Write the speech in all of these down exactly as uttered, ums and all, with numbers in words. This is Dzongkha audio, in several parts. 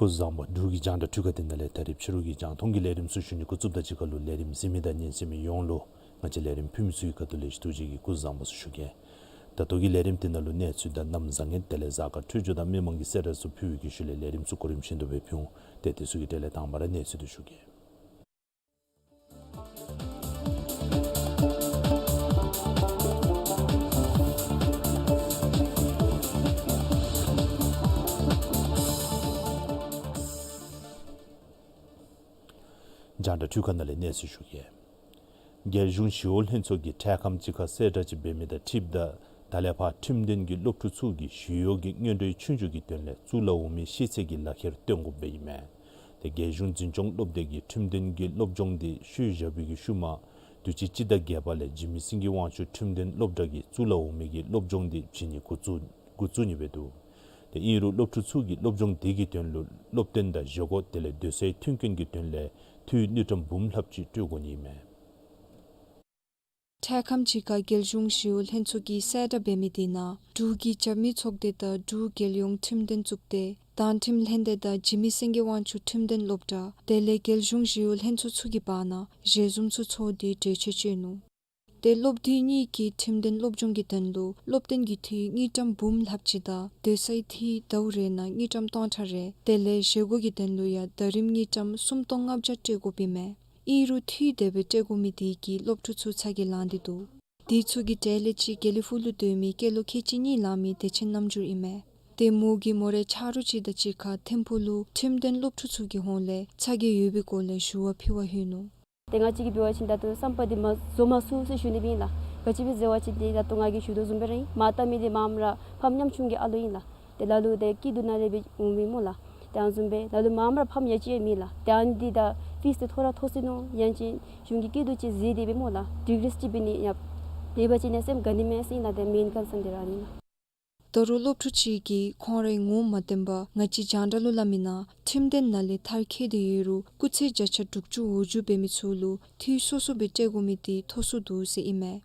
སྐུ་གཟུགས་བཟང་པོ། འབྲུག་གི་རྒྱང་བསྒྲགས་འཕྲུལ་ཁང་འདི་ནང་ལས་ད་རིས་ཕྱི་རུ་གི་རྒྱང་མཐོང་གི་ལས་རིམ་ཚུ་ཞུ་ནི་འགོ་བཙུགསཔ་དང་གཅིག་ཁར་ལུ་ལས་རིམ་གཟིགས་མི་དང་ཉན་གསན་མི་ཡོངས་ལུ་ང་བཅས་ལས་རིམ་ཕུལ་མི་ཚུ་གི་ཁ་ཐུག་ལས་ཐུགས་རྗེ་གིས་སྐུ་གཟུགས་བཟང་པོ་ཟེར་ཞུ་གེ། ད་ལྟོ་གི་ལས་རིམ་འདི་ནང་ལུ་གནས་ཚུལ་དང་གནམ་བཟང་ངན་དེ་ལས་གཟའ་སྐར་འཕྲོད་སྦྱོར་དང་མི་མང་གི་གསལ་བསྒྲགས་ཚུ་ཕུལ་བའི་ཤུལ་ལས་ལས་རིམ་ཚུ་གོ་རིམ་བཞིན་དུ་སྦེ་ཕུལ་འོང་། ཏེ་དེ་ཚུ་གི་གྲས་ལས་དང་པ་ར་གནས་ཚུལ་འདི་ཞུ་གེ། རྒྱང་བསྒྲགས་འཕྲུལ་ཁང་ནང་ལས་གནས་ཚུལ་ཞུ་གེ། རྒྱལ་གཞུང་ཞི་གཡོག་ལྷན་ཚོགས་ཀྱིས་འཕྲལ་ཁམས་ཅིག་ཁར་གསལ་བསྒྲགས་ཅིག་འབད་མི་དང་འཁྲིལཝ་ད་ད་ལས་ཕར་ཁྲིམས་ལྡན་གྱི་སློབ་ཕྲུག་ཚུ་གིས་ཞི་གཡོག་གི་སྔོན་འགྲོའི་ཆོས་རྒྱུགས་ཀྱི་དོན་ལས་བཙུགས་ལ་འོང་མི་ཤེས་ཚད་ཀྱི་ལག་ཁྱེར་སྟོན་དགོཔ་སྦེ་ཨིན་མས། ཏེ་རྒྱལ་གཞུང་འཛིན་སྐྱོང་སློབ་སྡེ་གིས་ཁྲིམས་ལྡན་གྱི་སློབ་སྦྱོང་འདི་ཤུལ་བཞག་པའི་ཤུལ་མ་དུས་ཅི་སྤྱི་ཟླ་བརྒྱད་པ་ལས་འཇིགས་མེད་སེང་གེ་དབང་ཕྱུག་ཁྲིམས་ལྡན་སློབ་གྲྭ་གིས་བཙུགས་ལ་འོང་མི་གི་སློབ་སྦྱོང་འདི་བྱིན་ནི་འགོ་བཙུགས་འགོ་བཙུགས་ནི་སྦེ་འདུག། ཏེ་ཨིན་རུང་སློབ་ཕྲུག་ཚུ་གིས་སློབ་སྦྱོང་འདི་གི་དོན་ལུ་སློབ་སྟོན་དང་བཞེས་སྒོ་དེ་ལས་སྡོད་སའི་མཐུན་རྐྱེན་གྱི་དོན་ལས་འཐུས་དངུལ་ཀྲམ་འབུམ་ལྷགཔ་ཅིག་སྤྲོད་དགོ་ནི་ཨིན་མས། འཕྲལ་ཁམས་ཅིག་ཁར་རྒྱལ་གཞུང་ཞི་གཡོག་ལྷན་ཚོགས་ཀྱིས་གསལ་བསྒྲགས་འབད་མི་འདི་ནང་འབྲུག་གི་རྒྱབ་མི་ཚོགས་སྡེ་དང་འབྲུག་རྒྱལ་ཡོངས་ཁྲིམས་ལྡན་གཙུག་སྡེ་དང་ཁྲིམས་ལྷན་སྡེ་དང་འཇིགས་མེད་སེང་གེ་དབང་ཕྱུག་ཁྲིམས་ལྡན་སློབ་གྲྭ་དེ་ལས་རྒྱལ་གཞུང་ཞི་གཡོག་ལྷན་ཚོགས་ཚུ་གི་བར་ན་ཞལ་འཛོམས་ཚུ་ཚོགས་ཏེ་གྲོས་ཆོད་བཅད་ནུག། ཏེ་སློབ་དུས་གཉིས་ཀྱི་ཁྲིམས་ལྡན་སློབ་སྦྱོང་གི་དོན་ལུ་སློབ་སྟོན་གྱི་འཐུས་དངུལ་ཀྲམ་འབུམ་ལྷགཔ་ཅིག་དང་སྡོད་སའི་འཐུས་ཟླཝ་རེ་ནང་དངུལ་ཀྲམ་སྟོང་ཕྲག་རེ་དེ་ལས་བཞེས་སྒོ་གི་དོན་ལུ་ཡང་ཟླ་རིམ་དངུལ་ཀྲམ་སུམ་སྟོང་ལྔ་བརྒྱ་སྤྲོད་དགོཔ་ཨིན་མས། ཨིན་རུང་འཐུས་དེ་སྦེ་སྤྲོད་དགོ་མི་དེ་གིས་སློབ་ཕྲུག་ཚུ་ཚ་གྱང་ལང་སྟེ་འདུག། དེ་ཚུ་གི་གྲས་ལས་གཅིག་དགེ་ལེགས་ཕུག་ལུ་སྡོད་མི་སྐྱེས་ལོ་ཁལ་གཅིག་གཉིས་ལང་མི་བདེ་ཆེན་རྣམ་འགྱུར་ཨིན་མས། ཏེ་མོ་གིས་མོ་རའི་ཆ་རོགས་ཅིག་དང་གཅིག་ཁར་ཐིམ་ཕུག་ལུ་ཁྲིམས་ལྡན་སློབ་ཕྲུག་ཚུ་གི་ཧོངས་ལས་ཚ་གྱང་ཡོད་པའི་སྐོར་ལས་ཞུ་བ་ཕུལ་བར་ལྷོད་ནུག། ཏེ་ང་བཅས་ཀྱིས་འབད་བ་ཅིན་ད་ལྟོ་བསམ་པ་འདི་མ་རྫོགས་མ་ཚུགས་ཟེར་ཞུ་ནི་སྦེ་ཨིན་ལགས། ག་ཅི་སྦེ་ཟེར་བ་ཅིན་ཏེ་ད་ལྟོ་ང་གིས་ཞུ་དོ་བཟུམ་སྦེ་ར་ཨིན། མ་བཏང་མི་འདི་མ་ཨམ་ར་ཕམ་ཉམ་ཆུང་གི་ཨ་ལོ་ཨིན་ལགས། ཏེ་ལ་ལུ་ཏེ་སྐྱིད་སྡུག་ནང་ལས་སྦེ་འོང་མི་སྨོ་ལགས། ཏེ་ཨ་ནི་བཟུམ་སྦེ་ལ་ལུ་མ་ཨམ་ར་ཕམ་ཡ་ཅིག་ཡང་མེད་ལགས། ཏེ་ཨ་ནི་འདི་ད་ཕིས་འདི་ཐོ་ར་མཐོ་སུ་ནུག། ཡང་ཅིན་གཞུང་གི་སྐྱིད་སྡུག་ཅིག་གཟིགས་ཏེ་སྦེ་སྨོ་ལགས། ཌིག་རིས་ཅིག་འབད་ནི་ཡང་འབད་བ་ཅིན་ཡང་སེམས་དགའ་ནི་མས་ཟེར་ཨིན་ལགས། ཏེ་མེན་ཀོན་སཱན་འདི་ར་ཨ་ནི་ལགས། ད་རུང་སློབ་ཕྲུག་ཅིག་གིས་ཁོང་རའི་ངོ་མ་བསྟན་པར་ང་བཅས་རྒྱང་བསྒྲགས་ལུ་སླབ་མི་ནང་ཁྲིམས་ལྡན་ནང་ལས་མཐར་འཁྱོལ་ཏེ་ཡོད་རུང་སྐུགས་ཚད་བརྒྱ་ཆ་དྲུག་ཅུ་འོག་འགྱུར་འབད་མི་ཚུ་ལུ་འཐུས་སོ་སོ་སྦེ་སྤྲོད་དགོ་མི་འདི་མཐོ་སུ་འདུག་ཟེར་ཨིན་མས།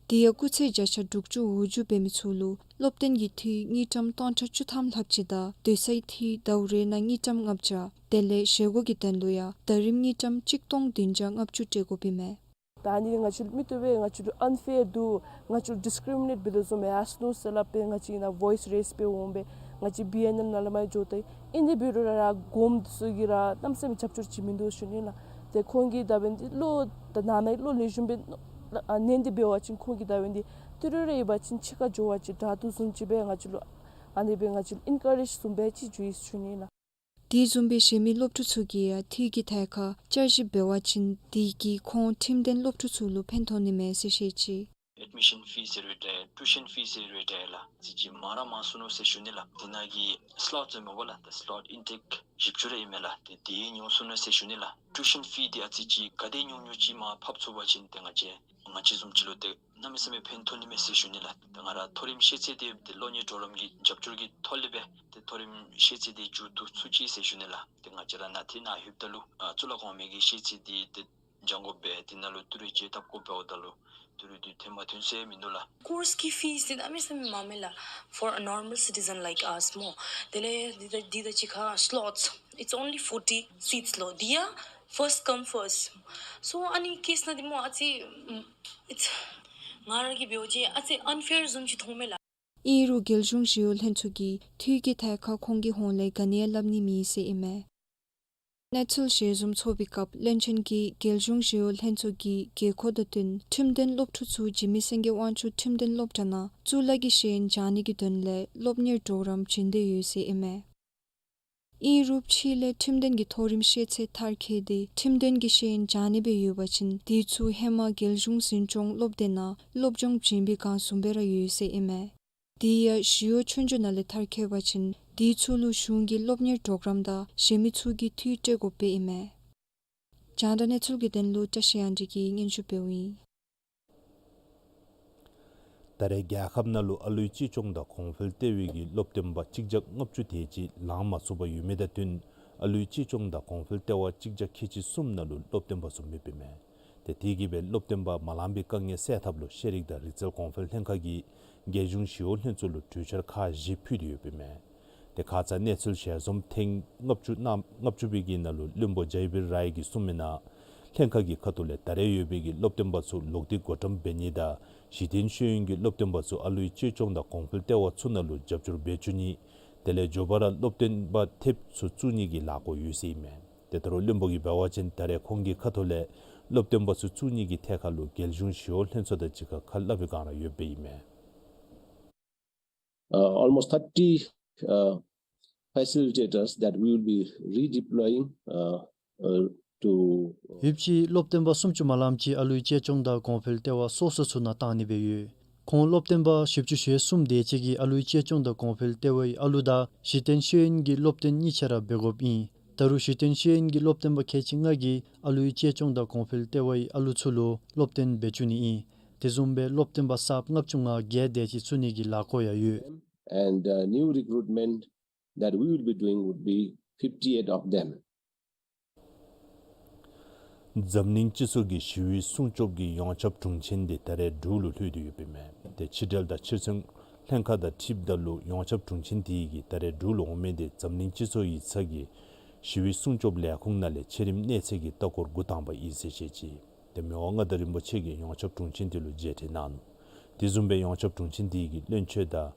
དེ་ཡང་སྐུགས་ཚད་བརྒྱ་ཆ་དྲུག་ཅུ་འོག་འགྱུར་འབད་མི་ཚུ་ལུ་སློབ་སྟོན་གྱི་འཐུས་དངུལ་ཀྲམ་སྟོང་ཕྲག་བཅུ་ཐམ་ལྷགཔ་ཅིག་དང་སྡོད་སའི་འཐུས་ཟླཝ་རེ་ནང་དངུལ་ཀྲམ་ལྔ་བརྒྱ་དེ་ལས་བཞེས་སྒོ་གི་དོན་ལུ་ཡང་ཟླ་རིམ་དངུལ་ཀྲམ་གཅིག་སྟོང་བདུན་བརྒྱ་ལྔ་བཅུ་སྤྲོད་དགོཔ་ཨིན་མས། ད་ཨ་ནི་ང་བཅས་མི་བཏུབ་པས། ང་བཅས་ལུ་ཨན་ཕེར་འདུག། ང་བཅས་ལུ་ཌིསི་ཀི་རི་མི་ནེཊ་འབད་དོ་བཟུམ་སྦེ་ཨ་ནི་ཟེར་སླབ་སྦེ་ང་བཅས་ནང་བོའིསི་རེསི་འབད་འོང་སྦེ་ང་བཅས་བི་ཨེན་ཨེལ་ནང་ལས་མར་འགྱོ་སྟེ་ཨིན། དེ་འབད་རུང་ར་ར་གོངམ་ཚུ་གིས་ར་གནམ་མེད་ས་མེད་རྒྱབ་སྐྱོར་བྱིན་མི་འདུག་ཞུ་ནི་ལགས། ཏེ་ཁོང་གིས་ད་འབདན་འདི་བློ་ད་ནང་ན་བློ་ལེགས་ཤོམ་སྦེ་ཨ་ནན་ཏེ་འབད་བ་ཅིན་ཁོང་གིས་ད་འབདན་འདི་ཏི་རུ་རེ་ཡོད་པ་ཅིན་ཕྱི་ཁར་འགྱོ་བ་ཅིན་དྲག་དོ་བཟུམ་ཅིག་སྦེ་ང་བཅས་ལུ་ཨ་ནི་སྦེ་ང་བཅས་ལུ་ཨེན་ཀ་རེཇ་བཟུམ་སྦེ་ཅིག་འགྱོ་ཡི་ཞུ་ནི་ལགས། དེ་བཟུམ་སྦེ་གཞན་མི་སློབ་ཕྲུག་ཚུ་གིས་ཡང་འཐུས་ཀྱི་ཐད་ཁར་བསྐྱར་ཞིབ་འབད་བ་ཅིན་དེ་གིས་ཁོང་ཁྲིམས་ལྡན་སློབ་ཕྲུག་ཚུ་ལུ་ཕན་ཐོགས་ནི་མས་ཟེར་བཤད་ཅི། ཨེཌ་མི་ཤཱན་ཕིས་ཟེར་རུང་འདྲ་ཊུ་ཤཱན་ཕིས་ཟེར་རུང་འདྲ་ལགས། ཨ་ཙི་ཅིག་མང་ར་མང་སོ་ནུག་ཟེར་ཞུ་ནི་ལགས། དེ་ནང་གི་སི་ལོཊ་ཟེར་མི་འབདཝ་ལགས། ད་སི་ལོཊ་ཨིན་ཊེཀ་བཞི་བཅུ་རེ་ཨིན་མས་ལགས། ཏེ་དེ་ཉུང་སོ་ནུག་ཟེར་ཞུ་ནི་ལགས། ཊུ་ཤཱན་ཕིས་འདི་ཨ་ཙི་ཅིག་ག་དེ་ཉུང་ཉུང་ཅིག་མར་ཕབ་ཚུགས་པ་ཅིན་ཏེ་ང་བཅས་ང་བཅས་བཟུམ་ཅིག་ལུ་ཏེ་ གནམ་མེད་ས་མེད་ཕན་ཐོགས་ནི་མས་ཟེར་ཞུ་ནི་ལགས། ད་ང་ར་མཐོ་རིམ་ཤེས་ཚད་འདི་ཏེ་སློབ་གཉེར་གྲོགས་རམ་གྱི་རྒྱབ་སྐྱོར་གྱི་ཐོག་ལས་སྦེ་ཏེ་མཐོ་རིམ་ཤེས་ཚད་འདི་མཇུག་བསྡུ་ཚུགས་ཅི་ཟེར་ཞུ་ནི་ལགས། ཏེ་ང་བཅས་ར་ནཱ་ཏེ་ནཱ་ལྷོདཔ་ད་ལུ་ཨ་གཙུག་ལག་གོང་མའི་གི་ཤེས་ཚད་འདི་ཏེ་སྦྱང་དགོ་པས། དེ་ནང་ལུ་ཏི་རུ་བཅད་ཐབས་དགོ་པས། འོ་ད་ལུ་ཏི་རུ་འདི་ཐོན་མ་ཐོན་ཟེར་མིན་འདུག་ལགས། Course གི་fees འདི་གནམ་མེད་ས་མེད་མང་མས་ལགས། For a normal citizen like us སྨོ། དེ་ལས་འདི་ད་འདི་ད་ཅི་ཁ་slots, it's only forty seats ལོ། འདི་ཡང་first come first. So ཨ་ནི་case ནང་འདི་སྨོ་ཨ་ཙི་ཨམ་it's ང་ར་གིས་འབད་བ་ཅིན་ཨ་ཙི་unfair བཟུམ་ཅིག་མཐོངམ་མས་ལགས། ཨིན་རུང་རྒྱལ་གཞུང་ཞི་གཡོག་ལྷན་ཚོགས་ཀྱིས་འཐུས་ཀྱི་ཐད་ཁར་ཁོང་གི་ཧོངས་ལས་ག་ནི་ཡང་སླབ་ནི་མེད་ཟེར་ཨིན་མས། གནས་ཚུལ་ཞལ་འཛོམས་ཚོགས་པའི་སྐབས་བློན་ཆེན་གྱིས་རྒྱལ་གཞུང་ཞི་གཡོག་ལྷན་ཚོགས་ཀྱི་དགོས་མཁོ་དང་བསྟུན་ཁྲིམས་དོན་སློབ་ཕྲུག་ཚུ་འཇིགས་མེད་སེང་གེ་དབང་ཕྱུག་ཁྲིམས་དོན་སློབ་གྲྭ་ནང་གཙུག་ལག་གི་ཤེས་ཡོན་སྦྱང་ནི་གི་དོན་ལས་སློབ་གཉེར་གྲོགས་རམ་བྱིན་དོ་ཡོད་ཟེར་ཨིན་མས། ཨིན་རུང་ཕྱི་ལས་ཁྲིམས་དོན་གྱི་མཐོ་རིམ་ཤེས་ཚད་མཐར་འཁྱོལ་ཏེ་ཁྲིམས་དོན་གྱི་ཤེས་ཡོན་སྦྱང་ནི་སྦེ་ཡོད་པ་ཅིན་དེ་ཚུ་ཧེ་མ་རྒྱལ་གཞུང་འཛིན་སྐྱོང་སློབ་སྡེ་ནང་སློབ་སྦྱོང་བྱིན་པའི་སྒང་བཟུམ་སྦེ་ར་ཡོད་ཟེར་ཨིན་མས། དེ་ཡང་ཞི་གཡོག་ཆོས་རྒྱུགས་ནང་ལས་མཐར་འཁྱོལ་བ་ཅིན་དེ་ཚུ་ལུ་གཞུང་གིས་སློབ་གཉེར་གྲོགས་རམ་དང་གཞན་མི་ཚུ་གིས་འཐུས་སྤྲོད་དགོཔ་སྦེ་ཨིན་མས། རྒྱང་བསྒྲགས་གནས་ཚུལ་གྱི་དོན་ལུ་བཀྲ་ཤིས་དབྱངས་སྒྲོན་གྱིས་སྙན་ཞུ་འབདཝ་ཨིན། ད་རེས་རྒྱལ་ཁབ་ནང་ལུ་ཨ་ལུའི་གཅེས་སྐྱོང་དང་གོང་འཕེལ་ལྟེ་བའི་གི་སློབ་སྟོན་པ་གཅིག་བརྒྱ་ལྔ་བཅུ་དེ་ཅིག་ལང་མ་ཚུགས་པར་ཡོད་མི་དང་བསྟུན་ཨ་ལུའི་གཅེས་སྐྱོང་དང་གོང་འཕེལ་ལྟེ་བ་གཅིག་བརྒྱ་ཁལ་གཅིག་གསུམ་ནང་ལུ་སློབ་སྟོན་པ་ཚུ་མེདཔ་ཨིན་མས། ཏེ་དེ་གིས་སྦེ་སློབ་སྟོན་པ་མ་ལང་པའི་དཀའ་ངལ་སེལ་ཐབས་ལུ་ཤེས་རིག་དང་རིག་རྩལ་གོང་འཕེལ་ལྷན་ཁག་གིས་རྒྱལ་གཞུང་ཞི་གཡོག་ལྷན་ཚོགས་ལུ་གྲོས་འཆར་ཁག་བཞི་ཕུལ་ཏེ་ཡོདཔ་ཨིན་མས། ཏེ་ཁ་ཙ་གནས་ཚུལ་ཞལ་འཛོམས་ཐེངས་ལྔ་བཅུ་ནང་ལྔ་བཅུ་པའི་གི་ནང་ལུ་བློན་པོ་ཇཱི་བིར་རའི་གིས་གསུངས་མི་ནང་ལྷན་ཁག་གི་ཁ་ཐུག་ལས་ད་རེས་ཡོད་པའི་གི་སློབ་སྟོན་པ་ཚུ་ལོག་སྟེ་བགོ་བཀྲམ་འབད་ནི་དང་གཞི་རྟེན་ཤེས་ཡོན་གྱི་སློབ་སྟོན་པ་ཚུ་ཨ་ལུའི་གཅེས་སྐྱོང་དང་གོང་འཕེལ་ལྟེ་བ་ཚུ་ནང་ལུ་རྒྱབ་སྐྱོར་འབད་བཅུག་ནི། དེ་ལས་མགྱོགས་པ་ར་སློབ་སྟོན་པ་ཐེབས་ཚུ་བཙུགས་ནི་གི་ལཱ་འགོ་ཡོད་ཟེར་ཨིན་མས། ཏེ་ད་རུང་བློན་པོ་གིས་འབད་བ་ཅིན་ད་རེས་ཁོང་གི་ཁ་ཐུག་ལས་སློབ་སྟོན་པ་ཚུ་བཙུགས་ནི་གི་ཐད་ཁར་ལུ་རྒྱལ་གཞུང་ཞི་གཡོག་ལྷན་ཚོགས་དང་གཅིག་ཁར་ཁ་སླབ་པའི་སྒང་ར་ཡོདཔ་ཨིན་མས། Uh, almost thirty, uh, facilitators that we will be redeploying, uh, uh, to, uh, ཡོདཔ་ཅིག་སློབ་སྟོན་པ་སུམ་ཅུ་མ་ལངམ་ཅིག་ཨ་ལུའི་གཅེས་སྐྱོང་དང་གོང་འཕེལ་ལྟེ་བ་སོ་སོ་ཚུ་ནང་བཏང་ནི་སྦེ་ཡོད། ཁོང་སློབ་སྟོན་པ་བཞི་བཅུ་ཞེ་གསུམ་དེ་ཅིག་གིས་ཨ་ལུའི་གཅེས་སྐྱོང་དང་གོང་འཕེལ་ལྟེ་བའི་ཨ་ལུ་དང་གཞི་རྟེན་ཤེས་ཡོན་གྱི་སློབ་སྟོན་གཉིས་ཆ་ར་འབད་དགོཔ་ཨིན། ད་རུང་གཞི་རྟེན་ཤེས་ཡོན་གྱི་སློབ་སྟོན་པ་ཁལ་གཅིག་ལྔ་གིས་ཨ་ལུའི་གཅེས་སྐྱོང་དང་གོང་འཕེལ་ལྟེ་བའི་ཨ་ལུ་ཚུ་ལུ་སློབ་སྟོན་འབད་བཅུག་ནི་ཨིན། དེ་བཟུམ་སྦེ་སློབ་སྟོན་པ་གསརཔ་ལྔ་བཅུ་ང་བརྒྱད་དེ་ཅིག་བཙུགས་ནི་གི་ལཱ་འགོ་ཡང་ཡོད། And, uh, new recruitment that we will be doing would be fifty-eight of them. འཛམ་གླིང་སྤྱི་ཚོགས་ཀྱི་ཞི་བའི་སྲུང་སྐྱོབ་ཀྱི་ཡོངས་ཁྱབ་དྲུང་ཆེན་དེ་ད་རེས་འབྲུག་ལུ་ལྷོད་དེ་ཡོདཔ་ཨིན་མས། ཏེ་ཕྱི་འབྲེལ་དང་ཕྱིར་ཚོང་ལྷན་ཁག་དང་འཁྲིལཝ་ད་ལུ་ཡོངས་ཁྱབ་དྲུང་ཆེན་དེ་གིས་ད་རེས་འབྲུག་ལུ་འོང་མི་དེ་འཛམ་གླིང་སྤྱི་ཚོགས་ཡིག་ཚང་གི་ཞི་བའི་སྲུང་སྐྱོབ་ལས་ཁུངས་ནང་ལས་ཆེ་རིམ་གནས་ཚད་ཀྱི་ལྟ་སྐོར་འགོ་དང་པ་ཨིན་ཟེར་བཤད་ཅི། ཏེ་མི་དབང་མངའ་བདག་རིན་པོ་ཆེ་གིས་ཡོངས་ཁྱབ་དྲུང་ཆེན་དེ་ལུ་མཇལ་འཕྲད་གནང་ནུག། དེ་བཟུམ་སྦེ་ཡོངས་ཁྱབ་དྲུང་ཆེན་དེ་གིས་བློན་ཆེན་དང་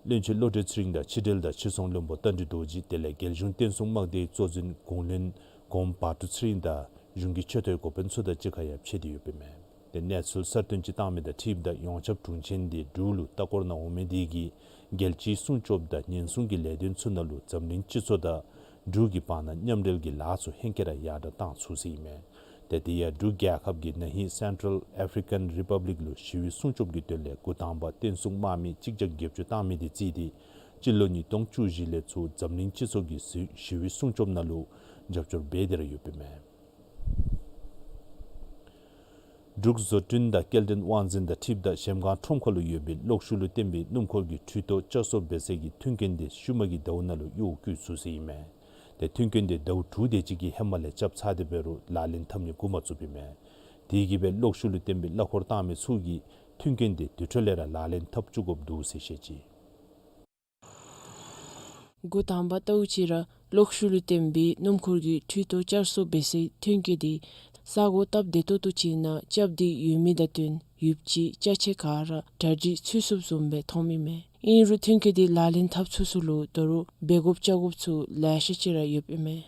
བློན་ཆེན་བློ་གྲོས་ཚེ་རིང་དང་ཕྱི་འབྲེལ་དང་ཕྱིར་ཚོང་བློན་པོ་རྟ་མགྲིན་རྡོ་རྗེ་དེ་ལས་རྒྱལ་གཞུང་བསྟན་སྲུང་དམག་སྡེའི་གཙོ་འཛིན་གུང་བློན་གོང་བ་ཀྲུ་ཚེ་རིང་དང་གཞུང་གི་ཆེ་མཐོའི་འགོ་དཔོན་ཚུ་དང་གཅིག་ཁར་ཡང་ཕྱད་དེ་ཡོདཔ་ཨིན་མས། ཏེ་གནས་ཚུལ་གསར་བཏོན་ཅིག་བཏང་མི་དང་འཁྲིལཝ་ད་ཡོངས་ཁྱབ་དྲུང་ཆེན་དེ་འབྲུག་ལུ་ལྟ་སྐོར་ནང་འོང་མི་དེ་གིས་རྒྱལ་སྤྱིའི་སྲུང་སྐྱོབ་དང་ཉེན་སྲུང་གི་ལས་དོན་ཚུ་ནང་ལུ་འཛམ་གླིང་སྤྱི་ཚོགས་དང་འབྲུག་གི་བར་ན་མཉམ་འབྲེལ་གྱི་ལཱ་ཚུ་ཧེང་སྐལ་ར་ཡར་དྲག་བཏང་ཚུགས་ཟེར་ཨིན་མས། ཏེ་དེ་ཡང་འབྲུག་རྒྱལ་ཁབ་ཀྱིས་ན་ཧིང་Central African Republic ལུ་ཞི་བའི་སྲུང་སྐྱོབ་ཀྱི་དོན་ལས་འགོ་དང་པ་བསྟན་སྲུང་དམག་མི་གཅིག་བརྒྱ་བརྒྱད་ཅུ་བཏང་མི་དེ་བརྩིས་ཏེ་སྤྱི་ལོ་ཉིས་སྟོང་བཅུ་བཞི་ལས་ཚུར་འཛམ་གླིང་སྤྱི་ཚོགས་ཀྱི་ཞི་བའི་སྲུང་སྐྱོབ་ནང་ལུ་རྒྱབ་སྐྱོར་འབད་དེ་ར་ཡོདཔ་ཨིན་མས། འབྲུག་བཟོ་སྐྲུན་དང་སྐྱེལ་འདྲེན་དབང་འཛིན་དང་འཁྲིལཝ་ད་གཞལམ་སྒང་ཁྲོམ་ཁ་ལུ་ཡོད་པའི་གློག་ཤུགས་ལུ་བརྟེན་པའི་སྣུམ་འཁོར་གྱི་འཕྲུལ་ཐོག་བསྐྱར་གསོ་འབད་སའི་གི་མཐུན་རྐྱེན་དེ་ཤུལ་མ་གི་ཟླཝ་ནང་ལུ་གཡོག་བཀོལ་ཚུགས་ཟེར་ཨིན་མས། ཏེ་མཐུན་རྐྱེན་དེ་ཟླཝ་དྲུག་དེ་ཅིག་གི་ཧེ་མ་ལས་རྐྱབ་ཚར་ཏེ་འབད་རུང་ལག་ལེན་འཐབ་ནི་འགོ་མ་བཙུགསཔ་ཨིན་མས། དེ་གིས་སྦེ་གློག་ཤུགས་ལུ་བརྟེན་པའི་གླ་འཁོར་བཏང་མི་ཚུ་གིས་མཐུན་རྐྱེན་དེ་དེ་འཕྲོ་ལས་ར་ལག་ལེན་འཐབ་བཅུག་དགོཔ་འདུག་ཟེར་བཤད་ཅི། འགོ་དང་པ་ལྟ་བུ་ཅིག་ར་གློག་ཤུགས་ལུ་བརྟེན་པའི་སྣུམ་འཁོར་གྱི་འཕྲུལ་ཐོག་བསྐྱར་གསོ་འབད་སའི་མཐུན་རྐྱེན་དེ་ས་གོ་སྟབས་བདེ་ཏོག་ཏོ་ཅིག་ནང་རྐྱབ་སྟེ་ཡོད་མི་དང་བསྟུན་ཡོདཔ་ཅིག་ཅ་ཆས་ག་ར་གྲ་སྒྲིག་ཚུད་ཚུདཔ་བཟུམ་སྦེ་མཐོངམ་ཨིན་མས། ཨིན་རུང་མཐུན་རྐྱེན་དེ་ལག་ལེན་འཐབ་ཚུགས་ཚུགས་ལུ་ད་རུང་འབད་དགོཔ་བཅའ་དགོཔ་ཚུ་ལེ་ཤ་ཅིག་ར་ཡོདཔ་ཨིན་མས།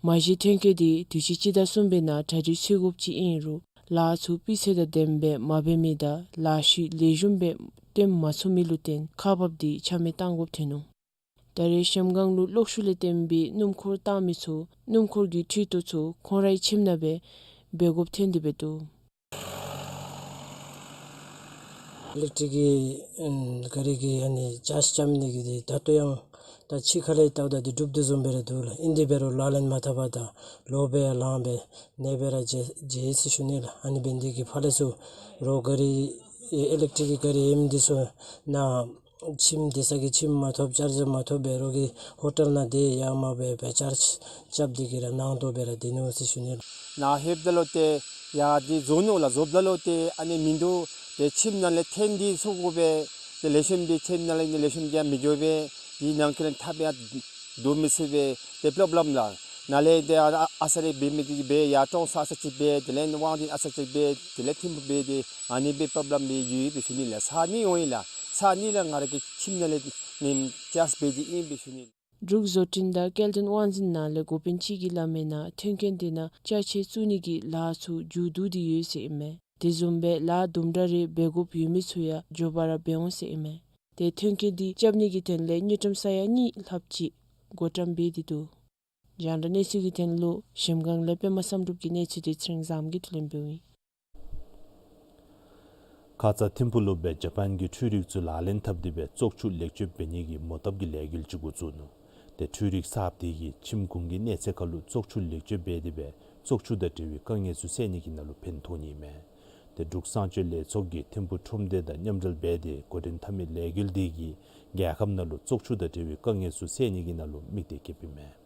མ་གཞི་མཐུན་རྐྱེན་དེ་དུས་ཅི་སྤྱི་ཟླ་གསུམ་པའི་ནང་གྲ་སྒྲིག་ཚུད་དགོཔ་ཅིག་ཨིན་རུང་ལཱ་ཚུ་སྤུས་ཚད་དང་ལྡནམ་སྦེ་མ་འབད་མི་དང་ལཱ་གཞི་ལེགས་ཤོམ་སྦེ་སྟོན་མ་ཚུགས་མི་ལུ་བརྟེན་ཁག་འབགཔ་དེ་ཆ་མེད་བཏང་དགོཔ་ཐོན་ནུག། ད་རེས་གཞལམ་སྒང་ལུ་གློག་ཤུགས་ལས་བརྟེན་པའི་སྣུམ་འཁོར་བཏང་མི་ཚུ་སྣུམ་འཁོར་གྱི་འཕྲུལ་ཐོག་ཚུ་ཁོང་རའི་ཁྱིམ་ནང་སྦེ་འབད་དགོཔ་ཐོན་ཏེ་འབད་དོ། ཨི་ལེག་ཊི་རིག་གི་ཨ་ག་རི་གི་ཨ་ནི་ཅཱརཇ་རྐྱབ་ནི་གི་དེ་ད་ལྟོ་ཡང་ ད་ཕྱི་ཁ་ལས་བལྟཝ་ད་འདི་འགྲུབ་དོ་བཟུམ་སྦེ་ར་འདུག་ལགས། ཨིན་དེ་འབད་རུང་ལག་ལེན་མ་འཐབ་པར་ད་ལོ་སྦེ་ཡར་ལངམ་སྦེ་གནས་སྦེ་ར་མཇལ་མཇལ་ཡི་ཟེར་ཞུ་ནི་ལགས། ཨ་ནི་འབད་ནི་དེ་གིས་ཕར་ལས་ཚུར་རོགས་ག་རི་ཨེ་ལེག་ཊི་རིག་གི་ག་རི་ཨིནམ་འདི་ཚུ་ནཱ་ཁྱིམ་སྡོད་ས་གི་ཁྱིམ་མ་ཐོབ་ཅར་ཇར་མ་ཐོབ་འབད་རོགས་ཀྱི་ཧོ་ཊེལ་ནང་སྡོད་ཡར་མར་སྦེ་སྦེ་ཅརཇ་རྐྱབ་སྟེ་གིས་ར་ནང་དོག་སྦེ་ར་སྡོད་ནུག་ཟེར་ཞུ་ནི་ལགས། ནཱ་ལྷོདཔ་ད་ལུ་ཏེ་ཡར་འདི་བཟོ་ནུག་ལགས། བཟོཝ་ད་ལུ་ཏེ་ཨ་ནི་མིན་འདུག། ཏེ་ཁྱིམ་ནང་ལས་ཐོན་ཏེ་ཚུར་དགོ་པས། ཏེ་ལེགས་ཤོམ་སྦེ་ཁྱིམ་ནང་ལས་ནི་ལེགས་ཤོམ་སྦེ་མི་འགྱོ་པས། འདི་ནང་འཁོད་ལས་འཐབ་ཡང་སྡོད་མི་ཚུགས་པས། ཏེ་པོརོབ་ལེམ་ལགས། ནཱ་ལས་ཏེ་ཨ་ཨ་ས་རེ་འབད་མི་འདི་འབད་ཡར་གྲོང་ས་ཨ་ས་ཅིག་འབད། དེ་ལས་ནི་དབང་འདུས་ཨ་ས་ཅིག་འབད། དེ་ལས་ཐིམ་ཕུ་འབད། ཏེ་ཨ་ནི་སྦེ་པོརོབ་ལེམ་སྦེ་ཡོད་པས་ཞུ་ནི་ལགས། ས་གནས་འོང་ཡི་ལགས། ས་གནས་ལས་ང་ར་གི་ཁྱིམ་ནང་ལས་ནི་ཅརཇ་འབད་དེ་ཨིན་པས་ཞུ་ནི། འབྲུག་བཟོ་སྐྲུན་དང་སྐྱེལ་འདྲེན་དབང་འཛིན་ནང་ལས་འགོ་དཔོན་ཅིག་གིས་སླབ་མིའི་ནང་ཐོན་སྐྱེད་འདི་ནང་ཅ་ཆས་བཙུགས་ནི་གི་ལཱ་ཚུ་མཇུག་བསྡུ་སྟེ་ཡོད་ཟེར་ཨིན་མས། དེ་བཟུམ་སྦེ་ལཱ་དུམ་གྲ་རེ་འབད་དགོཔ་ཡོད་མི་ཚུ་ཡང་མགྱོགས་པ་ར་འབད་འོང་ཟེར་ཨིན་མས། ཏེ་ཐོན་སྐྱེད་འདི་རྐྱབ་ནི་གི་དོན་ལས་དངུལ་ཀྲམ་ས་ཡ་གཉིས་ལྷགཔ་ཅིག་བགོ་བཀྲམ་འབད་དེ་འདུག། རྒྱང་བསྒྲགས་གནས་ཚུལ་གྱི་དོན་ལུ་གཞལམ་སྒང་ལས་པདྨ་བསམ་གྲུབ་ཀྱི་གནས་ཚུལ་དེ་ཚེ་རིང་བཟངམོ་གིས་བསྡུ་ལེན་འབདཝ་ཨིན། ཁ་ཙ་ཐིམ་ཕུག་ལུ་སྦེ་ཇ་པཱན་གྱི་འཕྲུལ་རིག་ཚུ་ལག་ལེན་འཐབ་སྟེ་སྦེ་བཙོག་ཆུ་ལེགས་བཅོས་འབད་ནི་གི་མོ་བཏབ་ཀྱི་ལས་འགུལ་ཅིག་འགོ་བཙུགས་ནུག། ཏེ་འཕྲུལ་རིག་གསརཔ་དེ་གིས་ཁྱིམ་གུང་གི་གནས་ཚད་ཁར་ལུ་བཙོག་ཆུ་ལེགས་བཅོས་འབད་དེ་སྦེ་བཙོག་ཆུ་དང་འབྲེལ་བའི་དཀའ་ངལ་ཚུ་སེལ་ནི་གི་ནང་ལུ་ཕན་ཐོགས་ནི་མས། ཏེ་འབྲུག་གསང་སྤྱོད་ལས་ཚོགས་ཀྱིས་ཐིམ་ཕུག་ཁྲོམ་སྡེ་དང་མཉམ་འབྲེལ་འབད་དེ་འགོ་འདྲེན་འཐབ་མི་ལས་འགུལ་དེ་གིས་རྒྱལ་ཁབ་ནང་ལུ་བཙོག་ཆུ་དང་འབྲེལ་བའི་དཀའ་ངལ་ཚུ་སེལ་ནི་གི་ནང་ལུ་དམིགས་ཏེ་རྐྱབ་ཨིན་མས།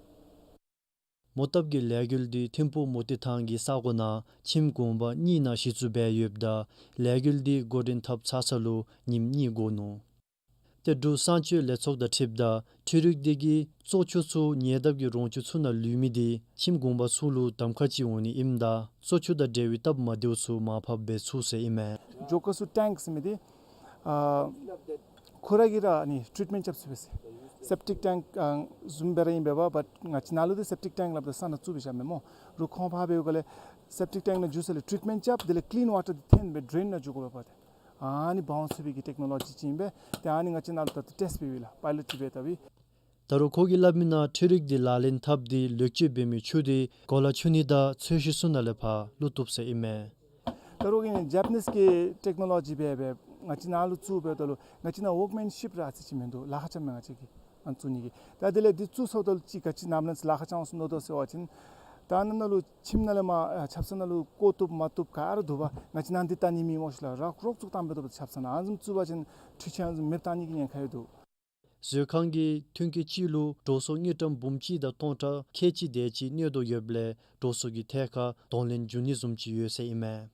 མོ་བཏབ་ཀྱི་ལས་འགུལ་འདི་ཐིམ་ཕུག་མོ་ཏི་ཐང་གི་ས་གོ་ནང་ཁྱིམ་གུང་པ་གཉིས་ནང་གཞི་བཙུགས་འབད་ཡོདཔ་ད་ལས་འགུལ་འདི་འགོ་འདྲེན་འཐབ་ཚར་ས་ལུ་ཉིནམ་གཉིས་འགོར་ནུག། ཏེ་འབྲུག་གསང་སྤྱོད་ལས་ཚོགས་དང་འཁྲིལཝ་ད་འཕྲུལ་རིག་དེ་གིས་བཙོག་ཆུ་ཚུ་ཉེ་འདབས་ཀྱི་རོང་ཆུ་ཚུ་ནང་ལུད་མི་དེ་ཁྱིམ་གུང་པ་ཚུ་ལུ་གདམ་ཁ་ཅིག་འོང་ནི་ཨིནམ་ད་བཙོག་ཆུ་དང་འབྲེལ་བའི་སྟབས་མ་བདེཝ་ཚུ་མར་ཕབ་འབད་ཚུགས་ཟེར་ཨིན་མས། ཇོ་ཀ་སུ་ཊེངཀ་ཟེར་མི་འདི་ཨ་ཁོ་ར་གིས་ར་ཨ་ནི་ཊྲིཊ་མེནཊ་རྐྱབ་ཚུགས་པས་ཟེར། སེབ་ཊིཀ་ཊེངཀ་ཨ་བཟུམ་སྦེ་ར་ཨིན་པས་པ། བཊ་ང་བཅས་ནཱ་ལུ་འདི་སེབ་ཊིཀ་ཊེངཀ་སླབ་ད་ས་ནང་བཙུགས་སྦེ་བཞག་མས་སྨོ། རུང་ཁོང་ཕར་འབདཝ་ལས་སེབ་ཊིཀ་ཊེངཀ་ནང་འགྱོ་ས་ལས་ཊྲིཊ་མེནཊ་རྐྱབ། དེ་ལས་ཀླིན་ཝ་ཊར་འདི་འཐོན་སྦེ་ཌྲེན་ནང་འགྱོ་དགོ་པས་པ། ཏེ་ཨ་ནི་འབག་འོང་ཚུགས་པའི་གི་ཊེཀ་ནོ་ལོ་ཇི་ཅིག་ཨིན་པས། ཏེ་ཨ་ནི་ང་བཅས་ནཱ་ལུ་ད་ཏེ་ཊེསཊ་འབདཝ་ཨིན་ལགས། པའི་ལོཊ་ཅིག་འབད་བལྟཝ་ཨིན། ད་རུང་ཁོ་གིས་སླབ་མིའི་ནང་འཕྲུལ་རིག་འདི་ལག་ལེན་འཐབ་སྟེ་ལེགས་བཅོས་འབད་མི་ཆུ་དེ་གོ་ལ་ཆུ་གནས་དང་ཚོས་གཞི་ཚུ་ནང་ལས་ཕར་བླུག་བཏུབ་ཟེར་ཨིན་མས། ད་རུང་གི་ཇ་པ་ནིསི་གི་ཊེཀ་ནོ་ལོ་ཇི་འབད་སྦེ་ང་བཅས་ནཱ་ལུ་བཙུགས་འབདཝ་ད་ལུ་ང་བཅས་ནཱ་ཝརཀ་མེན་ཤིཔ་ར་ཨ་ཙི་ཅིག་མིན་འདུག། ལཱ་ཁག་རྐྱབ་མས། ང་བཅས་ཀྱིས་ཨ་ནི་བཙུགས་ནི་གི། ད་དེ་ལས་འདི་བཙུགས་ཚརཝ་ད་ལུ་ཅིག་ག་ཅི་ནམ་ལངས་ལཱ་ཁག་རྐྱབ་འོང་ཟེར་མནོ་དོ་ཟེར་བ་ཅིན་ད་ནཱ་ནཱ་ལུ་ཁྱིམ་ནང་ལས་མར་ཨ་ཆབ་གསང་ནང་ལུ་བཀོ་བཏུབ་མ་བཏུབ་ག་ར་འདུག་པ། ང་བཅས་ནཱ་འདི་བལྟ་ནི་མེད་སྨོ་ཤིག་ལགས། རག་རོག་བཙུགས་བཏང་འབད་དོ་ཆབ་གསང་ནང་། ཨ་ནི་བཟུམ་བཙུགས་པ་ཅིན་འཕྲུལ་ཆས་ཨ་ནི་བཟུམ་མེདཔ་བཏང་ནི་གི་ཉེན་ཁ་ཡོད་འདུག། མཛོད་ཁང་གིས་ཐོན་སྐྱེད་ཅིག་ལུ་འགྲོ་སོང་དངུལ་ཀྲམ་འབུམ་གཅིག་དང་སྟོང་ཕྲག་ཁལ་གཅིག་དེ་ཅིག་གནོད་དོ་ཡོདཔ་ལས་འགྲོ་སོང་གི་ཐད་ཁར་གདོང་ལེན་འབྱུང་ནི་བཟུམ་ཅིག་ཡོད་ཟེར་ཨིན་མས།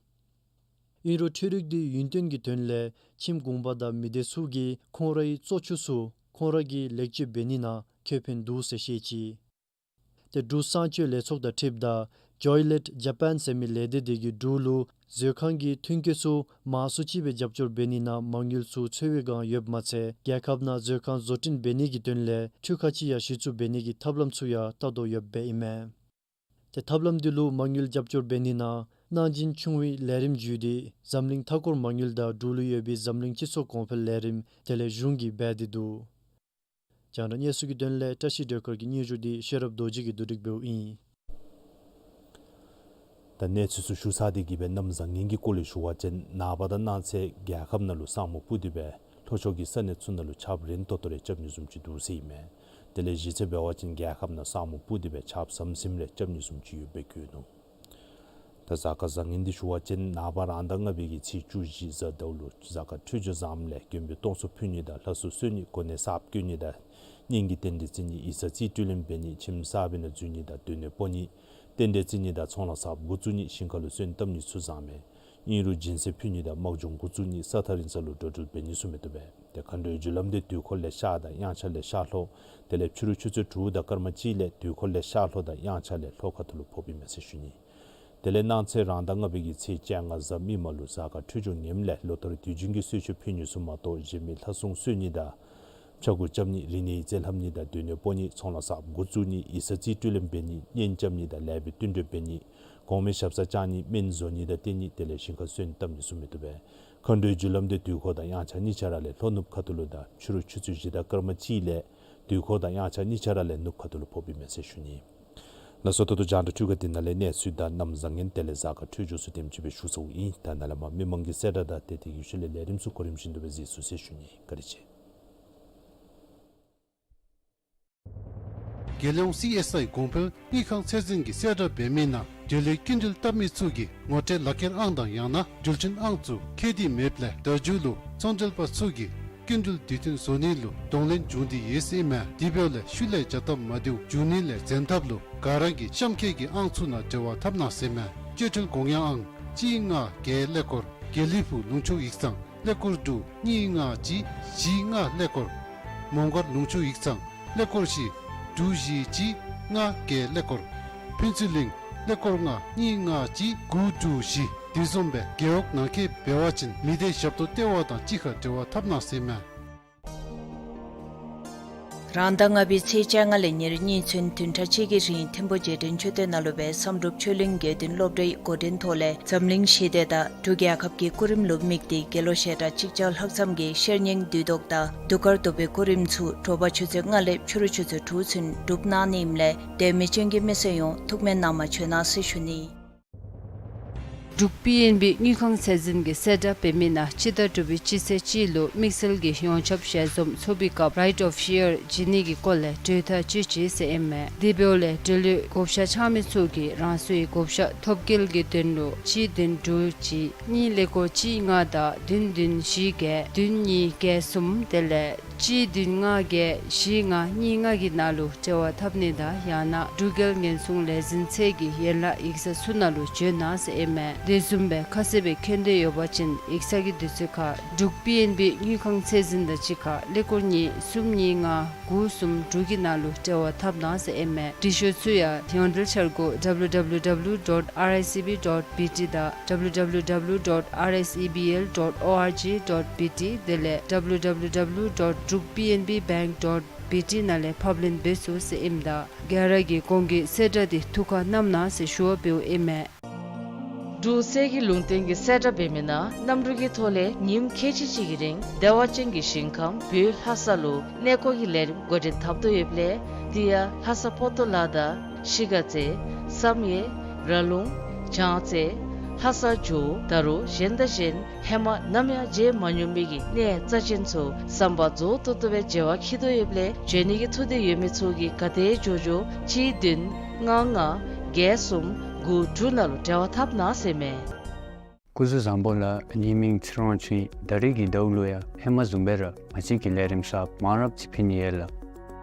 ཨིན་རུང་འཕྲུལ་རིག་འདི་ཡུན་བརྟན་གྱི་དོན་ལས་ཁྱིམ་གུང་པ་དང་མི་སྡེ་ཚུ་གིས་ཁོང་རའི་བཙོག་ཆུ་ཚུ་ཁོང་ར་གིས་ལེགས་བཅོས་འབད་ནི་ནང་ཁེ་ཕན་འདུག་ཟེར་བཤད་ཅི། ཏེ་འབྲུག་གསང་སྤྱོད་ལས་ཚོགས་དང་འཁྲིལཝ་ད་ཇོའི་ལེཊ་ཇ་པཱན་ཟེར་མི་ལས་སྡེ་དེ་གིས་འབྲུག་ལུ་མཛོད་ཁང་གི་ཐོན་སྐྱེད་ཚུ་མང་སུ་ཅིག་སྦེ་རྒྱབ་སྐྱོར་འབད་ནི་ནང་མ་དངུལ་ཚུ་འཚོལ་བའི་བསྒང་ཡོདཔ་མ་ཚད་རྒྱལ་ཁབ་ནང་མཛོད་ཁང་བཟོ་སྐྲུན་འབད་ནི་གི་དོན་ལས་འཕྲུལ་ཁང་ཅིག་ཡང་གཞི་བཙུགས་འབད་ནི་གི་ཐབས་ལམ་ཚུ་ཡང་བལྟ་དོ་ཡོདཔ་སྦེ་ཨིན་མས། ཏེ་ཐབས་ལམ་འདི་ལུ་མ་དངུལ་རྒྱབ་སྐྱོར་འབད་ནི་ནང་གནང་སྦྱིན་ཆུང་བའི་ལས་རིམ་བརྒྱུད་དེ་འཛམ་གླིང་མཐའ་འཁོར་མ་དངུལ་དང་འབྲུག་ལུ་ཡོད་པའི་འཛམ་གླིང་སྤྱི་ཚོགས་གོང་འཕེལ་ལས་རིམ་དེ་ལས་གཞུང་གིས་འབད་དེ་འདུག། རྒྱང་བསྒྲགས་གནས་ཚུལ་གྱི་དོན་ལས་བཀྲ་ཤིས་སྒྲོལ་དཀར་གྱི་སྙན་ཞུ་འདི་ཤེས་རབ་རྡོ་རྗེ་གིས་བསྡུ་སྒྲིག་འབདཝ་ཨིན། ད་གནས་ཚུལ་ཚུ་ཞུ་ཚར་ཏེ་གི་སྦེ་གནམ་བཟང་ངན་གྱི་སྐོར་ལས་ཞུ་བ་ཅིན་ནངས་པ་དང་གནངས་ཚེ་རྒྱལ་ཁབ་ནང་ལུ་ས་སྨུག་སྤུབས་ཏེ་སྦེ་ལྷོ་ཕྱོགས་ཀྱི་ས་གནས་ཚུ་ནང་ལུ་ཆརཔ་རན་ཏོག་ཏོ་རེ་རྐྱབ་ནི་བཟུམ་ཅིག་འདུག་ཟེར་ཨིན་མས། དེ་ལས་གཞེས་ཚེ་འབད་བ་ཅིན་རྒྱལ་ཁབ་ནང་ས་སྨུག་སྤུབས་ཏེ་སྦེ་ཆརཔ་ཟམ་ཟིམ་རེ་རྐྱབ་ནི་བཟུམ་ཅིག་ཡོདཔ་སྦེ་བཀོད་ནུག། ད་གཟའ་སྐར་བཟང་ངན་འདི་ཞུ་བ་ཅིན་ནངས་པ་རང་ཟླ་ལྔ་པའི་གི་ཚེས་བཅུ་བཞི་གཟའ་ཟླཝ་ལུ་གཟའ་སྐར་འཕྲོད་སྦྱོར་བཟངམ་ལས་མགོན་པོའི་སྟོང་གསོལ་ཕུལ་ནི་དང་ལྷ་གསོལ་གསོལ་ནི་གོ་གནས་གསརཔ་བསྐོ་ནི་དང་གཉེན་གྱི་རྟེན་འབྲེལ་བརྩི་ནི་ཡིག་ཚང་རྩིས་སྤྲོད་ལེན་འབད་ནི་ཁྱིམ་གསར་པའི་ནང་འཛུལ་ནི་དང་སྡོད་གནས་སྤོ་ནི་རྟེན་འབྲེལ་བརྩི་ནི་དང་ཚོང་ལཱ་གསརཔ་འགོ་བཙུགས་ནི་ཞིང་ཁ་ལུ་སོན་བཏབ་ནི་ཚུ་བཟང་མས། ཨིན་རུང་སྦྱིན་སྲེག་ཕུལ་ནི་དང་དམག་སྦྱོང་འགོ་བཙུགས་ནི་ས་ཐག་རིང་ས་ལུ་འགྲོ་འགྲུལ་འབད་ནི་ཚུ་མི་བཏུབ་པས། ཏེ་མཁའ་འགྲོའི་རྒྱུ་ལམ་འདི་དུས་འཁོར་ལས་ཤར་དང་དབྱངས་འཆར་ལས་ཤར་ལྷོ་དེ་ལས་ཕྱི་རུ་ཆུ་ཚོད་དྲུག་དང་སྐར་མ་གཅིག་ལས་དུས་འཁོར་ལས་ཤར་ལྷོ་དང་དབྱངས་འཆར་ལས་ལྷོ་ཁ་ཐུག་ལུ་ཕོགཔ་ཨིན་མས་ཟེར་ཞུ་ནི། དེ་ལས་གནངས་ཚེ་རང་ཟླ་ལྔ་པའི་གི་ཚེས་བཅོ་ལྔ་གཟའ་མིག་དམར་ལུ་གཟའ་སྐར་འཕྲོད་སྦྱོར་ངནམ་ལས་ལོ་ལྟར་དུས་རྒྱུན་གྱི་གསོལ་མཆོད་ཕུལ་ནི་ཚུ་མ་གཏོགས་གཞན་མི་ལྷ་སྲུང་གསོལ་ནི་དང་ཕྱྭ་འགུགས་རྐྱབ་ནི་རིག་གནས་ཡིག་རྩལ་ལྷབ་ནི་དང་སྡོད་གནས་སྤོ་ནི་ཚོང་ལཱ་གསརཔ་འགོ་བཙུགས་ནི་ཡིག་ཚང་རྩིས་སྤྲོད་ལེན་འབད་ནི་གཉེན་རྐྱབ་ནི་དང་ལེགས་པའི་བསྟུན་གྲོས་འབད་ནི་གོང་མའི་ཞབས་སར་བཅར་ནི་སྨན་བཟོ་ནི་དང་བསྟེན་ནི་དེ་ལས་ཞིང་ཁར་སོན་བཏབ་ནི་ཚུ་མི་བཏུབ་པས། མཁའ་འགྲོའི་རྒྱུ་ལམ་འདི་དུས་འཁོར་དང་དབྱངས་འཆར་གཉིས་ཆ་ར་ལས་ལྷོ་ནུབ་ཁ་ཐུག་ལུ་དང་ཕྱི་རུ་ཆུ་ཚོད་བཞི་དང་སྐར་མ་གཅིག་ལས་དུས་འཁོར་དང་དབྱངས་འཆར་གཉིས་ཆ་ར་ལས་ནུབ་ཁ་ཐུག་ལུ་ཕོགཔ་ཨིན་མས་ཟེར་ཞུ་ནི། ལགས་སོ། ད་ལྟོ་རྒྱང་བསྒྲགས་འཕྲུལ་ཁང་འདི་ནང་ལས་གནས་ཚུལ་དང་གནམ་བཟང་ངན་དེ་ལས་གཟའ་སྐར་འཕྲོད་སྦྱོར་ཚུ་དེམ་ཅིག་སྦེ་ཞུ་ཚརཝ་ཨིན། ད་ནཱ་ལས་མར་མི་མང་གི་གསལ་བསྒྲགས་དང་དེ་དེ་གི་ཤུལ་ལས་ལས་རིམ་ཚུ་གོ་རིམ་བཞིན་དུ་སྦེ་གཟིགས་ཚུགས་ཟེར་ཞུ་ནི། བཀའ་དྲིན་ཆེ། རྒྱལ་ཡོངས་སི་ཨེསི་ཨའི་གོང་འཕེལ་དངུལ་ཁང་ཚད་འཛིན་གྱིས་གསལ་བསྒྲགས་འབད་མི་ནང་འབྲེལ་ཡོད་སྐྱིན་འགྲུལ་བཏབ་མི་ཚུ་གིས་ངོ་སྤྲོད་ལག་ཁྱེར་ཨང་དང་ཡང་ན་འགྲུལ་འཕྲིན་ཨང་ཚུ་ཁེ་དེ་མེདཔ་ལས་བརྡ་བརྒྱུད་ལུ་ཚོང་འབྲེལ་པ་ཚུ་གིས་སྐྱིན་འགྲུལ་དུས་མཐུན་བཟོ་ནི་ལུ་གདོང་ལེན་འབྱུང་སྟེ་ཡོད་ཟེར་ཨིན་མས། དེ་འབདཝ་ལས་ཤུལ་ལས་བྱ་ཐབས་མ་བདེཝ་འབྱུང་ནི་ལས་འཛེམ་ཐབས་ལུ་ག་ར་གིས་གཤམ་འཁོད་ཀྱི་ཨང་ཚུ་ནང་འབྲེལ་བ་འཐབ་གནང་ཟེར་ཨིན་མས། སྤྱོད་འཕྲུལ་དགོངས་ཡངས་ཨང་གཅིག་ལྔ་བརྒྱད་ཀླད་ཀོར། དགེ་ལེགས་ཕུག་ལུང་ཕྱོགས་ཡིག་ཚང་ཀླད་ཀོར་དྲུག་གཉིས་ལྔ་གཅིག་བཞི་ལྔ་ཀླད་ཀོར། མོང་སྒར་ལུང་ཕྱོགས་ཡིག་ཚང་ཀླད་ཀོར་བཞི་དྲུག་བཞི་གཅིག་ལྔ་བརྒྱད་ཀླད་ཀོར། ཕུན་ཚོགས་གླིང་ཀླད་ཀོར་ལྔ་གཉིས་ལྔ་གཅིག་དགུ་དྲུག་བཞི། དེ་བཟུམ་སྦེ་རྒེད་འོག་ནང་འཁོད་འབད་བ་ཅིན་མི་སྡེ་ཞབས་ཏོག་ལྟེ་བ་དང་གཅིག་ཁར་འབྲེལ་བ་འཐབ་གནང་ཟེར་ཨིན་མས། རང་ཟླ་ལྔ་པའི་ཚེས་བཅོ་ལྔ་ལས་ཉེར་གཉིས་ཚུན་བདུན་ཕྲག་གཅིག་གི་རིང་ཐིམ་ཕུ་རྗེས་དྲན་མཆོད་རྟེན་ནང་ལུ་སྦེ་བསམ་གྲུབ་ཆོས་གླིང་དགེ་འདུན་སློབ་གྲྭའི་འགོ་འདྲེན་ཐོག་ལས་འཛམ་གླིང་ཞི་བདེ་དང་འབྲུག་རྒྱལ་ཁབ་ཀྱི་སྐུ་རིམ་ལུ་དམིགས་ཏེ་དགེ་སློང་ཞལ་གྲངས་གཅིག་བརྒྱ་ལྷག་ཙམ་གྱིས་ཤེར་སྙིང་བདུད་བཟློག་དང་གདུགས་དཀར་གདུག་པའི་སྐུ་རིམ་ཚུ་དྲོ་པ་ཆུ་ཚོད་ལྔ་ལས་ཕྱི་རུ་ཆུ་ཚོད་དྲུག་ཚུན་སྒྲུབ་གནང་ནི་ཨིནམ་ལས་དད་མོས་ཅན་གྱི་མི་སེར་ཡོངས་ཐུགས་སྨོན་གནང་མ་བྱོན་གནང་ཟེར་ཞུ་ནི། འབྲུག་པི་ཨེན་བི་དངུལ་ཁང་ཚད་འཛིན་གྱིས་གསལ་བསྒྲགས་འབད་མི་ནང་སྤྱི་ཟླ་དྲུག་པའི་སྤྱི་ཚེས་གཅིག་ལུ་དམིགས་བསལ་གྱི་ཡོངས་ཁྱབ་ཞལ་འཛོམས་ཚོགས་པའི་སྐབས་Right of Share བྱིན་ནི་གི་སྐོར་ལས་གྲོས་ཐག་བཅད་ཅི་ཟེར་ཨིན་མས། དེ་འབདཝ་ལས་འབྲེལ་ཡོད་བགོ་བཤའ་འཆང་མི་ཚུ་གིས་རང་སོའི་བགོ་བཤའ་ཐོབ་སྐལ་གྱི་དོན་ལུ་གཅིག་བདུན་དྲུག་གཅིག་གཉིས་ཀླད་ཀོར་གཅིག་ལྔ་དང་བདུན་བདུན་བཞི་བརྒྱད་བདུན་གཉིས་བརྒྱད་གསུམ་དེ་ལས་གཅིག་བདུན་ལྔ་བརྒྱད་བཞི་ལྔ་གཉིས་ལྔ་གི་ནང་ལུ་འབྲེལ་བ་འཐབ་ནི་དང་ཡང་ན་འབྲུག་རྒྱལ་ཉེན་སྲུང་ལས་འཛིན་ཚད་ཀྱི་ཡན་ལག་ཡིག་ཚང་ཚུ་ནང་ལུ་བྱོན་གནང་ཟེར་ཨིན་མས། དེ་བཟུམ་སྦེ་ཁ་གསལ་སྦེ་མཁྱེན་འདོད་ཡོད་པ་ཅིན་ཡིག་ཚང་གི་དུས་ཚོད་ཁར་འབྲུག་པི་ཨེན་བི་དངུལ་ཁང་ཚད་འཛིན་དང་གཅིག་ཁར་ཀླད་ཀོར་གཉིས་གསུམ་གཉིས་ལྔ་དགུ་གསུམ་དྲུག་གི་ནང་ལུ་འབྲེལ་བ་འཐབ་གནང་ཟེར་ཨིན་མས། འབྲི་ཤོག་ཚུ་ཡང་ཡོངས་འབྲེལ་འཆར་སྒོ་W W W dot R I C B dot B T དང་W W W dot R I C B L dot org dot B T དེ་ལས་W W W dot druk P N B bank dot B T ནང་ལས་ཕབ་ལེན་འབད་ཚུགས་ཟེར་ཨིནམ་ད་ག་ར་གིས་གོང་གི་གསལ་བསྒྲགས་འདི་ཐུགས་ཁར་བསྣམ་གནང་ཟེར་ཞུ་བ་འབདཝ་ཨིན་མས། འབྲུག་གསེར་གྱི་ལུང་བསྟན་གྱིས་གསལ་བསྒྲགས་འབད་མི་ནང་གནམ་གྲུ་གི་ཐོག་ལས་ཉིནམ་ཁལ་གཅིག་གཅིག་གི་རིང་བདེ་བ་ཅན་གྱི་ཞིང་ཁམས་བོད་ལྷ་ས་ལུ་གནས་སྐོར་གྱི་ལས་རིམ་འགོ་འདྲེན་འཐབ་དོ་ཡོདཔ་ལས་དེ་ཡང་ལྷ་ས་ཕོ་ཏོ་ལ་དྭགས་གཞིས་ཀ་རྩེ་བསམ་ཡས་ར་ལུང་བྱང་རྩེ་ལྷ་ས་ཇོ་བོ་ད་རུང་གཞན་དང་གཞན་ཧེ་མ་ནམ་ཡང་མཇལ་མ་མྱོང་མི་གི་གནས་རྩ་ཅན་ཚུ་བསམ་པ་རྫོགས་ཏོག་ཏོ་སྦེ་མཇལ་བར་འཁྱིད་དོ་ཡོདཔ་ལས་བྱོན་ནི་གི་ཐུགས་འདོད་ཡོད་མི་ཚུ་གིས་ག་དེ་མགྱོགས་མགྱོགས་གཅིག་བདུན་ལྔ་ལྔ་བརྒྱད་གསུམ་དགུ་དྲུག་ནང་ལུ་འབྲེལ་བ་འཐབ་གནང་ཟེར་མས། སྐུ་གཟུགས་བཟང་པོ་ལགས། ངེའི་མིང་ཚེ་རིང་ཆོས་དབྱིངས། ད་རེས་ཀྱི་ཟླཝ་ལུ་ཡང་ཧེ་མ་བཟུམ་སྦེ་ར་ང་བཅས་ཀྱི་ལས་རིམ་གསརཔ་མང་རབས་ཅིག་ཕུལ་ནི་ཡོད་ལགས།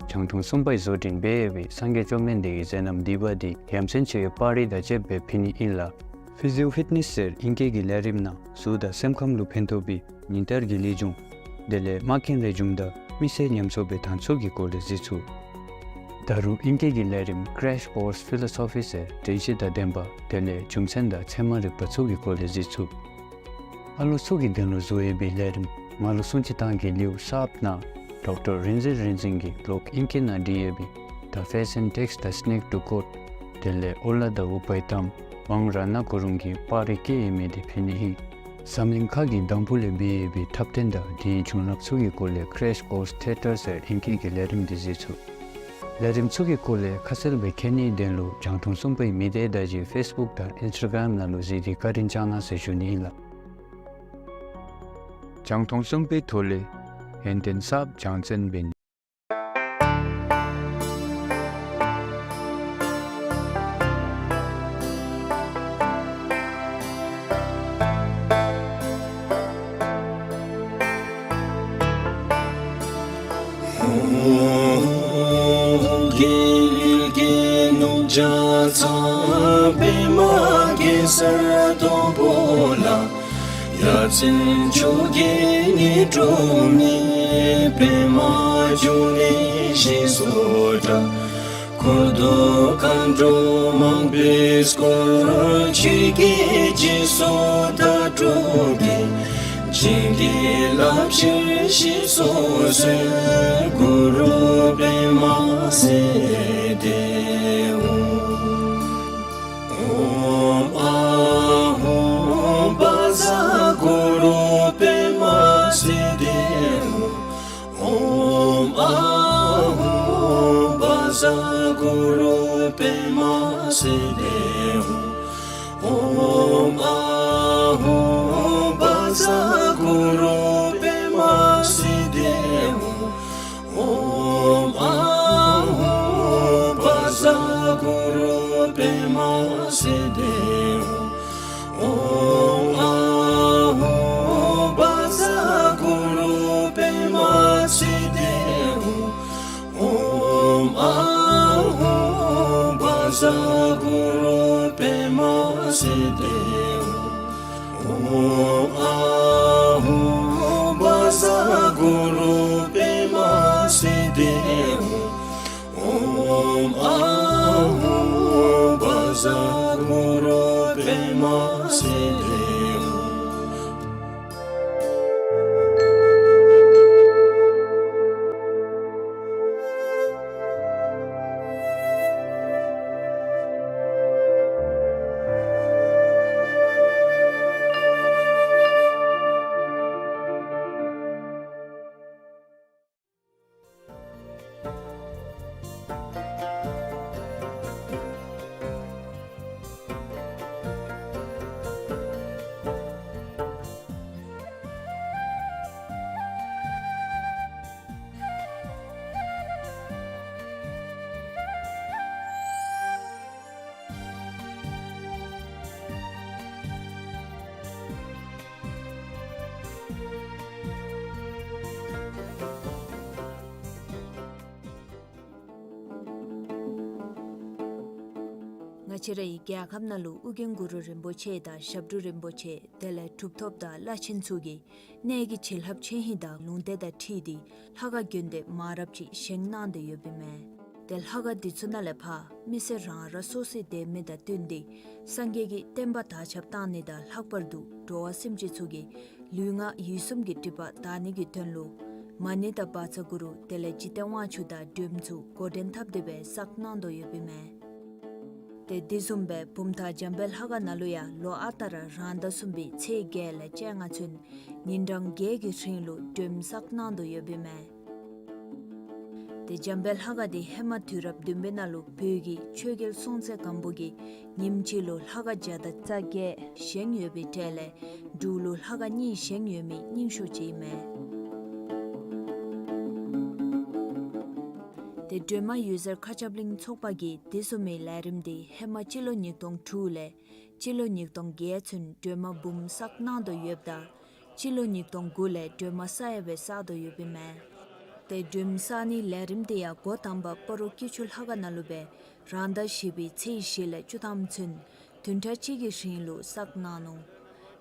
རྒྱང་མཐོང་གསུམ་པའི་བཟོ་སྐྲུན་འབད་ཡོད་པའི་སངས་རྒྱས་བཅོམ་ལྡན་འདས་ཀྱི་མཛད་རྣམ་བསྡུས་པ་འདི་ཡ་མཚན་ཆེ་བའི་པར་རིས་དང་བཅསཔ་སྦེ་ཕུལ་ནི་ཨིན་ལགས། Physio Fitness ཟེར་ཨིང་སྐད་ཀྱི་ལས་རིམ་ནང་གཟུགས་དང་སེམས་ཁམས་ལུ་ཕན་ཐོགས་པའི་ཉིན་ལྟར་གྱི་ལེགས་བྱུང་དེ་ལས་མ་རྐྱེན་རེ་བྱུངམ་ད་མི་སེར་ཉམས་གསོ་འབད་ཐངས་ཚུ་གི་སྐོར་ལས་གཟིགས་ཚུགས། ད་རུང་ཨིང་སྐད་ཀྱི་ལས་རིམ་Crash Course Philosophy ཟེར་དྲན་ཤེས་དང་ལྡན་པ་དེ་ལས་རྒྱུ་མཚན་དང་ཚད་མ་རིག་པ་ཚུ་གི་སྐོར་ལས་གཟིགས་ཚུགས། ཨ་ལོ་ཚུ་གི་དོན་ལུ་བཟོ་ཡོད་པའི་ལས་རིམ་ང་ལུ་སྲུང་བརྩི་གཏང་གེ་ལེའུ་གསརཔ་ནང་ཌོག་ཊར་རིག་འཛིན་རིག་འཛིན་གྱིས་ལོག་ཨིང་སྐད་ནང་བྲིས་ཡོད་པའི་The Fashion Text, The Snake to Quote དེ་ལས་ཨོ་ལ་དང་ཨུ་པའི་གཏམ་དབང་རཏྣ་གུ་རུང་གི་པར་རིས་བཀོད་ཡོད་མི་འདི་ཕུལ་ནི་ཨིན། འཛམ་གླིང་ཁ་གི་འདམ་བུ་ལས་འབད་ཡོད་པའི་འཁྲབ་སྟོན་དང་དེའི་བྱུང་རབས་ཚུ་གི་སྐོར་ལས་Crash Course Theatre ཟེར་ཨིང་སྐད་ཀྱི་ལས་རིམ་འདི་གཟིགས་ཚུགས། ལས་རིམ་ཚུ་གི་སྐོར་ལས་ཁ་གསལ་སྦེ་མཁྱེན་ནིའི་དོན་ལུ་རྒྱང་མཐོང་གསུམ་པའི་མི་སྡེ་བརྡ་བརྒྱུད་Facebook དང་Instagram ནང་ལུ་གཟིགས་ཏེ་བཀའ་དྲིན་བསྐྱང་གནང་ཟེར་ཞུ་ནི་ཨིན་ལགས། རྒྱང་མཐོང་གསུམ་པའི་ཐོག་ལས་ཡོན་ཏན་གསརཔ་སྦྱང་བརྩོན་འབད་ནི། རྒྱལ་གྱི་ནུབ་བྱང་ཚང་པདྨ་གེ་སར་སྡོང་པོ་ལ། ཡ་མཚན་མཆོག་གི་ཉི་སྒྲོན་མེ། པདྨ་འབྱུང་གནས་ཞེས་སུ་གྲགས། འཁོར་དུ་མཁའ་འགྲོ་མང་པོས་བསྐོར། ཆོས་ཀྱི་རྗེས་སུ་བདག་སྒྲུབ་ཀྱིས། བྱིན་གྱིས་བརླབ་ཕྱིར་གཤེགས་སུ་གསོལ། གུ་རུ་པདྨ་སིདྡྷི་ཧཱུྃ། ཨོཾ་ཨཱཿཧཱུྃ་བཛྲ་གུ་རུ་པདྨ་སིདྡྷི་ཧཱུྃ། ཨོཾ་ཨཱཿཧཱུྃ་བཛྲ་གུ་རུ་པདྨ་སིདྡྷི་ཧཱུྃ། ཨོཾ་ཨཱཿཧཱུྃ་བཛྲ་གུ་རུ་པདྨ་སིདྡྷི་ཧཱུྃ། ཨོཾ་ཨཱཿཧཱུྃ་ གུ་རུ་པདྨ་སིདྡྷི་ཧཱུྃ། ཨོཾ་ཨཱཿཧཱུྃ་བཛྲ་གུ་རུ་པདྨ་སིདྡྷི་ཧཱུྃ། ཨོཾ་ཨཱཿཧཱུྃ་བཛྲ་གུ་རུ་པདྨ་སིདྡྷི་ཧཱུྃ། ཨོཾ་ཨཱཿཧཱུྃ་བཛྲ་གུ་རུ་པདྨ་སིདྡྷི་ཧཱུྃ། ཨོཾ་ཨཱཿཧཱུྃ་བཛྲ་གུ་རུ་པདྨ་སིདྡྷི་ཧཱུྃ། ང་བཅས་རའི་རྒྱལ་ཁབ་ནང་ལུ་ཨོ་རྒྱན་གུ་རུ་རིན་པོ་ཆེ་དང་ཞབས་དྲུང་རིན་པོ་ཆེ་དེ་ལས་གྲུབ་ཐོབ་དང་བླ་ཆེན་ཚུ་གིས་གནས་ཀྱི་བྱིན་རླབས་ཆེ་ཧིང་དང་ལུང་བསྟན་དང་འཁྲིལ་ཏེ་ལྷ་ཁང་དགོན་སྡེ་མང་རབས་ཅིག་བཞེངས་གནང་སྟེ་ཡོདཔ་ཨིན་མས། ཏེ་ལྷ་ཁང་འདི་ཚུ་ནང་ལས་ཕར་མི་སེར་རང་རང་སོ་སོའི་དད་མོས་དང་བསྟུན་ཏེ་སངས་རྒྱས་ཀྱི་བསྟན་པ་དར་ཁྱབ་གཏང་ནི་དང་ལྷག་པར་དུ་འགྲོ་བ་སེམས་ཅན་ཚུ་གི་ལུས་ངག་ཡིད་གསུམ་གྱི་སྒྲིབ་པ་དག་ནི་གི་དོན་ལུ་མ་ཎི་དང་བཛྲ་གུ་རུ་དེ་ལས་འཇིག་རྟེན་དབང་ཕྱུག་དང་སྒྲོལ་མ་ཚུ་འགོ་འདྲེན་འཐབ་སྟེ་སྦེ་བསགས་གནང་དོ་ཡོདཔ་ཨིན་མས། ཏེ་དེ་བཟུམ་སྦེ་བུམ་ཐང་འཇམ་དཔལ་ལྷ་ཁང་ནང་ལུ་ཡང་ལོ་ཨ་རྟག་ར་རང་ཟླ་གསུམ་པའི་ཚེས་བརྒྱད་ལས་བཅོ་ལྔ་ཚུན་ཉིན་གྲངས་བརྒྱད་ཀྱི་རིང་ལུ་སྒྲོལ་མ་བསགས་གནང་དོ་ཡོདཔ་ཨིན་མས། ཏེ་འཇམ་དཔལ་ལྷ་ཁང་འདི་ཧེ་མ་དུས་རབས་བདུན་པའི་ནང་ལུ་བོད་ཀྱི་ཆོས་རྒྱལ་སྲོང་བཙན་སྒམ་པོ་གིས་ཉིནམ་གཅིག་ལུ་ལྷ་ཁང་བརྒྱ་དང་རྩ་བརྒྱད་བཞེངས་ཡོད་པའི་གྲས་ལས་འབྲུག་ལུ་ལྷ་ཁང་གཉིས་བཞེངས་ཡོད་མི་རྙིང་ཤོས་ཅིག་ཨིན་མས། ཏེ་སྒྲོལ་མ་འོད་ཟེར་མཁའ་ཁྱབ་གླིང་ཚོགས་པ་གིས་དེ་བཟུམ་མའི་ལས་རིམ་འདི་ཧེ་མ་སྤྱི་ལོ་ཉིས་སྟོང་དྲུག་ལས་སྤྱི་ལོ་ཉིས་སྟོང་བརྒྱད་ཚུན་སྒྲོལ་མ་འབུམ་བསགས་གནང་དོ་ཡོདཔ་ད་སྤྱི་ལོ་ཉིས་སྟོང་དགུ་ལས་སྒྲོལ་མ་ས་ཡ་སྦེ་བསགས་དོ་ཡོདཔ་ཨིན་མས། ཏེ་སྒྲོལ་མ་བསགས་ནིའི་ལས་རིམ་འདི་ཡང་འགོ་དང་པ་སྤ་རོ་སྐྱིད་ཆུ་ལྷ་ཁང་ནང་ལུ་སྦེ་རང་ཟླ་བཞི་པའི་ཚེས་བཞི་ལས་བཅུ་ཐམ་ཚུན་བདུན་ཕྲག་གཅིག་གི་རིང་ལུ་བསགས་གནང་ནུག།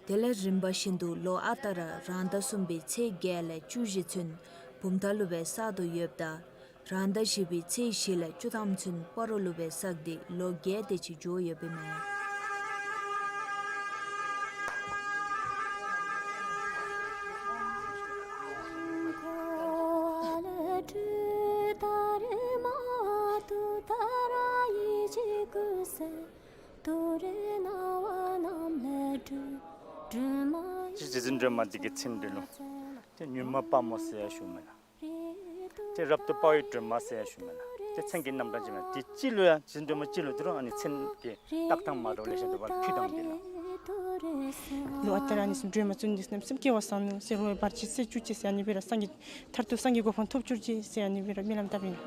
དེ་ལས་རིམ་པ་བཞིན་དུ་ལོ་ཨ་རྟག་ར་རང་ཟླ་གསུམ་པའི་ཚེས་བརྒྱད་ལས་བཅུ་བཞི་ཚུན་བུམ་ཐང་ལུ་སྦེ་བསགས་དོ་ཡོདཔ་ད་རང་ཟླ་བཞི་པའི་ཚེས་བཞི་ལས་བཅུ་ཐམ་ཚུན་སྤ་རོ་ལུ་སྦེ་བསགས་ཏེ་ལོ་བརྒྱད་དེ་ཅིག་འགྱོ་ཡོདཔ་ཨིན་མས། སྤྱིར་རྗེ་བཙུན་སྒྲོལ་མ་འདི་གི་མཚན་འདི་ལུ་ཏེ་མྱུར་མ་དཔའ་མོ་ཟེར་ཡང་ཞུཝ་མེན་ན། ཏེ་རབ་ཏུ་དཔའ་བའི་སྒྲོལ་མ་ཟེར་ཡང་ཞུཝ་མེན་ན། ཏེ་མཚན་གྱི་རྣམ་གྲངས་ཅིག་མེན་ན། ཏེ་སྤྱི་ལོ་ཡང་རྗེ་བཙུན་སྒྲོལ་མ་སྤྱི་ལོ་འདི་རུང་ཨ་ནི་མཚན་གྱི་བཏགས་ཐངས་མ་འདྲཝ་ལེ་ཤ་འདུག་པ་ཕུད་ཐངས་འདི་ལགས། ལོ་ཨ་རྟག་ར་ཨ་ནི་བཟུམ་སྒྲོལ་མ་བཙུན་འདི་བསོད་ནམས་སེམས་བསྐྱེད་བ་བཟང་ནུག་ཟེར་རུང་བར་ཆད་སེལ་བཅུག་ཅིག་ཟེར་ཨ་ནི་སྦེ་ར་སངས་རྒྱས་མཐར་ཐུག་སངས་རྒྱས་གོ་འཕང་ཐོབ་གྱུར་ཅིག་ཟེར་ཨ་ནི་སྦེ་ར་སྨོན་ལམ་བཏབ་ཨིན།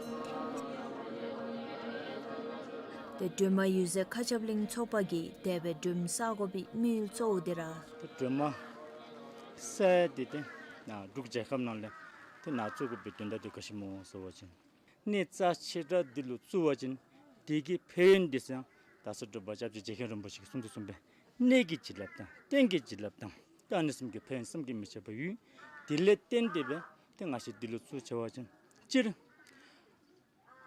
ཏེ་སྒྲོལ་མ་འོད་ཟེར་མཁའ་ཁྱབ་གླིང་ཚོགས་པ་གིས་དེ་སྦེ་སྒྲོལ་མ་བསགས་དགོ་པའི་དམིགས་ཡུལ་གཙོ་བོ་འདི་ར་ཏེ་སྒྲོལ་མ་བསགས་ཡ་འདི་ཏེ་ནཱ་འབྲུག་རྒྱལ་ཁབ་ནང་ལས་ཏེ་ནཱ་བཙུགས་དགོ་པའི་དོན་དག་འདི་ག་ཅི་སྨོ་ཟེར་བ་ཅིན་གནས་རྩ་ཆེ་དྲགས་འདི་ལུ་བཙུགས་པ་ཅིན་དེ་གི་ཕན་ཡོན་འདི་ཚུ་ཡང་ད་ལྟོ་དྲོ་པ་སྐྱབས་རྗེ་རྗེ་མཁན་རིན་པོ་ཆེ་གིས་གསུངས་དོ་བཟུམ་སྦེ་གནས་ཀྱི་བྱིན་རླབས་དང་རྟེན་གྱི་བྱིན་རླབས་དང་ད་ཨ་ནི་གསུམ་གྱི་ཕན་ཡོན་བསམ་གྱིས་མི་ཁྱབ་པ་ཡོད། དེ་ལས་བརྟེན་ཏེ་སྦེ་ཏེ་ང་བཅས་འདི་ལུ་བཙུགས་ཆེ་བ་ཅིན་སྤྱིར་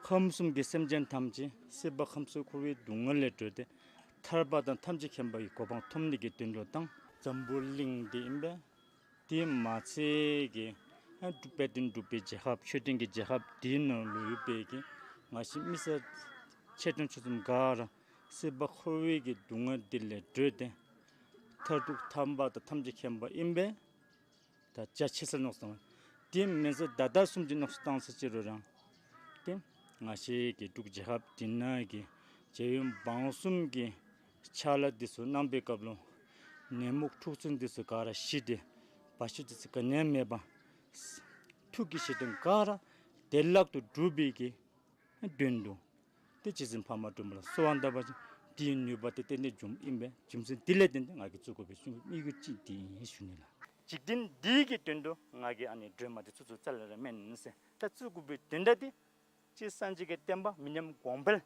ཁམས་གསུམ་གྱི་སེམས་ཅན་ཐམས་ཅད་སྲིད་པ་ཁམས་གསུམ་འཁོར་བའི་སྡུག་བསྔལ་ལས་གྲོལ་ཏེ་ཐར་པ་དང་ཐམས་ཅད་མཁྱེན་པ་གི་གོ་འཕང་ཐོབ་ནི་གི་དོན་ལུ་དང་འཛམ་བུ་གླིང་འདི་ཨིན་པས། དེ་མ་ཚད་ཀྱི་ཨ་དཔལ་ལྡན་འབྲུག་པའི་རྒྱལ་ཁབ་ཆོས་ལྡན་གྱི་རྒྱལ་ཁབ་འདི་ནང་ལུ་ཡོད་པའི་གི་ང་བཅས་མི་སེར་ཆེ་ཆུང་ཆུང་གསུམ་ག་ར་སྲིད་པ་འཁོར་བའི་གི་སྡུག་བསྔལ་འདི་ལས་གྲོལ་ཏེ་མཐར་ཐུག་ཐར་པ་དང་ཐམས་ཅད་མཁྱེན་པ་ཨིན་པས། ད་རྒྱ་ཆེ་ས་ནོག་སོང་། དེ་མེན་ཟེར་ད་ལྟ་བཟུམ་ཅིག་ནོག་སོང་བཏང་ས་ཅིག་རུང་ར་ཏེ་ང་བཅས་ཀྱི་འབྲུག་རྒྱལ་ཁབ་འདི་ནང་གི་རྒྱལ་ཡོངས་འབངས་གསུམ་གྱི་ཕྱག་ལཱ་འདི་ཚུ་གནང་པའི་སྐབས་ལུ་ནད་མུག་འཁྲུག་རྩོད་འདི་ཚུ་ག་ར་ཞི་སྟེ་བར་ཆད་འདི་ཚུ་ག་ནི་ཡང་མེད་པར་ཐུགས་ཀྱི་བཞེད་དོན་ག་ར་བདེ་བླག་ཏུ་འགྲུབ་པའི་གི་དོན་དུ་ ཏེ་རྗེ་བཙུན་འཕགས་མ་སྒྲོལ་མ་ལུ་གསོལ་བ་བཏབ་པ་ཅིན་དེའི་ནུས་པ་དེ་ཏན་ཏན་འབྱུངམ་ཨིན་པས། རྒྱུ་མཚན་དེ་ལས་བརྟེན་ཏེ་ང་གིས་བཙུགས་དགོ་པའི་དམིགས་ཡུལ་ཅིག་འདི་ཨིན་ཞུ་ནི་ལགས། འཇིག་རྟེན་འདི་གི་དོན་དུ་ང་གིས་ཨ་ནི་སྒྲོལ་མ་འདི་བཙུགས་བཙུགས་རྩ་ལས་ར་མེན་ཟེར། ད་བཙུགས་དགོ་པའི་དོན་དག་འདི་སྤྱིར་སངས་རྒྱས་ཀྱི་བསྟན་པ་མི་ཉམས་གོང་འཕེལ་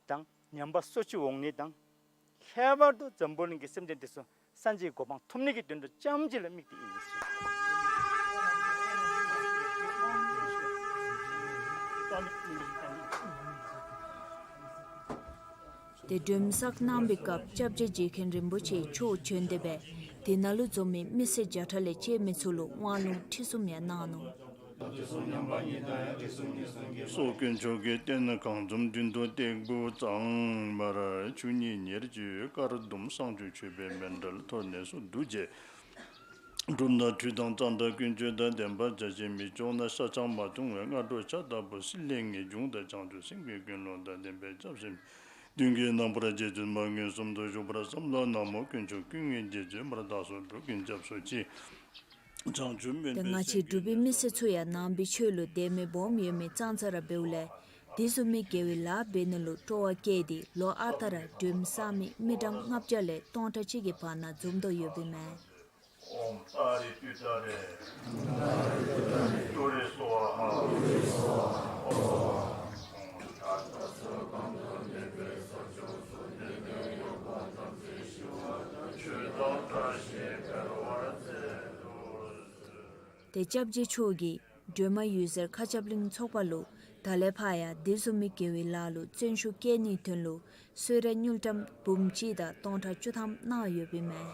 དང་ཉམས་པ་སོར་ཆུད་འོང་ནི་དང་། ཁྱད་པར་དུ་འཛམ་བུ་གླིང་གི་སེམས་ཅན་དེ་ཚུ་སངས་རྒྱས་གོ་འཕང་ཐོབ་ནི་གི་དོན་དུ་རྐྱངམ་གཅིག་ལུ་དམིགས་ཏེ་ཨིན་ཟེར། ཏེ་སྒྲོལམ་བསགས་གནང་བའི་སྐབས་སྐྱབས་རྗེ་རྗེ་མཁན་རིན་པོ་ཆེ་མཆོག་བྱོན་ཏེ་སྦེ་དེ་ནང་ལུ་འཛོམས་མི་མི་སེར་བརྒྱ་ཕྲག་ལས་བཅད་མི་ཚུ་ལུ་དབང་ལུང་ཁྲིད་གསུམ་ཡང་གནང་ནུག། སོགས་དཀོན་མཆོག་གི་རྟེན་གང་འཛོམས་མདུན་དུ་སྟེགས་བུ་གཙང་མར་ཆུ་གཉིས་ཉེར་གཅིག་དཀར་ཟླུམ་བསང་མཆོད་མཆོད་པའི་མཎྜལ་ཐོག་ནས་སུ་འདུ་བྱས། སྒྲུབ་ན་ཁྲུས་དང་གཙང་སྦྲ་ཀུན་སྤྱོད་དང་བདེན་པ་བྱ་བྱེད་མི་ལྕོགས་ན་ཤ་ཆང་མ་འཐུང་བའི་སྔ་དྲོ་ཇ་ལྟ་བུ་སྲིད་ལས་ངེས་འབྱུང་དང་བྱང་ཆུབ་སེམས་ཀྱི་ཀུན་སློང་དང་ལྡན་པའི་སྐྱབས་སེམས་མདུན་གྱི་རྣམ་པར་རྗེ་བཙུན་མ་མངོན་སུམ་དུ་བཞུགས་པར་བསམ་ལ་ན་མོ། དཀོན་མཆོག་ཀུན་དངོས་རྗེ་བཙུན་མར་བདག་སོགས་སྒྲུབ་ཀྱིན་སྐྱབས་སུ་མཆི། བྱང་ཆུབ་སྨོན་ཏེ་པའི་ང་བཅས་སེམས་འབྲུག་པའི་མི་སེར་ཚུ་ཡང་ནང་པའི་ཆོས་ལུ་དད་མོས་སྦོམ་ཡོད་མི་ཙང་ཙ་ར་འབདཝ་ལས་དེ་བཟུམ་མའི་དགེ་བའི་ལཱ་འབད་ནི་ལུ་སྤྲོ་བ་བསྐྱེད་དེ་ལོ་ཨ་རྟག་ར་སྒྲོལམ་བསགས་མི་མི་གྲངས་ལྔ་བརྒྱ་ལས་སྟོང་ཕྲག་གཅིག་གི་བར་ན་འཛོམས་དོ་ཡོདཔ་ཨིན་མས། ཨོཾ་ཏཱ་རེ་ཏུཏྟཱ་རེ་ཏུ་རེ་སྭཱ་ཧཱ། ཏེ་སྐྱབས་རྗེ་མཆོག་གིས་སྒྲོལ་མ་འོད་ཟེར་མཁའ་ཁྱབ་གླིང་ཚོགས་པ་ལུ་ད་ལས་ཕར་ཡང་དེ་བཟུམ་མའི་དགེ་བའི་ལཱ་ལུ་བརྩོན་ཤུགས་བསྐྱེད་ནིའི་དོན་ལུ་གསོལ་རས་དངུལ་ཀྲམ་འབུམ་གཅིག་དང་སྟོང་ཕྲག་བཅུ་ཐམ་གནང་ཡོདཔ་ཨིན་མས།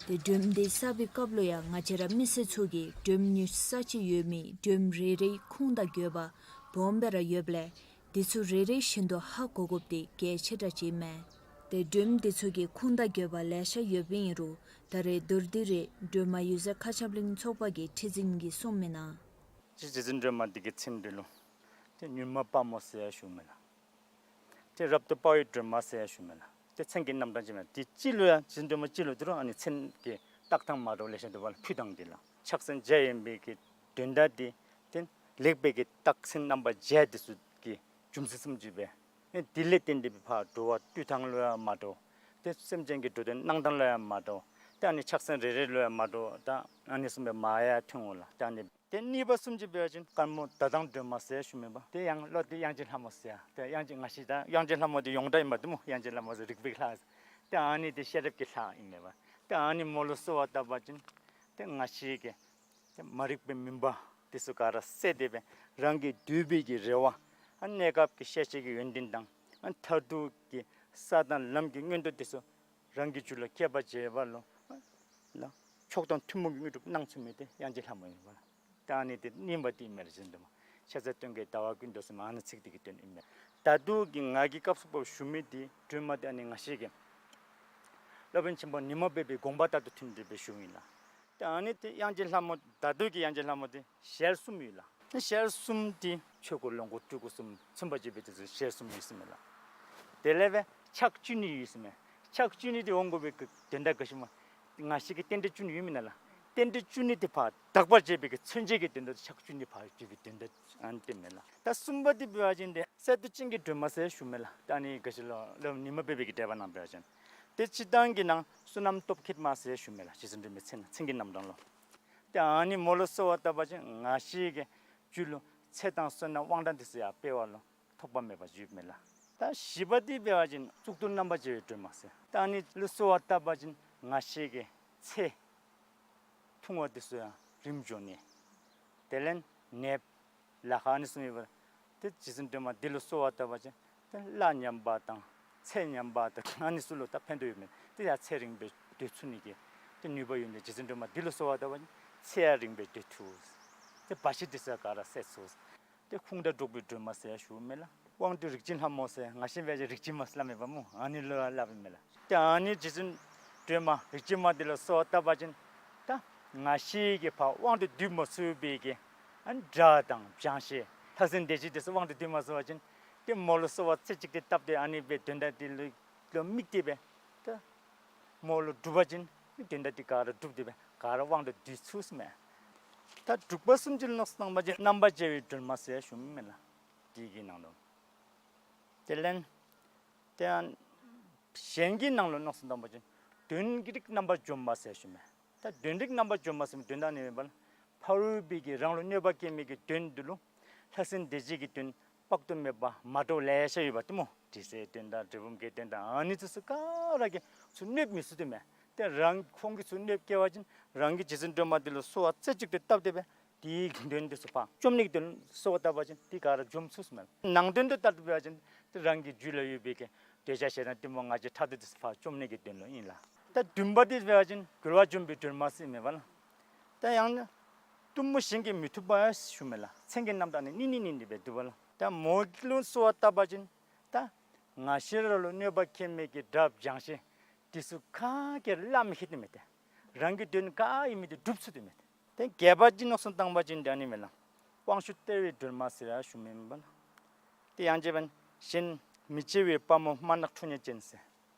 ཏེ་སྒྲོལམ་འདི་བསགས་པའི་སྐབས་ལུ་ཡང་ང་བཅས་ར་མི་སེར་ཚུ་གིས་སྒྲོལམ་ཉོ་ས་ཅིག་ཡོད་མི་སྒྲོལམ་རེ་རེའི་ཁུངས་དང་དགོས་པ་སྦོམ་སྦེ་ར་ཡོདཔ་ལས་དེ་ཚུ་རེ་རེ་བཞིན་དུ་ཧ་གོ་དགོཔ་འདི་གལ་ཆེ་དྲགས་ཅིག་ཨིན་མས། ཏེ་སྒྲོལམ་འདི་ཚུ་གི་ཁུངས་དང་དགོས་པ་ལེ་ཤ་ཡོདཔ་ཨིན་རུང་ད་རེས་མདོར་བསྡུས་རེ་སྒྲོལ་མ་འོད་ཟེར་མཁའ་ཁྱབ་གླིང་ཚོགས་པ་གི་ཁྲི་འཛིན་གྱིས་གསུངས་མི་ནང་། རྗེ་བཙུན་སྒྲོལ་མ་འདི་གི་མཚན་འདི་ལུ་ཏེ་མྱུར་མ་དཔའ་མོ་ཟེར་ཡང་ཞུཝ་མས་ལགས། ཏེ་རབ་ཏུ་དཔའ་བོའི་སྒྲོལ་མ་ཟེར་ཡང་ཞུཝ་མས་ལགས། ཏེ་མཚན་གྱི་རྣམ་གྲངས་ཅིག་མས། ཏེ་སྤྱི་ལུ་ཡང་རྗེ་བཙུན་སྒྲོལ་མ་སྤྱི་ལུ་འདི་རུང་ཨ་ནི་མཚན་གྱི་བཏགས་ཐངས་མ་འདྲཝ་ལེ་ཤ་འདུག་པ་ལགས། ཕུལ་ཐངས་འདི་ལགས། ཕྱག་མཚན་བརྒྱ་ཡིན་པའི་གི་དོན་དག་འདི་ཏེ་ལེགས་པའི་གི་རྟགས་མཚན་རྣམ་པ་བརྒྱད་འདི་ཚུ་གི་རྒྱུ་མཚན་སུམ་ཅུ་སྦེ། ཨེ་དེ་ལས་བརྟེན་ཏེ་སྦེ་ཕར་འགྲོ་བ་འདུལ་ཐངས་ལུ་ཡང་མ་འདྲཝ། ཏེ་སེམས་ཅན་གྱི་འགྲོ་དོན་གནང་ཐངས་ལུ་ཡང་མ་འདྲཝ། ཏེ་ཨ་ནི་ཕྱག་མཚན་རེ་རེ་ལུ་ཡང་མ་འདྲཝ་ད་ཨ་ནི་བཟུམ་སྦེ་མ་ཡང་ཐོན་འོང་ལགས། ཏེ་ཨ་ནི་ཏེ་གཉིས་པ་སུམ་ཅུ་འབད་བ་ཅིན་དཀར་མོ་ཟླ་གདོང་སྒྲོལ་མ་ཟེར་ཞུཝ་མས་པ། ཏེ་ཡང་ལོག་སྟེ་དབྱངས་ཅན་ལྷ་མོ་ཟེར་ཡང་ཏེ་དབྱངས་ཅན་ང་བཅས་ད་དབྱངས་ཅན་ལྷ་མོ་འདི་ཡོངས་གྲགས་ཨིན་མས་འདུག་སྨོ། དབྱངས་ཅན་ལྷ་མོ་ཟེར་རིག་པའི་ལྷ། ཏེ་ཨ་ནི་འདི་ཤེས་རབ་ཀྱི་ལྷ་ཨིན་མས་པ། ཏེ་ཨ་ནི་མོ་ལུ་གསོལ་བ་བཏབ་པ་ཅིན་ཏེ་ང་བཅས་ཀྱི་ཏེ་མ་རིག་པའི་མུན་པ་དེ་ཚུ་ག་ར་བསལ་ཏེ་སྦེ་རང་གི་འདོད་པའི་གི་རེ་བ་ཨ་གནས་སྐབས་ཀྱི་ཤེས་བྱའི་གི་ཡོན་ཏན་དང་ཨ་མཐར་ཐུག་གི་ས་དང་ལམ་གྱི་མངོན་མཐོ་དེ་ཚུ་རང་གི་རྒྱུད་ལུ་སྐྱེ་བར་བྱེད་པ་ལུ་ལགས་མཆོག་དང་ཐུན་མོང་གི་དངོས་གྲུབ་གནང་ཚུགས་མི་དེ་དབྱངས་ཅན་ལྷ་མོ་ཨིན་པ་ལགས། ད་ཨ་ནི་དེ་གཉིས་པ་དེ་ཨིན་མས་རྗེ་བཙུན་སྒྲོལ་མ། ཤ་ཟ་སྟོན་ཀའི་ཟླ་བ་ཀུན་ཏུ་ཟེར་མི་ཨ་ནི་ཚིག་དེ་གི་དོན་ཨིན་མས། ད་ལྟོ་གི་ང་གིས་སྐབས་སུ་བབ་ཞུ་མི་དེ་སྒྲོལ་མ་དེ་ཨ་ནི་ང་བཅས་ཀྱི་སློབ་དཔོན་ཆེན་པོ་ཉི་མ་པའི་གི་དགོངས་པ་ལྟར་དུ་ཐོན་ཏེ་སྦེ་ཞུཝ་ཨིན་ལགས། ཏེ་ཨ་ནི་དེ་དབྱངས་ཅན་ལྷ་མོ་ད་ལྟོ་གི་དབྱངས་ཅན་ལྷ་མོ་དེ་ཞལ་གསུམ་ཡོད་ལགས། ཞལ་གསུམ་དེ་ཆོས་སྐུ་ལོངས་སྐུ་སྤྲུལ་སྐུ་གསུམ་མཚོན་པར་བྱེད་པའི་དེ་ཚུ་ཞལ་གསུམ་ཡོད་ཟེར་མས་ལགས། དེ་ལས་སྦེ་ཕྱག་བཅུ་གཉིས་ཡོད་ཟེར་མས། ཕྱག་བཅུ་གཉིས་དེ་འོང་དགོ་པའི་གི་དོན་དག་ག་ཅི་སྨོ། ང་བཅས་ཀྱི་རྟེན་འབྲེལ་བཅུ་གཉིས་ཡོད་མེན་ན་ལགས། རྟེན་འབྲེལ་བཅུ་གཉིས་དེ་ཕར་དག་པར་བྱེད་པའི་གི་མཚོན་བྱེད་ཀྱི་དོན་དག་ཕྱག་བཅུ་གཉིས་ཕར་བཅུག་པའི་དོན་དག་ཨ་ནི་དེ་མས་ལགས། ད་གསུམ་པ་དེ་འབད་བ་ཅིན་དེ་གསེར་མདོག་ཅན་གྱི་སྒྲོལ་མ་ཟེར་ཞུཝ་མས་ལགས། ད་ཨ་ནི་ག་ཅི་ལོ་སློབ་དཔོན་ཉི་མ་པའི་གི་འགྲེལ་པ་ནང་འབད་བ་ཅིན་དེ་སྤྱིར་བཏང་གི་ནང་བསོད་ནམས་སྟོབས་མཁས་མ་ཟེར་ཞུཝ་མས་ལགས། རྗེ་བཙུན་སྒྲོལ་མའི་མཚན་མཚན་གྱི་རྣམ་གྲངས་ལུ། ཏེ་ཨ་ནི་མོ་ལུ་གསོལ་བ་བཏབ་པ་ཅིན་ང་བཅས་ཀྱི་རྒྱུད་ལུ་ཚེ་དང་བསོད་ནམས་དབང་ཐང་དེ་ཚུ་ཡང་འཕེལ་བ་ལུ་ཐོགས་པ་མེད་པ་ཡོདཔ་མས་ལགས། ད་བཞི་པ་དེ་འབད་བ་ཅིན་གཙུག་ཏོར་རྣམ་པར་རྒྱལ་བའི་སྒྲོལ་མ་ཟེར། ད་ཨ་ནི་ལུ་གསོལ་བ་བཏབ་པ་ཅིན་ང་བཅས་ཀྱི་ཚེ་ཐུང་བ་དེ་ཚུ་ཡང་རིངམོ་འགྱོ་ནི། དེ་ལས་ནདཔ་ལཱ་ཁག་ཨ་ནི་ཚུ་མེད་པར་ཏེ་རྗེ་བཙུན་སྒྲོལ་མ་འདི་ལུ་གསོལ་བ་བཏབ་པ་ཅིན་ཏེ་གླ་ཉམས་པ་དང་ཚེ་ཉམས་པ་དང་ཨ་ནི་ཚུ་ལུ་ད་ཕན་ཐོགས་ཡོད་མི་དེ་ཡང་ཚེ་རིང་སྦེ་སྡོད་ཚུགས་ནི་གི་ཏེ་ནུས་པ་ཡོད་མི་རྗེ་བཙུན་སྒྲོལ་མ་འདི་ལུ་གསོལ་བ་བཏབ་པ་ཅིན་ཚེ་ཡང་རིང་སྦེ་སྡོད་ཚུགས། ཏེ་བར་ཆད་དེ་ཚུ་ག་ར་སེལ་ཚུགས། ཏེ་ཁུངས་དང་འགྲོགས་པའི་སྒྲོལ་མ་ཟེར་ཞུཝ་མས་ལགས། དབང་སྡུད་རིག་འཛིན་ལྷ་མོ་ཟེར་ང་བཅས་འབད་བ་ཅིན་རིག་འཛིན་མ་ཟེར་སླབ་མས་པ་སྨོ། ཨ་ནི་ལུ་ཡང་སླབ་ཨིན་མས་ལགས། ཏེ་ཨ་ནི་རྗེ་བཙུན་སྒྲོལ་མ་རིག་འཛིན་མ་འདི་ལུ་གསོལ་བ་བཏབ་པ་ཅིན་ད་ང་བཅས་ཀྱིས་ཕར་དབང་དུ་སྡུད་མ་ཚུགས་པའི་གི་ཨ་ནི་དགྲ་དང་བྱང་ཤེས་ལྷ་སྲིན་སྡེ་བཞི་དེ་ཚུ་དབང་དུ་སྡུད་མ་ཚུགས་པ་ཅིན་ཏེ་མོ་ལུ་གསོལ་བ་རྩེ་གཅིག་ཏུ་བཏབ་སྟེ་ཨ་ནི་སྦེ་དོན་དག་འདི་ལུ་ལུ་དམིགས་ཏེ་སྦེ་ད་མོ་ལུ་སྒྲུབ་པ་ཅིན་དོན་དག་འདི་ག་ར་འགྲུབ་སྟེ་སྦེ་ག་ར་དབང་དུ་སྡུད་ཚུགས་ཟེར་མས། ད་དྲུག་པ་གསུམ་ཅིག་ལུ་མནོ་བསམ་བཏང་བ་ཅིན་རྣམ་པར་འབྱེད་པའི་སྒྲོན་མ་ཟེར་ཞུཝ་མས་ལགས། དེ་གི་ནང་ལུ་དེ་ལས་དེ་ཡང་གཞན་གྱི་ནང་ལུ་མནོ་བསམ་བཏང་བ་ཅིན་དོན་གྱི་རིགས་རྣམ་པར་འཇོམས་པ་ཟེར་ཞུཝ་མས། ད་དོན་རིགས་རྣམ་པར་འཇོམས་པ་ཟེར་མི་དོན་དག་ནི་མེད་པར་ཕ་རོལ་པོའི་གི་རང་ལུ་གནོད་པ་བསྐྱལ་མི་གི་དོན་འདི་ལུ་ལྷ་སྲིན་སྡེ་བརྒྱད་ཀྱི་དོན་དཔག་ཏུ་མེད་པ་མ་འདྲཝ་ལེ་ཤ་ཡོད་པ་དེ་སྨོ། དྲི་ཟའི་དོན་དང་གྲུལ་བུམ་གྱི་དོན་དང་ཨ་ནི་ཚུ་ག་ར་གིས་ཚུར་གནོད་མི་ཚུགས་དོ་མས། ཏེ་རང་ཁོང་གིས་ཚུར་གནོད་བསྐྱལ་བ་ཅིན་རང་གི་རྗེ་བཙུན་སྒྲོལ་མ་འདི་ལུ་གསོལ་བ་རྩེ་གཅིག་ཏུ་བཏབ་སྟེ་སྦེ་དེའི་དོན་དེ་ཚུ་ཕར་བཅོམ་ནི་གི་དོན་གསོལ་བ་བཏབ་པ་ཅིན་དེ་ག་ར་འཇོམས་ཚུགས་ཟེར་མས། ནང་དོན་དུ་བལྟ་སྟེ་འབད་བ་ཅིན་ཏེ་རང་གི་རྒྱུད་ལ་ཡོད་པའི་གི་འདོད་ཆགས་ཞེ་སྡང་གཏི་མུག་ང་རྒྱལ་ཕྲག་དོག་དེ་ཚུ་ཕར་བཅོམ་ནི་གི་དོན་ལུ་ཨིན་ལགས། ད་བདུན་པ་དེ་འབད་བ་ཅིན་རྒོལ་བ་འཇོམས་པའི་སྒྲོན་མ་ཟེར་མས་པ་ལགས། ད་ཡང་ན་གཏུམ་མོ་གཞན་གྱིས་མི་ཐུབ་པ་ཞུཝ་མས་ལགས། མཚན་གྱི་རྣམ་གྲངས་ནི་གཉིས་གཉིས་གཉིས་གཉིས་སྦེ་འདུག་པ་ལགས། ད་མོ་ལུ་གསོལ་བ་བཏབ་པ་ཅིན་ད་ང་ཞེ་ར་ལུ་གནོད་པ་བསྐྱལ་མི་གི་དགྲ་སྦྱང་ཤིང་དེ་ཚུ་ག་གིས་བརླག་མི་ཤེས་དོ་མས། ཏེ་རང་གི་དོན་ག་ཨིན་མི་དེ་སྒྲུབ་ཚུགས་དོ་མས། ཏེ་བརྒྱད་པ་ཅིག་མནོ་བསམ་བཏང་བ་ཅིན་ད་ཨ་ནི་མས་ལགས། དབང་ཕྱུག་སྟེར་བའི་སྒྲོན་མ་ཟེར་ཞུཝ་མས་པ་ལགས། ཏེ་ཡང་གཅིག་འབདན་གཞན་མི་བརྗེ་བའི་དཔའ་མོ་དམར་ནག་ཁྲོ་གཉེར་ཅན་ཟེར།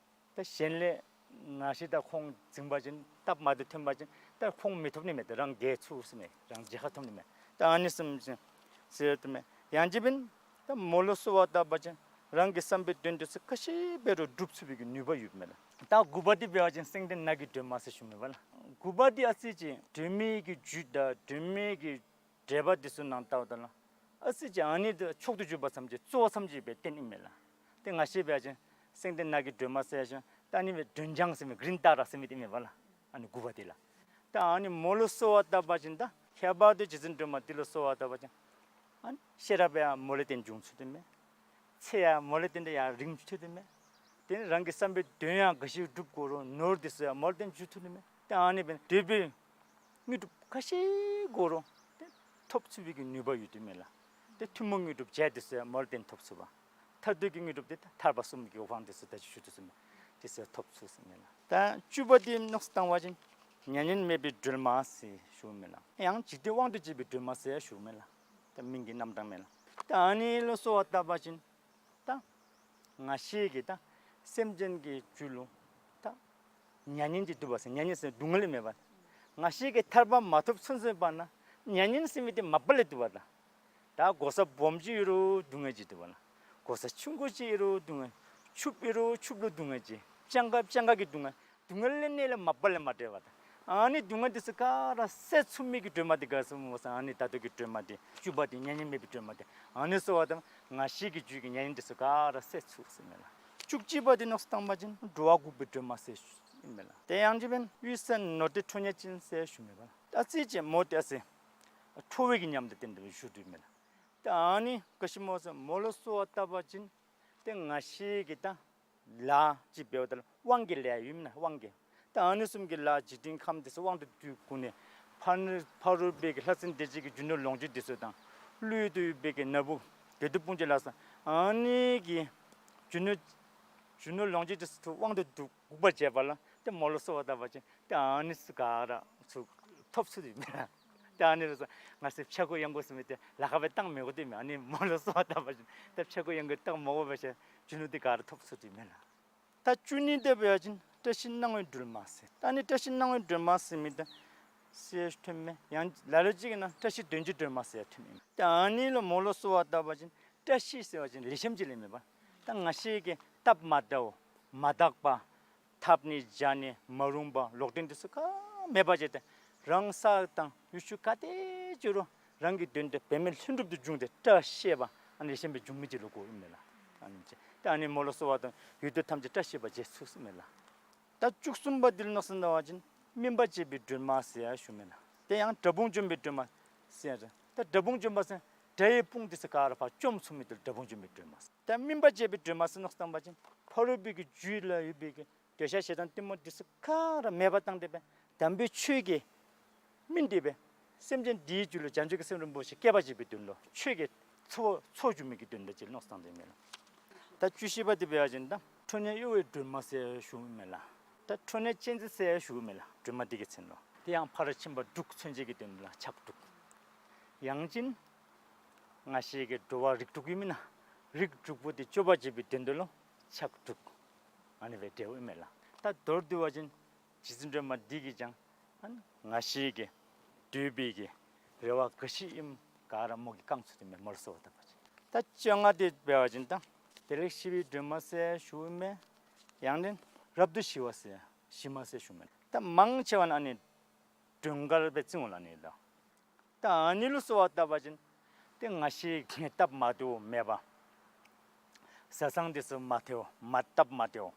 ད་གཞན་ལས་ང་ཞེ་ད་ཁོང་འཛིང་བ་ཅིན་སྟབས་མ་བདེཝ་ཐོན་པ་ཅིན་ད་ཁོང་མི་ཐོབ་ནི་མས། ཏེ་རང་རྒྱལ་ཚུགས་ཟེར་མས། རང་རྒྱལ་ཁ་ཐོབ་ནི་མས། ད་ཨ་ནི་བཟུམ་ཅིག་ཟེར་དོ་མས། ཡང་གཅིག་འབདན་ད་མོ་ལུ་གསོལ་བ་བཏབ་པ་ཅིན་རང་གི་བསམ་པའི་དོན་དེ་ཚུ་ག་ཅི་འབད་རུང་སྒྲུབ་ཚུགས་པའི་གི་ནུས་པ་ཡོདཔ་མས་ལགས། ད་དགུ་པ་དེ་འབད་བ་ཅིན་སེང་ལྡེང་ནགས་ཀྱི་སྒྲོན་མ་ཟེར་ཞུཝ་མས་པ་ལགས། དགུ་པ་དེ་ཨ་ཙི་ཅིག་སྒྲོན་མེ་གི་རྒྱུད་དང་སྒྲོན་མེ་གི་འགྲེལ་པ་དེ་ཚུ་ནང་ལྟཝ་ད་ལུ་ཨ་ཙི་ཅིག་ཨ་ནི་དེ་མཆོག་ཏུ་གྱུར་པ་ཙམ་ཅིག་གཙོ་བོ་ཙམ་ཅིག་སྦེ་བསྟན་ཨིན་མས་ལགས། ཏེ་ང་ཞེ་འབད་བ་ཅིན་སེང་ལྡེང་ནགས་ཀྱི་སྒྲོན་མ་ཟེར་ཞུ་ད་ཨ་ནི་སྦེ་སྒྲོན་ལྗང་ཟེར་མི་གི་རིན་བཏགས་ར་ཟེར་མི་དེ་མས་པ་ལགས། ཨ་ནི་དགུ་པ་དེ་ལགས། ད་ཨ་ནི་མོ་ལུ་གསོལ་བ་བཏབ་པ་ཅིན་ད་ཁྱད་པར་དུ་རྗེ་བཙུན་སྒྲོལ་མ་དེ་ལུ་གསོལ་བ་བཏབ་པ་ཅིན་ཨ་ནི་ཤེས་རབ་ཡང་མོ་ལས་བརྟེན་འབྱུང་ཚུགས་དོ་མས། ཚེ་ཡང་མོ་ལས་བརྟེན་ཏེ་ཡང་རིང་ཚུགས་དོ་མས། དེ་ནི་རང་གི་བསམ་པའི་དོན་ཡང་ག་ཅི་སྒྲུབ་དགོ་རུང་ནོར་དེ་ཚུ་ཡང་མོ་ལས་བརྟེན་འབྱུང་ཚུགས་དོ་མས། ཏེ་ཨ་ནི་འབདན་འདོད་པའི་དངོས་གྲུབ་ག་ཅི་དགོ་རུང་ཏེ་ཐོབ་ཚུགས་པའི་གི་ནུས་པ་ཡོད་དོ་མས་ལགས། ཏེ་ཐུན་མོང་དངོས་གྲུབ་བརྒྱད་དེ་ཚུ་ཡང་མོ་ལས་བརྟེན་ཐོབ་ཚུགས་པ། མཐར་ཐུག་གི་དངོས་གྲུབ་དེ་ཐར་པ་གསུམ་གྱི་དབང་དེ་ཚུ་ད་ཅི་ཞུ་དོ་ཟེར་མས། དེ་ཚུ་ཐོབ་ཚུགས་ཟེར་མས་ལགས། ད་བཅུ་པ་དེ་མནོ་བསམ་བཏང་བ་ཅིན་མྱ་ངན་མེད་པའི་སྒྲོན་མ་ཟེར་ཞུཝ་མས་ལགས། ཡང་འཇིག་རྟེན་དབང་དུ་བྱེད་པའི་སྒྲོན་མ་ཟེར་ཞུཝ་མས་ལགས། ད་མིང་གི་རྣམ་གྲངས་མས་ལགས། ད་ཨ་ནི་ལུ་གསོལ་བ་བཏབ་པ་ཅིན་ད་ང་ཞེ་གི་ད་སེམས་ཅན་གྱི་རྒྱུད་ལུ་ད་མྱ་ངན་གྱི་འདུག་པ་ཟེར། མྱ་ངན་ཟེར་སྡུག་བསྔལ་མེད་པ། ང་ཞེ་གི་ཐར་པ་མ་ཐོབ་ཚུན་ཚོད་པ་ན་མྱ་ངན་ཟེར་མི་དེ་མ་པ་ལས་འདུག་པ་ལགས། ད་གོ་ས་སྦོམ་ཅིག་ཡོད་རུང་སྡུག་བསྔལ་ཅིག་འདུག་པ་ལགས། གོ་ས་ཆུང་ཀུ་ཅིག་ཡོད་རུང་སྡུག་བསྔལ། ཕྱུགཔོ་ཡོད་རུང་ཕྱུགཔོ་ལུ་སྡུག་བསྔལ་ཅིག། སྤྱང་ཀ་སྤྱང་ཀ་གི་སྡུག་བསྔལ། སྡུག་བསྔལ་ལས་ནི་ལས་མ་པ་ལས་མ་བྲལ་བ་དང་། ཨ་ནི་སྡུག་བསྔལ་དེ་ཚུ་ག་ར་སེལ་ཚུགས་མི་གི་སྒྲོན་མ་དེ་ག་ཟེར་སྨོ་ཟེར་ན་ཨ་ནི་ད་ལྟོ་གི་སྒྲོན་མ་དེ་བཅུ་པ་དེ་མྱ་ངན་མེད་པའི་སྒྲོན་མ་དེ་ཨ་ནི་གསོལ་བ་དང་ང་ཞེ་གི་རྒྱུད་ཀྱི་མྱ་ངན་དེ་ཚུ་ག་ར་སེལ་ཚུགས་ཟེར་མས་ལགས། བཅུ་གཅིག་པ་དེ་མནོ་བསམ་བཏང་བ་ཅིན་འགྲོ་བ་འགུགས་པའི་སྒྲོན་མ་ཟེར་ཞུཝ་མས་ལགས། དེ་ཡང་གཅིག་འབདན་གཡུལ་ས་ནོར་སྡེ་ཁྲོ་གཉེར་ཅན་ཟེར་ཞུཝ་མས་པ་ལགས། ད་ཨ་ཙི་ཅིག་མོ་དེ་ཨ་ཙི་ཁྲོ་བོའི་གི་ཉམས་དང་ལྡན་ཏེ་བཞུགས་དོ་མས་ལགས། ད་ཨ་ནི་ག་ཅི་སྨོ་ཟེར་མོ་ལུ་གསོལ་བ་བཏབ་པ་ཅིན་ཏེ་ང་ཞེ་གི་ད་ལཱ་ཅིག་འབདཝ་ད་ལུ་དབང་གི་ལཱ་ཡོད་མེན་ན། དབང་གི། ད་ཨ་ནི་བཟུམ་གྱི་ལཱ་འཇིག་རྟེན་ཁམས་དེ་ཚུ་དབང་དུ་བསྡུ་བསྒོར་ནི་ཕ་ཕ་རོལ་པོའི་གི་ལྷ་སྲིན་སྡེ་བརྒྱད་ཀྱི་རྒྱུ་ནོར་ལོངས་སྤྱོད་དེ་ཚུ་དང་ཀླུ་ཡུལ་དུ་ཡོད་པའི་གི་ན་བུ་བདུད་དཔུང་བཅས་ལ་སོགས་ཨ་ནི་གི་རྒྱུ་ནོར་རྒྱུ་ནོར་ལོངས་སྤྱོད་དེ་ཚུ་དབང་དུ་བསྡུ་འགུགས་པར་བྱེད་པ་ལ་ཏེ་མོ་ལུ་གསོལ་བ་བཏབ་པ་ཅིན་ཏེ་ཨ་ནི་ཚུ་ག་ར་ཚུ་ཐོབ་ཚུགས་དོ་མས། ཏེ་ཨ་ནི་རུ་ཚུ་ང་བཅས་ཕྱྭ་འགུགས་གཡང་འགུགས་ཟེར་མི་དེ་ལཱ་ཁག་སྦེ་བཏང་མི་དགོ་དོ་མས། ཨ་ནི་མོ་ལུ་གསོལ་བ་བཏབ་པ་ཅིན་ཏེ་ཕྱྭ་འགུགས་གཡང་འགུགས་བཏང་མི་དགོ་པས་ཟེར་རྒྱུ་ནོར་དེ་ག་ར་ཐོབ་ཚུགས་དོ་མས་ལགས། ད་བཅུ་གཉིས་དེ་འབད་བ་ཅིན་བཀྲ་ཤིས་སྣང་བའི་སྒྲོན་མ་ཟེར། ད་ཨ་ནི་བཀྲ་ཤིས་སྣང་བའི་སྒྲོན་མ་ཟེར་མི་དེ་ཟེར་ཐོནམ་མས། ཡང་ལ་ལུ་ཅིག་གི་ནང་བཀྲ་ཤིས་དོན་གྱི་སྒྲོན་མ་ཟེར་ཐོནམ་མས། ད་ཨ་ནི་ལུ་མོ་ལུ་གསོལ་བ་བཏབ་པ་ཅིན་བཀྲ་ཤིས་ཟེར་བ་ཅིན་ལེགས་ཤོམ་ཅིག་ལས་མེན་པ། ད་ང་བཅས་ཀྱི་སྟབས་མ་བདེཝ་མ་དག་པ་འཐབ་ནི་བྱ་ནི་མ་རུངས་པ་ལོག་འདྲེན་དེ་ཚུ་ག་མེད་པ་བྱས་ཏེ་རང་ས་དང་ཡུལ་ཤུལ་ག་ཏེ་བྱོན་རུང་རང་གི་དོན་དེ་འབད་མེད་ལྷུན་གྲུབ་ཏུ་འབྱུང་སྟེ་བཀྲ་ཤིས་པ་ཨ་ནི་ལེགས་ཤོམ་སྦེ་འབྱུང་མི་ཅིག་ལུ་གོཝ་ཨིན་མས་ལགས། ཨ་ནི་ཅིག་ད་ཨ་ནི་མོ་ལུ་གསོལ་བ་བཏབ་ཡུལ་དུས་ཐམས་ཅད་བཀྲ་ཤིས་པ་བྱེད་ཚུགས་ཟེར་མས་ལགས། ད་བཅུ་གསུམ་པ་འདི་ལུ་མནོ་བསམ་བཏང་བ་ཅིན་སྨིན་པ་བྱེད་པའི་སྒྲོན་མ་ཟེར་ཡང་ཞུཝ་མས་ལགས། དེ་ཡང་དགྲ་དཔུང་འཇོམས་པའི་སྒྲོན་མ་ཟེར་ཡང་ཞུ། ད་དགྲ་དཔུང་འཇོམས་པ་ཟེར་དགྲ་ཡི་དཔུང་དེ་ཚུ་ག་ར་ཕར་བཅོམ་ཚུགས་མི་དེ་ལུ་དགྲ་དཔུང་འཇོམས་པའི་སྒྲོན་མ་ཟེར། ད་སྨིན་པ་བྱེད་པའི་སྒྲོན་མ་ཟེར་མནོ་བསམ་བཏང་བ་ཅིན་ཕ་རོལ་པོའི་གི་རྒྱུད་ལ་ཡོད་པའི་གི་འདོད་ཆགས་ཞེ་སྡང་གཏི་མུག་དེ་ཚུ་ག་ར་མེད་པར་བཏང་སྟེ་སྦེ་དམ་པའི་ཆོས་ཀྱིས་སྨིན་ཏེ་སྦེ་སེམས་ཅན་འདིའི་རྒྱུད་ལུ་བྱང་ཆུབ་ཀྱི་སེམས་རིན་པོ་ཆེ་སྐྱེ་བར་བྱེད་པའི་དོན་ལུ་ཆོས་ཀྱི་ཚོགས་ཚོགས་སྒྱུར་མི་གི་དོན་དག་ཅིག་མནོ་བསམ་བཏང་སྟེ་མས་ལགས། ད་བཅུ་བཞི་པ་དེ་འབད་བ་ཅིན་ད་ཁྲོ་གཉེར་གཡོ་བའི་སྒྲོན་མ་ཟེར་ཞུཝ་མས་ལགས། ད་ཁྲོ་གཉེར་ཅན་ཟེར་ཞུཝ་མས་ལགས་སྒྲོན་མ་འདི་གི་མཚན་ལུ། དེ་ཡང་ཕར་ཕྱིན་པ་དྲུག་མཚོན་བྱེད་ཀྱི་དོན་ལུ་ཕྱག་དྲུག། ཡང་ཅིན་ང་བཅས་ཀྱི་འགྲོ་བ་རིགས་དྲུག་ཡོད་མེན་ན། རིགས་དྲུག་པོ་དེ་སྐྱོབ་པར་བྱེད་པའི་དོན་དུ་ལུ་ཕྱག་དྲུག། ཨ་ནི་སྦེ་འགྲེལཝ་ཨིན་མས་ལགས། ད་མདོར་བསྡུ་བ་ཅིན་རྗེ་བཙུན་སྒྲོལ་མ་འདི་གིས་ཀྱང་ཨ་ནི་ང་བཅས་ཀྱི་འདོད་པའི་གི་ རེ་བ་ག་ཅི་ཨིནམ་ག་ར་མོ་གིས་བསྐང་ཚུགས་དོ་མས། མོ་ལུ་གསོལ་བ་བཏབ་པ་ཅིན། ད་བཅོ་ལྔ་འདི་འབད་བ་ཅིན་ད་བདེ་ལེགས་ཞི་བའི་སྒྲོལ་མ་ཟེར་ཞུཝ་མས། ཡང་ན་རབ་ཏུ་ཞི་བ་ཟེར་ཞི་མ་ཟེར་ཞུཝ་མས། ད་མང་ཆེ་བ་ནི་ཨ་ནི་སྒྲོལ་དཀར་སྦེ་བརྩིཝ་ལགས་ཨ་ནི་ལགས། ད་ཨ་ནི་ལུ་གསོལ་བ་བཏབ་པ་ཅིན་ཏེ་ང་བཅས་ཀྱི་སྟབས་མ་བདེཝ་མེད་པ། བཟའ་ཚང་འདི་ཚུ་མ་བདེཝ་མ་སྟབས་མ་བདེཝ།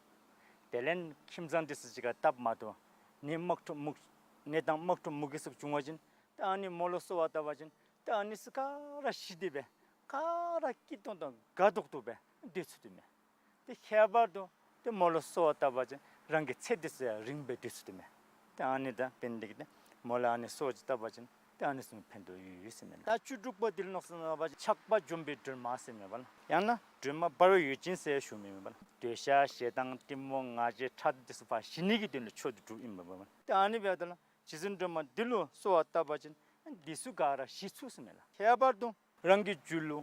དེ་ལས་ཁྱིམ་ཚང་འདི་ཚུ་གཅིག་ཁར་སྟབས་མ་བདེཝ། ནད་དམག་འཁྲུག་མུ་ནད་དང་དམག་འཁྲུག་མུ་གེ་ཚུ་བྱུང་བ་ཅིན་ད་ཨ་ནི་མོ་ལུ་གསོལ་བ་བཏབ་པ་ཅིན་ད་ཨ་ནི་ཚུ་ག་ར་ཞི་སྟེ་སྦེ་ག་ར་སྐྱིད་ཏོང་ཏོ་དགའ་ཏོག་ཏོ་སྦེ་སྡོད་ཚུགས་དོ་མས། ཏེ་ཁྱད་པར་དུ་ཏེ་མོ་ལུ་གསོལ་བ་བཏབ་པ་ཅིན་རང་གི་ཚེ་འདི་ཚུ་ཡང་རིང་སྦེ་སྡོད་ཚུགས་དོ་མས། ཏེ་ཨ་ནི་ད་འབད་ནི་འདི་གིས་ཏེ་མོ་ལུ་ཨ་ནི་གསོལ་བ་ཅིག་བཏབ་པ་ཅིན་ཏེ་ཨ་ནི་ཚུ་ཕན་ཐོགས་ཡོད་ཡོད་ཟེར་མས་ལགས། ད་བཅུ་དྲུག་པ་འདི་ལུ་མནོ་བསམ་བཏང་བ་ཅིན་ཆགས་པ་འཇོམས་པའི་སྒྲོལ་མ་ཟེར་མས་པ་ལགས། ཡང་ན་སྒྲོལ་མ་འབར་བའི་འོད་ཅན་ཟེར་ཞུཝ་མས་པ་ལགས། འདོད་ཆགས་ཞེ་སྡང་གཏི་མུག་ང་རྒྱལ་ཕྲག་དོག་འདི་ཚུ་ཕར་ཞི་ནི་གི་དོན་ལུ་མཆོག་ཏུ་གྲུབ་ཨིན་པས་པ་ལགས། ཏེ་ཨ་ནི་འབདཝ་ད་ལུ་རྗེ་བཙུན་སྒྲོལ་མ་འདི་ལུ་གསོལ་བ་བཏབ་པ་ཅིན་འདི་ཚུ་ག་ར་ཞི་ཚུགས་ཟེར་མས་ལགས། ཁྱད་པར་དུ་རང་གི་རྒྱུད་ལུ་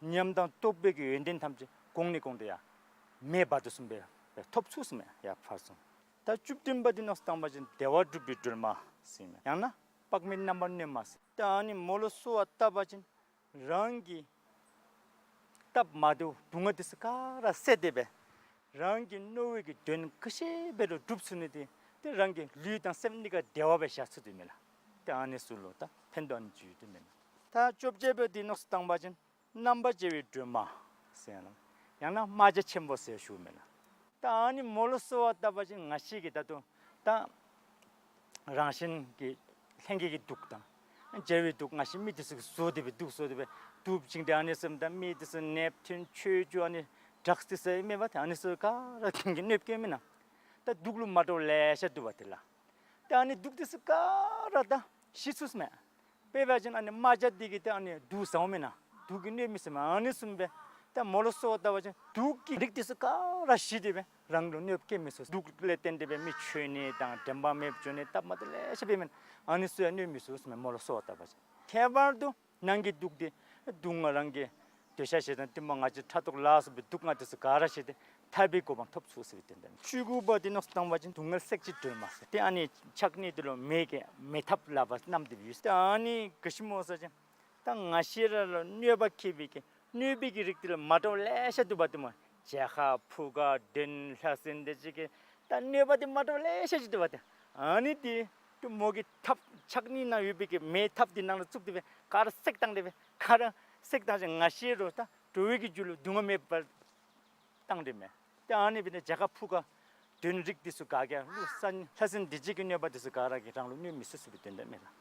ཉམས་དང་རྟོགས་པའི་གི་ཡོན་ཏན་ཐམས་ཅད་གོང་ནས་གོང་དུ་ཡར་མེ་འབར་དོ་བཟུམ་སྦེ་ཐོབ་ཚུགས་ཟེར་མས། ཡར་ཕར་སོང་། ད་བཅུ་བདུན་པ་འདི་མནོ་བསམ་བཏང་བ་ཅིན་བདེ་བ་སྒྲུབ་པའི་སྒྲོལ་མ་ཟེར་མས། ཡང་ན་དཔག་མེད་རྣམ་པར་གནོན་མ་ཟེར། ད་ཨ་ནི་མོ་ལུ་གསོལ་བ་བཏབ་པ་ཅིན་རང་གི་སྟབས་མ་བདེཝ་སྡུག་བསྔལ་འདི་ཚུ་ག་ར་བསལ་ཏེ་སྦེ་རང་གི་མནོ་བའི་གི་དོན་ག་ཅི་འབད་རུང་འགྲུབ་ཚུགས་ནི་འདི་ཏེ་རང་གི་ལུས་དང་སེམས་གཉིས་ཀ་བདེ་བ་སྦེ་བཞག་ཚུགས་དོ་མས་ལགས། ཏེ་ཨ་ནི་ཚུ་ལུ་ད་ཕན་ཐོགས་ཨ་ནི་ཅིག་ཡོད་དོ་མས་ལགས། ད་བཅོ་བརྒྱད་པ་འདི་མནོ་བསམ་བཏང་བ་ཅིན་རྣམ་པར་རྒྱལ་བའི་སྒྲོལ་མ་ཟེར་ཡང་ན་ཡང་ན་རྨ་བྱ་ཆེན་པོ་ཟེར་ཞུཝ་མས་ལགས། ད་ཨ་ནི་མོ་ལུ་གསོལ་བ་བཏབ་པ་ཅིན་ང་བཅས་ཀྱི་ད་ལྟོ་ད་རང་གཞན་གྱི་ལྷན་སྐྱེས་ཀྱི་དུག་དང་། འཇའ་བའི་དུག་ང་བཅས་མི་འདི་ཚུ་གིས་བཟོ་སྟེ་སྦེ་དུག་བཟོ་སྟེ་སྦེ་དུག་བྱིན་ཏེ་ཨ་ནི་བཟུམ་ད་མི་འདི་ཚུ་ནདཔ་ཐོན་ཆོས་རྒྱུ་ཨ་ནི་ཌྲགསི་འདི་ཚུ་ཨིན་མས་པ། ཏེ་ཨ་ནི་ཚུ་ག་ར་ཁྱོད་ཀྱིས་གནོདཔ་བཀལ་མེན་ན། ད་དུག་ལུ་མ་འདྲཝ་ལེ་ཤ་འདུག་པ་ཏེ་ལགས། ད་ཨ་ནི་དུག་འདི་ཚུ་ག་ར་ད་ཞི་ཚུགས་མས། དཔེ་འབད་བ་ཅིན་ཨ་ནི་རྨ་བྱ་འདི་གིས་ད་ཨ་ནི་དུག་ཟཝ་མེན་ན། དུག་གིས་གནོད་མི་ཚུགས་མས། ཨ་ནི་བཟུམ་སྦེ་ད་མོ་ལུ་གསོལ་བ་བཏབ་པ་ཅིན་དུག་གི་རིགས་འདི་ཚུ་ག་ར་ཞི་སྟེ་སྦེ་རང་ལུ་གནོདཔ་བཀལ་མི་ཚུགས། དུག་ལས་བརྟེན་ཏེ་སྦེ་མི་འཆོལ་ནི་དང་དྲན་པ་མེདཔ་འགྱོ་ནི་སྟབས་མ་བདེཝ་ལེ་ཤ་འབད་མི་ཨ་ནི་ཚུ་ཡང་གནོད་མི་ཚུགས་ཟེར་མས་མོ་ལུ་གསོལ་བ་བཏབ་པ་ཅིན། ཁྱད་པར་དུ་ནང་གི་དུག་འདི་སྡུག་བསྔལ་རང་གི་འདོད་ཆགས་ཞེ་སྡང་གཏི་མུག་ང་རྒྱལ་ཕྲག་དོག་ལ་སོགས་པའི་སྡུག་བསྔལ་འདི་ཚུ་ག་ར་ཞི་སྟེ་ཐར་པའི་གོ་འཕང་ཐོབ་ཚུགས་ཟེར་བའི་དོན་དག་མས། བཅུ་དགུ་པ་འདི་མནོ་བསམ་བཏང་བ་ཅིན་སྡུག་བསྔལ་སྲེག་བྱེད་སྒྲོལ་མ་ཟེར། ཏེ་ཨ་ནི་ཕྱག་གཉིས་འདི་ལུ་མེ་གི་མེ་ཐབ་ལག་པར་བསྣམས་ཏེ་ཡོད། ཏེ་ཨ་ནི་ག་ཅི་སྨོ་ཟེར་བ་ཅིན་ད་ང་བཅས་ར་ལུ་གནོད་པ་བཀལ་བའི་གི་གནོད་པའི་གི་རིགས་འདི་ལུ་མ་འདྲཝ་ལེ་ཤ་འདུག་པ་ཏེ་སྨོ། བྱད་ཁ་ཕུ་ཁ་གདོན་ལྷ་སྲིན་འདི་ཅིག་གི་ད་གནོད་པ་འདི་མ་འདྲཝ་ལེ་ཤ་ཅིག་འདུག་པ་ཏེ། ཨ་ནི་འདི་ཏེ་མོ་གི་ཐབ་ཕྱག་གཉིས་ནང་ཡོད་པའི་གི་མེ་ཐབ་འདི་ནང་ལུ་བཙུགས་ཏེ་སྦེ་ག་ར་བསྲེགས་བཏང་སྟེ་སྦེ་ག་ར་བསྲེགས་བཏང་ཅིན་ང་བཅས་ར་ད་འགྲོ་བའི་གི་རྒྱུད་ལུ་སྡུག་བསྔལ་མེདཔ་བཏང་སྟེ་མས། ཏེ་ཨ་ནི་འབད་ནི་བྱད་ཁ་ཕུ་ཁ་གདོན་རིགས་འདི་ཚུ་ག་གིས་ལུ་སྲན་ལྷ་སྲིན་སྡིག་ཅན་གྱི་གནོད་པ་འདི་ཚུ་ག་ར་གིས་རང་ལུ་གནོད་མི་ཚུགས་ཟེར་བའི་དོན་དག་མས་ལགས།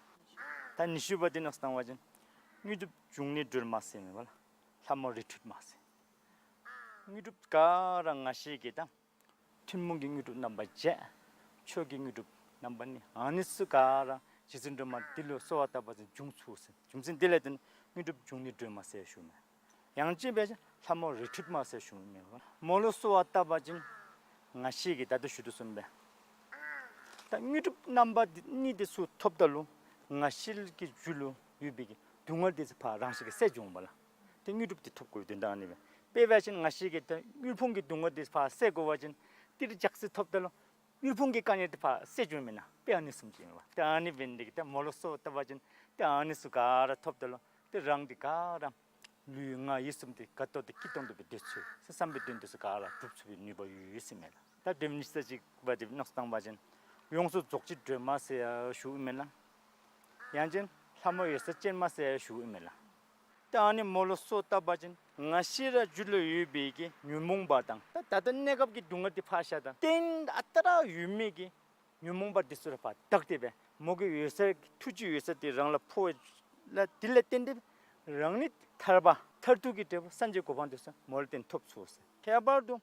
ད་ཉི་ཤུ་པ་འདི་མནོ་བསམ་བཏང་བ་ཅིན་དངོས་གྲུབ་འབྱུང་གནས་སྒྲོལ་མ་ཟེར་མས་པ་ལགས། ལྷ་མོ་རི་ཁྲོད་མ་ཟེར། དངོས་གྲུབ་ག་ར་ང་བཅས་ཀྱི་ད་ཐུན་མོང་གི་དངོས་གྲུབ་རྣམ་པ་བརྒྱད། མཆོག་གི་དངོས་གྲུབ་རྣམ་པ་གཉིས། ཨ་ནི་ཚུ་ག་ར་རྗེ་བཙུན་སྒྲོལ་མ་འདི་ལུ་གསོལ་བ་བཏབ་པ་ཅིན་འབྱུང་ཚུགས་ཟེར། རྒྱུ་མཚན་འདི་ལས་བརྟེན་དངོས་གྲུབ་འབྱུང་གནས་སྒྲོལ་མ་ཟེར་ཞུཝ་མས། ཡང་ཅིན་འབད་བ་ཅིན་ལྷ་མོ་རི་ཁྲོད་མ་ཟེར་ཞུཝ་མས། མོ་ལུ་གསོལ་བ་བཏབ་པ་ཅིན་ང་བཅས་ཀྱིས་ད་ལྟོ་ཞུ་དོ་བཟུམ་སྦེ་ད་དངོས་གྲུབ་རྣམ་པ་འདི་གཉིས་འདི་ཚུ་ཐོབ་ད་ལུ་ང་བཅས་ཀྱི་རྒྱུད་ལུ་ཡོད་པའི་གི་སྡུག་བསྔལ་འདི་ཚུ་ཕར་རང་བཞིན་གྱིས་བསལ་འགྱོ་འོང་པ་ལགས། ཏེ་དངོས་གྲུབ་འདི་ཐོབ་དགོ་པའི་དོན་དག་ཨ་ནི་སྦེ། དཔེ་འབད་བ་ཅིན་ང་བཅས་ཀྱིས་ད་དངུལ་ཕུང་གི་སྡུག་བསྔལ་འདི་ཕར་བསལ་དགོ་པ་ཅིན་ཏིལ་ལྕགས་སྲེག་ཐོབ་ད་ལུ་དངུལ་ཕུང་གི་དཀའ་ངལ་འདི་ཕར་བསལ་འགྱོཝ་མེན་ན། དཔེ་ཨ་ནི་བཟུམ་ཅིག་ཨིན་པས། ཏེ་ཨ་ནི་འབད་ནི་འདི་གིས་ཏེ་མོ་ལུ་གསོལ་བ་བཏབ་པ་ཅིན་ཏེ་ཨ་ནི་ཚུ་ག་ར་ཐོབ་ད་ལུ་ཏེ་རང་འདི་ག་ར་ལུས་ངག་ཡིད་གསུམ་འདི་དགའ་ཏོག་ཏོ་སྐྱིད་ཏོང་ཏོ་སྦེ་སྡོད་ཚུགས་ཟེར་བསམ་པའི་དོན་འདི་ཚུ་ག་ར་འགྲུབ་ཚུགས་པའི་ནུས་པ་ཡོད་ཡོད་ཟེར་མས་ལགས། ད་དེ་ཉི་ཤུ་རྩ་གཅིག་པ་འདི་མནོ་བསམ་བཏང་བ་ཅིན་ཡོངས་སུ་རྫོགས་བྱེད་སྒྲོལ་མ་ཟེར་ཡང་ཞུཝ་མས་ལགས། ཡང་ཅིན་ལྷ་མོ་འོད་གསལ་ཅན་མ་ཟེར་ཡང་ཞུཝ་མས་ལགས། ད་ཨ་ནི་མོ་ལུ་གསོལ་བ་བཏབ་པ་ཅིན་ང་བཅས་ར་རྒྱུད་ལུ་ཡོད་པའི་གི་ཉོན་མོངས་པ་དང་ད་ད་ལྟོ་གནས་སྐབས་ཀྱི་སྡུག་བསྔལ་འདི་ཕར་བཞག་ད་གཏན་ཨ་རྟག་ར་ཡོད་མི་གི་ཉོན་མོངས་པ་འདི་ཚུ་ར་ཕར་དག་སྟེ་སྦེ་མོ་གི་འོད་གསལ་ཐུགས་རྗེའི་འོད་གསལ་འདི་རང་ལུ་ཕོག་ལགས། དེ་ལས་བརྟེན་ཏེ་རང་ནི་ཐར་པ་མཐར་ཐུག་གི་འབྲས་བུ་སངས་རྒྱས་གོ་འཕང་འདི་ཚུ་མོ་ལུ་བརྟེན་ཐོབ་ཚུགས་ཟེར། ཁྱད་པར་དུ་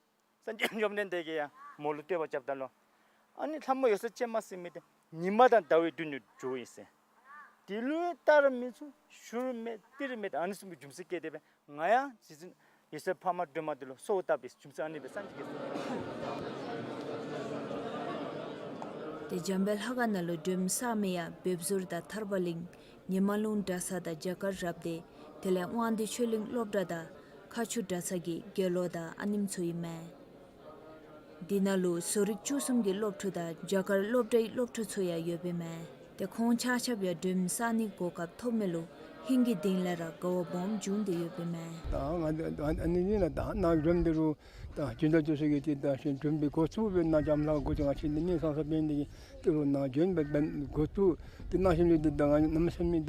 སངས་རྒྱས་བཅོམ་ལྡན་འདས་ཀྱིས་ཡང་མོ་ལུ་བསྟོད་པ་རྐྱབ་ད་ལུ་ཨ་ནི་ལྷ་མོ་འོད་གསལ་ཅན་མ་ཟེར་མི་འདི་ཉི་མ་དང་ཟླ་བའི་མདུན་དུ་འགྱོཝ་ཨིན་ཟེར། དེ་ལུ་ལྟར་མི་ཚུགས། བཞུར་མེད་ཏིལ་མེད་ཨ་ནི་བཟུམ་གྱི་རྒྱུ་མཚན་བཀལ་ཏེ་སྦེ་ང་ཡང་རྗེ་བཙུན་འོད་གསལ་འཕགས་མ་སྒྲོལ་མ་འདི་ལུ་གསོལ་བ་བཏབ་པའི་རྒྱུ་མཚན་ཨ་ནི་སྦེ་སངས་རྒྱས་ཀྱིས་གསུངས། ཏེ་འཇམ་དཔལ་ལྷ་ཁང་ནང་ལུ་སྒྲོལ་མ་གསར་མ་ཡང་བེབ་ཟུར་དང་ཐར་པ་གླིང་ཉི་མ་ལུང་གྲྭ་ཚང་དང་རྒྱ་གར་རབ་སྡེ་དེ་ལས་དབང་འདུས་ཆོས་གླིང་སློབ་གྲྭ་དང་མཁར་ཆུ་གྲྭ་ཚང་གི་དགེ་སློང་དང་ཨ་ནེམ་ཚུ་ཨིན་མས། འདི་ནང་ལུ་བཟོ་རིག་བཅུ་གསུམ་གྱི་སློབ་ཕྲུག་དང་རྒྱ་གར་སློབ་གྲྭའི་སློབ་ཕྲུག་ཚུ་ཡང་ཡོདཔ་ཨིན་མས། ཏེ་ཁོང་ཆ་ཁྱབ་ཡང་སྒྲོལམ་བསག་ནིའི་གོ་སྐབས་ཐོབ་མི་ལུ་ཧིང་གི་གཏིང་ལས་ར་དགའ་བ་སྦོམ་བྱུང་སྟེ་ཡོདཔ་ཨིན་མས། ད་ང་ཨ་ཨ་ཨ་ནི་ཨིན་ན། ད་ནཱ་སྒྲོལམ་འདི་རུ་ད་སྦྱིན་བདག་འདི་ཚུ་གིས་ཏེ་ད་ཞིང་སྒྲོལམ་འདི་འགོ་བཙུགས་པའི་ནང་འཇམ་ལྷ་འགོ་ཅིག་ང་བཅས་འདི་ནི་ཚང་ས་འབད་ནི་འདི་གིས་ཏེ་རུ་ནཱ་སྒྲོལམ་འབད་འབད་འགོ་བཙུགས་ཏེ་གནང་ཞིནམ་ལས་ཏེ་ད་ང་གནམ་མེད་ས་མེད་ད་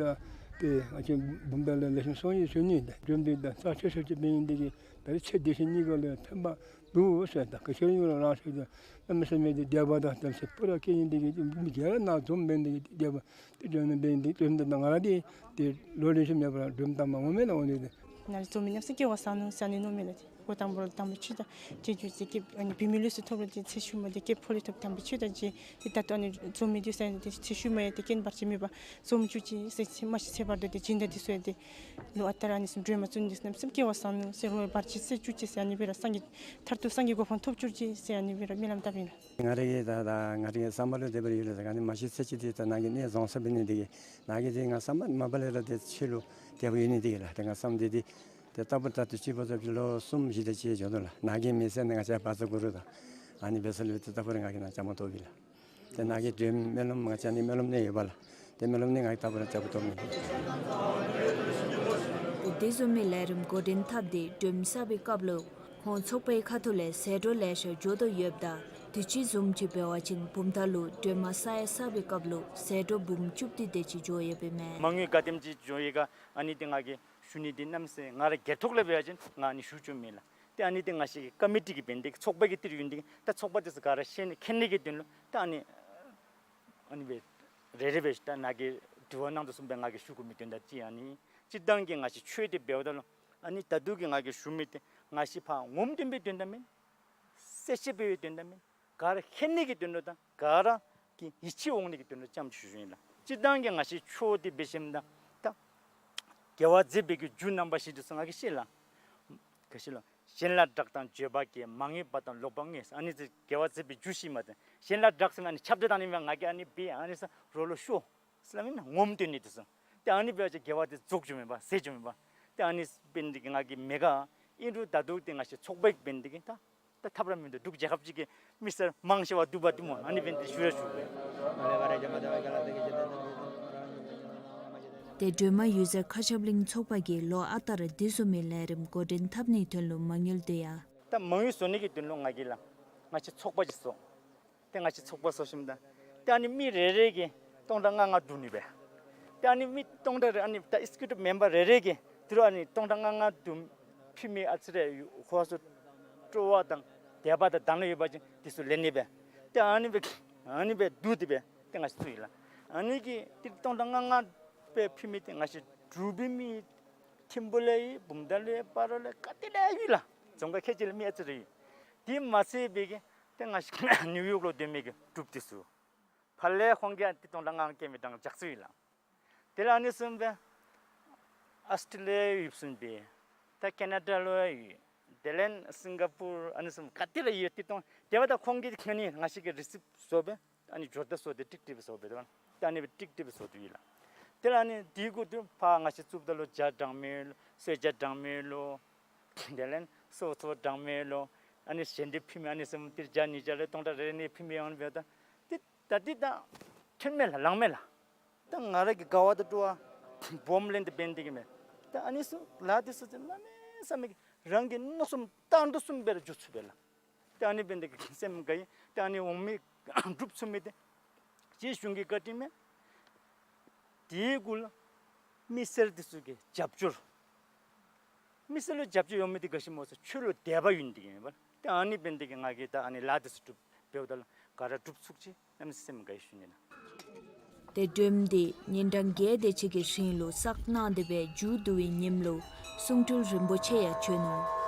ཏེ་ང་བཅས་བུམ་ཐང་ལས་ལེགས་ཤོམ་སོང་ཡི་ཟེར་ནི། ད་སྒྲོལམ་འདི་ད་རྩ་ཆེ་ཤོས་ཅིག་འབད་ནི་འདི་གིས་ད་རེས་ཚེ་འདི་ཕྱི་གཉིས་ཀ་ལུ་ཕན་པ་འདུག་ཟེར། ད་ག་ཅི་ཡང་རང་ཟེར་ད་གནམ་མེད་ས་མེད་ཏེ་དད་པ་དང་དམ་ཚིག་པུ་ར་སྐྱེ་ནི་འདི་གིས་མི་སྒེར་ནཱ་འཛོམས་འབད་ནི་འདི་གིས་དད་པ་ཏེ་སྒྲོལམ་འདི་འདི་སྒྲོལམ་འདི་ད་ང་ར་འདི་ཏེ་ལོ་རེ་བཞིན་མེད་པར་སྒྲོལམ་དང་མ་འོང་མེད་ལ་འོང་ནི་འདི། ནཱ་ལས་འཛོམས་མི་གནམ་མེད་ས་མེད་སྐལ་བ་བཟང་ནུག་ཟེར་ཨ་ནི་མནོཝ་མས་ལགས། འགོ་དང་པོ་ལུ་དམ་པའི་ཆོས་དང་དེ་རྒྱུ་ཅིག་ཨ་ནི་བུད་མེད་ལུས་སུ་ཐོབ་རུང་ཏེ་ཚེ་ཤུལ་མ་ཏེ་སྐྱེས་ཕོ་ལུས་ཐོབ་དམ་པའི་ཆོས་དང་ཅིག་ཏེ་ད་ལྟོ་ཨ་ནི་འཛོམས་མི་འདི་ཟེར་ཏེ་ཚེ་ཤུལ་མ་ཡང་ཏེ་རྐྱེན་བར་ཆད་མེད་པར་འཛོམས་བཅུག་ཅིག་ཟེར་ཚེ་མ་ཤི་ཚེ་བར་དོ་ཏེ་སྦྱིན་བདག་འདི་ཚུ་ཡང་ཏེ་ལོ་ཨ་རྟག་ར་ཨ་ནི་བཟུམ་སྒྲོལ་མ་བཙུགས་ནི་འདི་གནམ་མེད་ས་མེད་སྐལ་བ་བཟང་ནུག་ཟེར་རོགས་བར་ཆད་སེལ་བཅུག་ཅིག་ཟེར་ཨ་ནི་སྦེ་ར་སངས་རྒྱས་མཐར་ཐུག་སངས་རྒྱས་གོ་འཕང་ཐོབ་བཅུག་ཅིག་ཟེར་ཨ་ནི་སྦེ་ར་སྨོན་ལམ་བཏབ་ཨིན་ལགས། ང་རའི་གི་ད་ད་ང་རའི་གི་བསམ་པ་ལུ་དེ་སྦེ་ར་ཡོད་ལགས། ད་ཨ་ནི་མ་ཤི་ཚེ་གཅིག་འདི་ད་ནཱ་གིས་གནས་བཟང་ས་འབད་ནི་འདི་གིས་ནཱ་གིས་ཏེ་ང་བསམ་པ་མ་པ་ལས་ར་ཏེ་ཁྱོད་ལུ་དད་པ་ཡོད་ནི་འདི་གིས་ལགས། ཏེ་ང་བསམ་འདི་འདི་ཏེ་ལྟ་བུ་ད་ལྟོ་ཅིག་འབད་ས་ཅིག་ལོ་གསུམ་བཞི་དེ་ཅིག་འགྱོ་དོ་ལགས། ནཱ་གིས་མི་ཟེར་ནི་ང་བཅས་བཛྲ་གུ་རུ་དང་ཨ་ནི་འབད་ས་ལུ་ཏེ་ལྟ་བུ་ར་ང་གིས་ནཱ་བཅའ་མར་གཏོགས་པས་ལགས། ཏེ་ནཱ་གི་སྒྲོལ་མའི་སྨོན་ལམ་ང་བཅས་ཨ་ནི་སྨོན་ལམ་ནང་ཡོད་པས་ལགས། ཏེ་སྨོན་ལམ་ནང་ང་གིས་ལྟ་བུ་ར་བཅའ་མར་གཏོགས་མི། ཏེ་དེ་བཟུམ་མའི་ལས་རིམ་འགོ་འདྲེན་འཐབ་སྟེ་སྒྲོལ་མ་བསགས་པའི་སྐབས་ལུ་ཁོང་ཚོགས་པའི་ཁ་ཐུག་ལས་ཟད་འགྲོ་ལེ་ཤ་འགྱོ་དོ་ཡོདཔ་ད་དུས་ཅི་བཟུམ་ཅིག་འབད་བ་ཅིན་བུམ་ཐང་ལུ་སྒྲོལ་མ་ས་ཡ་བསགས་པའི་སྐབས་ལུ་ཟད་འགྲོ་འབུམ་བཅུ་བདུན་དེ་ཅིག་འགྱོ་ཡོདཔ་ཨིན་མས། མ་དངུལ་ག་དེམ་ཅིག་འགྱོ་ཡི་ག་ཨ་ནི་འདི་ང་གིས་ཞུ་ནི་འདི་གནམ་མེད་ས་མེད་ང་ར་སྒེར་ཐོག་ལས་འབད་བ་ཅིན་ང་ཨ་ནི་ཞུ་བཅུག་མེད་ལགས། ཏེ་ཨ་ནི་འདི་ང་བཅས་ཀྱི་ཀོ་མི་ཊི་གི་འབད་ནི་འདི་གིས་ཚོགས་པ་གི་འདི་ར་ཡོད་ནི་འདི་གིས་ད་ཚོགས་པ་འདི་ཚུ་ག་ར་ཤེས་ནི་མཁྱེན་ནི་གི་དོན་ལུ་ད་ཨ་ནི་ཨ་ནི་སྦེ་རེ་རེ་སྦེ་ད་ནཱ་གིས་དྲི་བ་གནང་དོ་བཟུམ་སྦེ་ང་གིས་ཞུ་དགོ་མི་དོན་དག་ཅིག་ཨ་ནི་སྤྱིར་བཏང་གི་ང་བཅས་ཆོས་འདི་འབདཝ་ད་ལུ་ཨ་ནི་ད་ལྟོ་གི་ང་གིས་ཞུ་མི་འདི་ང་བཅས་ཕར་ངོམ་སྟོན་པའི་དོན་དག་མེན། གསལ་བཤད་འབད་བའི་དོན་དག་མེན། ག་ར་མཁྱེན་ནི་གི་དོན་ལུ་དང་ག་ར་གི་ཡིད་ཆེས་འོང་ནི་གི་དོན་ལུ་ཙམ་ཅིག་ཞུ་ཞུཝ་ཨིན་ལགས། སྤྱིར་བཏང་གི་ང་བཅས་ཆོས་འདི་འབད་ཞིནམ་ད་ད་དགེ་བ་མཛད་པའི་གི་རྒྱུ་རྣམ་པ་བཞི་འདི་ཚུ་ང་གིས་ཤེས་ལགས། ག་ཅི་ལོ། གཞན་ལ་བདག་དང་བརྗོད་པ་སྐྱེ། མ་ངེས་པ་དང་ལོག་པ་ངེས། ཨ་ནི་ཚུ་དགེ་བ་མཛད་པའི་རྒྱུ་ཞིག་མས། ཏེ་གཞན་ལ་བདག་ཟེར་ཨ་ནི་ཁྱབ་བརྡལ་བཏང་ནི་མས། ང་གིས་ཨ་ནི་འབད་ཨ་ནི་ཟེར་རོགས་ལུ་ཤོ་ཟེར་སླབ་མེན་ན། ངོམ་སྟོན་ནི་འདི་ཚུ། ཏེ་ཨ་ནི་འབད་བ་ཅིན་དགེ་བ་འདི་རྫོགས་འགྱོཝ་མས་པ། ཟད་འགྱོཝ་མས་པ། ཏེ་ཨ་ནི་འབད་ནི་འདི་གིས་ང་གིས་མེད་ག། ཨིན་རུང་ད་ལྟོ་འདི་ང་བཅས་ཚོགས་པའི་འབད་ནི་འདི་གིས་ད་ད་ཐབས་ར་མིན་འདུག། འབྲུག་རྒྱལ་ཁབ་ཅིག་གི་མི་སེར་མང་ཆེ་བ་འདུག་པ་འདི་སྨོ། ཨ་ནི་འབད་ནི་འདི་ཞུ་ར་ཞུ་དགོ། ཏེ་སྒྲོལ་མ་འོད་ཟེར་མཁའ་ཁྱབ་གླིང་ཚོགས་པ་གིས་ལོ་ཨ་རྟག་ར་དེ་བཟུམ་མའི་ལས་རིམ་འགོ་འདྲེན་འཐབ་ནིའི་དོན་ལུ་མ་དངུལ་དེ་ཡང་ད་མ་དངུལ་བཟོ་ནི་གི་དོན་ལུ་ང་གིས་ལགས་ང་བཅས་ཚོགས་པ་ཅིག་བཟོ། ཏེ་ང་བཅས་ཚོགས་པ་བཟོ་ཞིནམ་ད་ཏེ་ཨ་ནི་མི་རེ་རེ་གིས་སྟོང་ཕྲག་ལྔ་ལྔ་བསྡུ་ནི་སྦེ། ཏེ་ཨ་ནི་མི་སྟོང་ཕྲག་རེ་ཨ་ནི་ད་ཨེག་ཛི་ཀིའུ་ཊིབ་མེམ་བར་རེ་རེ་གིས་དེ་རུ་ཨ་ནི་སྟོང་ཕྲག་ལྔ་ལྔ་བསྡུ་ཕུལ་མི་ཨ་ཙི་རེ་ཡོད། ཁོ་ཚུ་སྤྲོ་བ་དང་དད་པ་དང་དག་སྣང་ཡོད་པ་ཅིན་དེ་ཚུ་ལེན་ནི་སྦེ། ཏེ་ཨ་ནི་སྦེ་ཨ་ནི་སྦེ་བསྡུ་སྟེ་སྦེ་ཏེ་ང་བཅས་བཙུགས་ཡི་ལགས། ཨ་ནི་གི་ཏེ་སྟོང་ཕྲག་ལྔ་ལྔ་སྦེ་ཕུལ་མི་འདི་ང་བཅས་འབྲུག་པའི་མི་ཐིམ་ཕུ་ལས་ཡོད། བུམ་ཐང་ལས་ཡོད། སྤ་རོ་ལས་ག་ཏེ་ལས་ཡོད་ལགས། རྫོང་ཁག་ཁལ་གཅིག་ལས་མི་ཨ་ཙི་རེ་ཡོད། དེ་མ་ཚད་པའི་གི་ཏེ་ང་བཅས་ནིའུ་ཡོག་ལུ་སྡོད་མི་གི་འབྲུགཔ་འདི་ཚུ་ཕར་ལས་ཁོང་གིས་ཏེ་སྟོང་ཕྲག་ལྔ་ལྔ་བསྐྱལ་མི་དང་ཇག་ཚུ་ཡོད་ལགས། དེ་ལས་ཨ་ནི་བཟུམ་སྦེ་ཨཱོས་ཊྲེ་ལི་ཡ་ཡོདཔ་བཟུམ་སྦེ་ད་ཁེ་ན་ཌ་ལུ་ཡང་ཡོད། དེ་ལས་སིང་ག་པུར་ཨ་ནི་བཟུམ་ག་ཏེ་ལས་ཡོད། ཏེ་སྟོང་དེ་འབདཝ་ད་ཁོང་གིས་ཨ་ནི་ང་བཅས་ཀྱི་རི་སིབ་བཟོ་སྦེ་ཨ་ནི་འབྱོར་ད་བཟོ་སྟེ་ཀྲིག་ཀྲི་སྦེ་བཟོ་སྦེ་ད་ད་ཨ་ནི་སྦེ་ཀྲིག་ཀྲི་སྦེ་བཟོ་སྟེ་ཡོད་ལགས། དེ་ལས་ཨ་ནི་དེ་གུ་ཏེ་ཕར་ང་བཅས་བཙུགསཔ་ད་ལུ་བྱ་འབྲང་མི་ལུ་གསོལ་ཇ་འབྲང་མི་ལུ་དེ་ལས་སོ་སོ་འབྲང་མི་ལུ་ཨ་ནི་ཞལ་འདེབས་ཕུལ་མི་ཨ་ནི་བཟུམ་ཏེ་བྱ་ཉིས་བརྒྱ་ལས་སྟོང་ཕྲག་རེ་རེ་ནི་ཕུལ་མི་ཡོད་པས། ད་ཏེ་ད་འདི་ད་ཁྱོད་མེད་ལགས་ལང་མེད་ལགས། ད་ང་ར་གི་དགའ་བ་དང་སྤྲོ་བ་སྦོམ་ལེན་ཏེ་འབད་ནི་འདི་གིས་མས། ད་ཨ་ནི་ཚུ་ལཱ་འདི་ཚུ་གནམ་མེད་ས་མེད་ཀྱི་རང་གི་མནོ་བསམ་བཏང་དོ་བཟུམ་སྦེ་ར་འགྱོ་ཚུགས་པས་ལགས། ད་ཨ་ནི་འབད་ནི་འདི་གིས་སེམས་དགའ་ཡི། ད་ཨ་ནི་འོང་མི་འབྲུགཔ་ཚུ་མི་འདི་རྗེ་གཞུང་གི་བཀའ་དྲིན་མས། དེ་གུ་ལུ་མི་སེར་འདི་ཚུ་གི་རྒྱབ་སྐྱོར། མི་སེར་ལུ་རྒྱབ་སྐྱོར་ཡོད་མི་འདི་ག་ཅི་སྨོ་ཟེར་ཁྱོད་ལུ་དད་པ་ཡོད་ནི་འདི་གིས་མས་པ། ད་ཨ་ནི་འབད་ནི་འདི་གིས་ང་གིས་ད་ཨ་ནི་ལཱ་འདི་ཚུ་འབདཝ་ད་ལུ་ག་ར་འགྲུབ་ཚུགས་ཅི། གནམ་མེད་ས་མེད་སེམས་དགའ་ཡི་ཞུ་ནི་ལགས། ཏེ་སྒྲོལ་མ་འདི་ཉིན་གྲངས་བརྒྱད་དེ་ཅིག་གི་རིང་ལུ་བསགས་གནང་སྟེ་སྦེ་མཇུག་བསྡུ་བའི་ཉིནམ་ལུ་གསུང་སྤྲུལ་རིན་པོ་ཆེ་ཡང་བྱོན་ནུག།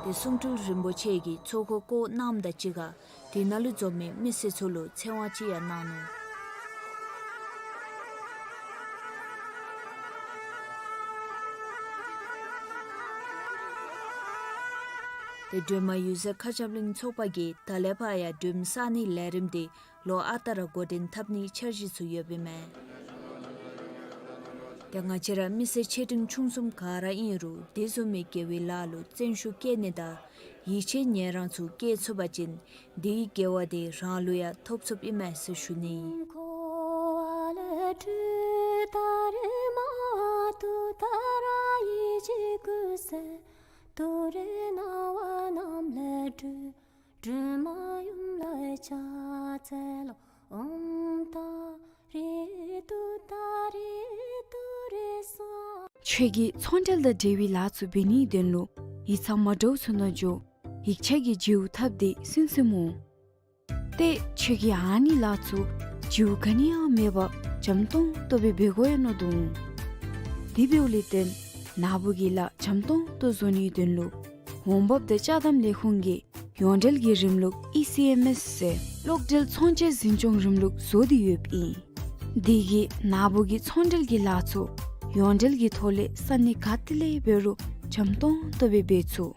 ཏེ་གསུང་སྤྲུལ་རིན་པོ་ཆེ་གིས་ཚོགས་འཁོར་བསྐོར་གནངམ་དང་གཅིག་ཁར་དེ་ནང་ལུ་འཛོམས་མི་མི་སེར་ཚུ་ལུ་ཚེ་དབང་ཅིག་ཡང་གནང་ནུག། ཏེ་སྒྲོལ་མ་འོད་ཟེར་མཁའ་ཁྱབ་གླིང་ཚོགས་པ་གིས་ད་ལས་ཕར་ཡང་སྒྲོལ་མ་བསག་ནིའི་ལས་རིམ་འདི་ལོ་ཨ་རྟག་ར་འགོ་འདྲེན་འཐབ་ནིའི་འཆར་གཞི་ཚུ་ཡོདཔ་ཨིན་མས། ཏེ་ང་བཅས་ར་མི་སེར་ཆེ་འབྲིང་ཆུང་གསུམ་ག་ར་ཨིན་རུང་དེ་བཟུམ་མའི་དགེ་བའི་ལཱ་ལུ་བརྩོན་ཤུགས་བསྐྱེད་ནི་དང་ཡིད་ཆེས་ཉེ་རང་ཚུ་བསྐྱེད་ཚུགས་པ་ཅིན་དེའི་དགེ་བ་དེ་རང་ལུ་ཡང་ཐོབ་ཚུགསཔ་ཨིན་མས་ཟེར་ཞུ་ནི། ཁྱོད་ཀྱིས་ཚོང་འབྲེལ་དང་འབྲེལ་བའི་ལཱ་ཚུ་འབད་ནིའི་དོན་ལུ་ཡིག་ཚང་མ་འདྲཝ་ཚུ་ནང་འགྱོ། ཡིག་ཆ་གི་བརྗེ་པོ་འཐབ་སྟེ་སུན་སུན་འོང་། ཏེ་ཁྱོད་ཀྱིས་ཨ་ནི་ལཱ་ཚུ་བརྗེ་པོ་ག་ནི་ཡང་མེད་པར་འཇམ་ཏོང་ཏོ་སྦེ་འབད་དགོ་ཡོད་མནོ་དོ་འོང་། དེ་འབདཝ་ལས་བརྟེན་ནཱ་བུ་གི་ལཱ་འཇམ་ཏོང་ཏོ་བཟོ་ནིའི་དོན་ལུ་འོང་འབབ་དང་ཅ་དམ་ལས་ཁུངས་ཀྱིས་ཡོངས་འབྲེལ་གྱི་རིམ་ལུགས་ཨི་སི་ཨེམ་ཨེསི་ཟེར་གློག་འབྲེལ་ཚོང་བྱེད་འཛིན་སྐྱོང་རིམ་ལུགས་བཟོ་སྟེ་ཡོདཔ་ཨིན། དེ་གིས་ནཱ་བུ་གི་ཚོང་འབྲེལ་གྱི་ལཱ་ཚུ་ཡོངས་འབྲེལ་གྱི་ཐོག་ལས་ས་གནས་ག་ཏེ་ལས་འབད་རུང་འཇམ་ཏོང་ཏོ་སྦེ་འབད་ཚུགས།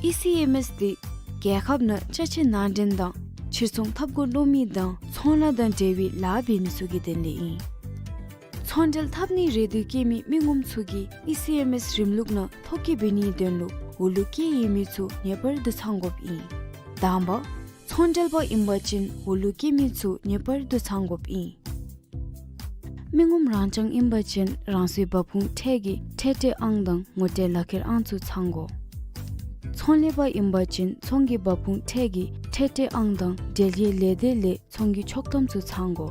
ཨི་སི་ཨེམ་ཨེསི་དེ་རྒྱལ་ཁབ་ནང་ཅ་ཆས་ནང་འདྲེན་དང་ཕྱིར་ཚོང་འཐབ་དགོ་མནོ་མི་དང་ཚོང་ལཱ་དང་འབྲེལ་བའི་ལཱ་འབད་མི་ཚུ་གི་དོན་ལས་ཨིན། ཚོང་འབྲེལ་འཐབ་ནིའི་རེ་འདོད་བསྐྱེད་མི་མི་ངོམ་ཚུ་གིས་ཨི་སི་ཨེམ་ཨེསི་རིམ་ལུགས་ནང་ཐོ་བཀོད་འབད་ནིའི་དོན་ལུ་འོག་ལུ་བཀོད་ཡོད་མི་ཚུ་ངེས་པར་དུ་ཚང་དགོཔ་ཨིན། དང་པ། ཚོང་འབྲེལ་པ་ཨིན་པ་ཅིན་འོག་ལུ་བཀོད་མི་ཚུ་ངེས་པར་དུ་ཚང་དགོཔ་ཨིན། མི་ངོམ་རང་རྐྱང་ཨིན་པ་ཅིན་རང་སོའི་འབབ་ཁུངས་ཁྲལ་གྱི་ཁྲལ་སྤྲོད་ཨང་དང་ངོ་སྤྲོད་ལག་ཁྱེར་ཨང་ཚུ་ཚང་དགོ། ཚོང་ལས་པ་ཨིན་པ་ཅིན་ཚོང་གི་འབབ་ཁུངས་ཁྲལ་གྱི་ཁྲལ་སྤྲོད་ཨང་དང་འབྲེལ་ཡོད་ལས་སྡེ་ལས་ཚོང་གི་ཆོག་ཐམ་ཚུ་ཚང་དགོ།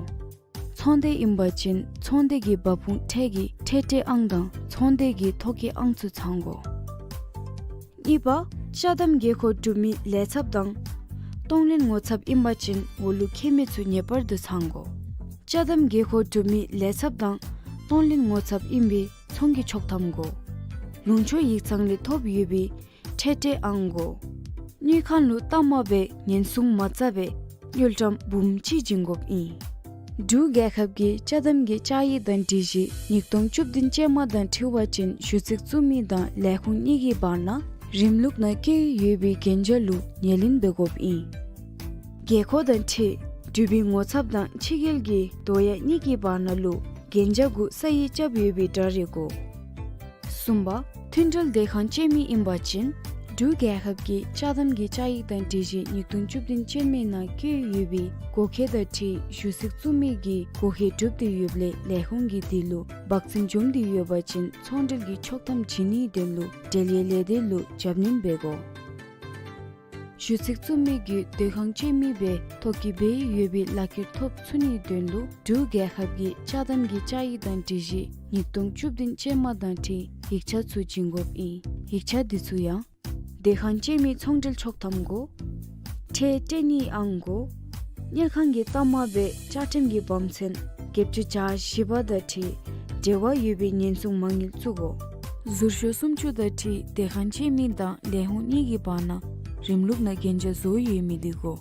ཚོང་སྡེ་ཨིན་པ་ཅིན་ཚོང་སྡེ་གི་འབབ་ཁུངས་ཁྲལ་གྱི་ཁྲལ་སྤྲོད་ཨང་དང་ཚོང་སྡེ་གི་ཐོ་བཀོད་ཨང་ཚུ་ཚང་དགོ། གཉིས་པ། ཅ་དམ་དགོས་མཁོ་གྲུབ་མི་ལས་ཚབ་དང་གཏོང་ལེན་ངོ་ཚབ་ཨིན་པ་ཅིན་འོག་ལུ་བཀོད་མི་ཚུ་ངེས་པར་དུ་ཚང་དགོ། ཅ་དམ་དགོས་མཁོ་གྲུབ་མི་ལས་ཚབ་དང་གཏོང་ལེན་ངོ་ཚབ་ཨིན་པའི་ཚོང་གི་ཆོག་ཐམ་དགོ། ལུང་ཕྱོགས་ཡིག་ཚང་ལས་ཐོབ་ཡོད་པའི་ཁྲལ་སྤྲོད་ཨང་དགོ། དངུལ་ཁང་ལུ་གཏའ་མ་སྦེ་ཉེན་སྲུང་མ་རྩ་སྦེ་དངུལ་ཀྲམ་འབུམ་གཅིག་བྱིན་དགོཔ་ཨིན། འབྲུག་རྒྱལ་ཁབ་ཀྱི་ཅ་དམ་གྱི་བཅའ་ཡིག་དང་སྒྲིག་གཞི་ཉིས་སྟོང་བཅུ་བདུན་ཅན་མ་དང་འཁྲིལ་བ་ཅིན་ཞུ་ཚིག་བཙུགས་མི་དང་ལས་ཁུངས་གཉིས་ཀྱི་བར་ན་རིམ་ལུགས་ནང་བཀོད་ཡོད་པའི་གན་རྒྱ་ལུ་ངོས་ལེན་འབད་དགོཔ་ཨིན། དགོས་མཁོ་དང་འཁྲིལ་གྲུབ་པའི་ངོ་ཚབ་དང་ཕྱི་རྒྱལ་གྱི་དོ་ཡ་གཉིས་ཀྱི་བར་ན་ལུ་གན་རྒྱ་གུ་ས་ཡིག་རྐྱབ་ཡོད་པའི་འདྲ་རིས་དགོ། གསུམ་པ། མཐུན་འབྲེལ་སྡོད་ཁང་སྤྱོད་མི་ཨིན་པ་ཅིན་འབྲུག་རྒྱལ་ཁབ་ཀྱི་ཅ་དམ་གྱི་བཅའ་ཡིག་དང་སྒྲིག་གཞི་ཉིས་སྟོང་བཅུ་བདུན་ཅན་མའི་ནང་བཀོད་ཡོད་པའི་དགོས་མཁོ་དང་འཁྲིལ་ཞུ་ཚིག་བཙུགས་མི་གི་དགོས་མཁོ་གྲུབ་སྟེ་ཡོདཔ་ལས་ལས་ཁུངས་ཀྱིས་དེ་ལུ་འབག་འཛིང་འཛོམས་ཏེ་ཡོད་པ་ཅིན་ཚོང་འབྲེལ་གྱི་ཆོག་ཐམ་བྱིན་ནིའི་དོན་ལུ་འབྲེལ་ཡོད་ལས་སྡེ་ལུ་རྒྱབ་སྣོན་འབད་དགོ། ཞུ་ཚིག་བཙུགས་མི་གིས་སྡོད་ཁང་སྤྱོད་མི་སྦེ་ཐོ་བཀོད་འབད་ཡོད་པའི་ལག་ཁྱེར་ཐོབ་ཚུགས་ནིའི་དོན་ལུ་འབྲུག་རྒྱལ་ཁབ་ཀྱི་ཅ་དམ་གྱི་བཅའ་ཡིག་དང་སྒྲིག་གཞི་ཉིས་སྟོང་བཅུ་བདུན་ཅན་མ་དང་འཁྲིལ་ཡིག་ཆ་ཚུ་བྱིན་དགོཔ་ཨིན། ཡིག་ཆ་འདི་ཚུ་ཡང་སྡོད་ཁང་སྤྱོད་མི་ཚོང་འབྲེལ་ཆོག་ཐམ་དགོ། ཁྲལ་སྤྲོད་ནིའི་ཨང་དགོ། དངུལ་ཁང་གི་གཏའ་མ་སྦེ་བཅའ་ཁྲིམས་ཀྱི་བབ་མཚོན་བརྒྱད་ཅུ་གྱ་བཞི་པ་དང་འཁྲིལ་འབྲེལ་བ་ཡོད་པའི་ཉེན་སྲུང་མ་དངུལ་བཙུགས་དགོ། ཟུར་ཤོག་སུམ་ཅུ་དང་འཁྲིལ་སྡོད་ཁང་སྤྱོད་མི་དང་ལས་ཁུངས་གཉིས་ཀྱི་བར་ན་རིམ་ལུགས་ནང་གན་རྒྱ་བཟོ་ཡོད་མི་དེ་དགོ།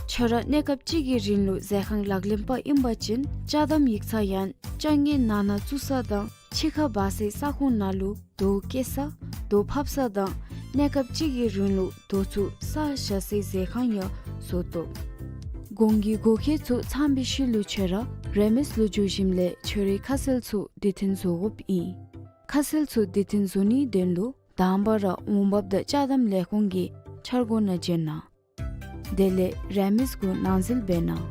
ཁྱོད་ར་གནས་སྐབས་ཅིག་གི་རིང་ལུ་ཟས་ཁང་ལག་ལེན་པ་ཨིན་པ་ཅིན་ཅ་དམ་ཡིག་ཚང་ཡང་ཅ་དངོས་ནང་ན་བཙུགས་ས་དང་ཕྱི་ཁར་འབག་སའི་ས་ཁོངས་ནང་ལུ་རྡོ་བཀལ་ས་རྡོ་ཕབ་ས་དང་གནས་སྐབས་ཅིག་གི་རིང་ལུ་རྡོ་ཚུ་བསག་བཞག་སའི་ཟས་ཁང་ཡང་བཟོ་དོ། གོང་གི་དགོས་མཁོ་ཚུ་ཚང་པའི་ཤུལ་ལུ་ཁྱོད་ར་རེ་མིས་ལུ་འགྱོ་ཞིནམ་ལས་ཁྱོད་རའི་ཁ་གསལ་ཚུ་དུས་མཐུན་བཟོ་དགོཔ་ཨིན། ཁ་གསལ་ཚུ་དུས་མཐུན་བཟོ་ནིའི་དོན་ལུ་དང་པ་ར་འོང་འབབ་དང་ཅ་དམ་ལས་ཁུངས་ཀྱི་འཆར་སྒོ་ནང་འབྱོན་གནང་། དེ་ལས་རེ་མིས་གུ་ནང་འཛུལ་འབད་གནང་།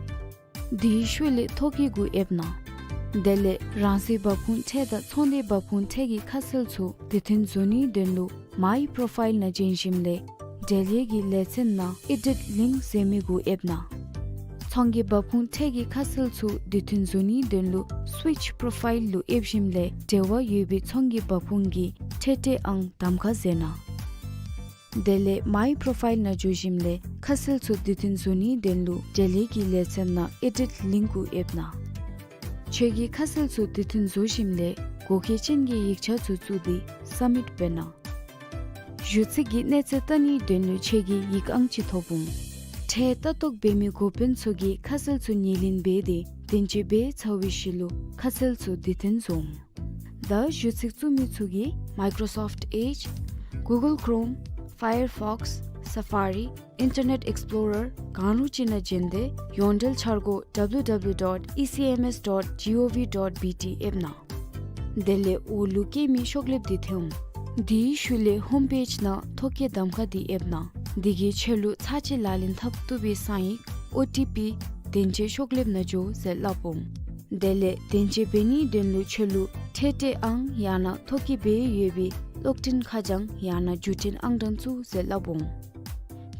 དེའི་ཤུལ་ལས་ཐོ་བཀོད་གུ་ཡེབ་གནང་། དེ་ལས་རང་སོའི་འབབ་ཁུངས་ཁྲལ་དང་ཚོང་སྡེའི་འབབ་ཁུངས་ཁྲལ་གྱི་ཁ་གསལ་ཚུ་དུས་མཐུན་བཟོ་ནིའི་དོན་ལུ་མའི་པོརོ་ཕའིལ་ནང་འབྱོན་ཞིནམ་ལས་འབྲེལ་ཡོད་ཀྱི་ལེ་ཚན་ནང་ཨེ་ཌིཊ་ལིངཀ་ཟེར་མི་གུ་ཡེབ་གནང་། ཚོང་གི་འབབ་ཁུངས་ཁྲལ་གྱི་ཁ་གསལ་ཚུ་དུས་མཐུན་བཟོ་ནིའི་དོན་ལུ་སུའིཆ་པོརོ་ཕའིལ་ལུ་ཡེབ་ཞིནམ་ལས་འབྲེལ་བ་ཡོད་པའི་ཚོང་གི་འབབ་ཁུངས་ཀྱི་ཁྲལ་སྤྲོད་ཨང་གདམ་ཁ་མཛད་གནང་། དེ་ལས་མའི་པོརོ་ཕའིལ་ནང་འགྱོ་ཞིནམ་ལས་ཁ་གསལ་ཚུ་དུས་མཐུན་བཟོ་ནིའི་དོན་ལུ་འབྲེལ་ཡོད་ཀྱི་ལེ་ཚན་ནང་ཨེ་ཌིཊ་ལིངཀ་གུ་ཡེབ་གནང་། ཁྱོད་ཀྱི་ཁ་གསལ་ཚུ་དུས་མཐུན་བཟོ་ཞིནམ་ལས་དགོས་མཁོ་ཅན་གྱི་ཡིག་ཆ་ཚུ་བཙུགས་ཏེ་སབ་མིཊ་འབད་གནང་། ཞུ་ཚིག་གི་གནས་ཚད་བལྟ་ནིའི་དོན་ལུ་ཁྱོད་ཀྱིས་ཡིག་ཨང་ཅིག་ཐོབ་འོང་། ཁྲལ་ལྟ་རྟོག་འབད་མི་འགོ་དཔོན་ཚུ་གིས་ཁ་གསལ་ཚུ་ངོས་ལེན་འབད་དེ་བདེན་དཔྱད་འབད་ཚར་བའི་ཤུལ་ལུ་ཁ་གསལ་ཚུ་དུས་མཐུན་བཟོ་འོང་། ད་ཞུ་ཚིག་བཙུགས་མི་ཚུ་གིས་Microsoft Edge, Google Chrome, Firefox, Safari, Internet Explorer གང་རུང་ཅིག་ནང་འབྱོན་ཏེ་ཡོངས་འབྲེལ་འཆར་སྒོ་W W W dot E C M S dot gov dot B T ཡེབ་གནང་། དེ་ལས་འོག་ལུ་བཀལ་མི་ཤོག་ལེབ་འདི་འཐོན་འོང་། དེའི་ཤུལ་ལས་ཧོམ་པེཇ་ནང་ཐོ་བཀོད་གདམ་ཁ་འདི་ཨེབ་གནང་། འདི་གིས་ཁྱོད་ལུ་ཚར་གཅིག་ལག་ལེན་འཐབ་བཏུབ་པའི་གསང་ཡིག་ཨོ་ཊི་པི་བདེན་དཔྱད་ཤོག་ལེབ་ནང་འགྱོ་ཟེར་སླབ་འོང་། དེ་ལས་བདེན་དཔྱད་འབད་ནིའི་དོན་ལུ་ཁྱོད་ལུ་འཕྲལ་འཕྲལ་ཨང་ཡང་ན་ཐོ་བཀོད་འབད་ཡོད་པའི་གློག་འཕྲིན་ཁ་བྱང་ཡང་ན་བརྒྱུད་འཕྲིན་ཨང་གྲངས་བཙུགས་ཟེར་སླབ་འོང་།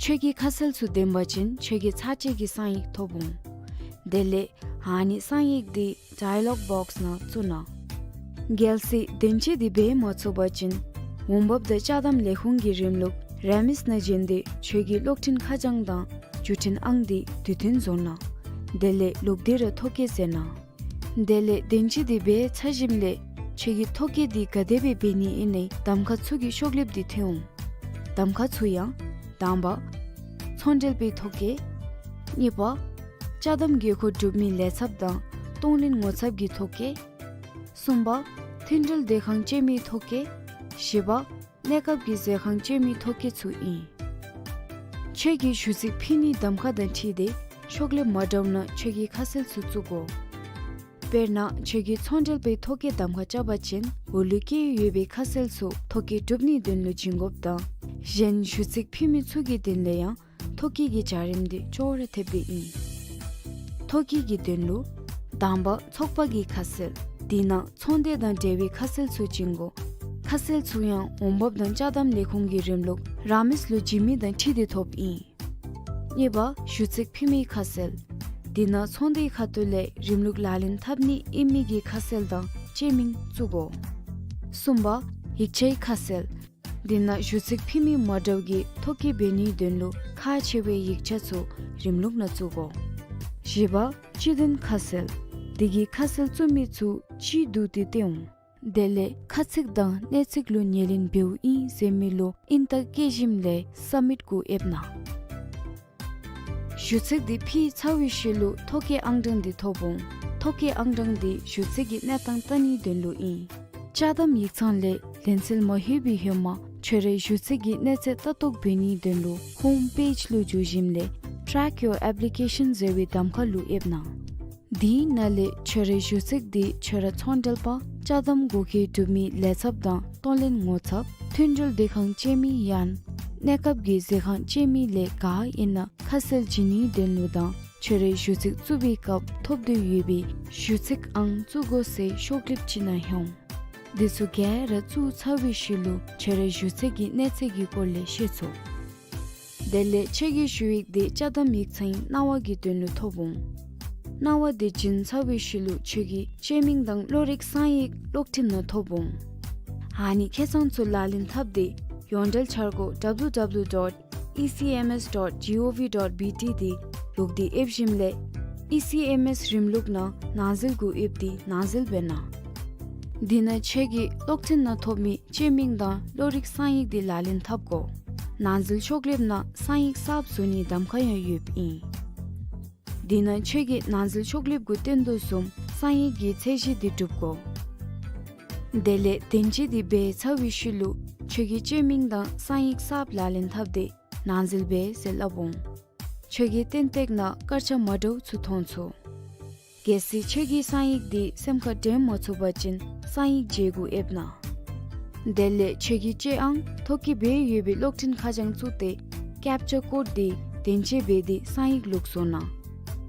ཁྱོད་ཀྱི་ཁ་གསལ་ཚུ་ལྡན་པ་ཅིན་ཁྱོད་ཀྱིས་ཚར་གཅིག་གི་གསང་ཡིག་ཐོབ་འོང་། དེ་ལས་ཨ་ནི་གསང་ཡིག་འདི་ཌའི་ལོག་བོགསི་ནང་བཙུགས་གནང་། གལ་སྲིད་བདེན་དཔྱད་འདི་འབད་མ་ཚུགས་པ་ཅིན་འོང་འབབ་དང་ཅ་དམ་ལས་ཁུངས་ཀྱི་རིམ་ལུགས་ར་མིས་ནང་བྱོན་ཏེ་ཁྱོད་ཀྱི་གློག་འཕྲིན་ཁ་བྱང་དང་བརྒྱུད་འཕྲིན་ཨང་འདི་དུས་མཐུན་བཟོ་གནང་། དེ་ལས་ལོག་སྟེ་ར་ཐོ་བཀོད་མཛད་གནང་། དེ་ལས་བདེན་དཔྱད་འདི་འབད་ཚར་ཞིནམ་ལས་ཁྱོད་ཀྱིས་ཐོ་བཀོད་འདི་ག་དེ་སྦེ་འབད་ནི་ཨིན་ན་གདམ་ཁ་ཚུ་གི་ཤོག་ལེབ་འདི་འཐོན་འོང་། གདམ་ཁ་ཚུ་ཡང་དང་པ་ཚོང་འབྲེལ་པའི་ཐོ་བཀོད། གཉིས་པ་ཅ་དམ་དགོས་མཁོ་གྲུབ་མིའི་ལས་ཚབ་དང་གཏོང་ལེན་ངོ་ཚབ་ཀྱི་ཐོ་བཀོད། གསུམ་པ་མཐུན་འབྲེལ་སྡོད་ཁང་སྤྱོད་མིའི་ཐོ་བཀོད། བཞི་པ་གནས་སྐབས་ཀྱི་ཟས་ཁང་སྤྱོད་མིའི་ཐོ་བཀོད་ཚུ་ཨིན། ཁྱོད་ཀྱིས་ཞུ་ཚིག་ཕུལ་ནིའི་གདམ་ཁ་དང་འཁྲིལ་ཏེ་ཤོག་ལེབ་མ་འདྲཝ་ནང་ཁྱོད་ཀྱི་ཁ་གསལ་ཚུ་བཙུགས་དགོ། དཔེར་ན་ཁྱོད་ཀྱིས་ཚོང་འབྲེལ་པའི་ཐོ་བཀོད་གདམ་ཁ་རྐྱབ་པ་ཅིན་འོག་ལུ་བཀོད་ཡོད་པའི་ཁ་གསལ་ཚུ་ཐོ་བཀོད་གྲུབ་ནིའི་དོན་ལུ་བྱིན་དགོཔ་དང་གཞན་ཞུ་ཚིག་ཕུལ་མི་ཚུ་གི་དོན་ལས་ཡང་ཐོ་བཀོད་ཀྱི་བྱ་རིམ་འདི་ཅོག་ར་འཐདཔ་སྦེ་ཨིན། ཐོ་བཀོད་ཀྱི་དོན་ལུ་དང་པ་ཚོགས་པ་གི་ཁ་གསལ། དེ་ནང་ཚོང་སྡེ་དང་འབྲེལ་བའི་ཁ་གསལ་ཚུ་བྱིན་དགོ། ཁ་གསལ་ཚུ་ཡང་འོང་འབབ་དང་ཅ་དམ་ལས་ཁུངས་ཀྱི་རིམ་ལུགས་ར་མིས་ལུ་བྱིན་མི་དང་འཁྲིལ་ཏེ་ཐོབ་ཨིན། གཉིས་པ་ཞུ་ཚིག་ཕུལ་མིའི་ཁ་གསལ། དེ་ནང་ཚོང་སྡེའི་ཁ་ཐུག་ལས་རིམ་ལུགས་ལག་ལེན་འཐབ་ནི་ཨིན་མི་གི་ཁ་གསལ་དང་སྤྱི་མིང་བཙུགས་དགོ། གསུམ་པ་ཡིག་ཆའི་ཁ་གསལ། དེ་ནང་ཞུ་ཚིག་ཕུལ་མི་མ་འདྲཝ་གིས་ཐོ་བཀོད་འབད་ནིའི་དོན་ལུ་ཁག་ཆེ་བའི་ཡིག་ཆ་ཚུ་རིམ་ལུགས་ནང་བཙུགས་དགོ། བཞི་པ་སྤྱི་དོན་ཁ་གསལ། དེ་གིས་ཁ་གསལ་བཙུགས་མི་ཚུ་སྤྱི་བསྡུ་སྟེ་སྟོན་འོང་། དེ་ལས་ཁ་ཚིག་དང་གནད་ཚིག་ལུ་ཉེར་ལེན་འབདཝ་ཨིན་ཟེར་མི་ལུ་ཨིན་རྟགས་བཀལ་ཞིནམ་ལས་སབ་མིཊ་གུ་ཨེབ་གནང་། ཞུ་ཚིག་འདི་ཕུལ་ཚར་བའི་ཤུལ་ལུ་ཐོ་བཀོད་ཨང་གྲངས་འདི་ཐོབ་འོང་། ཐོ་བཀོད་ཨང་གྲངས་འདི་ཞུ་ཚིག་གི་གནས་སྟངས་བལྟ་ནིའི་དོན་ལུ་ཨིན། ཅ་དམ་ཡིག་ཚང་ལས་ལན་འཚོལ་མ་ལྷོད་པའི་ཧེ་མ་ཁྱོད་རའི་ཞུ་ཚིག་གི་གནས་ཚད་ལྟ་རྟོག་འབད་ནིའི་དོན་ལུ་ཧོམ་པེཇ་ལུ་འགྱོ་ཞིནམ་ལས་Track your application ཟེར་བའི་གདམ་ཁ་ལུ་ཨེབ་གནང་། དེའི་ནང་ལས་ཁྱོད་རའི་ཞུ་ཚིག་འདི་ཁྱོད་ར་ཚོང་འབྲེལ་པ་ཅ་དམ་དགོས་མཁོ་གྲུབ་མིའི་ལས་ཚབ་དང་གཏོང་ལེན་ངོ་ཚབ་མཐུན་འབྲེལ་སྡོད་ཁང་སྤྱོད་མི་ཡང་གནས་སྐབས་ཀྱི་ཟས་ཁང་སྤྱོད་མི་ལས་ག་ཨིན་ན་ཁ་གསལ་བྱིན་ནིའི་དོན་ལུ་དང་ཁྱོད་རའི་ཞུ་ཚིག་བཙུགས་པའི་སྐབས་ཐོབ་དོ་ཡོད་པའི་ཞུ་ཚིག་ཨང་བཙུགས་དགོ་ཟེར་ཤོག་ལེབ་ཅིག་ནང་ལྷོད་འོང་། འདི་ཚུ་ག་ར་བཙུགས་ཚར་བའི་ཤུལ་ལུ་ཁྱོད་རའི་ཞུ་ཚིག་གི་གནས་ཚད་ཀྱི་སྐོར་ལས་ཤེས་ཚུགས། དེ་ལས་ཁྱོད་ཀྱི་ཞུ་ཡིག་འདི་ཅ་དམ་ཡིག་ཚང་གི་གནང་བ་གི་དོན་ལུ་ཐོབ་འོང་། གནང་བ་འདི་བྱིན་ཚར་བའི་ཤུལ་ལུ་ཁྱོད་ཀྱི་སྤྱོད་མིང་དང་བློ་རིག་གསང་ཡིག་གློག་འཕྲིན་ནང་ཐོབ་འོང་། ཨ་ནི་ཁེ་སང་ཚུ་ལག་ལེན་འཐབ་སྟེ་ཡོངས་འབྲེལ་འཆར་སྒོ་W W W dot E C M S dot G O V dot B T འདི་ལོག་སྟེ་ཨེབ་ཞིནམ་ལས་E C M S རིམ་ལུགས་ནང་ནང་འཛུལ་གུ་ཨེབ་སྟེ་ནང་འཛུལ་འབད་གནང་། དེ་ནང་ཁྱོད་ཀྱི་གློག་འཕྲིན་ནང་ཐོབ་མི་སྤྱོད་མིང་དང་བློ་རིག་གསང་ཡིག་འདི་ལག་ལེན་འཐབ་དགོ། ནང་འཛུལ་ཤོག་ལེབ་ནང་གསང་ཡིག་གསརཔ་བཟོ་ནིའི་གདམ་ཁ་ཡང་ཡོདཔ་ཨིན། དེ་ནང་ཁྱོད་ཀྱིས་ནང་འཛུལ་ཤོག་ལེབ་གུ་སྟོན་དོ་བཟུམ་གསང་ཡིག་གི་ཚད་གཞི་འདི་སྒྲུབ་དགོ། དེ་ལས་བདེན་དཔྱད་འདི་འབད་ཚར་བའི་ཤུལ་ལུ་ཁྱོད་ཀྱི་སྤྱོད་མིང་དང་གསང་ཡིག་གསརཔ་ལག་ལེན་འཐབ་སྟེ་ནང་འཛུལ་འབད་ཟེར་སླབ་འོང་། ཁྱོད་ཀྱི་སྟོན་སྟེགས་ནང་སྐར་ཆ་མ་འདྲཝ་ཚུ་མཐོང་ཚུགས། གལ་སྲིད་ཁྱོད་ཀྱིས་གསང་ཡིག་འདི་སེམས་ཁར་དྲན་མ་ཚུགས་པ་ཅིན་གསང་ཡིག་བརྗེ་གུ་ཨེབ་གནང་། དེ་ལས་ཁྱོད་ཀྱི་སྤྱོད་ཨང་ཐོ་བཀོད་འབད་ཡོད་པའི་གློག་འཕྲིན་ཁ་བྱང་བཙུགས་ཏེ་ཀེཔ་ཅ་ཀོཌ་འདི་བདེན་དཔྱད་འབད་དེ་གསང་ཡིག་ལོག་བཟོ་གནང་།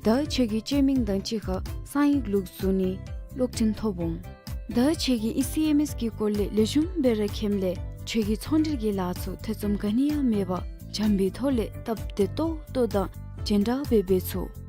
ད་ཁྱོད་ཀྱི་སྤྱོད་མིང་དང་གཅིག་ཁར་གསང་ཡིག་ལོག་བཟོ་ནིའི་གློག་འཕྲིན་ཐོབ་འོང་། ད་ཁྱོད་ཀྱིས་ཨི་སི་ཨེམ་ཨེསི་གི་སྐོར་ལས་ལེགས་ཤོམ་སྦེ་ར་མཁྱེནམ་ལས་ཁྱོད་ཀྱི་ཚོང་འབྲེལ་གྱི་ལཱ་ཚུ་ཐེ་ཚོམ་ག་ནི་ཡང་མེད་པར་བྱམས་པའི་ཐོག་ལས་སྟབས་བདེ་ཏོག་ཏོ་དང་རྒྱན་དྲག་སྦེ་འབད་ཚུགས།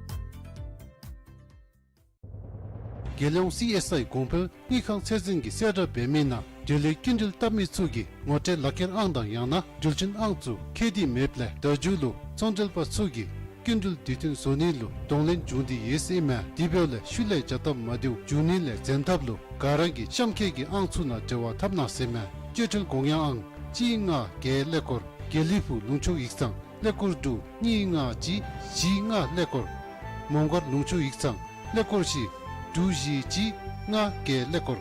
རྒྱལ་ཡོངས་སི་ཨེསི་ཨའི་གོང་འཕེལ་དངུལ་ཁང་ཚད་འཛིན་གྱིས་གསལ་བསྒྲགས་འབད་མི་ནང་འབྲེལ་ཡོད་སྐྱིན་འགྲུལ་བཏབ་མི་ཚུ་གིས་ངོ་སྤྲོད་ལག་ཁྱེར་ཨང་དང་ཡང་ན་འགྲུལ་ཆེན་ཨང་ཚུ་ཁྱེར་ཏེ་མེདཔ་ལས་ད་མཇུག་ལུ་ཚོང་འབྲེལ་པ་ཚུ་གིས་སྐྱིན་འགྲུལ་དུས་མཐུན་བཟོ་ནི་ལུ་གདོང་ལེན་འབྱུང་སྟེ་ཡོད་ཟེར་ཨིན་མས། དེ་འབདཝ་ལས་ཤུལ་ལས་བྱ་ཐབས་མ་བདེཝ་འབྱུང་ནི་ལས་འཛེམ་ཐབས་ལུ་ག་ར་གིས་གཤམ་འཁོད་ཀྱི་ཨང་ཚུ་ནང་འབྲེལ་བ་འཐབ་གནང་ཟེར་ཨིན་མས། སྤྱོད་ཁྲལ་དགོངས་ཡངས་ཨང་གཅིག་ལྔ་བརྒྱད་ཀླད་ཀོར། དགེ་ལེགས་ཕུག་ལུང་ཕྱོགས་ཡིག་ཚང་ཀླད་ཀོར་དྲུག་གཉིས་ལྔ་གཅིག་བཞི་ལྔ་ཀླད་ཀོར། མོང་སྒར་ལུང་ཕྱོགས་ཡིག་ཚང་ཀླད་ཀོར་བཞི་དྲུག་བཞི་གཅིག་ལྔ་བརྒྱད་ཀླད་ཀོར།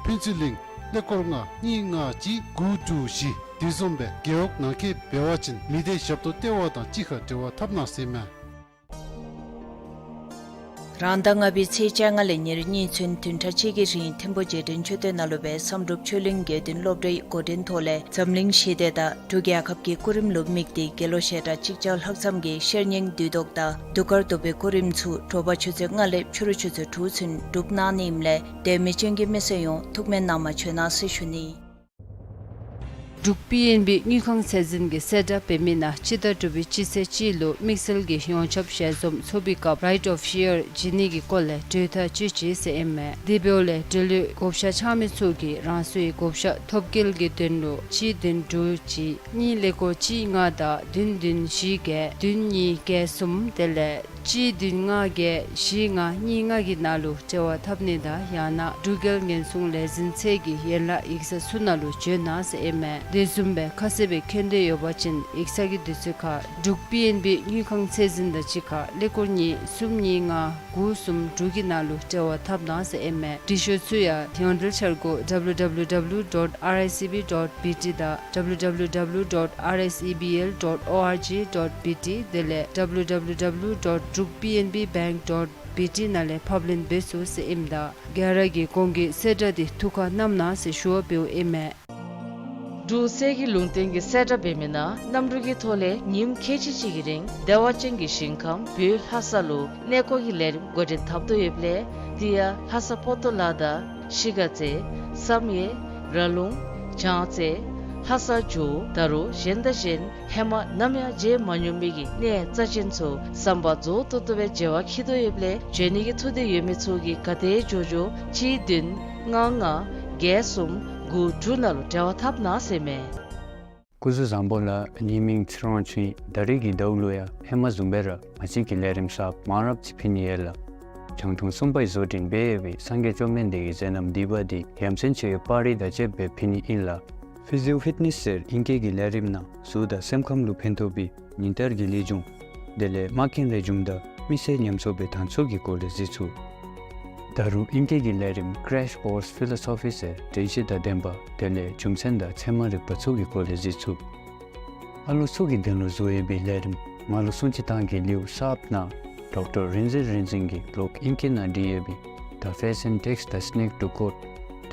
ཕུན་ཚོགས་གླིང་ཀླད་ཀོར་ལྔ་གཉིས་ལྔ་གཅིག་དགུ་དྲུག་བཞི། དེ་བཟུམ་སྦེ་རྒེད་འོག་ནང་འཁོད་འབད་བ་ཅིན་མི་སྡེ་ཞབས་ཏོག་ལྟེ་བ་དང་གཅིག་ཁར་འབྲེལ་བ་འཐབ་གནང་ཟེར་ཨིན་མས། རང་ཟླ་ལྔ་པའི་ཚེས་བཅོ་ལྔ་ལས་ཉེར་གཉིས་ཚུན་བདུན་ཕྲག་གཅིག་གི་རིང་ཐིམ་ཕུ་རྗེས་དྲན་མཆོད་རྟེན་ནང་ལུ་སྦེ་བསམ་གྲུབ་ཆོས་གླིང་དགེ་འདུན་སློབ་གྲྭའི་འགོ་འདྲེན་ཐོག་ལས་འཛམ་གླིང་ཞི་བདེ་དང་འབྲུག་རྒྱལ་ཁབ་ཀྱི་སྐུ་རིམ་ལུ་དམིགས་ཏེ་དགེ་སློང་ཞལ་གྲངས་གཅིག་བརྒྱ་ལྷག་ཙམ་གྱིས་ཤེར་སྙིང་བདུད་བཟློག་དང་གདུགས་དཀར་གདུག་པའི་སྐུ་རིམ་ཚུ་དྲོ་པ་ཆུ་ཚོད་ལྔ་ལས་ཕྱི་རུ་ཆུ་ཚོད་དྲུག་ཚུན་སྒྲུབ་གནང་ནི་ཨིནམ་ལས་དད་མོས་ཅན་གྱི་མི་སེར་ཡོངས་ཐུགས་སྨོན་གནང་མ་བྱོན་གནང་ཟེར་ཞུ་ནི། འབྲུག་པི་ཨེན་བི་དངུལ་ཁང་ཚད་འཛིན་གྱིས་གསལ་བསྒྲགས་འབད་མི་ནང་སྤྱི་ཟླ་དྲུག་པའི་སྤྱི་ཚེས་གཅིག་ལུ་དམིགས་བསལ་གྱི་ཡོངས་ཁྱབ་ཞལ་འཛོམས་ཚོགས་པའི་སྐབས་Right of Share བྱིན་ནི་གི་སྐོར་ལས་གྲོས་ཐག་བཅད་ཅི་ཟེར་ཨིན་མས། དེ་འབདཝ་ལས་འབྲེལ་ཡོད་བགོ་བཤའ་འཆང་མི་ཚུ་གིས་རང་སོའི་བགོ་བཤའ་ཐོབ་སྐལ་གྱི་དོན་ལུ་གཅིག་བདུན་དྲུག་གཅིག་གཉིས་ཀླད་ཀོར་གཅིག་ལྔ་དང་བདུན་བདུན་བཞི་བརྒྱད་བདུན་གཉིས་བརྒྱད་གསུམ་དེ་ལས་གཅིག་བདུན་ལྔ་བརྒྱད་བཞི་ལྔ་གཉིས་ལྔ་གི་ནང་ལུ་འབྲེལ་བ་འཐབ་ནི་དང་ཡང་ན་འབྲུག་རྒྱལ་ཉེན་སྲུང་ལས་འཛིན་ཚད་ཀྱི་ཡན་ལག་ཡིག་ཚང་ཚུ་ནང་ལུ་བྱོན་གནང་ཟེར་ཨིན་མས། དེ་བཟུམ་སྦེ་ཁ་གསལ་སྦེ་མཁྱེན་འདོད་ཡོད་པ་ཅིན་ཡིག་ཚང་གི་དུས་ཚོད་ཁར་འབྲུག་པི་ཨེན་བི་དངུལ་ཁང་ཚད་འཛིན་དང་གཅིག་ཁར་ཀླད་ཀོར་གཉིས་གསུམ་གཉིས་ལྔ་དགུ་གསུམ་དྲུག་གི་ནང་ལུ་འབྲེལ་བ་འཐབ་གནང་ཟེར་ཨིན་མས། འབྲི་ཤོག་ཚུ་ཡང་ཡོངས་འབྲེལ་འཆར་སྒོ་W W W dot R I C B dot B T དང་W W W dot R I C B L dot O R G dot B T དེ་ལས་W W W dot drukpnbbank dot B T ནང་ལས་ཕབ་ལེན་འབད་ཚུགས་ཟེར་ཨིནམ་ད་ག་ར་གིས་གོང་གི་གསལ་བསྒྲགས་འདི་ཐུགས་ཁར་བསྣམ་གནང་ཟེར་ཞུ་བ་འབདཝ་ཨིན་མས། འབྲུག་གསེར་གྱི་ལུང་བསྟན་གྱི་གསལ་བསྒྲགས་འབད་མི་ནང་གནམ་གྲུ་གི་ཐོག་ལས་ཉིནམ་ཁལ་གཅིག་གཅིག་གི་རིང་བདེ་བ་ཅན་གྱི་ཞིང་ཁམས་བོད་ལྷ་ས་ལུ་གནས་སྐོར་གྱི་ལས་རིམ་འགོ་འདྲེན་འཐབ་དོ་ཡོདཔ་ལས་དེ་ཡང་ལྷ་ས་པོ་ཏོ་ལ་དང་གཞིས་ཀ་རྩེ་བསམ་ཡས་ར་ལུང་བྱང་རྩེ་ལྷ་ས་ཇོ་བོ་ད་རུང་གཞན་དང་གཞན་ཧེ་མ་ནམ་ཡང་མཇལ་མ་མྱོང་མི་གི་གནས་རྩ་ཅན་ཚུ་བསམ་པ་རྫོགས་ཏོག་ཏོ་སྦེ་མཇལ་བར་འཁྱིད་དོ་ཡོདཔ་ལས་འབྱོན་ནི་གི་ཐུགས་འདོད་ཡོད་མི་ཚུ་གིས་ག་དེ་མགྱོགས་མགྱོགས་གཅིག་བདུན་ལྔ་ལྔ་བརྒྱད་གསུམ་དགུ་དྲུག་ནང་ལུ་འབྲེལ་བ་འཐབ་གནང་ཟེར་མས། སྐུ་གཟུགས་བཟང་པོ་ལགས། ངེའི་མིང་ཚེ་རིང་དབང་ཕྱུག་ཨིན། ད་རེས་ཀྱི་ཟླཝ་ལུ་ཡང་ཧེ་མ་བཟུམ་སྦེ་ར་ང་བཅས་ཀྱིས་ལས་རིམ་གསརཔ་མང་རབས་ཅིག་ཕུལ་ནི་ཡོད་ལགས། རྒྱང་མཐོང་གསུམ་པའི་བཟོ་སྐྲུན་འབད་ཡོད་པའི་སངས་རྒྱས་བཅོམ་ལྡན་འདས་ཀྱི་མཛད་རྣམ་བསྡུས་པ་འདི་ཡ་མཚན་ཆེ་བའི་པར་རིས་དང་བཅསཔ་སྦེ་ཕུལ་ནི་ཨིན་ལགས། Physio Fitness ཟེར་ཨིང་སྐད་ཀྱི་ལས་རིམ་ནང་གཟུགས་དང་སེམས་ཁམས་ལུ་ཕན་ཐོགས་པའི་ཉིན་ལྟར་གྱི་ལེགས་བྱུང་དེ་ལས་མ་མཁན་ལེགས་བྱུང་དང་མི་སེར་ཉམས་གསོ་འབད་ཐངས་ཚུ་གི་སྐོར་ལས་གཟིགས་ཚུགས། ད་རུང་ཨིང་སྐད་ཀྱི་ལས་རིམ་Crash Course Philosophy ཟེར་དྲན་ཤེས་དང་ལྡན་པ་དེ་ལས་རྒྱུ་མཚན་དང་ཚད་མ་རིག་པ་ཚུ་གི་སྐོར་ལས་གཟིགས་ཚུགས། ཨ་ལོ་ཚུ་གི་དོན་ལུ་བཟོ་ཡོད་པའི་ལས་རིམ་ང་ལུ་སྲུང་བརྩི་གཏང་གི་ལེའུ་གསརཔ་ནང་ཌོག་ཊར་རིག་འཛིན་རིག་འཛིན་གྱིས་ལོག་ཨིང་སྐད་ནང་བྲིས་ཡོད་པའི་The Fashion Takes the Sneak to Court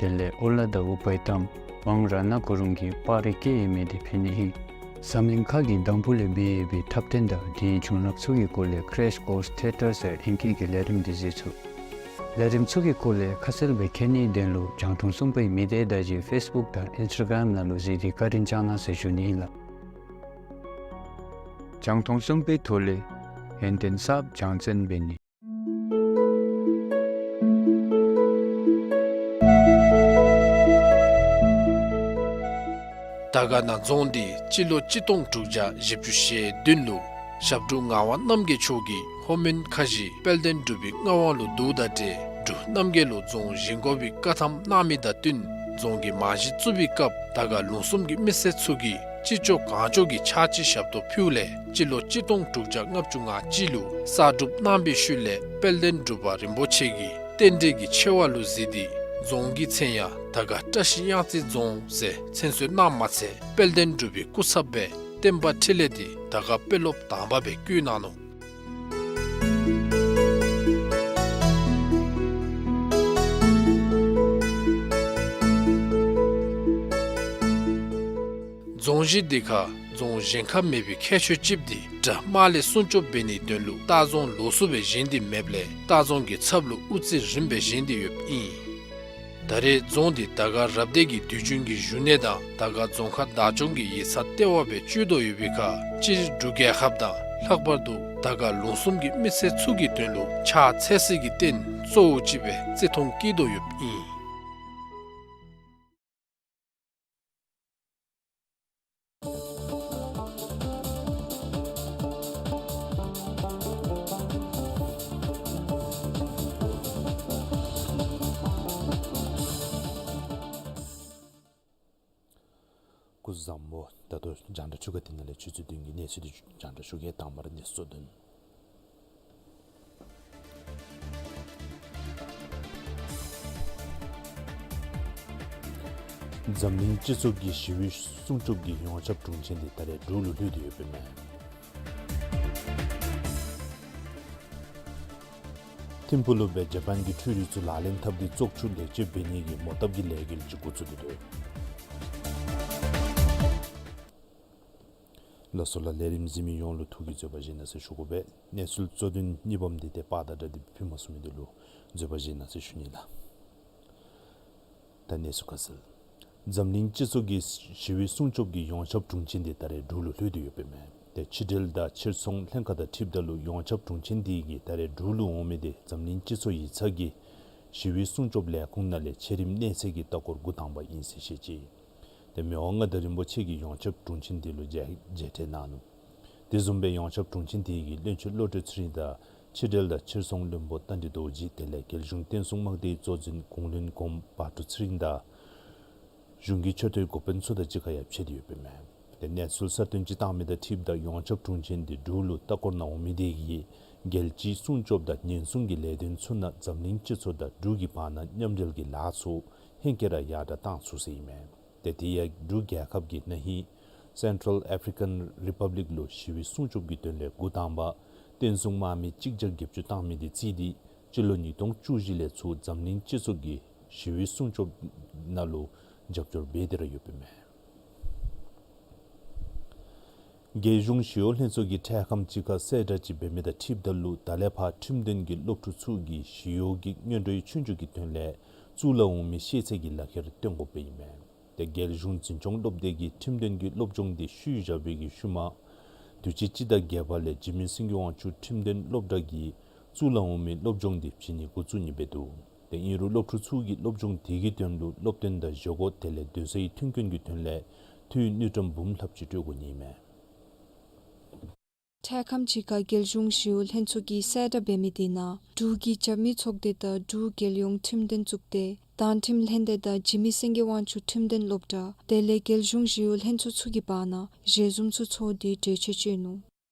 དེ་ལས་ཨོ་ལ་དང་ཨུཏྤལ་ཏམ་དབང་རཏྣ་གུ་རུང་གིས་པར་རིས་བཀོད་ཡོད་མི་འདི་ཕུལ་ནི་ཨིན། འཛམ་གླིང་ཁ་གི་འདམ་བུ་ལས་འབད་ཡོད་པའི་འཁྲབ་སྟོན་དང་དེའི་བྱུང་རབས་ཚུ་གི་སྐོར་ལས་Crash Course Theatre ཟེར་ཨིང་སྐད་ཀྱི་ལས་རིམ་འདི་གཟིགས་ཚུགས། ལས་རིམ་ཚུ་གི་སྐོར་ལས་ཁ་གསལ་སྦེ་མཁྱེན་ནིའི་དོན་ལུ་རྒྱང་མཐོང་གསུམ་པའི་མི་སྡེ་བརྡ་བརྒྱུད་ཕེསི་བུཀ་དང་ཨིནསི་ཊ་གརམ་ནང་ལུ་གཟིགས་ཏེ་བཀའ་དྲིན་བསྐྱང་གནང་ཟེར་ཞུ་ནི་ཨིན་ལགས། རྒྱང་མཐོང་གསུམ་པའི་ཐོག་ལས་ཡོན་ཏན་གསརཔ་སྦྱང་བརྩོན་འབད་ནི། དར་དཀར་ན་རྫོང་འདི་སྤྱི་ལོ་གཅིག་སྟོང་དྲུག་བརྒྱ་བཞི་བཅུ་ཞེ་བདུན་ལུ་ཞབས་དྲུང་ངག་དབང་རྣམ་རྒྱལ་མཆོག་གིས་ལྷོ་མོན་ཁ་བཞི་དཔལ་ལྡན་འབྲུག་པའི་མངའ་དབང་ལུ་བསྡུཝ་ད་ཏེ་འབྲུག་རྣམ་རྒྱལ་ལུ་རྫོང་བཞེངས་དགོ་པའི་བཀའ་ཐམ་གནང་མི་དང་བསྟུན་རྫོང་གི་རྨང་གཞི་བཙུགས་པའི་སྐབས་དར་དཀར་ལུང་གསུམ་གྱི་མི་སེར་ཚུ་གིས་ཅི་ལྕོགས་གང་ལྕོགས་ཀྱི་ཕྱག་ཕྱི་ཞབས་ཏོག་ཕུལཝ་ལས་སྤྱི་ལོ་གཅིག་སྟོང་དྲུག་བརྒྱ་ལྔ་བཅུ་ང་གཅིག་ལུ་གསར་སྒྲུབ་གནང་བའི་ཤུལ་ལས་དཔལ་ལྡན་འབྲུག་པ་རིན་པོ་ཆེ་གིས་རྟེན་འབྲེལ་གྱི་ཆེ་བ་ལུ་གཟིགས་ཏེ་རྫོང་གི་མཚན་ཡང་དར་དཀར་བཀྲ་ཤིས་གཡང་རྩེ་རྫོང་ཟེར་མཚན་གསོལ་གནངམ་མ་ཚད་དཔལ་ལྡན་འབྲུག་པའི་སྐུ་ཚབ་སྦེ་བསྟན་པ་འཕྲིན་ལས་འདི་དར་དཀར་དཔོན་སློབ་དང་པ་སྦེ་བསྐོ་གནང་ནུག། རྫོང་གཞི་འདི་ཁར་རྫོང་གཞན་ཁར་མེད་པའི་ཁྱད་ཆོས་ཅིག་འདི་དགྲ་དམག་ལས་སྲུང་སྐྱོབ་འབད་ནིའི་དོན་ལུ་ལྟ་རྫོང་ལོགས་སུ་སྦེ་བཞེངས་ཏེ་མེདཔ་ལས་ལྟ་རྫོང་གི་ཚབ་ལུ་དབུ་རྩེ་རིངམ་སྦེ་བཞེངས་ཏེ་ཡོདཔ་ཨིན། ད་རེས་རྫོང་འདི་དར་དཀར་རབ་སྡེ་གི་དུས་རྒྱུན་གྱི་བཞུགས་གནས་དང་དར་དཀར་རྫོང་ཁག་བདག་སྐྱོང་གི་ཡིག་ཚང་ལྟེ་བ་སྦེ་སྤྱོད་དོ་ཡོད་པའི་ཁར་སྤྱིར་འབྲུག་རྒྱལ་ཁབ་དང་ལྷག་པར་དུ་དར་དཀར་ལུང་གསུམ་གྱི་མི་སེར་ཚུ་གི་དོན་ལུ་ཕྱག་འཚལ་སའི་རྟེན་གཙོ་བོ་ཅིག་སྦེ་བརྩི་མཐོང་བསྐྱེད་དོ་ཡོདཔ་ཨིན། སྐུ་གཟུགས་བཟང་པོ། ད་ལྟོ་རྒྱང་བསྒྲགས་ཆུ་ཁ་འདི་ནང་ལས་ཆུ་ཚོད་བདུན་གྱི་གནས་ཚུལ་འདི་རྒྱང་བསྒྲགས་ཞུ་གེ། དང་པ་ར་གནས་ཚུལ་གཙོ་དོན། འཛམ་གླིང་སྤྱི་ཚོགས་ཀྱི་ཞི་བའི་སྲུང་སྐྱོབ་ཀྱི་ཡོངས་ཁྱབ་དྲུང་ཆེན་འདི་ད་རེས་འབྲུག་ལུ་ལྷོད་དེ་ཡོདཔ་ཨིན་མས། ཐིམ་ཕུག་ལུ་སྦེ་ཇ་པཱན་གྱི་འཕྲུལ་རིག་ཚུ་ལག་ལེན་འཐབ་སྟེ་བཙོག་ཆུ་ལེགས་བཅོས་འབད་ནི་གི་མོ་བཏབ་ཀྱི་ལས་འགུལ་ཅིག་འགོ་བཙུགས་ཏེ་འདུག། ལགས་སོ་ལགས། ལས་རིམ་གཟིགས་མི་ཡོངས་ལུ་ཐུགས་ཀྱི་བཟོད་པ་བཞེས་གནང་ཟེར་ཞུ་དགོ་པས། གནས་ཚུལ་གཙོ་དོན་གཉིས་པམ་འདི་ཏེ་པར་དང་སྦྲགས་ཏེ་ཕུལ་མ་ཚུགས་མི་འདི་ལུ་བཟོད་པ་བཞེས་གནང་ཟེར་ཞུ་ནི་ལགས། ད་གནས་ཚུལ་ཁ་གསལ། འཛམ་གླིང་སྤྱི་ཚོགས་ཀྱི་ཞི་བའི་སྲུང་སྐྱོབ་ཀྱི་ཡོངས་ཁྱབ་དྲུང་ཆེན་འདི་ད་རེས་འབྲུག་ལུ་ལྷོད་དེ་ཡོདཔ་ཨིན་མས། ཏེ་ཕྱི་འབྲེལ་དང་ཕྱིར་ཚོང་ལྷན་ཁག་དང་འཁྲིལཝ་ད་ལུ་ཡོངས་ཁྱབ་དྲུང་ཆེན་འདི་གིས་ད་རེས་འབྲུག་ལུ་འོང་མི་འདི་འཛམ་གླིང་སྤྱི་ཚོགས་ཡིག་ཚང་གི་ཞི་བའི་སྲུང་སྐྱོབ་ལས་ཁུངས་ནང་ལས་ཆེ་རིམ་གནས་ཚད་ཀྱི་ལྟ་སྐོར་འགོ་དང་པ་ཨིན་ཟེར་བཤད་ཅི། ཏེ་མི་དབང་མངའ་བདག་རིན་པོ་ཆེ་གིས་ཡོངས་ཁྱབ་དྲུང་ཆེན་འདི་ལུ་མཇལ་མཇལ་འཕྲད་གནང་ནུག། དེ་བཟུམ་སྦེ་ཡོངས་ཁྱབ་དྲུང་ཆེན་འདི་གིས་བློན་ཆེན་བློ་གྲོས་ཚེ་རིང་དང་ཕྱི་འབྲེལ་དང་ཕྱིར་ཚོང་བློན་པོ་རྟ་མགྲིན་རྡོ་རྗེ་དེ་ལས་རྒྱལ་གཞུང་བསྟན་སྲུང་དམག་སྡེའི་གཙོ་འཛིན་གུང་བློན་གོངམ་བ་ཕྲུག་ཚེ་རིང་དང་གཞུང་གི་མཆོད་རྟེན་འགོ་དཔོན་ཚུ་དང་གཅིག་ཁར་ཡང་ཕྱད་དེ་ཡོདཔ་ཨིན་མས། ཏེ་གནས་ཚུལ་གསར་བཏོན་ཅིག་བཏང་མི་དང་འཁྲིལཝ་ད་ཡོངས་ཁྱབ་དྲུང་ཆེན་འདི་འབྲུག་ལུ་ལྟ་སྐོར་ནང་འོང་མི་འདི་གིས་རྒྱལ་སྤྱིའི་སྲུང་སྐྱོབ་དང་ཉེན་སྲུང་གི་ལས་དོན་ཚུ་ནང་འཛམ་གླིང་སྤྱི་ཚོགས་དང་འབྲུག་གི་བར་ན་མཉམ་འབྲེལ་གྱི་ལཱ་ཚུ་ཧེང་སྐལ་ར་ཡར་དྲགས་བཏང་ཚུགས་ཟེར་ཨིན་མས། ཏེ་དེ་ཡང་འབྲུག་རྒྱལ་ཁབ་ཀྱིས་ན་ཧིང་སེན་ཊཱལ་ཨེཕ་རི་ཀཱན་རི་པབ་ལིཀ་ལུ་ཞི་བའི་སྲུང་སྐྱོབ་ཀྱི་དོན་ལས་འགོ་དང་པ་བསྟན་སྲུང་དམག་མི་གཅིག་བརྒྱ་བརྒྱད་ཅུ་བཏང་མི་འདི་བརྩིས་ཏེ་སྤྱི་ལོ་ཉིས་སྟོང་བཅུ་བཞི་ལས་ཚུར་འཛམ་གླིང་སྤྱི་ཚོགས་ཀྱི་ཞི་བའི་སྲུང་སྐྱོབ་ནང་ལུ་རྒྱབ་སྐྱོར་འབད་དེ་ར་ཡོདཔ་ཨིན་མས། རྒྱལ་གཞུང་ཞི་གཡོག་ལྷན་ཚོགས་ཀྱིས་འཕྲལ་ཁམས་ཅིག་ཁར་གསལ་བསྒྲགས་ཅིག་འབད་མི་དང་འཁྲིལཝ་ད་ལུ་ད་ལས་ཕར་ཁྲིམས་དོན་གྱི་སློབ་ཕྲུག་ཚུ་གིས་ཞི་གཡོག་གི་སྔོན་འགྲོའི་ཆོས་རྒྱུགས་ཀྱི་དོན་ལས་གཙུག་ལག་འོག་མའི་ཤེས་ཚད་ཀྱི་ལག་ཁྱེར་སྟོན་དགོཔ་ཨིན་མས། ཏེ་རྒྱལ་གཞུང་འཛིན་སྐྱོང་སློབ་སྡེ་གིས་ཁྲིམས་དོན་གྱི་སློབ་སྦྱོང་འདི་ཤུལ་བཞག་པའི་གི་ཤུལ་མ་དུས་ཅི་སྤྱི་ཟླ་བརྒྱད་པ་ལས་འཇིགས་མེད་སེང་གེ་དབང་ཕྱུག་ཁྲིམས་དོན་སློབ་གྲྭ་གིས་གཙུག་ལག་འོག་མའི་སློབ་སྦྱོང་འདི་བྱིན་ནི་འགོ་བཙུགས་ནི་འབད་འདུག། ཏེ་ཨིན་རུང་སློབ་ཕྲུག་ཚུ་གིས་སློབ་སྦྱོང་དེ་གི་དོན་ལུ་སློབ་སྟོན་དང་བཞེས་སྒོ་དེ་ལས་སྡོད་སའི་མཐུན་རྐྱེན་གྱི་དོན་ལས་འཐུས་དངུལ་ཀྲམ་འབུམ་ལྷགཔ་ཅིག་སྤྲོད་དགོ་ནི་ཨིན་མས། འཕྲལ་ཁམས་ཅིག་ཁར་རྒྱལ་གཞུང་ཞི་གཡོག་ལྷན་ཚོགས་ཀྱིས་གསལ་བསྒྲགས་འབད་མི་དེ་ནང་འབྲུག་གི་རྒྱབ་མི་ཚོགས་སྡེ་དང་འབྲུག་རྒྱལ་ཡོངས་ཁྲིམས་དོན་གཙུག་སྡེ་དང་ཁྲིམས་ལྷན་སྡེ་དང་འཇིགས་མེད་སེང་གེ་དབང་ཕྱུག་ཁྲིམས་དོན་སློབ་གྲྭ་དེ་ལས་རྒྱལ་གཞུང་ཞི་གཡོག་ལྷན་ཚོགས་ཚུ་གི་བར་ན་ཞལ་འཛོམས་ཚུ་ཚོགས་ཏེ་གྲོས་ཆོད་བཅད་ནུག།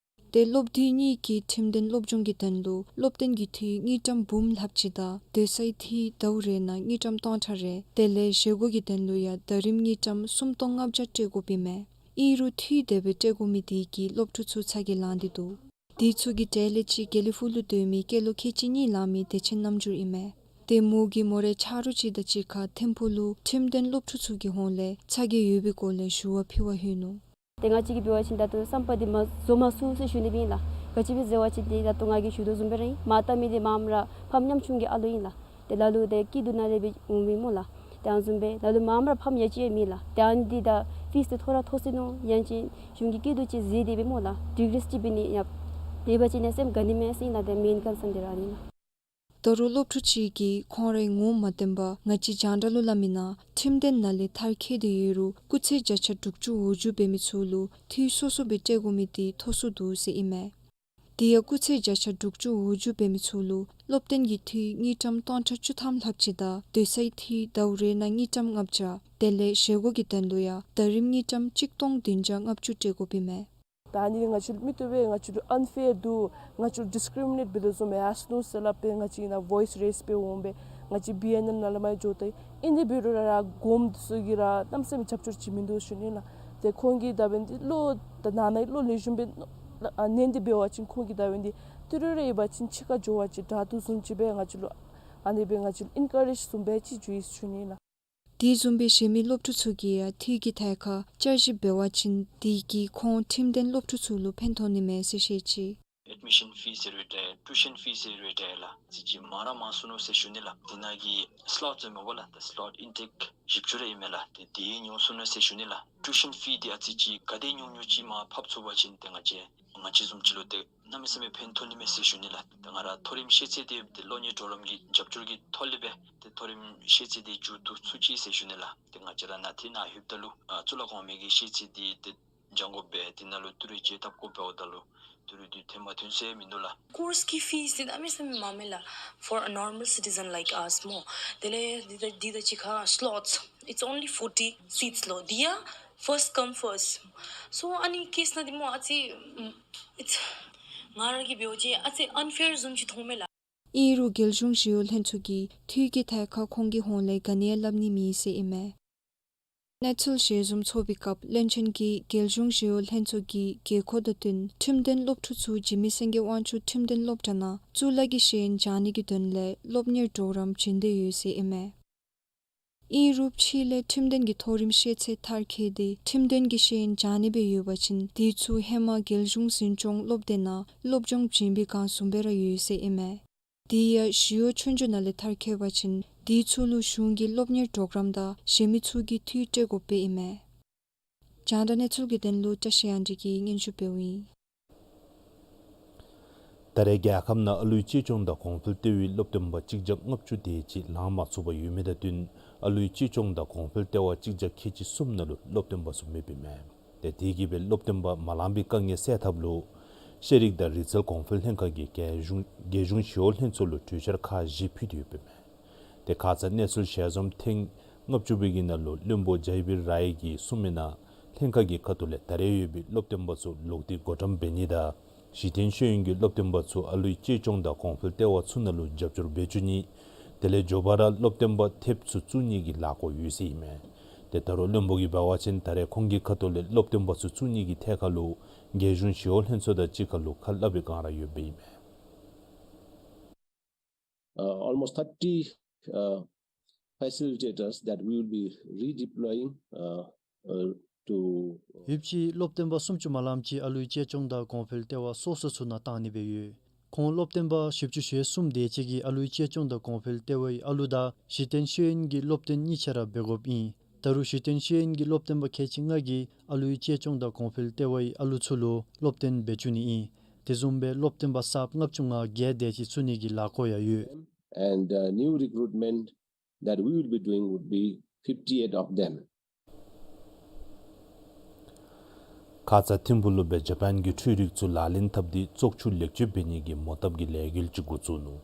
ཏེ་སློབ་དུས་གཉིས་ཀྱི་ཁྲིམས་དོན་སློབ་སྦྱོང་གི་དོན་ལུ་སློབ་སྟོན་གྱི་འཐུས་དངུལ་ཀྲམ་འབུམ་ལྷགཔ་ཅིག་དང་སྡོད་སའི་འཐུས་ཟླཝ་རེ་ནང་དངུལ་ཀྲམ་སྟོང་ཕྲག་རེ་དེ་ལས་བཞེས་སྒོ་གི་དོན་ལུ་ཡང་ཟླ་རིམ་དངུལ་ཀྲམ་སུམ་སྟོང་ལྔ་བརྒྱ་སྤྲོད་དགོཔ་ཨིན་མས། ཨིན་རུང་འཐུས་དེ་སྦེ་སྤྲོད་དགོ་མི་དེ་གིས་སློབ་ཕྲུག་ཚུ་ཚ་གྱང་ལང་སྟེ་འདུག། དེ་ཚུ་གི་གྲས་ལས་གཅིག་དགེ་ལེགས་ཕུག་ལུ་སྡོད་མི་སྐྱེས་ལོ་ཁལ་གཅིག་གཉིས་ལང་མི་བདེ་ཆེན་རྣམ་འགྱུར་ཨིན་མས། ཏེ་མོ་གིས་མོ་རའི་ཆ་རོགས་ཅིག་དང་གཅིག་ཁར་ཐིམ་ཕུག་ལུ་ཁྲིམས་དོན་སློབ་ཕྲུག་ཚུ་གི་ཧོངས་ལས་ཚ་གྱང་ཡོད་པའི་སྐོར་ལས་ཞུ་བ་ཕུལ་བར་ལྷོད་ནུག། ཏེ་ང་བཅས་ཀྱིས་འབད་བ་ཅིན་ད་ལྟོ་བསམ་པ་འདི་མ་རྫོགས་མ་ཚུགས་ཟེར་ཞུ་ནི་སྦེ་ཨིན་ལགས། ག་ཅི་སྦེ་ཟེར་བ་ཅིན་ཏེ་ད་ལྟོ་ང་གིས་ཞུ་དོ་བཟུམ་སྦེ་ར་ཨིན། མར་བལྟ་མི་འདི་མངམ་ར་ཕམ་ཉམ་ཆུང་གི་ཨ་ལོ་ཨིན་ལགས། ཏེ་ལ་ལུ་ཏེ་སྐྱིད་སྡུག་ནང་ལས་སྦེ་འོང་མི་སྨོ་ལགས། ཏེ་ཨ་བཟུམ་སྦེ་ལ་ལུ་མངམ་ར་ཕམ་ཡ་ཅིག་ཡང་མེད་ལགས། ཏེ་ཨ་ནི་འདི་ད་ཕིས་འདི་མཐོ་ར་མཐོ་སོ་ནུག། ཡང་ཅིན་གཞུང་གི་སྐྱིད་སྡུག་ཅིག་གཟིགས་ཏེ་སྦེ་སྨོ་ལགས། ཌིག་རིས་ཅིག་འབད་ནི་ཡང་འབད་བ་ཅིན་ཡང་སེམས་དགའ་ནི་མས་ཟེར་ཨིན་ལགས། ཏེ་མེན་ཀོན་སཱན་འདི་ར་ཨ་ནི་ཨིན་ལགས། ད་རུང་སློབ་ཕྲུག་ཅིག་གིས་ཁོང་རའི་ངོ་མ་བསྟན་པར་ང་བཅས་རྒྱང་བསྒྲགས་ལུ་སླབ་མི་ནང་ཁྲིམས་དོན་ནང་ལས་མཐར་འཁྱོལ་ཏེ་ཡོད་རུང་སྐུགས་ཚད་བརྒྱ་ཆ་དྲུག་ཅུ་འོག་ཅུ་འབད་མི་ཚུ་ལུ་འཐུས་སོ་སོ་སྦེ་སྤྲོད་དགོ་མི་དེ་མཐོ་སུ་འདུག་ཟེར་ཨིན་མས། དེ་ཡང་སྐུགས་ཚད་བརྒྱ་ཆ་དྲུག་ཅུ་འོག་ཅུ་འབད་མི་ཚུ་ལུ་སློབ་སྟོན་གྱི་འཐུས་དངུལ་ཀྲམ་སྟོང་ཕྲག་བཅུ་ཐམ་ལྷགཔ་ཅིག་དང་སྡོད་སའི་འཐུས་ཟླཝ་རེ་ནང་དངུལ་ཀྲམ་ལྔ་བརྒྱ་དེ་ལས་བཞེས་སྒོ་གི་དོན་ལུ་ཡང་ཟླ་རིམ་དངུལ་ཀྲམ་གཅིག་སྟོང་བདུན་བརྒྱ་ལྔ་བཅུ་སྤྲོད་དགོཔ་ཨིན་མས། ད་ཨ་ནི་ང་བཅས་མི་བཏུབ་པས། ང་བཅས་ལུ་ཨན་ཕེར་འདུག། ང་བཅས་ལུ་ཌིས་ཀི་རི་མི་ནེཊ་འབད་དོ་བཟུམ་ཨིན་ཟེར་ལགས། དཔེར་ང་བཅས་ནཱ་ཝོའིས་རེསི་འབད་འོང་པས། ང་བཅས་བི་ཨེན་ཨེལ་ནང་ལས་མར་འགྱོ་སྟེ་ཨིན་དེ་འབད་རུང་ར་ར་གོངམ་འདི་ཚུ་གིས་ར་གནམ་མེད་ས་མེད་རྒྱབ་སྐྱོར་བྱིན་མི་འདུག་ཞུ་ནི་ལགས། ཏེ་ཁོང་གིས་ད་འབདན་འདི་བློ་ད་ནང་ན་བློ་ལེགས་ཤོམ་སྦེ་ཨ་ནན་ཏེ་འབད་བ་ཅིན་ཁོང་གིས་ད་འབདན་འདི་ཏི་རུ་རེ་ཡོད་པ་ཅིན་ཕྱི་ཁར་འགྱོ་བ་ཅིན་དྲག་འདུག་བཟུམ་ཅིག་སྦེ་ང་བཅས་ལུ་ཨ་ནི་སྦེ་ང་བཅས་ལུ་ཨེན་ཀ་རེཇ་བཟུམ་སྦེ་ཅིག་བྱུང་ཡི་ཞུ་ནི་ལགས། དེ་བཟུམ་སྦེ་གཞན་མི་སློབ་ཕྲུག་ཚུ་གིས་ཡང་འཐུས་ཀྱི་ཐད་ཁར་བསྐྱར་ཞིབ་འབད་བ་ཅིན་དེ་གིས་ཁོང་ཁྲིམས་དོན་སློབ་ཕྲུག་ཚུ་ལུ་ཕན་ཐོགས་ནི་མས་ཟེར་བཤད་ཅི། ཨེཌ་མི་ཤཱན་ཕིས་ཟེར་རུང་འདྲ་ཊིའུ་ཤཱན་ཕིས་ཟེར་རུང་འདྲ་ལགས། ཨ་ཙི་ཅིག་མང་ར་མང་སོ་ནུག་ཟེར་ཞུ་ནི་ལགས། དེ་ནང་གི་སི་ལོཊ་ཟེར་མི་འབདཝ་ལགས། ད་སི་ལོཊ་ཨིན་ཊེཀ་བཞི་བཅུ་རེ་ཨིན་མས་ལགས། ཏེ་དེ་ཉུང་སོ་ནུག་ཟེར་ཞུ་ནི་ལགས། ཊིའུ་ཤཱན་ཕིས་འདི་ཨ་ཙི་ཅིག་ག་དེ་ཉུང་ཉུང་ཅིག་མར་ཕབ་ཚུགས་པ་ཅིན་ཏེ་ང་བཅས་ང་བཅས་བཟུམ་ཅིག་ལུ་ཏེ་གནམ་མེད་ས་མེད་ཕན་ཐོགས་ནི་མས་ཟེར་ཞུ་ནི་ལགས། ཏེ་ང་ར་མཐོ་རིམ་ཤེས་ཚད་འདི་ཏེ་སློབ་གཉེར་གྲོགས་རམ་གྱི་རྒྱབ་སྐྱོར་གྱི་ཐོག་ལས་སྦེ་ཏེ་མཐོ་རིམ་ཤེས་ཚད་འདི་མཇུག་བསྡུ་ཚུགས་ཅི་ཟེར་ཞུ་ནི་ལགས། ཏེ་ང་བཅས་ར་ནཱ་འཐུས་ནང་ལྷོདཔ་ད་ལུ་ཨ་གཙུག་ལག་ཁང་མི་གི་ཤེས་ཚད་འདི་ཏེ་སྦྱང་དགོ་པས། དེ་ནང་ལུ་ཏི་རུ་ཅིག་བཏབ་དགོཔ་འབདཝ་ད་ལུ་ཏི་རུ་འདི་ཐོན་མ་ཐོན་ཟེར་མིན་འདུག་ལགས། ཀོརསི་ཀྱི་ཕིས་འདི་གནམ་མེད་ས་མེད་མངམ་མས་ལགས། For a normal citizen like us སྨོ། དེ་ལས་འདི་དང་འདི་དང་གཅིག་ཁར་སི་ལོཊ་it's only forty seats ལོ། འདི་ཡང་first come first སོ་ཨ་ནི་ཀེསི་ནང་འདི་སྨོ་ཨ་ཙི་ཨམ་it's ང་ར་གིས་འབད་བ་ཅིན་ཨ་ཙི་ཨན་ཕེར་བཟུམ་ཅིག་མཐོངམ་མས་ལགས། ཨིན་རུང་རྒྱལ་གཞུང་ཞི་གཡོག་ལྷན་ཚོགས་ཀྱིས་འཐུས་ཀྱི་ཐད་ཁར་ཁོང་གི་ཧོངས་ལས་ག་ནི་ཡང་སླབ་ནི་མེད་ཟེར་ཨིན་མས། གནས་ཚུལ་ཞལ་འཛོམས་ཚོགས་པའི་སྐབས་བློན་ཆེན་གྱིས་རྒྱལ་གཞུང་ཞི་གཡོག་ལྷན་ཚོགས་ཀྱི་རྒྱལ་ཁབ་དང་བསྟུན་ཁྲིམས་དོན་སློབ་ཕྲུག་ཚུ་འཇིགས་མེད་སེང་གེ་དབང་ཕྱུག་ཁྲིམས་དོན་སློབ་གྲྭ་ནང་གཙུག་ལག་གི་ཤེས་ཡོན་སྦྱང་ནི་གི་དོན་ལས་སློབ་གཉེར་གྲོགས་རམ་བྱིན་ཏེ་ཡོད་ཟེར་ཨིན་མས། ཨིན་རུང་ཕྱི་ལས་ཁྲིམས་དོན་གྱི་མཐོ་རིམ་ཤེས་ཚད་མཐར་འཁྱོལ་ཏེ་ཁྲིམས་དོན་གྱི་ཤེས་ཡོན་སྦྱང་ནི་སྦེ་ཡོད་པ་ཅིན་དེ་ཚུ་ཧེ་མ་རྒྱལ་གཞུང་འཛིན་སྐྱོང་སློབ་སྡེ་ནང་སློབ་སྦྱོང་བྱིན་པའི་སྒང་བཟུམ་སྦེ་ར་ཡོད་ཟེར་ཨིན་མས། དེ་ཡང་ཞི་གཡོག་ཆོས་རྒྱུགས་ནང་ལས་མཐར་འཁྱོལ་བ་ཅིན་དེ་ཚུ་ལུ་གཞུང་གི་སློབ་གཉེར་གྲོགས་རམ་དང་གཞན་མི་ཚུ་གིས་འཐུས་སྤྲོད་དགོཔ་སྦེ་ཨིན་མས། རྒྱང་བསྒྲགས་གནས་ཚུལ་གྱི་དོན་ལུ་བཀྲ་ཤིས་དབྱངས་སྒྲོན་གྱིས་སྙན་ཞུ་འབདཝ་ཨིན། ད་རེས་རྒྱལ་ཁབ་ནང་ཨ་ལུའི་གཅེས་སྐྱོང་དང་གོང་འཕེལ་ལྟེ་བའི་སློབ་སྟོན་པ་གཅིག་བརྒྱ་ལྔ་བཅུ་དེ་ཅིག་ལང་མ་ཚུགས་པར་ཡོད་མི་དང་བསྟུན་ཨ་ལུའི་གཅེས་སྐྱོང་དང་གོང་འཕེལ་ལྟེ་བ་གཅིག་བརྒྱ་ཁལ་གཅིག་གསུམ་ནང་ལུ་སློབ་སྟོན་པ་ཚུ་མེདཔ་ཨིན་མས། ཏེ་དེ་གིས་སྦེ་སློབ་སྟོན་པ་མ་ལང་པའི་དཀའ་ངལ་སེལ་ཐབས་ལུ་ཤེས་རིག་དང་རིག་རྩལ་གོང་འཕེལ་ལྷན་ཁག་གིས་རྒྱལ་གཞུང་རྒྱལ་གཞུང་ཞི་གཡོག་ལྷན་ཚོགས་ལུ་གྲོས་འཆར་ཁག་བཞི་ཕུལ་ཏེ་ཡོདཔ་ཨིན་མས། ཏེ་ཁ་ཙ་གནས་ཚུལ་ཞལ་འཛོམས་ཐེངས་ལྔ་བཅུ་པའི་གི་ནང་ལུ་བློན་པོ་ཇཱི་བི་རའི་གིས་གསུངས་མི་ནང་ལྷན་ཁག་གི་ཁ་ཐུག་ལས་ད་རེས་ཡོད་པའི་སློབ་སྟོན་པ་ཚུ་ལོག་སྟེ་བགོ་བཀྲམ་འབད་ནི་དང་གཞི་རྟེན་ཤེས་ཡོན་གྱི་སློབ་སྟོན་པ་ཚུ་ཨ་ལུའི་གཅེས་སྐྱོང་དང་གོང་འཕེལ་ལྟེ་བ་ཚུ་ནང་ལུ་རྒྱབ་སྐྱོར་འབད་བཅུག་ནི། དེ་ལས་མགྱོགས་པ་ར་སློབ་སྟོན་པ་ཐེབས་ཚུ་བཙུགས་ནི་གི་ལཱ་འགོ་ཡོད་ཟེར་ཨིན་མས། ཏེ་ད་རུང་བློན་པོ་གིས་འབད་བ་ཅིན་ད་རེས་ཁོང་གི་ཁ་ཐུག་ལས་སློབ་སྟོན་པ་ཚུ་བཙུགས་ནི་གི་ཐད་ཁར་ལུ་རྒྱལ་གཞུང་ཞི་གཡོག་ལྷན་ཚོགས་དང་གཅིག་ཁར་ལུ་ཁ་སླབ་པའི་སྒང་ར་ཡོདཔ་ཨིན་མས། Uh, almost thirty, uh, facilitators that we will be redeploying, uh, uh, to, uh, ཡོདཔ་ཅིག་སློབ་སྟོན་པ་སུམ་ཅུ་མ་ལངམ་ཅིག་ཨ་ལུའི་གཅེས་སྐྱོང་དང་གོང་འཕེལ་ལྟེ་བ་སོ་སོ་ཚུ་ནང་བཏང་ནི་སྦེ་ཡོད། ཁོང་སློབ་སྟོན་པ་བཞི་བཅུ་ཞེ་གསུམ་དེ་ཅིག་གིས་ཨ་ལུའི་གཅེས་སྐྱོང་དང་གོང་འཕེལ་ལྟེ་བའི་ཨ་ལུ་དང་གཞི་རྟེན་ཤེས་ཡོན་གྱི་སློབ་སྟོན་གཉིས་ཆ་ར་འབད་དགོཔ་ཨིན། ད་རུང་གཞི་རྟེན་ཤེས་ཡོན་གྱི་སློབ་སྟོན་པ་ཁལ་གཅིག་ལྔ་གིས་ཨ་ལུའི་གཅེས་སྐྱོང་དང་གོང་འཕེལ་ལྟེ་བའི་ཨ་ལུ་ཚུ་ལུ་སློབ་སྟོན་འབད་བཅུག་ནི་ཨིན། དེ་བཟུམ་སྦེ་སློབ་སྟོན་པ་གསརཔ་ལྔ་བཅུ་ང་བརྒྱད་དེ་ཅིག་བཙུགས་ནི་གི་ལཱ་འགོ་ཡང་ཡོད། And, uh, new recruitment that we will be doing would be fifty-eight of them. ཁ་ཙ་ཐིམ་ཕུག་ལུ་སྦེ་ཇ་པཱན་གྱི་འཕྲུལ་རིག་ཚུ་ལག་ལེན་འཐབ་སྟེ་བཙོག་ཆུ་ལེགས་བཅོས་འབད་ནི་གི་མོ་བཏབ་ཀྱི་ལས་འགུལ་ཅིག་འགོ་བཙུགས་ནུག།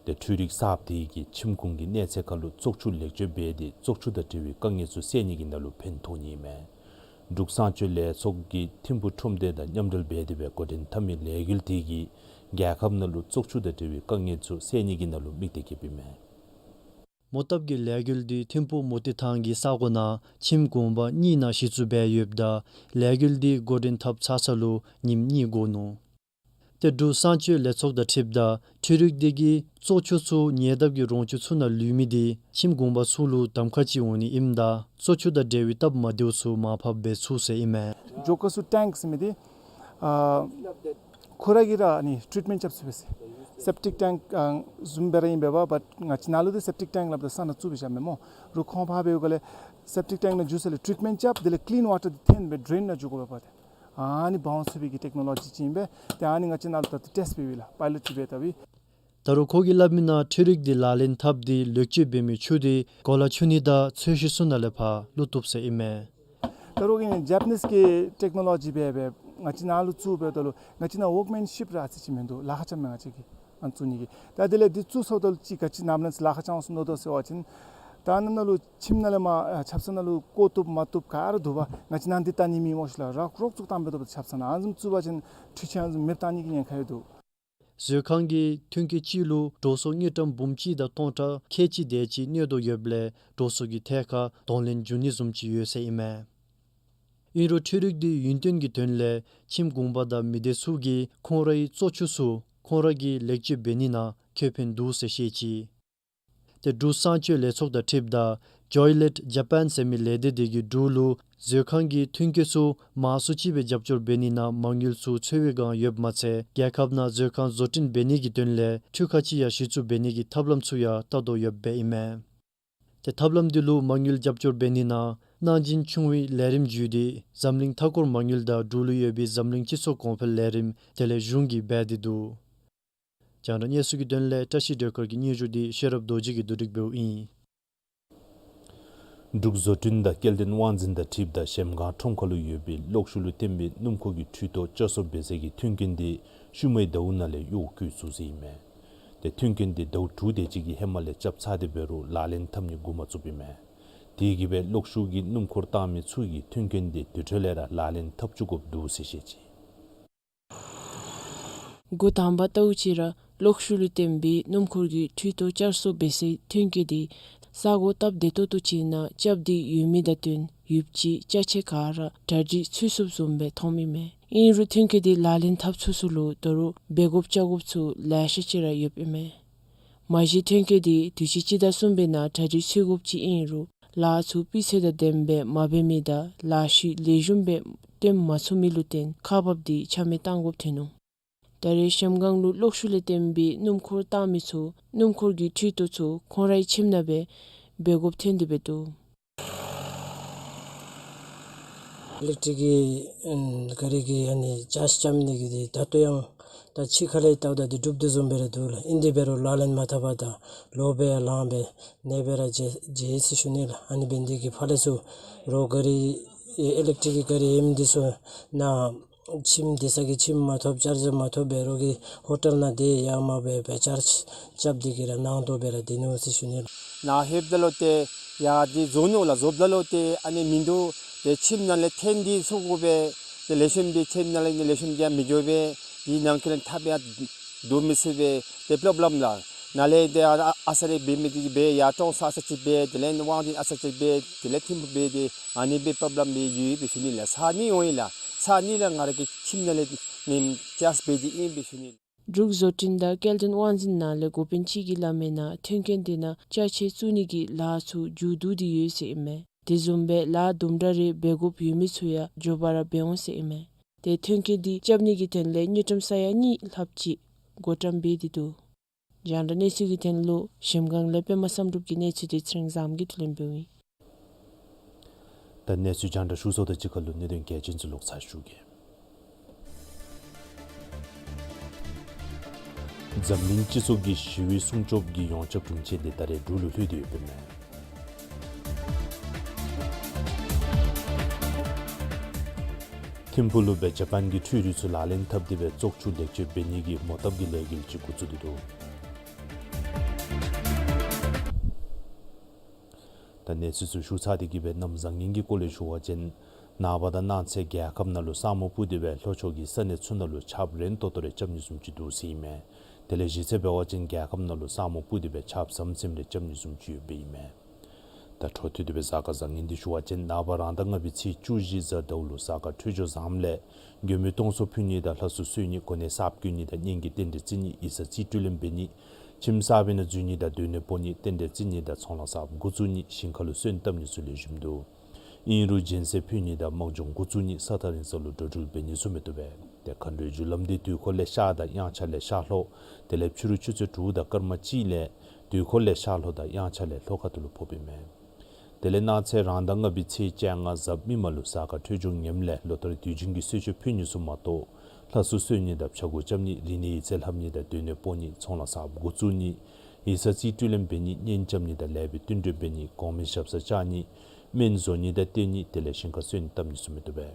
ཏེ་འཕྲུལ་རིག་གསརཔ་དེ་གིས་ཁྱིམ་གུང་གི་གནས་ཚད་ཁར་ལུ་བཙོག་ཆུ་ལེགས་བཅོས་འབད་དེ་བཙོག་ཆུ་དང་འབྲེལ་བའི་དཀའ་ངལ་ཚུ་སེལ་ནི་གི་ནང་ལུ་ཕན་ཐོགས་ནི་ཨིན་མས། འབྲུག་གསང་སྤྱོད་ལས་ཚོགས་ཀྱིས་ཐིམ་ཕུག་ཁྲོམ་སྡེ་དང་མཉམ་འབྲེལ་འབད་དེ་སྦེ་འགོ་འདྲེན་འཐབ་མི་ལས་འགུལ་དེ་གིས་རྒྱལ་ཁབ་ནང་ལུ་བཙོག་ཆུ་དང་འབྲེལ་བའི་དཀའ་ངལ་ཚུ་སེལ་ནི་གི་ནང་ལུ་དམིགས་ཏེ་བསྐྱེདཔ་ཨིན་མས། མོ་བཏབ་ཀྱི་ལས་འགུལ་འདི་ཐིམ་ཕུག་མུ་ཏིག་ཐང་གི་ས་གོ་ནང་ཁྱིམ་གུང་པ་གཉིས་ནང་གཞི་བཙུགས་འབད་ཡོདཔ་ད་ལས་འགུལ་འདི་འགོ་འདྲེན་འཐབ་ཚར་ས་ལུ་ཉིནམ་གཉིས་འགོར་ནུག། ཏེ་འབྲུག་གསང་སྤྱོད་ལས་ཚོགས་དང་འཁྲིལཝ་ད་འཕྲུལ་རིག་འདི་གིས་བཙོག་ཆུ་ཚུ་ཉེ་འདབས་ཀྱི་རོང་ཆུ་ཚུ་ནང་ལུས་མི་འདི་ཁྱིམ་གུང་པ་ཚུ་ལུ་གདམ་ཁ་ཅིག་འོང་ནི་ཨིནམ་ད་བཙོག་ཆུ་དང་འབྲེལ་བའི་སྟབས་མ་བདེཝ་ཚུ་མར་ཕབ་འབད་ཚུགས་ཟེར་ཨིན་མས། རྒྱུག་ཁ་ཚུ་ཊེངཀ་ཟེར་མི་འདི་ཨ་ཁོ་ར་གིས་ར་ཨ་ནི་ཊྲིཊ་མེནཊ་རྐྱབ་ཚུགས་པས་ཟེར། སེབ་ཊིཀ་ཊེངཀ་ཨ་བཟུམ་སྦེ་ར་ཨིན་པས་པ། བཊ་ང་བཅས་ནཱ་ལུ་འདི་སེབ་ཊིཀ་ཊེངཀ་སླབ་ད་ས་ནང་བཙུགས་སྦེ་བཞགཔ་མས་སྨོ། རུང་ཁོང་ཕར་འབདཝ་ལས་སེབ་ཊིཀ་ཊེངཀ་ནང་འགྱོ་ས་ལས་ཊྲིཊ་མེནཊ་རྐྱབ་དེ་ལས་ཀི་ལིན་ཝ་ཊར་འདི་འཐོན་སྦེ་ཌྲེན་ནང་འགྱོ་དགོ་པས་པ། ཏེ་ཨ་ནི་བང་ཚུད་པའི་གི་ཊེཀ་ནོ་ལོ་ཇི་ཅིག་ཨིན་པས། ཏེ་ཨ་ནི་ང་བཅས་ནཱ་ལུ་ད་ལྟོ་ཊེསཊ་འབད་བའི་ལགས་པའི་ལོཊ་ཅིག་འབད་ད་བའི། ད་རུང་ཁོ་གིས་སླབ་མི་ནང་འཕྲུལ་རིག་འདི་ལག་ལེན་འཐབ་སྟེ་ལེགས་བཅོས་འབད་མི་ཆུ་འདི་གོ་ལ་ཆུ་ནི་དང་ཚོས་གཞི་ཚུ་ནང་ལས་ཕར་བླུག་བཏུབ་ཟེར་ཨིན་མས། ད་རུང་གི་ཇ་པ་ནིསི་གི་ཊེཀ་ནོ་ལོ་ཇི་འབད་སྦེ་ང་བཅས་ནཱ་ལུ་བཙུགས་འབདཝ་ད་ལུ་ང་བཅས་ནཱ་ཝོརཀ་མེན་ཤིཔ་ར་ཨ་ཙི་ཅིག་མིན་འདུག། ལཱ་ཁག་ཙམ་མས་ང་བཅས་ཀྱིས་ཨ་ནི་བཙུགས་ནི་གི། ད་དེ་ལས་འདི་བཙུགས་ཚརཝ་ད་ལུ་ཅིག་ག་ཅི་ནམ་ལངས་ལཱ་ཁག་ཙམ་འོང་ཟེར་མནོ་དོ་ཟེར་བ་ཅིན་ད་ནཱ་ནཱ་ལུ་ཁྱིམ་ནང་ལས་མར་ཆབ་གསང་ནང་ལུ་བཀོ་བཏུབ་མ་བཏུབ་ག་ར་འདུག་པ། ང་བཅས་ནཱ་འདི་བལྟ་ནི་མེད་སྨོ་ཤིག་ལགས། རོགས་རོགས་བཙུགས་བཏང་འབད་དོ་བ། ཆབ་གསང་ནང་ཨ་ནི་བཟུམ་བཙུགས་པ་ཅིན་འཕྲུལ་ཆས་ཨ་ནི་བཟུམ་མེདཔ་བཏང་ནི་གི་ཉེན་ཁ་ཡོད་འདུག། མཛོད་ཁང་གིས་ཐོན་སྐྱེད་ཅིག་ལུ་འགྲོ་སོང་དངུལ་ཀྲམ་འབུམ་གཅིག་དང་སྟོང་ཕྲག་ཁལ་གཅིག་དེ་ཅིག་གནོད་དོ་ཡོདཔ་ལས་འགྲོ་སོང་གི་ཐད་ཁར་གདོང་ལེན་འབྱུང་ནི་བཟུམ་ཅིག་ཡོད་ཟེར་ཨིན་མས། ཨིན་རུང་འཕྲུལ་རིག་འདི་ཡུན་བརྟན་གྱི་དོན་ལས་ཁྱིམ་གུང་པ་དང་མི་སྡེ་ཚུ་གིས་ཁོང་རའི་བཙོག་ཆུ་ཚུ་ཁོང་ར་གིས་ལེགས་བཅོས་འབད་ནི་ནང་ཁེ་ཕན་འདུག་ཟེར་བཤད་ཅི། ཏེ་འབྲུག་གསང་སྤྱོད་ལས་ཚོགས་དང་འཁྲིལཝ་ད་ཇོའི་ལེཊ་ཇ་པཱན་ཟེར་མི་ལས་སྡེ་དེ་གིས་འབྲུག་ལུ་མཛོད་ཁང་གི་ཐོན་སྐྱེད་ཚུ་མང་སུ་ཅིག་སྦེ་རྒྱབ་སྐྱོར་འབད་ནི་ནང་མ་དངུལ་ཚུ་འཚོལ་བའི་བསྒང་ཡོདཔ་མ་ཚད་རྒྱལ་ཁབ་ནང་མཛོད་ཁང་བཟོ་སྐྲུན་འབད་ནི་གི་དོན་ལས་འཕྲུལ་ཁང་ཅིག་ཡང་གཞི་བཙུགས་འབད་ནི་གི་ཐབས་ལམ་ཚུ་ཡང་བལྟ་དོ་ཡོདཔ་སྦེ་ཨིན་མས། ཏེ་ཐབས་ལམ་འདི་ལུ་མ་དངུལ་རྒྱབ་སྐྱོར་འབད་ནི་ནང་གནང་སྦྱིན་ཆུང་བའི་ལས་རིམ་བརྒྱུད་དེ་འཛམ་གླིང་མཐའ་འཁོར་མ་དངུལ་དང་འབྲུག་ལུ་ཡོད་པའི་འཛམ་གླིང་སྤྱི་ཚོགས་གོང་འཕེལ་ལས་རིམ་དེ་ལས་གཞུང་གིས་འབད་དེ་འདུག། རྒྱང་བསྒྲགས་གནས་ཚུལ་གྱི་དོན་ལས་བཀྲ་ཤིས་སྒྲོལ་དཀར་གྱི་སྙན་ཞུ་འདི་ཤེས་རབ་རྡོ་རྗེ་གིས་བསྡུ་སྒྲིག་འབདཝ་ཨིན། འབྲུག་བཟོ་སྐྲུན་དང་སྐྱེལ་འདྲེན་དབང་འཛིན་དང་འཁྲིལཝ་ད་གཞལམ་སྒང་ཁྲོམ་ཁ་ལུ་ཡོད་པའི་གློག་ཤུགས་ལུ་བརྟེན་པའི་སྣུམ་འཁོར་གྱི་འཕྲུལ་ཐོག་བསྐྱར་གསོ་འབད་སའི་མཐུན་རྐྱེན་དེ་ཤུལ་མའི་ཟླཝ་ནང་ལས་གཡོག་བཀོལ་ཚུགས་ཟེར་ཨིན་མས། ཏེ་མཐུན་རྐྱེན་དེ་ཟླཝ་དྲུག་དེ་ཅིག་གི་ཧེ་མ་ལས་རྐྱབ་ཚར་ཏེ་འབད་རུང་ལག་ལེན་འཐབ་ནི་འགོ་མ་བཙུགསཔ་ཨིན་མས། དེ་གིས་སྦེ་གློག་ཤུགས་ཀྱི་སྣུམ་འཁོར་བཏང་མི་ཚུ་གིས་མཐུན་རྐྱེན་དེ་དེ་འཕྲོ་ལས་ར་ལག་ལེན་འཐབ་བཅུག་དགོཔ་འདུག་ཟེར་བཤད་ཅི། འགོ་དང་པ་ལྟཝ་ཅིག་ར་གློག་ཤུགས་ལུ་བརྟེན་པའི་སྣུམ་འཁོར་གྱི་འཕྲུལ་ཐོག་བསྐྱར་གསོ་འབད་སའི་མཐུན་རྐྱེན་དེ་ས་གོ་སྟབས་བདེ་ཏོག་ཏོ་ཅིག་ནང་རྐྱབ་སྟེ་ཡོད་མི་དང་བསྟུན་ ཡོདཔ་ཅིག་ཅ་ཆས་ག་ར་གྲ་སྒྲིག་ཚུད་སོཔ་བཟུམ་སྦེ་མཐོངམ་ཨིན་མས། ཨིན་རུང་ཐོན་སྐྱེད་འདི་ལག་ལེན་འཐབ་ཚུགས་ཚུགས་ལུ་ད་རུང་འབད་དགོཔ་རྐྱབ་དགོཔ་ཚུ་ལེ་ཤ་ཅིག་ར་ཡོདཔ་ཨིན་མས། མ་གཞི་ཐོན་སྐྱེད་འདི་དུས་ཅི་སྤྱི་ཟླ་གསུམ་པའི་ནང་གྲ་སྒྲིག་ཚུད་དགོཔ་ཅིག་ཨིན་རུང་ལཱ་ཚུ་སྤུས་ཚད་དང་ལྡནམ་སྦེ་མ་འབད་མི་དང་ལཱ་ཤུལ་ལེགས་ཤོམ་སྦེ་སྟོན་མ་ཚུགས་མི་ལུ་བརྟེན་ཁག་འབགཔ་འདི་ཆ་མེད་བཏང་དགོཔ་ཐོན་ནུག། ད་རེས་གཞལམ་སྒང་ལུ་གློག་ཤུགས་ལས་བརྟེན་པའི་སྣུམ་འཁོར་བཏང་མི་ཚུ་སྣུམ་འཁོར་གྱི་འཕྲུལ་རྟ་ཚུ་ཁོང་རའི་ཁྱིམ་ནང་སྦེ་འབད་དགོཔ་ཐོན་ཏེ་འབད་དོ། ཨི་ལེག་ཊིག་གི་ཨམ་ག་རི་གི་ཨ་ནི་ཅཱརཇ་རྐྱབ་ནི་གི་འདི་ད་ལྟོ་ཡང་ད་ཕྱི་ཁ་ལས་བལྟཝ་ད་འདི་འགྲུབ་དོ་བཟུམ་སྦེ་ར་འདུག་ལགས། ཨིན་དེ་འབད་རུང་ལག་ལེན་མ་འཐབ་པར་ད་ལོག་སྦེ་ཡར་ལངས་སྦེ་གནས་སྦེ་ར་མཇལ་མཇལ་ཡི་ཟེར་ཞུ་ནི་ལགས། ཨ་ནི་འབད་ནི་འདི་གིས་ཕར་ལས་ཚུར་རོགས་ག་རི་ཨི་ལེག་ཊིག་གི་ག་རི་ཨིནམ་འདི་ཚུ་ནཱ་ཁྱིམ་སྡོད་ས་གི་ཁྱིམ་མ་ཐོབ་ཅཱརཇ་མ་ཐོབ་འབད་རོགས་ཀྱི་ཧོ་ཊལ་ནང་སྡོད་ཡར་མར་སྦེ་སྦེ་ཅཱརཇ་རྐྱབ་སྟེ་གི་ར་ནང་དོག་སྦེ་ར་སྡོད་ནུག་ཟེར་ཞུ་ནི་ལགས། ནཱ་ལྷོདཔ་ད་ལུ་ཏེ་ཡར་འདི་བཟོ་ནུག་ལགས། བཟོཝ་ད་ལུ་ཏེ་ཨ་ནི་མིན་འདུག། ཏེ་ཁྱིམ་ནང་ལས་འཐོན་ཏེ་ཚུར་དགོ་པས། ཏེ་ལེགས་ཤོམ་སྦེ་ཁྱིམ་ནང་ལས་ལེགས་ཤོམ་སྦེ་མི་འགྱོ་པས། འདི་ནང་འཁོད་ལས་འཐབ་ཡར་འགྱོ་མི་ཚུགས་པས། ཏེ་པྲོབ་ལེམ་ལགས། ནཱ་ལས་ཏེ་ཨ་ཨ་ས་རེ་འབད་མི་འདི་འབད་ཡར་ཀྲོང་གསར་ས་ཅིག་འབད་དེ་ལས་དབང་འདུས་ཨ་ས་ཅིག་འབད་དེ་ལས་ཐིམ་ཕུ་འབད་དེ་ཨ་ནི་སྦེ་པྲོབ་ལེམ་སྦེ་ཡོད་ཡོདཔ་སྦེ་ཞུ་ནི་ལགས། ས་གནས་འོང་ཡི་ལགས། ས་གནས་ལས་ང་ར་གི་ཁྱིམ་ནང་ལས་ནི་ཅཱརཇ་འབད་དེ་ཨིན་སྦེ་ཞུ་ནི། འབྲུག་བཟོ་སྐྲུན་དང་སྐྱེལ་འདྲེན་དབང་འཛིན་ནང་ལས་འགོ་དཔོན་ཅིག་གིས་སླབ་མིའི་ནང་ཐོན་སྐྱེད་འདི་ནང་ཅ་ཆས་བཙུགས་ནི་གི་ལཱ་ཚུ་མཇུག་བསྡུ་སྟེ་ཡོད་ཟེར་ཨིན་མས། དེ་བཟུམ་སྦེ་ལཱ་དུམ་གྲ་རེ་འབད་དགོཔ་ཡོད་མི་ཚུ་ཡང་མགྱོགས་པ་ར་འབད་འོང་ཟེར་ཨིན་མས། ཏེ་ཐོན་སྐྱེད་འདི་རྐྱབ་ནི་གི་དོན་ལས་དངུལ་ཀྲམ་ས་ཡ་གཉིས་ལྷགཔ་ཅིག་བགོ་བཀྲམ་འབད་དེ་འདུག། རྒྱང་བསྒྲགས་གནས་ཚུལ་གྱི་དོན་ལུ་གཞལམ་སྒང་ལས་པདྨ་བསམ་གྲུབ་ཀྱི་གནས་ཚུལ་དེ་ཚེ་རིང་བཟངམོ་གིས་བསྡུ་ལེན་འབདཝ་ཨིན། ད་གནས་ཚུལ་རྒྱང་བསྒྲགས་ཞུ་ཚརཝ་དང་གཅིག་ཁར་ལུ་གནད་དོན་གལ་ཆེན་ཚུ་ལོག་ཚར་ཞུ་གེ། འཛམ་གླིང་སྤྱི་ཚོགས་ཀྱི་ཞི་བའི་སྲུང་སྐྱོབ་ཀྱི་ཡོངས་ཁྱབ་དྲུང་ཆེན་དེ་ད་རེས་འབྲུག་ལུ་ལྷོད་དེ་ཡོདཔ་ཨིན་མས། ཐིམ་ཕུག་ལུ་སྦེ་ཇ་པཱན་གྱི་འཕྲུལ་རིག་ཚུ་ལག་ལེན་འཐབ་སྟེ་སྦེ་བཙོག་ཆུ་ལེགས་བཅོས་འབད་ནི་གི་མོ་བཏབ་ཀྱི་ལས་འགུལ་ཅིག་འགོ་བཙུགས་ཏེ་འདུག། ད་གནས་ཚུལ་ཚུ་ཞུ་ཚར་ཏེ་གི་སྦེ་གནམ་བཟང་ངན་གྱི་སྐོར་ལས་ཞུ་བ་ཅིན་ནངས་པ་དང་གནངས་ཚེ་རྒྱལ་ཁབ་ནང་ལུ་ས་སྨུག་སྤུབས་ཏེ་སྦེ་ལྷོ་ཕྱོགས་ཀྱི་ས་གནས་ཚུ་ནང་ལུ་ཆརཔ་རན་ཏོག་ཏོ་རེ་རྐྱབ་ནི་བཟུམ་ཅིག་འདུག་ཟེར་ཨིན་མས། དེ་ལས་གཞེས་ཚེ་འབད་བ་ཅིན་རྒྱལ་ཁབ་ནང་ལུ་ས་སྨུག་སྤུབས་ཏེ་སྦེ་ཆརཔ་ཟམ་ཟིམ་རེ་རྐྱབ་ནི་བཟུམ་ཅིག་ཡོདཔ་ཨིན་མས། ད་འཕྲོ་མཐུད་དེ་སྦེ་གཟའ་སྐར་བཟང་ངན་འདི་ཞུ་བ་ཅིན་ནངས་པ་རང་ཟླ་ལྔ་པའི་ཚེས་བཅུ་བཞི་གཟའ་ཟླཝ་ལུ་གཟའ་སྐར་འཕྲོད་སྦྱོར་བཟངམ་ལས་མགོན་པོའི་སྟོང་གསོག་ཕུལ་ནི་དང་ལྷ་གསོལ་གསོལ་ནི་གོ་གནས་གསརཔ་བསྐོ་ནི་དང་གཉེན་གྱི་རྟེན་འབྲེལ་བརྩི་ནི་ཡིག་ཚང་རྩིས་སྤྲོད་ལེན་འབད་ནི་ཁྱིམ་གསར་པའི་ནང་འཛུལ་ནི་དང་སྡོད་གནས་སྤོ་ནི་རྟེན་འབྲེལ་བརྩི་ནི་དང་ཚོང་ལཱ་གསརཔ་འགོ་བཙུགས་ནི་ཞིང་ཁ་ལུ་སོན་བཏབ་ནི་ཚུ་ལེགས་ཤོམ་འདུག། ཨིན་རུང་སྦྱིན་སྲེག་ཕུལ་ནི་དང་དམག་སྦྱོང་འགོ་བཙུགས་ནི་ས་ཐག་རིང་ས་ལུ་འགྲོ་འགྲུལ་འབད་ནི་ཚུ་མི་བཏུབ་པས། ཏེ་མཁའ་འགྲོའི་རྒྱུ་ལམ་འདི་དུས་འཁོར་ལས་ཤར་དང་དབྱངས་འཆར་ལས་ཤར་ལྷོ་དེ་ལས་ཕྱི་རུ་ཆུ་ཚོད་དྲུག་དང་སྐར་མ་གཅིག་ལས་དུས་འཁོར་ལས་ཤར་ལྷོ་དང་དབྱངས་འཆར་ལས་ལྷོ་ཁ་ཐུག་ལུ་ཕོགཔ་ཨིན་མས། དེ་ལས་གནངས་ཚེ་རང་ཟླ་ལྔ་པའི་ཚེས་བཅོ་ལྔ་གཟའ་མིག་དམར་ལུ་གཟའ་སྐར་འཕྲོད་སྦྱོར་ངནམ་ལས་ལོ་ལྟར་དུས་རྒྱུན་གྱི་གསོལ་མཆོད་ཕུལ་ནི་ཚུ་མ་གཏོགས་ལྷ་གསོལ་གསོལ་ནི་དང་ཕྱྭ་འགུགས་རྐྱབ་ནི་རིག་གནས་ཡིག་ཚང་ལྷབ་ནི་དང་སྡོད་གནས་སྤོ་ནི་ཚོང་ལཱ་གསརཔ་འགོ་བཙུགས་ནི་ཡིག་ཚང་རྩིས་སྤྲོད་ལེན་འབད་ནི་གཉེན་རྐྱབ་ནི་དང་ལེགས་པའི་བསྟུན་གྲོས་འབད་ནི་གོང་མའི་ཞབས་སར་བཅར་ནི་སྨན་བཟོ་ནི་དང་བསྟེན་ནི་དེ་ལས་ཞིང་ཁར་སོན་བཏབ་ནི་ཚུ་མི་བཏུབ་པས།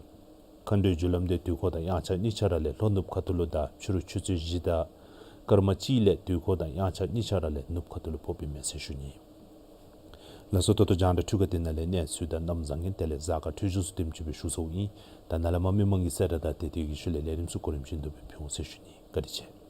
མཁའ་འགྲོའི་རྒྱུ་ལམ་འདི་དུས་འཁོར་དང་དབྱངས་འཆར་གཉིས་ཆ་ར་ལས་ལྷོ་ནུབ་ཁ་ཐུག་ལུ་དང་ཕྱི་རུ་ཆུ་ཚོད་བཞི་དང་སྐར་མ་གཅིག་ལས་དུས་འཁོར་དང་དབྱངས་འཆར་གཉིས་ཆ་ར་ལས་ནུབ་ཁ་ཐུག་ལུ་ཕོགཔ་ཨིན་མས་ཟེར་ཞུ་ནི། ལགས་སོ། ད་ལྟོ་རྒྱང་བསྒྲགས་འཕྲུལ་ཁང་འདི་ནང་ལས་གནས་ཚུལ་དང་གནམ་བཟང་ངན་དེ་ལས་གཟའ་སྐར་འཕྲོད་སྦྱོར་ཚུ་དེམ་ཅིག་སྦེ་ཞུ་ཚརཝ་ཨིན། ད་ནཱ་ལས་མར་མི་མང་གི་གསལ་བསྒྲགས་དང་དེ་དེ་གི་ཤུལ་ལས་ལས་རིམ་ཚུ་གོ་རིམ་བཞིན་དུ་སྦེ་ཕུལ་འོང་ཟེར་ཞུ་ནི། བཀའ་དྲིན་ཆེ།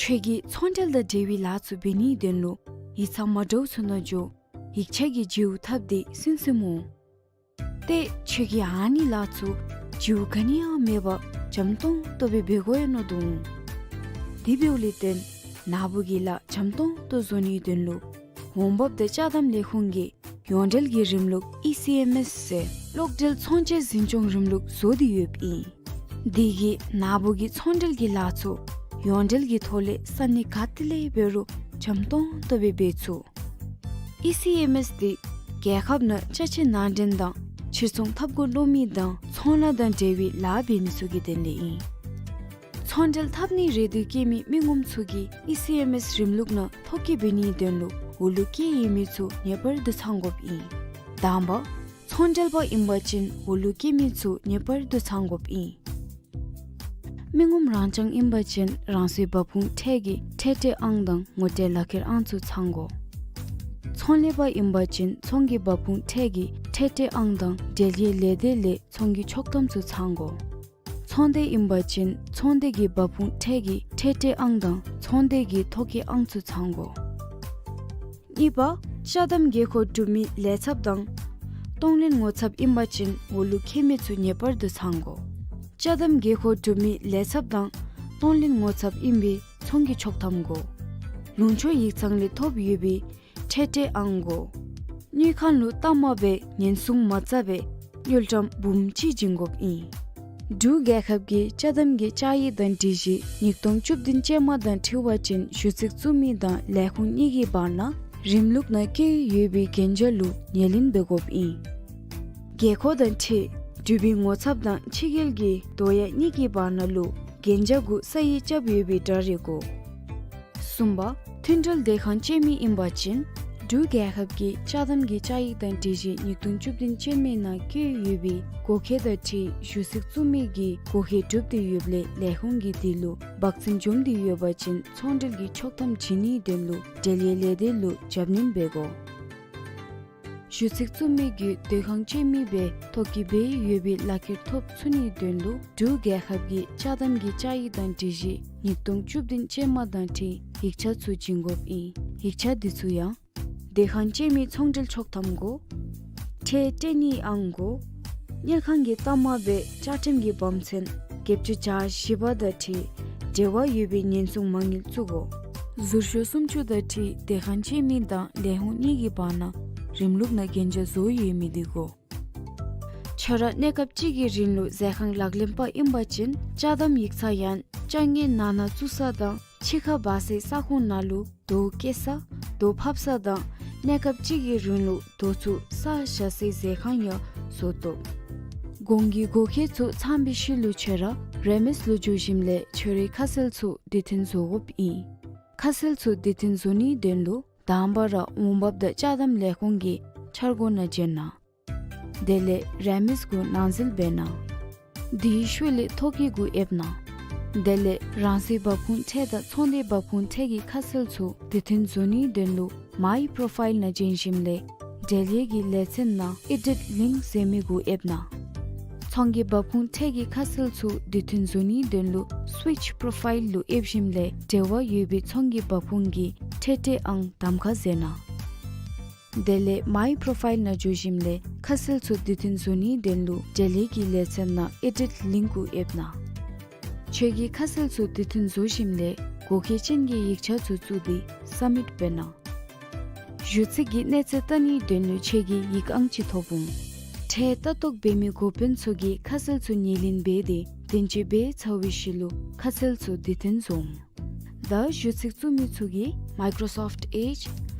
ཁྱོད་ཀྱིས་ཚོང་འབྲེལ་དང་འབྲེལ་བའི་ལཱ་ཚུ་འབད་ནིའི་དོན་ལུ་ཡིག་ཚང་མ་འདྲཝ་ཚུ་ནང་འགྱོ་ཡིག་ཆ་གི་བརྗེ་བོ་འཐབ་སྟེ་སུན་སུན་འོང་། ཏེ་ཁྱོད་ཀྱིས་ཨ་ནི་ལཱ་ཚུ་བརྗེ་བོ་ག་ནི་ཡང་མེད་པར་འཇམ་ཏོང་ཏོ་སྦེ་འབད་དགོ་ཡོད་མནོ་དོ་འོང་། དེ་འབདཝ་ལས་བརྟེན་ནཱ་བུ་གིས་ལཱ་འཇམ་ཏོང་ཏོ་བཟོ་ནིའི་དོན་ལུ་འོང་འབབ་དང་ཅ་དམ་ལས་ཁུངས་ཀྱིས་ ཡོངས་འབྲེལ་གྱི་རིམ་ལུགས་ཨི་སི་ཨེམ་ཨེསི་ཟེར་གློག་འབྲེལ་ཚོང་བྱེད་འཛིན་སྐྱོང་རིམ་ལུགས་བཟོ་སྟེ་ཡོདཔ་ཨིན། དེ་གིས་ནཱ་བུ་གི་ཚོང་འབྲེལ་གྱི་ལཱ་ཚུ་ཡོངས་འབྲེལ་གྱི་ཐོག་ལས་ས་གནས་ག་ཏེ་ལས་འབད་རུང་འཇམ་ཏོང་ཏོ་སྦེ་འབད་ཚུགས། ཨི་སི་ཨེམ་ཨེསི་འདི་རྒྱལ་ཁབ་ནང་ཅ་ཆས་ནང་འདྲེན་དང་ཕྱིར་ཚོང་འཐབ་དགོ་མནོ་མི་དང་ཚོང་ལཱ་དང་འབྲེལ་བའི་ལཱ་འབད་མི་ཚུ་གི་དོན་ལས་ཨིན། ཚོང་འབྲེལ་འཐབ་ནི་རེ་འདོད་བསྐྱེད་མི་མི་ངོམ་ཚུ་གིས་ཨི་སི་ཨེམ་ཨེསི་རིམ་ལུགས་ནང་ཐོ་བཀོད་འབད་ནིའི་དོན་ལུ་འོག་ལུ་བཀོད་ཡོད་མི་ཚུ་ངེས་པར་དུ་ཚང་དགོཔ་ཨིན། དང་པ། ཚོང་འབྲེལ་པ་ཨིན་པ་ཅིན་འོག་ལུ་བཀོད་མི་ཚུ་ངེས་པར་དུ་ཚང་དགོཔ་ཨིན། མི་ངོམ་རང་རྐྱང་ཨིན་པ་ཅིན་རང་སོའི་འབབ་ཁུངས་ཁྲལ་གྱི་ཁྲལ་སྤྲོད་ཨང་དང་ངོ་སྤྲོད་ལག་ཁྱེར་ཨང་ཚུ་ཚང་དགོ། ཚོང་ལས་པ་ཨིན་པ་ཅིན་ཚོང་གི་འབབ་ཁུངས་ཁྲལ་གྱི་ཁྲལ་སྤྲོད་ཨང་དང་འབྲེལ་ཡོད་ལས་སྡེ་ལས་ཚོང་གི་ཆོག་ཐམ་ཚུ་ཚང་དགོ། ཚོང་སྡེ་ཨིན་པ་ཅིན་ཚོང་སྡེ་གི་འབབ་ཁུངས་ཁྲལ་གྱི་ཁྲལ་སྤྲོད་ཨང་དང་ཚོང་སྡེ་གི་ཐོ་བཀོད་ཨང་ཚུ་ཚང་དགོ། གཉིས་པ། ཅ་དམ་དགོས་མཁོ་གྲུབ་མི་ལས་ཚབ་དང་གཏོང་ལེན་ངོ་ཚབ་ཨིན་པ་ཅིན་འོག་ལུ་བཀོད་མི་ཚུ་ངེས་པར་དུ་ཚང་དགོ། ཅ་དམ་དགོས་མཁོ་གྲུབ་མི་ལས་ཚབ་དང་གཏོང་ལེན་ངོ་ཚབ་ཨིན་པའི་ཚོང་གི་ཆོག་ཐམ་དགོ། ལུང་ཕྱོགས་ཡིག་ཚང་ལས་ཐོབ་ཡོད་པའི་ཁྲལ་སྤྲོད་ཨང་དགོ། དངུལ་ཁང་ལུ་གཏའ་མ་སྦེ་ཉེན་སྲུང་མ་རྩ་བའི་དངུལ་ཀྲམ་འབུམ་གཅིག་བྱིན་དགོཔ་ཨིན། འབྲུག་རྒྱལ་ཁབ་ཀྱི་ཅ་དམ་གྱི་བཅའ་ཡིག་དང་སྒྲིག་གཞི་ཉིས་སྟོང་བཅུ་བདུན་ཅན་མ་དང་འཁྲིལ་བ་ཅིན་ཞུ་ཚིག་བཙུགས་མི་དང་ལས་ཁུངས་གཉིས་ཀྱི་བར་ན་རིམ་ལུགས་ནང་བཀོད་ཡོད་པའི་གན་རྒྱ་ལུ་ངོས་ལེན་འབད་དགོཔ་ཨིན། དགོས་མཁོ་དང་འཁྲིལ་འབྲུག་པའི་ངོ་ཚབ་དང་ཕྱི་རྒྱལ་གྱི་དོ་ཡ་གཉིས་ཀྱི་བར་ན་ལུ་གན་རྒྱ་གུ་ས་ཡིག་རྐྱབ་ཡོད་པའི་འདྲ་རེ་དགོ། གསུམ་པ། མཐུན་འབྲེལ་སྡོད་ཁང་བཅད་མི་ཨིན་པ་ཅིན་འབྲུག་རྒྱལ་ཁབ་ཀྱི་ཅ་དམ་གྱི་བཅའ་ཡིག་དང་སྒྲིག་གཞི་ཉིས་སྟོང་བཅུ་བདུན་ཅན་མའི་ནང་བཀོད་ཡོད་པའི་དགོས་མཁོ་དང་འཁྲིལ་ཞུ་ཚིག་བཙུགས་མི་གི་དགོས་མཁོ་གྲུབ་སྟེ་ཡོདཔ་ལས་ལས་ཁུངས་ཀྱིས་དེ་ལུ་འབག་འཛིན་འཛོམས་ཏེ་ཡོད་པ་ཅིན་ཚོང་འབྲེལ་གྱི་ཆོག་ཐམ་བྱིན་ནིའི་དོན་ལུ་འབྲེལ་ཡོད་ལས་སྡེ་ལུ་རྒྱབ་སྣོན་འབད་དགོ། ཞུ་ཚིག་བཙུགས་མི་གིས་སྡོད་ཁང་བཅད་མི་སྦེ་ཐོ་བཀོད་འབད་ཡོད་པའི་ལག་ཁྱེར་ཐོབ་ཚུགས་ནིའི་དོན་ལུ་འབྲུག་རྒྱལ་ཁབ་ཀྱི་ཅ་དམ་གྱི་བཅའ་ཡིག་དང་སྒྲིག་གཞི་ཉིས་སྟོང་བཅུ་བདུན་ཅན་མ་དང་འཁྲིལ་ཡིག་ཆ་ཚུ་བྱིན་དགོཔ་ཨིན། ཡིག་ཆ་འདི་ཚུ་ཡང་སྡོད་ཁང་བཅད་མི་ཚོང་འབྲེལ་ཆོག་ཐམ་དགོ། ཁྲལ་སྤྲོད་ནིའི་ཨང་དགོ། དངུལ་ཁང་གི་གཏའ་མ་སྦེ་བཅའ་ཁྲིམས་ཀྱི་བབ་ཚན་བརྒྱད་ཅུ་གྱ་བཞི་པ་དང་འཁྲིལ་འབྲེལ་བ་ཡོད་པའི་ཉེན་སྲུང་མ་དངུལ་བཙུགས་དགོ། ཟུར་ཤོག་སུམ་ཅུ་དང་འཁྲིལ་སྡོད་ཁང་བཅད་མི་དང་ལས་ཁུངས་གཉིས་ཀྱི་བར་ན་རིམ་ལུགས་ནང་གན་རྒྱ་བཟོ་ཡོད་མི་འདི་དགོ། ཁྱོད་ར་གནས་སྐབས་ཅིག་གི་རིང་ལུ་ཟས་ཁང་ལག་ལེན་པ་ཨིན་པ་ཅིན་ཅ་དམ་ཡིག་ཚང་ཡང་ཅ་དངོས་ནང་ན་བཙུགས་ས་དང་ཕྱི་ཁར་འབག་སའི་ས་ཁོངས་ནང་ལུ་རྡོ་བཀལ་ས་རྡོ་ཕབ་ས་དང་གནས་སྐབས་ཅིག་གི་རིང་ལུ་རྡོ་ཚུ་ས་བཞག་སའི་ཟས་ཁང་ཡང་བཟོ་བཏུབ། གོང་གི་དགོས་མཁོ་ཚུ་ཚང་བའི་ཤུལ་ལུ་ཁྱོད་ར་རེ་མིས་ལུ་འགྱོ་ཞིནམ་ལས་ཁྱོད་རའི་ཁ་གསལ་ཚུ་དུས་མཐུན་བཟོ་དགོཔ་ཨིན། ཁ་གསལ་ཚུ་དུས་མཐུན་བཟོ་ནིའི་དོན་ལུ་དང་པ་ར་འོང་འབབ་དང་ཅ་དམ་ལས་ཁུངས་ཀྱི་འཆར་སྒོ་ནང་བྱོན་གནང་། དེ་ལས་རེ་མིས་གུ་ནང་འཛུལ་འབད་གནང་། དེའི་ཤུལ་ལས་ཐོ་བཀོད་གུ་ཡེབ་གནང་། དེ་ལས་རང་སོའི་འབབ་ཁུངས་ཁྲལ་དང་ཚོང་སྡེའི་འབབ་ཁུངས་ཁྲལ་གྱི་ཁ་གསལ་ཚུ་དུས་མཐུན་བཟོ་ནིའི་དོན་ལུ་མའི་པོརོ་ཕའིལ་ནང་བྱོན་ཞིནམ་ལས་འབྲེལ་ཡོད་ཀྱི་ལེ་ཚན་ནང་ཨེ་ཌིཊ་ལིངཀ་ཟེར་མི་གུ་ཡེབ་གནང་། ཚོང་གི་འབབ་ཁུངས་ཁྲལ་གྱི་ཁ་གསལ་ཚུ་དུས་མཐུན་བཟོ་ནིའི་དོན་ལུ་སུའིཆ་པོརོ་ཕའིལ་ལུ་ཡེབ་ཞིནམ་ལས་འབྲེལ་བ་ཡོད་པའི་ཚོང་གི་འབབ་ཁུངས་ཀྱི་ཁྲལ་སྤྲོད་ཨང་གདམ་ཁ་མཛད་གནང་། དེ་ལས་མའི་པོརོ་ཕའིལ་ནང་འགྱོ་ཞིནམ་ལས་ཁ་གསལ་ཚུ་དུས་མཐུན་བཟོ་ནིའི་དོན་ལུ་འབྲེལ་ཡོད་ཀྱི་ལེ་ཚན་ནང་ཨེ་ཌིཊ་ལིངཀ་གུ་ཡེབ་གནང་། ཁྱོད་ཀྱིས་ཁ་གསལ་ཚུ་དུས་མཐུན་བཟོ་ཞིནམ་ལས་དགོས་མཁོ་ཅན་གྱི་ཡིག་ཆ་ཚུ་བཙུགས་ཏེ་སབ་མིཊ་འབད་གནང་། ཞུ་ཚིག་གི་གནས་ཚད་བལྟ་ནིའི་དོན་ལུ་ཁྱོད་ཀྱིས་ཡིག་ཨང་ཅིག་ཐོབ་འོང་། ཁྲལ་ལྟ་རྟོག་འབད་མི་འགོ་དཔོན་ཚུ་གིས་ཁ་གསལ་ཚུ་ངོས་ལེན་འབད་དེ་བདེན་དཔྱད་འབད་ཚར་བའི་ཤུལ་ལུ་ཁ་གསལ་ཚུ་དུས་མཐུན་བཟོ་འོང་། ད་ཞུ་ཚིག་བཙུགས་མི་ཚུ་གིས་Microsoft Edge,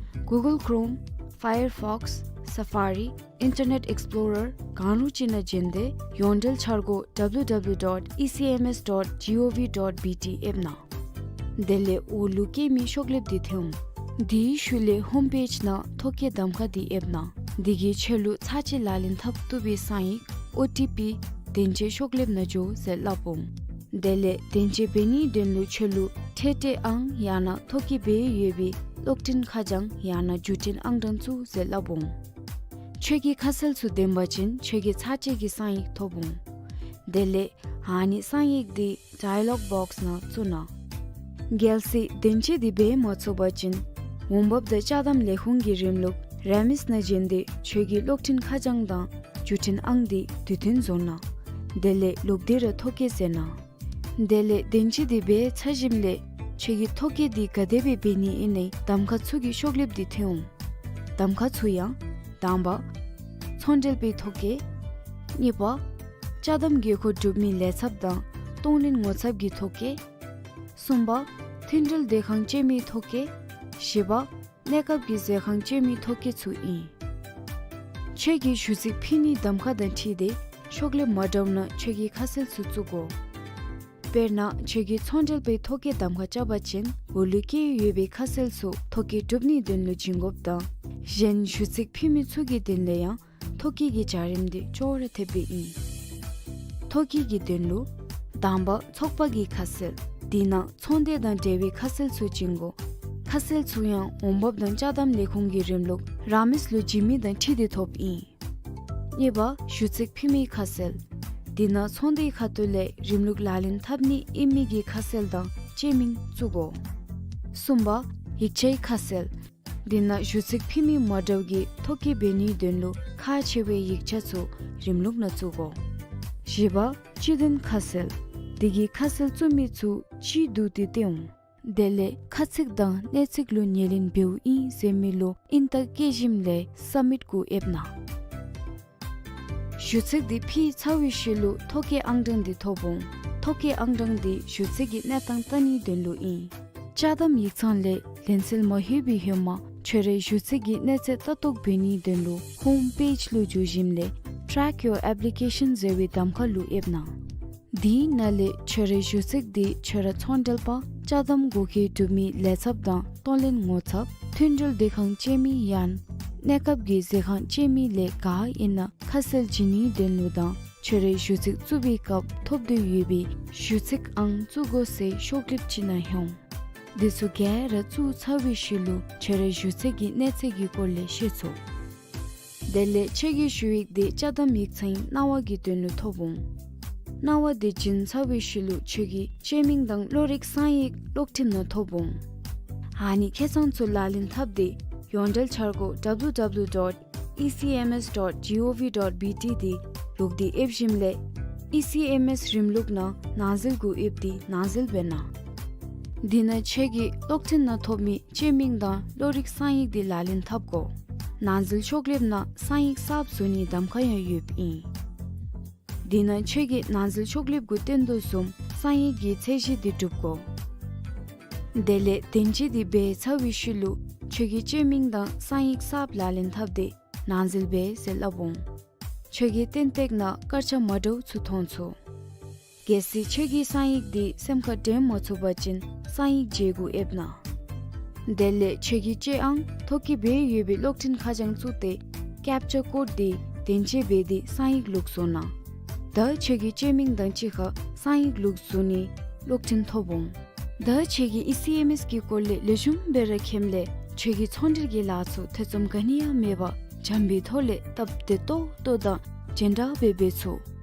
Google Chrome, Firefox, Safari, Internet Explorer གང་རུང་ཅིག་ནང་བྱོན་ཏེ་ཡོངས་འབྲེལ་འཆར་སྒོ་W W W dot E C M S dot gov dot B T ཡེབ་གནང་། དེ་ལས་འོག་ལུ་བཀོད་མི་ཤོག་ལེབ་འདི་ཐོན་འོང་། དེའི་ཤུལ་ལས་ཧོམ་པེཇ་ནང་ཐོ་བཀོད་གདམ་ཁ་འདི་ཡེབ་གནང་། དེ་གིས་ཁྱོད་ལུ་ཚར་གཅིག་ལག་ལེན་འཐབ་བཏུབ་པའི་གསང་ཡིག་ཨོ་ཊི་པི་བདེན་དཔྱད་ཤོག་ལེབ་ནང་འགྱོ་ཟེར་སླབ་འོང་། དེ་ལས་བདེན་དཔྱད་འབད་ནིའི་དོན་ལུ་ཁྱོད་ལུ་ཁྲལ་སྤྲོད་ཨང་ཡང་ན་ཐོ་བཀོད་འབད་ཡོད་པའི་གློག་འཕྲིན་ཁ་བྱང་ཡང་ན་བརྒྱུད་འཕྲིན་ཨང་གྲངས་བཙུགས་ཟེར་སླབ་འོང་། ཁྱོད་ཀྱི་ཁ་གསལ་ཚུ་བདེན་པ་ཅིན་ཁྱོད་ཀྱིས་ཚར་གཅིག་གི་གསང་ཡིག་ཐོབ་འོང་། དེ་ལས་ཨ་ནི་གསང་ཡིག་འདི་ཌའི་ལོག་བོགསི་ནང་བཙུགས་གནང་། གལ་སྲིད་བདེན་དཔྱད་འདི་འབད་མ་ཚུགས་པ་ཅིན་འོང་འབབ་དང་ཅ་དམ་ལས་ཁུངས་ཀྱི་རིམ་ལུགས་རེ་མིས་ནང་བྱོན་ཏེ་ཁྱོད་ཀྱི་གློག་འཕྲིན་ཁ་བྱང་དང་བརྒྱུད་འཕྲིན་ཨང་འདི་དུས་མཐུན་བཟོ་གནང་། དེ་ལས་ལོག་སྟེ་ར་ཐོ་བཀོད་མཛད་གནང་། དེ་ལས་བདེན་དཔྱད་འདི་འབད་ཚར་ཞིནམ་ལས་ཁྱོད་ཀྱིས་ཐོ་བཀོད་འདི་ག་དེ་སྦེ་འབད་ནི་ཨིན་ན་གདམ་ཁ་ཚུ་གི་ཤོག་ལེབ་འདི་ཐོན་འོང་། གདམ་ཁ་ཚུ་ཡང་ དང་པ། ཚོང་འབྲེལ་པའི་ཐོ་བཀོད། གཉིས་པ། ཅ་དམ་དགོས་མཁོ་སྒྲུབ་མིའི་ལས་ཚབ་དང་གཏོང་ལེན་ངོ་ཚབ་ཀྱི་ཐོ་བཀོད། གསུམ་པ། མཐུན་སྒྲིལ་སྡོད་ཁང་བཅས་མིའི་ཐོ་བཀོད། བཞི་པ། གནས་སྐབས་ཀྱི་མཛོད་ཁང་བཅས་མིའི་ཐོ་བཀོད་ཚུ་ཨིན། ཁྱོད་ཀྱིས་ཞུ་ཚིག་ཕུལ་ནིའི་གདམ་ཁ་དང་འཁྲིལ་ཏེ་ཤོག་ལེབ་མ་འདྲཝ་ནང་ཁྱོད་ཀྱི་ཁ་གསལ་ཚུ་བཙུགས་དགོ། དཔེར་ན་ཁྱོད་ཀྱིས་ཚོང་འབྲེལ་པའི་ཐོ་བཀོད་གདམ་ཁ་རྐྱབ་པ་ཅིན་འོག་ལུ་བཀོད་ཡོད་པའི་ཁ་གསལ་ཚུ་ཐོ་བཀོད་གྲུབ་ནིའི་དོན་ལུ་བྱིན་དགོཔ་དང་གཞན་ཞུ་ཚིག་ཕུལ་མི་ཚུ་གི་དོན་ལུ་ཡང་ཐོ་བཀོད་ཀྱི་བྱ་རིམ་འདི་ཅོག་ར་འཐདཔ་སྦེ་ཨིན། ཐོ་བཀོད་ཀྱི་དོན་ལུ། དང་པ་ཚོགས་པ་གི་ཁ་གསལ། དེ་ནང་ཚོང་སྡེ་དང་འབྲེལ་བའི་ཁ་གསལ་ཚུ་བྱིན་དགོ། ཁ་གསལ་ཚུ་ཡང་འོང་འབབ་དང་ཅ་དམ་ལས་ཁུངས་ཀྱི་རིམ་ལུགས་རང་མོས་ལུ་བྱིན་མི་དང་འཁྲིལ་ཏེ་ཐོབ་ཨིན། གཉིས་པ་ཞུ་ཚིག་ཕུལ་མིའི་ཁ་གསལ། དེ་ནང་ཚོང་སྡེའི་ཁ་ཐུག་ལས་རིམ་ལུགས་ལག་ལེན་འཐབ་ནི་ཨིན་མི་གི་ཁ་གསལ་དང་ཅེ་མིང་བཙུགས་དགོ། གསུམ་པ་ཡིག་ཆའི་ཁ་གསལ། འདི་ནང་ཞུ་ཚིག་ཕུལ་མི་མ་འདྲཝ་གིས་ཐོ་བཀོད་འབད་ནིའི་དོན་ལུ་ཁག་ཆེ་བའི་ཡིག་ཆ་ཚུ་རིམ་ལུགས་ནང་བཙུགས་དགོ། བཞི་པ་སྤྱི་དོན་ཁ་གསལ། འདི་གིས་ཁ་གསལ་བཙུགས་མི་ཚུ་སྤྱིའི་དོན་དེ་སྟོན་འོང་། དེ་ལས་ཁ་ཚིག་དང་གནས་ཚིག་ལུ་ཉེར་ལེན་འབདཝ་ཨིན་ཟེར་མི་ལུ་ཨིན་རྟགས་བཀོད་ཞིནམ་ལས་སབ་མིཊ་གུ་ཨེབ་གནང་། ཞུ་ཚིག་འདི་ཕུལ་ཚར་བའི་ཤུལ་ལུ་ཐོ་བཀོད་ཨང་གྲངས་འདི་ཐོབ་འོང་། ཐོ་བཀོད་ཨང་གྲངས་འདི་ཞུ་ཚིག་གི་གནས་སྟངས་བལྟ་ནིའི་དོན་ལུ་ཨིན། ཅ་དམ་ཡིག་ཚང་ལས་ལན་གསལ་མ་ལྷོད་པའི་ཧེ་མ་ཁྱོད་རའི་ཞུ་ཚིག་གི་གནས་ཚད་ལྟ་རྟོག་འབད་ནིའི་དོན་ལུ་ཧོམ་པེཇ་ལུ་འགྱོ་ཞིནམ་ལས་Track your application ཟེར་བའི་གདམ་ཁ་ལུ་ཨེབ་གནང་། དེའི་ནང་ལས་ཁྱོད་རའི་ཞུ་ཚིག་འདི་ཁྱོད་ར་ཚོང་འབྲེལ་པ་ཅ་དམ་དགོས་མཁོ་སྒྲུབ་མིའི་ལས་ཚབ་དང་གཏོང་ལེན་ངོ་ཚབ། མཐུན་སྒྲིལ་སྡོད་ཁང་བཅས་མི་ཡང་གནས་སྐབས་ཀྱི་མཛོད་ཁང་བཅས་མི་ལས་ག་ཨིན་ན་ཁ་གསལ་བྱིན་ནིའི་དོན་ལུ་དང་ཁྱོད་རའི་ཞུ་ཚིག་བཙུགས་པའི་སྐབས་ཐོབ་སྟེ་ཡོད་པའི་ཞུ་ཚིག་ཨང་བཙུགས་དགོ་ཟེར་ཤོག་ལེབ་ཅིག་ནང་ལྷོད་འོང་། འདི་ཚུ་ག་ར་བཙུགས་ཚར་བའི་ཤུལ་ལུ་ཁྱོད་རའི་ཞུ་ཚིག་གི་གནས་ཚད་ཀྱི་སྐོར་ལས་ཤེས་ཚུགས། དེ་ལས་ཁྱོད་ཀྱི་ཞུ་ཡིག་འདི་ཅ་དམ་ཡིག་ཚང་གི་གནང་བ་གི་དོན་ལུ་ཐོབ་འོང་། གནང་བ་འདི་བྱིན་ཚར་བའི་ཤུལ་ལུ་ཁྱོད་ཀྱི་ཅེ་མིང་དང་བློ་རིག་གསང་ཡིག་གློག་འཕྲིན་ནང་ཐོབ་འོང་། ཨ་ནི་ཁེ་ཚང་ཚུ་ལག་ལེན་འཐབ་སྟེ་ཡོངས་འབྲེལ་འཆར་སྒོ་W W W dot E C M S dot G O V dot B T འདི་ལོག་སྟེ་ཨེབ་ཞིནམ་ལས་E C M S རིམ་ལུགས་ནང་ནང་འཛུལ་གུ་ཨེབ་སྟེ་ནང་འཛུལ་འབད་གནང་། འདི་ནང་ཁྱོད་ཀྱི་གློག་འཕྲིན་ནང་ཐོབ་མི་ཅེ་མིང་དང་བློ་རིག་གསང་ཡིག་འདི་ལག་ལེན་འཐབ་དགོ། ནང་འཛུལ་ཤོག་ལེབ་ནང་གསང་ཡིག་གསརཔ་བཟོ་ནིའི་གདམ་ཁ་ཡང་ཡོདཔ་ཨིན། འདི་ནང་ཁྱོད་ཀྱི་ནང་འཛུལ་ཤོག་ལེབ་གུ་སྟོན་དོ་བཟུམ་གསང་ཡིག་གི་ཚད་གཞི་འདི་སྒྲུབ་དགོ། དེ་ལས་བདེན་བཅོས་འདི་འབད་ཚར་བའི་ཤུལ་ལུ་ཁྱོད་ཀྱི་ཅེ་མིང་དང་གསང་ཡིག་གསརཔ་ལག་ལེན་འཐབ་སྟེ་ནང་འཛུལ་འབད་ཟེར་སླབ་འོང་། ཁྱོད་ཀྱི་སྟོན་སྟེགས་ནང་སྐར་ཆ་མ་འདྲཝ་ཚུ་མཐོང་ཚུགས། གལ་སྲིད་ཁྱོད་ཀྱི་གསང་ཡིག་འདི་སེམས་ཁར་དྲན་མ་ཚུགས་པ་ཅིན་གསང་ཡིག་བརྗེ་གུ་ཨེབ་གནང་། དེ་ལས་ཁྱོད་ཀྱི་ཅེ་ཨང་ཐོ་བཀོད་འབད་ཡོད་པའི་གློག་འཕྲིན་ཁ་བྱང་བཙུགས་ཏེ་ཀེཔ་ཅ་ཀོཌ་འདི་བདེན་བཅོས་འབད་དེ་གསང་ཡིག་ལོག་བཟོ་གནང་། ད་ཁྱོད་ཀྱི་ཅེ་མིང་དང་གཅིག་ཁར་གསང་ཡིག་ལོག་བཟོ་ནིའི་གློག་འཕྲིན་ཐོབ་འོང་། ད་ཁྱོད་ཀྱིས་ཨི་སི་ཨེམ་ཨེས་ཀྱི་སྐོར་ལས་ལེགས་ཤོམ་སྦེ་ར་མཁྱེནམ་ལས་ཁྱོད་ཀྱི་ཚོང་འབྲེལ་གྱི་ལཱ་ཚུ་ཐེ་ཚོམ་ག་ནི་ཡང་མེད་པར་འཇམ་པའི་ཐོག་ལས་སྟབས་བདེ་ཏོག་ཏོ་དང་རྒྱན་དྲག་སྦེ་འབད་ཚུགས།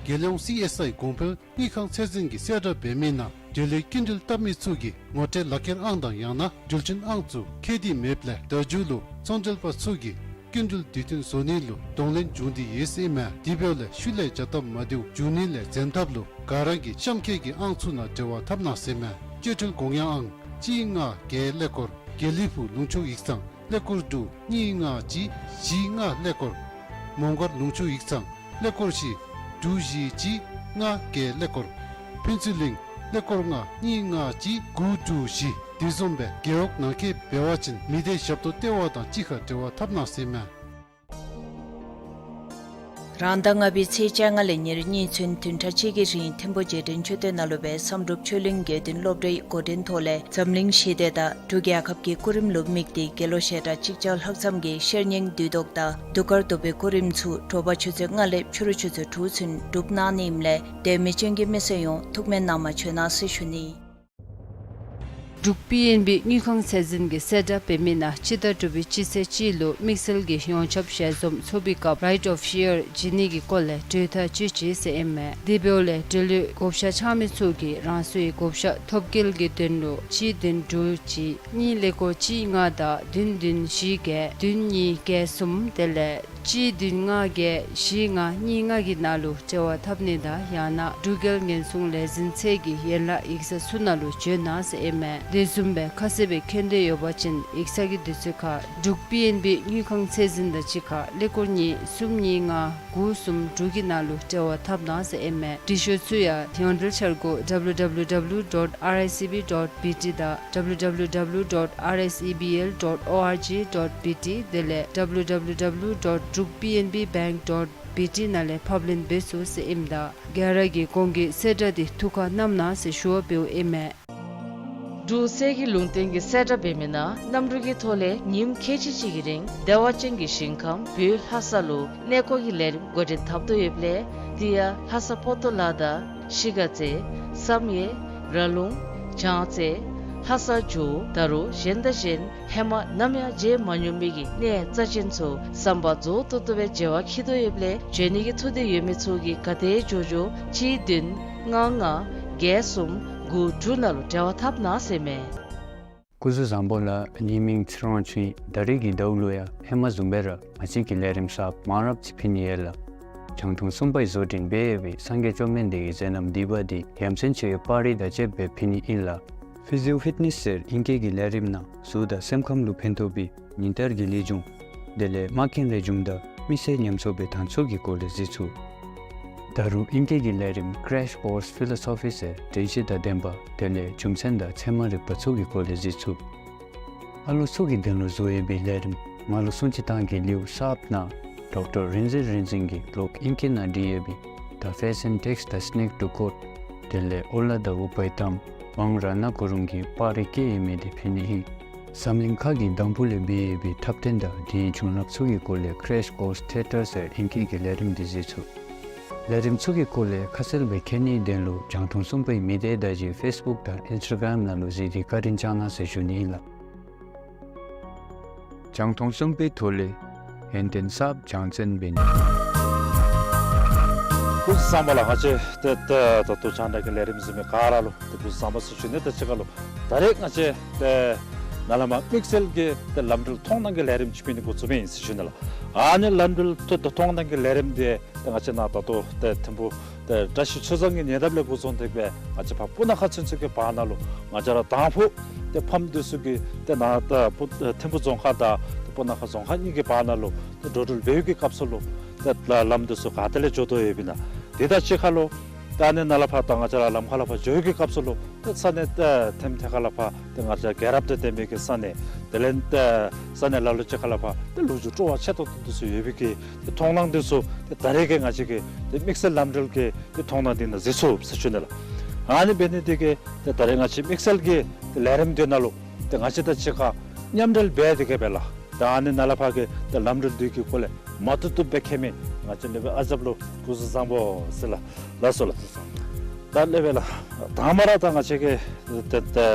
རྒྱལ་ཡོངས་སི་ཨེསི་ཨའི་གོང་འཕེལ་དངུལ་ཁང་ཚད་འཛིན་གྱིས་གསལ་བསྒྲགས་འབད་མི་ནང་འབྲེལ་ཡོད་སྐྱིན་འགྲུལ་བཏབ་མི་ཚུ་གིས་ངོ་སྤྲོད་ལག་ཁྱེར་ཨང་དང་ཡང་ན་འགྲུལ་འཕྲིན་ཨང་ཚུ་ཁྱད་ལྡན་མེདཔ་ལས་ད་མཇུག་ལུ་ཚོང་འབྲེལ་པ་ཚུ་གིས་སྐྱིན་འགྲུལ་དུས་མཐུན་བཟོ་ནི་ལུ་གདོང་ལེན་འབྱུང་སྟེ་ཡོད་ཟེར་ཨིན་མས། དེ་འབདཝ་ལས་ཤུལ་ལས་བྱ་སྟབས་མ་བདེཝ་འབྱུང་ནི་ལས་འཛེམ་ཐབས་ལུ་ག་ར་གིས་གཤམ་འཁོད་ཀྱི་ཨང་ཚུ་ནང་འབྲེལ་བ་འཐབ་གནང་ཟེར་ཨིན་མས། སྤྱོད་འཕྲུལ་དགོངས་ཡངས་ཨང་གཅིག་ལྔ་བརྒྱད་ཀླད་ཀོར། དགེ་ལེགས་ཕུག་ལུང་ཕྱོགས་ཡིག་ཚང་ཀླད་ཀོར་དྲུག་གཉིས་ལྔ་གཅིག་བཞི་ལྔ་ཀླད་ཀོར། མོང་སྒར་ལུང་ཕྱོགས་ཡིག་ཚང་ཀླད་ཀོར་བཞི་དྲུག་བཞི་གཅིག་ལྔ་བརྒྱད་ཀླད་ཀོར། ཕུན་ཚོགས་གླིང་ཀླད་ཀོར་ལྔ་གཉིས་ལྔ་གཅིག་དགུ་དྲུག་བཞི། དེ་བཟུམ་སྦེ་རྒེད་འོག་ནང་འཁོད་འབད་བ་ཅིན་མི་སྡེ་ཞབས་ཏོག་ལྟེ་བ་དང་གཅིག་ཁར་འབྲེལ་བ་འཐབ་གནང་ཟེར་ཨིན་མས། རང་ཟླ་ལྔ་པའི་ཚེས་བཅོ་ལྔ་ལས་ཉེར་གཉིས་ཚུན་བདུན་ཕྲག་གཅིག་གི་རིང་ཐིམ་ཕུག་རྗེས་དྲན་མཆོད་རྟེན་ནང་ལུ་སྦེ་བསམ་གྲུབ་ཆོས་གླིང་དགེ་འདུན་སློབ་གྲྭའི་འགོ་འདྲེན་ཐོག་ལས་འཛམ་གླིང་ཞི་བདེ་དང་འབྲུག་རྒྱལ་ཁབ་ཀྱི་སྐུ་རིམ་ལུ་དམིགས་ཏེ་དགེ་སློང་བཤད་གྲྭ་གཅིག་བརྒྱ་ལྷག་ཙམ་གྱིས་ཤེར་སྙིང་བདུད་བཟློག་དང་གདུགས་དཀར་བརྡུང་བའི་སྐུ་རིམ་ཚུ་དྲོ་པ་ཆུ་ཚོད་ལྔ་ལས་ཕྱི་རུ་ཆུ་ཚོད་དྲུག་ཚུན་སྒྲུབ་གནང་ནི་ཨིནམ་ལས་དད་མོས་ཅན་གྱི་མི་སེར་ཡོངས་ཐུགས་སྨོན་གནང་མ་བྱོན་གནང་ཟེར་ཞུ་ནི། འབྲུག་པི་ཨེན་བི་དངུལ་ཁང་ཚད་འཛིན་གྱིས་གསལ་བསྒྲགས་འབད་མི་ནང་སྤྱི་ཟླ་དྲུག་པའི་སྤྱི་ཚེས་གཅིག་ལུ་དམིགས་བསལ་གྱི་ཡོངས་ཁྱབ་ཞལ་འཛོམས་ཚོགས་པའི་སྐབས་Right of Share བྱིན་ནི་གི་སྐོར་ལས་གྲོས་ཐག་བཅད་ཅི་ཟེར་ཨིན་མས། དེ་འབདཝ་ལས་འབྲེལ་ཡོད་བགོ་བཤའ་འཆང་མི་ཚུ་གིས་རང་སོའི་བགོ་བཤའ་ཐོབ་སྐལ་གྱི་དོན་ལུ་གཅིག་བདུན་དྲུག་གཅིག་གཉིས་ཀླད་ཀོར་གཅིག་ལྔ་དང་བདུན་བདུན་བཞི་བརྒྱད་བདུན་གཉིས་བརྒྱད་གསུམ་དེ་ལས་ གཅིག་བདུན་ལྔ་བརྒྱད་བཞི་ལྔ་གཉིས་ལྔ་གི་ནང་ལུ་འབྲེལ་བ་འཐབ་ནི་དང་ཡང་ན་འབྲུག་རྒྱལ་ཉེན་སྲུང་ལས་འཛིན་ཚད་ཀྱི་ཡན་ལག་ཡིག་ཚང་ཚུ་ནང་ལུ་བྱོན་གནང་ཟེར་ཨིན་མས། དེ་བཟུམ་སྦེ་ཁ་གསལ་སྦེ་མཁྱེན་འདོད་ཡོད་པ་ཅིན་ཡིག་ཚང་གི་དུས་ཚོད་ཁར་འབྲུག་པི་ཨེན་བི་དངུལ་ཁང་ཚད་འཛིན་དང་གཅིག་ཁར་ཀླད་ཀོར་གཉིས་གསུམ་གཉིས་ལྔ་དགུ་གསུམ་དྲུག་གི་ནང་ལུ་འབྲེལ་བ་འཐབ་གནང་ཟེར་ཨིན་མས། འབྲི་ཤོག་ཚུ་ཡང་ཡོངས་འབྲེལ་འཆར་སྒོ་W W W dot R I C B dot B T དང་W W W dot R S E B L dot org dot B T དེ་ལས་W W W dot druk P N B bank dot B T ནང་ལས་ཕབ་ལེན་འབད་ཚུགས་ཟེར་ཨིནམ་ད་ག་ར་གིས་གོང་གི་གསལ་བསྒྲགས་འདི་ཐུགས་ཁར་བསྣམ་གནང་ཟེར་ཞུ་བ་འབདཝ་ཨིན་མས། འབྲུག་གསེར་གྱི་ལུང་བསྟན་གྱི་གསལ་བསྒྲགས་འབད་མི་ནང་གནམ་གྲུ་གི་ཐོག་ལས་ཉིནམ་ཁལ་གཅིག་གཅིག་གི་རིང་བདེ་བ་ཅན་གྱི་ཞིང་ཁམས་བོད་ལྷ་ས་ལུ་གནས་སྐོར་གྱི་ལས་རིམ་འགོ་འདྲེན་འཐབ་དོ་ཡོདཔ་ལས་དེ་ཡང་ལྷ་ས་པོ་ཏོ་ལ་དང་གཞིས་ཀ་རྩེ་བསམ་ཡས་ར་ལུང་བྱང་རྩེ་ལྷ་ས་ཇོ་བོ་ད་རུང་གཞན་དང་གཞན་ཧེ་མ་ནམ་ཡང་མཇལ་མ་མྱོང་མི་གི་གནས་རྩ་ཅན་ཚུ་བསམ་པ་རྫོགས་ཏོག་ཏོ་སྦེ་མཇལ་བར་འཁྱིད་དོ་ཡོདཔ་ལས་བྱོན་ནི་གི་ཐུགས་འདོད་ཡོད་མི་ཚུ་གིས་ག་དེ་མགྱོགས་མགྱོགས་གཅིག་བདུན་ལྔ་ལྔ་བརྒྱད་གསུམ་དགུ་དྲུག་ནང་ལུ་འབྲེལ་བ་འཐབ་གནང་ཟེར་མས། སྐུ་གཟུགས་བཟང་པོ་ལགས། ངེའི་མིང་ཚེ་རིང་དབང་ཕྱུག་ཨིན། ད་རིས་ཀྱི་ཟླཝ་ལུ་ཡང་ཧེ་མ་བཟུམ་སྦེ་ར་ང་བཅས་ཀྱིས་ལས་རིམ་གསརཔ་མང་རབས་ཅིག་ཕུལ་ནི་ཡོད་ལགས། རྒྱང་མཐོང་གསུམ་པའི་བཟོ་སྐྲུན་འབད་ཡོད་པའི་སངས་རྒྱས་བཅོམ་ལྡན་འདས་ཀྱི་མཛད་རྣམ་བསྡུས་པ་འདི་ཡ་མཚན་ཆེ་བའི་པར་རིས་དང་བཅསཔ་སྦེ་ཕུལ་ནི་ཨིན་ལགས། Physio Fitness ཟེར་ཨིང་སྐད་ཀྱི་ལས་རིམ་ནང་གཟུགས་དང་སེམས་ཁམས་ལུ་ཕན་ཐོགས་པའི་ཉིན་ལྟར་གྱི་ལེགས་བྱུང་དེ་ལས་མ་མཁན་རེ་བྱུང་དང་མི་སེར་ཉམས་གསོ་འབད་ཐངས་ཚུ་གི་སྐོར་ལས་གཟིགས་ཚུགས། ད་རུང་ཨིང་སྐད་ཀྱི་ལས་རིམ་Crash Course Philosophy ཟེར་དྲན་ཤེས་དང་ལྡན་པ་དེ་ལས་རྒྱུ་མཚན་དང་ཚད་མ་རིག་པ་ཚུ་གི་སྐོར་ལས་གཟིགས་ཚུགས། ཨ་ལོ་ཚུ་གི་དོན་ལུ་བཟོ་ཡོད་པའི་ལས་རིམ་ང་ལུ་སུན་ཅི་ཐང་གི་ལེའུ་གསརཔ་ནང་ཌོག་ཊར་རིག་འཛིན་རིག་འཛིན་གྱིས་ལོག་ཨིང་སྐད་ནང་བྲིས་ཡོད་པའི་The Fashion Text, The Snake to Code དེ་ལས་ཨོ་ལ་དང་ཨུ་པའི་ཏམ་ཝང་རཏྣ་གུ་རུང་གིས་པར་རིས་བཀོད་ཡོད་མི་འདི་ཕུལ་ནི་ཨིན། འཛམ་གླིང་ཁ་གི་འདམ་བུ་ལས་འབད་ཡོད་པའི་འཁྲབ་སྟོན་དང་དེའི་བྱུང་རབས་ཚུ་གི་སྐོར་ལས་Crash Course Theatre ཟེར་ཨིང་སྐད་ཀྱི་ལས་རིམ་འདི་གཟིགས་ཚུགས། ལས་རིམ་ཚུ་གི་སྐོར་ལས་ཁ་གསལ་སྦེ་མཁྱེན་ནིའི་དོན་ལུ་རྒྱང་མཐོང་གསུམ་པའི་མི་སྡེ་དང་གཅིག་ཁར་ཕེསི་བུཀ་དང་ཨིནསི་ཊ་གརམ་ནང་ལུ་གཟིགས་ཏེ་བཀའ་དྲིན་བསྐྱང་གནང་ཟེར་ཞུ་ནི་ཨིན་ལགས། རྒྱང་མཐོང་གསུམ་པའི་ཐོག་ལས་ཡོན་ཏན་གསརཔ་སྦྱང་བརྩོན་འབད་ནི། སྐུ་གཟུགས་བཟང་པོ་ལགས། ང་བཅས་ཏེ་ཏེ་ད་ལྟོ་རྒྱང་བསྒྲགས་ཀྱི་ལས་རིམ་གཟིགས་མི་ག་ར་ལུ་ཏེ་སྐུ་གཟུགས་བཟང་པོ་ཟེར་ཞུ་ནི་དང་གཅིག་ཁར་ལུ་ད་རེས་ང་བཅས་ཏེ་ནཱ་ལས་མར་དམིགས་བསལ་གྱི་ཏེ་ལམ་འགྲུལ་མཐོང་སྣང་གི་ལས་རིམ་ཅིག་འབད་ནི་འགོ་བཙུགས་མི་ཨིན་ཟེར་ཞུ་ནི་ལགས། ཨ་ནི་ལམ་འགྲུལ་ཏེ་མཐོང་སྣང་གི་ལས་རིམ་འདི་ཏེ་ང་བཅས་ནཱ་ད་ལྟོ་ཏེ་ཐིམ་ཕུ་ཏེ་བཀྲ་ཤིས་ཆོས་རྫོང་གི་ཉེ་འདབས་ལས་འགོ་བཟུང་སྟེ་སྦེ་ང་བཅས་ཕར་སྤུ་ན་ཁ་ཚུན་ཚོད་ཀྱི་བར་ན་ལུ་ང་བཅས་ར་དང་ཕུ་ཏེ་ཕམ་འདི་ཚུ་གིས་ཏེ་ནཱ་ཏེ་སྤུ་ཐིམ་ཕུ་རྫོང་ཁག་དང་ཏེ་སྤུ་ན་ཁ་རྫོང་ཁག་གཉིས་ཀྱི་བར་ན་ལུ་ཏེ་འགྲོ་འགྲུལ་འབད་བའི་གི་སྐབས་སུ་ལུ་ཏེ་ལམ་འདི་ཚུ་ག་ཏེ་ལས་འགྱོ་དོ་ཡོདཔ་ཨིན་ན། དེ་དང་གཅིག་ཁར་ལུ་ཏེ་ཨ་ནི་ནཱ་ལས་ཕར་ད་ང་བཅས་ར་ལམ་ཁ་ལས་ཕར་འགྱོ་བའི་གི་སྐབས་སུ་ལུ་ཏེ་ས་གནས་ཏེ་ཐེམ་ཐེ་ཁ་ལས་ཕར་ཏེ་ང་བཅས་རྒྱལ་རབས་དང་ལྡན་པའི་གི་ས་གནས་དེ་ལས་ཏེ་ས་གནས་ལ་ལུ་ཅིག་ཁ་ལས་ཕར་ཏེ་ལོ་རྒྱུས་སྤྲོ་བ་ཆེ་ཏོག་ཏོ་འདི་ཚུ་ཡོད་པའི་གི་ཏེ་མཐོང་སྣང་འདི་ཚུ་ཏེ་ད་རེས་ཀྱི་ང་བཅས་ཀྱི་ཏེ་དམིགས་བསལ་ལམ་འགྲུལ་གྱི་ཏེ་མཐོང་སྣང་འདི་ནང་གཟིགས་ཚུགས་ཟེར་ཞུ་ནི་ལགས། ཨ་ནི་འབད་ནི་འདི་གིས་ཏེ་ད་རེས་ང་བཅས་དམིགས་བསལ་གྱི་ཏེ་ལས་རིམ་འདི་ནང་ལུ་ཏེ་ང་བཅས་དང་གཅིག་ཁར་མཉམ་འབྲེལ་འབད་དེ་གིས་སྦེ་ལགས། ད་ཨ་ནི་ནཱ་ལས་ཕར་གྱི་ཏེ་ལམ་འགྲུལ་འདི་གི་སྐོར་ལས་མ་ཐུབ་ཐུབ་སྦེ་མཁྱེན་མི་ང་བཅས་ནེ་སྦེ་ཨ་ཞབས་ལུ་སྐུ་གཟུགས་བཟང་པོ་ཟེར་ལགས། ལགས་སོ་ལགས། ད་ལས་སྦེ་ལགས། དང་པ་ར་ད་ང་བཅས་ཀྱི་ཏེ་ཏེ་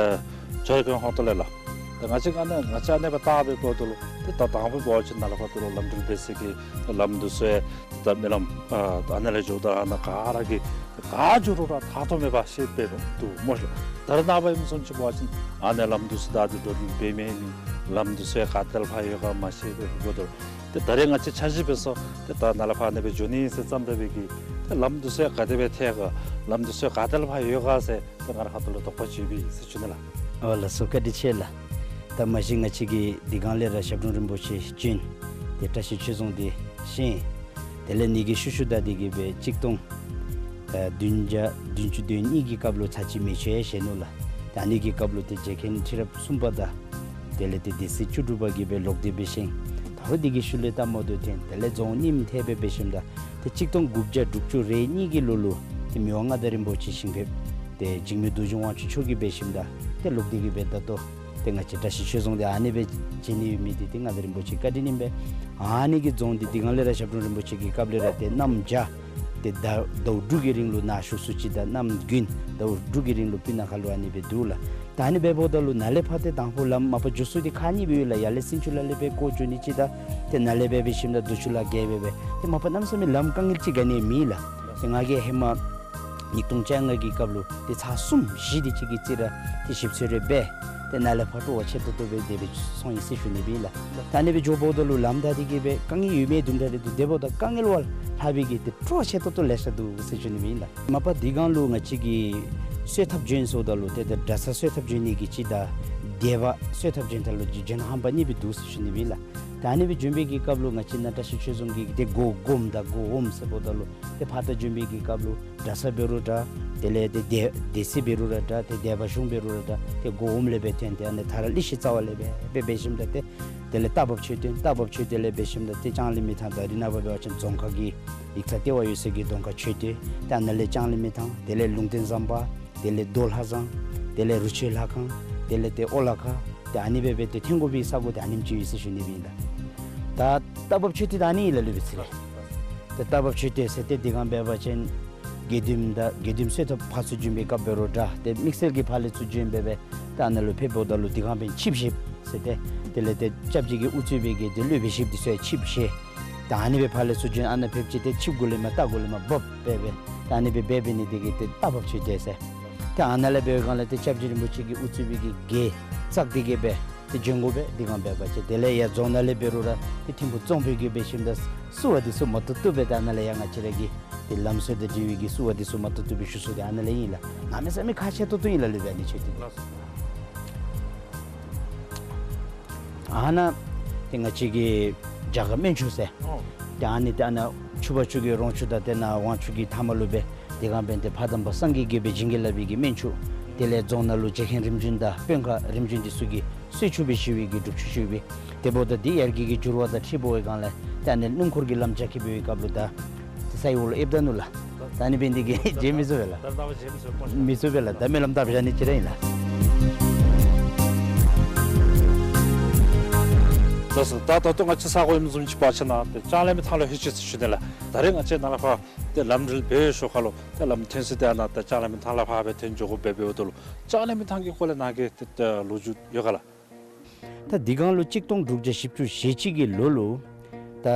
ཇོ་རི་ཀོན་ཧོང་ཏོ་ལས་ལགས། ད་ང་བཅས་ཨ་ནི་ང་བཅས་ཨ་ནི་སྦེ་བལྟ་བའི་སྐོར་དུ་ལུ་ཏེ་ད་དང་པ་འབད་བ་ཅིན་ནཱ་ལས་ཕར་ད་ལུ་ལམ་འགྲུལ་འབད་སའི་གི་ཏེ་ལམ་འདི་ཚུ་ཡང་ད་རྨི་ལམ་ཨ་ཨ་ནཱ་ལས་འགྱོཝ་ད་ཨ་ནཱ་ག་ར་གིས་ག་འགྱོ་རུང་ར་ཐག་ཐོག་མེད་པར་ཤེས་པས་འདུག་སྨོ་ཤིག་ལགས། ད་རེས་ནངས་པ་ཨིནམ་བཟུམ་ཅིག་འབད་བ་ཅིན་ཨ་ནི་ལམ་འདི་ཚུ་བདའ་སྟེ་འགྲོ་འགྲུལ་འབད་མི་ཨིན་མས། ལམ་འདི་ཚུ་ཡང་ག་ཏེ་ལས་ཕར་ཡོད་ག་མ་ཤེས་པའི་གི་སྐོར་དུ་ཏེ་ད་རེས་ང་བཅས་འཆར་གཞི་འབད་སོང་། ཏེ་ད་ནཱ་ལས་ཕར་ཨ་ནི་སྦེ་འགྱོ་ནི་ཨིན་ཟེར་བརྩམས་ད་པའི་གི་ཏེ་ལམ་འདི་ཚུ་ཡང་ག་དེ་སྦེ་ཐལ་ག་ལམ་འདི་ཚུ་ཡང་ག་ཏེ་ལས་ཕར་ཡོད་ག་ཟེར་ཏེ་ང་རའི་ཁ་ཐུག་ལུ་དོགས་པ་ཅིག་ཡོད་པས་ཟེར་ཞུ་ནི་ལགས། ཨོ་ལགས་སོ། བཀའ་དྲིན་ཆེ་ལགས། ད་མ་གཞི་ང་བཅས་ཀྱིས་འདི་གང་ལས་ར་ཞབས་དྲུང་རིན་པོ་ཆེ་བྱོན་ཏེ་བཀྲ་ཤིས་ཆོས་རྫོང་འདི་བཞེངས། དེ་ལས་ཨ་ནི་གི་ཤུལ་ཤུལ་ད་འདི་གིས་སྦེ་གཅིག་སྟོང་ཨ་བདུན་བརྒྱ་བདུན་ཅུ་དོན་གཉིས་ཀྱི་སྐབས་ལུ་ཚར་གཅིག་མེ་མཆོད་བཞེངས་ནུག་ལགས། ད་ཨ་ནི་གི་སྐབས་ལུ་ཏེ་རྗེ་མཁན་ཁྲི་རབས་གསུམ་པ་དང་དེ་ལས་ཏེ་སྡེ་སྲིད་བཅུ་དྲུག་པ་གིས་སྦེ་ལོག་སྟེ་སྦེ་བཞེངས། ད་རུང་འདི་གི་ཤུལ་ལས་ད་མོ་དོ་ཐེན་དེ་ལས་རྫོང་རྙིངམ་ཐལ་སྦེ་འབད་ཞིནམ་ད་ཏེ་གཅིག་སྟོང་དགུ་བརྒྱ་དྲུག་ཅུ་རེ་གཉིས་ཀྱི་ལོ་ལུ་ཏེ་མི་དབང་མངའ་བདག་རིན་པོ་ཆེ་ཞིང་ཕེབས་ཏེ་འཇིགས་མེད་རྡོ་རྗེ་དབང་ཕྱུག་མཆོག་གིས་འབད་ཞིནམ་ད་ཏེ་ལོག་སྟེ་གིས་སྦེ་ད་ལྟོ་ཏེ་ང་བཅས་བཀྲ་ཤིས་ཆོས་རྫོང་འདི་ཨ་ནི་སྦེ་བྱིན་ནི་ཡོད་མི་འདི་ཏེ་མངའ་བདག་རིན་པོ་ཆེ་བཀའ་དྲིན་ཨིན་པས། ཨ་ནི་གི་རྫོང་འདི་འདི་གང་ལས་ར་ཞབས་དྲུང་རིན་པོ་ཆེ་གི་སྐབས་ལས་ར་ཏེ་གནམ་བྱཱར་ཏེ་ཟླཝ་ཟླཝ་དྲུག་གི་རིང་ལུ་ནཱ་བཞུགས་ཚུགས་ཅི་དང་གནམ་དགུན་ཟླཝ་དྲུག་གི་རིང་ལུ་སྤུ་ན་ཁ་ལུ་ཨ་ནི་སྦེ་འདུག་ལགས། ད་ཨ་ནི་འབདཝ་ད་ལུ་ནཱ་ལས་ཕར་ཏེ་དང་ཕུ་ལམ་མ་པ་འགྱོ་ས་འདི་ཁག་གཉིས་སྦེ་ཡོད་ལགས། ཡར་ལས་སིན་ཆུ་ལ་ལས་སྦེ་བསྐོར་འགྱོ་ནི་ཅིག་དང་ཏེ་ནཱ་ལས་སྦེ་འབད་ཞིནམ་ད་རྡོ་ཆུ་ལ་བརྒལ་སྦེ་སྦེ་ཏེ་མ་པ་གནམ་མེད་ས་མེད་ལམ་དཀའ་ངལ་ཅིག་ག་ནི་ཡང་མེད་ལགས། ཏེ་ང་གིས་ཧེ་མ་ཉིས་སྟོང་བཅོ་ལྔ་གི་སྐབས་ལུ་ཏེ་ཚར་གསུམ་བཞི་དེ་ཅིག་གི་རྩིས་ར་ཏེ་ཞིབ་འཚོལ་རེ་འབད། ཏེ་ནཱ་ལས་ཕར་སྤྲོ་བ་ཆེ་ཏོག་ཏོ་སྦེ་དེ་སྦེ་སོང་ཡི་ཟེར་ཞུ་ནི་སྦེ་ཨིན་ལགས། ད་ཨ་ནི་སྦེ་འགྱོཝ་ད་ལུ་ལམ་བདའ་སྟེ་གི་སྦེ་དཀའ་ངལ་ཡོད་མི་དུམ་གྲ་རེ་འདུག། དེ་འབདཝ་ད་དཀའ་ངལ་བ་ལྷག་པའི་གི་ཏེ་སྤྲོ་བ་ཆེ་ཏོག་ཏོ་ལེ་ཤ་འདུག་ཟེར་ཞུ་ནི་སྦེ་ཨིན་ལགས། མ་པ་དེ་སྒང་ལུ་ང་བཅས་ཀྱིས་གསོལ་ཐབ་བྱོན་སོངམ་ད་ལུ་ཏེ་ད་གྲྭ་ས་གསོལ་ཐབ་བྱོན་ནི་གི་གཅིག་དང་སྡེ་པ་གསོལ་ཐབ་བྱོན་ཐངས་ལུ་བྱོན་ཧམ་པ་གཉིས་སྦེ་འདུག་ཟེར་ཞུ་ནི་སྦེ་ཨིན་ལགས། ད་ཨ་ནི་སྦེ་བྱོན་པའི་གི་སྐབས་ལུ་ང་བཅས་ནཱ་བཀྲ་ཤིས་ཆོས་རྫོང་གི་ཏེ་སྒོ་སྒོམ་དང་སྒོ་འོགམ་ཟེརཝ་ད་ལུ་ཏེ་ཕར་ད་བྱོན་པའི་གི་སྐབས་ལུ་གྲྭ་ས་འབད་རུང་འདྲ། དེ་ལས་ཏེ་སྡེ་སྡེ་སྲིད་འབད་རུང་ར་འདྲ། ཏེ་སྡེ་པ་གཞུང་འབད་རུང་ར་འདྲ། ཏེ་སྒོ་འོགམ་ལས་སྦེ་ཐོན་ཏེ་ཨ་ནི་མཐར་གླིང་བཞི་རྩ་བ་ལས་སྦེ་སྦེ་འབད་ཞིནམ་ད་ཏེ་དེ་ལས་རྟ་བབས་མཆོད་རྟེན། རྟ་བབས་མཆོད་རྟེན་ལས་འབད་ཞིནམ་ད་ཏེ་ལྕང་གླིང་མི་ཐང་ད་རེས་ནངས་པ་འབད་བ་ཅིན་རྫོང་ཁག་གི་ཡིག་ཚང་ལྟེ་བ་ཡོད་ས་གི་རྫོང་ཁག་མཆོད་རྟེན། ཏེ་ཨ་ནཱ་ལས་ལྕང་གླིང་མི་ཐང་། དེ་ལས་ལུང་བསྟན་ཟམ་པ། དེ་ལས་རྡོ་ལྷ་བཟང་། དེ་ལས་རུ་ཆེན་ལྷ་ཁང་། དེ་ལས་ཏེ་ཨོ་ལ་ཁ། ཏེ་ཨ་ནི་སྦེ་སྦེ་ཏེ་ཐོན་དགོ་པའི་ས་གོ་ཏེ་ཨ་ནེམ་ཅིག་ཡོད་ཟེར་ཞུ་ནི་སྦེ་ཨིན་ལགས། ད་རྟ་བབས་མཆོད་རྟེན་ད་ཨ་ནི་ཨིན་ལགས་ལུས་པའི་ཚེ་ལས། ཏེ་རྟ་བབས་མཆོད་རྟེན་ཟེར་ཏེ་དེ་སྒང་འབད་བ་ཅིན་དགེ་འདུནམ་དང་དགེ་འདུནམ་གསོལ་ཐབ་ཕར་ཚུར་བྱོན་པའི་སྐབས་འབད་རུང་འདྲ། ཏེ་དམིགས་བསལ་གྱི་ཕར་ལས་ཚུར་བྱོན་སྦེ་སྦེ་ད་ཨ་ནཱ་ལུ་ཕེབསཝ་ད་ལུ་དེ་སྒང་འབདན་ཆིབས་བཞེསཔ་ཟེར་ཏེ་དེ་ལས་ཏེ་སྐྱབས་རྗེ་གིས་དབུ་གཙོས་པའི་གི་ཏེ་སློབ་དཔོན་བཞིཔོ་འདི་ཚུ་ཡང་ཆིབས་བཞེས། ད་ཨ་ནི་སྦེ་ཕར་ལས་ཚུར་བྱོན་ཨ་ནཱ་ཕེབས་ཅི། ཏེ་ཆིབས་གུ་ལས་མར་རྟ་གུ་ལས་མར་བབས་སྦེ་སྦེ་ད་ཨ་ནི་སྦེ་འབད་འབད་ནི་དེ་གིས་ཏེ་རྟ་བབས་མཆོད་རྟེན་ཟེར། ཏེ་ཨ་ནཱ་ལས་འབད་བའི་སྒང་ལས་ཏེ་སྐྱབས་རྗེ་རིན་པོ་ཆེ་གིས་དབུ་གཙོས་པའི་གི་གྱལ་བཙག་སྟེ་གི་སྦེ་ཏེ་བྱོན་དགོ་པས། དེ་སྒང་འབད་བ་ཅིན་དེ་ལས་ཡར་རྫོང་ནང་ལས་འབད་རུང་ར་ཏེ་ཐིམ་ཕུག་རྫོང་དཔོན་གྱིཧ་འབད་ཞིནམ་ད་བསུ་བ་འདི་ཚུ་མ་ཏོག་ཏོ་སྦེ་ད་ཨ་ནཱ་ལས་ཡར་ང་བཅས་ར་གི་ཏེ་ལམ་སྲོལ་དང་འབྲེལ་བའི་གི་བསུ་བ་འདི་ཚུ་མ་ཏོག་ཏོ་སྦེ་ཞུ་ས་འདི་ཨ་ནཱ་ལས་ཨིན་ལགས། གནམ་མེད་ས་མེད་ཁག་ཆེ་ཏོག་ཏོ་ཨིན་ལགས་ལུས་པའི་ཨ་ནི་མཆོད་རྟེན། ཨ་ནཱ་ཏེ་ང་བཅས་ཀྱི་རྒྱ་གར་སྨན་ཆུ་ཟེར། ཨོ། ཏེ་ཨ་ནི་ཏེ་ཨ་ནཱ་ཆུ་བར་ཆུ་གི་རོང་ཆུ་དང་ཏེ་ནཱ་ཝང་ཆུ་གི་མཐའ་མ་ལུ་སྦེ་དེ་སྒང་འབདན་ཏེ་ཕ་དམ་པ་སངས་རྒྱས་རྒྱས་པའི་བྱིན་གྱིས་བརླབས་པའི་གི་སྨན་ཆུ། དེ་ལས་རྫོང་ནང་ལུ་རྗེ་མཁན་རིམ་བྱོན་དང་དཔོན་ཁག་རིམ་བྱོན་འདི་ཚུ་གི་གསོལ་ཆུ་སྦེ་ཞུ་བའི་གི་སྒྲུབ་ཆུ་ཞུ་བའི། དེ་འབདཝ་ད་འདི་ཡར་རྒྱས་ཀྱི་འགྱུར་བ་དང་འཁྲིལ་བའི་སྒང་ལས་ཏེ་ཨ་ནི་སྣུམ་འཁོར་གྱི་ལམ་རྒྱགས་ཀྱི་འབད་བའི་སྐབས་ལུ་ད་ཏེ་ས་ཡི་འོག་ལུ་ཨེབ་ད་ནུག་ལགས། ད་ཨ་ནི་འབད་ནི་དེ་གིས་མཇལ་མི་ཚུགས་པས་ལགས། མི་ཚུགས་པས་ལགས། ད་སྨོན་ལམ་བཏབ་བཞག་ནི་ཅིག་ར་ཨིན་ལགས། ལགས་སོ། ད་ད་ལྟོ་ང་བཅས་ས་གོ་ཨིནམ་བཟུམ་ཅིག་འབད་བ་ཅིན་ཏེ་ལྕང་གླིང་མི་ཐང་ལུ་ལྷོད་ཅི་ཟེར་ཞུ་ནི་ལགས། ད་རེས་ང་བཅས་ནཱ་ལས་ཕར་ཏེ་ལམ་འགྲུལ་འབད་བའི་ཤུལ་ཁ་ལུ་ཏེ་ལམ་ཐོན་ས་འདི་ཨ་ནཱ་ཏེ་ལྕང་གླིང་མི་ཐང་ལས་ཕར་སྦེ་ཐོན་འགྱོ་དགོཔ་འབདཝ་ད་ལུ་ལྕང་གླིང་མི་ཐང་གི་སྐོར་ལས་ནཱ་གི་ཏེ་ཏེ་ལོ་རྒྱུས་ཡོད་ག་ལགས། ད་དེ་སྒང་ལུ་གཅིག་སྟོང་དྲུག་བརྒྱ་བཞི་བཅུ་ཞེ་གཅིག་གི་ལོ་ལུ་ད་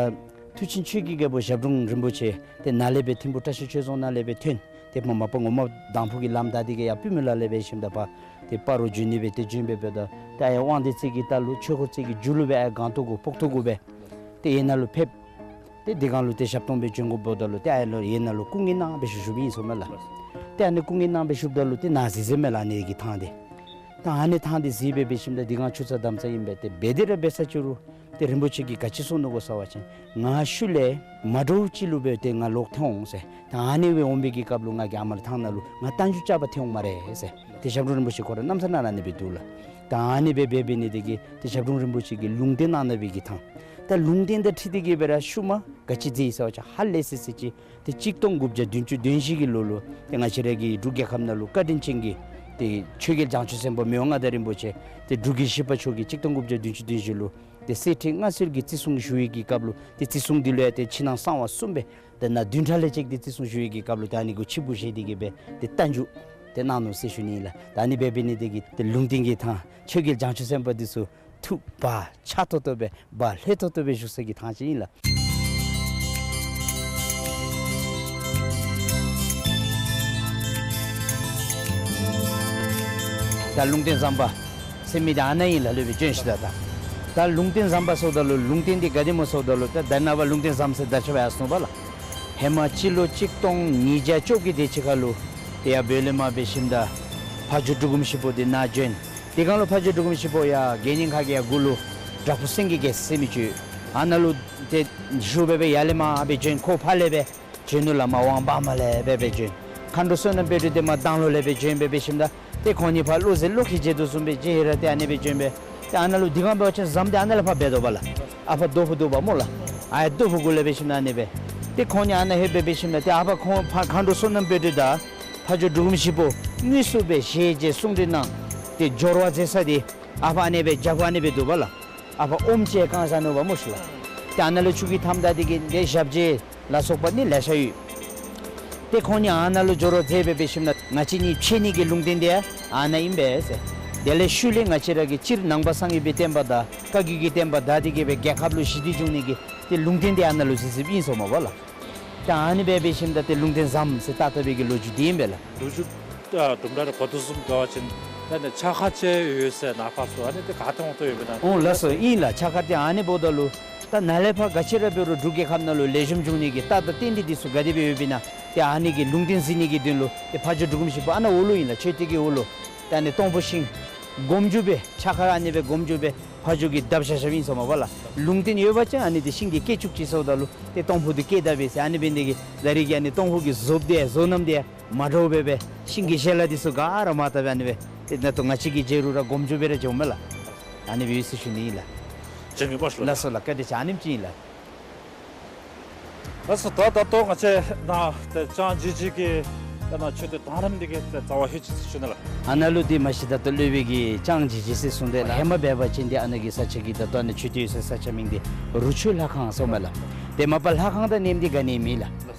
མཐུ་ཆེན་ཆོས་ཀྱི་རྒྱལ་པོ་ཞབས་དྲུང་རིན་པོ་ཆེ་ཏེ་ནཱ་ལས་སྦེ་ཐིམ་ཕུག་བཀྲ་ཤིས་ཆོས་རྫོང་ནང་ལས་སྦེ་ཐོན། ཏེ་མ་མ་པ་ངོ་མ་དང་ཕུ་གི་ལམ་བདའ་སྟེ་གི་ཡར་པུས་མོ་ལ་ལས་འབད་ཞིནམ་ད་ཕར་ཏེ་སྤ་རོ་བྱོན་ནི་སྦེ་ཏེ་བྱོན་སྦེ་འབདཝ་ད་ཏེ་ཨ་ཡར་དབང་འདུས་རྩེ་གི་ལྟག་ལུ་ཆོས་འཁོར་རྩེ་གི་མཇུག་ལུ་སྦེ་ཨ་ཡར་སྒང་ཏོག་གུ་སྤོག་ཐུག་གུ་སྦེ་ཏེ་ཡར་ནཱ་ལུ་ཕེབས། ཏེ་དེ་སྒང་ལུ་ཏེ་ཞབས་སྟོང་སྦེ་བྱོན་དགོཔ་འབདཝ་ད་ལུ་ཏེ་ཨ་ཡར་ལུ་ཡར་ནཱ་ལུ་སྐུ་ངལ་གནང་སྦེ་ཞུ་ཞུཝ་ཨིན་ཟེར་མས་ལགས། ཏེ་ཨ་ནི་སྐུ་ངལ་གནང་སྦེ་ཞུཝ་ད་ལུ་ཏེ་ནཱ་གཟིགས་གཟིགསཔ་མས་ལགས། ཨ་ནི་གི་ཐང་འདི་ད་ཨ་ནི་ཐང་འདི་གཟིགས་སྦེ་འབད་ཞིནམ་ད་དེ་སྒང་ཆུ་ཚོད་དམ་ཚ་ཨིན་པས། ཏེ་འབད་དེ་ར་འབད་ས་ཅིག་རུང་ཏེ་རིན་པོ་ཆེ་གིས་ག་ཅི་གསུངས་ནུག་གོ་ཟེར་བ་ཅིན་ང་ཤུལ་ལས་མ་འདྲཝ་ཅིག་ལུ་སྦེ་ཏེ་ང་ལོག་ཐོན་འོང་ཟེར། ད་ཨ་ནི་སྦེ་འོང་བའི་གི་སྐབས་ལུ་ང་གིས་ཨ་མ་ལུ་ཐང་ནང་ལུ་ང་རྟ་རྒྱུག་རྐྱབ་པར་ཐོན་འོང་སྨ་རེ་ཟེར། ཏེ་ཞབས་དྲུང་རིན་པོ་ཆེ་ཁོ་ར་གནམ་ས་ནང་ལས་ཨ་ནི་སྦེ་འདུག་ལགས། ད་ཨ་ནི་སྦེ་འབད་འབད་ནི་དེ་གིས་ཏེ་ཞབས་དྲུང་རིན་པོ་ཆེ་གིས་ལུང་བསྟན་གནང་གནང་བའི་གི་ཐང་། ད་ལུང་བསྟན་དང་འཁྲིལ་ཏེ་གི་སྦེ་ར་ཤུལ་མ་ག་ཅི་མཛད་ཡི་ཟེར་བ་ཅིན་ཧ་ལས་སི་སི་ཅིག་ཏེ་གཅིག་སྟོང་དགུ་བརྒྱ་བདུན་ཅུ་དོན་བཞི་གི་ལོ་ལུ་ཏེ་ང་བཅས་ར་གི་འབྲུག་རྒྱལ་ཁབ་ནང་ལུ་བཀའ་དྲིན་ཅན་གྱི་ཏེ་ཆོས་རྒྱལ་བྱང་ཆུབ་སེམས་དཔའ་མི་དབང་མངའ་བདག་རིན་པོ་ཆེ་ཏེ་འབྲུག་རྒྱལ་བཞི་པ་མཆོག་གིས་གཅིག་སྟོང་དགུ་བརྒྱ་བདུན་ཅུ་དོན་བཞི་ལུ་ཏེ་གསེར་ཁྲི་མངའ་གསོལ་གྱི་བརྩི་སྲུང་ཞུ་བའི་གི་སྐབས་ལུ་ཏེ་བརྩི་སྲུང་འདི་ལུ་ཡང་ཏེ་ཕྱི་ནང་གསང་བ་གསུམ་སྦེ་ཏེ་ནཱ་བདུན་ཕྲག་ལས་གཅིག་ཏེ་བརྩི་སྲུང་ཞུ་བའི་གི་སྐབས་ལུ་ཏེ་ཨ་ནི་གུ་ཆིབས་གུ་བཞེས་ཏེ་གི་སྦེ་ཏེ་རྟ་རྒྱུག་ཏེ་གནང་ནུག་ཟེར་ཞུ་ནི་ཨིན་ལགས། ད་ཨ་ནི་འབད་འབད་ནི་དེ་གིས་ཏེ་ལུང་བསྟན་གྱི་ཐང་ཆོས་རྒྱལ་བྱང་ཆུབ་སེམས་དཔའ་འདི་ཚུ་ཐུགས་བག་ཆགས་ཏོག་ཏོ་སྦེ་བག་ལྷོད་ཏོག་ཏོ་སྦེ་བཞུགས་ས་གི་ཐང་ཅིག་ཨིན་ལགས། ད་ལུང་བསྟན་ཟམ་པ་ཟེར་མི་འདི་ཨ་ནཱ་ཨིན་ལགས། ལུས་པའི་བྱོན་ཤིག་ད་ད། ད་ལུང་བསྟན་ཟམ་པ་ཟེརཝ་ད་ལུ་ལུང་བསྟན་འདི་ག་དེ་སྨོ་ཟེརཝ་ད་ལུ་ད་ད་རེས་ནངས་པ་ལུང་བསྟན་ཟམ་ཟེར་ད་ཆ་བ་ཡར་སོང་པ་ལགས། ཧེ་མ་སྤྱི་ལོ་གཅིག་སྟོང་ཉིས་བརྒྱ་བཅོ་བརྒྱད་དེ་ཅིག་ཁར་ལུ་ཏེ་ཡར་བོད་ལས་མར་འབད་ཞིནམ་ད་ཕ་ཇོ་འབྲུག་སྒོམ་ཞིག་པོ་འདི་ནཱ་བྱོན། དེ་སྒང་ལུ་ཕ་ཇོ་འབྲུག་སྒོམ་ཞིག་པོ་ཡར་དགེ་བསྙེན་ཁ་གི་ཡར་མགུ་ལུ་བྲག་ཕུག་སེང་གེ་གེ་ཟེར་མི་ཅིག་ཡོད། ཨ་ནཱ་ལུ་ཏེ་བཞུགས་སྦེ་སྦེ་ཡར་ལས་མར་སྦེ་བྱོན། ཁོ་ཕར་ལས་སྦེ་བྱོན་ནུག་ལགས། མར་ཝང་བར་མ་ལས་སྦེ་སྦེ་བྱོན། མཁའ་འགྲོ་བསོད་ནམས་དཔལ་སྒྲོན་འདི་མར་དང་ལོ་ལས་སྦེ་བྱོན་སྦེ་འབད་ཞིནམ་ད་ཏེ་ཁོང་གཉིས་ཕར་བློ་ཟེར་བློ་ཁེལ་བྱོན་དོ་བཟུམ་སྦེ་བྱོན་ཧེ་ར་ཏེ་ཨ་ནི་སྦེ་བྱོན་སྦེ་ཏེ་ཨ་ནཱ་ལུ་དེ་སྒང་འབད་བ་ཅིན་ཟམ་འདི་ཨ་ནཱ་ལས་ཕར་འབད་དོ་པ་ལགས། ཨ་ཕར་རྡོ་ཕུག་འདུག་པ་སྨོ་ལགས། ཨ་ཡར་རྡོ་ཕུག་གུ་ལས་འབད་ཞིནམ་ད་ཨ་ནི་སྦེ་ཏེ་ཁོང་གཉིས་ཨ་ནཱ་ལྷོད་སྦེ་འབད་ཞིནམ་ད་ཏེ་ཨ་ཕར་ཁོང་ཕར་མཁའ་འགྲོ་བསོད་ནམས་དཔལ་སྒྲོན་དང་ཕ་ཇོ་འབྲུག་སྒོམ་ཞིག་པོ་དངོས་སུ་སྦེ་ཞལ་མཇལ་གསུང་གྲོས་གནང་སྟེ་སྦྱོར་བ་མཛད་ས་འདི་ཨ་ཕར་ཨ་ནི་སྦེ་རྒྱབ་ཁར་ཨ་ནི་སྦེ་འདུག་པ་ལགས། ཨ་ཕར་ཨོམ་ཅིག་བཀང་བཞག་ནུག་པ་སྨོ་ཤིག་ལགས། ཏེ་ཨ་ནཱ་ལུ་ཆུ་གི་མཐའམ་བདའ་སྟེ་གི་ཏེ་ཞབས་རྗེས་ལ་སོགས་པ་ནི་ལེ་ཤ་ཡོད། ཏེ་ཁོང་གཉིས་ཨ་ནཱ་ལུ་སྦྱོར་བ་མཛད་སྦེ་འབད་ཞིནམ་ད་ང་བཅས་གཉིས་ཕྱད་ནི་གི་ལུང་བསྟན་འདི་ཡང་ཨ་ནཱ་ཨིན་པས་ཟེར། དེ་ལས་ཤུལ་ལས་ང་བཅས་ར་གིས་སྤྱིར་ནང་པ་སངས་རྒྱས་པའི་བསྟན་པ་དང་བཀའ་བརྒྱུད་ཀྱི་བསྟན་པ་དར་ཏེ་གི་སྦེ་རྒྱལ་ཁབ་ལུ་ཞི་བདེ་འབྱུང་ནི་གི་ཏེ་ལུང་བསྟན་འདི་ཨ་ནཱ་ལུ་གཟིགས་གཟིགསཔ་ཨིན་ཟེར་མས་པ་ལགས། ཏེ་ཨ་ནི་སྦེ་འབད་ཞིནམ་ད་ཏེ་ལུང་བསྟན་ཟམ་ཟེར་བཏགས་བཏགས་པའི་གི་ལོ་རྒྱུས་འདི་ཨིན་པས་ལགས། ལོ་རྒྱུས་ ཨ་དུམ་གྲ་རེ་གོ་དོ་བཟུམ་འབད་བ་ཅིན་ད་ནི་ཕྱག་འཁར་ཅིག་ཡོད་ཟེར་ནཱ་ཕར་ཚུར་ཨ་ནི་དེ་ག་ཏེ་འོང་དོ་ཡོདཔ་ཨིན་ན། འོང་ལགས་སོ། ཨིན་ལགས། ཕྱག་འཁར་དེ་ཨ་ནི་འབདཝ་ད་ལུ་ད་ནཱ་ལས་ཕར་ག་ཅི་ར་འབད་རུང་འབྲུག་རྒྱལ་ཁབ་ནང་ལུ་ལེགས་ཤོམ་འབྱུང་ནི་གི་རྟགས་དང་རྟེན་འབྲེལ་འདི་ཚུ་ག་དེ་སྦེ་ཡོདཔ་ཨིན་ན། ཏེ་ཨ་ནི་གི་ལུང་བསྟན་གཟིགས་ནི་གི་དོན་ལུ་ཏེ་ཕ་ཇོ་འབྲུག་སྒོམ་ཞིག་པོ་ཨ་ནཱ་འོག་ལུ་ཨིན་ལགས། མཆོད་རྟེན་གྱི་འོག་ལུ། ད་ནི་སྟོང་ཕུ་ཤིང་སྒོམ་རྒྱུ་སྦེ་ཕྱག་འཁར་ཨ་ནི་སྦེ་སྒོམ་རྒྱུ་སྦེ་ཕ་ཇོ་གིས་བརྡབ་བཞག་བཞགཔ་ཨིན་ཟེར་མས་པ་ལགས། ལུང་བསྟན་ཡོད་པ་ཅིན་ཨ་ནི་དེ་ཤིང་དེ་སྐྱེ་བཅུག་ཅི་ཟེརཝ་ད་ལུ་ཏེ་སྟོང་ཕུ་དེ་སྐྱེ་ད་པས་ཟེར། ཨ་ནི་འབད་ནི་དེ་གིས་ད་རེས་ཀྱི་ཨ་ནི་སྟོང་ཕུ་གི་བཟོ་དེ་བཟོ་རྣམ་དེ་མ་འདྲཝ་སྦེ་སྦེ་ཤིང་གི་ཞལ་ལག་འདི་ཚུ་ག་ར་མར་བཏབ་སྦེ་ཨ་ནི་སྦེ་ཏེ་ད་ལྟོ་ང་བཅས་ཀྱིས་མཇལ་རུང་ར་སྒོམ་རྒྱུ་སྦེ་ར་མཇལཝ་མས་ལགས། ཨ་ནི་སྦེ་ཡོད་ཟེར་ཞུ་ནི་ཨིན་ལགས། བྱིན་གྱིས་བརླབས་ཤིག་ལགས། ལགས་སོ་ལགས། བཀའ་དྲིན་ཆེ། ཨ་ནེམ་ཅིག་ཨིན་ལགས། ལགས་སོ། ད་ད་ལྟོ་ང་བཅས་ནཱ་ཏེ་ལྕང་ཇི་ཇི་གི་ཏེ་ནཱ་མཆོད་རྟེན་དང་རིམ་འདི་གི་ཏེ་རྩ་བར་ལྷོད་ཅི་ཟེར་ཞུ་ནི་ལགས། ཨ་ནཱ་ལུ་འདི་མ་གཞི་ད་ལྟོ་སློབ་དཔོན་གྱི་ལྕང་ཇི་ཇི་ཟེར་གསུངས་ཏེ་ལགས། ཧེ་མ་འབད་བ་ཅིན་འདི་ཨ་ནཱ་གི་ས་ཆ་གི་ད་ལྟོ་ཨ་ནཱ་མཆོད་རྟེན་ཡོད་ས་ས་ཆ་མིང་འདི་རུ་ཆོས་ལྷ་ཁང་ཟེར་མས་ལགས། ཏེ་མ་པ་ལྷ་ཁང་དང་མཉམ་འདི་ག་ནི་མེད་ལགས།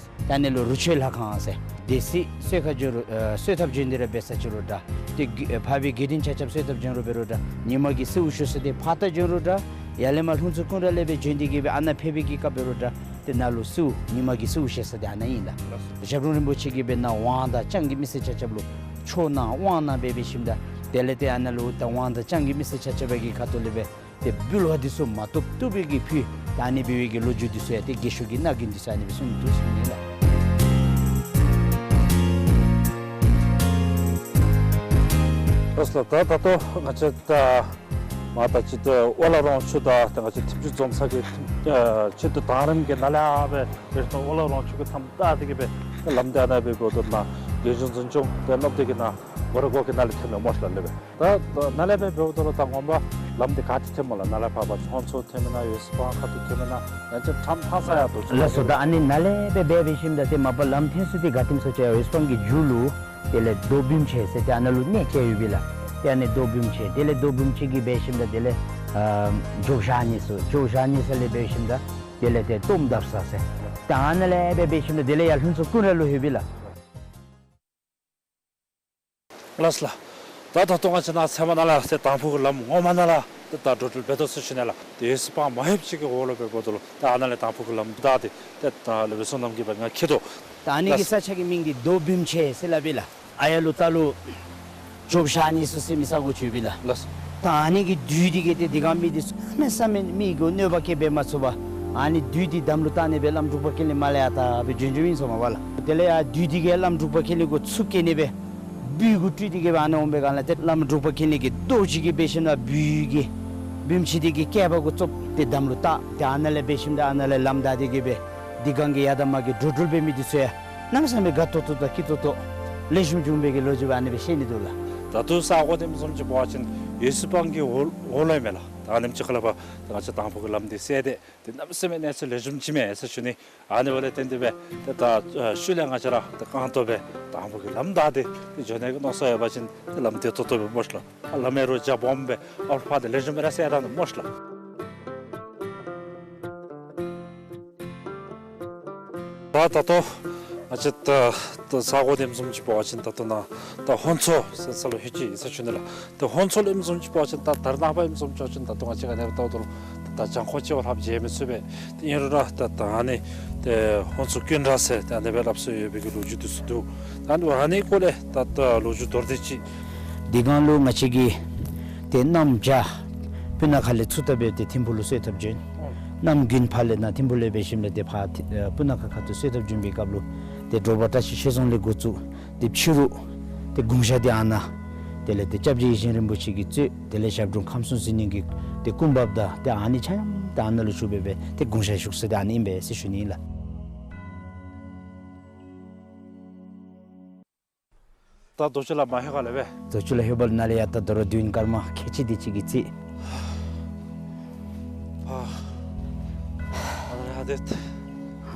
ད་ཨ་ནི་ལུ་རུ་ཆོས་ལྷ་ཁང་ཟེར། སྡེ་སྲིད་གསོལ་ཁ་བྱོན་རུང་ཨ་གསོལ་ཐབ་བྱོན་ཏེ་ར་འབད་ས་ཅིག་རུང་འདྲ། ཏེ་དགེ་ཨེ་འཕགས་པའི་དགེ་འདུན་ཆ་ཁྱབ་གསོལ་ཐབ་བྱོན་རུང་འབད་རུང་འདྲ། ཉི་མ་གི་གསོལཝ་ཞུ་ས་འདི་ཕར་ལྟ་བྱོན་རུང་འདྲ། ཡར་ལས་མར་ལྷུན་རྩེ་ཀུན་ར་ལས་སྦེ་བྱོན་ཏེ་གི་སྦེ་ཨ་ནཱ་ཕེབས་པའི་གི་སྐབས་འབད་རུང་འདྲ། ཏེ་ནཱ་ལུ་གསོལཝ་ཉི་མ་གི་གསོལཝ་བཞེས་ས་འདི་ཨ་ནཱ་ཨིན་ལགས། ཞབས་དྲུང་རིན་པོ་ཆེ་གིས་འབད་ནཱ་དབང་དང་རྐྱང་གི་མི་སེར་ཆ་ཁྱབ་ལུ་ཆོས་གནང་དབང་གནང་འབད་འབད་ཞིནམ་ད་དེ་ལས་ཏེ་ཨ་ནཱ་ལུ་ད་དབང་དང་རྐྱང་གི་མི་སེར་ཆ་ཁྱབ་ཀྱི་ཁ་ཐུག་ལས་སྦེ་ཏེ་འབུལ་བ་འདི་ཚུ་མ་བཏུབ་བཏུབ་པའི་གི་ཕུལ། ད་ཨ་ནི་འབད་བའི་གི་ལོ་རྒྱུས་འདི་ཚུ་ཡང་ཏེ་རྒས་ཤོས་ཀྱི་རྣ་རྒྱན་འདི་ཚུ་ཨ་ནི་སྦེ་གསུངས་འདུག་ཟེར་ཨིན་ལགས། ལགས་སོ། ད་ད་ལྟོ་ང་བཅས་ད་མ་ད་ཅི་ཏེ་ཨོ་ལ་རོང་ཆུ་དང་ཏེ་ང་བཅས་ཐིམ་ཆུ་འཛོམས་ས་གི་ཨེ་མཆོད་རྟེན་དང་རིམ་གྱི་ནཱ་ལས་སྦེ་ཏེ་ཨོ་ལ་རོང་ཆུ་གི་མཐའམ་བལྟ་སྟེ་གི་སྦེ་ལམ་འདི་ཨ་ནཱ་སྦེ་འབདཝ་ད་ནཱ་རྒྱལ་གཞུང་འཛིན་སྐྱོང་ཏེ་སློབ་སྡེ་གི་ནཱ་སྒོ་ར་སྒོ་གི་ནང་ལས་ཐོནམ་མས་སྨོ་ལགས་ལས་སྦེ། ད་ད་ནཱ་ལས་སྦེ་འབདཝ་ད་ལུ་ད་ངོ་མ་ལམ་འདི་ག་ཏེ་ཐོནམ་སྨོ་ལགས། ནཱ་ལས་ཕར་ཕར་ཧོན་མཚོ་ཐོནམ་ཨིན་ན་ཡོད་སི་པང་ཁ་ཐུག་ཐོནམ་ཨིན་ན་ཡང་ཅིན་ཁྲམ་ཕང་ས་ཡང་དོ་ཅི་ལགས་སོ། ད་ཨ་ནི་ནཱ་ལས་སྦེ་འབད་འབད་ཞིནམ་ད་ཏེ་མ་པ་ལམ་ཐོན་ས་འདི་ག་ཏེ་སྨོ་ཟེར་བ་ཅིན་ཡོད་སི་པང་གི་མཇུག་ལུ་དེ་ལས་རྡོ་བུམ་ཆེ་ཟེར་ཏེ་ཨ་ནཱ་ལུ་གནས་བཅས་ཡོད་པས་ལགས། ཏེ་ཨ་ནི་རྡོ་བུམ་ཆེ་དེ་ལས་རྡོ་བུམ་ཆེ་གི་འབད་ཞིནམ་ད་དེ་ལས་ཨ་ཇོ་བཞག་ནི་ས་ཇོ་བཞག་ནི་ས་ལས་འབད་ཞིནམ་ད་དེ་ལས་ཏེ་གཏོརམ་བརྡབ་ས་ཟེར། ད་ཨ་ནཱ་ལས་སྦེ་འབད་ཞིནམ་ད་དེ་ལས་ཡར་ལྷུན་རྩེ་ཀུན་ར་ལུ་ལྷོད་པས་ལགས། ལགས་སོ་ལགས། ད་ད་ལྟོ་ང་བཅས་ནཱ་ཚལ་མ་ནང་ལས་ཏེ་དང་ཕུ་གི་ལམ་ངོ་མ་ནང་ལས་ཏེ་ད་འགྲོ་འགྲུལ་འབད་དོ་ཟེར་ཞུ་ནི་ལགས། ཏེ་ཡོད་སི་པང་མ་ལྷོདཔ་ཅིག་གི་འོག་ལུ་སྦེ་འབདཝ་ད་ལུ་ད་ཨ་ནཱ་ལས་དང་ཕུ་གི་ལམ་བདའ་སྟེ་ཏེ་ད་ལས་སྦེ་བསོད་ནམས་ཀྱིས་སྦེ་ང་འཁྱིད་དོ། ད་ཨ་ནི་གི་ལགས། ས་ཆ་གི་མིང་འདི་རྡོ་བུམ་ཆེ་ཟེར་སླབ་པས་ལགས། ཨ་ཡར་ལུ་ད་ལུ་ཇོ་བཞག་ནི་ས་ཟེར་མི་ས་གོ་ཅིག་ཡོད་པས་ལགས། ལགས། ད་ཨ་ནི་གི་བདུད་འདི་གིས་ཏེ་དེ་སྒང་མི་འདི་ཚུ་གནམ་མེད་ས་མེད་མི་གུ་གནོད་པ་བཀལ་འབད་མ་ཚུགས་པར་ཨ་ནི་བདུད་འདི་དམ་ལུ་བཏགས་ནི་སྦེ་བླམ་འབྲུག་པ་ཀུན་ལེགས་མར་ལས་ཡར་ད་སྦེ་བྱོན་བྱོནམ་ཨིན་ཟེར་མས་པ་ལགས། དེ་ལས་ཡར་བདུད་འདི་གིས་བླམ་འབྲུག་པ་ཀུན་ལེགས་གུ་ཚུར་བཀལ་ནི་སྦེ་སྦུལ་གུ་སྤྲུལ་ཏེ་གི་སྦེ་ཨ་ནཱ་འོང་པའི་སྒང་ལས་ཏེ་བླམ་འབྲུག་པ་ཀུན་ལེགས་ཀྱིས་རྡོ་ཅིག་གིས་འབད་ཞིནམ་ལས་སྦུལ་གྱི་བུམ་ཆེ་འདི་གི་སྐེད་པ་གུ་ཙོག་ཏེ་དམ་ལུ་བཏགས། ཏེ་ཨ་ནཱ་ལས་འབད་ཞིནམ་ད་ཨ་ནཱ་ལས་ལམ་བདའ་སྟེ་གི་སྦེ་དེ་སྒང་གི་ཡར་དང་མར་གྱི་འགྲོ་འགྲུལ་འབད་མི་འདི་ཚུ་ཡང་གནམ་མེད་ས་མེད་དགའ་ཏོག་ཏོ་དང་སྐྱིད་ཏོག་ཏོ་ལེགས་ཤོམ་བྱུང་བའི་གི་ལོ་རྒྱུས་སྦེ་ཨ་ནི་སྦེ་བཤད་ནི་འདུག་ལགས། ད་ལྟོ་ས་གོ་འདི་བཟུམ་ཅིག་འབད་བ་ཅིན་ཡོད་སི་པང་གི་འོག་འོག་ལུ་ཨིན་མས་ལགས། ད་ཨ་ནེམ་ཅིག་ཁར་ལས་ཕར་ད་ང་བཅས་དང་ཕུ་གི་ལམ་འདི་བསལ་ཏེ་ཏེ་གནམ་མེད་ས་མེད་གནས་ཚུལ་ལེགས་ཤོམ་ཅིག་མས་ཟེར་ཞུ་ནི། ཨ་ནི་འབདཝ་ལས་བརྟེན་ཏེ་སྦེ་ཏེ་ད་ཤུལ་ལས་ང་བཅས་ར་ཏེ་རྐང་སྟོང་སྦེ་དང་ཕུ་གི་ལམ་བདའ་སྟེ་ཏེ་འགྱོ་ནི་གི་མནོ་བསམ་ཡོད་པ་ཅིན་ཏེ་ལམ་བདེ་ཏོག་ཏོ་སྦེ་སྨོ་ལགས། ལམ་ཡང་རོགས་རྐྱབ་སྦོམ་སྦེ་ཨ་ཕར་ཏེ་ལེགས་ཤོམ་སྦེ་ར་བསལ་ད་ནུག་སྨོ་ལགས། ད་ད་ལྟོ་ང་བཅས་ད་ད་ས་གོ་འདི་བཟུམ་ཅིག་འབད་བ་ཅིན་ད་ལྟོ་ནཱ་ད་ཧོན་མཚོ་ཟེར་ས་ལུ་ལྷོད་ཅི་ཟེར་ཞུ་ནི་ལགས། ད་ཧོན་མཚོ་ལུ་བཟུམ་ཅིག་འབད་བ་ཅིན་ད་ད་རེས་ནངས་པ་བཟུམ་ཅིག་འབད་བ་ཅིན་ད་ལྟོ་ང་བཅས་ག་ནི་འབདཝ་ད་ལུ་ད་ད་གྱང་ཁོག་ཅིག་ལྷགཔ་མཇལ་མི་ཚུགས་པས། ཏེ་ཨིན་རུང་ར་ད་ད་ཨ་ནི་ཏེ་ཧོན་མཚོ་ཀུན་ར་ཟེར་ཏེ་ཨ་ནི་སྦེ་སླབ་སྲོལ་ཡོད་པའི་གི་ལོ་རྒྱུས་འདི་ཚུ་འདུག། ད་ཨ་ནི་སྐོར་ལས་ད་ད་ལོ་རྒྱུས་མདོར་བསྡུས་ཅིག། དེ་སྒང་ལུ་ང་བཅས་ཀྱི་ཏེ་གནམ་བྱཱར་སྤུ་ན་ཁ་ལས་ཚུར་ད་འབད་དེ་ཐིམ་ཕུག་ལུ་གསོལ་ཐབ་བྱོན། གནམ་དགུན་ཕར་ལས་ནཱ་ཐིམ་ཕུག་ལས་འབད་ཞིནམ་ལས་ཏེ་ཕར་ཐི་ཨ་སྤུ་ན་ཁ་ཁ་ཐུག་གསོལ་ཐབ་བྱོན་པའི་སྐབས་ལུ་ཏེ་དྲོ་པ་བཀྲ་ཤིས་ཆོས་རྫོང་ལས་འགོ་བཙུགས་ཏེ་ཕྱི་རུ་ཏེ་དགུང་ཞག་འདི་ཨ་ནཱ་དེ་ལས་ཏེ་སྐྱབས་རྗེ་ཡིད་བཞིན་རིན་པོ་ཆེ་གིས་གཙོས་དེ་ལས་ཞབས་དྲུང་ཁམས་གསུམ་གཟིགས་གནང་གི་ཏེ་སྐུ་འབགཔ་དང་ཏེ་ཨ་ནི་ཆ་མཉམ་ཏེ་ཨ་ནཱ་ལུ་བཞུགས་སྦེ་སྦེ་ཏེ་དགུང་ཞག་བཞུགས་ས་འདི་ཨ་ནི་ཨིན་པས་ཟེར་ཞུ་ནི་ཨིན་ལགས། ད་རྡོ་ཆུ་ལ་མ་ལྷོད་ག་ལས་སྦེ། རྡོ་ཆུ་ལ་ལྷོད་པ་ལུ་ནཱ་ལས་ཡར་ད་དོ་རུང་མདུན་དཀར་དམར་ཁལ་གཅིག་དེ་ཅིག་གི་རྩིས། ཨ་ཨ་ནཱ་ཏེ་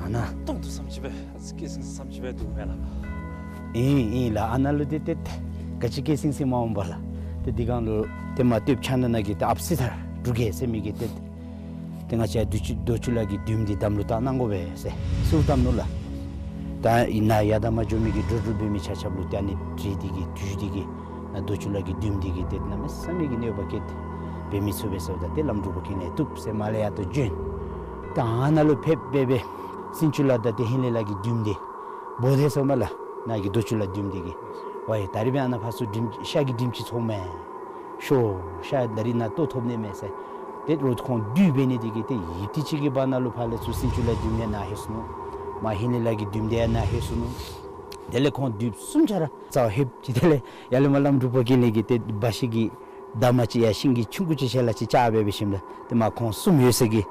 ཨ་ནཱ་སྟོང་དུ་བསམ་ཅི་སྦེ་ཨ་ཙི་སྐད་སེང་སེང་བསམ་ཅི་སྦེ་འདུག་མས་ལགས། ཨིན་ཨིན་ལགས། ཨ་ནཱ་ལུ་ཏེ་ཏེ་ག་ཅི་སྐད་སེང་སེང་མ་འོང་པ་ལགས། ཏེ་དེ་སྒང་ལུ་ཏེ་མ་སྟོདཔ་ཕྱག་ན་ན་གི་ཏེ་ཨཔ་སྲི་ཐར་འབྲུག་རྒྱལ་ཟེར་མི་གིས་ཏེ་ཏེ་ང་བཅས་རྡོ་ཆུ་རྡོ་ཆུ་ལ་གི་མདུནམ་འདི་དམ་ལུ་བཏགས་གནང་དགོ་པས་ཟེར་གསོལཝ་བཏབ་ནུག་ལགས། ད་ཨིན་ན་ཡར་དང་མར་འགྱོ་མི་གི་འགྲོ་འགྲུལ་འབད་མི་ཆ་ཁྱབ་ལུ་ཏེ་ཨ་ནི་དྲི་འདི་གིས་དུས་འདི་གིས་ནཱ་རྡོ་ཆུ་ལ་གི་མདུནམ་འདི་གིས་ཏེ་གནམ་མེད་ས་མེད་ཀྱི་གནོད་པ་བཀལ་ཏེ་འབད་མི་ཚུགས་པས་ཟེརཝ་ད་ཏེ་བླམ་འབྲུག་པ་ཀུན་ལེགས་བཏུབ་ཟེར་མར་ལས་ཡར་ད་བྱོན། ད་ཨ་ནཱ་ལུ་ཕེབས་སྦེ་སྦེ་སྲིན་ཆུ་ལ་དང་ཏེ་ཧིང་ལས་ལ་གི་མདུནམ་འདི་བོ་དྷེ་ཟེར་མས་ལགས། ནཱ་གི་རྡོ་ཆུ་ལ་མདུནམ་འདི་གིས་ ཝའི་ད་རིས་འབདན་ཨ་ནཱ་ཕར་ཚུར་འགྲིམ་ཤ་གི་འགྲིམ་ཅིག་ཚོར་མས། ཤོག་ཤ་ད་རིས་ནཱ་ལྟོ་ཐོབ་ནི་མས་ཟེར། ཏེ་རོགས་ཁོང་བདུད་འབད་ནི་དེ་གིས་ཏེ་ཡུདཔ་ཐེངས་ཅིག་གི་བར་ན་ལུ་ཕར་ལས་ཚུར་སེང་ཆུ་ལ་བདུདམོ་ཡང་ནཱ་ལྷོད་སོ་ནུག། མར་ཧིང་ལས་ལ་གི་བདུདམོ་དེ་ཡང་ནཱ་ལྷོད་སོ་ནུག། དེ་ལས་ཁོང་བདུདམོ་གསུམ་ཆ་ར་རྩ་བ་ལྷོདཔ་ཅིག། དེ་ལས་ཡར་ལས་མར་བླམ་འབྲུག་པ་ཀུན་ལེགས་ཀྱིས་ཏེ་འབའ་ཤིག་གི་འདབ་མ་ཅིག་ཡར་ཤིང་གི་ཆུང་ཀུ་ཅིག་ཞལ་ལག་ཅིག་བཅག་སྦེ་འབད་ཞིནམ་ལས་ཏེ་མར་ཁོང་གསུམ་ཡོད་ས་གི་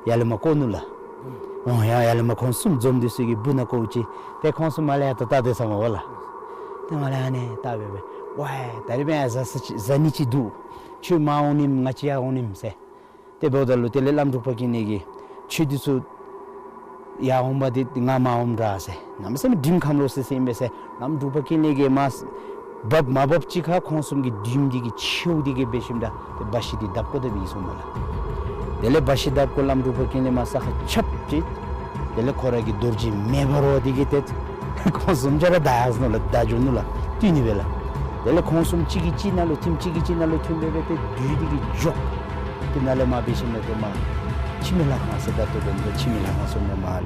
ཡར་ལས་མར་བཀོ་ནུག་ལགས། འོང་ཡ་ཡར་ལས་མར་ཁོང་གསུམ་འཛོམས་ཏེ་ས་གི་སྦུག་ནང་བཀོཝ་ཅིག། ཏེ་ཁོང་གསུམ་མར་ལས་ཡར་ད་ལྟ་དེ་ས་མ་པ་ལགས། ཏེ་མར་ལས་ཨ་ནི་བལྟ་སྦེ་སྦེ་ཝའི་ད་རིས་འབདན་ཡར་བཟའ་ས་ཅིག་བཟའ་ནི་ཅིག་འདུག། ཁྱོད་མར་འོང་ནི་ང་བཅས་ཡར་འོང་ནི་ཟེར། ཏེ་འབདཝ་ད་ལུ་དེ་ལས་བླམ་འབྲུག་པ་ཀུན་ལེགས་ཀྱིས་ཁྱོད་འདི་ཚུ་ཡར་འོང་བ་འདི་ང་མར་འོངམ་འདྲ་ཟེར། གནམ་མེད་ས་མེད་འགྲིམ་ཁམས་ལོག་སི་སི་ཨིན་པས་ཟེར། བླམ་འབྲུག་པ་ཀུན་ལེགས་ཀྱིས་མར་འབབ་མ་འབབ་ཅིག་ཁར་ཁོང་གསུམ་གྱི་བདུདམོ་འདི་གིས་འཕྱེཝ་འདི་གིས་འབད་ཞིནམ་ད་ཏེ་འབའ་ཤིག་འདི་བརྡབ་བཀོ་ད་སྦེ་ཡར་སོངམ་མས་ལགས། དེ་ལས་འབའ་ཤིག་བརྡབ་བཀོ་བླམ་འབྲུག་པ་ཀུན་ལེགས་མར་ས་ཁར་རྐྱབ་ཅིག། དེ་ལས་ཁོ་ར་གི་རྡོ་རྗེ་མེ་འབར་བ་འདི་གིས་ཏེ་ཁོང་གསུམ་ཆ་ར་བདའ་ཡར་སོ་ནུག་ལགས། བདའ་འགྱོ་ནུག་ལགས། བཏུལ་ནི་སྦེ་ལགས། དེ་ལས་ཁོང་གསུམ་གཅིག་གིས་གཅིག་ནང་ལུ་ཐིམ་གཅིག་གིས་གཅིག་ནང་ལུ་ཐིམ་སྦེ་སྦེ་ཏེ་བདུད་འདི་གིས་འགྱོ། ཏེ་ནཱ་ལས་མར་འབད་ཞིནམ་ལས་ཏེ་མར་འཆི་མེད་ལྷ་ཁང་ཟེར་ད་ལྟོ་འབད་ནི་འཆི་མེད་ལྷ་ཁང་ཟེར་མི་མར་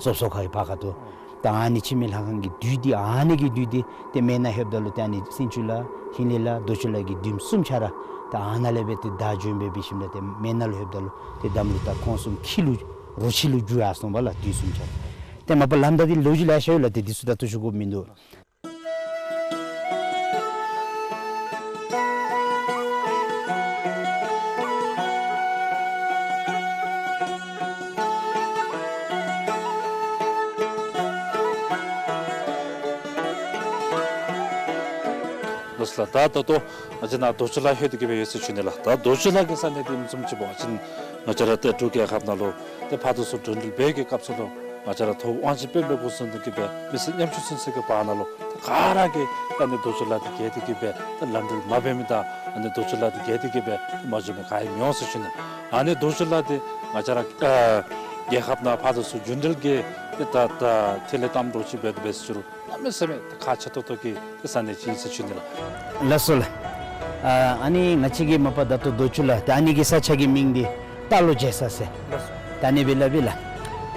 སོབ་སོབ་ཁ་གི་ཕར་ཁ་ཐུག། ད་ཨ་ནི་འཆི་མེད་ལྷ་ཁང་གི་བདུད་འདི་ཨ་ནི་གི་བདུད་འདི་ཏེ་མེ་ནང་ལྷོདཔ་ད་ལུ་ཏེ་ཨ་ནི་སེང་ཆུ་ལ་ཧིང་ལས་ལ་རྡོ་ཆུ་ལ་གི་བདུདམོ་གསུམ་ཆ་ར་ད་ཨ་ནཱ་ལས་སྦེ་ཏེ་བདའ་འགྱོ་སྦེ་འབད་ཞིནམ་ལས་ཏེ་མེ་ནང་ལུ་ལྷོདཔ་ད་ལུ་ཏེ་དམ་ལུ་ད་ཁོང་གསུམ་ཁྱི་ལུ་རོ་ཁྱི་ལུ་འགྱུར་ཡར་སོང་བ་ལགས། བདུད་གསུམ་ཆ་ར། ཏེ་མ་པ་ལམ་ད་འདི་ལོ་རྒྱུས་ལེ་ཤ་ཡོད་ལགས། ཏེ་འདི་ཚུ་ད་ལྟོ་ཞུ་དགོཔ་མིན་འདུག། ལགས་སོ་ལགས། ད་ད་ལྟོ་ང་བཅས་ནཱ་རྡོ་ཆུ་ལ་ལྷོད་དེ་གི་སྦེ་ཡོད་ཟེར་ཞུ་ནི་ལགས། ད་རྡོ་ཆུ་ལ་གི་ས་གནས་འདི་ཨིནམ་བཟུམ་ཅིག་འབད་བ་ཅིན་ང་བཅས་ར་ཏེ་འབྲུག་རྒྱལ་ཁབ་ནང་ལུ་ཏེ་ཕར་དང་ཚུར་འགྲོ་འགྲུལ་འབད་བའི་གི་སྐབས་སུ་ལུ་ང་བཅས་ར་ཐུབ་དབང་ཆེན་དཔལ་འབར་གུང་སེང་དང་གཅིག་ཁར་སྦེ་མི་སེར་ཉམ་ཆུང་ཚུན་ཚོད་ཀྱི་བར་ན་ལུ་ཏེ་ག་ར་གིས་ད་ཨ་ནི་རྡོ་ཆུ་ལ་འདི་བརྒལ་ཏེ་གི་སྦེ་ཏེ་ལམ་འགྲུལ་མ་འབད་མི་དང་ཨ་ནི་རྡོ་ཆུ་ལ་འདི་བརྒལ་ཏེ་གི་སྦེ་མ་འགྱོ་མི་ག་ཡང་མི་འོང་ཟེར་ཞུ་ནི། ཨ་ནི་རྡོ་ཆུ་ལ་འདི་ང་བཅས་ར་ཨ་རྒྱལ་ཁབ་ནང་ཕར་དང་ཚུར་རྒྱུན་འགྲུལ་གྱི་ཏེ་ད་ད་ཐད་ལས་གཏམ་འདྲཝ་ཅིག་འབད་དེ་འབད་ཟེར་ཞུ་རུང་གནམ་མེད་ས་མེད་ཁག་ཆེ་ཏོག་ཏོ་གི་ཏེ་ས་གནས་ཅིག་ཨིན་ཟེར་ཞུ་ནི་ལགས། ལགས་སོ་ལགས། ཨ་ཨ་ནི་ང་བཅས་ཀྱིས་མ་པ་ད་ལྟོ་རྡོ་ཆུ་ལ་ཏེ་ཨ་ནི་གི་ས་ཆ་གི་མིང་འདི་རྟ་ལོ་རྒྱས་ས་ཟེར། ལགས་སོ། ད་ཨ་ནི་སྦེ་སླབ་ཨིན་ལགས།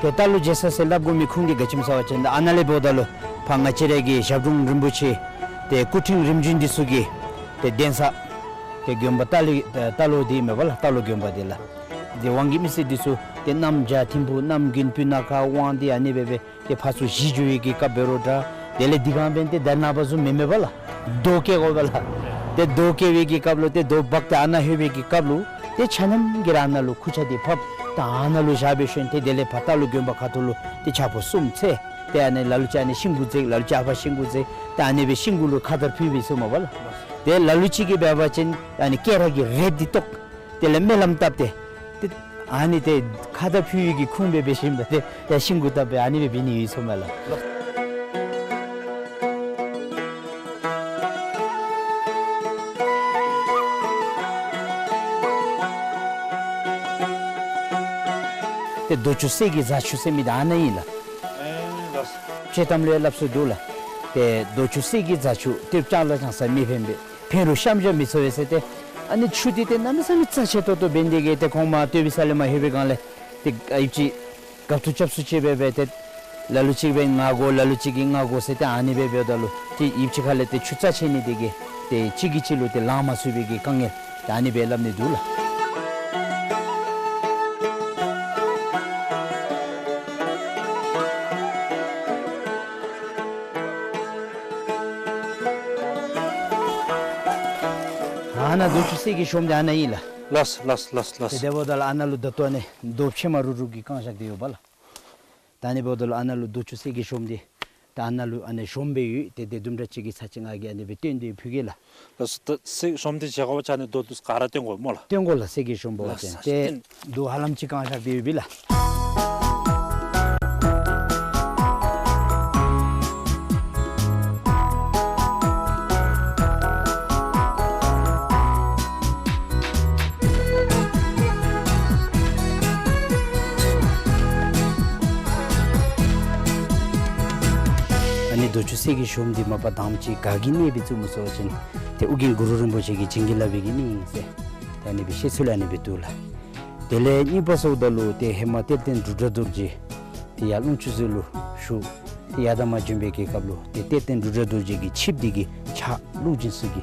ཏེ་རྟ་ལོ་རྒྱས་ས་ཟེར་སླབ་དགོ་མི་ཁུངས་འདི་ག་ཅི་སྨོ་ཟེར་བ་ཅིན་ད་ཨ་ནཱ་ལས་འབདཝ་ད་ལུ་ཕར་ང་བཅས་ར་གི་ཞབས་དྲུང་རིན་པོ་ཆེ་ཏེ་སྐུ་ཕྲེང་རིམ་བྱོན་འདི་ཚུ་གི་ཏེ་གདན་ས་ཏེ་དགོན་པ་རྟ་ལོ་རྟ་ལོ་འདི་མས་པ་ལགས། རྟ་ལོ་དགོན་པ་འདི་ལགས། ཏེ་ཝང་གི་མི་སེར་འདི་ཚུ་ཏེ་གནམ་བྱཱར་ཐིམ་ཕུག་གནམ་དགུན་སྤུ་ན་ཁ་ཝང་འདི་ཨ་ནི་སྦེ་སྦེ་ཏེ་ཕར་ཚུར་བཞེས་འགྱོ་བའི་གི་སྐབས་འབད་རུང་འདྲ། དེ་ལས་འདི་གང་འབདན་ཏེ་ད་ནངས་པ་བཟུམ་མེན་མས་པ་ལགས། རྡོ་བཀལ་དགོ་པས་ལགས། ཏེ་རྡོ་བཀལ་བའི་གི་སྐབས་ལུ་ཏེ་རྡོ་འབག་སྟེ་ཨ་ནཱ་ལྷོད་པའི་གི་སྐབས་ལུ་ཏེ་ཆ་མཉམ་གྱིས་ར་ཨ་ནཱ་ལུ་ཁུར་ཆ་འདི་ཕབ་ད་ཨ་ནཱ་ལུ་བཞག་སྦེ་ཞིནམ་ཏེ་དེ་ལས་ཕར་རྟ་ལོ་དགོན་པ་ཁ་ཐུག་ལུ་ཏེ་ཕྱག་པོ་གསུམ་འཚལ། ཏེ་ཨ་ནི་ལ་ལུ་ཅིག་ཨ་ནི་ཤིང་གུ་འཛེགས། ལ་ལུ་ཅིག་ཨ་ཕར་ཤིང་གུ་འཛེགས། ཏེ་ཨ་ནི་སྦེ་ཤིང་གུ་ལུ་ཁ་དར་ཕུལ་བའི་ཟེར་མས་པ་ལགས། ཏེ་ལ་ལུ་ཅིག་གིས་འབད་བ་ཅིན་ཨ་ནི་སྐེ་རགས་ཀྱི་རས་འདི་བཏོག། དེ་ལས་སྨོན་ལམ་བཏབ་སྟེ་ཏེ་ཨ་ནི་ཏེ་ཁ་དར་ཕུལ་བའི་གི་ཁུངས་སྦེ་འབད་ཞིནམ་ད་ཏེ་ཡར་ཤིང་གུ་བཏབ་སྦེ་ཨ་ནི་སྦེ་འབད་ནི་ཡོད་ཟེར་མས་ལགས། ཏེ་རྡོ་ཆུ་གསེར་གྱི་རྫ་ཆུ་ཟེར་མི་འདི་ཨ་ནཱ་ཨིན་ལགས། ཨེ་ལགས། ཆོས་གཏམ་ལུ་ཡང་སླབ་སྲོལ་འདུག་ལགས། ཏེ་རྡོ་ཆུ་གསེར་གྱི་རྫ་ཆུ་སྟོདཔ་ལྕང་ལ་ལྕང་ས་མི་ཕན་པས། ཕན་རུང་གཤམ་བཞག་མི་ཚུགས་པས་ཟེར་ཏེ་ཨ་ནི་ཆུ་འདི་ཏེ་གནམ་མེད་ས་མེད་རྩ་ཆེ་ཏོག་ཏོ་འབད་ནི་དེ་གིས་ཏེ་ཁོང་མར་སྟོད་པའི་ས་ལས་མར་ལྷོད་པའི་སྒང་ལས་ཏེ་ཨ་ཡུདཔ་ཅིག་རྒཔོ་ཐུགས་སྐྱབས་སུ་མཆི་སྦེ་སྦེ་ཏེ་ལ་ལུ་ཅིག་སྦེ་ང་དགོ་ལ་ལུ་ཅིག་གིས་ང་དགོ་ཟེར་ཏེ་ཨ་ནི་སྦེ་འབདཝ་ད་ལུ་ཏེ་ཨ་ཡུདཔ་ཅིག་ཁ་ལས་ཏེ་ཆུ་རྩ་ཆེ་ནི་དེ་གིས་ཏེ་གཅིག་གིས་གཅིག་ལུ་ཏེ་ལང་མ་ཚུགས་པའི་གི་དཀའ་ངལ་ཏེ་ཨ་ནི་སྦེ་སླབ་ནི་འདུག་ལགས། ཨ་ནཱ་རྡོ་ཆུ་གསེར་གྱི་གཤོངམ་འདི་ཨ་ནཱ་ཨིན་ལགས། ལགས་ལགས་ལགས་ལགས། ཏེ་དེ་འབདཝ་ད་ལུ་ཨ་ནཱ་ལུ་ད་ལྟོ་ཨ་ནི་རྡོ་ཕྱེ་མར་རུབ་རུབ་ཀྱིས་བཀང་བཞག་སྟེ་ཡོད་པ་ལགས། ད་ཨ་ནི་འབདཝ་ད་ལུ་ཨ་ནཱ་ལུ་རྡོ་ཆུ་གསེར་གྱི་གཤོངམ་འདི་ད་ཨ་ནཱ་ལུ་ཨ་ནི་གཤོངམ་སྦེ་ཡོད། ཏེ་དེ་དུམ་གྲ་ཅིག་གི་ཚར་ཅིག་ང་གིས་ཨ་ནི་སྦེ་སྟོན་ཏེ་ཕུལ་གེ་ལགས། ལགས་སོ། ད་གསེར་གཤོངམ་འདི་བཞེས་དགོ་པ་ཅིན་ཨ་ནི་རྡོ་འདི་ཚུ་ག་ར་སྟོན་དགོ་སྨོ་ལགས། སྟོན་དགོ་ལགས། གསེར་གྱི་གཤོངམ་འབད་བ་ཅིན། ལགས་སོ། ཏེ་རྡོ་ཧ་ལམ་ཅིག་བཀང་བཞག་སྟེ་ཡོད་པས་ལགས། ཨ་ནི་རྡོ་ཆུ་གསེར་གྱི་གཤོངམ་འདི་མ་པ་དང་པ་ཅིག་ག་གིས་གནས་སྦེ་བཙུགས་སྨོ་ཟེར་བ་ཅིན་ཏེ་ཨོ་རྒྱན་གུ་རུ་རིན་པོ་ཆེ་གིས་བྱིན་གྱིས་བརླབས་པའི་གི་གནས་ཨིན་ཟེར་ཏེ་ཨ་ནི་སྦེ་བཤད་ཚུལ་ཨ་ནི་སྦེ་འདུག་ལགས། དེ་ལས་གཉིས་པ་ཟེརཝ་ད་ལུ་ཏེ་ཧེ་མ་གཏེར་སྟོན་འབྲུག་སྒྲ་རྡོ་རྗེ་ཏེ་ཡར་ཀློང་ཆུ་ཟེར་ལུ་བཞུགས། ཏེ་ཡར་དང་མར་བྱོན་པའི་གི་སྐབས་ལུ་ཏེ་གཏེར་སྟོན་རུ་དྲ་རྡོ་རྗེ་གི་ཆིབས་འདི་གིས་ཕྱག་བླུག་བྱིན་ས་གི་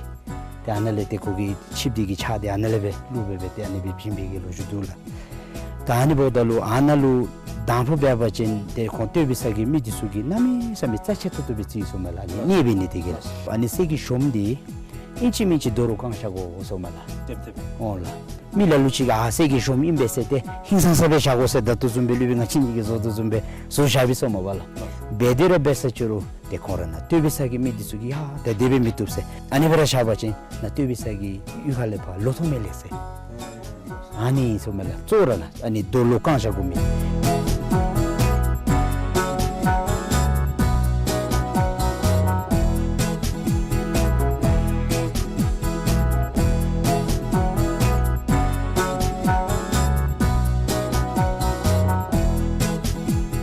ཏེ་ཨ་ནཱ་ལས་ཏེ་ཁོ་གི་ཆིབས་འདི་གིས་ཕྱག་འདི་ཨ་ནཱ་ལས་སྦེ་བླུག་སྦེ་སྦེ་ཏེ་ཨ་ནི་སྦེ་བྱིན་པའི་གི་ལོ་རྒྱུས་འདུག་ལགས། ད་ཨ་ནི་འབདཝ་ད་ལུ་ཨ་ནཱ་ལུ་དང་ཕུ་འབད་བ་ཅིན་ཏེ་ཁོང་བསྟོད་པའི་ས་གི་མི་འདི་ཚུ་གིས་གནམ་མེད་ས་མེད་རྩ་ཆེ་ཏོག་ཏོ་སྦེ་བརྩི་ཡི་ཟེར་མས་ལགས། ཨ་ནི་གནས་འབད་ནི་དེ་གིས་ལགས། ཨ་ནི་གསེར་གྱི་གཞོངམ་འདི་ཨིན་ཅི་མིན་ཅི་རྡོ་རུ་བཀང་བཞག་དགོ་ཟེར་མས་ལགས། ཏེ་ཏེ་ཨོ་ལགས། མི་ལ་ལུ་ཅིག་གིས་ཨ་གསེར་གྱི་གཞོངམ་ཨིན་པས་ཟེར་ཏེ་ཧིང་སངས་ས་སྦེ་བཞག་དགོ་ཟེར་ད་ལྟོ་བཟུམ་སྦེ་སློབ་དཔོན་ང་བཅས་ནི་གིས་བཟོ་དོ་བཟུམ་སྦེ་བཟོ་བཞག་པས་ཟེར་མས་པ་ལགས། འབད་དེ་ར་འབད་ས་ཅི་རུང་ཏེ་ཁོང་ར་ནཱ་བསྟོད་པའི་ས་གི་མི་འདི་ཚུ་གིས་ཡ་ད་དེ་སྦེ་མི་བཏུབ་ཟེར། ཨ་ནི་སྦེ་ར་བཞག་པ་ཅིན་ནཱ་བསྟོད་པའི་ས་གི་གཡུས་ཁ་ལས་ཕར་ལོག་ཐོབ་མས་ལགས་ཟེར། ཨ་ནི་ཟེར་མས་ལགས། གཙོ་བོ་ར་ལགས་ཨ་ནི་རྡོ་ལུ་བཀང་བཞག་དགོ་མི་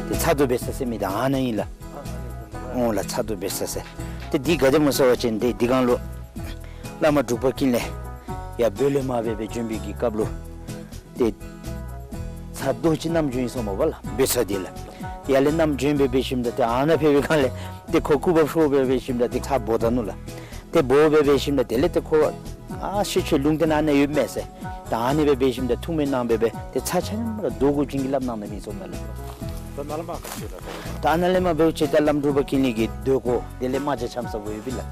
ཏེ་ཚ་རྡོ་འབད་ས་ཟེར་མི་འདི་ཨ་ནཱ་ཨིན་ལགས། ཨོ་ལགས། ཚ་རྡོ་འབད་ས་ཟེར། ཏེ་འདི་ག་དེ་སྨོ་ཟེར་བ་ཅིན་ཏེ་འདི་སྒང་ལུ་བླ་མ་འབྲུག་པ་ཀུན་ལེགས་ཡར་བོད་ལས་མར་སྦེ་སྦེ་བྱོན་པའི་གི་སྐབས་ལུ་ཏེ་ཚ་རྡོ་ཅིག་བསྣམས་བྱོན་ཡི་ཟེར་མས་པ་ལགས། འབད་ས་འདི་ལགས། ཡར་ལས་བསྣམས་བྱོན་སྦེ་འབད་ཞིནམ་ད་ཏེ་ཨ་ནཱ་ཕེབས་པའི་སྒང་ལས་ཏེ་ཁོ་སྐུ་བབས་ཤོར་སྦེ་འབད་ཞིནམ་ད་ཏེ་ཚ་འབོ་ད་ནུག་ལགས། ཏེ་འབོ་སྦེ་འབད་ཞིནམ་ད་དེ་ལས་ཏེ་ཁོ་ཨ་ཤི་ཆོས་ལུང་བསྟན་ཨ་ནཱ་ཡོད་མས་ཟེར། ད་ཨ་ནི་སྦེ་འབད་ཞིནམ་ད་ཐུགས་སྨོན་གནང་སྦེ་སྦེ་ཏེ་ཚ་ཆ་མཉམ་ར་རྡོ་གུ་བྱིན་གྱིས་བརླབས་གནང་ནུག་མི་ཟེར་མས་ལགས། ད་ནཱ་ལས་མར་ག་ཅི་ལགས། ད་ནཱ་ལས་མར་འབདཝ་ཅིག་ད་བླམ་འབྲུག་པ་ཀུན་ལེགས་ཀྱི་སྡོད་སྒོ་དེ་ལས་རྨ་བྱ་ཕྱམ་ས་སྦེ་ཡོད་པས་ལགས།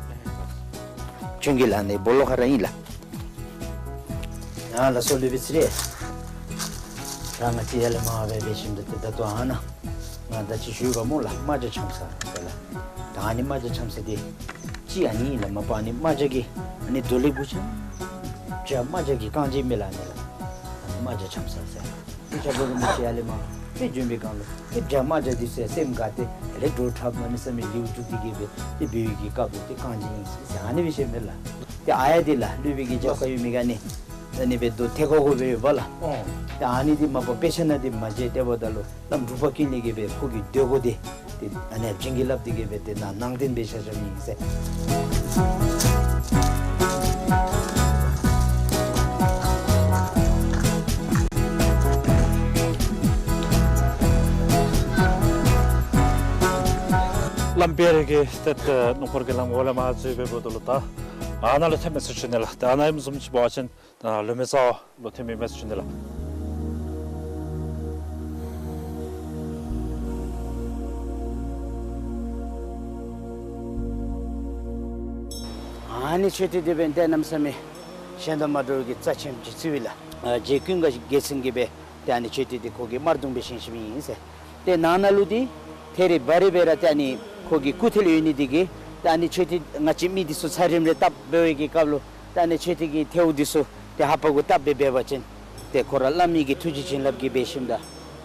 བྱོན་གྱི་ལགས། ནི་སྦོ་ལོགས་ཁར་ར་ཨིན་ལགས། ཡ་ལགས་སོ་སློབ་དཔོན་ཚེ་རིང་། ད་ང་བཅས་ཡར་ལས་མར་སྦེ་འབད་ཞིནམ་ད་ཏེ་ད་ལྟོ་ཨ་ནཱ་ང་ད་ཅི་ཞུ་བ་སྨོ་ལགས། རྨ་བྱ་ཕྱམ་ས་ཟེར་ལགས། ད་ཨ་ནི་རྨ་བྱ་ཕྱམ་ས་འདི་ཅིག་ཨ་ནི་ལགས། མ་པ་ཨ་ནི་རྨ་བྱ་གི་ཨ་ནི་རྡོ་ལེབ་གུ་ཆ་བྱ་རྨ་བྱ་གིས་བཀང་བྱིན་མི་ལགས་ཨ་ནི་ལགས། ཨ་ནི་རྨ་བྱ་ཕྱམ་ས་ཟེར། ཏེ་ཆ་བོ་གི་མི་ཅིག་ཡར་ལས་མར་ཏེ་བྱོན་པའི་སྒང་ལུ་ཏེ་བྱ་རྨ་བྱ་འདི་ཚུ་སེམས་དགའ་སྟེ་དེ་ལས་འགྲོ་འཁྲབ་གནམ་མེད་ས་མེད་ལེའུ་རྒྱུག་སྟེ་གི་སྦེ་ཏེ་འབད་བའི་གི་སྐབས་ལུ་ཏེ་བཀང་བྱིན་ཡི་ཟེར་ཨ་ནི་སྦེ་བཤད་མས་ལགས། ཏེ་ཨ་ཡ་འདི་ལགས་སློབ་དཔོན་གྱི་རྒྱབ་ཁར་ཡོད་མི་ག་ནི་ཨ་ནི་སྦེ་རྡོ་ཐེ་ཁོག་ཁོག་སྦེ་ཡོདཔ་ལགས། ཨོ། ཏེ་ཨ་ནི་འདི་མ་པ་དཔེ་ཆ་ནང་འདི་མ་མཇལ། དེ་འབདཝ་ད་ལུ་བླམ་འབྲུག་པ་ཀུན་ལེགས་ཀྱིས་སྦེ་ཁོ་གི་སྡོད་སྒོ་འདི་ཏེ་ཨ་ནི་བྱིན་གྱིས་བརླབས་ཏེ་གི་སྦེ་ཏེ་ནཱ་ནང་རྟེན་སྦེ་བཞག་བཞགཔ་ཨིན་ཟེར། བླམ་དཔལ་རི་གི་ཏེ་ཏེ་སྣུམ་འཁོར་གྱི་ལམ་འོག་ལས་མར་འཛུལ་སྦེ་འབདཝ་ད་ལུ་ད་ཨ་ནཱ་ལུ་ཐོནམ་མས་ཟེར་ཞུ་ནི་ལགས། ད་ཨ་ནཱ་ཨིནམ་བཟུམ་ཅིག་འབད་བ་ཅིན་ད་ལུ་མེ་ས་ལུ་ཐོནམ་མས་ཟེར་ཞུ་ནི་ལགས། ཨ་ནི་མཆོད་རྟེན་འདི་འབདན་ཏེ་གནམ་མེད་ས་མེད་གཞན་དང་མ་འདྲཝ་གི་རྩ་ཆེན་ཅིག་བརྩི་བས་ལགས། ཨ་རྗེ་ཀུན་དགའ་རྒྱལ་མཚན་གྱིས་སྦེ་ཏེ་ཨ་ནི་མཆོད་རྟེན་འདི་ཁོ་གིས་དམར་གདུང་སྦེ་བཞེངས་བཞེངསམ་ཨིན་ཟེར། ཏེ་ནང་ན་ལུ་འདི་ཐད་རི་བ་རི་སྦེ་ར་ཏེ་ཨ་ནི་ཁོ་གི་སྐུ་ཐལ་ཡོད་ནི་འདི་གིས་ཏེ་ཨ་ནི་མཆོད་རྟེན་ང་བཅས་མི་འདི་ཚུ་ཚ་རིམས་རེ་བཏབ་འབད་བའི་གི་སྐབས་ལུ་ཏེ་ཨ་ནི་མཆོད་རྟེན་གྱི་ཐལཝ་འདི་ཚུ་ཏེ་ལྷ་པ་གུ་བཏབ་སྦེ་འབད་བ་ཅིན་ཏེ་ཁོ་ར་བླ་མའི་གི་ཐུགས་རྗེ་བྱིན་རླབས་ཀྱིས་འབད་ཞིནམ་ད་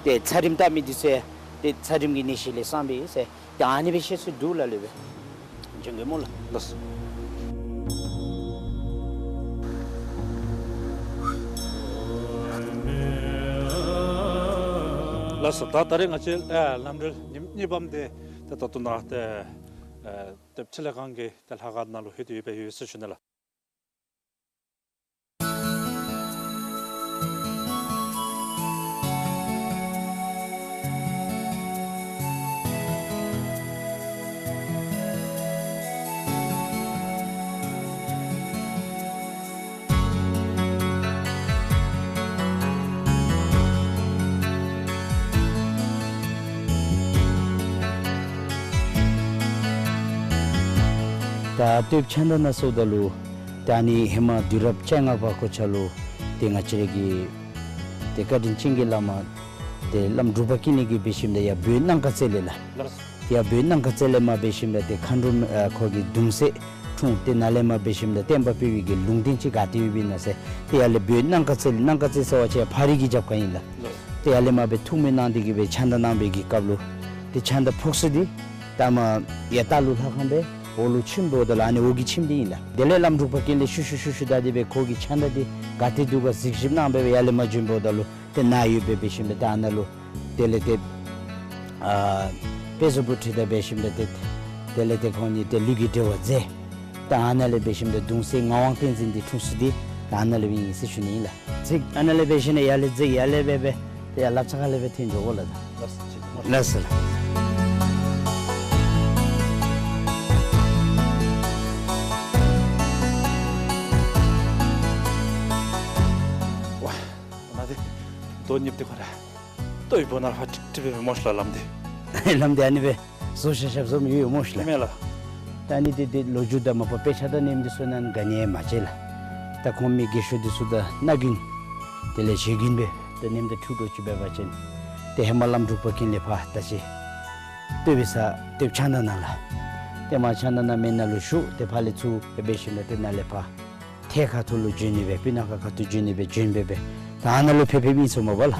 ཏེ་ཚ་རིམས་བཏབ་མི་འདི་ཚུ་ཡང་ཏེ་ཚ་རིམས་ཀྱི་ནད་གཞི་ལས་སངས་པས་ཟེར། ད་ཨ་ནི་སྦེ་བཤད་སྲོལ་འདུག་ལགས་སློབ་དཔོན། བྱོན་གེ་སྨོ་ལགས། ལགས་སོ། ལགས་སོ། ད་ད་རེས་ང་བཅས་ཨ་ལམ་འགྲུལ་ཉིནམ་གཉིས་པམ་འདི་ད་ད་ལྟོ་ནཱ་ཏེ་ཨ་ཏེ་ཕྱི་ལས་ཁང་གི་ཏེ་ལྷ་ཁང་ནང་ལུ་ལྷོད་དེ་ཡོདཔ་ཡོད་ཟེར་ཞུ་ནི་ལགས། ད་སྟོདཔ་ཕྱག་མདའ་ནང་སོངམ་ད་ལུ་ད་ཨ་ནི་ཧེ་མ་དུས་རབས་བཅོ་ལྔ་པ་གོ་ཆ་ལུ་ཏེ་ང་བཅས་ར་གི་ཏེ་བཀའ་དྲིན་ཅན་གྱི་བླ་མ་ཏེ་བླམ་འབྲུག་པ་ཀུན་ལེགས་ཀྱིས་འབད་ཞིནམ་ད་ཡར་བོད་གནམ་ཁ་རྩེ་ལས་ལགས། ལགས། ཡར་བོད་གནམ་ཁ་རྩེ་ལས་མར་འབད་ཞིནམ་ད་ཏེ་མཁའ་འགྲོ་ཨ་ཁོ་གི་གདུང་སྲས་འཁྲུངས། ཏེ་ནཱ་ལས་མར་འབད་ཞིནམ་ད་བསྟན་པ་སྤེལ་བའི་གི་ལུང་བསྟན་ཅིག་ག་ཏེ་ཡོདཔ་ཨིན་ན་ཟེར། ཏེ་ཡར་ལས་བོད་གནམ་ཁ་རྩེ་ལས། གནམ་ཁ་རྩེ་ཟེར་བ་ཅིན་ཕག་རི་གི་རྒྱབ་ཁར་ཨིན་ལགས། ལགས། ཏེ་ཡར་ལས་མར་སྦེ་ཐུགས་སྨོན་གནང་སྟེ་གི་སྦེ་ཕྱག་མདའ་གནང་བའི་གི་སྐབས་ལུ་ཏེ་ཕྱག་མདའ་ཕོག་ས་འདི་ད་མར་ཡར་ལྟག་ལུ་ལྷ་ཁང་སྦེ་འོག་ལུ་ཁྱིམ་འབདཝ་ད་ལུ་ཨ་ནི་འོག་གི་ཁྱིམ་འདི་ཨིན་ལགས། དེ་ལས་བླམ་འབྲུག་པ་ཀུན་ལེགས་ཤུལ་ཤུལ་ཤུལ་ཤུལ་བདའ་སྟེ་སྦེ་ཁོ་གི་ཕྱག་མདའ་འདི་ག་ཏེ་འདུག་ག་གཟིགས་ཞིབ་གནང་སྦེ་སྦེ་ཡར་ལས་མར་བྱོན་འབདཝ་ད་ལུ་ཏེ་ནཱ་ཡོདཔ་སྦེ་འབད་ཞིནམ་ད་ཏེ་ཨ་ནཱ་ལུ་དེ་ལས་ཏེ་ཨ་དཔལ་བཟང་པོ་ཁྲི་དང་འབད་ཞིནམ་ད་ཏེ་དེ་ལས་ཏེ་ཁོང་གཉིས་ཏེ་ལུས་ཀྱི་འབྲེལ་བ་མཛད། ད་ཨ་ནཱ་ལས་འབད་ཞིནམ་ད་གདུང་སྲས་ངག་དབང་བསྟན་འཛིན་འདི་འཁྲུངས་ས་འདི་ད་ཨ་ནཱ་ལས་སྦེ་ཨིན་ཟེར་ཞུ་ནི་ཨིན་ལགས། ཅིག་ཨ་ནཱ་ལས་འབད་ཞིནམ་ད་ཡར་ལས་འཛེགས་ཡར་ལས་སྦེ་སྦེ་ཏེ་ཡར་ལགཔ་ཚང་ཁ་ལས་སྦེ་ཐོན་འགྱོ་དགོ་ལགས། ད་ལགས་སོ། ཅིག་ལགས་སོ་ལགས། ལོ་གཉིས་དེ་ཁོ་ར་ལྟོ་ཡི་བོ་ནར་ཧ་ཀྲིག་ཀྲི་སྦེ་མོ་ཤ་ལ་ལམ་འདི། ལམ་འདི་ཨ་ནི་སྦེ་བཟོ་ཤ་ཤབ་བཟོ་མི་ཡོད་མོ་ཤ་ལ། མེ་ལ། ད་ཨ་ནི་འདི་འདི་ལོ་རྒྱུས་དང་མ་པ་དཔེ་ཆ་དང་ནེམ་འདི་ཚུ་ནང་ག་ནི་ཡང་མ་བྱེད་ལ། ད་ཁོང་མི་རྒས་ཤོས་འདི་ཚུ་དང་ན་རྒན་དེ་ལས་ཞེ་རྒན་སྦེ་ད་ནེམ་དང་འཁྲུག་འགྲོ་ཅིག་འབད་བ་ཅིན་ཏེ་ཧེ་མ་བླམ་འབྲུག་པ་ཀུན་ལེགས་ཕར་ད་ཅི་ལྟོ་བའི་ས་ལྟོ་ཕྱག་ན་ན་ལ། ཏེ་མ་ཕྱག་ན་ན་མེ་ན་ལུ་ཞུ་ཏེ་ཕར་ལས་ཚུར་ཨེ་འབད་ཞིནམ་ལས་ཏེ་ནཱ་ལས་ཕར་ཐེད་ཁ་ཐུག་ལུ་བྱོན་ནི་སྦེ་སྤུ་ན་ཁ་ཁ་ཐུག་བྱོན་ནི་སྦེ་བྱོན་སྦེ་སྦེ་ད་ཨ་ནཱ་ལུ་ཕེབས་ཕེབས་ཨིན་སོ་མ་པ་ལ།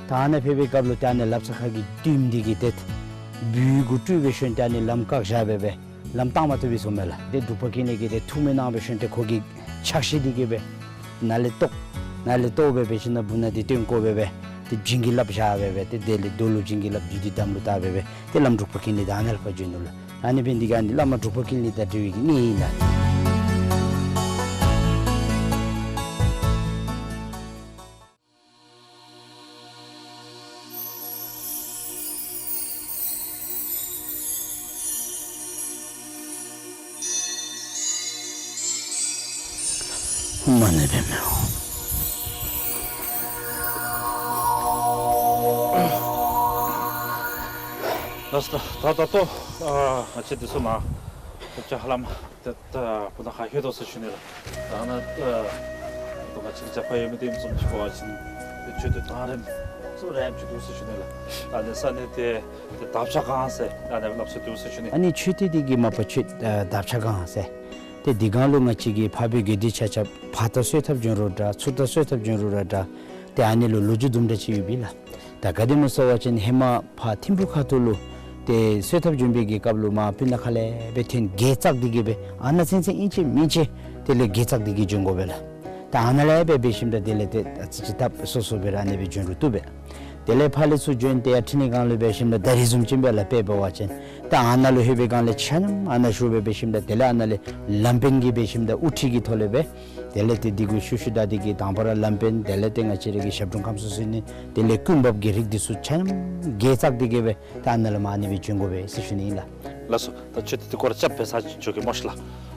ད་ཨ་ནཱ་ཕེབས་པའི་སྐབས་ལུ་ཏེ་ཨ་ནཱ་ལབ་ས་ཁ་གི་དུམ་འདི་གིས་ཏེ་སྦུལ་གུ་སྤྲུལ་སྦེ་ཞོན་ཏེ་ཨ་ནི་ལམ་བཀག་བཞག་སྦེ་སྦེ་ལམ་བཏང་མ་བཏུབ་པའི་སོ་མེ་ལ། ཏེ་འབྲུག་པ་ཀུན་ལེགས་ཀྱིས་ཏེ་ཐུགས་སྨོན་གནང་སྦེ་ཞོན་ཏེ་ཁོ་གི་ཕྱག་ཤེལ་འདི་གིས་སྦེ་ནཱ་ལས་བཏོག་ནཱ་ལས་བཏོག་སྦེ་སྦེ་ཞིནམ་ལས་སྦུག་ན་འདི་སྟོན་བཀོ་སྦེ་སྦེ་ཏེ་བྱིན་གྱིས་བརླབས་བཞག་སྦེ་སྦེ་ཏེ་དེ་ལས་རྡོ་ལུ་བྱིན་གྱིས་བརླབས་བདུད་འདི་དམ་ལུ་བཏགས་སྦེ་སྦེ་ཏེ་བླམ་འབྲུག་པ་ཀུན་ལེགས་ད་ཨ་ནཱ་ལས་ཕར་བྱོན་ནུག་ལགས། ཨ་ནི་འབད་ནི་འདི་གིས་ཨ་ནི་བླ་མ་འབྲུག་པ་ཀུན་ལེགས་དང་འབྲེལ་བའི་གི་གནས་ཨིན་ལགས། ཧུམ་མ་ནེ་བེ་མེའོ། ལགས་སོ། ད་ད་ལྟོ་ཨ་ང་བཅས་འདི་ཚུ་ནཱ་ད་ཅི་ཧ་ལམ་ཏེ་ད་སྤུ་ན་ཁ་ལྷོད་དོ་ཟེར་ཞུ་ནི་ལགས། ད་ནཱ་ད་ང་བཅས་ཀྱི་རྒྱབ་ཁར་ཡོད་མི་འདི་བཟུམ་ཅིག་འབད་བ་ཅིན་ཏེ་མཆོད་རྟེན་གནང་རིམ་ཚུ་རེམ་ཅིག་འདུག་ཟེར་ཞུ་ནི་ལགས། ཨ་ནི་ས་གནས་འདི་ཏེ་དབ་ཆ་སྒང་ཟེར་ཨ་ནི་སླབ་ས་འདུག་ཟེར་ཞུ་ནི། ཨ་ནི་མཆོད་རྟེན་འདི་གི་མ་པ་མཆོད་ཨ་དབ་ཆ་སྒང་ཟེར། ཏེ་འདི་སྒང་ལུ་ང་བཅས་ཀྱི་འཕགས་པའི་དགེ་འདུན་ཆ་ཁྱབ་ཕར་ད་གསོལ་ཐབ་བྱོན་རུང་འདྲ་ཚུར་ད་གསོལ་ཐབ་བྱོན་རུང་ར་འདྲ་ཏེ་ཨ་ནི་ལུ་ལོ་རྒྱུས་དུམ་གྲ་ཅིག་ཡོད་པས་ལགས། ད་ག་དེ་སྨོ་ཟེར་བ་ཅིན་ཧེ་མ་ཕར་ཐིམ་ཕུ་ཁ་ཐུག་ལུ་ཏེ་གསོལ་ཐབ་བྱོན་པའི་གི་སྐབས་ལུ་མར་སྤུ་ན་ཁ་ལས་སྦེ་ཐོན་གེ་བཙག་འདི་གིས་སྦེ་ཨ་ནཱ་ཚུན་ཚོད་ཨིན་ཅི་མིན་ཅི་དེ་ལས་གེ་བཙག་འདི་གིས་བྱོན་དགོ་པས་ལགས། ད་ཨ་ནཱ་ལས་སྦེ་འབད་ཞིནམ་ད་དེ་ལས་ཏེ་ཨ་ཙི་ཅིག་ཐབ་སོ་སོ་སྦེ་ར་ཨ་ནི་སྦེ་བྱོན་རུང་བཏུབ་པས། དེ་ལས་ཕར་ལས་ཚུར་བྱོན་ཏེ་ཡར་འཕྲིན་ལས་སྒང་ལུ་འབད་ཞིནམ་ད་ད་རིས་བཟུམ་ཅིག་འབད་ལགས་དཔེ་འབད་བ་ཅིན་ད་ཨ་ནཱ་ལུ་ལྷོད་པའི་སྒང་ལས་ཆ་མཉམ་ཨ་ནཱ་ཞུ་སྦེ་འབད་ཞིནམ་ད་དེ་ལས་ཨ་ནཱ་ལས་ལམ་དཔོན་གྱིས་འབད་ཞིནམ་ད་དབུ་ཁྲིད་ཀྱི་ཐོག་ལས་སྦེ་དེ་ལས་ཏེ་འདི་གུ་ཤུལ་ཤུལ་བདའ་སྟེ་གི་དང་པ་ར་ལམ་དཔོན་དེ་ལས་ཏེ་ང་བཅས་ར་གི་ཞབས་དྲུང་ཁམས་གསུམ་ཟེར་ནི་དེ་ལས་ཀུན་འབབ་ཀྱི་རིགས་འདི་ཚུ་ཆ་མཉམ་གེ་བཙག་སྟེ་གི་སྦེ་ད་ཨ་ནཱ་ལས་མར་ཨ་ནི་སྦེ་བྱོན་དགོ་པས་ཟེར་ཞུ་ནི་ཨིན་ལགས། ལགས་སོ། ད་མཆོད་རྟེན་འདི་སྐོར་ར་རྐྱབ་འབད་ས་ཅིག་འགྱོ་གེ་སྨོ་ཤ་ལགས།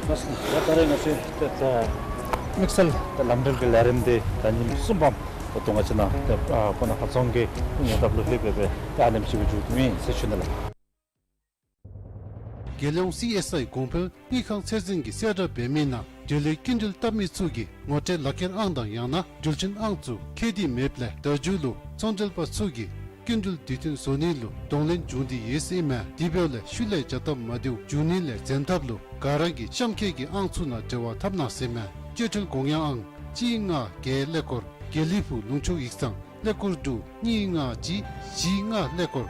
ལགས་སོ། ད་ད་རེས་ང་བཅས་ཏེ་ད་དམིགས་བསལ་ད་ལམ་འགྲུལ་གྱི་ལས་རིམ་འདི་ད་ཉིནམ་གསུམ་པམ་ད་ལྟོ་ང་བཅས་ནཱ་ཏེ་ཨ་སྤུ་ན་ཁ་རྫོང་གི་ཉེ་འདབས་ལུ་ལྷོད་སྦེ་སྦེ་ད་ཨ་ནེམ་ཅིག་སྦེ་མཇུག་བསྡུཝ་ཨིན་ཟེར་ཞུ་ནི་ལགས། རྒྱལ་ཡོངས་སི་ཨེསི་ཨའི་གོང་འཕེལ་དངུལ་ཁང་ཚད་འཛིན་གྱིས་གསལ་བསྒྲགས་འབད་མི་ནང་འབྲེལ་ཡོད་སྐྱིན་འགྲུལ་བཏབ་མི་ཚུ་གིས་ངོ་སྤྲོད་ལག་ཁྱེར་ཨང་དང་ཡང་ན་འགྲུལ་ཆེན་ཨང་ཚུ་ཁྱད་དུ་མེདཔ་ལས་ད་མཇུག་ལུ་ཚོང་འབྲེལ་པ་ཚུ་གིས་སྐྱིན་འགྲུལ་དུས་མཐུན་བཟོ་ནི་ལུ་གདོང་ལེན་འབྱུང་སྟེ་ཡོད་ཟེར་ཨིན་མས། དེ་འབདཝ་ལས་ཤུལ་ལས་བྱ་སྟབས་མ་བདེཝ་འབྱུང་ནི་ལས་འཛེམ་ཐབས་ལུ་ག་ར་གིས་གཤམ་འཁོད་ཀྱི་ཨང་ཚུ་ནང་འབྲེལ་བ་འཐབ་གནང་ཟེར་ཨིན་མས། སྤྱོད་ཁྲལ་དགོངས་ཡངས་ཨང་གཅིག་ལྔ་བརྒྱད་ཀླད་ཀོར་དགེ་ལེགས་ཕུག་ལུང་ཕྱོགས་ཡིག་ཚང་ཀླད་ཀོར་དྲུག་གཉིས་ལྔ་གཅིག་བཞི་ལྔ་ཀླད་ཀོར།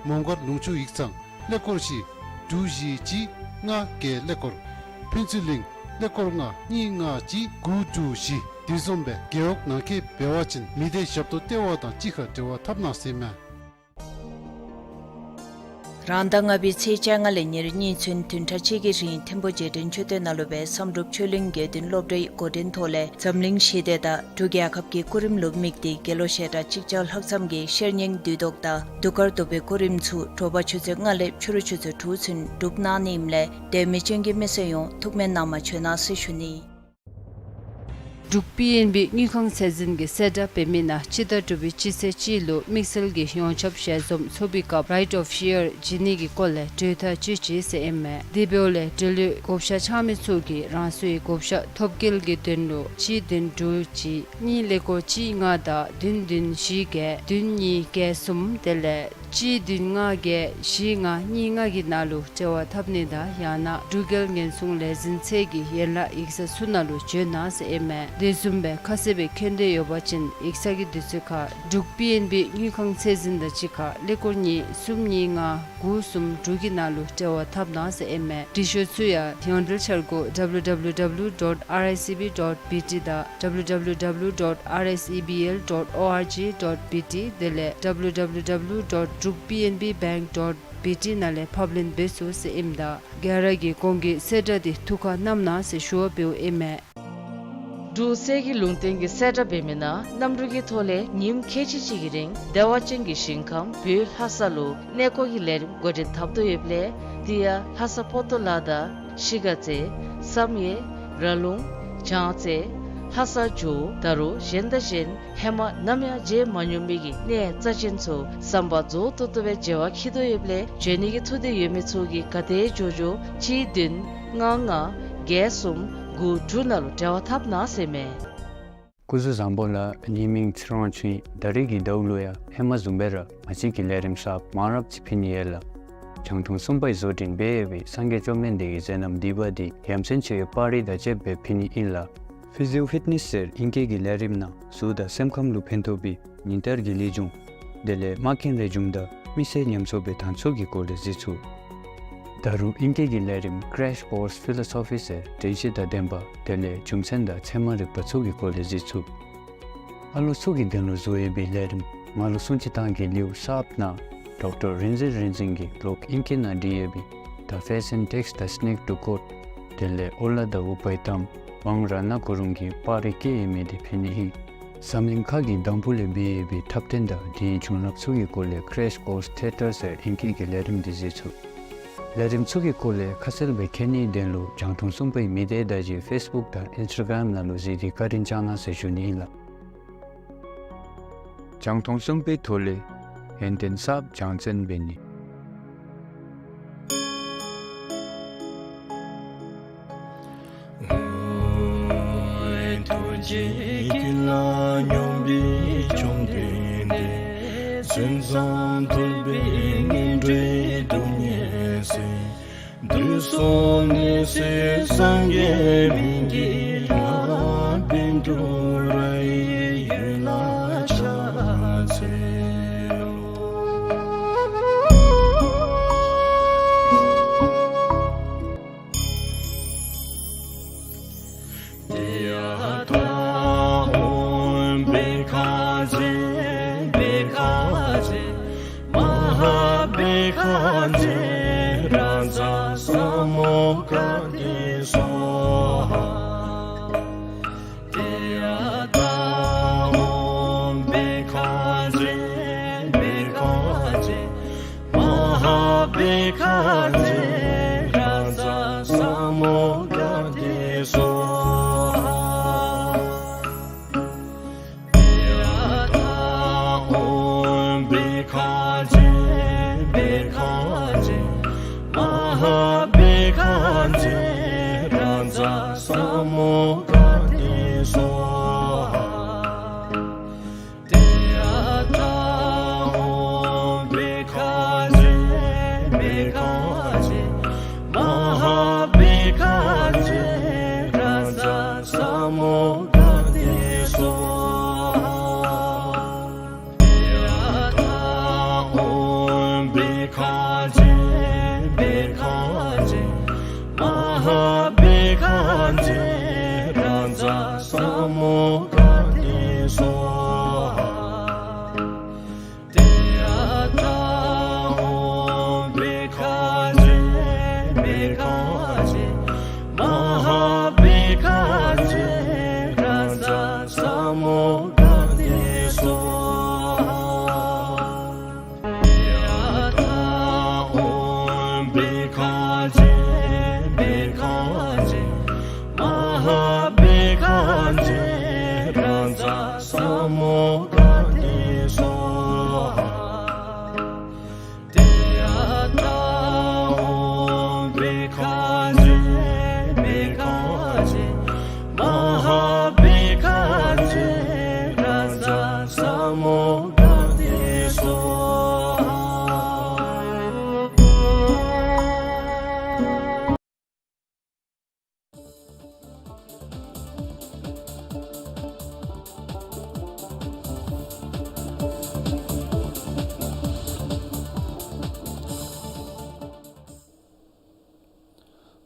མོང་སྒར་ལུང་ཕྱོགས་ཡིག་ཚང་ཀླད་ཀོར་བཞི་དྲུག་བཞི་གཅིག་ལྔ་བརྒྱད་ཀླད་ཀོར། ཕུན་ཚོགས་གླིང་ཀླད་ཀོར་ལྔ་གཉིས་ལྔ་གཅིག་དགུ་དྲུག་བཞི། དེ་བཟུམ་སྦེ་རྒེད་འོག་ནང་འཁོད་འབད་བ་ཅིན་མི་སྡེ་ཞབས་ཏོག་ལྟེ་བ་དང་གཅིག་ཁར་འབྲེལ་བ་འཐབ་གནང་ཟེར་ཨིན་མས། རང་ཟླ་ལྔ་པའི་ཚེས་བཅོ་ལྔ་ལས་ཉེར་གཉིས་ཚུན་བདུན་ཕྲག་གཅིག་གི་རིང་ཐིམ་ཕུ་རྗེས་དྲན་མཆོད་རྟེན་ནང་ལུ་སྦེ་བསམ་གྲུབ་ཆོས་གླིང་དགེ་འདུན་སློབ་གྲྭའི་འགོ་འདྲེན་ཐོག་ལས་འཛམ་གླིང་ཞི་བདེ་དང་འབྲུག་རྒྱལ་ཁབ་ཀྱི་སྐུ་རིམ་ལུ་དམིགས་ཏེ་དགེ་སློང་ཞལ་གྲངས་གཅིག་བརྒྱ་ལྷག་ཙམ་གྱིས་ཤེར་སྙིང་བདུད་བཟློག་དང་གདུགས་དཀར་བཟློག་པའི་སྐུ་རིམ་ཚུ་དྲོ་པ་ཆུ་ཚོད་ལྔ་ལས་ཕྱི་རུ་ཆུ་ཚོད་དྲུག་ཚུན་སྒྲུབ་གནང་ནི་ཨིནམ་ལས་དད་མོས་ཅན་གྱི་མི་སེར་ཡོངས་ཐུགས་སྨོན་གནང་མ་བཅོལ་གནང་ཟེར་ཞུ་ནི། འབྲུག་པི་ཨེན་བི་དངུལ་ཁང་ཚད་འཛིན་གྱིས་གསལ་བསྒྲགས་འབད་མི་ནང་སྤྱི་ཟླ་དྲུག་པའི་སྤྱི་ཚེས་གཅིག་ལུ་དམིགས་བསལ་གྱི་ཡོངས་ཁྱབ་ཞལ་འཛོམས་ཚོགས་པའི་སྐབས་Right of Share བྱིན་ནི་གི་སྐོར་ལས་གྲོས་ཐག་བཅད་ཅི་ཟེར་ཨིན་མས། དེ་འབདཝ་ལས་འབྲེལ་ཡོད་བགོ་བཤའ་འཆང་མི་ཚུ་གིས་རང་སོའི་བགོ་བཤའ་ཐོབ་སྐལ་གྱི་དོན་ལུ་གཅིག་བདུན་དྲུག་གཅིག་གཉིས་ཀླད་ཀོར་གཅིག་ལྔ་དང་བདུན་བདུན་བཞི་བརྒྱད་བདུན་གཉིས་བརྒྱད་གསུམ་དེ་ལས་ གཅིག་བདུན་ལྔ་བརྒྱད་བཞི་ལྔ་གཉིས་ལྔ་གི་ནང་ལུ་འབྲེལ་བ་འཐབ་ནི་དང་ཡང་ན་འབྲུག་རྒྱལ་ཉེན་སྲུང་ལས་འཛིན་ཚད་ཀྱི་ཡན་ལག་ཡིག་ཚང་ཚུ་ནང་ལུ་བྱོན་གནང་ཟེར་ཨིན་མས། དེ་བཟུམ་སྦེ་ཁ་གསལ་སྦེ་མཁྱེན་འདོད་ཡོད་པ་ཅིན་ཡིག་ཚང་གི་དུས་ཚོད་ཁར་འབྲུག་པི་ཨེན་བི་དངུལ་ཁང་ཚད་འཛིན་དང་གཅིག་ཁར་ཀླད་ཀོར་གཉིས་གསུམ་གཉིས་ལྔ་དགུ་གསུམ་དྲུག་གི་ནང་ལུ་འབྲེལ་བ་འཐབ་གནང་ཟེར་ཨིན་མས། འབྲི་ཤོག་ཚུ་ཡང་ཡོངས་འབྲེལ་འཆར་སྒོ་W W W dot R I C B dot B T དང་W W W dot R S E B L dot org dot B T དེ་ལས W W W dot druk P N B bank dot B T ནང་ལས་ཕབ་ལེན་འབད་ཚུགས་ཟེར་ཨིནམ་ད་ག་ར་གིས་གོང་གི་གསལ་བསྒྲགས་འདི་ཐུགས་ཁར་བསྣམ་གནང་ཟེར་ཞུ་བ་འབདཝ་ཨིན་མས། འབྲུག་གསེར་གྱི་ལུང་བསྟན་གྱི་གསལ་བསྒྲགས་འབད་མི་ནང་གནམ་གྲུ་གི་ཐོག་ལས་ཉིནམ་ཁལ་གཅིག་གཅིག་གི་རིང་བདེ་བ་ཅན་གྱི་ཞིང་ཁམས་བོད་ལྷ་ས་ལུ་གནས་སྐོར་གྱི་ལས་རིམ་འགོ་འདྲེན་འཐབ་དོ་ཡོདཔ་ལས་དེ་ཡང་ལྷ་ས་པོ་ཏོ་ལ་དང་ཤི་ག་རྩེ་བསམ་ཡས་ར་ལུང་བྱང་རྩེ་ལྷ་ས་ཇོ་བོ་ད་རུང་གཞན་དང་གཞན་ཧེ་མ་ནམ་ཡང་མཇལ་མ་མྱོང་མི་གི་གནས་རྩ་ཅན་ཚུ་བསམ་པ་རྫོགས་ཏོག་ཏོ་སྦེ་མཇལ་བར་འཁྱིད་དོ་ཡོདཔ་ལས་བྱོན་ནི་གི་ཐུགས་འདོད་ཡོད་མི་ཚུ་གིས་ག་དེ་མགྱོགས་མགྱོགས་གཅིག་བདུན་ལྔ་ལྔ་བརྒྱད་གསུམ་དགུ་དྲུག་ནང་ལུ་འབྲེལ་བ་འཐབ་གནང་ཟེར་མས། སྐུ་གཟུགས་བཟང་པོ་ལགས། ངེའི་མིང་ཚེ་རིང་དབང་ཕྱུག་ཨིན། ད་རིས་ཀྱི་ཟླཝ་ལུ་ཡང་ཧེ་མ་བཟུམ་སྦེ་ར་ང་བཅས་ཀྱིས་ལས་རིམ་གསརཔ་མང་རབས་ཅིག་ཕུལ་ནི་ཡོད་ལགས། རྒྱང་མཐོང་གསུམ་པའི་བཟོ་སྐྲུན་འབད་ཡོད་པའི་སངས་རྒྱས་བཅོམ་ལྡན་འདས་ཀྱི་མཛད་རྣམ་བསྡུས་པ་འདི་ཡ་མཚན་ཆེ་བའི་པར་རིས་དང་བཅསཔ་སྦེ་ཕུལ་ནི་ཨིན་ལགས། Physio Fitness ཟེར་ཨིང་སྐད་ཀྱི་ལས་རིམ་ནང་གཟུགས་དང་སེམས་ཁམས་ལུ་ཕན་ཐོགས་པའི་ཉིན་ལྟར་གྱི་ལེགས་བྱུང་དེ་ལས་རྨ་རྐྱེན་རེ་བྱུང་དང་མི་སེར་ཉམས་གསོ་འབད་ཐངས་ཚུ་གི་སྐོར་ལས་གཟིགས་ཚུགས། ད་རུང་ཨིང་སྐད་ཀྱི་ལས་རིམ་Crash Course Philosophy ཟེར་དྲན་ཤེས་དང་ལྡན་པ་དེ་ལས་རྒྱུ་མཚན་དང་ཚད་མ་རིག་པ་ཚུ་གི་སྐོར་ལས་གཟིགས་ཚུགས། ཨ་ལོ་ཚུ་གི་དོན་ལུ་བཟོ་ཡོད་པའི་ལས་རིམ་ང་ལུ་སྲུང་བརྩི་བཏང་གི་ལེའུ་གསརཔ་ནང་ཌོག་ཊར་རིག་འཛིན་རིག་འཛིན་གྱིས་ལོག་ཨིང་སྐད་ནང་བྲིས་ཡོད་པའི་The Fashion Text, The Snake to Code དེ་ལས་ཨོ་ལ་དང་ཨུ་པའི་ཏམ་ཝང་རཏྣ་གུ་རུང་གིས་པར་རིས་བཀོད་ཡོད་མི་འདི་ཕུལ་ནི་ཨིན། འཛམ་གླིང་ཁ་གི་འདམ་བུ་ལས་འབད་ཡོད་པའི་འཁྲབ་སྟོན་དང་དེའི་བྱུང་རབས་ཚུ་གི་སྐོར་ལས་Crash Course Theatre ཟེར་ཨིང་སྐད་ཀྱི་ལས་རིམ་འདི་གཟིགས་ཚུགས། ལས་རིམ་ཚུ་གི་སྐོར་ལས་ཁ་གསལ་སྦེ་མཁྱེན་ནིའི་དོན་ལུ་རྒྱང་མཐོང་གསུམ་པའི་མི་སྡེ་བརྡ་བརྒྱུད་Facebook དང་Instagram ནང་ལུ་གཟིགས་ཏེ་བཀའ་དྲིན་བསྐྱང་གནང་ཟེར་ཞུ་ནི་ཨིན་ལགས། རྒྱང་མཐོང་གསུམ་པའི་ཐོག་ལས་ཡོན་ཏན་གསརཔ་སྦྱང་བརྩོན་འབད་ནི། ཐུགས་རྗེ་ཀུན་ལ་སྙོམས་པའི་བཅོམ་ལྡན་འདས། མཚན་ཙམ་ཐོས་པས་ངན་འགྲོའི་སྡུག་བསྔལ་སེལ། དུག་གསུམ་ནད་སེལ་སངས་རྒྱས་སྨན་གྱི་བླ། བཻ་ཌཱུརྱ་ཡི་འོད་ལ་ཕྱག་འཚལ་ལོ། ཏདྱ་ཐཱ། ཨོཾ་བྷཻ་ཥ་ཛྱེ་བྷཻ་ཥ་ཛྱེ་མ་ཧཱ་བྷཻ་ཥ་ཛྱེ་རཱ་ཛ་ས་མུདྒ་ཏེ་སྭཱ་ཧཱ། ཏདྱ་ཐཱ། ཨོཾ་བྷཻ་ཥ་ཛྱེ་བྷཻ་ཥ་ཛྱེ་མ་ཧཱ་བྷཻ་ཥ་ཛྱེ་རཱ་ཛ་ས་མུདྒ་ཏེ་སྭཱ་ཧཱ། ཏདྱ་ཐཱ། ཨོཾ་བྷཻ་ཥ་ཛྱེ་བྷཻ་ཥ་ཛྱེ་མ་ཧཱ་བྷཻ་ཥ་ཛྱེ་རཱ་ཛ་ས་མུདྒ་ཏེ་སྭཱ་ཧཱ། ཏདྱ་ཐཱ། ཨོཾ་བྷཻ་ཥ་ཛྱེ་བྷཻ་ཥ་ཛྱེ་མ་ཧཱ་བྷཻ་ཥ་ཛྱེ་རཱ་ཛ་ས་མུདྒ་ཏེ་སྭཱ་ཧཱ། ཏདྱ་ཐཱ། ཨོཾ་བྷཻ་ཥ་ཛྱེ་བྷཻ་ཥ་ཛྱེ་མ་ཧཱ་བྷཻ་ཥ་ཛྱེ་རཱ་ཛ་ས་མུདྒ་ཏེ་སྭཱ་ཧཱ། ཏདྱ་ཐཱ། ཨོཾ་བྷཻ་ཥ་ཛྱེ་བྷཻ་ཥ་ཛྱེ་མ་ཧཱ་བྷཻ་ཥ་ཛྱེ་རཱ་ཛ་ས་མུདྒ་ཏེ་སྭཱ་ཧཱ།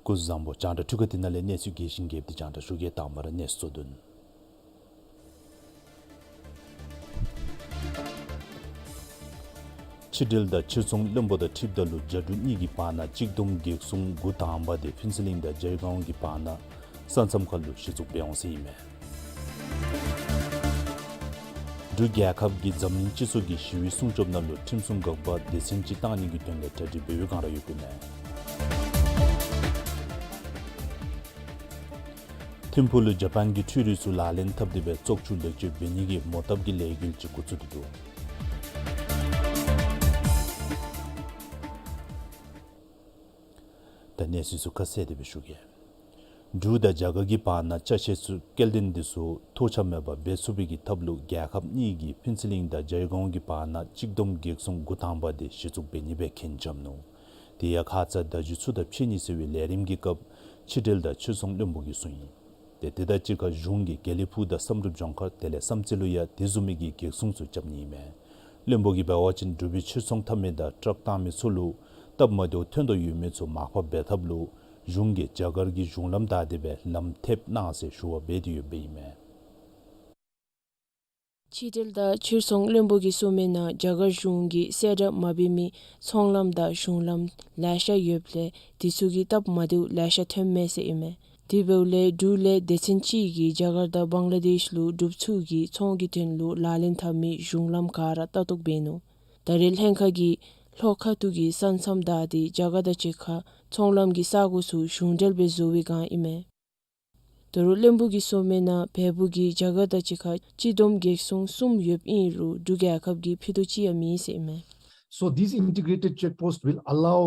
སྐུ་གཟུགས་བཟང་པོ། རྒྱང་བསྒྲགས་འཕྲུལ་ཁང་འདི་ནང་ལས་གནས་ཚུལ་རྒྱས་ཤིང་རྒྱསཔ་སྦེ་རྒྱང་བསྒྲགས་ཞུ་གེ། དང་པ་ར་གནས་ཚུལ་གཙོ་དོན། ཕྱི་འབྲེལ་དང་ཕྱིར་ཚོང་བློན་པོ་དང་འཁྲིལཝ་ད་ལུ་རྒྱ་འབྲུག་གཉིས་ཀྱི་བར་ན་གཅིག་བསྡོམས་རྒྱལ་སྲུང་འགོ་དང་པ་དེ་ཕུན་ཚོགས་གླིང་དང་རྒྱ་གར་གྱི་བར་ན་ས་མཚམས་ཁ་ལུ་གཞི་བཙུགས་འབད་འོང་ཟེར་ཨིན་མས། འབྲུག་རྒྱལ་ཁབ་ཀྱིས་འཛམ་གླིང་སྤྱི་ཚོགས་ཀྱི་ཞི་བའི་སྲུང་སྐྱོབ་ནང་ལུ་ཁྲིམས་སྲུང་འགག་པ་སྡེ་ཚན་ཅིག་བཏང་ནི་གི་དོན་ལས་གྲ་སྒྲིག་འབད་བའི་བསྒང་ར་ཡོདཔ་ཨིན་མས། ཐིམ་ཕུག་ལུ་ཇ་པཱན་གྱི་འཕྲུལ་རིག་ཚུ་ལག་ལེན་འཐབ་སྟེ་སྦེ་བཙོག་ཆུ་ལེགས་བཅོས་འབད་ནི་གི་མོ་བཏབ་ཀྱི་ལས་འགུལ་ཅིག་འགོ་བཙུགས་ཏེ་འདུག། ད་གནས་ཚུལ་ཚུ་ཁ་གསལ་ཏེ་སྦེ་ཞུ་གེ། འབྲུག་དང་རྒྱ་གར་གྱི་བར་ན་ཅ་ཆས་ཚུ་སྐྱེལ་འདྲེན་འདི་ཚུ་ཐོགས་ཆགས་མེད་པར་འབད་ཚུགས་པའི་གི་ཐབས་ལུ་རྒྱལ་ཁབ་གཉིས་ཀྱིས་ཕུན་ཚོགས་གླིང་དང་རྒྱ་གར་གྱི་བར་ན་གཅིག་བསྡོམས་རྒྱལ་སྲུང་འགོ་དང་པ་དེ་གཞི་བཙུགས་འབད་ནི་སྦེ་མཁྱེན་འཇམ་ནུག། དེ་ཡང་ཁ་ཙ་བརྡ་བརྒྱུད་ཚུ་དང་ཕྱད་ནི་ཟེར་བའི་ལས་རིམ་གྱི་སྐབས་ཕྱི་འབྲེལ་དང་ཕྱིར་ཚོང་བློན་པོ་གིས་གསུངས་ཡི། ཏེ་དེ་དང་གཅིག་ཁར་གཞུང་གིས་དགེ་ལེགས་ཕུག་དང་བསམ་གྲུབ་ལྗོངས་མཁར་དེ་ལས་བསམ་རྩེ་ལུ་ཡང་དེ་བཟུམ་མའི་གི་རྒྱལ་སྲུང་ཚུ་རྐྱབ་ནི་ཨིན་མས། བློན་པོ་གིས་འབད་བ་ཅིན་འབྲུག་པའི་ཕྱིར་ཚོང་འཐབ་མི་དང་ཊཱག་བཏང་མི་ཚུ་ལུ་སྟབས་མ་བདེཝ་ཐོན་དོ་ཡོད་མི་ཚུ་མར་ཕབ་འབད་ཐབས་ལུ་གཞུང་གིས་རྒྱ་གར་གྱི་གཞུང་ལམ་བདའ་སྟེ་སྦེ་ལམ་ཐེབས་གནང་ཟེར་ཞུ་བ་འབད་དེ་ཡོདཔ་ཨིན་མས། ཕྱི་འབྲེལ་དང་ཕྱིར་ཚོང་བློན་པོ་གིས་གསུངས་མི་ནང་རྒྱ་གར་གཞུང་གིས་གསལ་བསྒྲགས་མ་འབད་མི་ཚོང་ལམ་དང་གཞུང་ལམ་ལེ་ཤ་ཡོདཔ་ལས་དེ་ཚུ་གི་སྟབས་མ་བདེཝ་ལེ་ཤ་ཐོནམ་མས་ཟེར་ཨིན་མས། དེ་འབདཝ་ལས་འབྲུག་ལས་སྡེ་ཚན་ཅིག་གིས་རྒྱ་གར་དང་བང་ལ་དེཤ་ལུ་འབྲུགཔ་ཚུ་གིས་ཚོང་གི་དོན་ལུ་ལག་ལེན་འཐབ་མི་གཞུང་ལམ་ག་ར་ལྟ་རྟོག་འབད་ནུག། ད་རེས་ལྷན་ཁག་གིས་ལྷོ་ཁ་ཐུག་གི་ས་མཚམས་བདའ་སྟེ་རྒྱ་གར་དང་གཅིག་ཁར་ཚོང་ལམ་གྱི་ས་གོ་ཚུ་གཞུང་འབྲེལ་སྦེ་བཟོ་བའི་བསྒང་ཨིན་མས། ད་རུང་བློན་པོ་གིས་གསུངས་མི་ནང་བལ་པོ་གིས་རྒྱ་གར་དང་གཅིག་ཁར་གཅིག་བསྡོམས་རྒྱལ་སྲུང་གསུམ་ཡོདཔ་ཨིན་རུང་འབྲུག་རྒྱལ་ཁབ་ཀྱིས་ཕུད་རྡོག་ཅིག་ཡང་མེད་ཟེར་ཨིན་མས། So these integrated checkposts will allow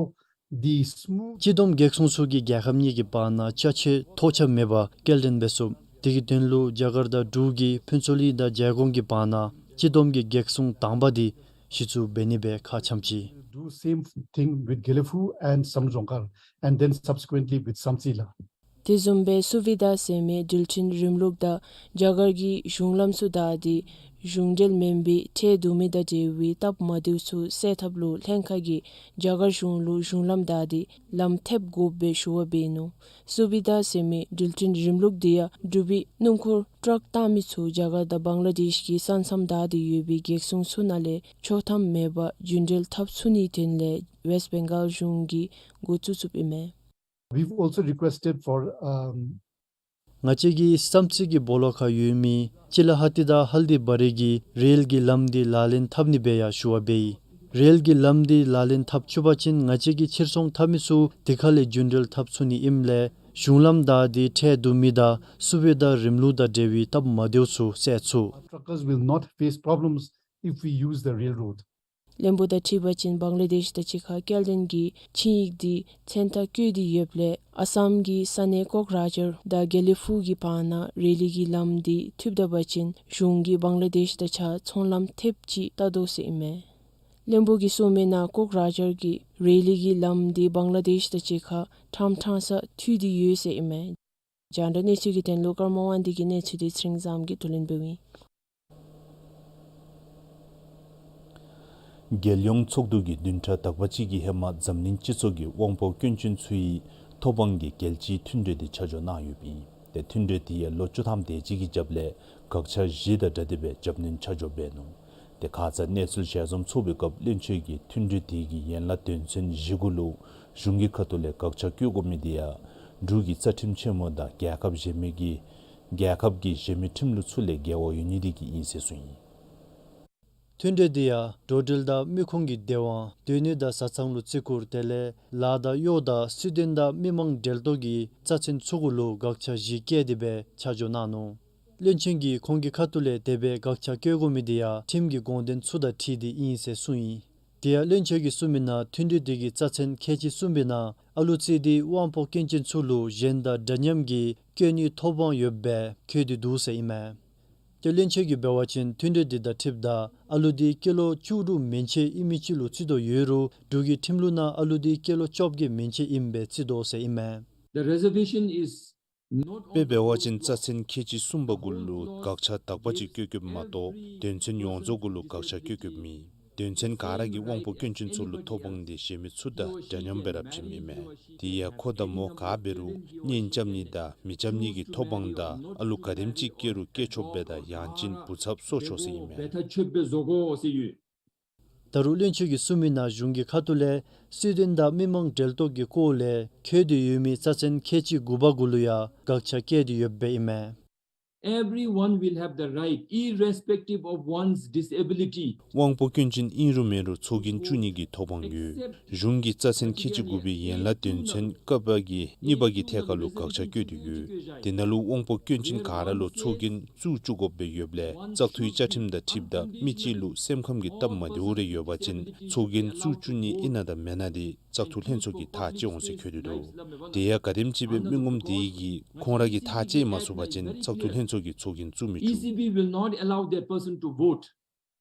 the smooth གཅིག་བསྡོམས་རྒྱལ་སྲུང་ཚུ་གིས་རྒྱལ་ཁབ་གཉིས་ཀྱི་བར་ན་ཅ་ཆས་ཐོགས་ཆགས་མེད་པར་སྐྱེལ་འདྲེན་འབད་ཚུགས། དེ་གི་དོན་ལུ་རྒྱ་གར་དང་འབྲུག་གིས་ཕུན་ཚོགས་གླིང་དང་རྒྱལ་གོང་གི་བར་ན་གཅིག་བསྡོམས་ཀྱི་རྒྱལ་སྲུང་དང་པ་དེ་གཞི་བཙུགས་འབད་ནི་སྦེ་ཁ་འཆམ་ཅི། Do same thing with Gelephu and Samdrongkar, and then subsequently with Samtse La. དེ་བཟུམ་སྦེ་སུ་བི་དྷ་ཟེར་མི་འགྲུལ་འཕྲིན་རིམ་ལུགས་དང་རྒྱ་གར་གྱི་གཞུང་ལམ་ཚུ་བདའ་སྟེ་གཞུང་འབྲེལ་མེན་པའི་ཁྲལ་བསྡུ་མི་དང་འབྲེལ་བའི་སྟབས་མ་བདེཝ་ཚུ་སེལ་ཐབས་ལུ་ལྷན་ཁག་གིས་རྒྱ་གར་གཞུང་ལུ་གཞུང་ལམ་བདའ་སྟེ་ལམ་ཐེབས་དགོཔ་སྦེ་ཞུ་བ་འབད་ནུག། སུ་བི་དྷ་ཟེར་མི་འགྲུལ་འཕྲིན་རིམ་ལུགས་དེ་ཡང་འབྲུག་པའི་སྣུམ་འཁོར་ཊཱག་བཏང་མི་ཚུ་རྒྱ་གར་དང་བང་ལ་དེཤ་གི་ས་མཚམས་བདའ་སྟེ་ཡོད་པའི་རྒྱལ་སྲུང་ཚུ་ནང་ལས་ཆོག་ཐམ་མེད་པར་རྒྱུན་འགྲུལ་འཐབ་ཚུགས་ནིའི་དོན་ལས་ཝེསཊ་བེང་གཱལ་གཞུང་གིས་འགོ་བཙུགས་བཙུགསཔ་ཨིན་མས། We've also requested for, um, ང་བཅས་ཀྱིས་བསམ་རྩེ་གི་སྦོ་ལོགས་ཁར་ཡོད་མི་ཅི་ལ་ཧ་ཏི་དང་ཧལ་དི་བ་རི་གི་རེལ་གྱི་ལམ་འདི་ལག་ལེན་འཐབ་ནི་སྦེ་ཡང་ཞུ་བ་འབད་ཡི། རེལ་གྱི་ལམ་འདི་ལག་ལེན་འཐབ་ཚུགས་པ་ཅིན་ང་བཅས་ཀྱི་ཕྱིར་ཚོང་འཐབ་མི་ཚུ་དེ་ཁ་ལས་རྒྱུན་འགྲུལ་འཐབ་ཚུགས་ནི་ཨིནམ་ལས་གཞུང་ལམ་བདའ་སྟེ་ཁྲལ་བསྡུ་མི་དང་སུ་བི་དྷ་རིམ་ལུགས་དང་འབྲེལ་བའི་སྟབས་མ་བདེཝ་ཚུ་སེལ་ཚུགས། Our truckers will not face problems if we use the railroad. བློན་པོ་དང་འཁྲིལ་བ་ཅིན་བང་ལ་དེཤ་དང་གཅིག་ཁར་སྐྱེལ་འདྲེན་གྱི་ཆིངས་ཡིག་འདི་མཚན་རྟགས་བཀོད་དེ་ཡོདཔ་ལས་ཨ་སམ་གྱི་ས་གནས་ཀོག་རཱཇར་དང་དགེ་ལེགས་ཕུག་གི་བར་ན་རེ་ལི་གི་ལམ་འདི་མཐུདཔ་ད་པ་ཅིན་གཞུང་གིས་བང་ལ་དེཤ་དང་གཅིག་ཁར་ཚོང་ལམ་ཐེབས་ཅིག་བལྟ་དོ་ཟེར་ཨིན་མས། བློན་པོ་གིས་གསུངས་མི་ནང་ཀོག་རཱཇར་གྱི་རེ་ལི་གི་ལམ་འདི་བང་ལ་དེཤ་དང་གཅིག་ཁར་ཕྲང་ཕྲང་ས་མཐུད་དེ་ཡོད་ཟེར་ཨིན་མས། རྒྱང་བསྒྲགས་གནས་ཚུལ་གྱི་དོན་ལུ་ཀརྨ་དབང་འདུས་ཀྱི་གནས་ཚུལ་འདི་ཚེ་རིང་བཟངམོ་གིས་བསྡུ་ལེན་འབདཝ་ཨིན། རྒྱལ་ཡོངས་ཚོགས་འདུ་གི་བདུན་ཕྲག་དག་པ་ཅིག་གི་ཧེ་མ་འཛམ་གླིང་སྤྱི་ཚོགས་ཀྱི་དབང་པོ་སྐྱོན་ཅན་ཚུ་ཡི་ཐོབ་དབང་གི་རྒྱལ་སྤྱིའི་མཐུན་གྲོས་འདི་ཆ་འཇོག་གནང་ཡོདཔ་ཨིན། ཏེ་མཐུན་གྲོས་འདི་ཡང་ལོ་བཅུ་ཐམ་དེ་ཅིག་གི་རྒྱབ་ལས་དགག་བྱ་བཞི་དང་སྦྲགས་ཏེ་སྦེ་རྒྱབ་སྣོན་ཆ་འཇོག་འབད་ནུག། ཏེ་ཁ་ཙ་གནས་ཚུལ་ཞལ་འཛོམས་ཚོགས་པའི་སྐབས་བློན་ཆེན་གྱིས་མཐུན་གྲོས་དེ་གི་ཡན་ལག་དོན་ཚན་བཞི་གུ་ལུ་གཞུང་གི་ཁ་ཐུག་ལས་དགག་བྱ་བཀོད་དགོ་མི་དེ་ཡང་འབྲུག་གི་རྩ་ཁྲིམས་ཆེན་མོ་དང་རྒྱལ་ཁབ་གཞན་མི་གི་རྒྱལ་ཁབ་ཀྱི་གཞན་མི་ཁྲིམས་ལུགས་ཚུ་ལས་འགལ་བ་ཡོད་ནི་དེ་གིས་ཨིན་ཟེར་གསུངས་ཡི། མཐུན་གྲོས་དེ་ཡང་འགྲོ་འགྲུལ་དང་མི་ཁོངས་ཀྱི་བདེ་དབང་། སྡོད་གནས་དང་བཟའ་ཚང་ལུ་བརྩི་བཀུར་དེ་ལས་ལཱ་དང་གཡོག་དང་སྲིད་དོན་དང་མི་མང་འབྲེལ་གཏོགས་ཀྱི་རྩ་ཚན་ཚུ་གུ་ལུ་དགག་བྱ་བཞི་བཀལ་ཏེ་སྦེ་ཆ་འཇོག་གནང་ནུག། བློན་ཆེན་གྱིས་ཁོང་གི་ཁ་ཐུག་ལས་དེ་སྦེ་དགག་བྱ་བཀོད་དགོ་མི་དེ་ཡང་ཁྲིམས་ཀྱི་དགོངས་དོན་ཚུ་དང་འཁྲིལ་ཏེ་ཨིན་ཟེར་གསུངས་ཡི། དེ་ཡང་བློན་ཆེན་གྱིས་གསུངས་མི་ནང་མཐུན་གྲོས་དེ་གི་རྩ་ཚན་ཁལ་གཅིག་གསུམ་པའི་ནང་ཨ་ལུ་རྩིས་ཏེ་དབང་པོ་སྐྱོན་ཅན་ཚུ་ལུ་གཞན་དང་འདྲ་མཉམ་གྱི་སྐྱོན་ནུས་ཐོབ་དབང་ཡོདཔ་སྦེ་འཁོད་དེ་འདུག་ཟེར་ཨིན་མས། ཏེ་བློན་ཆེན་གྱིས་འབད་བ་ཅིན་མཐུན་གྲོས་དེ་དང་འཁྲིལཝ་ད་ཨ་ལུ་དེ་སྐྱེས་ལོ་བཅུ་དྲུག་མན་ཆད་ཨིན་མི་ཅིག་ལུ་བརྩི་དོ་ཡོད་རུང་འབྲུག་གི་ཁྲིམས་ལུགས་ནང་ཨ་ལུ་དེ་སྐྱེས་ལོ་བཅོ་བརྒྱད་མན་ཆད་ཨིནམ་སྦེ་བརྩི་དོ་ཟེར་ཨིན་མས། The reservation is དཔེ་འབད་བ་ཅིན་རྩ་ཚན་ཁལ་གཅིག་གསུམ་པ་གུ་ལུ་དགག་བྱ་དག་པ་ཅིག་བཀོད་བཀོདཔ་མ་གཏོགས་དོན་ཚན་ཡོངས་རྫོགས་གུ་ལུ་དགག་བྱ་བཀོད་བཀོདཔ་མེད། དོན་ཚན་ག་ར་གིས་དབང་པོ་སྐྱོན་ཅན་ཚུ་ལུ་ཐོབ་དབང་འདི་གཞན་མི་ཚུ་དང་འདྲ་མཉམ་སྦེ་ར་བྱིནམ་ཨིན་མས། དེ་ཡང་ཁོ་དང་མོ་ག་འབད་རུང་གཉེན་རྐྱབ་ནི་དང་མི་རྐྱབ་ནི་གི་ཐོབ་དབང་དང་ཨ་ལུ་ག་དེམ་ཅིག་སྐྱེ་རུང་སྐྱེ་ཆོགཔ་སྦེ་དང་ཡང་ཅིན་བུ་ཚབ་གསོ་ཆོག་ཟེར་ཨིན་མས། ད་རུང་བློན་ཆེན་གྱིས་གསུངས་མི་ནང་གཞུང་གི་ཁ་ཐུག་ལས་སྲིད་དོན་དང་མི་མང་འབྲེལ་གཏོགས་ཀྱི་སྐོར་ལས་འཁོད་དེ་ཡོད་མི་རྩ་ཚན་ཁལ་གཅིག་དགུ་པ་གུ་ལུ་ཡང་དགག་བྱ་བཀལ་ཏེ་ཡོདཔ་ཨིན་མས། Everyone will have the right, irrespective of one's disability. དབང་པོ་སྐྱོན་ཅན་ཨིན་རུང་མེན་རུང་ཚོགས་རྒྱན་བཙུགས་ནི་གི་ཐོབ་དབང་ཡོད། གཞུང་གི་རྩ་ཚན་ཁལ་གཅིག་དགུ་པའི་ཡན་ལག་དོན་ཚན་ཀ་པ་གི་གཉིས་པ་གི་ཐད་ཁར་ལུ་དགག་བྱ་བཀོད་དེ་ཡོད། དེ་ནང་ལུ་དབང་པོ་སྐྱོན་ཅན་ག་ར་ལུ་ཚོགས་རྒྱན་བཙུགས་བཅུག་དགོཔ་སྦེ་ཡོདཔ་ལས་བཙག་འཐུའི་བཅའ་ཁྲིམས་དང་འཁྲིལཝ་ད་མི་གཅིག་ལུ་སེམས་ཁམས་ཀྱི་སྟབས་མ་བདེཝ་རེ་ཡོད་པ་ཅིན་ཚོགས་རྒྱན་བཙུགས་བཅུག་ནི་ཨིན་ན་དང་མེན་ན་འདི་བཙག་འཐུ་ལྷན་ཚོགས་ཀྱིས་ཐག་བཅད་འོང་ཟེར་འཁོད་དེ་འདུག། དེ་ཡང་ག་དེམ་ཅིག་སྦེ་མི་ངོམ་དེ་གིས་ཁོང་ར་གིས་ཐག་བཅད་མ་ཚུགས་པ་ཅིན་བཙག་འཐུ་ལྷན་ཚོགས་ཀྱིས་ཚོགས་རྒྱན་བཙུགས་མི་བཅུག། E C B will not allow that person to vote.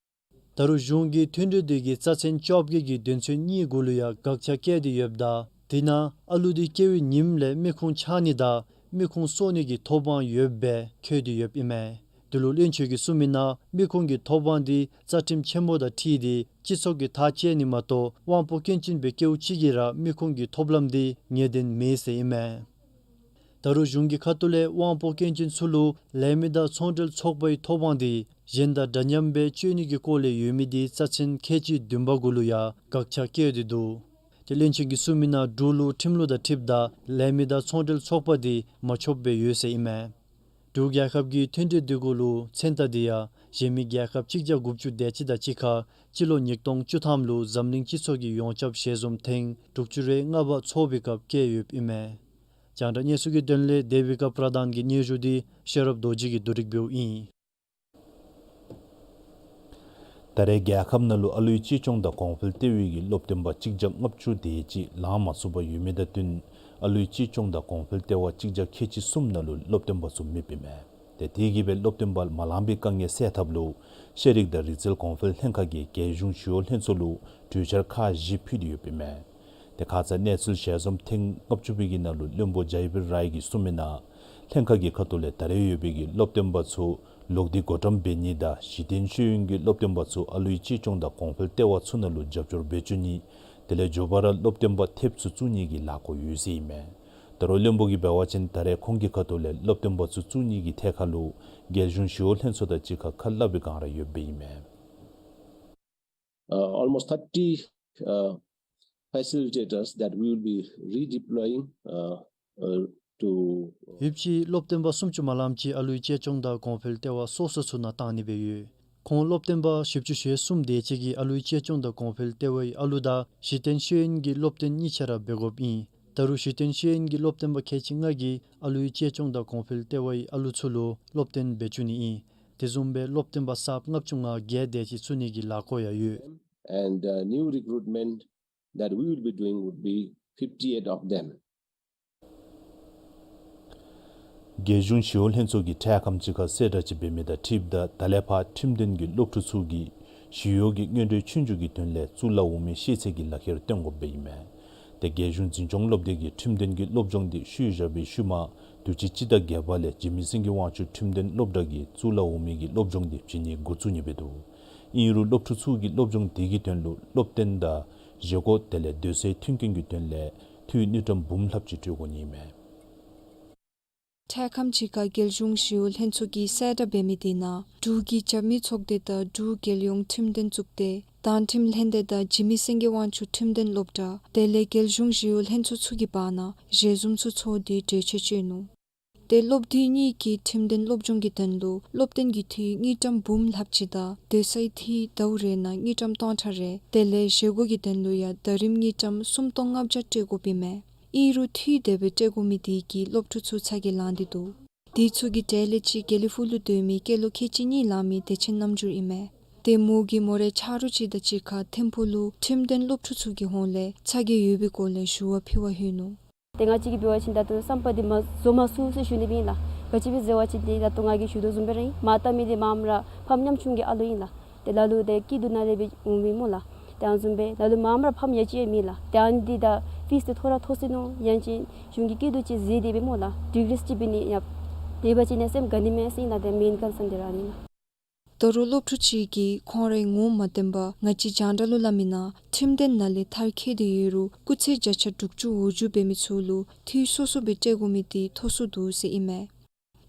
ད་རུང་གཞུང་གི་མཐུན་གྲོས་དེ་གི་རྩ་ཚན་བཅོ་བརྒྱད་ཀྱི་དོན་ཚན་གཉིས་གུ་ལུ་ཡང་དགག་བྱ་བཀལ་ཏེ་ཡོདཔ་ད་དེ་ནང་ཨ་ལུ་དེ་སྐྱེ་བའི་ཉིནམ་ལས་མི་ཁུངས་ཆག་ནི་དང་མི་ཁུངས་གསོ་ནི་གི་ཐོབ་དབང་ཡོདཔ་སྦེ་འཁོད་དེ་ཡོདཔ་ཨིན་མས། དེ་ལུ་བློན་ཆེན་གྱིས་གསུངས་མི་ནང་མི་ཁུངས་ཀྱི་ཐོབ་དབང་དེ་རྩ་ཁྲིམས་ཆེན་མོ་དང་འཁྲིལ་ཏེ་སྤྱི་ཚོགས་ཀྱིས་ཐག་བཅད་ནི་མ་གཏོགས་དབང་པོ་སྐྱོན་ཅན་སྦེ་སྐྱེཝ་ཅིག་གིས་ར་མི་ཁུངས་ཀྱི་ཐོབ་ལམ་དེ་ངེས་བདེན་མེད་ཟེར་ཨིན་མས། ད་རུང་གཞུང་གི་ཁ་ཐུག་ལས་དབང་པོ་སྐྱོན་ཅན་ཚུ་ལུ་ལས་མི་དང་ཚོང་འབྲེལ་ཚོགས་པའི་ཐོབ་དབང་དེ་གཞན་དང་འདྲ་མཉམ་སྦེ་སྤྱོད་ནི་གི་སྐོར་ལས་ཡོད་མི་དེ་རྩ་ཚན་ཁལ་གཅིག་བདུན་པ་གུ་ལུ་ཡང་དགག་བྱ་བཀལ་ཏེ་འདུག། དེ་བློན་ཆེན་གྱིས་གསུངས་མི་ནང་འབྲུག་ལུ་ཁྲིམས་ལུགས་དང་འཁྲིལཝ་ད་ལས་མི་དང་ཚོང་འབྲེལ་ཚོགས་པ་དེ་མ་ཆོགཔ་སྦེ་ཡོད་ཟེར་ཨིན་མས། འབྲུག་རྒྱལ་ཁབ་ཀྱི་མཐུན་གྲོས་དེ་གུ་ལུ་མཚན་རྟགས་དེ་ཡང་གཞན་མི་རྒྱལ་ཁབ་གཅིག་བརྒྱ་དགུ་བཅུ་དེ་ཅིག་དང་གཅིག་ཁར་སྤྱི་ལོ་ཉིས་སྟོང་བཅུ་ཐམ་ལུ་འཛམ་གླིང་སྤྱི་ཚོགས་ཀྱི་ཡོངས་ཁྱབ་ཞལ་འཛོམས་ཐེངས་དྲུག་ཅུ་རེ་ལྔ་པ་ཚོགས་པའི་སྐབས་བཀལ་ཡོདཔ་ཨིན་མས། རྒྱང་བསྒྲགས་གནས་ཚུལ་གྱི་དོན་ལས་དེ་བི་ཀ་པྲ་དཱན་གྱི་སྙན་ཞུ་དེ་ཤེས་རབ་རྡོ་རྗེ་གིས་བསྡུ་སྒྲིག་འབདཝ་ཨིན། ད་རེས་རྒྱལ་ཁབ་ནང་ལུ་ཨ་ལུའི་གཅེས་སྐྱོང་དང་གོང་འཕེལ་ལྟེ་བའི་གི་སློབ་སྟོན་པ་གཅིག་བརྒྱ་ལྔ་བཅུ་དེ་ཅིག་ལང་མ་ཚུགས་པར་ཡོད་མི་དང་བསྟུན་ཨ་ལུའི་གཅེས་སྐྱོང་དང་གོང་འཕེལ་ལྟེ་བ་གཅིག་བརྒྱ་ཁལ་གཅིག་གསུམ་ནང་ལུ་སློབ་སྟོན་པ་ཚུ་མེདཔ་ཨིན་མས། ཏེ་དེ་གིས་སྦེ་སློབ་སྟོན་པ་མ་ལང་པའི་དཀའ་ངལ་སེལ་ཐབས་ལུ་ཤེས་རིག་དང་རིག་རྩལ་གོང་འཕེལ་ལྷན་ཁག་གིས་རྒྱལ་གཞུང་ཞི་གཡོག་ལྷན་ཚོགས་ལུ་གྲོས་འཆར་ཁག་བཞི་ཕུལ་ཏེ་ཡོདཔ་ཨིན་མས། ཏེ་ཁ་ཙ་གནས་ཚུལ་ཞལ་འཛོམས་ཐེངས་ལྔ་བཅུ་པའི་གི་ནང་ལུ་བློན་པོ་ཇཱི་བིར་རའི་གིས་གསུངས་མི་ནང་ལྷན་ཁག་གི་ཁ་ཐུག་ལས་ད་རེས་ཡོད་པའི་གི་སློབ་སྟོན་པ་ཚུ་ལོག་སྟེ་བགོ་བཀྲམ་འབད་ནི་དང་གཞི་རྟེན་ཤེས་ཡོན་གྱི་སློབ་སྟོན་པ་ཚུ་ཨ་ལུའི་གཅེས་སྐྱོང་དང་གོང་འཕེལ་ལྟེ་བ་ཚུ་ནང་ལུ་རྒྱབ་སྐྱོར་འབད་བཅུག་ནི། དེ་ལས་མགྱོགས་པ་ར་སློབ་སྟོན་པ་ཐེབས་ཚུ་བཙུགས་ནི་གི་ལཱ་འགོ་ཡོད་ཟེར་ཨིན་མས། ད་རུང་བློན་པོ་གིས་འབད་བ་ཅིན་ད་རེས་ཁོང་གི་ཁ་ཐུག་ལས་སློབ་སྟོན་པ་ཚུ་བཙུགས་ནི་གི་ཐད་ཁར་ལུ་རྒྱལ་གཞུང་ཞི་གཡོག་ལྷན་ཚོགས་དང་གཅིག་ཁར་ཁ་སླབ་པའི་བསྒང་ར་ཡོདཔ་ཨིན་མས། Uh, almost thirty, uh, facilitators that we will be redeploying, uh, uh, to, uh, ཡོདཔ་ཅིག་སློབ་སྟོན་པ་སུམ་ཅུ་མ་ལངམ་ཅིག་ཨ་ལུའི་གཅེས་སྐྱོང་དང་གོང་འཕེལ་ལྟེ་བ་སོ་སོ་ཚུ་ནང་བཏང་ནི་སྦེ་ཡོད། ཁོང་སློབ་སྟོན་པ་བཞི་བཅུ་ཞེ་གསུམ་དེ་ཅིག་གིས་ཨ་ལུའི་གཅེས་སྐྱོང་དང་གོང་འཕེལ་ལྟེ་བའི་ཨ་ལུ་དང་གཞི་རྟེན་ཤེས་ཡོན་གྱི་སློབ་སྟོན་གཉིས་ཆ་ར་འབད་དགོཔ་ཨིན། ད་རུང་གཞི་རྟེན་ཤེས་ཡོན་གྱི་སློབ་སྟོན་པ་ཁལ་གཅིག་ལྔ་གིས་ཨ་ལུའི་གཅེས་སྐྱོང་དང་གོང་འཕེལ་ལྟེ་བའི་ཨ་ལུ་ཚུ་ལུ་སློབ་སྟོན་འབད་བཅུག་ནི་ཨིན། དེ་བཟུམ་སྦེ་སློབ་སྟོན་པ་གསརཔ་ལྔ་བཅུ་ང་བརྒྱད་དེ་ཅིག་བཙུགས་ནི་གི་ལཱ་འགོ་ཡང་ཡོད། And, uh, new recruitment that we will be doing would be fifty-eight of them. རྒྱལ་གཞུང་ཞི་གཡོག་ལྷན་ཚོགས་ཀྱིས་འཕྲལ་ཁམས་ཅིག་ཁར་གསལ་བསྒྲགས་ཅིག་འབད་མི་དང་འཁྲིལཝ་ད་ད་ལས་ཕར་ཁྲིམས་དོན་གྱི་སློབ་ཕྲུག་ཚུ་གིས་ཞི་གཡོག་གི་སྔོན་འགྲོའི་ཆོས་རྒྱུགས་ཀྱི་དོན་ལས་བཙུགས་ལ་འོང་མི་ཤེས་ཚད་ཀྱི་ལག་ཁྱེར་སྟོན་དགོཔ་སྦེ་ཨིན་མས། ཏེ་རྒྱལ་གཞུང་འཛིན་སྐྱོང་སློབ་སྡེ་གིས་ཁྲིམས་དོན་གྱི་སློབ་སྦྱོང་འདི་ཤུལ་བཞག་པའི་ཤུལ་མ་དུས་ཅི་སྤྱི་ཟླ་བརྒྱད་པ་ལས་འཇིགས་མེད་སེང་གེ་དབང་ཕྱུག་ཁྲིམས་དོན་སློབ་གྲྭ་གིས་བཙུགས་ལ་འོང་མི་གི་སློབ་སྦྱོང་འདི་བྱིན་ནི་འགོ་བཙུགས་ནི་སྦེ་འདུག། ཨིན་རུང་སློབ་ཕྲུག་ཚུ་གིས་སློབ་སྦྱོང་དེ་གི་དོན་ལུ་སློབ་སྟོན་དང་བཞེས་སྒོ་དེ་ལས་སྡོད་སའི་མཐུན་རྐྱེན་གྱི་དོན་ལས་འཐུས་དངུལ་ཀྲམ་འབུམ་ལྷགཔ་ཅིག་སྤྲོད་དགོ་ནི་ཨིན་མས། འཕྲལ་ཁམས་ཅིག་ཁར་རྒྱལ་གཞུང་ཞི་གཡོག་ལྷན་ཚོགས་ཀྱིས་གསལ་བསྒྲགས་འབད་མི་དེ་ནང་འབྲུག་གི་རྒྱབ་མི་ཚོགས་སྡེ་དང་འབྲུག་རྒྱལ་ཡོངས་ཁྲིམས་དོན་གཙུག་སྡེ་དང་ཁྲིམས་ལྷན་སྡེ་དང་འཇིགས་མེད་སེང་གེ་དབང་ཕྱུག་ཁྲིམས་དོན་སློབ་གྲྭ་དེ་ལས་རྒྱལ་གཞུང་ཞི་གཡོག་ལྷན་ཚོགས་ཚུ་གི་བར་ན་ཞལ་འཛོམས་ཚུ་ཚོགས་ཏེ་གྲོས་ཆོད་བཅད་ནུག། ཏེ་སློབ་སྡེ་གཉིས་ཀྱི་ཁྲིམས་དོན་སློབ་སྦྱོང་གི་དོན་ལུ་སློབ་སྟོན་གྱི་འཐུས་དངུལ་ཀྲམ་འབུམ་ལྷགཔ་ཅིག་དང་སྡོད་སའི་འཐུས་ཟླཝ་རེ་ནང་དངུལ་ཀྲམ་སྟོང་ཕྲག་རེ་དེ་ལས་བཞེས་སྒོ་གི་དོན་ལུ་ཡང་ཟླ་རིམ་དངུལ་ཀྲམ་སུམ་སྟོང་ལྔ་བརྒྱ་སྤྲོད་དགོཔ་ཨིན་མས། ཨིན་རུང་འཐུས་དེ་སྦེ་སྤྲོད་དགོ་མི་དེ་གིས་སློབ་ཕྲུག་ཚུ་ཚ་གྱང་ལང་སྟེ་འདུག། དེ་ཚུ་གི་གྲས་ལས་གཅིག་དགེ་ལེགས་ཕུག་ལུ་སྡོད་མི་སྐྱེས་ལོ་ཁལ་གཅིག་གཉིས་ལང་མི་བདེ་ཆེན་རྣམ་འགྱུར་ཨིན་མས། ཏེ་མོ་གིས་མོ་རའི་ཆ་རོགས་ཅིག་དང་གཅིག་ཁར་ཐིམ་ཕུག་ལུ་ཁྲིམས་དོན་སློབ་ཕྲུག་ཚུ་གི་ཧོངས་ལས་ཚ་གྱང་ཡོད་པའི་སྐོར་ལས་ཞུ་བ་ཕུལ་བར་ལྷོད་ནུག། ཏེ་ང་བཅས་ཀྱིས་འབད་བ་ཅིན་ད་ལྟོ་བསམ་པ་འདི་མ་རྫོགས་མ་ཚུགས་ཟེར་ཞུ་ནི་སྦེ་ཨིན་ལགས། ག་ཅི་སྦེ་ཟེར་བ་ཅིན་ཏེ་ད་ལྟོ་ང་གིས་ཞུ་དོ་བཟུམ་སྦེ་ར་ཨིན། མར་ལྟ་མི་འདི་མངམ་ར་ཕམ་ཉམ་ཆུང་གི་ཨ་ལུ་ཨིན་ལགས། ཏེ་ལ་ལུ་ཏེ་སྐྱིད་སྡུག་ནང་ལས་སྦེ་འོང་མི་སྨོ་ལགས། ཏེ་ཨ་ནི་བཟུམ་སྦེ་ལ་ལུ་མངམ་ར་ཕམ་ཡ་གཅིག་ཡང་མེད་ལགས། ཏེ་ཨ་ནི་འདི་ད་ཕིས་འདི་ཐོ་ར་མཐོ་སུ་ནུག། ཡང་ཅིན་གཞུང་གིས་སྐྱིད་སྡུག་ཅིག་གཟིགས་ཏེ་སྦེ་སྨོ་ལགས། ཌིག་རིས་ཅིག་འབད་ནི་ཡང་འབད་བ་ཅིན་ཡང་སེམས་དགའ་ནི་མས་ཟེར་ཨིན་ལགས། ཏེ་མེན་ཀོན་སཱན་འདི་ར་ཨ་ནི་ལགས། ད་རུང་སློབ་ཕྲུག་ཅིག་གིས་ཁོང་རའི་ངོ་མ་བསྟན་པར་ང་བཅས་རྒྱང་བསྒྲགས་ལུ་སླབ་མི་ནང་ཁྲིམས་དོན་ནང་ལས་མཐར་འཁྱོལ་ཏེ་ཡོད་རུང་སྐུགས་ཚད་བརྒྱ་ཆ་དྲུག་ཅུ་འོག་འགྱུར་འབད་མི་ཚུ་ལུ་འཐུས་སོ་སོ་སྦེ་སྤྲོད་དགོ་མི་དེ་མཐོ་སུ་འདུག་ཟེར་ཨིན་མས།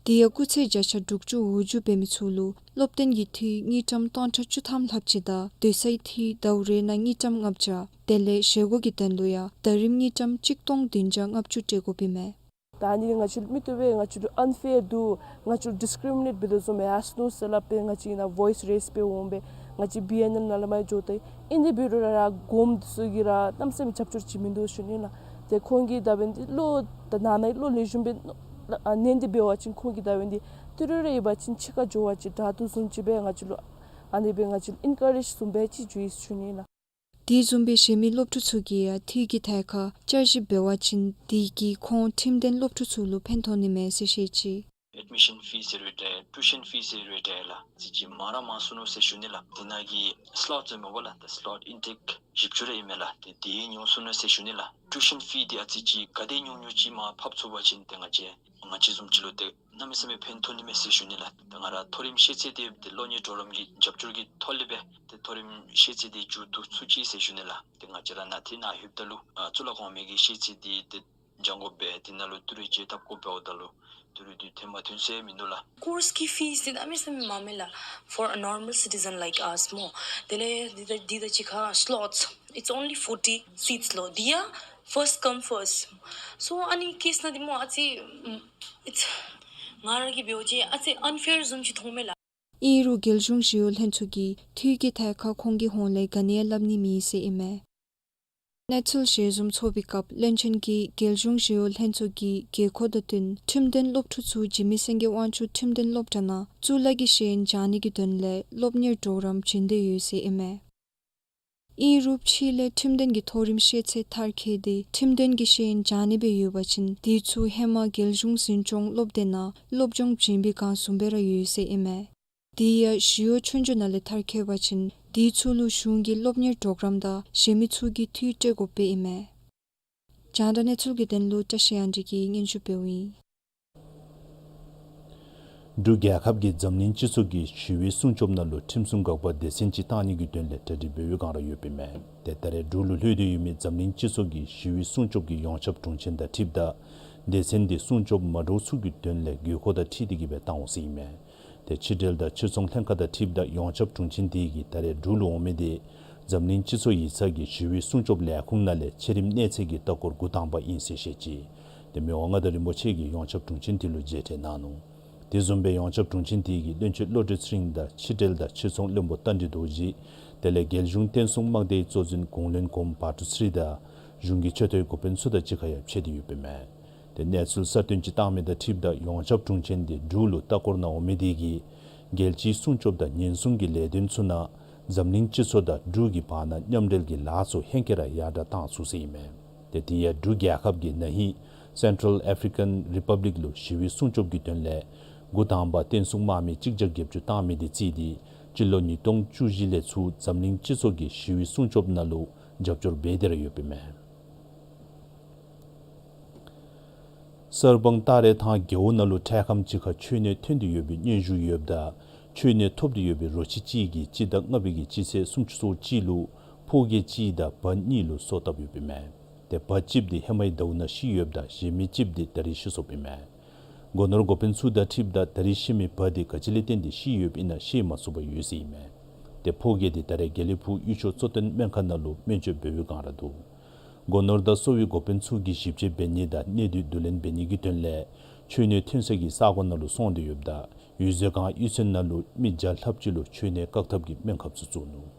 དེ་ཡང་སྐུགས་ཚད་བརྒྱ་ཆ་དྲུག་ཅུ་འོག་འགྱུར་འབད་མི་ཚུ་ལུ་སློབ་སྟོན་གྱི་འཐུས་དངུལ་ཀྲམ་སྟོང་ཕྲག་བཅུ་ཐམ་ལྷགཔ་ཅིག་དང་སྡོད་སའི་འཐུས་ཟླཝ་རེ་ནང་དངུལ་ཀྲམ་ལྔ་བརྒྱ་དེ་ལས་བཞེས་སྒོ་གི་དོན་ལུ་ཡང་ཟླ་རིམ་དངུལ་ཀྲམ་གཅིག་སྟོང་བདུན་བརྒྱ་ལྔ་བཅུ་སྤྲོད་དགོཔ་ཨིན་མས། ད་ཨ་ནི་ང་བཅས་མི་བཏུབ་པས། ང་བཅས་ལུ་ཨན་ཕེར་འདུག། ང་བཅས་ལུ་ཌིསི་ཀི་རི་མི་ནེཊ་འབད་དོ་བཟུམ་སྦེ་ཨ་ནི་ཟེར་སླབ་སྦེ་ང་བཅས་ནཱ་ཝོའིསི་རེསི་འབད་འོང་སྦེ་ང་བཅས་བི་ཨེན་ཨེལ་ནང་ལས་མར་འགྱོ་སྟེ་ཨིན་དེ་འབད་རུང་ར་ར་གོངམ་ཚུ་གིས་ར་གནམ་མེད་ས་མེད་རྒྱབ་སྐྱོར་བྱིན་མི་འདུག་ཞུ་ནི་ལགས། ཏེ་ཁོང་གིས་ད་འབདན་འདི་བློ་ད་ནང་ན་བློ་ལེགས་ཤོམ་སྦེ་ཨ་ནན་ཏེ་འབད་བ་ཅིན་ཁོང་གིས་ད་འབདན་འདི་ཏི་རུ་རེ་ཡོད་པ་ཅིན་ཕྱི་ཁར་འགྱོ་བ་ཅིན་དྲག་འདུག་བཟུམ་ཅིག་སྦེ་ང་བཅས་ལུ་ཨ་ནི་སྦེ་ང་བཅས་ལུ་ཨེན་ཀ་རེཇ་བཟུམ་སྦེ་ཅིག་འགྱོ་ཡི་ཞུ་ནི་ལགས། དེ་བཟུམ་སྦེ་གཞན་མི་སློབ་ཕྲུག་ཚུ་གིས་ཡང་འཐུས་ཀྱི་ཐད་ཁར་བསྐྱར་ཞིབ་འབད་བ་ཅིན་དེ་གིས་ཁོང་ཁྲིམས་དོན་སློབ་ཕྲུག་ཚུ་ལུ་ཕན་ཐོགས་ནི་མས་ཟེར་བཤད་ཅི། ཨེཌ་མི་ཤཱན་ཕིསི་ཟེར་བའི་གྲས་ཊིའུ་ཤཱན་ཕིསི་ཟེར་བའི་གྲས་ལགས། ཨ་ཙི་ཅིག་མང་ར་མང་སོ་ནུག་ཟེར་ཞུ་ནི་ལགས། དེ་ནང་གི་སི་ལོཊ་ཟེར་མི་འབདཝ་ལགས། ད་སི་ལོཊ་ཨིན་ཊེཀ་བཞི་བཅུ་རེ་ཨིན་མས་ལགས། ཏེ་དེ་ཉུང་སོ་ནུག་ཟེར་ཞུ་ནི་ལགས། ཊིའུ་ཤཱན་ཕིསི་དེ་ཨ་ཙི་ཅིག་ག་དེ་ཉུང་ཉུང་ཅིག་མར་ཕབ་ཚུགས་པ་ཅིན་ཏེ་ང་བཅས་ང་བཅས་བཟུམ་ཅིག་ལུ་ཏེ་གནམ་མེད་ས་མེད་ཕན་ཐོགས་ནི་མས་ཟེར་ཞུ་ནི་ལགས། ཏེ་ང་ར་མཐོ་རིམ་ཤེས་ཚད་དེ་ཏེ་སློབ་གཉེར་གྲོགས་རམ་གྱི་རྒྱབ་སྐྱོར་གྱི་ཐོག་ལས་སྦེ་ཏེ་མཐོ་རིམ་ཤེས་ཚད་དེ་མཇུག་བསྡུ་ཚུགས་ཅི་ཟེར་ཞུ་ནི་ལགས། ཏེ་ང་བཅས་ར་ནཱ་འཐུས་ནང་ལྷོདཔ་ད་ལུ་ཨ་གཙུག་ལག་གོང་མའི་གི་ཤེས་ཚད་དེ་ཏེ་སྦྱང་དགོ་པས། དེ་ནང་ལུ་ཏི་རུ་བརྗེ་བཏབ་དགོཔ་འབདཝ་ད་ལུ་ཏི་རུ་དེ་ཐོན་མ་ཐོན་ཟེར་མིན་འདུག་ལགས། ཀོརསི་གི་ཕིསི་དེ་གནམ་མེད་ས་མེད་མངམ་མས་ལགས། For a normal citizen like us སྨོ། དེ་ལས་འདི་ད་འདི་ད་ཅི་ཁ་སི་ལོཊ་it's only forty seats ལོ། དེ་ཡང་first come first. So ཨ་ནི་ཀེསི་ནང་འདི་སྨོ་ཨ་ཙི་ཨམ་it's ང་ར་གིས་འབད་བ་ཅིན་ཨ་ཙི་ཨན་ཕེར་བཟུམ་ཅིག་མཐོངམ་མས་ལགས། ཨིན་རུང་རྒྱལ་གཞུང་ཞི་གཡོག་ལྷན་ཚོགས་ཀྱིས་འཐུས་ཀྱི་ཐད་ཁར་ཁོང་གི་ཧོངས་ལས་ག་ནི་ཡང་སླབ་ནི་མེད་ཟེར་ཨིན་མས། གནས་ཚུལ་ཞལ་འཛོམས་ཚོགས་པའི་སྐབས་བློན་ཆེན་གྱིས་རྒྱལ་གཞུང་ཞི་གཡོག་ལྷན་ཚོགས་ཀྱི་དགོས་མཁོ་དང་བསྟུན་ཁྲིམས་དོན་སློབ་ཕྲུག་ཚུ་འཇིགས་མེད་སེང་གེ་དབང་ཕྱུག་ཁྲིམས་དོན་སློབ་གྲྭ་ནང་གཙུག་ལག་གི་ཤེས་ཡོན་སྦྱང་ནི་གི་དོན་ལས་སློབ་གཉེར་གྲོགས་རམ་བྱིན་དོ་ཡོད་ཟེར་ཨིན་མས། ཨིན་རུང་ཕྱི་ལས་ཁྲིམས་དོན་གྱི་མཐོ་རིམ་ཤེས་ཚད་མཐར་འཁྱོལ་ཏེ་ཁྲིམས་དོན་གྱི་ཤེས་ཡོན་སྦྱང་ནི་སྦེ་ཡོད་པ་ཅིན་དེ་ཚུ་ཧེ་མ་རྒྱལ་གཞུང་འཛིན་སྐྱོང་སློབ་སྡེ་ནང་སློབ་སྦྱོང་བྱིན་པའི་སྒང་བཟུམ་སྦེ་ར་ཡོད་ཟེར་ཨིན་མས། དེ་ཡང་ཞི་གཡོག་ཆོས་རྒྱུགས་ནང་ལས་མཐར་འཁྱོལ་བ་ཅིན་དེ་ཚུ་ལུ་གཞུང་གི་སློབ་གཉེར་གྲོགས་རམ་དང་གཞན་མི་ཚུ་གི་འཐུས་སྤྲོད་དགོཔ་སྦེ་ཨིན་མས། རྒྱང་བསྒྲགས་གནས་ཚུལ་གྱི་དོན་ལུ་བཀྲ་ཤིས་དབྱངས་སྒྲོན་གྱིས་སྙན་ཞུ་འབདཝ་ཨིན། འབྲུག་རྒྱལ་ཁབ་ཀྱིས་འཛམ་གླིང་སྤྱི་ཚོགས་ཀྱི་ཞི་བའི་སྲུང་སྐྱོབ་ནང་ལུ་ཁྲིམས་སྲུང་འགག་པར་སྡེ་ཚན་ཅིག་བཏང་ནི་གི་དོན་ལས་གྲ་སྒྲིག་འབད་བའི་སྒང་ར་ཡོདཔ་ཨིན་མས། ཏེ་ད་རེས་འབྲུག་ལུ་ལྷོད་དེ་ཡོད་མི་འཛམ་གླིང་སྤྱི་ཚོགས་ཀྱི་ཞི་བའི་སྲུང་སྐྱོབ་ཀྱི་ཡོངས་ཁྱབ་དྲུང་ཆེན་དང་འཁྲིལཝ་ད་སྡེ་ཚན་དེ་སྲུང་སྐྱོབ་མ་འདྲཝ་ཚུ་གི་དོན་ལས་དགོས་མཁོ་དང་འཁྲིལ་ཏེ་གིས་སྦེ་བཏང་འོང་ཟེར་ཨིན་མས། ཏེ་ཕྱི་འབྲེལ་དང་ཕྱིར་ཚོང་ལྷན་ཁག་དང་འཁྲིལཝ་ད་ཡོངས་ཁྱབ་དྲུང་ཆེན་དེ་གིས་ད་རེས་འབྲུག་ལུ་འོང་མི་དེ་འཛམ་གླིང་སྤྱི་ཚོགས་ཡིག་ཚང་གི་ཞི་བའི་སྲུང་སྐྱོབ་ལས་ཁུངས་ནང་ལས་ཆེ་རིམ་གནས་ཚད་ཀྱི་ལྟ་སྐོར་འགོ་དང་པ་ཨིན་ཟེར་བཤད་ཅི། ཏེ་མི་དབང་མངའ་བདག་རིན་པོ་ཆེ་གིས་ཡོངས་ཁྱབ་དྲུང་ཆེན་དེ་ལུ་མཇལ་འཕྲད་གནང་ནུག། དེ་བཟུམ་སྦེ་ཡོངས་ཁྱབ་དྲུང་ཆེན་དེ་གིས་བློན་ཆེན་བློ་གྲོས་ཚེ་རིང་དང་ཕྱི་འབྲེལ་དང་ཕྱིར་ཚོང་བློན་པོ་རྟ་མགྲིན་རྡོ་རྗེ་དེ་ལས་རྒྱལ་གཞུང་བསྟན་སྲུང་དམག་སྡེའི་གཙོ་འཛིན་གུང་བློན་གོངམ་བ་ཀྲུ་ཚེ་རིང་དང་གཞུང་གི་ཆེ་མཐོའི་འགོ་དཔོན་ཚུ་དང་གཅིག་ཁར་ཡང་ཕྱད་དེ་ཡོདཔ་ཨིན་མས། ཏེ་གནས་ཚུལ་གསར་བཏོན་ཅིག་བཏང་མི་དང་འཁྲིལཝ་ད་ཡོངས་ཁྱབ་དྲུང་ཆེན་དེ་འབྲུག་ལུ་ལྟ་སྐོར་ནང་འོང་མི་དེ་གིས་རྒྱལ་སྤྱིའི་སྲུང་སྐྱོབ་དང་ཉེན་སྲུང་གི་ལས་དོན་ཚུ་ནང་འཛམ་གླིང་སྤྱི་ཚོགས་དང་འབྲུག་གི་བར་ན་མཉམ་འབྲེལ་གྱི་ལཱ་ཚུ་ཧེང་སྐལ་ར་ཡར་དྲག་བཏང་ཚུགས་ཟེར་ཨིན་མས། ཏེ་དེ་ཡང་འབྲུག་རྒྱལ་ཁབ་ཀྱིས་ན་ཧིང་སེན་ཊཱལ་ཨེ་ཕི་རི་ཀན་རི་པབ་ལིཀ་ལུ་ཞི་བའི་སྲུང་སྐྱོབ་ཀྱི་དོན་ལས་འགོ་དང་པ་བསྟན་སྲུང་དམག་མི་གཅིག་བརྒྱ་བརྒྱད་ཅུ་བཏང་མི་དེ་བརྩིས་ཏེ་སྤྱི་ལོ་ཉིས་སྟོང་བཅུ་བཞི་ལས་ཚུར་འཛམ་གླིང་སྤྱི་ཚོགས་ཀྱི་ཞི་བའི་སྲུང་སྐྱོབ་ནང་ལུ་རྒྱབ་སྐྱོར་འབད་དེ་ར་ཡོདཔ་ཨིན་མས། གསར་སྤང་སྟག་རལ་ཐང་རྒེད་འོག་ནང་ལུ་འཕྲལ་ཁམས་ཅིག་ཁར་འཆོལ་ནད་ཐོན་ཏེ་ཡོད་པའི་སྙན་ཞུ་ཡོདཔ་ད་འཆོལ་ནད་ཐོབ་སྟེ་ཡོད་པའི་རོ་ཁྱི་གཅིག་གིས་སྤྱི་ཟླ་ལྔ་པའི་གི་སྤྱི་ཚེས་སུམ་ཅུ་སོ་གཅིག་ལུ་ཕོ་སྐྱེས་གཅིག་དང་བ་གཉིས་ལུ་སོ་བཏབ་ཡོདཔ་ཨིན་མས། ཏེ་བ་གཅིགཔོ་དེ་ཧེ་མའི་ཟླཝ་ནང་ཤི་ཡོདཔ་ད་གཞན་མི་གཅིགཔོ་དེ་ད་རིས་ཤི་སོཔ་ཨིན་མས། སྒོ་ནོར་འགོ་དཔོན་ཚུ་དང་འཁྲིལཝ་ད་ད་རིས་ཤི་མི་བ་དེ་ག་ཅི་ལས་བརྟེན་ཏེ་ཤི་ཡོདཔ་ཨིན་ན་ཤེས་མ་ཚུགས་པར་ཡོད་ཟེར་ཨིན་མས། ཏེ་ཕོ་སྐྱེས་དེ་ད་རེས་དགེ་ལེགས་ཕུག་གཡུས་ཕྱོགས་གཙོ་བསྟེན་སྨན་ཁང་ནང་ལུ་སྨན་བཅོས་འབད་བའི་སྒང་ར་འདུག། སྒོ་ནོར་དང་གསོ་བའི་འགོ་དཔོན་ཚུ་གིས་ཞིབ་དཔྱད་འབད་ནི་དང་གནས་སྡུད་བསྡུ་ལེན་འབད་ནི་གི་དོན་ལས་འཆོལ་ནད་ཐོན་ས་གི་ས་གོ་ནང་ལུ་སོང་སྟེ་ཡོདཔ་ད་ཡུལ་མཛོད་ཁང་གཡུས་ཚན་ནང་ལུ་མི་བརྒྱ་ལྷགཔ་ཅིག་ལུ་འཆོལ་ནད་བཀག་ཐབས་ཀྱི་སྨན་ཁབ་ཚུ་བཙུགས་ནུག།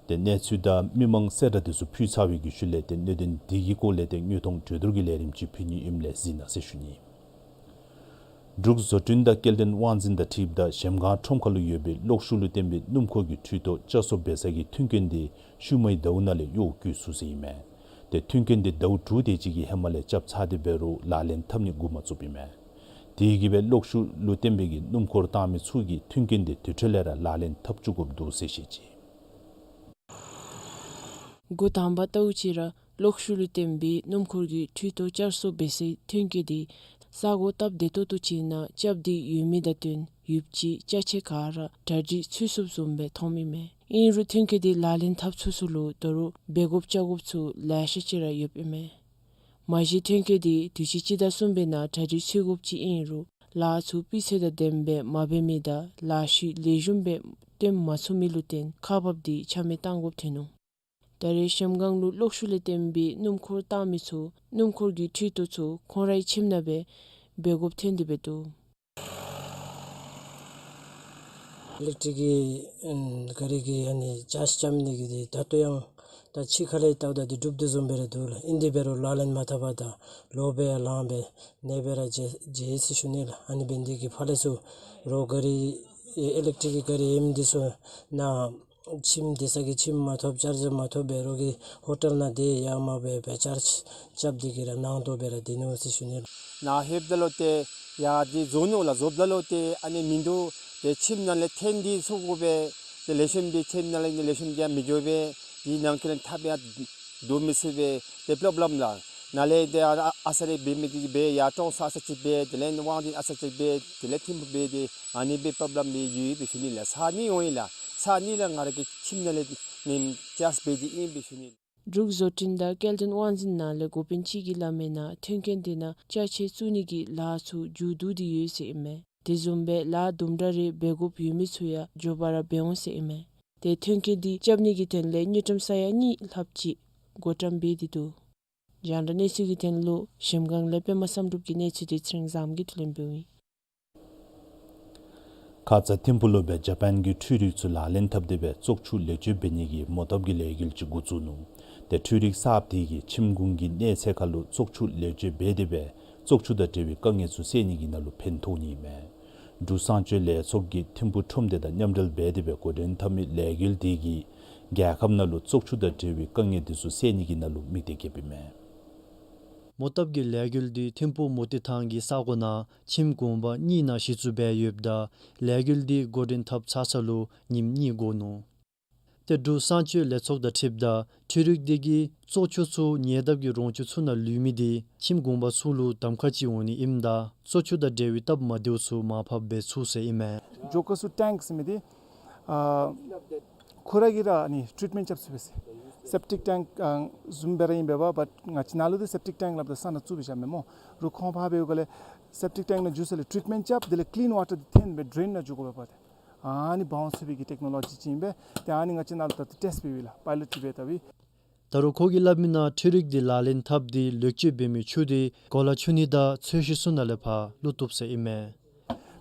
ཏེ་གནས་ཚུལ་དང་མི་མང་གསལ་བསྒྲགས་དེ་ཚུ་ཕུལ་ཚར་བའི་གི་ཤུལ་ལས་ཏེ་གནད་དོན་དེ་གི་སྐོར་ལས་ཏེ་དངོས་མཐོང་གྲོས་བསྡུར་གྱི་ལས་རིམ་ཅིག་ཕུལ་ནི་ཨིནམ་ལས་གཟིགས་གནང་ཟེར་ཞུ་ནི། འབྲུག་བཟོ་སྐྲུན་དང་སྐྱེལ་འདྲེན་དབང་འཛིན་དང་འཁྲིལཝ་ད་གཞལམ་སྒང་ཁྲོམ་ཁ་ལུ་ཡོད་པའི་གློག་ཤུགས་ལུ་བརྟེན་པའི་སྣུམ་འཁོར་གྱི་འཕྲུལ་ཐོག་བསྐྱར་གསོ་འབད་ས་གི་མཐུན་རྐྱེན་དེ་ཤུལ་མའི་ཟླཝ་ནང་ལས་གཡོག་བཀོལ་ཚུགས་ཟེར་ཨིན་མས། ཏེ་མཐུན་རྐྱེན་དེ་ཟླཝ་དྲུག་དེ་ཅིག་གི་ཧེ་མ་ལས་རྐྱབ་ཚར་ཏེ་འབད་རུང་ལག་ལེན་འཐབ་ནི་འགོ་མ་བཙུགསཔ་ཨིན་མས། དེ་གིས་སྦེ་གློག་ཤུགས་ལུ་བརྟེན་པའི་གི་སྣུམ་འཁོར་བཏང་མི་ཚུ་གིས་མཐུན་རྐྱེན་དེ་དེ་འཕྲོ་ལས་ར་ལག་ལེན་འཐབ་བཅུག་དགོཔ་འདུག་ཟེར་བཤད་ཅི། འགོ་དང་པ་ལྟཝ་ཅིག་ར་གློག་ཤུགས་ལུ་བརྟེན་པའི་སྣུམ་འཁོར་གྱི་འཕྲུལ་ཐོག་བསྐྱར་གསོ་འབད་སའི་མཐུན་རྐྱེན་དེ་ ས་གོ་སྟབས་བདེ་ཏོག་ཏོ་ཅིག་ནང་རྐྱབ་སྟེ་ཡོད་མི་དང་བསྟུན་ཡོདཔ་ཅིག་ཅ་ཆས་ག་ར་གྲ་སྒྲིག་ཚུད་སོཔ་བཟུམ་སྦེ་མཐོངམ་ཨིན་མས། ཨིན་རུང་ཐོན་སྐྱེད་འདི་ལག་ལེན་འཐབ་ཚུགས་ཚུགས་ལུ་ད་རུང་འབད་དགོཔ་རྐྱབ་དགོཔ་ཚུ་ལེ་ཤ་ཅིག་ར་ཡོདཔ་ཨིན་མས། མ་གཞི་ཐོན་སྐྱེད་འདི་དུས་ཅི་སྤྱི་ཟླ་གསུམ་པའི་ནང་གྲ་སྒྲིག་ཚུད་དགོཔ་ཅིག་ཨིན་རུང་ལཱ་ཚུ་སྤུས་ཚད་དང་ལྡནམ་སྦེ་མ་འབད་མི་དང་ལཱ་ཤུལ་ལེགས་ཤོམ་སྦེ་སྟོན་མ་ཚུགས་མི་ལུ་བརྟེན་ཁག་འབགཔ་འདི་ཆ་མེད་བཏང་དགོཔ་ཐོན་ནུག། ད་རེས་གཞལམ་སྒང་ལུ་གློག་ཤུགས་ལས་བརྟེན་པའི་སྣུམ་འཁོར་བཏང་མི་ཚུ་སྣུམ་འཁོར་གྱི་འཕྲུལ་འཐུང་ཚུ་ཁོང་རའི་ཁྱིམ་ནང་སྦེ་འབད་དགོཔ་ཐོན་ཏེ་འབད་དོ། ཨི་ལེག་ཊིག་གི་ཨམ་ག་རི་གི་ཨ་ནི་ཅཱརཇ་རྐྱབ་ནི་གི་འདི་ད་ལྟོ་ཡང་ད་ཕྱི་ཁ་ལས་བལྟཝ་ད་འདི་འགྲུབ་དོ་བཟུམ་སྦེ་ར་འདུག་ལགས། ཨིན་དེ་འབད་རུང་ལག་ལེན་མ་འཐབ་པར་ད་ལོག་སྦེ་ཡར་ལངམ་སྦེ་གནས་སྦེ་ར་མཇལ་མཇལ་ཡི་ཟེར་ཞུ་ནི་ལགས། ཨ་ནི་འབད་ནི་དེ་གིས་ཕར་ལས་ཚུར་རོགས་ག་རི་ཨི་ལེག་ཊིག་གི་ག་རི་ཨིནམ་འདི་ཚུ་ནཱ་ཁྱིམ་སྡོད་ས་གི་ཁྱིམ་མ་ཐོབ་ཅར་ཇར་མ་ཐོབ་འབད་རོགས་ཀྱི་ཧོ་ཊེལ་ནང་སྡོད་ཡར་མར་སྦེ་སྦེ་ཅརཇ་རྐྱབ་སྟེ་གི་ར་ནང་དོག་སྦེ་ར་སྡོད་ནུག་ཟེར་ཞུ་ནི་ལགས། ནཱ་ལྷོདཔ་ད་ལུ་ཏེ་ཡར་འདི་བཟོ་ནུག་ལགས། བཟོཝ་ད་ལུ་ཏེ་ཨ་ནི་མིན་འདུག། ཏེ་ཁྱིམ་ནང་ལས་འཐོན་ཏེ་ཚུར་དགོ་པས། ཏེ་ལེགས་ཤོམ་སྦེ་ཁྱིམ་ནང་ལས་ནི་ལེགས་ཤོམ་སྦེ་མི་འགྱོ་པས། འདི་ནང་འཁོད་ལས་འཐབ་ཡང་སྡོད་མི་ཚུགས་པས། ཏེ་པོརོབ་ལེམ་ལགས། ནཱ་ལས་ཏེ་ཨ་ཨ་ས་རེ་འབད་མི་འདི་འབད་ཡར་ཀྲོང་གསར་ས་ཅིག་འབད། དེ་ལས་ནི་དབང་འདུས་ཨ་ས་ཅིག་འབད། དེ་ལས་ཐིམ་ཕུ་འབད། ཏེ་ཨ་ནི་སྦེ་པོརོབ་ལེམ་འདི་ཡོད་པས་ཞུ་ནི་ལགས། ས་གཉིས་འོང་ཡི་ལགས། ས་གཉིས་ལས་ང་ར་གི་ཁྱིམ་ནང་ལས་ནི་ཅརཇ་འབད་དེ་ཨིན་པས་ཞུ་ནི། འབྲུག་བཟོ་སྐྲུན་དང་སྐྱེལ་འདྲེན་དབང་འཛིན་ནང་ལས་འགོ་དཔོན་ཅིག་གིས་སླབ་མི་ནང་ཐོན་སྐྱེད་འདི་ནང་ཅ་ཆས་བཙུགས་ནི་གི་ལཱ་ཚུ་མཇུག་བསྡུ་སྟེ་ཡོད་ཟེར་ཨིན་མས། དེ་བཟུམ་སྦེ་ལཱ་དུམ་གྲ་རེ་འབད་དགོཔ་ཡོད་མི་ཚུ་ཡང་མགྱོགས་པ་ར་འབད་འོང་ཟེར་ཨིན་མས། ཏེ་ཐོན་སྐྱེད་འདི་རྐྱབ་ནི་གི་དོན་ལས་དངུལ་ཀྲམ་ས་ཡ་གཉིས་ལྷགཔ་ཅིག་བགོ་བཀྲམ་འབད་དེ་འདུག། རྒྱང་བསྒྲགས་གནས་ཚུལ་གྱི་དོན་ལུ་གཞལམ་སྒང་ལས་པདྨ་བསམ་གྲུབ་ཀྱི་གནས་ཚུལ་འདི་ཚེ་རིང་བཟངམོ་གིས་བསྡུ་ལེན་འབདཝ་ཨིན། ཁ་ཙ་ཐིམ་ཕུག་ལུ་སྦེ་ཇ་པཱན་གྱི་འཕྲུལ་རིག་ཚུ་ལག་ལེན་འཐབ་སྟེ་སྦེ་བཙོག་ཆུ་ལེགས་བཅོས་འབད་ནི་གི་མོ་བཏབ་ཀྱི་ལས་འགུལ་ཅིག་འགོ་བཙུགས་ནུག། ཏེ་འཕྲུལ་རིག་གསརཔ་དེ་གིས་ཁྱིམ་གུང་གི་གནས་ཚད་ཁར་ལུ་བཙོག་ཆུ་ལེགས་བཅོས་འབད་དེ་སྦེ་བཙོག་ཆུ་དང་འབྲེལ་བའི་དཀའ་ངལ་ཚུ་སེལ་ནི་གི་ནང་ལུ་ཕན་ཐོགས་ནི་ཨིན་མས། འབྲུག་གསང་སྤྱོད་ལས་ཚོགས་ཀྱིས་ཐིམ་ཕུག་ཁྲོམ་སྡེ་དང་མཉམ་འབྲེལ་འབད་དེ་སྦེ་འགོ་འདྲེན་འཐབ་མི་ལས་འགུལ་དེ་གིས་རྒྱལ་ཁབ་ནང་ལུ་བཙོག་ཆུ་དང་འབྲེལ་བའི་དཀའ་ངལ་དེ་ཚུ་སེལ་ནི་གི་ནང་ལུ་དམིགས་ཏེ་བསྐྱེདཔ་ཨིན་མས། མོ་བཏབ་ཀྱི་ལས་འགུལ་འདི་ཐིམ་ཕུག་མུ་ཏིག་ཐང་གི་ས་གོ་ནང་ཁྱིམ་གུང་པ་གཉིས་ནང་གཞི་བཙུགས་འབད་ཡོདཔ་ད་ལས་འགུལ་འདི་འགོ་འདྲེན་འཐབ་ཚར་ཚར་ལུ་ཉིནམ་གཉིས་འགོར་ནུག། ཏེ་འབྲུག་གསང་སྤྱོད་ལས་ཚོགས་དང་འཁྲིལཝ་ད་འཕྲུལ་རིག་འདི་གིས་བཙོག་ཆུ་ཚུ་ཉེ་འདབས་ཀྱི་རོང་ཆུ་ཚུ་ནང་ལུས་མི་འདི་ཁྱིམ་གུང་པ་ཚུ་ལུ་གདམ་ཁ་ཅིག་འོང་ནི་ཨིནམ་ད་བཙོག་ཆུ་དང་འབྲེལ་བའི་སྟབས་མ་བདེཝ་ཚུ་མར་ཕབ་འབད་ཚུགས་ཟེར་ཨིན་མས། ཇོ་ཀ་སུ་ཊེངཀ་ཟེར་མི་འདི་ཨ་ཁོ་ར་གིས་ར་ཨ་ནི་ཊྲིཊ་མེནཊ་རྐྱབ་ཚུགས་པས་ཟེར། སེབ་ཊིཀ་ཊེངཀ་ཨ་བཟུམ་སྦེ་ར་ཨིན་པས་པ། བཊ་ང་བཅས་ནཱ་ལུ་འདི་སེབ་ཊིཀ་ཊེངཀ་སླབ་ད་ས་ནང་བཙུགས་སྦེ་བཞག་མས་སྨོ། རུང་ཁོང་ཕར་འབདཝ་ལས་སེབ་ཊིཀ་ཊེངཀ་ནང་འགྱོ་ས་ལས་ཊྲིཊ་མེནཊ་རྐྱབ། དེ་ལས་ཀླིན་ཝ་ཊར་འདི་འཐོན་སྦེ་ཌྲེན་ནང་འགྱོ་དགོ་པས་པ། ཏེ་ཨ་ནི་འབག་འོང་ཚུགས་པའི་གི་ཊེཀ་ནོ་ལོ་ཇི་ཅིག་ཨིན་པས། ཏེ་ཨ་ནི་ང་བཅས་ནཱ་ལུ་ད་ཏེ་ཊེསཊ་འབད་བའི་ལགས། པའི་ལོཊ་ཅིག་འབད་ད་བའི། ད་རུང་ཁོ་གིས་སླབ་མི་ནང་འཕྲུལ་རིག་འདི་ལག་ལེན་འཐབ་སྟེ་ལེགས་བཅོས་འབད་མི་ཆུ་འདི་གོ་ལ་ཆུ་ནི་དང་ཚོས་གཞི་ཚུ་ནང་ལས་ཕར་བླུགས་བཏུབ་ཟེར་ཨིན་མས།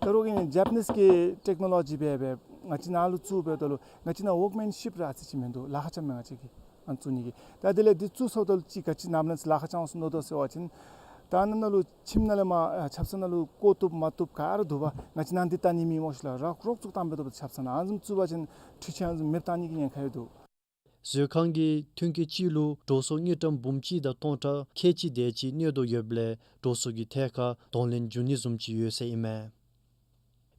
ད་རུང་གི་ཇ་པ་ནིསི་གི་ཊེཀ་ནོ་ལོ་ཇི་འབད་སྦེ་ང་བཅས་ནཱ་ལུ་བཙུགས་འབདཝ་ད་ལུ་ང་བཅས་ནཱ་ཝརཀ་མེན་ཤིཔ་ར་ཨ་ཙི་ཅིག་མིན་འདུག། ལཱ་ཁག་རྐྱབ་མས་ང་བཅས་ཀྱིས་ཨ་ནི་བཙུགས་ནི་གི། ད་དེ་ལས་འདི་བཙུགས་ཚརཝ་ད་ལུ་ཅིག་ག་ཅི་ནམ་ལངས་ལཱ་ཁག་རྐྱབ་འོང་ཟེར་མནོ་དོ་ཟེར་བ་ཅིན་ད་ནཱ་ནཱ་ལུ་ཁྱིམ་ནང་ལས་མར་ཆབ་གསང་ནང་ལུ་བཀོ་བཏུབ་མ་བཏུབ་ག་ར་འདུག་པ། ང་བཅས་ནཱ་འདི་བལྟ་ནི་མེད་སྨོ་ཤིག་ལགས། རག་རོག་བཙུགས་བཏང་འབད་དོ་ཆབ་གསང་ནང་ཨ་ནི་བཟུམ་བཙུགས་པ་ཅིན་འཕྲུལ་ཆས་ཨ་ནི་བཟུམ་མེདཔ་བཏང་ནི་གི་ཉེན་ཁ་ཡོད་འདུག། བཟོ་ཁང་གིས་ཐོན་སྐྱེད་གཅིག་ལུ་འགྲོ་སོང་དངུལ་ཀྲམ་འབུམ་གཅིག་དང་སྟོང་ཕྲག་ཁལ་གཅིག་དེ་ཅིག་གནོད་དོ་ཡོདཔ་ལས་འགྲོ་སོང་གི་ཐད་ཁར་གདོང་ལེན་འབྱུང་ནི་བཟུམ་ཅིག་ཡོད་ཟེར་ཨིན་མས།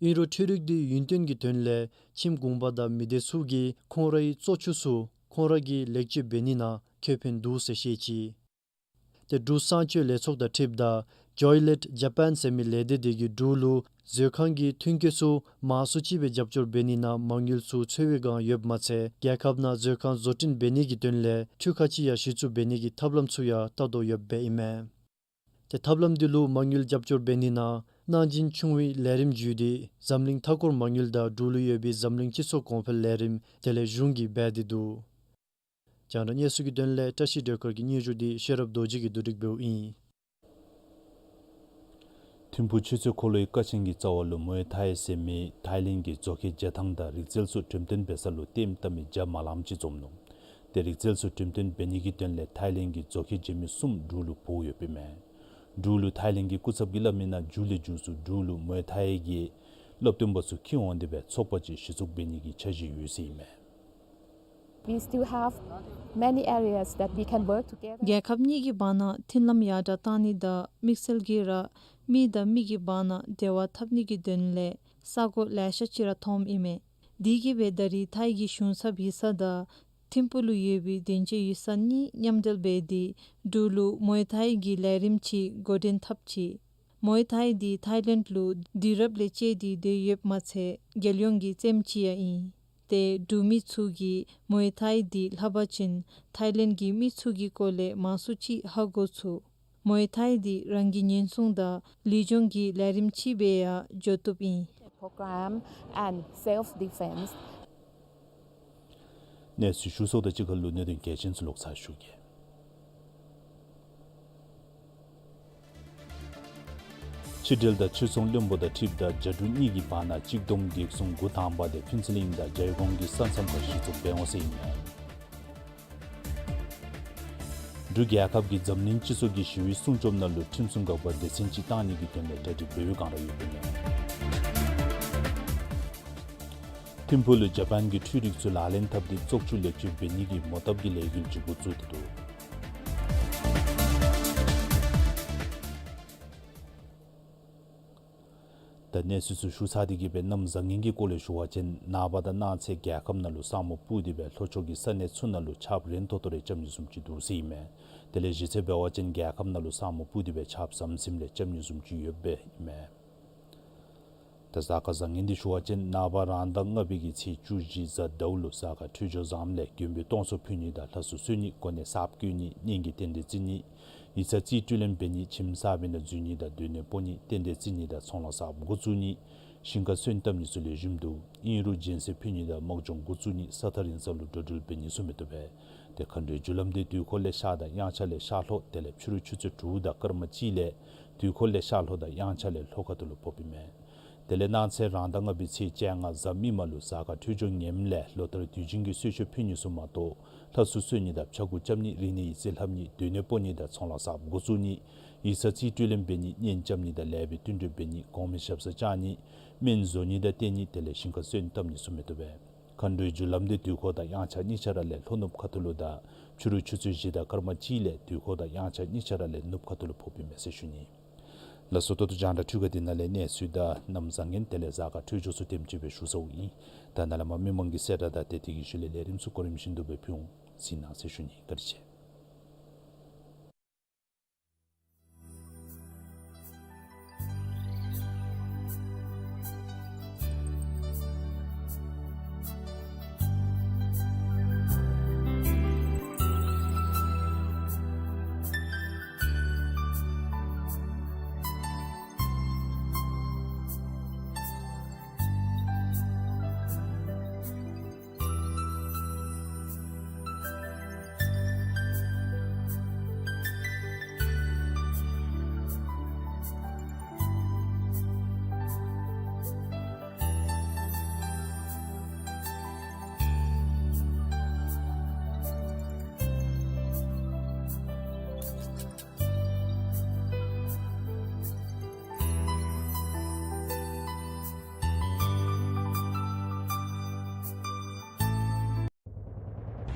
ཨིན་རུང་འཕྲུལ་རིག་འདི་ཡུན་བརྟན་གྱི་དོན་ལས་ཁྱིམ་གུང་པ་དང་མི་སྡེ་ཚུ་གིས་ཁོང་རའི་བཙོག་ཆུ་ཚུ་ཁོང་ར་གིས་ལེགས་བཅོས་འབད་ནི་ནང་ཁེ་ཕན་འདུག་ཟེར་བཤད་ཅི། ཏེ་འབྲུག་གསང་སྤྱོད་ལས་ཚོགས་དང་འཁྲིལཝ་ད་ཇོའི་ལེཊ་ཇ་པཱན་ཟེར་མི་ལས་སྡེ་དེ་གིས་འབྲུག་ལུ་བཟོ་ཁང་གི་ཐོན་སྐྱེད་ཚུ་མང་སུ་ཅིག་སྦེ་རྒྱབ་སྐྱོར་འབད་ནི་ནང་མ་དངུལ་ཚུ་འཚོལ་བའི་བསྒང་ཡོདཔ་མ་ཚད་རྒྱལ་ཁབ་ནང་བཟོ་ཁང་བཟོ་སྐྲུན་འབད་ནི་གི་དོན་ལས་འཕྲུལ་ཁང་ཅིག་ཡང་གཞི་བཙུགས་འབད་ནི་གི་ཐབས་ལམ་ཚུ་ཡང་བལྟ་དོ་ཡོདཔ་སྦེ་ཨིན་མས། ཏེ་ཐབས་ལམ་འདི་ལུ་མ་དངུལ་རྒྱབ་སྐྱོར་འབད་ནི་ནང་གནང་སྦྱིན་ཆུང་བའི་ལས་རིམ་བརྒྱུད་དེ་འཛམ་གླིང་མཐའ་འཁོར་མ་དངུལ་དང་འབྲུག་ལུ་ཡོད་པའི་འཛམ་གླིང་སྤྱི་ཚོགས་གོང་འཕེལ་ལས་རིམ་དེ་ལས་གཞུང་གིས་འབད་དེ་འདུག། རྒྱང་བསྒྲགས་གནས་ཚུལ་གྱི་དོན་ལས་བཀྲ་ཤིས་སྒྲོལ་དཀར་གྱི་སྙན་ཞུ་འདི་ཤེས་རབ་རྡོ་རྗེ་གིས་བསྡུ་སྒྲིག་འབདཝ་ཨིན། ཐིམ་ཕུག་ཆུ་ཚོད་འཁོར་ལོའི་ཀ་ཆེན་གྱི་རྩ་བ་ལུ་མུའེ་ཐའེ་ཟེར་མི་ཐའི་ལེནཌ་གི་མཛོ་ཁའི་རྒྱལ་ཐང་དང་རིག་རྩལ་ཚུ་འགྲེམས་སྟོན་འབད་ས་ལུ་ལྟདམོ་བལྟ་མི་བརྒྱ་མ་ལངམ་ཅིག་འཛོམས་ནུག། ཏེ་རིག་རྩལ་ཚུ་འགྲེམས་སྟོན་འབད་ནི་གི་དོན་ལས་ཐའི་ལེནཌ་གི་མཛོ་ཁའི་འཇིགས་མེད་གསུམ་འབྲུག་ལུ་འབོ་ཡོདཔ་ཨིན་མས། འབྲུག་ལུ་ཐའི་ལེནཌ་གི་སྐུ་ཚབ་ཀྱིས་སླབ་མི་ནང་མཇུག་ལས་མཇུག་སུ་འབྲུག་ལུ་མུའེ་ཐའི་གི་སློབ་སྟོན་པ་ཚུ་འཁྱིད་འོང་སྟེ་སྦེ་ཚོགས་པ་ཅིག་གཞི་བཙུགས་འབད་ནི་གི་འཆར་གཞི་ཡོད་ཟེར་ཨིན་མས། We still have many areas that we can work together. རྒྱལ་ཁབ་གཉིས་ཀྱི་བར་ན་མཐུན་ལམ་ཡར་དྲག་གཏང་ནི་དང་དམིགས་བསལ་གྱིས་ར་མི་དང་མི་གི་བར་ན་འབྲེལ་བ་འཐབ་ནི་གི་དོན་ལས་ས་གོ་ལེ་ཤ་ཅིག་ར་མཐོངམ་ཨིན་མས། དེ་གིས་སྦེ་ད་རིས་ཐའི་གི་གཞུང་ཚབ་ཡིག་ཚང་དང་ཐིམ་ཕུག་ལུ་ཡོད་པའི་དོན་གཅོད་ཡིག་ཚང་གཉིས་མཉམ་འབྲེལ་འབད་དེ་འབྲུག་ལུ་མུའེ་ཐའི་གི་ལས་རིམ་ཅིག་འགོ་འདྲེན་འཐབ་ཅི། མོའེ་ཐའི་འདི་ཐའི་ལེནཌ་ལུ་དུས་རབས་ལས་བཅད་དེ་སྡོད་ཡོདཔ་མ་ཚད་རྒྱལ་ཡོངས་ཀྱི་རྩེདམོ་ཅིག་ཡང་ཨིན། ཏེ་འབྲུག་མི་ཚུ་གིས་མོའེ་ཐའི་འདི་ལྷབ་པ་ཅིན་ཐའི་ལེནཌ་གི་མི་ཚུ་གི་སྐོར་ལས་མང་སུ་ཅིག་ཧ་གོ་ཚུགས། མོའེ་ཐའི་འདི་རང་གི་ཉེན་སྲུང་དང་ལུས་སྦྱོང་གི་ལས་རིམ་ཅིག་སྦེ་ཡང་འགྱོ་བཏུབ་ཨིན། Program and self defense. གནས་ཚུལ་ཞུ་སོང་དང་གཅིག་ཁར་ལུ་གནད་དོན་གལ་ཆེན་ཚུ་ལོག་ཚར་ཞུ་གེ། ཕྱི་འབྲེལ་དང་ཕྱིར་ཚོང་བློན་པོ་དང་འཁྲིལཝ་ད་རྒྱ་འབྲུག་གཉིས་ཀྱི་བར་ན་གཅིག་སྟོང་བརྒྱད་བརྒྱ་དགུ་ཐམ་པ་དེ་ཕུན་ཚོགས་གླིང་དང་རྒྱལ་ཡོངས་ཀྱི་ས་མཚམས་ཁར་གཞི་བཙུགས་འབད་འོང་ཟེར་ཨིན་མས། འབྲུག་རྒྱལ་ཁབ་ཀྱིས་འཛམ་གླིང་སྤྱི་ཚོགས་ཀྱི་ཞི་བའི་སྲུང་སྐྱོབ་ནང་ལུ་ཁྲིམས་སྲུང་འགག་པ་སྡེ་ཚན་ཅིག་བཏང་ནི་གི་དོན་ལས་གྲ་སྒྲིག་འབད་བའི་བསྒང་ར་ཡོདཔ་ཨིན་མས། ཐིམ་ཕུག་ལུ་ཇ་པཱན་གྱི་འཕྲུལ་རིག་ཚུ་ལག་ལེན་འཐབ་སྟེ་བཙོག་ཆུ་ལེགས་བཅོས་འབད་ནི་གི་མོ་བཏབ་ཀྱི་ལས་འགུལ་ཅིག་འགོ་བཙུགས་ཏེ་འདུག། ད་གནས་ཚུལ་ཚུ་ཞུ་ཚར་ཏེ་གི་སྦེ་གནམ་བཟང་ངན་གྱི་སྐོར་ལས་ཞུ་བ་ཅིན་ནངས་པ་དང་གནངས་ཚེ་རྒྱལ་ཁབ་ནང་ལུ་ས་སྨུག་སྤུབས་ཏེ་སྦེ་ལྷོ་ཕྱོགས་ཀྱི་ས་གནས་ཚུ་ནང་ལུ་ཆརཔ་རན་ཏོག་ཏོ་རེ་རྐྱབ་ནི་བཟུམ་ཅིག་འདུག་ཟེར་ཨིན་མས། དེ་ལས་གཞི་རྩ་འབད་བ་ཅིན་རྒྱལ་ཁབ་ནང་ལུ་ས་སྨུག་སྤུབས་ཏེ་སྦེ་ཆརཔ་ཟམ་ཟིམ་ལས་རྐྱབ་ནི་བཟུམ་ཅིག་ཡོདཔ་སྦེ་ཨིན་མས། ད་གཟའ་སྐར་བཟང་ངན་འདི་ཞུ་བ་ཅིན་ནངས་པ་རང་ཟླ་ལྔ་པའི་གི་ཚེས་བཅུ་བཞི་གཟའ་ཟླཝ་ལུ་གཟའ་སྐར་འཕྲོད་སྦྱོར་བཟངམ་ལས་མགོན་པོའི་སྟོང་གསོལ་ཕུལ་ནི་དང་ལྷ་གསོལ་གསོལ་ནི་གོ་གནས་གསརཔ་བསྐོ་ནི་གཉེན་གྱི་རྟེན་འབྲེལ་བརྩི་ནི་ཡིག་ཚང་རྩིས་སྤྲོད་ལེན་འབད་ནི་ཁྱིམ་གསར་པའི་ནང་འཛུལ་ནི་དང་སྡོད་གནས་སྤོ་ནི་རྟེན་འབྲེལ་བརྩི་ནི་དང་ཚོང་ལཱ་གསརཔ་འགོ་བཙུགས་ནི་ཞིང་ཁར་སོན་བཏབ་ནི་ཚུ་ལེགས་ཤོམ་འདུག། ཨིན་རུང་སྦྱིན་སྲེག་ཕུལ་ནི་དང་དམག་སྦྱོང་འགོ་བཙུགས་ནི་ས་ཐག་རིང་ས་ལུ་འགྲོ་འགྲུལ་འབད་ནི་ཚུ་མི་བཏུབ་པས། ཏེ་མཁའ་འགྲོའི་རྒྱུ་ལམ་འདི་དུས་འཁོར་ལས་ཤར་དང་དབྱངས་འཆར་ལས་ཤར་ལྷོ་དེ་ལས་ཕྱི་རུ་ཆུ་ཚོད་དྲུག་དང་སྐར་མ་གཅིག་ལས་དུས་འཁོར་ལས་ཤར་ལྷོ་དང་དབྱངས་འཆར་ལས་ལྷོ་ཁ་ཐུག་ལུ་ཕོགཔ་ཨིན་མས། དེ་ལས་གནངས་ཚེ་རང་ཟླ་ལྔ་པའི་ཚེས་བཅོ་ལྔ་གཟའ་མིག་དམར་ལུ་གཟའ་སྐར་འཕྲོད་སྦྱོར་ངནམ་ལས་ལོ་ལྟར་དུས་ཆེན་གྱི་གསོལ་མཆོད་ཕུལ་ནི་ཚུ་མ་གཏོགས་ལྷ་གསོལ་གསོལ་ནི་དང་ཕྱྭ་འགུགས་རྐྱབ་ནི་རིག་གནས་ཡིག་རྩིས་ལྷབ་ནི་སྡོད་གནས་སྤོ་ནི་དང་ཚོང་ལཱ་གསརཔ་འགོ་བཙུགས་ནི་ཡིག་ཚང་རྩིས་སྤྲོད་ལེན་འབད་ནི་གཉེན་རྐྱབ་ནི་དང་ལེགས་པའི་བསྟུན་གྲོས་འབད་ནི་གོང་མའི་ཞབས་སར་བཅར་ནི་སྨན་བཟོ་ནི་དང་བསྟེན་ནི་དེ་ལས་ཞིང་ཁར་སོན་བཏབ་ནི་ཚུ་མི་བཏུབ་པས། མཁའ་འགྲོའི་རྒྱུ་ལམ་འདི་དུས་འཁོར་དང་དབྱངས་འཆར་གཉིས་ཆ་ར་ལས་ལྷོ་ནུབ་ཁ་ཐུག་ལུ་དང་ཕྱི་རུ་ཆུ་ཚོད་བཞི་དང་སྐར་མ་གཅིག་ལས་དུས་འཁོར་དང་དབྱངས་འཆར་གཉིས་ཆ་ར་ལས་ནུབ་ཁ་ཐུག་ལུ་ཕོགཔ་ཨིན་མས་ཟེར་ཞུ་ནི། ལགས་སོ། ད་ལྟོ་རྒྱང་བསྒྲགས་འཕྲུལ་ཁང་འདི་ནང་ལས་གནས་ཚུལ་དང་གནམ་བཟང་ངན་དེ་ལས་གཟའ་སྐར་འཕྲོད་སྦྱོར་ཚུ་དེམ་ཅིག་སྦེ་ཞུ་ཚརཝ་ཨིན། ད་ནཱ་ལས་མར་མི་མང་གི་གསལ་བསྒྲགས་དང་ཏེ་དེ་གི་ཤུལ་ལས་ལས་རིམ་ཚུ་གོ་རིམ་བཞིན་དུ་སྦེ་ཕུལ་འོང་ཟེར་ཞུ་ནི། བཀའ་དྲིན་ཆེ།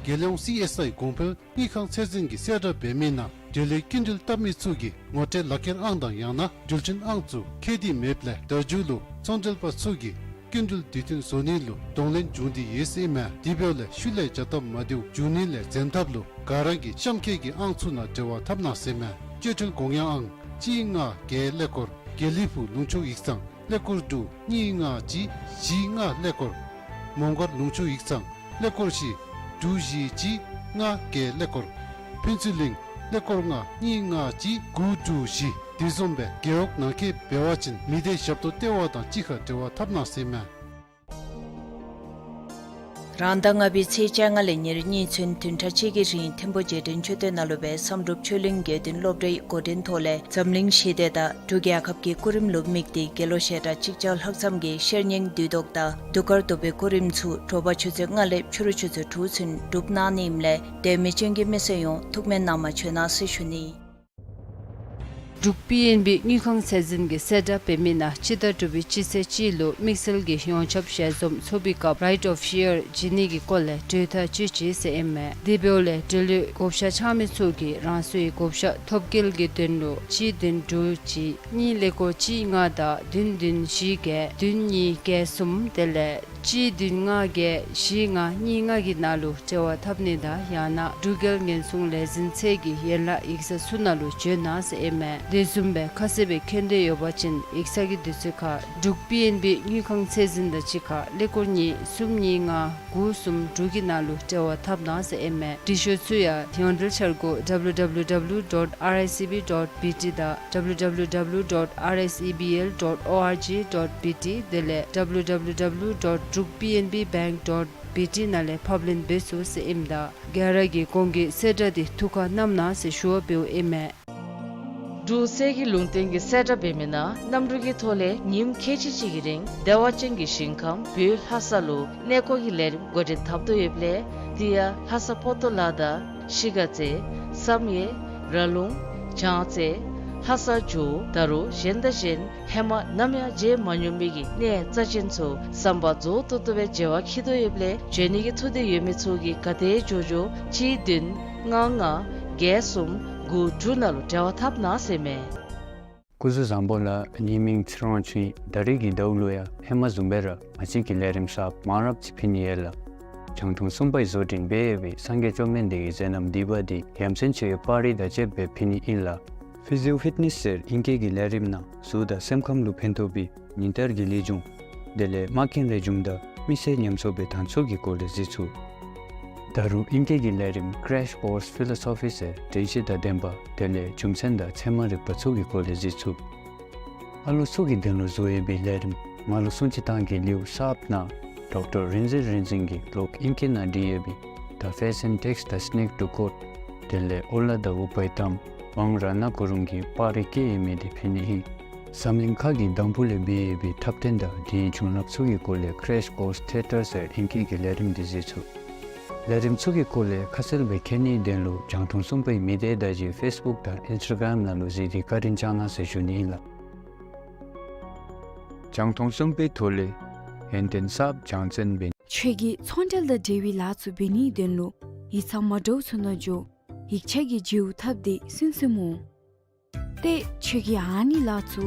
རྒྱལ་ཡོངས་སི་ཨེསི་ཨའི་གོང་འཕེལ་དངུལ་ཁང་ཚད་འཛིན་གྱིས་གསལ་བསྒྲགས་འབད་མི་ནང་འབྲེལ་ཡོད་སྐྱིན་འགྲུལ་བཏབ་མི་ཚུ་གིས་ངོ་སྤྲོད་ལག་ཁྱེར་ཨང་དང་ཡང་ན་འགྲུལ་འཕྲིན་ཨང་ཚུ་ཁྱད་དུ་མེདཔ་ལས་ད་མཇུག་ལུ་ཚོང་འབྲེལ་པ་ཚུ་གིས་སྐྱིན་འགྲུལ་དུས་མཐུན་བཟོ་ནི་ལུ་གདོང་ལེན་འབྱུང་སྟེ་ཡོད་ཟེར་ཨིན་མས། དེ་འབདཝ་ལས་ཤུལ་ལས་བྱ་ཐབས་མ་བདེཝ་འབྱུང་ནི་ལས་འཛེམ་ཐབས་ལུ་ག་ར་གིས་གཤམ་འཁོད་ཀྱི་ཨང་ཚུ་ནང་འབྲེལ་བ་འཐབ་གནང་ཟེར་ཨིན་མས། སྤྱོད་འཕྲུལ་དགོངས་ཡངས་ཨང་གཅིག་ལྔ་བརྒྱད་ཀླད་ཀོར་དགེ་ལེགས་ཕུག་ལུང་ཕྱོགས་ཡིག་ཚང་ཀླད་ཀོར་དྲུག་གཉིས་ལྔ་གཅིག་བཞི་ལྔ་ཀླད་ཀོར། མོང་སྒར་ལུང་ཕྱོགས་ཡིག་ཚང་ཀླད་ཀོར་བཞི་དྲུག་བཞི་གཅིག་ལྔ་བརྒྱད་ཀླད་ཀོར། ཕུན་ཚོགས་གླིང་ཀླད་ཀོར་ལྔ་གཉིས་ལྔ་གཅིག་དགུ་དྲུག་བཞི། དེ་བཟུམ་སྦེ་རྒེད་འོག་ནང་འཁོད་འབད་བ་ཅིན་མི་སྡེ་ཞབས་ཏོག་ལྟེ་བ་དང་གཅིག་ཁར་འབྲེལ་བ་འཐབ་གནང་ཟེར་ཨིན་མས། རང་ཟླ་ལྔ་པའི་ཚེས་བཅོ་ལྔ་ལས་ཉེར་གཉིས་ཚུན་བདུན་ཕྲག་གཅིག་གི་རིང་ཐིམ་ཕུག་རྗེས་དྲན་མཆོད་རྟེན་ནང་ལུ་སྦེ་བསམ་གྲུབ་ཆོས་གླིང་དགེ་འདུན་སློབ་གྲྭའི་འགོ་འདྲེན་ཐོག་ལས་འཛམ་གླིང་ཞི་བདེ་དང་འབྲུག་རྒྱལ་ཁབ་ཀྱི་སྐུ་རིམ་ལུ་དམིགས་ཏེ་དགེ་སློང་ཞལ་གྲངས་གཅིག་བརྒྱ་ལྷག་ཙམ་གྱིས་ཤེར་སྙིང་བདུད་བཟློག་དང་གདུགས་དཀར་བཟློག་པའི་སྐུ་རིམ་ཚུ་དྲོ་པ་ཆུ་ཚོད་ལྔ་ལས་ཕྱི་རུ་ཆུ་ཚོད་དྲུག་ཚུན་སྒྲུབ་གནང་ནི་ཨིནམ་ལས་དད་མོས་ཅན་གྱི་མི་སེར་ཡོངས་ཐུགས་སྨོན་གནང་མ་བྱོན་གནང་ཟེར་ཞུ་ནི། འབྲུག་པི་ཨེན་བི་དངུལ་ཁང་ཚད་འཛིན་གྱིས་གསལ་བསྒྲགས་འབད་མི་ནང་སྤྱི་ཟླ་དྲུག་པའི་སྤྱི་ཚེས་གཅིག་ལུ་དམིགས་བསལ་གྱི་ཡོངས་ཁྱབ་ཞལ་འཛོམས་ཚོགས་པའི་སྐབས་རའིཊ་ཨོཕ་ཤེར་བྱིན་ནི་གི་སྐོར་ལས་གྲོས་ཐག་བཅད་ཅི་ཟེར་ཨིན་མས། དེ་འབདཝ་ལས་འབྲེལ་ཡོད་བགོ་བཤའ་འཆང་མི་ཚུ་གིས་རང་སོའི་བགོ་བཤའ་ཐོབ་སྐལ་གྱི་དོན་ལུ་གཅིག་བདུན་དྲུག་གཅིག་གཉིས་ཀླད་ཀོར་གཅིག་ལྔ་དང་བདུན་བདུན་བཞི་བརྒྱད་བདུན་གཉིས་བརྒྱད་གསུམ་དེ་ལས་ གཅིག་བདུན་ལྔ་བརྒྱད་བཞི་ལྔ་གཉིས་ལྔ་གི་ནང་ལུ་འབྲེལ་བ་འཐབ་ནི་དང་ཡང་ན་འབྲུག་རྒྱལ་ཉེན་སྲུང་ལས་འཛིན་ཚད་ཀྱི་ཡན་ལག་ཡིག་ཚང་ཚུ་ནང་ལུ་བྱོན་གནང་ཟེར་ཨིན་མས། དེ་བཟུམ་སྦེ་ཁ་གསལ་སྦེ་མཁྱེན་འདོད་ཡོད་པ་ཅིན་ཡིག་ཚང་གི་དུས་ཚོད་ཁར་འབྲུག་པི་ཨེན་བི་དངུལ་ཁང་ཚད་འཛིན་དང་གཅིག་ཁར་ཀླད་ཀོར་གཉིས་གསུམ་གཉིས་ལྔ་དགུ་གསུམ་དྲུག་གི་ནང་ལུ་འབྲེལ་བ་འཐབ་གནང་ཟེར་ཨིན་མས། འབྲི་ཤོག་ཚུ་ཡང་ཡོངས་འབྲེལ་འཆར་སྒོ་W W W dot R I C B dot B T དང་W W W dot R I C B L dot org dot B T དེ་ལས་W W W dot druk P N B bank dot B T ནང་ལས་ཕབ་ལེན་འབད་ཚུགས་ཟེར་ཨིནམ་ད་ག་ར་གིས་གོང་གི་གསལ་བསྒྲགས་འདི་ཐུགས་ཁར་བསྣམ་གནང་ཟེར་ཞུ་བ་འབདཝ་ཨིན་མས། འབྲུག་གསེར་གྱི་ལུང་བསྟན་གྱི་གསལ་བསྒྲགས་འབད་མི་ནང་གནམ་གྲུ་གི་ཐོག་ལས་ཉིནམ་ཁལ་གཅིག་གཅིག་གི་རིང་བདེ་བ་ཅན་གྱི་ཞིང་ཁམས་བོད་ལྷ་ས་ལུ་གནས་སྐོར་གྱི་ལས་རིམ་འགོ་འདྲེན་འཐབ་དོ་ཡོདཔ་ལས་དེ་ཡང་ལྷ་ས་པོ་ཏོ་ལ་དང་གཞིས་ཀ་རྩེ་བསམ་ཡས་ར་ལུང་བྱང་རྩེ་ལྷ་ས་ཇོ་བོ་ད་རུང་གཞན་དང་གཞན་ཧེ་མ་ནམ་ཡང་མཇལ་མ་མྱོང་མི་གི་གནས་རྩ་ཅན་ཚུ་བསམ་པ་རྫོགས་ཏོག་ཏོ་སྦེ་མཇལ་བར་འཁྱིད་དོ་ཡོདཔ་ལས་བྱོན་ནི་གི་ཐུགས་འདོད་ཡོད་མི་ཚུ་གིས་ག་དེ་མགྱོགས་མགྱོགས་གཅིག་བདུན་ལྔ་ལྔ་བརྒྱད་གསུམ་དགུ་དྲུག་ནང་ལུ་འབྲེལ་བ་འཐབ་གནང་ཟེར་མས། སྐུ་གཟུགས་བཟང་པོ་ལགས། ངེའི་མིང་ཚེ་རིང་དབང་ཕྱུག་ཨིན། ད་རིས་ཀྱི་ཟླཝ་ལུ་ཡང་ཧེ་མ་བཟུམ་སྦེ་ར་ང་བཅས་ཀྱི་ལས་རིམ་གསརཔ་མང་རབས་ཅིག་ཕུལ་ནི་ཡོད་ལགས། རྒྱང་མཐོང་གསུམ་པའི་བཟོ་སྐྲུན་འབད་ཡོད་པའི་སངས་རྒྱས་བཅོམ་ལྡན་འདས་ཀྱི་མཛད་རྣམ་བསྡུས་པ་འདི་ཡ་མཚན་ཆེ་བའི་པར་རིས་དང་བཅསཔ་སྦེ་ཕུལ་ནི་ཨིན་ལགས། Physio Fitness ཟེར་ཨིང་སྐད་ཀྱི་ལས་རིམ་ནང་གཟུགས་དང་སེམས་ཁམས་ལུ་ཕན་ཐོགས་པའི་ཉིན་ལྟར་གྱི་ལེགས་བྱུང་དེ་ལས་མ་མཁན་རེ་བྱུང་དང་མི་སེར་ཉམས་གསོ་འབད་ཐངས་ཚུ་གི་སྐོར་ལས་གཟིགས་ཚུགས། ད་རུང་ཨིང་སྐད་ཀྱི་ལས་རིམ་Crash Course Philosophy ཟེར་དྲན་ཤེས་དང་ལྡན་པ་དེ་ལས་རྒྱུ་མཚན་དང་ཚད་མ་རིག་པ་ཚུ་གི་སྐོར་ལས་གཟིགས་ཚུགས། ཨ་ལོ་ཚུ་གི་དོན་ལུ་བཟོ་ཡོད་པའི་ལས་རིམ་ང་ལུ་སྲུང་བརྩི་བཏང་གི་ལེའུ་གསརཔ་ནང་ཌོག་ཊར་རིག་འཛིན་རིག་འཛིན་གྱིས་ལོག་ཨིང་སྐད་ནང་བྲིས་ཡོད་པའི་The Fashion Text, The Sneak to Court དེ་ལས་ཨོ་ལ་དང་ཨུཏྤལ་གཏམ་ཝང་རཏྣ་གུ་རུང་གི་པར་རིས་བཀོད་ཡོད་མི་འདི་ཕུལ་ནི་ཨིན། འཛམ་གླིང་ཁ་གི་འདམ་བུ་ལས་འབད་ཡོད་པའི་འཁྲབ་སྟོན་དང་དེའི་བྱུང་རབས་ཚུ་གི་སྐོར་ལས་Crash Course Theatre ཟེར་ཨིང་སྐད་ཀྱི་ལས་རིམ་འདི་གཟིགས་ཚུགས། ལས་རིམ་ཚུ་གི་སྐོར་ལས་ཁ་གསལ་སྦེ་མཁྱེན་ནིའི་དོན་ལུ་རྒྱང་མཐོང་གསུམ་པའི་མི་སྡེ་དང་གཅིག་ཁར་ཕེསི་བུཀ་དང་ཨིནསི་ཊ་གརམ་ནང་ལུ་གཟིགས་ཏེ་བཀའ་དྲིན་བསྐྱང་གནང་ཟེར་ཞུ་ནི་ཨིན་ལགས། རྒྱང་མཐོང་གསུམ་པའི་ཐོག་ལས་ཡོན་ཏན་གསརཔ་སྦྱང་བརྩོན་འབད། ཁྱོད་ཀྱིས་ཚོང་འབྲེལ་དང་འབྲེལ་བའི་ལཱ་ཚུ་འབད་ནིའི་དོན་ལུ་ཡིག་ཚང་མ་འདྲཝ་ཚུ་ནང་འགྱོ། ཡིག་ཆ་གི་བརྗེ་པོ་འཐབ་སྟེ་སུན་སུན་འོང་། ཏེ་ཁྱོད་ཀྱིས་ཨ་ནི་ལཱ་ཚུ་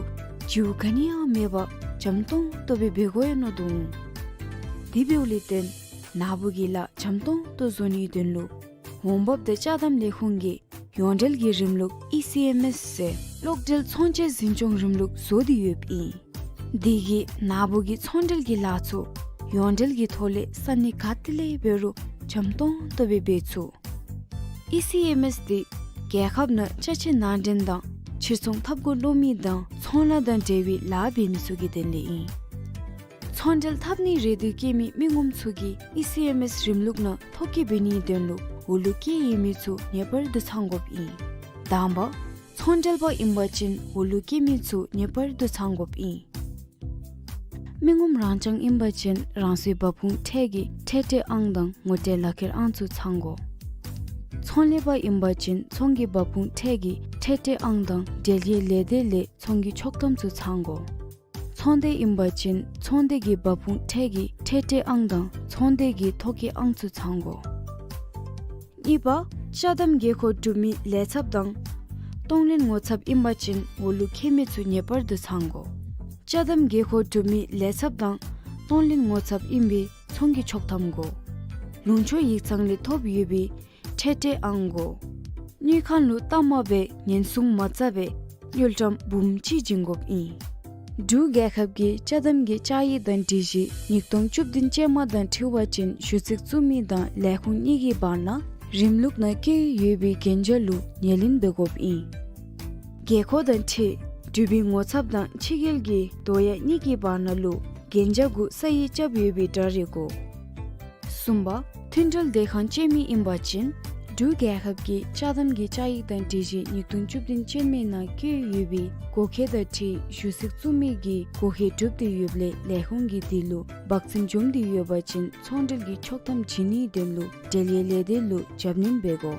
བརྗེ་པོ་ག་ནི་ཡང་མེད་པར་འཇམ་ཏོང་ཏོ་སྦེ་འབད་དགོ་ཡོད་མནོ་དོ་འོང་། དེ་འབདཝ་ལས་བརྟེན་ནཱ་བུ་གི་ལཱ་འཇམ་ཏོང་ཏོ་བཟོ་ནིའི་དོན་ལུ་འོང་འབབ་དང་ཅ་དམ་ལས་ཁུངས་ཀྱི་ཡོངས་འབྲེལ་གྱི་རིམ་ལུགས་ཨི་སི་ཨེམ་ཨེསི་ཟེར་གློག་འབྲེལ་ཚོང་བྱེད་འཛིན་སྐྱོང་རིམ་ལུགས་བཟོ་སྟེ་ཡོདཔ་ཨིན། དེ་གིས་ནཱ་བུ་གི་ཚོང་འབྲེལ་གྱི་ལཱ་ཚུ་ཡོངས་འབྲེལ་གྱི་ཐོག་ལས་ས་གནས་ག་ཏེ་ལས་འབད་རུང་འཇམ་ཏོང་ཏོ་སྦེ་འབད་ཚུགས། ཨི་སི་ཨེམ་ཨེསི་འདི་རྒྱལ་ཁབ་ནང་ཅ་ཆས་ནང་འདྲེན་དང་ཕྱིར་ཚོང་འཐབ་དགོ་མནོ་མི་དང་ཚོང་ལཱ་དང་འབྲེལ་བའི་ལཱ་འབད་མི་ཚུ་གི་དོན་ལས་ཨིན། ཚོང་འབྲེལ་འཐབ་ནི་རེ་འདོད་བསྐྱེད་མི་མི་ངོམ་ཚུ་གིས་ཨི་སི་ཨེམ་ཨེསི་རིམ་ལུགས་ནང་ཐོ་བཀོད་འབད་ནིའི་དོན་ལུ་འོག་ལུ་བཀོད་ཡོད་མི་ཚུ་ངེས་པར་དུ་ཚང་དགོཔ་ཨིན། དང་པ། ཚོང་འབྲེལ་པ་ཨིན་པ་ཅིན་འོག་ལུ་བཀོད་མི་ཚུ་ངེས་པར་དུ་ཚང་དགོཔ་ཨིན། མི་ངོམ་རང་རྐྱང་ཨིན་པ་ཅིན་རང་སོའི་འབབ་ཁུངས་ཁྲལ་གྱི་ཁྲལ་སྤྲོད་ཨང་དང་ངོ་སྤྲོད་ལག་ཁྱེར་ཨང་ཚུ་ཚང་དགོ། ཚོང་ལས་པ་ཨིན་པ་ཅིན་ཚོང་གི་འབབ་ཁུངས་ཁྲལ་གྱི་ཁྲལ་སྤྲོད་ཨང་དང་འབྲེལ་ཡོད་ལས་སྡེ་ལས་ཚོང་གི་ཆོག་ཐམ་ཚུ་ཚང་དགོ། ཚོང་སྡེ་ཨིན་པ་ཅིན་ཚོང་སྡེ་གི་འབབ་ཁུངས་ཁྲལ་གྱི་ཁྲལ་སྤྲོད་ཨང་དང་ཚོང་སྡེ་གི་ཐོ་བཀོད་ཨང་ཚུ་ཚང་དགོ། གཉིས་པ། ཅ་དམ་དགོས་མཁོ་གྲུབ་མི་ལས་ཚབ་དང་གཏོང་ལེན་ངོ་ཚབ་ཨིན་པ་ཅིན་འོག་ལུ་བཀོད་མི་ཚུ་ངེས་པར་དུ་ཚང་དགོ། ཅ་དམ་དགོས་མཁོ་གྲུབ་མི་ལས་ཚབ་དང་གཏོང་ལེན་ངོ་ཚབ་ཨིན་པའི་ཚོང་གི་ཆོག་ཐམ་དགོ། ལུང་ཕྱོགས་ཡིག་ཚང་ལས་ཐོབ་ཡོད་པའི་ཁྲལ་སྤྲོད་ཨང་དགོ། དངུལ་ཁང་ལུ་གཏའ་མ་སྦེ་ཉེན་སྲུང་མ་རྩ་བའི་དངུལ་ཀྲམ་འབུམ་གཅིག་བྱིན་དགོཔ་ཨིན། འབྲུག་རྒྱལ་ཁབ་ཀྱི་ཅ་དམ་གྱི་བཅའ་ཡིག་དང་སྒྲིག་གཞི་ཉིས་སྟོང་བཅུ་བདུན་ཅན་མ་དང་འཁྲིལ་བ་ཅིན་ཞུ་ཚིག་བཙུགས་མི་དང་ལས་ཁུངས་གཉིས་ཀྱི་བར་ན་རིམ་ལུགས་ནང་བཀོད་ཡོད་པའི་གན་རྒྱ་ལུ་ངོས་ལེན་འབད་དགོཔ་ཨིན། དགོས་མཁོ་དང་འཁྲིལ་གྲུབ་པའི་ངོ་ཚབ་དང་ཕྱི་རྒྱལ་གྱི་དོ་ཡ་གཉིས་ཀྱི་བར་ན་ལུ་གན་རྒྱ་གུ་ས་ཡིག་རྐྱབ་ཡོད་པའི་འདྲ་རིས་དགོ། གསུམ་པ། མཐུན་འབྲེལ་སྡོད་ཁང་སྤྱོད་མི་ཨིན་པ་ཅིན་འབྲུག་རྒྱལ་ཁབ་ཀྱི་ཅ་དམ་གྱི་བཅའ་ཡིག་དང་སྒྲིག་གཞི་ཉིས་སྟོང་བཅུ་བདུན་ཅན་མའི་ནང་བཀོད་ཡོད་པའི་དགོས་མཁོ་དང་འཁྲིལ་ཞུ་ཚིག་བཙུགས་མི་གི་དགོས་མཁོ་གྲུབ་སྟེ་ཡོདཔ་ལས་ལས་ཁུངས་ཀྱིས་དེ་ལུ་འབག་འཛིན་འཛོམས་ཏེ་ཡོད་པ་ཅིན་ཚོང་འབྲེལ་གྱི་ཆོག་ཐམ་བྱིན་ནིའི་དོན་ལུ་འབྲེལ་ཡོད་ལས་སྡེ་ལུ་རྒྱབ་སྣོན་འབད་དགོ།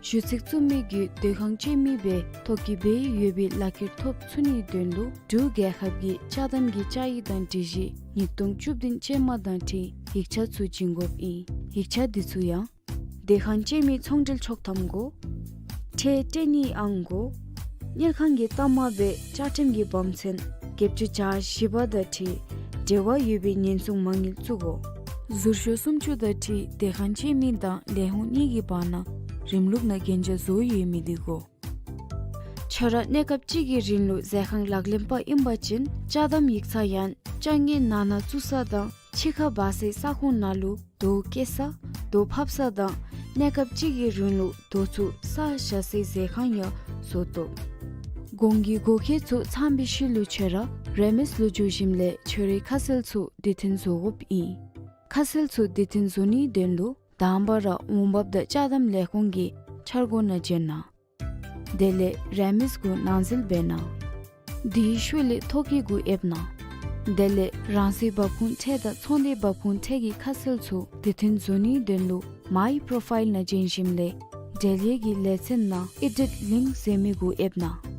ཞུ་ཚིག་བཙུགས་མི་གིས་སྡོད་ཁང་སྤྱོད་མི་སྦེ་ཐོ་བཀོད་འབད་ཡོད་པའི་ལག་ཁྱེར་ཐོབ་ཚུགས་ནིའི་དོན་ལུ་འབྲུག་རྒྱལ་ཁབ་ཀྱི་ཅ་དམ་གྱི་བཅའ་ཡིག་དང་སྒྲིག་གཞི་ཉིས་སྟོང་བཅུ་བདུན་ཅན་མ་དང་འཁྲིལ་ཡིག་ཆ་ཚུ་བྱིན་དགོཔ་ཨིན། ཡིག་ཆ་འདི་ཚུ་ཡང་སྡོད་ཁང་སྤྱོད་མིའི་ཚོང་འབྲེལ་ཆོག་ཐམ་དགོ། ཁྲལ་སྤྲོད་ནིའི་ཨང་དགོ། དངུལ་ཁང་གི་གཏའ་མ་སྦེ་བཅའ་ཁྲིམས་ཀྱི་བམ་ཚན་བརྒྱད་ཅུ་གྱ་བཞི་པ་དང་འཁྲིལ་ འབྲེལ་བ་ཡོད་པའི་ཉེན་སྲུང་མ་དངུལ་བཙུགས་དགོ། ཟུར་ཤོག་སུམ་ཅུ་དང་འཁྲིལ་དེ་ཁང་ཆད་མི་དང་ལས་ཁུངས་གཉིས་ཀྱི་བར་ན་རིམ་ལུགས་ནང་གན་རྒྱ་བཟོ་ཡོད་མི་འདི་དགོ། ཁྱོད་ར་གནས་སྐབས་གཅིག་གི་རིང་ལུ་ཟས་ཁང་ལག་ལེན་པ་ཨིན་པ་ཅིན་ཅ་དམ་ཡིག་ཚང་ཡང་ཅ་དངོས་ནང་ན་བཙུགས་ས་དང་ཕྱི་ཁར་འབག་སའི་ས་ཁོངས་ནང་ལུ་རྡོ་བཀལ་ས་རྡོ་ཕབ་ས་དང་གནས་སྐབས་གཅིག་གི་རིང་ལུ་རྡོ་ཚུ་ས་བཞག་སའི་ཟས་ཁང་ཡང་བཟོ་དོ། གོང་གི་དགོས་གལ་ཚུ་ཚང་པའི་ཤུལ་ལུ་ཁྱོད་ར་རེ་མིས་ལུ་འགྱོ་ཞིནམ་ལས་ཁྱོད་རའི་ཁ་གསལ་ཚུ་དུས་མཐུན་བཟོ་དགོཔ་ཨིན། ཁ་གསལ་ཚུ་དུས་མཐུན་བཟོ་ནིའི་དོན་ལུ་དང་པ་ར་འོང་འབབ་དང་ཅ་དམ་ལས་ཁུངས་ཀྱི་འཆར་སྒོ་ནང་འབྱོན་གནང་། དེ་ལས་རེ་མིས་གུ་ནང་འཛུལ་འབད་གནང་། དེའི་ཤུལ་ལས་ཐོ་བཀོད་གུ་ཨེབ་གནང་། དེ་ལས་རང་སོའི་འབབ་ཁུངས་ཁྲལ་དང་ཚོང་སྡེའི་འབབ་ཁུངས་ཁྲལ་གྱི་ཁ་གསལ་ཚུ་དུས་མཐུན་བཟོ་ནིའི་དོན་ལུ་མའི་པོརོ་ཕའིལ་ནང་འབྱོན་ཞིནམ་ལས་འབྲེལ་ཡོད་ཀྱི་ལེ་ཚན་ནང་ཨེ་ཌིཊ་ལིངཀ་ཟེར་མི་གུ་ཨེབ་གནང་།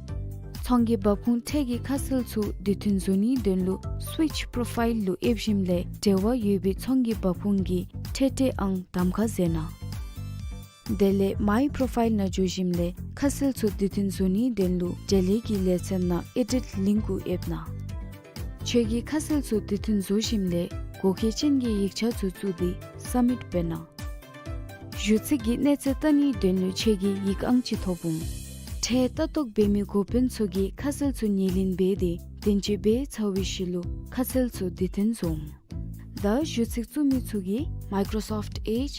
ཚོང་གི་འབབ་ཁུངས་ཁྲལ་གྱི་ཁ་གསལ་ཚུ་དུས་མཐུན་བཟོ་ནིའི་དོན་ལུ་སུའིཆ་པོརོ་ཕའིལ་ལུ་ཨེབ་ཞིནམ་ལས་འབྲེལ་བ་ཡོད་པའི་ཚོང་གི་འབབ་ཁུངས་ཀྱི་ཁྲལ་སྤྲོད་ཨང་གདམ་ཁ་མཛད་གནང་། དེ་ལས་མའི་པོརོ་ཕའིལ་ནང་འགྱོ་ཞིནམ་ལས་ཁ་གསལ་ཚུ་དུས་མཐུན་བཟོ་ནིའི་དོན་ལུ་འབྲེལ་ཡོད་ཀྱི་ལེ་ཚན་ནང་ཨེ་ཌིཊ་ལིངཀ་གུ་ཨེབ་གནང་། ཁྱོད་ཀྱི་ཁ་གསལ་ཚུ་དུས་མཐུན་བཟོ་ཞིནམ་ལས་དགོས་གལ་ཅན་གྱི་ཡིག་ཆ་ཚུ་བཙུགས་ཏེ་སབ་མིཊ་འབད་གནང་། གཞུང་ཚབ་ཀྱི་གནས་ཚད་བལྟ་ནིའི་དོན་ལུ་ཁྱོད་ཀྱིས་ཡིག་ཨང་ཅིག་ཐོབ་འོང་། ཁྲལ་ལྟ་རྟོག་འབད་མི་འགོ་དཔོན་ཚུ་གིས་ཁ་གསལ་ཚུ་ཉེར་ལེན་འབད་དེ་བདེན་དཔྱད་འབད་ཚར་བའི་ཤུལ་ལུ་ཁ་གསལ་ཚུ་དུས་མཐུན་བཟོ་འོང་། ད་གཞུང་ཚབ་བཙུགས་མི་ཚུ་གིས་མའི་ཀོརོ་སོཕཊ་ཨེཇ།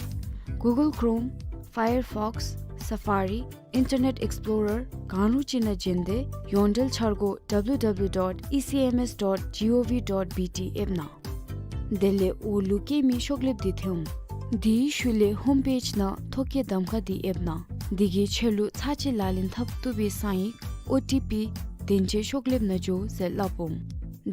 གུ་གཱལ་ཀོརོམ། ཕ་ཡར་ཕོགསི། སེ་ཕ་རི། ཨིན་ཊར་ནེཊ་ཨེགསི་པོ་རར་གང་རུང་ཅིག་ནང་འབྱོན་ཏེ་ཡོངས་འབྲེལ་འཆར་སྒོ་W W W dot E C M S dot G O V dot B T ཨེབ་གནང་། དེ་ལས་འོག་ལུ་བཀོད་མི་ཤོག་ལེབ་འདི་ཐོན་འོང་། དེའི་ཤུལ་ལས་ཧོམ་པེཇ་ནང་ཐོ་བཀོད་གདམ་ཁ་འདི་ཨེབ་གནང་། དེ་གིས་ཁྱོད་ལུ་ཚར་གཅིག་ལག་ལེན་འཐབ་བཏུབ་པའི་གསང་ཡིག་ཨོ་ཊི་པི་བདེན་དཔྱད་ཤོག་ལེབ་ནང་འགྱོ་ཟེར་སླབ་འོང་།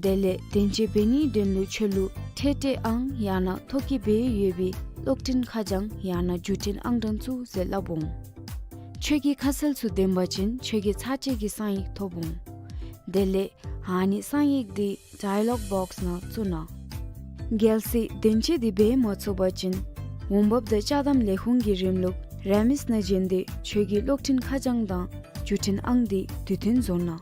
དེ་ལས་བདེན་དཔྱད་འབད་ནིའི་དོན་ལུ་ཁྱོད་ལུ་ཁྲལ་སྤྲོད་ཨང་ཡང་ན་ཐོ་བཀོད་འབད་ཡོད་པའི་གློག་འཕྲིན་ཁ་བྱང་ཡང་ན་བརྒྱུད་འཕྲིན་ཨང་གྲངས་བཙུགས་ཟེར་སླབ་འོང་། ཁྱོད་ཀྱི་ཁ་གསལ་ཚུ་ལྡན་པ་ཅིན་ཁྱོད་ཀྱིས་ཚར་གཅིག་གི་གསང་ཡིག་ཐོབ་འོང་། དེ་ལས་ཨ་ནི་གསང་ཡིག་འདི་ཌའི་ལོག་བོགསི་ནང་བཙུགས་གནང་། གལ་སྲིད་བདེན་དཔྱད་འདི་འབད་མ་ཚུགས་པ་ཅིན་འོང་འབབ་དང་ཅ་དམ་ལས་ཁུངས་ཀྱི་རིམ་ལུགས་རེ་མིས་ནང་འབྱོན་ཏེ་ཁྱོད་ཀྱི་གློག་འཕྲིན་ཁ་བྱང་དང་བརྒྱུད་འཕྲིན་ཨང་འདི་དུས་མཐུན་བཟོ་གནང་།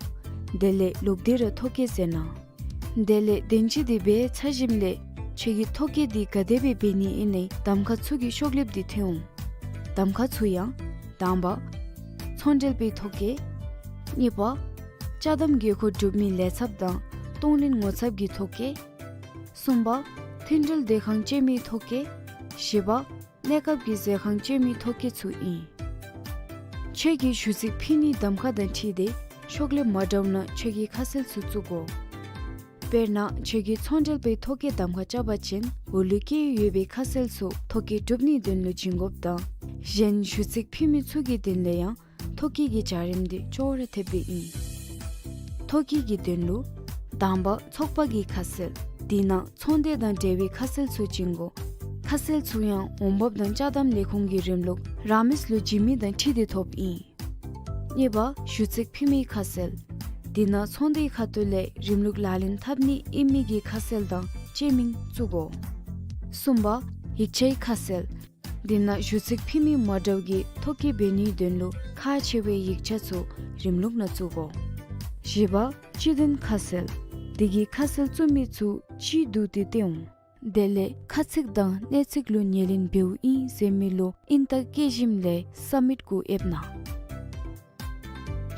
དེ་ལས་ལོག་སྟེ་ར་ཐོ་བཀོད་མཛད་གནང་། དེ་ལས་བདེན་དཔྱད་འདི་འབད་ཚར་ཞིནམ་ལས་ཁྱོད་ཀྱིས་ཐོ་བཀོད་འདི་ག་དེ་སྦེ་འབད་ནི་ཨིན་ན་གདམ་ཁ་ཚུ་གི་ཤོག་ལེབ་འདི་ཐོན་འོང་། གདམ་ཁ་ཚུ་ཡང་དང་པ་ཚོང་འབྲེལ་པའི་ཐོ་བཀོད། གཉིས་པ་ཅ་དམ་དགོས་མཁོ་སྒྲུབ་མི་ལས་ཚབ་དང་གཏོང་ལེན་ངོ་ཚབ་ཀྱི་ཐོ་བཀོད། གསུམ་པ་མཐུན་འབྲེལ་སྡོད་ཁང་བཅའ་མིའི་ཐོ་བཀོད། བཞི་པ་གནས་སྐབས་ཀྱི་ཟས་ཁང་བཅའ་མིའི་ཐོ་བཀོད་ཚུ་ཨིན། ཁྱོད་ཀྱིས་གཞུང་ཚབ་ཕུལ་ནིའི་གདམ་ཁ་དང་འཁྲིལ་ཏེ་ཤོག་ལེབ་མ་འདྲཝ་ནང་ཁྱོད་ཀྱི་ཁ་གསལ་ཚུ་བཙུགས་དགོ། དཔེར་ན་ཁྱོད་ཀྱིས་ཚོང་འབྲེལ་པའི་ཐོ་བཀོད་གདམ་ཁ་རྐྱབ་པ་ཅིན་འོག་ལུ་བཀོད་ཡོད་པའི་ཁ་གསལ་ཚུ་ཐོ་བཀོད་གྲུབ་ནིའི་དོན་ལུ་བྱིན་དགོཔ་དང་གཞན་གཞུང་ཚབ་ཕུལ་མི་ཚུ་གི་དོན་ལས་ཡང་ཐོ་བཀོད་ཀྱི་བྱ་རིམ་འདི་ཅོག་ར་འཐདཔ་སྦེ་ཨིན། ཐོ་བཀོད་ཀྱི་དོན་ལུ་དང་པ་ཚོགས་པ་གི་ཁ་གསལ། དེ་ནང་ཚོང་སྡེ་དང་འབྲེལ་བའི་ཁ་གསལ་ཚུ་བྱིན་དགོ། ཁ་གསལ་ཚུ་ཡང་འོང་འབབ་དང་ཅ་དམ་ལས་ཁུངས་ཀྱི་རིམ་ལུགས་རེ་མིས་ལུ་བྱིན་མི་དང་འཁྲིལ་ཏེ་ཐོབ་ཨིན། གཉིས་པ་གཞུང་ཚབ་ཕུལ་མིའི་ཁ་གསལ། དེ་ནང་ཚོང་སྡེའི་ཁ་ཐུག་ལས་རིམ་ལུགས་ལག་ལེན་འཐབ་ནི་ཨིན་མི་གི་ཁ་གསལ་དང་ཅེ་མིང་བཙུགས་དགོ། གསུམ་པ་ཡིག་ཆའི་ཁ་གསལ། དེ་ནང་གཞུང་ཚབ་ཕུལ་མི་མ་འདྲཝ་གིས་ཐོ་བཀོད་འབད་ནིའི་དོན་ལུ་ཁག་ཆེ་བའི་ཡིག་ཆ་ཚུ་རིམ་ལུགས་ནང་བཙུགས་དགོ། བཞི་པ་སྤྱི་དོན་ཁ་གསལ། དེ་གིས་ཁ་གསལ་བཙུགས་མི་ཚུ་སྤྱི་བསྡུ་སྟེ་སྟོན་འོང་། དེ་ལས་ཁ་ཚིག་དང་གནད་ཚིག་ལུ་ཉེར་ལེན་འབདཝ་ཨིན་ཟེར་མི་ལུ་ཨིན་རྟགས་བཀོད་ཞིནམ་ལས་སབ་མིཊ་གུ་ཨེབ་གནང་།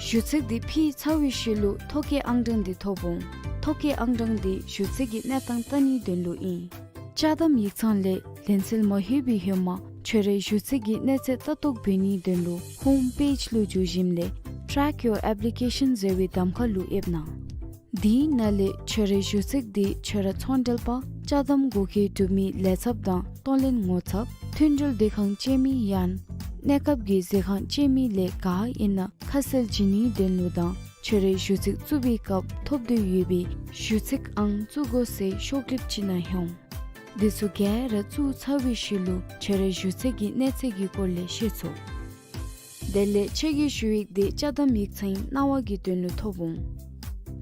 གཞུང་ཚབ་འདི་ཕུལ་ཚར་བའི་ཤུལ་ལུ་ཐོ་བཀོད་ཨང་གྲངས་འདི་ཐོབ་འོང་། ཐོ་བཀོད་ཨང་གྲངས་འདི་གཞུང་ཚབ་ཀྱི་གནས་སྟངས་བལྟ་ནིའི་དོན་ལུ་ཨིན། ཅ་དམ་ཡིག་ཚང་ལས་ལེན་འཚོལ་མ་ལྷོད་པའི་ཧེ་མ་ཁྱོད་རའི་གཞུང་ཚབ་ཀྱི་གནས་ཚད་ལྟ་རྟོག་འབད་ནིའི་དོན་ལུ་ཧོམ་པེཇ་ལུ་འགྱོ་ཞིནམ་ལས་Track your application ཟེར་བའི་གདམ་ཁ་ལུ་ཨེབ་གནང་། དེའི་ནང་ལས་ཁྱོད་རའི་གཞུང་ཚབ་འདི་ཁྱོད་ར་ཚོང་འབྲེལ་པ་ཅ་དམ་དགོས་མཁོ་སྒྲུབ་མི་ལས་ཚབ་དང་གཏོང་ལེན་ངོ་ཚབ་མཐུན་འབྲེལ་སྡོད་ཁང་བཅའ་མི་ཡང་གནས་སྐབས་ཀྱི་ཟས་ཁང་བཅའ་མི་ལས་ག་ཨིན་ན་ཁ་གསལ་བྱིན་ནིའི་དོན་ལུ་དང་ཁྱོད་རའི་གཞུང་ཚབ་བཙུགས་པའི་སྐབས་ཐོབ་འདོད་ཡོད་པའི་གཞུང་ཚབ་ཨང་བཙུགས་དགོ་ཟེར་ཤོག་ལེབ་ཅིག་ནང་ལྷོད་འོང་། འདི་ཚུ་ག་ར་བཙུགས་ཚར་བའི་ཤུལ་ལུ་ཁྱོད་རའི་གཞུང་ཚབ་ཀྱི་གནས་ཚད་ཀྱི་སྐོར་ལས་ཤེས་ཚུགས། དེ་ལས་ཁྱོད་ཀྱི་ཞུ་ཡིག་འདི་ཅ་དམ་ཡིག་ཚང་གི་གནང་བ་གི་དོན་ལུ་ཐོབ་འོང་།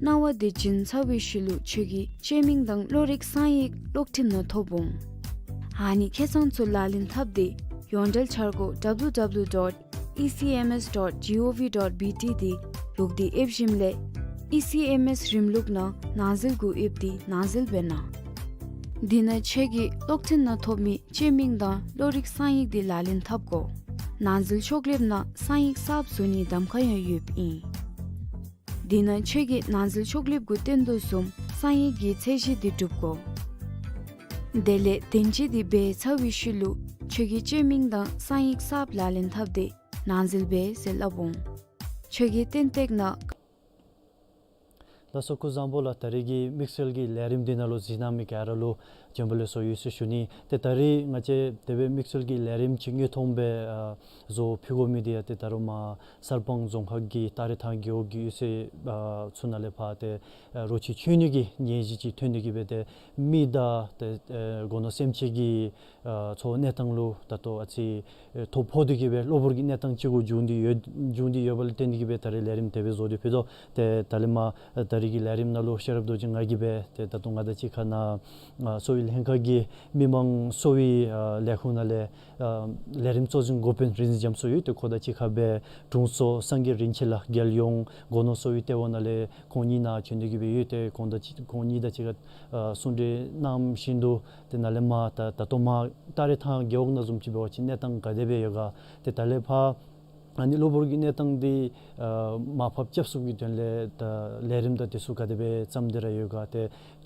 གནང་བ་འདི་བྱིན་ཚར་བའི་ཤུལ་ལུ་ཁྱོད་ཀྱི་ཅེ་མིང་དང་གློག་རིག་གསང་ཡིག་གློག་འཕྲིན་ནང་ཐོབ་འོང་། ཨ་ནི་ཁེ་ཚང་ཚུ་ལག་ལེན་འཐབ་སྟེ་ཡོངས་འབྲེལ་འཆར་སྒོ་W W W dot E C M S dot G O V dot B T འདི་ལོག་སྟེ་ཨེབ་ཞིནམ་ལས་ཨི་སི་ཨེམ་ཨེསི་རིམ་ལུགས་ནང་ནང་འཛུལ་གུ་ཨེབ་སྟེ་ནང་འཛུལ་འབད་གནང་། དེ་ནང་ཁྱོད་ཀྱིས་གློག་འཕྲིན་ནང་ཐོབ་མི་ཆོས་མིང་དང་བློ་རིག་གསང་ཡིག་དེ་ལག་ལེན་འཐབ་དགོ། ནང་འཛུལ་ཤོག་ལེབ་ནང་གསང་ཡིག་གསརཔ་བཟོ་ནིའི་གདམ་ཁ་ཡང་ཡོདཔ་ཨིན། དེ་ནང་ཁྱོད་ཀྱིས་ནང་འཛུལ་ཤོག་ལེབ་གུ་སྟོན་དོ་བཟུམ་གསང་ཡིག་གི་ཚད་གཞི་དེ་འགྲུབ་དགོ། དེ་ལས་དོན་སྤྱི་དེ་འབད་ཚར་བའི་ཤུལ་ལུ་ཁྱོད་ཀྱིས་ཆོས་མིང་དང་གསང་ཡིག་གསརཔ་ལག་ལེན་འཐབ་སྟེ་ནང་འཛུལ་འབད་ཟེར་སླབ་འོང་། ཁྱོད་ཀྱིས་སྟོན་སྟེགས་ནང་ལགས་སོ། སྐུ་གཟུགས་བཟང་པོ་ལགས། ད་རེས་ཀྱི་དམིགས་བསལ་གྱི་ལས་རིམ་འདི་ནང་ལུ་གཟིགས་གནང་མི་ག་ར་ལུ་བྱོན་པ་ལེགས་སོ་ཡོད་ཟེར་ཞུ་ནི། ཏེ་ད་རེས་ང་བཅས་དེ་སྦེ་དམིགས་བསལ་གྱི་ལས་རིམ་ཅིག་དངོས་མཐོང་སྦེ་ཨ་བཟོ་ཕུལ་དགོ་མི་འདི་ཡང་ཏེ་ད་རུང་མར་གསར་སྤང་རྫོང་ཁག་གི་སྟག་རི་ཐང་རྒེད་འོག་གི་གཡུས་ཚན་ཨ་ཚུ་ནང་ལས་ཕར་ཏེ་ཨ་རོ་ཁྱི་ཁྱོད་ནི་གི་ནད་གཞི་ཅིག་ཐོན་ཏེ་གིས་སྦེ་ཏེ་མི་དང་ཏེ་ཨ་སྒོ་ནོར་སེམས་ཅན་གྱི་ཨ་འཚོ་གནས་སྟངས་ལུ་ད་ལྟོ་ཨ་ཙི་ཨེ་ཐོ་ཕོག་སྟེ་གིས་སྦེ་གློ་བུར་གྱི་གནས་སྟངས་ཅིག་གུ་བྱུང་སྟེ་ཡོད། བྱུང་སྟེ་ཡོདཔ་ལས་བརྟེན་ཏེ་གིས་སྦེ་ད་རེས་ལས་རིམ་དེ་སྦེ་བཟོ་སྟེ་ཕུལ་དོ། ཏེ་ད་ལས་མར་ཨ་ད་རེས་ཀྱི་ལས་རིམ་ནང་ལུ་ཤེས་རབ་རྡོ་རྗེ་ང་གིས་སྦེ་ཏེ་ད་ལྟོ་ང་དང་གཅིག་ཁར་ནཱ་ཨ་གསོ་བའི་ལྷན་ཁག་གི་མི་མང་གསོ་བའི་ཨ་ལས་ཁུངས་ནང་ལས་ཨ་ལས་རིམ་གཙོ་འཛིན་འགོ་དཔོན་རིག་འཛིན་རྒྱ་མཚོ་ཡོད། ཏེ་ཁོ་དང་གཅིག་ཁར་སྦེ་དྲུང་འཚོ་སངས་རྒྱས་རིན་ཆེན་ལགས་རྒྱལ་ཡོངས་སྒོ་ནོར་གསོ་བའི་ལྟེ་བ་ནང་ལས་ཁོང་གཉིས་ནཱ་བྱོན་ཏེ་གིས་སྦེ་ཡོད། ཏེ་ཁོང་དང་གཅིག་ཁོང་གཉིས་དང་གཅིག་ཁར་ཨ་གསུང་གྲོས་གནང་བཞིན་དུ་ཏེ་ནཱ་ལས་མར་ད་ད་ལྟོ་མར་སྟག་རི་ཐང་རྒེད་འོག་ནང་བཟུམ་ཅིག་འབད་བ་ཅིན་གནས་སྟངས་ག་དེ་སྦེ་ཡོད་ག། ཏེ་ད་ལས་ཕར་ཨ་ནི་གློ་བུར་གྱི་གནས་སྟངས་འདི་ཨ་མར་ཕབ་རྐྱབ་ཚུགས་པའི་དོན་ལས་ད་ལས་རིམ་དང་དེ་ཚུ་ག་དེ་སྦེ་བརྩམས་ཏེ་ར་ཡོད་ག། ཏེ་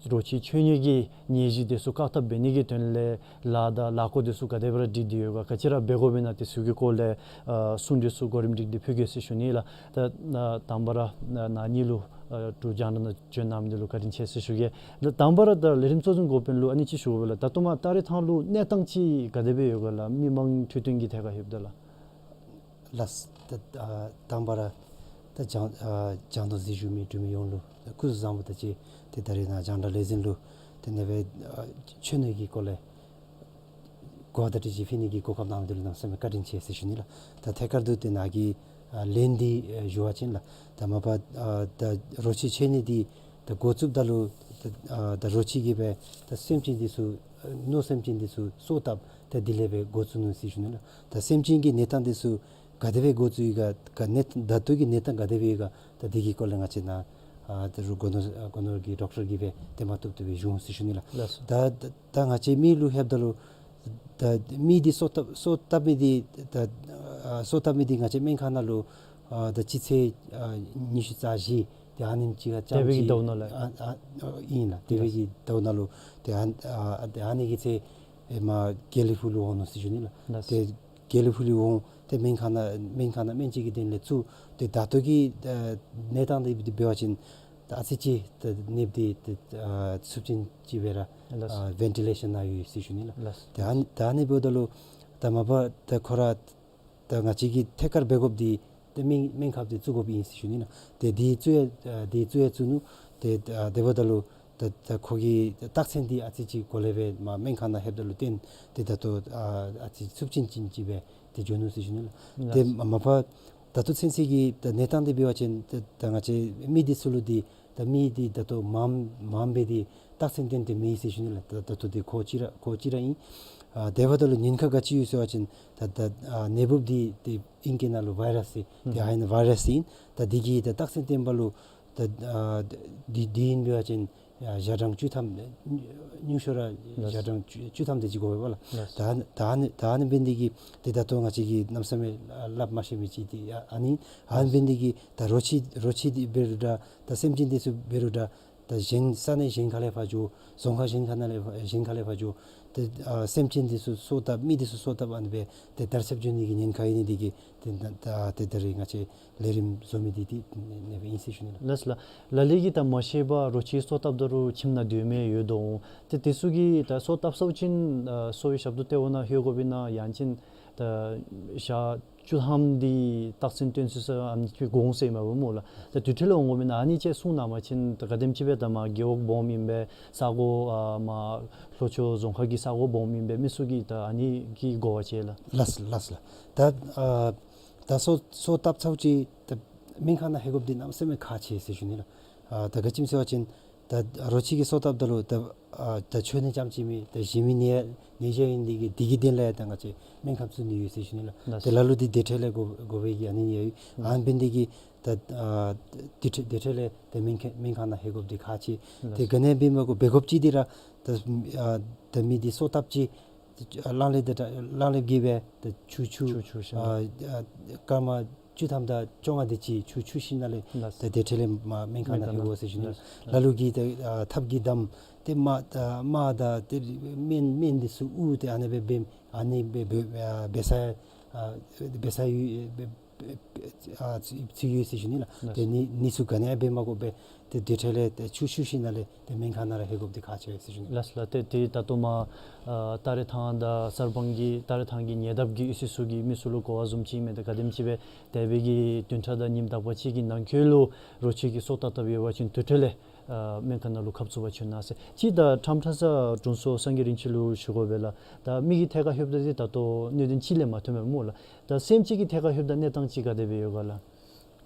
རོ་ཁྱི་ཁྱོད་ནི་གི་ནད་གཞི་དེ་ཚུ་བཀག་ཐབས་འབད་ནི་གི་དོན་ལས་ལཱ་དང་ལཱ་འགོ་དེ་ཚུ་ག་དེ་སྦེ་ར་སྒྲིག་སྟེ་ཡོད་ག། ག་ཅི་ར་འབད་དགོཔ་ཨིན་ན་དེ་ཚུ་གི་སྐོར་ལས་ཨ་གསུང་གྲོས་ཚུ་གོ་རིམ་སྒྲིག་སྟེ་ཕུལ་གེ་ཟེར་ཞུ་ནི་ལགས། ད་ཨ་དང་པ་ར་ཨ་ནཱ་ནི་ལུ་ཨ་འབྲུག་རྒྱང་བསྒྲགས་ནང་བྱོན་གནང་མི་འདི་ལུ་བཀའ་དྲིན་ཆེ་ཟེར་ཞུ་གེ། ད་དང་པ་ར་ད་ལས་རིམ་གཙོ་འཛིན་འགོ་དཔོན་ལུ་ཨ་ནི་ཅིག་ཞུ་དགོ་པས་ལགས། ད་ལྟོ་མར་སྟག་རི་ཐང་ལུ་གནས་སྟངས་ཅིག་ག་དེ་སྦེ་ཡོད་ག་ལགས། མི་མང་འཕྲོད་བསྟེན་གྱི་ཐད་ཁར་ལྷོདཔ་ད་ལགས། ལགས། ད་ཨ་དང་པ་ར་ད་རྒྱང་ཨ་རྒྱང་མཐོང་གཟིགས་བཞུགས་མི་འབྲུག་མི་ཡོངས་ལུ་སྐུ་གཟུགས་བཟང་པོ་དང་གཅིག་ཁར་ཏེ་ད་རེས་ནཱ་རྒྱང་བསྒྲགས་ལས་འཛིན་ལུ་ཏེ་ཨ་ནེ་སྦེ་ཨ་ཁྱོད་ནི་གི་སྐོར་ལས་གོ་བརྡ་ཅིག་ཕུལ་ནི་གི་གོ་སྐབས་གནང་མི་འདི་ལུ་གནམ་མེད་ས་མེད་བཀའ་དྲིན་ཆེ་ཟེར་ཞུ་ནི་ལགས། ད་ཐད་ཀར་དུ་ཏེ་ནཱ་གི་ཨ་ལན་འདི་ཨ་ཞུ་བ་ཅིན་ལགས། ད་མ་པ་ཨ་ད་རོ་ཁྱི་ཁྱོད་ནི་འདི་ད་འགོ་བཙུགསཔ་ད་ལུ་ད་ཨ་ད་རོ་ཁྱི་གིས་སྦེ་ད་སེམས་ཅན་འདི་ཚུ་ཨ་གནོད་སེམས་ཅན་འདི་ཚུ་སོ་བཏབ་ད་དེ་ལས་སྦེ་འགོ་བཙུགས་ནུག་ཟེར་ཞུ་ནི་ལགས། ད་སེམས་ཅན་གྱི་གནས་སྟངས་འདི་ཚུ་ག་དེ་སྦེ་འགོ་བཙུགས་ཡི་ག། ག་གནས་ད་ལྟོ་གི་གནས་སྟངས་ག་དེ་སྦེ་ཡོད་ག། ད་འདི་གི་སྐོར་ལས་ང་བཅས་ནཱ་ཨ་ད་རུང་སྒོ་ནོར་སྒོ་ནོར་གྱི་ཌོག་ཊར་གྱིས་སྦེ་ཏེ་མ་བཏུབ་བཏུབ་སྦེ་ཞུ་འོང་ཟེར་ཞུ་ནི་ལགས། ལགས་སོ། ད་ད་ང་བཅས་མི་ལུ་ལྷོདཔ་ད་ལུ་ད་མི་འདི་སོ་བཏབ་སོ་བཏབ་མི་འདི་ད་ཨ་སོ་བཏབ་མི་འདི་ང་བཅས་སྨན་ཁང་ནང་ལུ་ཨ་ད་སྤྱི་ཚེས་ཨ་ཉི་ཤུ་རྩ་བཞི་ཏེ་ཨ་ནེམ་ཅིག་ཁར་འདས་པའི་གི་ཟླཝ་ནང་ལས་ཨ་ཨ་ཨིན་ལགས། འདས་པའི་གི་ཟླཝ་ནང་ལུ་ཏེ་ཨ་ཨ་ཏེ་ཨ་ནི་གི་ཚེ་ཨེ་མར་དགེ་ལེགས་ཕུག་ལུ་འོང་ནུག་ཟེར་ཞུ་ནི་ལགས། ལགས། ཏེ་དགེ་ལེགས་ཕུག་ལུ་འོང་ཏེ་སྨན་ཁང་ནང་སྨན་ཁང་ནང་སྨན་བཅོས་ཀྱི་དོན་ལས་ཚུར་ཏེ་ད་ལྟོ་གི་ཨ་གནས་སྟངས་འདི་འབད་བ་ཅིན་ད་ཨ་ཙི་ཅིག་ད་ནདཔ་འདི་ཏེ་ཨ་ཚབས་ཆེན་ཅིག་སྦེ་ར་ལགས། ཨ་བེན་ཊི་ལེ་ཤཱན་ནང་ཡོད་ཟེར་ཞུ་ནི་ལགས། ལགས། ཏེ་ཨ་ད་ཨ་ནི་འབདཝ་ད་ལུ་ད་མ་པ་ད་ཁོ་ར་ད་ང་བཅས་ཀྱིས་ཐད་ཀར་འབད་དགོཔ་འདི་ཏེ་སྨན་སྨན་ཁབ་འདི་བཙུགས་དགོཔ་ཨིན་ཟེར་ཞུ་ནི་ལགས། ཏེ་འདི་བཙུགས་ཡང་ཨ་འདི་བཙུགས་ཡང་བཙུགས་ནུག། ཏེ་ཨ་དེ་འབདཝ་ད་ལུ་ད་ད་ཁོ་གི་རྟགས་མཚན་འདི་ཨ་ཙི་ཅིག་གོ་ལེ་སྦེ་མར་སྨན་ཁང་ནང་ལྷོདཔ་ད་ལུ་བརྟེན་ཏེ་ད་ལྟོ་ཨ་ཨ་ཙི་ཚབས་ཆེན་ཅིག་ཅིག་སྦེ་ཏེ་འགྱོ་ནུག་ཟེར་ཞུ་ནི་ལགས། ལགས། ཏེ་མ་མ་པ་ད་ལྟོ་ཚུན་ཚོད་ཀྱི་ད་གནས་སྟངས་འདི་འབད་བ་ཅིན་ད་ད་ང་བཅས་མི་འདི་ཚུ་ལུ་འདི་ད་མི་འདི་ད་ལྟོ་མངམ་མངམ་སྦེ་འདི་རྟགས་མཚན་སྟོན་ཏེ་མེད་ཟེར་ཞུ་ནི་ལགས། ད་ད་ལྟོ་འདི་ཁོ་གཅིག་ར་ཁོ་གཅིག་ར་ཨིན། ཨ་དེ་འབདཝ་ད་ལུ་ཉེན་ཁ་ག་ཅི་ཡོད་ཟེར་བ་ཅིན་ད་ད་ཨ་ནད་འབུཔ་འདི་ཏེ་ཨིང་སྐད་ནང་ལུ་ཝའི་རཱསི་ཏེ་ཨ་ཨིན་ཝའི་རཱསི་ཨིན། ད་འདི་གི་ད་རྟགས་མཚན་སྟོན་པ་ལུ་ད་ཨ་འདི་འདི་ཨིན་འབད་བ་ཅིན་ཨ་ཞག་གྲངས་བཅུ་ཐམ་ཉུང་ཤོས་ར་ལགས། ཞག་གྲངས་བཅུ་བཅུ་ཐམ་དེ་ཅིག་འགོར་བས་པ་ལགས། ལགས། ད་ཨ་ནི་ད་ཨ་ནི་ད་ཨ་ནི་འབད་ནི་འདི་གིས་ཏེ་ད་ལྟོ་ང་བཅས་ཀྱིས་གནམ་མེད་ས་མེད་ཨ་སླབ་མ་ཤེས་མི་ཅིག་འདི་ཨ་ཨ་ནི་ཨ་ནི་འབད་ནི་འདི་གིས་ད་རོ་ཁྱི་རོ་ཁྱི་འདི་འབད་རུང་འདྲ་ད་སེམས་ཅན་འདི་ཚུ་འབད་རུང་འདྲ་ད་གཞན་ས་གནས་གཞན་ཁ་ལས་ཕར་འགྱོ་རྫོང་ཁག་གཞན་ཁ་ནང་ལས་གཞན་ཁ་ལས་ཕར་འགྱོ་ཏེ་ཨ་སེམས་ཅན་འདི་ཚུ་སོ་བཏབ་མི་འདི་ཚུ་སོ་བཏབ་ཨ་ནི་སྦེ་ཏེ་དར་ཁྱབ་འགྱོ་ནི་གི་ཉེན་ཁ་ཡོད་ནི་འདི་གིས་ཏེ་ད་ད་ཏེ་ད་རེས་ང་བཅས་ལས་རིམ་བཟོ་མི་འདི་འདི་ཨ་ནི་སྦེ་ཨིན་ཟེར་ཞུ་ནི་ལགས། ལགས་ལགས། ལ་ལུ་གིས་ད་མ་ཤེས་པར་རོ་ཁྱི་སོ་བཏབ་ད་རུང་ཁྱིམ་ནང་སྡོད་མི་ཡོད་དོ་འོང་། ཏེ་དེ་ཚུ་གིས་ད་སོ་བཏབ་ཚརཝ་ཅིག་ཨ་གསོ་བའི་ཞབས་ཏོག་ལྟེ་བ་ནང་ལྷོད་དགོཔ་ཨིན་ན་ཡང་ཅིན་ད་ཞག་བཅུ་ཐམ་འདི་རྟགས་མཚན་སྟོན་ཚུན་ཚོད་ཨ་ནི་ཅིག་འགོར་འོང་ཟེར་མས་པ་སྨོ་ལགས། ད་དེ་འཕྲོ་ལས་འོང་དགོཔ་ཨིན་ན་ཨ་ནི་ཅིག་གསུང་གནང་བ་ཅིན་ད་ག་དེམ་ཅིག་སྦེ་ད་མར་རྒེད་འོག་སྦོམ་ཨིན་པས་ས་གོ་ཨ་མར་ལྷོ་ཕྱོགས་རྫོང་ཁག་གི་ས་གོ་སྦོམ་ཨིན་པས་མི་ཚུ་གིས་ད་ཨ་ནི་གི་གོ་བ་ཅིག་ལགས། ལགས་ལགས་ལགས། ད་ཨ་ད་སོ་སོ་བཏབ་ཚརཝ་ཅིག་ད་སྨན་ཁང་ནང་ལྷོད་དགོཔ་འདི་གནམ་མེད་ས་མེད་ཁག་ཆེ་ཟེར་ཞུ་ནི་ལགས། ཨ་ད་ག་ཅི་སྨོ་ཟེར་བ་ཅིན་ ད་རོ་ཁྱི་གི་སོ་བཏབ་ད་ལུ་ད་ཨ་ད་ཆོས་ནད་རྐྱངམ་ཅིག་མེན། ད་གཞན་མི་ནད་ནད་གཞི་ཡོད་ནི་དེ་གི་དེ་གི་དོན་ལས་ད་ང་བཅས་སྨན་ཁབ་བཙུགས་ནི་ཡོད་ཟེར་ཞུ་ནི་ལགས། ལགས། ད་ལ་ལུ་དེ་དེ་འཕྲོ་ལས་དགོ་དགོ་པའི་གི་ཨ་ནི་ཡོད། ཨ་ནི་འབད་ནི་དེ་གིས་ད་ཨ་དེ་འཕྲོ་དེ་འཕྲོ་ལས་ད་སྨན་ཁང་སྨན་ཁང་ནང་ལྷོད་དགོཔ་དེ་ཁག་ཆེ། ལགས། དེ་ག་ནི་འབད་མ་དགོ་འབད་དགོཔ་ཅིག་དེ་ར་ད་ཨ་ད་མི་དེ་སོ་བཏབ་ཅི། གླང་ལེབ་དེ་གླང་ལེབ་གིས་སྦེ་ད་ཆུ་ཆུ་ཆུ་ཆུ་ཤ། ཨ་ཨ་སྐར་མ་བཅུ་ཐམ་དང་བཅོ་ལྔ་དེ་ཅིག་ཆུ་ཆུ་ཞིནམ་ལས། ལགས། ད་དེ་འཕྲོ་ལས་མ་སྨན་ཁང་ནང་སྨན་ཁང་ལྷོད་དགོ་ཟེར་ཞུ་ནི། ལགས། ལ་ལུ་གིས་ད་ཨ་ཐགཔ་གིས་བསྡམ་སྟེ་རྨ་ད་རྨ་དང་ཏེ་སྨན་སྨན་འདི་ཚུ་དབུར་ཏེ་ཨ་ནི་སྦེ་འབད་ཨ་ནི་སྦེ་འབད་ཨ་འབད་ས་ཨ་འབད་ས་ཡོད་འབད་ཨ་ཚུ་ཚུ་ཡོད་ཟེར་ཞུ་ནི་ལགས། ལགས། ཏེ་ནི་ནི་ཚུ་ག་ནི་ཡང་འབད་མ་དགོ་པས། ཏེ་དེ་འཕྲོ་ལས་ཏེ་ཆུ་ཆུ་ཞིནམ་ལས་ཏེ་སྨན་ཁང་ནང་ར་ལྷོད་དགོཔ་དེ་ཁག་ཆེ་བས་ཟེར་ཞུ་ནི། ལགས་ལགས། ཏེ་ཏེ་ད་ལྟོ་མ་ཨ་སྟ་རེ་ཐང་དང་གསར་སྤང་གི་སྟ་རེ་ཐང་གི་ཉེ་འདབས་ཀྱི་ཡུལ་སྲོལ་ཚུ་གི་མི་ཚུ་ལུ་གོ་བ་བཟུམ་ཅིག་མས། ཏེ་ག་དེམ་ཅིག་སྦེ་འདས་པའི་གི་བདུན་ཕྲག་དང་ཉིནམ་དག་པ་ཅིག་གི་ནང་འཁོད་ལུ་རོ་ཁྱི་གི་སོ་བཏབ་བཏབ་ཡོད་པ་ཅིན་དེ་འཕྲོ་ལས་ཨ་སྨན་ཁང་ནང་ལུ་ཁབ་བཙུགས་པར་བྱོན་གནང་ཟེར། ཅིག་ད་ཁྲམ་ཁྲ་ས་དྲུང་འཚོ་སངས་རྒྱས་རིན་ཆེན་ལུ་ཞུ་དགོ་པས་ལགས། ད་མི་གི་ཐད་ཁར་ལྷོདཔ་ད་ཏེ་ད་ལྟོ་གནད་དོན་ཅིག་ལས་མ་ཐོན་པས་སྨོ་ལགས། ད་སེམས་ཅན་གྱི་ཐད་ཁར་ལྷོདཔ་ད་གནས་སྟངས་ཅིག་ག་དེ་སྦེ་ཡོད་ག་ལགས།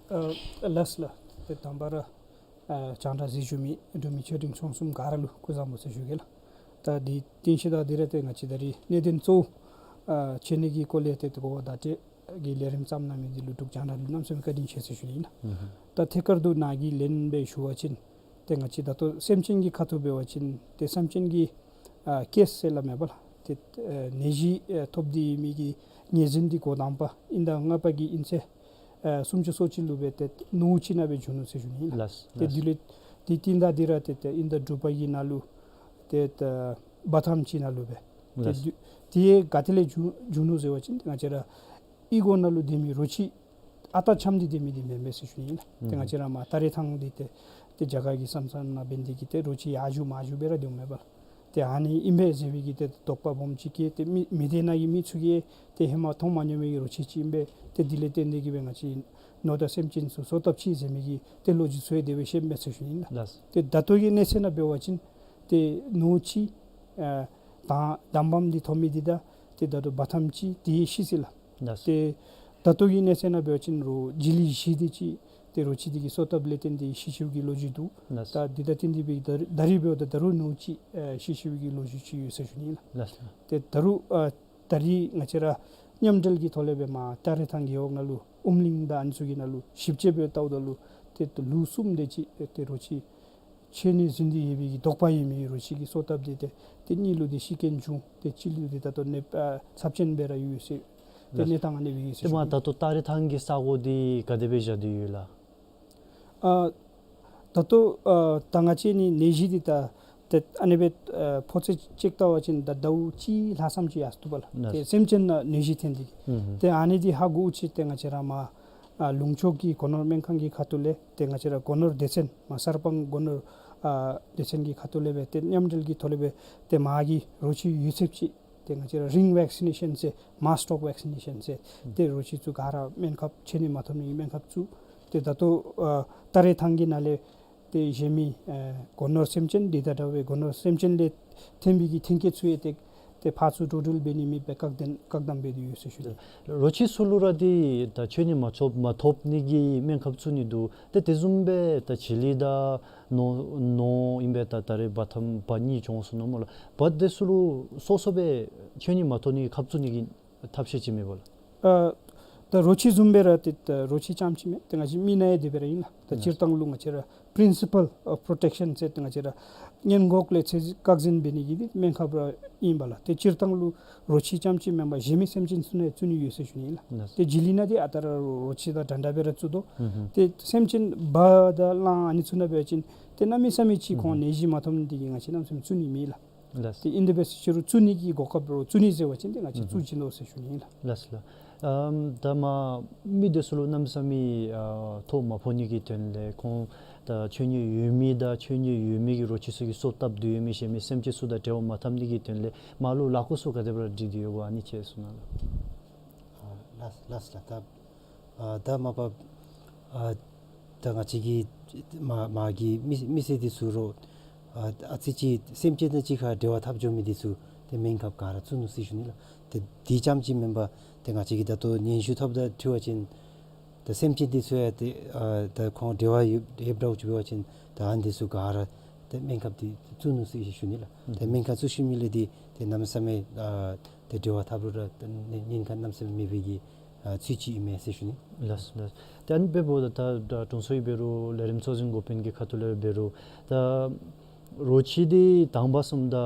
ཨ་ལགས་ལགས། ཏེ་དང་པ་ར་ཨ་རྒྱང་བསྒྲགས་གཟིགས་ཞུ་མི་འབྲུག་མི་ཆོས་སྡིངས་ཆོས་གསུམ་ག་ར་ལུ་སྐུ་གཟུགས་བཟང་པོ་ཟེར་ཞུ་གེ་ལགས། ད་དེ་རྟིང་ཤུལ་ད་འདི་ར་ཏེ་ང་བཅས་ད་རིས་གནད་དོན་གཙོ་བོ་ཨ་ཆོས་ནད་ཀྱི་སྐོར་ལས་ཏེ་གོ་བ་བརྡ་སྤྲོད་ཀྱི་ལས་རིམ་བརྩམས་གནང་མི་འདི་ལུ་འབྲུག་རྒྱང་བསྒྲགས་ལུ་གནམ་མེད་ས་མེད་བཀའ་དྲིན་ཆེ་ཟེར་ཞུ་ནི་ཨིན་ལགས། ཨུམ། ད་ཐད་ཀར་དུ་ནཱ་གི་ལན་སྦེ་ཞུ་བ་ཅིན་ཏེ་ང་བཅས་ད་ལྟོ་སེམས་ཅན་གྱི་ཁ་ཐུག་འབད་བ་ཅིན་ཏེ་སེམས་ཅན་གྱི་ཨ་ཀེསི་ཟེར་སླབ་མས་པ་ལགས། ཏེ་ཨ་ནད་གཞི་ཨ་ཐོབ་སྟེ་ཡོད་མི་གི་ངོས་འཛིན་འདི་འགོ་དང་པ་དབྱིན་ཟླ་ལྔ་པ་གི་དབྱིན་ཚེས་ཨ་སུམ་ཅུ་སོ་གཅིག་ལུ་སྦེ་ཏེ་ནོར་ལྕི་ནང་སྦེ་འབྱུང་ནུག་ཟེར་ཞུ་ནི་ཨིན་ལགས། ལགས། ཏེ་ལགས། དེ་ལས་དེ་རྟིང་བདའ་འདི་ར་ཏེ་ཏེ་དབྱིན་ཟླ་དྲུག་པ་གི་ནང་ལུ་ཏེ་ད་བ་ཐམ་ཅིག་ནང་ལུ་སྦེ། ཏེ་ལགས། དེ་དེ་ག་ཏེ་ལས་འབྱུང་འབྱུང་ནུག་ཟེར་བ་ཅིན་ཏེ་ང་བཅས་ར་གཡུས་སྒོ་ནང་ལུ་སྡོད་མི་རོ་ཁྱི་ཨ་རྟག་འཁྱམས་ཏེ་སྡོད་མི་འདི་མེན་མས་ཟེར་ཞུ་ནི་ཨིན་ལགས། ཏེ་ང་ཨུམ་བཅས་ར་མར་སྟ་རེ་ཐང་འདི་ཏེ་ཏེ་རྒྱ་གར་གྱི་ས་མཚམས་ནང་འབད་ནི་དེ་གིས་ཏེ་རོ་ཁྱི་ཡར་འགྱོ་མར་འགྱོ་སྦེ་ར་སྡོདཔ་མས་པ་ལགས། ཏེ་ཨ་ནི་ཨིན་པས་ཟེར་བའི་གི་ཏེ་དོགས་པ་སྦོམ་ཅིག་སྐྱེས། ཏེ་མི་མི་སྡེ་ནང་གི་མི་ཚུ་གིས་ཏེ་ཧེ་མ་མཐོང་མ་མྱོང་མི་གི་རོ་ཁྱི་ཅིག་ཨིན་པས། ཏེ་དེ་ལས་བརྟེན་ཏེ་གིས་སྦེ་ང་བཅས་ནོར་དང་སེམས་ཅན་ཚུ་སོ་བཏབ་ཅི་ཟེར་མི་གི་ཏེ་ལོ་རྒྱུས་ཚུ་ཡང་དེ་སྦེ་བཤདཔ་མས་ཟེར་ཞུ་ནི་ཨིན་ལགས། ལགས། ཏེ་ད་ལྟོ་གི་གནས་ཚད་ནང་འབད་བ་ཅིན་ཏེ་ནོར་ལྕི་ཨ་དང་བདམས་པམ་འདི་ཐོབ་མི་འདི་དང་ཏེ་ད་ལྟོ་བ་ཐམ་ཅིག་དེ་ཤི་ཟེར་ལགས། ལགས། ཏེ་ད་ལྟོ་གི་གནས་ཚད་ནང་འབད་བ་ཅིན་རོ་བྱི་ལི་བཞི་དེ་ཅིག་ཏེ་རོ་ཁྱི་དེ་གི་སོ་བཏབ་ལས་བརྟེན་ཏེ་ཤི་ཤིཝ་གི་ལོ་རྒྱུས་འདུག། ལགས། ད་འདི་དང་བརྟེན་ཏེ་སྦེ་ད་རིས་འབདཝ་ད་ད་རུང་ནོར་ལྕི་ཨ་ཤི་ཤིཝ་གི་ལོ་རྒྱུས་ཅིག་ཡོད་ཟེར་ཞུ་ནི་ཨིན་ལགས། ལགས། ཏེ་ད་རུང་ཨ་ད་རིས་ང་བཅས་ར་མཉམ་འབྲེལ་གྱི་ཐོག་ལས་སྦེ་མར་སྟ་རེ་ཐང་རྒེད་འོག་ནང་ལུ་ཨུམ་གླིང་དང་ཨ་ནི་ཚུ་གི་ནང་ལུ་ཞིབ་དཔྱད་འབད་བལྟཝ་ད་ལུ་ཏེ་ལུག་གསུམ་དེ་ཅིག་ཏེ་རོ་ཁྱི་ཆོས་ནད་ཟིན་ཏེ་ཡོད་པའི་གི་དོགས་པ་ཡོད་མི་རོ་ཁྱི་གི་སོ་བཏབ་སྟེ་ཏེ་ཏེ་གཉིས་ལུ་ཏེ་ཤི་རྐྱེན་བྱུང་། ཏེ་གཅིག་ལུ་ཏེ་ད་ལྟོ་ནད་ཨ་ཚབས་ཆེན་སྦེ་ར་ཡོད་ཟེར། ཏེ་ལགས། གནས་སྟངས་ཨ་ནི་སྦེ་ཡོད་ཟེར་ཞུ་ནི། ཏེ་མར་ད་ལྟོ་སྟ་རེ་ཐང་གི་ས་གོ་འདི་ག་དེ་སྦེ་བཞག་སྟེ་ཡོད་ལགས། ཨ་ད་ལྟོ་ཨ་ད་ང་བཅས་ནི་ནད་གཞི་འདི་ད་ཏེ་ཨ་ནི་སྦེ་ཨ་ཕོ་ཚོད་ཅིག་བལྟ་བ་ཅིན་ད་ཟླཝ་གཅིག་ལྷག་ཙམ་ཅིག་ཡར་སོང་འདུག་པ་ལགས། ལགས། ཏེ་སེམས་ཅན་ནང་ནད་གཞི་ཐོན་ཏེ་གིས། ཨུམ་ཧུམ། ཏེ་ཨ་ནི་འདི་ཧ་གོ་ཅི་ཏེ་ང་བཅས་ར་མར་ཨ་ལུང་ཕྱོགས་ཀྱི་སྒོ་ནོར་སྨན་ཁང་གི་ཁ་ཐུག་ལས་ཏེ་ང་བཅས་ར་སྒོ་ནོར་སྡེ་ཚན་མར་གསར་སྤང་སྒོ་ནོར་ཨ་སྡེ་ཚན་གྱི་ཁ་ཐུག་ལས་སྦེ་ཏེ་མཉམ་འབྲེལ་གྱི་ཐོག་ལས་སྦེ་ཏེ་མར་གྱི་རོ་ཁྱི་ཡོད་ཚད་ཅིག་ཏེ་ང་བཅས་ར་རིང་ཝེག་སི་ནེ་ཤཱན་ཟེར་མཱས་ཊོག་ཝེག་སི་ནེ་ཤཱན་ཟེར། ཨུམ། ཏེ་རོ་ཁྱི་ཚུ་ག་ར་སྨན་ཁབ་ཆོས་ནད་མ་ཐོབ་ནི་སྨན་ཁབ་བཙུགས། ཏེ་ད་ལྟོ་ཨ་སྟ་རེ་ཐང་གི་ནང་ལས་ཏེ་གཞན་མི་ཨེ་སྒོ་ནོར་སེམས་ཅན་འདི་དང་འདྲ་བའི་སྒོ་ནོར་སེམས་ཅན་ལས་ཐོན་པའི་གི་ཐོན་སྐྱེད་ཚུ་ཡང་ཏེ་ཏེ་ཕར་ཚུར་འགྲོ་འགྲུལ་འབད་ནི་མེད་པའི་བཀག་དམ་བཀག་དམ་འབད་དེ་ཡོད་ཟེར་ཞུ་ནི། རོ་ཁྱི་ཚུ་ལུ་ར་འདི་ད་ཆོས་ནད་མ་ཐོབ་མ་ཐོབ་ནི་གི་སྨན་ཁབ་བཙུགས་ནི་འདུག། ཏེ་དེ་བཟུམ་སྦེ་ད་བྱི་ལི་དང་ནོར་ནོར་ཨིན་པས། ད་ད་རེས་བ་ཐམ་བ་གཉིས་བྱུང་སོང་ནུག་སྨོ་ལགས། བ་དེ་ཚུ་ལུ་སོ་སོ་སྦེ་ཆོས་ནད་མ་ཐོབ་ནི་གི་ཁབ་བཙུགས་ནི་གི་ཐབས་ཤེས་ཅིག་མེད་པ་ལགས། ཨ་ད་རོ་ཁྱི་བཟུམ་སྦེ་ར་ཏེ་ད་རོ་ཁྱི་རྐྱངམ་ཅིག་མེན། ཏེ་ང་བཅས་མི་ནང་ཡང་དེ་སྦེ་ར་ཨིན་ལགས། ད་ཨ་སྤྱིར་བཏང་ལུ་ང་བཅས་ར་principle of protection ཟེར་ཏེ་ང་བཅས་ར་སྔོན་འགོག་ལས་ཚེ་བཀག་འཛིན་འབད་ནི་གི་འདི་སྨན་ཁབ་ར་ཨིན་པ་ལགས། ཏེ་སྤྱིར་བཏང་ལུ་རོ་ཁྱི་རྐྱངམ་ཅིག་མེན་པར་གཞན་མི་སེམས་ཅན་ཚུ་ནང་ཡང་བཙུགས་ནི་ཡོད་ཟེར་ཞུ་ནི་ཨིན་ལགས། ཨ་ཏེ་བྱི་ལི་ནང་འདི་ཨ་རྟག་ར་རོ་ཁྱི་དང་འདྲ་འདྲ་སྦེ་ར་བཙུགས་དོ། ཨུམ་ཧུམ། ཏེ་སེམས་ཅན་བ་དང་གླང་ཨ་ནི་ཚུ་ནང་འབད་བ་ཅིན་ཏེ་གནམ་མེད་ས་མེད་ཅིག་ཁོང་ཨུམ་ཧུམ་ནད་གཞི་མ་ཐོབ་ནི་དེ་གིས་ང་བཅས་གནམ་མེད་ས་མེད་བཙུགས་ནི་མེད་ལགས། ལགས། ཏེ་ཨིན་དེ་འབད་ཟེར་ཅི་རུང་བཙུགས་ནི་གི་གོ་སྐབས་རོགས་བཙུགས་ནི་ཟེར་བ་ཅིན་ཏེ་ང་བཅས་ཨུམ་བཙུགས་བྱིན་དོ་ཟེར་ཞུ་ནི་ཨིན་ལགས། ལགས་ལགས། ཨམ་ད་མར་མི་དེ་ཚུ་ལུ་གནམ་མེད་ས་མེད་ཨ་ཐོ་མ་ཕོག་ནི་གི་དོན་ལས་ཁོང་ད་ཆོས་ཉིད་ཡོད་མི་དང་ཆོས་ཉིད་ཡོད་མེད་ཀྱི་རོ་ཁྱི་ཚུ་གིས་སོ་བཏབ་སྟེ་ཡོད་མི་གཞན་མི་སེམས་ཅན་ཚུ་དང་འབྲེལ་བ་མ་འཐབ་ནི་གི་དོན་ལས་མར་ལུ་ལཱ་ཁག་ཚུ་ག་དེ་སྦེ་ར་སྒྲིག་སྟེ་ཡོད་ག་ཨ་ནི་ཅིག་གསུང་གནང་ལགས། ཨ་ལགས་ལགས་ལགས། ད་ཨ་ད་མ་པ་ཨ་ད་ང་བཅས་ཀྱི་མ་མ་གི་མི་མི་སེར་འདི་ཚུ་རོགས་ཨ་ཨ་ཙི་ཅིག་སེམས་ཅན་དང་གཅིག་ཁར་འབྲེལ་བ་འཐབ་འགྱོ་མི་འདི་ཚུ་ཏེ་སྨན་ཁབ་ག་ར་བཙུགས་ནུག་ཟེར་ཞུ་ནི་ལགས། ཏེ་དེ་རྐྱངམ་ཅིག་མེན་པར་ཏེ་ང་བཅས་ཀྱིས་ད་ལྟོ་སྙན་ཞུ་ཐོབ་ད་འཕྲོ་བ་ཅིན་ཏེ་སེམས་ཅན་འདི་ཚུ་ཡང་ཏེ་ཨ་ད་ཁོང་འབྲེལ་བ་ཡོད་ཡོདཔ་འདྲཝ་ཅིག་འབད་བ་ཅིན་ད་ཨ་ནི་འདི་ཚུ་ག་ར་ ཏེ་སྨན་ཁབ་འདི་བཙུགས་ནུག་ཟེར་ཞུ་ནི་ལགས། ཏེ་སྨན་ཁབ་བཙུགས་ཞིནམ་ལས་འདི་ཏེ་གནམ་མེད་ས་མེད་ཨ་ཏེ་འབྲེལ་བ་འཐབ་རུང་ར་ཏེ་ཉེན་ཁ་གནམ་མེད་ས་མེད་མེད་པའི་གི་ཨ་ཚུལ་ཅིག་ཨིན་མས་ཟེར་ཞུ་ནི། ལགས་ལགས། ཏེ་ཨ་ནི་འབདཝ་ད་ད་དྲུང་འཚོ་གིས་འབད་རུང་ལས་རིམ་གཙོ་འཛིན་འགོ་དཔོན་གྱི་ཁ་ཐུག་ལས་འབད་རུང་ད་རོ་ཁྱི་འདི་དང་པ་བཟུམ་ད་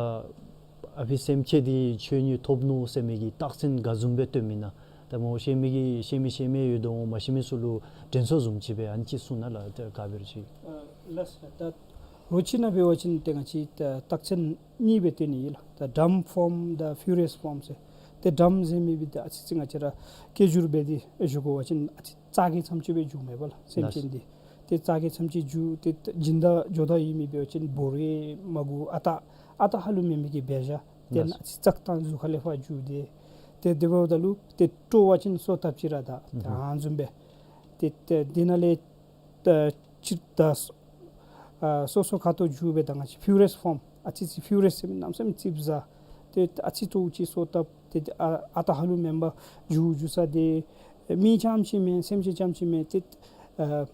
ཨ་ཕི་སེམས་ཅན་འདི་ཆོས་ཉིད་ཐོབ་ནུག་ཟེར་མི་གི་རྟགས་མཚན་ག་བཟུམ་སྦེ་སྟོནམ་ཨིན་ན། ད་མོ་ཤེས་མི་གིས་ཤེས་མི་ཤེས་མི་ཡོད་དོ་མ་ཤེས་མི་ཚུ་ལུ་དྲན་གསོ་བཟུམ་ཅིག་སྦེ་ཨ་ནི་ཅིག་གསུང་གནང་ལགས། ད་ག་འབད་རུང་ཅིག། ཨ་ལགས་སོ། ད་རོ་ཁྱི་ནང་འབད་བ་ཅིན་ཏེ་ང་བཅས་ད་རྟགས་མཚན་གཉིས་སྦེ་སྟོན་ནི་ཨིན་ལགས། ད་ཌམ་ཕོརམ་དང་ཕིའུ་རེས་ཕོརམ་ཟེར། ཏེ་ཌམ་ཟེར་མི་འདི་ད་ཨ་ཙི་ཅིག་ང་བཅས་ར་སྐད་སྒྱུར་འབད་དེ་ཞུ་དགོ་པ་ཅིན་ཨ་ཙི་རྩ་གི་ཙམ་ཅིག་སྦེ་འགྱུརཝ་མས་པ་ལགས། སེམས་ཅན་འདི་ཏེ་རྩ་གི་ཙམ་ཅིག་འགྱུར། ཏེ་སྦྱིན་བདག་ཇོ་བདག་ཨིན་མི་འབད་བ་ཅིན་འབོ་རུང་མ་དགོ། ཨ་རྟག་ཨ་རྟག་ཧ་ལུགས་མེད་མི་གི་འབད་བཞག། ཏེ་ཨ་ཙི་ཙག་དང་གཟུགས་ཁ་ལས་ཕར་འགྱུར་ཏེ། ཏེ་དེ་འབདཝ་ད་ལུ་ཏེ་སྤྲོ་བ་ཅིན་སོ་བཏབ་ཅི་ར་ད་ཏེ་ཨ་ནི་བཟུམ་སྦེ། ཏེ་ཏེ་དེ་ནང་ལས་ད་སྤྱིར་ད་ཨ་སོ་སོ་ཁ་ཐུག་འགྱུར་སྦེ་ད་ང་བཅས་ཕིའུ་རེས་ཕོརམ་ཨ་ཙི་ཅིག་ཕིའུ་རེས་ཟེར་མི་གནམ་མེད་ས་མེད་ཙིགཔ་ཟ། ཏེ་ཨ་ཙི་སྤྲོ་བོ་ཅིག་སོ་བཏབ། ཏེ་ཨ་ཨ་རྟག་ཧ་ལུགས་མེན་པར་འགྱུར་འགྱུར་ས་འདི་མི་རྐྱངམ་ཅིག་མེན། སེམས་ཅན་རྐྱངམ་ཅིག་མེན། ཏེ་ཨ་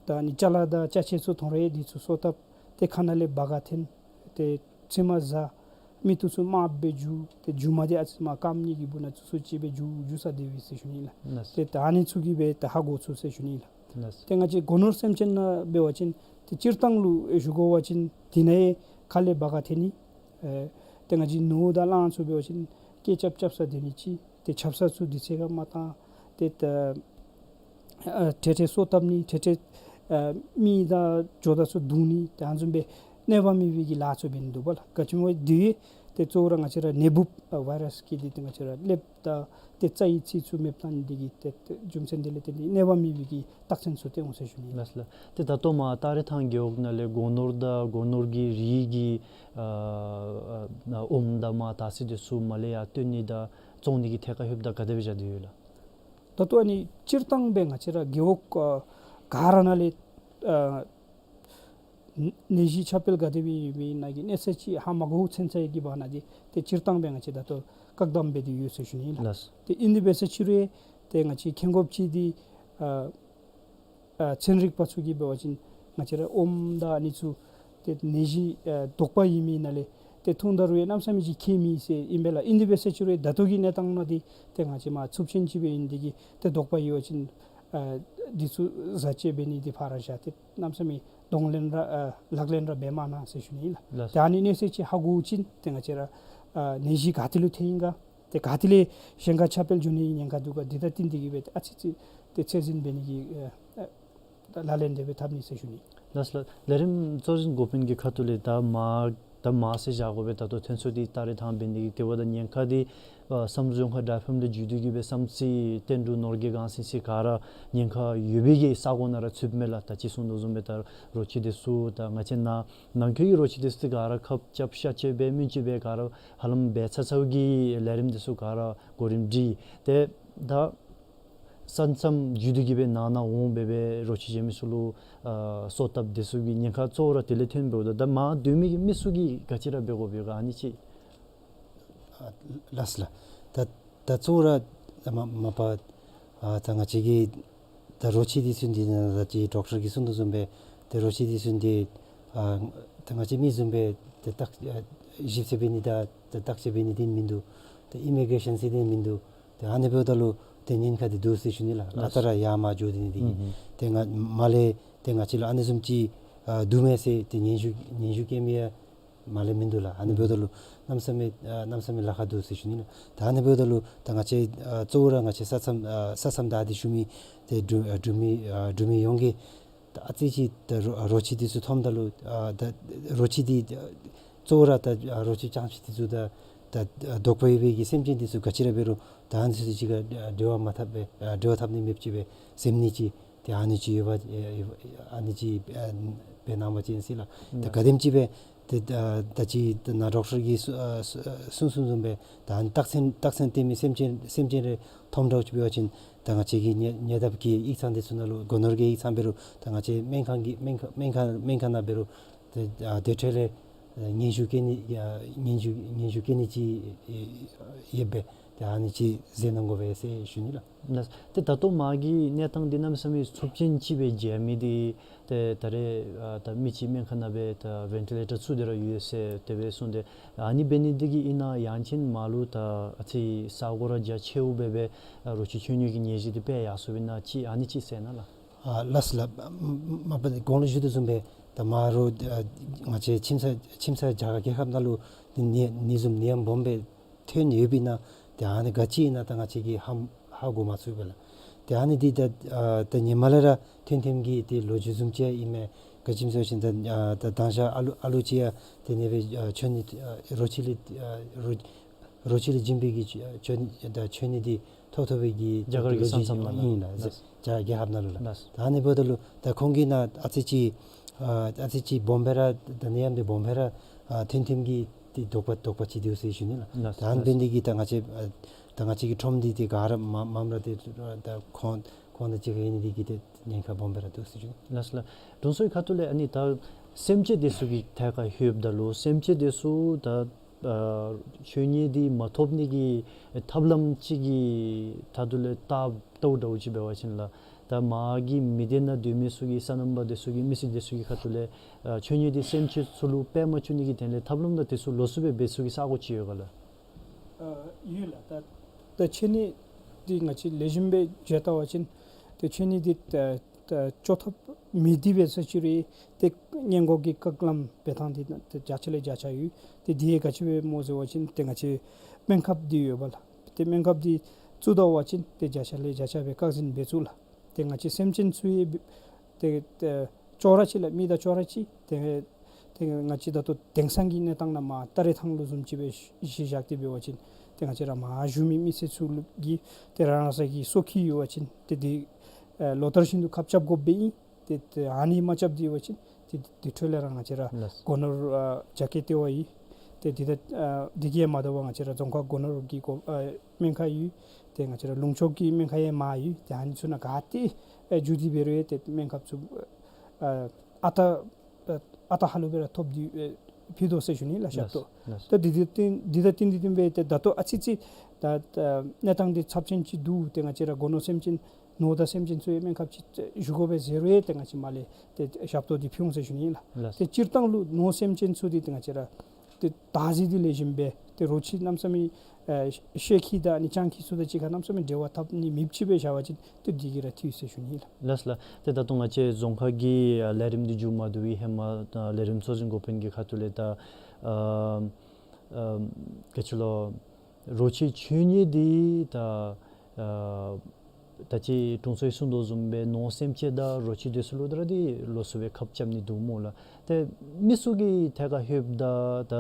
ད་ནི་ཅ་ལ་དང་ཅ་ཆས་ཚུ་འཐུང་རུང་འདི་ཚུ་སོ་བཏབ། ཏེ་ཁ་ནང་ལས་སྦ་ག་འཐེན། ཏེ་མཆིལ་མ་ཟ། མིག་ཏོ་ཚུ་དམརཔོ་སྦེ་འགྱུར། ཏེ་མཇུག་མ་འདི་ཨ་ཙི་མར་རྐངམ་གཉིས་ཀྱི་སྦུག་ན་ཚུད་ཚུད་ཅིག་སྦེ་འགྱུར་འགྱུར་ས་འདི་ཡོད་ཟེར་ཞུ་ནི་ལགས། ལགས། ཏེ་ད་ཨ་ནི་ཚུ་གིས་སྦེ་ད་ཧ་གོ་ཚུགས་ཟེར་ཞུ་ནི་ལགས། ལགས། ཏེ་ང་བཅས་སྒོ་ནོར་སེམས་ཅན་ནང་འབད་བ་ཅིན་ཏེ་སྤྱིར་བཏང་ལུ་ཞུ་དགོ་པ་ཅིན་དེ་ནང་ཁ་ལས་སྦ་ག་འཐེན་ནི། ཨེ་ཏེ་ང་བཅས་ནོར་དང་གླང་ཚུ་འབད་བ་ཅིན་སྐད་རྐྱབ་རྐྱབ་ས་འདི་ནི་ཅིག། ཏེ་ཆབ་གསང་ཚུ་དུས་ཚོད་ཁར་མ་བཏང་། ཏེ་ད་ཨ་འཕྲལ་འཕྲལ་སོ་བཏབ་ནི། འཕྲལ་འཕྲལ་ཨ་མི་དང་ཇོ་བདག་ཚུ་བརྡུང་ནི། ཏེ་ཨ་ནི་བཟུམ་སྦེ་གནོད་པ་མེད་པའི་གི་ལཱ་ཚུ་འབད་ནི་འདུག་པ་ལགས། ག་ཅི་སྨོ་འདི་ཏེ་གཙོ་བོ་ར་ང་བཅས་ར་ནད་འབུཔ་ཨ་ཝའི་རཱསི་གིས་འདི་ཏེ་ང་བཅས་ར་ཀླདཔ་དང་ཏེ་རྩ་ཡི་ཚིགས་ཚུ་མེདཔ་བཏང་ནི་འདི་གིས་ཏེ་ཏེ་རྒྱུ་མཚན་འདི་ལས་བརྟེན་ཏེ་གནོད་པ་མེད་པའི་གི་རྟགས་མཚན་ཚུ་སྟོན་འོང་ཟེར་ཞུ་ནི། ལགས་ལགས། ཏེ་ད་ལྟོ་མར་སྟག་རི་ཐང་རྒེད་འོག་ནང་ལས་སྒོ་ནོར་དང་སྒོ་ནོར་གྱི་རིགས་ཀྱི་ཨ་ཨ་ཨོམ་དང་མར་དར་ཚིལ་འདི་ཚུ་མར་ལས་ཡར་བཏོན་ནི་དང་བཙོང་ནི་གི་ཐད་ཁར་ལྷོདཔ་ད་ག་དེ་སྦེ་བཞག་སྟེ་ཡོད་ལགས། ད་ལྟོ་ཨ་ནི་སྤྱིར་བཏང་སྦེ་ང་བཅས་ར་རྒེད་འོག་ཨ་ག་ར་ནང་ལས་ཨ་ནད་གཞི་ཁྱབ་སྤེལ་ག་དེ་སྦེ་ཡོད་མི་ཨིན་ན་གི་གནས་ཚད་ཅིག་ཧ་མ་གོ་ཚུན་ཚོད་ཀྱི་བར་ན་འདི་ཏེ་སྤྱིར་བཏང་སྦེ་ང་བཅས་ད་ལྟོ་བཀག་དམ་འབད་དེ་ཡོད་ཟེར་ཞུ་ནི་ལགས། ལགས། ཏེ་ཨིན་དེ་འབད་ཟེར་ཅི་རུང་ཏེ་ང་བཅས་ཁེ་འགོཔ་ཅིག་འདི་ཨ་ཨ་ཚན་རིག་པ་ཚུ་གིས་འབད་བ་ཅིན་ང་བཅས་ར་ཨོམ་དང་ཨ་ནི་ཚུ་ཏེ་ནད་གཞི་ཨ་དོགས་པ་ཡོད་མི་ནང་ལས་ཏེ་འཐུང་ད་རུང་ཡང་གནམ་མེད་ས་མེད་ཅིག་ཁྱད་མེད་ཟེར་ཨིན་པས་ལགས། ཨིན་དེ་འབད་ཟེར་ཅི་རུང་ད་ལྟོ་གི་གནས་སྟངས་ནང་འདི་ཏེ་ང་བཅས་མར་འཚུབ་ཆེན་ཅིག་སྦེ་ཨིན་འདི་གིས་ཏེ་དོགས་པ་ཡོད་པ་ཅིན་ཨ་འདི་ཚུ་བཟའ་བཅའ་འབད་ནི་འདི་ཕར་བཞག་སྟེ་གནམ་མེད་ས་མེད་གདོང་ལེན་ར་ཨ་ལག་ལེན་ར་འབད་མ་གནང་ཟེར་ཞུ་ནི་ལགས། ལགས། ཏེ་ཨ་ནི་གནས་ཚད་ཅིག་ཧ་གོ་ཅིན་ཏེ་ང་བཅས་ར་ཨ་ནད་གཞི་ག་ཏེ་ལུ་ཐོན་ཡི་ག། ཏེ་ག་ཏེ་ལས་གཞན་ཁར་ཁྱབ་སྤེལ་འགྱོ་ནི་ཉེན་ཁ་འདུག་ག། འདི་དང་བསྟུན་ཏེ་གིས་སྦེ་ཨ་ཙི་ཅིག་ཏེ་ཚད་འཛིན་འབད་ནི་གི་ཨ་ཨ་ལག་ལེན་དེ་སྦེ་འཐབ་ནི་ཟེར་ཞུ་ནི། ལགས་ལགས། ལས་རིམ་གཙོ་འཛིན་འགོ་དཔོན་གྱི་ཁ་ཐུག་ལས་ད་མར་ད་མར་ཟེར་བཞག་དགོ་པས། ད་ལྟོ་ཐོན་ཚུལ་འདི་སྟག་རི་ཐང་འབད་ནི་གི་དེ་འབདཝ་ད་ཉེན་ཁ་འདི་ཨ་བསམ་གྲུབ་ལྗོངས་མཁར་དགྲ་ཕམ་ལས་བརྒྱུད་དེ་གིས་སྦེ་བསམ་རྩེ་བསྟན་འབྲུག་ནོར་རྒྱས་སྒང་ཚུན་ཚོད་ག་ར་ཉེན་ཁ་ཡོད་པའི་གི་ས་གོ་ནང་ར་ཚུདཔ་མས་ལགས། ད་ཅི་གསུང་དོ་བཟུམ་སྦེ་ད་རོ་ཁྱི་འདི་ཚུ་ད་ང་བཅས་ནང་ནང་འཁོད་ཀྱི་རོ་ཁྱི་འདི་ཚུ་ག་ར་ཁབ་རྐྱབ་ཤ་བཅད་སྦེ་སྨན་བཅོས་འབད་ག་ར་ཧ་ལམ་འབད་ཚར་ཚརཝ་གི་ལས་རིམ་འདི་ཚུ་ག་ར་གོ་རིམ་སྒྲིག་སྟེ་ད་ས་མཚམས་བརྒྱུད་དེ་གིས་སྦེ་ནང་ན་འོང་སྦེ་སྦེ་རོ་ཁྱི་བཞེས་མི་ཚུ་ལུ་ཨ་སོ་བཏབ་དེ་ཚུ་གི་ཉེན་ཁ་གཙོ་བོ་ར་དེ་ལས་ཐོན་འབདཝ་ད་ད་མར་སྡོད་མི་གི་མི་ཚུ་གིས་ག་ཅི་ར་འབད་དགོཔ་ཡོད་ག་ཨ་ནི་ཅིག། ཨ་ལགས་ལགས། ད་ད་གཙོ་བོ་ར་ད་མ་མ་པ་ཨ་ད་ང་བཅས་ཀྱི་ད་རོ་ཁྱི་འདི་ཚུ་འདི་ནང་ད་ཅི་ཌོག་ཊར་གྱིས་གསུང་དོ་བཟུམ་སྦེ་ཏེ་རོ་ཁྱི་འདི་ཚུ་འདི་ཨ་ད་ང་བཅས་མི་བཟུམ་སྦེ་ཏེ་བརྟག་ཨ་ཞིབ་དཔྱད་འབད་ནི་དང་ཏེ་བརྟག་དཔྱད་འབད་ནི་འདི་མིན་འདུག། ཏེ་ཨི་མི་གེ་རེ་ཤཱན་ཟེར་འདི་མིན་འདུག། ཏེ་ཨ་ནི་འབདཝ་ད་ལུ་ཏེ་ཉེན་ཁ་འདི་འདུག་ཟེར་ཞུ་ནི་ལགས། ཨ་རྟག་ར་ཡར་མར་འགྱོ་སྡོད་ནི་འདི་གིས། ཨུམ་ཧུམ། ཏེ་ང་མར་ལས་ཏེ་ང་བཅས་ལུ་ཨ་ནི་བཟུམ་ཅིག་ཨ་འདུག་མས་ཟེར་ཏེ་སྙན་ཞུ་སྙན་ཞུ་བཀལ་མི་ཡང་མར་ལས་མིན་འདུག་ལགས། ཨ་ནི་འབདཝ་ད་ལུ་གནམ་མེད་ས་མེད་ཨ་གནམ་མེད་ས་མེད་ལཱ་ཁག་འདུག་ཟེར་ཞུ་ནི་ལགས། ད་ཨ་ནི་འབདཝ་ད་ལུ་ད་ང་བཅས་ཨ་གཙོ་བོ་ར་ང་བཅས་ས་མཚམས་ཨ་ས་མཚམས་བདའ་སྟེ་བཞུགས་མི་ཏེ་འབྲུག་ཨ་འབྲུག་མི་ཨ་འབྲུག་མི་ཡོངས་ཀྱིས་ད་ཨ་ཙི་ཅིག་ད་རོ་རོ་ཁྱི་འདི་ཚུ་མཐོངམ་ད་ལུ་ཨ་ད་རོ་ཁྱི་འདི་གཙོ་བོ་ར་ད་རོ་ཁྱི་རྐྱངམ་ཅིག་འདི་ཚུ་ད་ད་དོགས་པ་ཡོད་པའི་གི་སེམས་ཅན་འདི་ཚུ་ག་ཅི་ར་འབད་རུང་ད་ཨ་ནི་ཚུ་གཅིག་ཁར་འབྲེལ་བ་མ་འཐབ་པར་ཨ་འབྲེལ་བ་འཐབ་ནི་མེདཔ་ཅིག་སྦེ་སེམས་ནི་ཅིག། ཏེ་ཨ་ནི་ཅིག་ཡོད་པ་ཨ་ཨ་ནི་ཅིག་ཨ་འབད་གནང་བ་ཅིན་ཟེར་ལགས། ད་ག་དེམ་ཅིག་སྦེ་ཏེ་ད་ད་ཅི་ད་ནཱ་ཌོག་ཊར་གྱིས་གསུ་ཨ་གསུ་གསུང་གསུངམ་བཟུམ་སྦེ་ད་ཨ་ནི་རྟགས་མཚན་རྟགས་མཚན་སྟོན་མི་སེམས་ཅན་སེམས་ཅན་རེ་མཐོངམ་འདྲཝ་ཅིག་འབད་བ་ཅིན་ད་ང་བཅས་ཀྱི་ཉེ་ཉེ་འདབས་ཀྱི་ཡིག་ཚང་འདི་ཚུ་ནང་ལུ་སྒོ་ནོར་གྱི་ཡིག་ཚང་འབད་རུང་ད་ང་བཅས་སྨན་ཁང་གི་སྨན་ཁང་སྨན་ཁང་སྨན་ཁང་ནང་འབད་རུང་ཏེ་ཨ་དེ་འཕྲལ་ལས་ཨ་སྙན་ཞུ་བཀལ་ནི་ཡ་སྙན་ཞུ་སྙན་ཞུ་བཀལ་ནི་ཅིག་ཡོདཔ་སྦེ། ཏེ་ཨ་ནི་ཅིག་མཛད་གནང་དགོ་པས་ཟེར་ཞུ་ནི་ལགས། ལགས། ཏེ་ད་ལྟོ་མ་གི་གནས་སྟངས་འདི་གནམ་མེད་ས་མེད་འཚུབ་ཅན་ཅིག་སྦེ་མཇལ་མི་འདི་ཏེ་ད་རེས་ཨ་ད་མི་ཅིག་སྨན་ཁང་ནང་སྦེ་ད་ཝེན་ཊི་ལེ་ཊར་ཚུད་དེ་ར་ཡོད་ཟེར་དེ་སྦེ་གསུངས་ཏེ། ཨ་ནི་འབད་ནི་འདི་གིས་ཨིན་ན་ཡང་ཅིན་མར་ལུ་ད་ཨ་ཙི་ས་གོ་ར་རྒྱ་ཆེཝ་སྦེ་སྦེ་ཨ་རོ་ཁྱི་མཆོད་ནི་གི་ནད་གཞི་འདི་སྤེལ་ཡར་སོཔ་ཨིན་ན་ཅིག་ཨ་ནི་ཅིག་ཟེར་གནང་ལགས། ཨ་ལགས་ལགས། མ་པ་གོང་ལུ་ཞུ་དོ་བཟུམ་སྦེ་ད་མ་རུ་ཨ་ང་བཅས་ཁྱིམ་ཚང་ཁྱིམ་ཚང་རྒྱ་གར་རྒྱལ་ཁབ་ནང་ལུ་ནད་ནད་བཟུམ་ནད་ཡམས་སྦོམ་སྦེ་ཐོན་ཡོདཔ་ཨིན་ན་ཏེ་ཨ་ནི་ག་ཅི་ཨིན་ན་ད་ང་བཅས་ཀྱིས་ཧ་ཧ་གོ་མ་ཚུགས་པས་ལགས། ཏེ་ཨ་ནི་འདི་ད་ཨ་ད་ཧེ་མ་ལས་ར་ཐོན་ཐོནམ་གི་ཏེ་ལོ་རྒྱུས་བཟུམ་ཅིག་ཨིན་མས། ག་ཅི་སྨོ་ཟེར་བ་ཅིན་ད་ཨ་ད་དང་ཞག་ཨ་ལུ་ཨ་ལུ་ཅིག་ཡང་ཏེ་ནད་སྦེ་ཨ་མཆོད་ནི་ཨ་རོ་ཁྱི་ལས་ཨ་རོ་རོ་ཁྱི་ལས་བྱིན་པའི་གི་མཆོད་ནི་ད་མཆོད་ནི་འདི་ཐོབ་ཐོབ་པའི་གི་རྒྱ་གར་གྱི་ལོ་རྒྱུས་ས་མཚམས་ནང་ཨིན་ལགས། ལགས། རྒྱ་རྒྱལ་ཁབ་ནང་ལུ་ལགས། ལགས། ད་ཨ་ནི་འབདཝ་ད་ལུ་ད་ཁོང་གི་ནང་ཨ་ཙི་ཅིག་ཨ་ཨ་ཙི་ཅིག་སྦོམ་སྦེ་ར་ད་ནད་ཡམས་འདི་སྦོམ་སྦེ་ར་ཨ་ཐོན་ཐོནམ་གི་ཏེ་དོགས་པ་དོགས་པ་ཅིག་འདུག་ཟེར་ཞུ་ནི་ལགས། ལགས། ད་ཨ་ནི་ལགས། འབད་ནི་འདི་གིས་ད་ང་བཅས་ཨ་ད་ང་བཅས་ཀྱི་ཁྲོམ་འདི་ཏེ་ག་ར་མ་མངམ་ར་ཏེ་ད་ཁོང་ཁོང་དང་གཅིག་ཁར་ཨིན་ནི་འདི་གིས་ཏེ་ཉེན་ཁ་སྦོམ་སྦེ་ར་འདུག་ཟེར་ཞུ་ནི། ལགས་ལགས། དྲུང་འཚོའི་ཁ་ཐུག་ལས་ཨ་ནི་ད་སེམས་ཅན་འདི་ཚུ་གི་ཐད་ཁར་ལྷོདཔ་ད་ལུ་སེམས་ཅན་འདི་ཚུ་ད་ཨ་མཆོད་ནི་འདི་མ་ཐོབ་ནི་གི་ཐབས་ལམ་ཅིག་གི་ད་དུང་ལས་ད་ལྟོ་འདྲཝ་ཅིག་འབད་བ་ཅིན་ལགས། ད་མ་གི་མི་སྡེ་ནང་སྡོད་མི་ཚུ་གི་སོ་ནམ་པ་འདི་ཚུ་གི་མི་སེར་འདི་ཚུ་གི་ཁ་ཐུག་ལས་ཨ་མཆོད་ནི་འདི་སེམས་ཅན་ཚུ་ལུ་སྤེལ་མ་བཅུག་ནི་གི་དོན་ལས་ཐབས་ལམ་དང་འདི་ཚུ་ལོགས་སུ་སྦེ་འབད་ཚུགས་ཀྱི་ས་གོ་ཅིག་ཡོད་ག་ལགས། ཨ་ཡོད་ལགས། ད་ད་མཆོད་ནི་འདི་ང་བཅས་ལེགས་ཤོམ་སྦེ་མཇལ་བལྟ་བ་ཅིན་ཏེ་མཆོད་ནི་འདི་ད་ད་བཅོ་ཐབས་མེད་དེ་འབད་ས་ཅིག་རུང་ཏེ་སྔོན་འགོག་གི་བཀག་ལམ་འབད་ཐངས་འདི་ད་བརྒྱ་ཆ་ལས་བརྒྱ་ཆ་ཡོད། ཏེ་འདི་ཡང་ག་ཅི་སྦེ་སྨོ་ཟེར་བ་ཅིན་ཏེ་ང་བཅས་སྨན་ཁབ་འདི་ཡོདཔ་ལགས། ཏེ་སྨན་ཁབ་འདི་བཙུགས་ད་བ་ཅིན་ཏེ་བརྒྱ་ཆ་ལས་བརྒྱ་ཆ་སྦེ་བཀག་འཛིན་འབད་ཚུགས་ལགས། ཏེ་ང་བཅས་སེམས་ཅན་ཚུ་ཡང་ཏེ་ཏེ་ཅོག་ར་གཅིག་ལགས། མི་དང་ཅོག་ར་གཅིག། ཏེ་ཏེ་ང་བཅས་ད་ལྟོ་དེང་སང་གི་གནས་སྟངས་ནང་མར་སྟ་རེ་ཐང་ལུ་བཟུམ་ཅིག་སྦེ་གཞི་བཞག་སྟེ་འབད་བ་ཅིན་ཏེ་ང་བཅས་ར་མར་བཞུགས་མི་མི་སེར་ཚུ་གིས་ཏེ་རང་རང་སོའི་གི་སྲོག་ཁྱེར་ཡོད་པ་ཅིན་ཏེ་འདི་ཨེ་ལོ་ལྟར་བཞིན་དུ་ཁབ་རྐྱབ་དགོཔ་སྦེ་ཨིན། ཏེ་ཏེ་ཨ་ནི་མ་རྐྱབ་སྟེ་འབད་བ་ཅིན་ཏེ་དེ་འཕྲོ་ལས་ར་ང་བཅས་ར་ལགས། སྒོ་ནོར་ཨ་རྒྱ་སྐྱེད་ལྟེ་བ་ཡོད། ཏེ་འདི་ད་ཨ་འདི་གིས་མ་དོ་བར་ང་བཅས་ར་རྫོང་ཁག་སྒོ་ནོར་གྱི་སྒོ་ཨ་སྨན་ཁང་ཡོད། ཏེ་ང་བཅས་ར་ལུང་ཕྱོགས་ཀྱི་སྨན་ཁང་ཡང་མར་ཡོད། ཏེ་ཨ་ནི་ཚུ་ནང་ག་ཏེ་ཨེ་འགྱོ་སྟེ་འབད་རུང་ཏེ་སྨན་ཁབ་ཚུ་ཨ་ཨ་རྟག་ཨ་ཨ་རྟག་ཧ་ལུགས་སྦེ་ར་ཐོབ་སྟེ་ཨེ་ཕུལ་དོ་ཟེར་ཞུ་ནི་ལགས། ཞབས་ཏོག། ལགས། ད་འདི་འདི་བསྟུན་འདི་ད་བསྟུན་ཏེ་བསྟུན་སྦེ་ཏེ་ད་ལྟོ་ཨ་ཙི་ཅིག་ད་ད་གནས་སྟངས་འདི་ཚབས་ཆེན་ཅིག་འདུག། ཏེ་ང་བཅས་ར་སྒོ་ནོར་སེམས་ཅན་ནོར་དང་སེམས་ཅན་ཚུ་ཡང་སྨན་ཁབ་ཅིག་ཞུ་དགོ་པས་ཟེར་རུང་ཏེ་ང་བཅས་མར་ལས་ཏེ་ཞབས་ཏོག་འདི་ཕུལ་འོང་ཟེར་ཞུ་ནི་ཨིན་ལགས། ལགས། ཏེ་སྤྱིར་བཏང་ལུ་ནོར་སེམས་ཅན་ཚུ་འདི་ཏེ་ང་བཅས་ར་ཏེ་བདག་འཛིན་འདི་ལེགས་ཤོམ་སྦེ་ཏེ་རོ་ཁྱི་གནམ་མེད་ས་མེད་ཨེ་ཤ་ཁྱི་དང་ཨ་ནི་སྤྱང་ཁྱི་ཚུ་དང་གཅིག་ཁར་གནམ་མེད་ས་མེད་འབྲེལ་བ་འཐབ་ནི་མེདཔ་ཅིག་སྦེ་བཞག་པ་ཅིན་ཏེ་འདི་གིས་ར་འཐུས་ཟེར་ཞུ་ནི་ཨིན་ལགས། ལགས་ལགས། ཏེ་ད་ལྟོ་ང་བཅས་རྫོང་ཁག་གི་ཨ་ལས་རིམ་འདི་མཇུག་མ་བསྡུ་བའི་ཧེ་མ་ཨ་ལས་རིམ་གཙོ་འཛིན་འགོ་དཔོན་གྱི་ཁ་ཐུག་ལས་ད་ཨ་ཨ་ག་ཅི་ལོ་རོ་ཁྱི་མཆོད་ནི་འདི་ད་ཨ་ད་ཅི་དྲུང་འཚོ་གིས་གསུང་དོ་བཟུམ་སྦེ་ནོར་སེམས་ཅན་དང་རོ་ཁྱི་འདི་ཚུ་ལུ་ད་ར་འདི་ལོགས་སུ་སྦེ་ཁབ་རྐྱབ་ནི་འདུག་སྨོ་ལགས། ཏེ་མི་ཚུ་གི་ཐད་ཁར་ལྷོདཔ་ད་ད་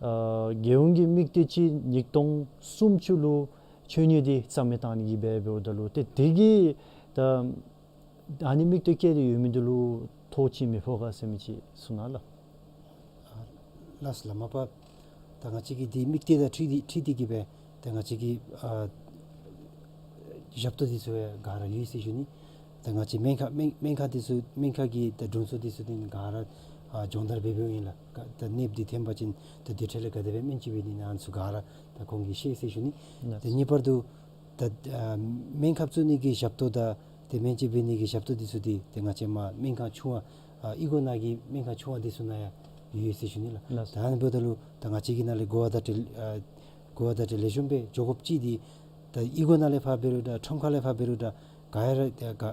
ཨ་རྒྱལ་ཡོངས་ཀྱི་དམིགས་གཏད་ཅིག་ཉིས་སྟོང་སུམ་ཅུ་ལུ་མཆོད་ནི་འདི་རྩ་མེད་བཏང་ནི་གི་འབད་འབདཝ་ད་ལུ་ཏེ་དེ་གི་ད་ཨ་ནི་དམིགས་གཏད་བསྐྱེད་དེ་ཡོད་མི་འདི་ལུ་ཐོགས་ཅིག་མི་ཕོག་ག་ཟེར་མི་ཅིག་གསུང་གནང་ལགས། ཨ་ལགས་ལགས། མ་པ་ད་ང་བཅས་ཀྱིས་འདི་དམིགས་གཏད་དང་འཁྲིལ་ཏེ་འཁྲིལ་ཏེ་གི་སྦེ་ད་ང་བཅས་ཀྱི་ཨ་ཞབས་ཏོག་འདི་ཚུ་ཡང་ག་ར་ཡོད་ཟེར་ཞུ་ནི། ད་ང་བཅས་སྨན་ཁང་སྨན་སྨན་ཁང་འདི་ཚུ་སྨན་ཁང་གི་ད་དྲུང་འཚོ་འདི་ཚུ་འདི་ག་ར་ཨ་སྦྱོང་བརྡར་འབད་འབདཝ་ཨིན་ལགས། ག་ད་ནདཔ་འདི་ཐོན་པ་ཅིན་ད་དེ་འཕྲོ་ལས་ག་དེ་སྦེ་སྨན་བཅོས་འབད་ནི་ཨ་ནི་ཚུ་ག་ར་ད་ཁོང་གིས་ཤེས་ཟེར་ཞུ་ནི། ལགས། ད་གཉིས་པར་དུ་ད་ཨ་སྨན་ཁབ་བཙུགས་ནི་གི་ཞབས་ཏོག་དང་ཏེ་སྨན་བཅོས་འབད་ནི་གི་ཞབས་ཏོག་འདི་ཚུ་འདི་ཏེ་ང་བཅས་མར་སྨན་ཁང་ཆུང་བ་ཨ་གཡུས་སྒོ་ནང་གི་སྨན་ཁང་ཆུང་བ་འདི་ཚུ་ནང་ཡང་ཡོད་ཟེར་ཞུ་ནི་ལགས། ལགས། ད་ཨ་ནི་འབདཝ་ད་ལུ་ད་ང་བཅས་ཀྱི་ནང་ལས་གོ་བ་བརྡ་སྤྲོད་ཨ་གོ་བ་བརྡ་སྤྲོད་ལེགས་ཤོམ་སྦེ་འགྱོ་དགོཔ་ཅིག་འདི་ད་གཡུས་སྒོ་ནང་ལས་ཕར་འབད་རུང་ད་ཁྲོམ་ཁ་ལས་ཕར་འབད་རུང་ད་ག་ཡ་ར་ག་ག་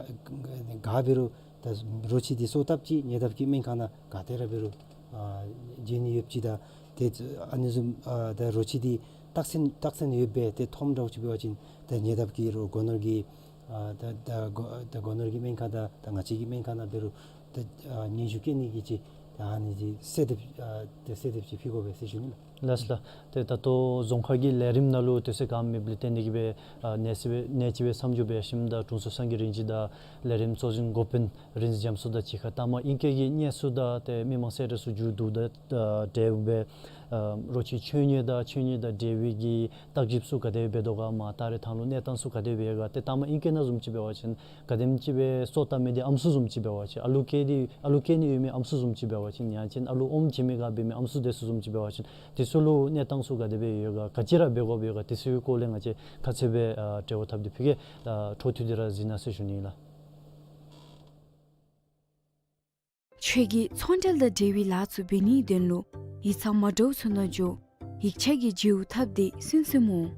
ག་འབད་རུང་ད་རོ་ཁྱི་འདི་གསོ་ཐབས་ཅིག་ཉེ་འདབས་ཀྱི་སྨན་ཁང་ནང་ག་ཏེ་ར་འབད་རུང་ཨ་བྱིན་ནི་ཡོདཔ་ཅིག་དང་ཏེ་ཨ་ནི་བཟུམ་ཨ་ད་རོ་ཁྱི་འདི་རྟགས་མཚན་རྟགས་མཚན་ཡོད་པའི་ཏེ་ཐོནམ་འདྲཝ་ཅིག་འབད་བ་ཅིན་ད་ཉེ་འདབས་ཀྱི་རོ་སྒོ་ནོར་གྱི་ཨ་ད་ད་སྒོ་ད་སྒོ་ནོར་གྱི་སྨན་ཁང་དང་ད་ང་བཅས་ཀྱི་སྨན་ཁང་ནང་འབད་རུང་ད་ཨ་སྙན་ཞུ་བཀོད་ནི་གི་ཅིག་ད་ཨ་ནི་ཅིག་གསལ་འདེབས་ཨ་ད་གསལ་འདེབས་ཅིག་ཕུལ་དགོ་པས་ཟེར་ཞུ་ནི་ལགས། ལགས་ལགས། ཏེ་ད་ལྟོ་རྫོང་ཁག་གི་ལས་རིམ་ནང་ལུ་དུས་ཚོད་ཁོམ་མེདཔ་ལས་བརྟེན་ཏེ་གི་སྦེ་ཨ་གནས་ཚུལ་སྦེ་གནས་ཚུལ་སྦེ་མཚམས་འཇོག་འབད་ཞིནམ་ད་དྲུང་འཚོ་སངས་རྒྱས་རིན་ཆེན་དང་ལས་རིམ་གཙོ་འཛིན་འགོ་དཔོན་རིག་འཛིན་རྒྱ་མཚོ་དང་གཅིག་ཁར་ལྟ་མ་ཨིང་སྐད་ཀྱི་གནས་ཚུལ་དང་ཏེ་མི་མང་གསལ་བསྒྲགས་ཚུ་མཇུག་བསྡུ་ད་ཨ་འབྲེལ་སྦེ་ཨ་རོ་ཁྱི་མཆོད་ནི་དང་མཆོད་ནི་དང་འབྲེལ་བའི་གི་བརྟག་ཞིབ་ཚུ་ག་དེ་འབད་དོ་ག་མར་སྟ་རེ་ཐང་ལུ་གནས་སྟངས་ཚུ་ག་དེ་འབད་ག་ཏེ་ལྟ་མ་ཨིང་སྐད་ནང་བཟུམ་ཅིག་འབད་བ་ཅིན་ག་དེམ་ཅིག་སྦེ་གསོ་བཏབ་མི་འདི་ཨམ་སྲུ་བཟུམ་ཅིག་འབད་བ་ཅིན་ཨ་ལུ་སྐྱེ་འདི་ཨ་ལུ་སྐྱེ་ནི་ཡོད་མི་ཨམ་སྲུ་བཟུམ་ཅིག་འབད་བ་ཅིན་ཡང་ཅིན་ཨ་ལུ་ཨོམ་བྱིན་མི་ག་འབད་མི་ཨམ་སྲུ་དེ་ཚུ་བཟུམ་ཅིག་འབད་བ་ཅིན་ཏེ་ དེ་ཚུ་ལུ་གནས་སྟངས་ཚུ་ག་དེ་སྦེ་ཡོད་ག་ག་ཅི་ར་འབད་དགོཔ་ཡོད་ག་དེ་ཚུའི་སྐོར་ལས་ང་བཅས་ཁ་གསལ་སྦེ་ཨ་འབྲེལ་བ་འཐབ་སྟེ་ཕུལ་གེ། ད་འཕྲོ་མཐུད་དེ་ར་གཟིགས་གནང་ཟེར་ཞུ་ནི་ལགས། ཁྱོད་ཀྱིས་ཚོང་འབྲེལ་དང་འབྲེལ་བའི་ལཱ་ཚུ་འབད་ནིའི་དོན་ལུ་ཡིག་ཚང་མ་འདྲཝ་ཚུ་ནང་འགྱོ། ཡིག་ཆ་གི་བརྗེ་པོ་འཐབ་སྟེ་སུན་སུན་འོང་།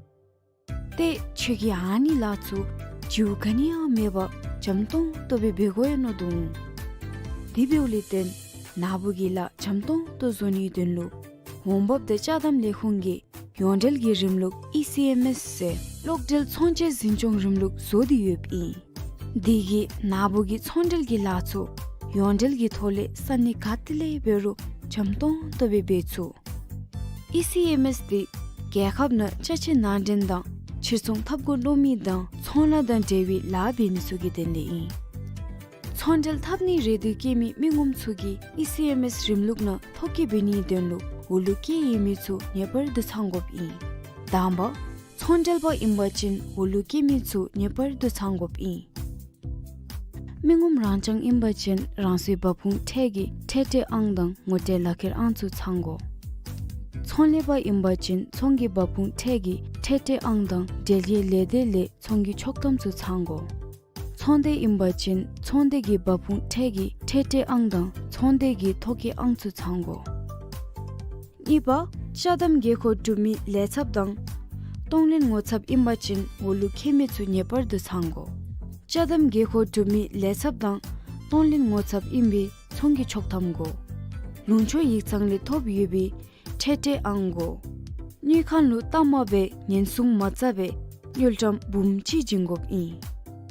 ཏེ་ཁྱོད་ཀྱིས་ཨ་ནི་ལཱ་ཚུ་བརྗེ་པོ་ག་ནི་ཡང་མེད་པར་འཇམ་ཏོང་ཏོ་སྦེ་འབད་དགོ་ཡོད་མནོ་དོ་འོང་། དེ་འབདཝ་ལས་བརྟེན་ནཱ་བུ་གི་ལཱ་འཇམ་ཏོང་ཏོ་བཟོ་ནིའི་དོན་ལུ་འོང་འབབ་དང་ཅ་དམ་ལས་ཁུངས་ཀྱིས་ཡོངས་འབྲེལ་གྱི་རིམ་ལུགས་ཨི་སི་ཨེམ་ཨེསི་ཟེར་གློག་འབྲེལ་ཚོང་བྱེད་འཛིན་སྐྱོང་རིམ་ལུགས་བཟོ་སྟེ་ཡོདཔ་ཨིན། དེ་གིས་ནཱ་བུ་གི་ཚོང་འབྲེལ་གྱི་ལཱ་ཚུ་ཡོངས་འབྲེལ་གྱི་ཐོག་ལས་ས་གནས་ག་ཏེ་ལས་འབད་རུང་འཇམ་ཏོང་ཏོ་སྦེ་འབད་ཚུགས། ཨི་སི་ཨེམ་ཨེསི་དེ་རྒྱལ་ཁབ་ནང་ཅ་ཆས་ནང་འདྲེན་དང་ཕྱིར་ཚོང་འཐབ་དགོ་མནོ་མི་དང་ཚོང་ལཱ་དང་འབྲེལ་བའི་ལཱ་འབད་མི་ཚུ་གི་དོན་ལས་ཨིན། ཚོང་འབྲེལ་འཐབ་ནིའི་རེ་འདོད་བསྐྱེད་མི་མི་ངོམ་ཚུ་གིས་ཨི་སི་ཨེམ་ཨེསི་རིམ་ལུགས་ནང་ཐོ་བཀོད་འབད་ནིའི་དོན་ལུ་འོག་ལུ་བཀོད་ཡོད་མི་ཚུ་ངེས་པར་དུ་ཚང་དགོཔ་ཨིན། དང་པ། ཚོང་འབྲེལ་པ་ཨིན་པ་ཅིན་འོག་ལུ་བཀོད་མི་ཚུ་ངེས་པར་དུ་ཚང་དགོཔ་ཨིན། མི་ངོམ་རང་རྐྱང་ཨིན་པ་ཅིན་རང་སོའི་འབབ་ཁུངས་ཁྲལ་གྱི་ཁྲལ་སྤྲོད་ཨང་དང་ངོ་སྤྲོད་ལག་ཁྱེར་ཨང་ཚུ་ཚང་དགོ། ཚོང་ལས་པ་ཨིན་པ་ཅིན་ཚོང་གི་འབབ་ཁུངས་ཁྲལ་གྱི་ཁྲལ་སྤྲོད་ཨང་དང་འབྲེལ་ཡོད་ལས་སྡེ་ལས་ཚོང་གི་ཆོག་ཐམ་ཚུ་ཚང་དགོ། ཚོང་སྡེ་ཨིན་པ་ཅིན་ཚོང་སྡེ་གི་འབབ་ཁུངས་ཁྲལ་གྱི་ཁྲལ་སྤྲོད་ཨང་དང་ཚོང་སྡེ་གི་ཐོ་བཀོད་ཨང་ཚུ་ཚང་དགོ། གཉིས་པ། ཅ་དམ་དགོས་མཁོ་གྲུབ་མི་ལས་ཚབ་དང་གཏོང་ལེན་ངོ་ཚབ་ཨིན་པ་ཅིན་འོག་ལུ་བཀོད་མི་ཚུ་ངེས་པར་དུ་ཚང་དགོ། ཅ་དམ་དགོས་མཁོ་གྲུབ་མི་ལས་ཚབ་དང་གཏོང་ལེན་ངོ་ཚབ་ཨིན་པའི་ཚོང་གི་ཆོག་ཐམ་དགོ། ལུང་ཕྱོགས་ཡིག་ཚང་ལས་ཐོབ་ཡོད་པའི་ཁྲལ་སྤྲོད་ཨང་དགོ། དངུལ་ཁང་ལུ་གཏའ་མ་སྦེ་ཉེན་སྲུང་མ་རྩ་བའི་དངུལ་ཀྲམ་འབུམ་གཅིག་བྱིན་དགོཔ་ཨིན།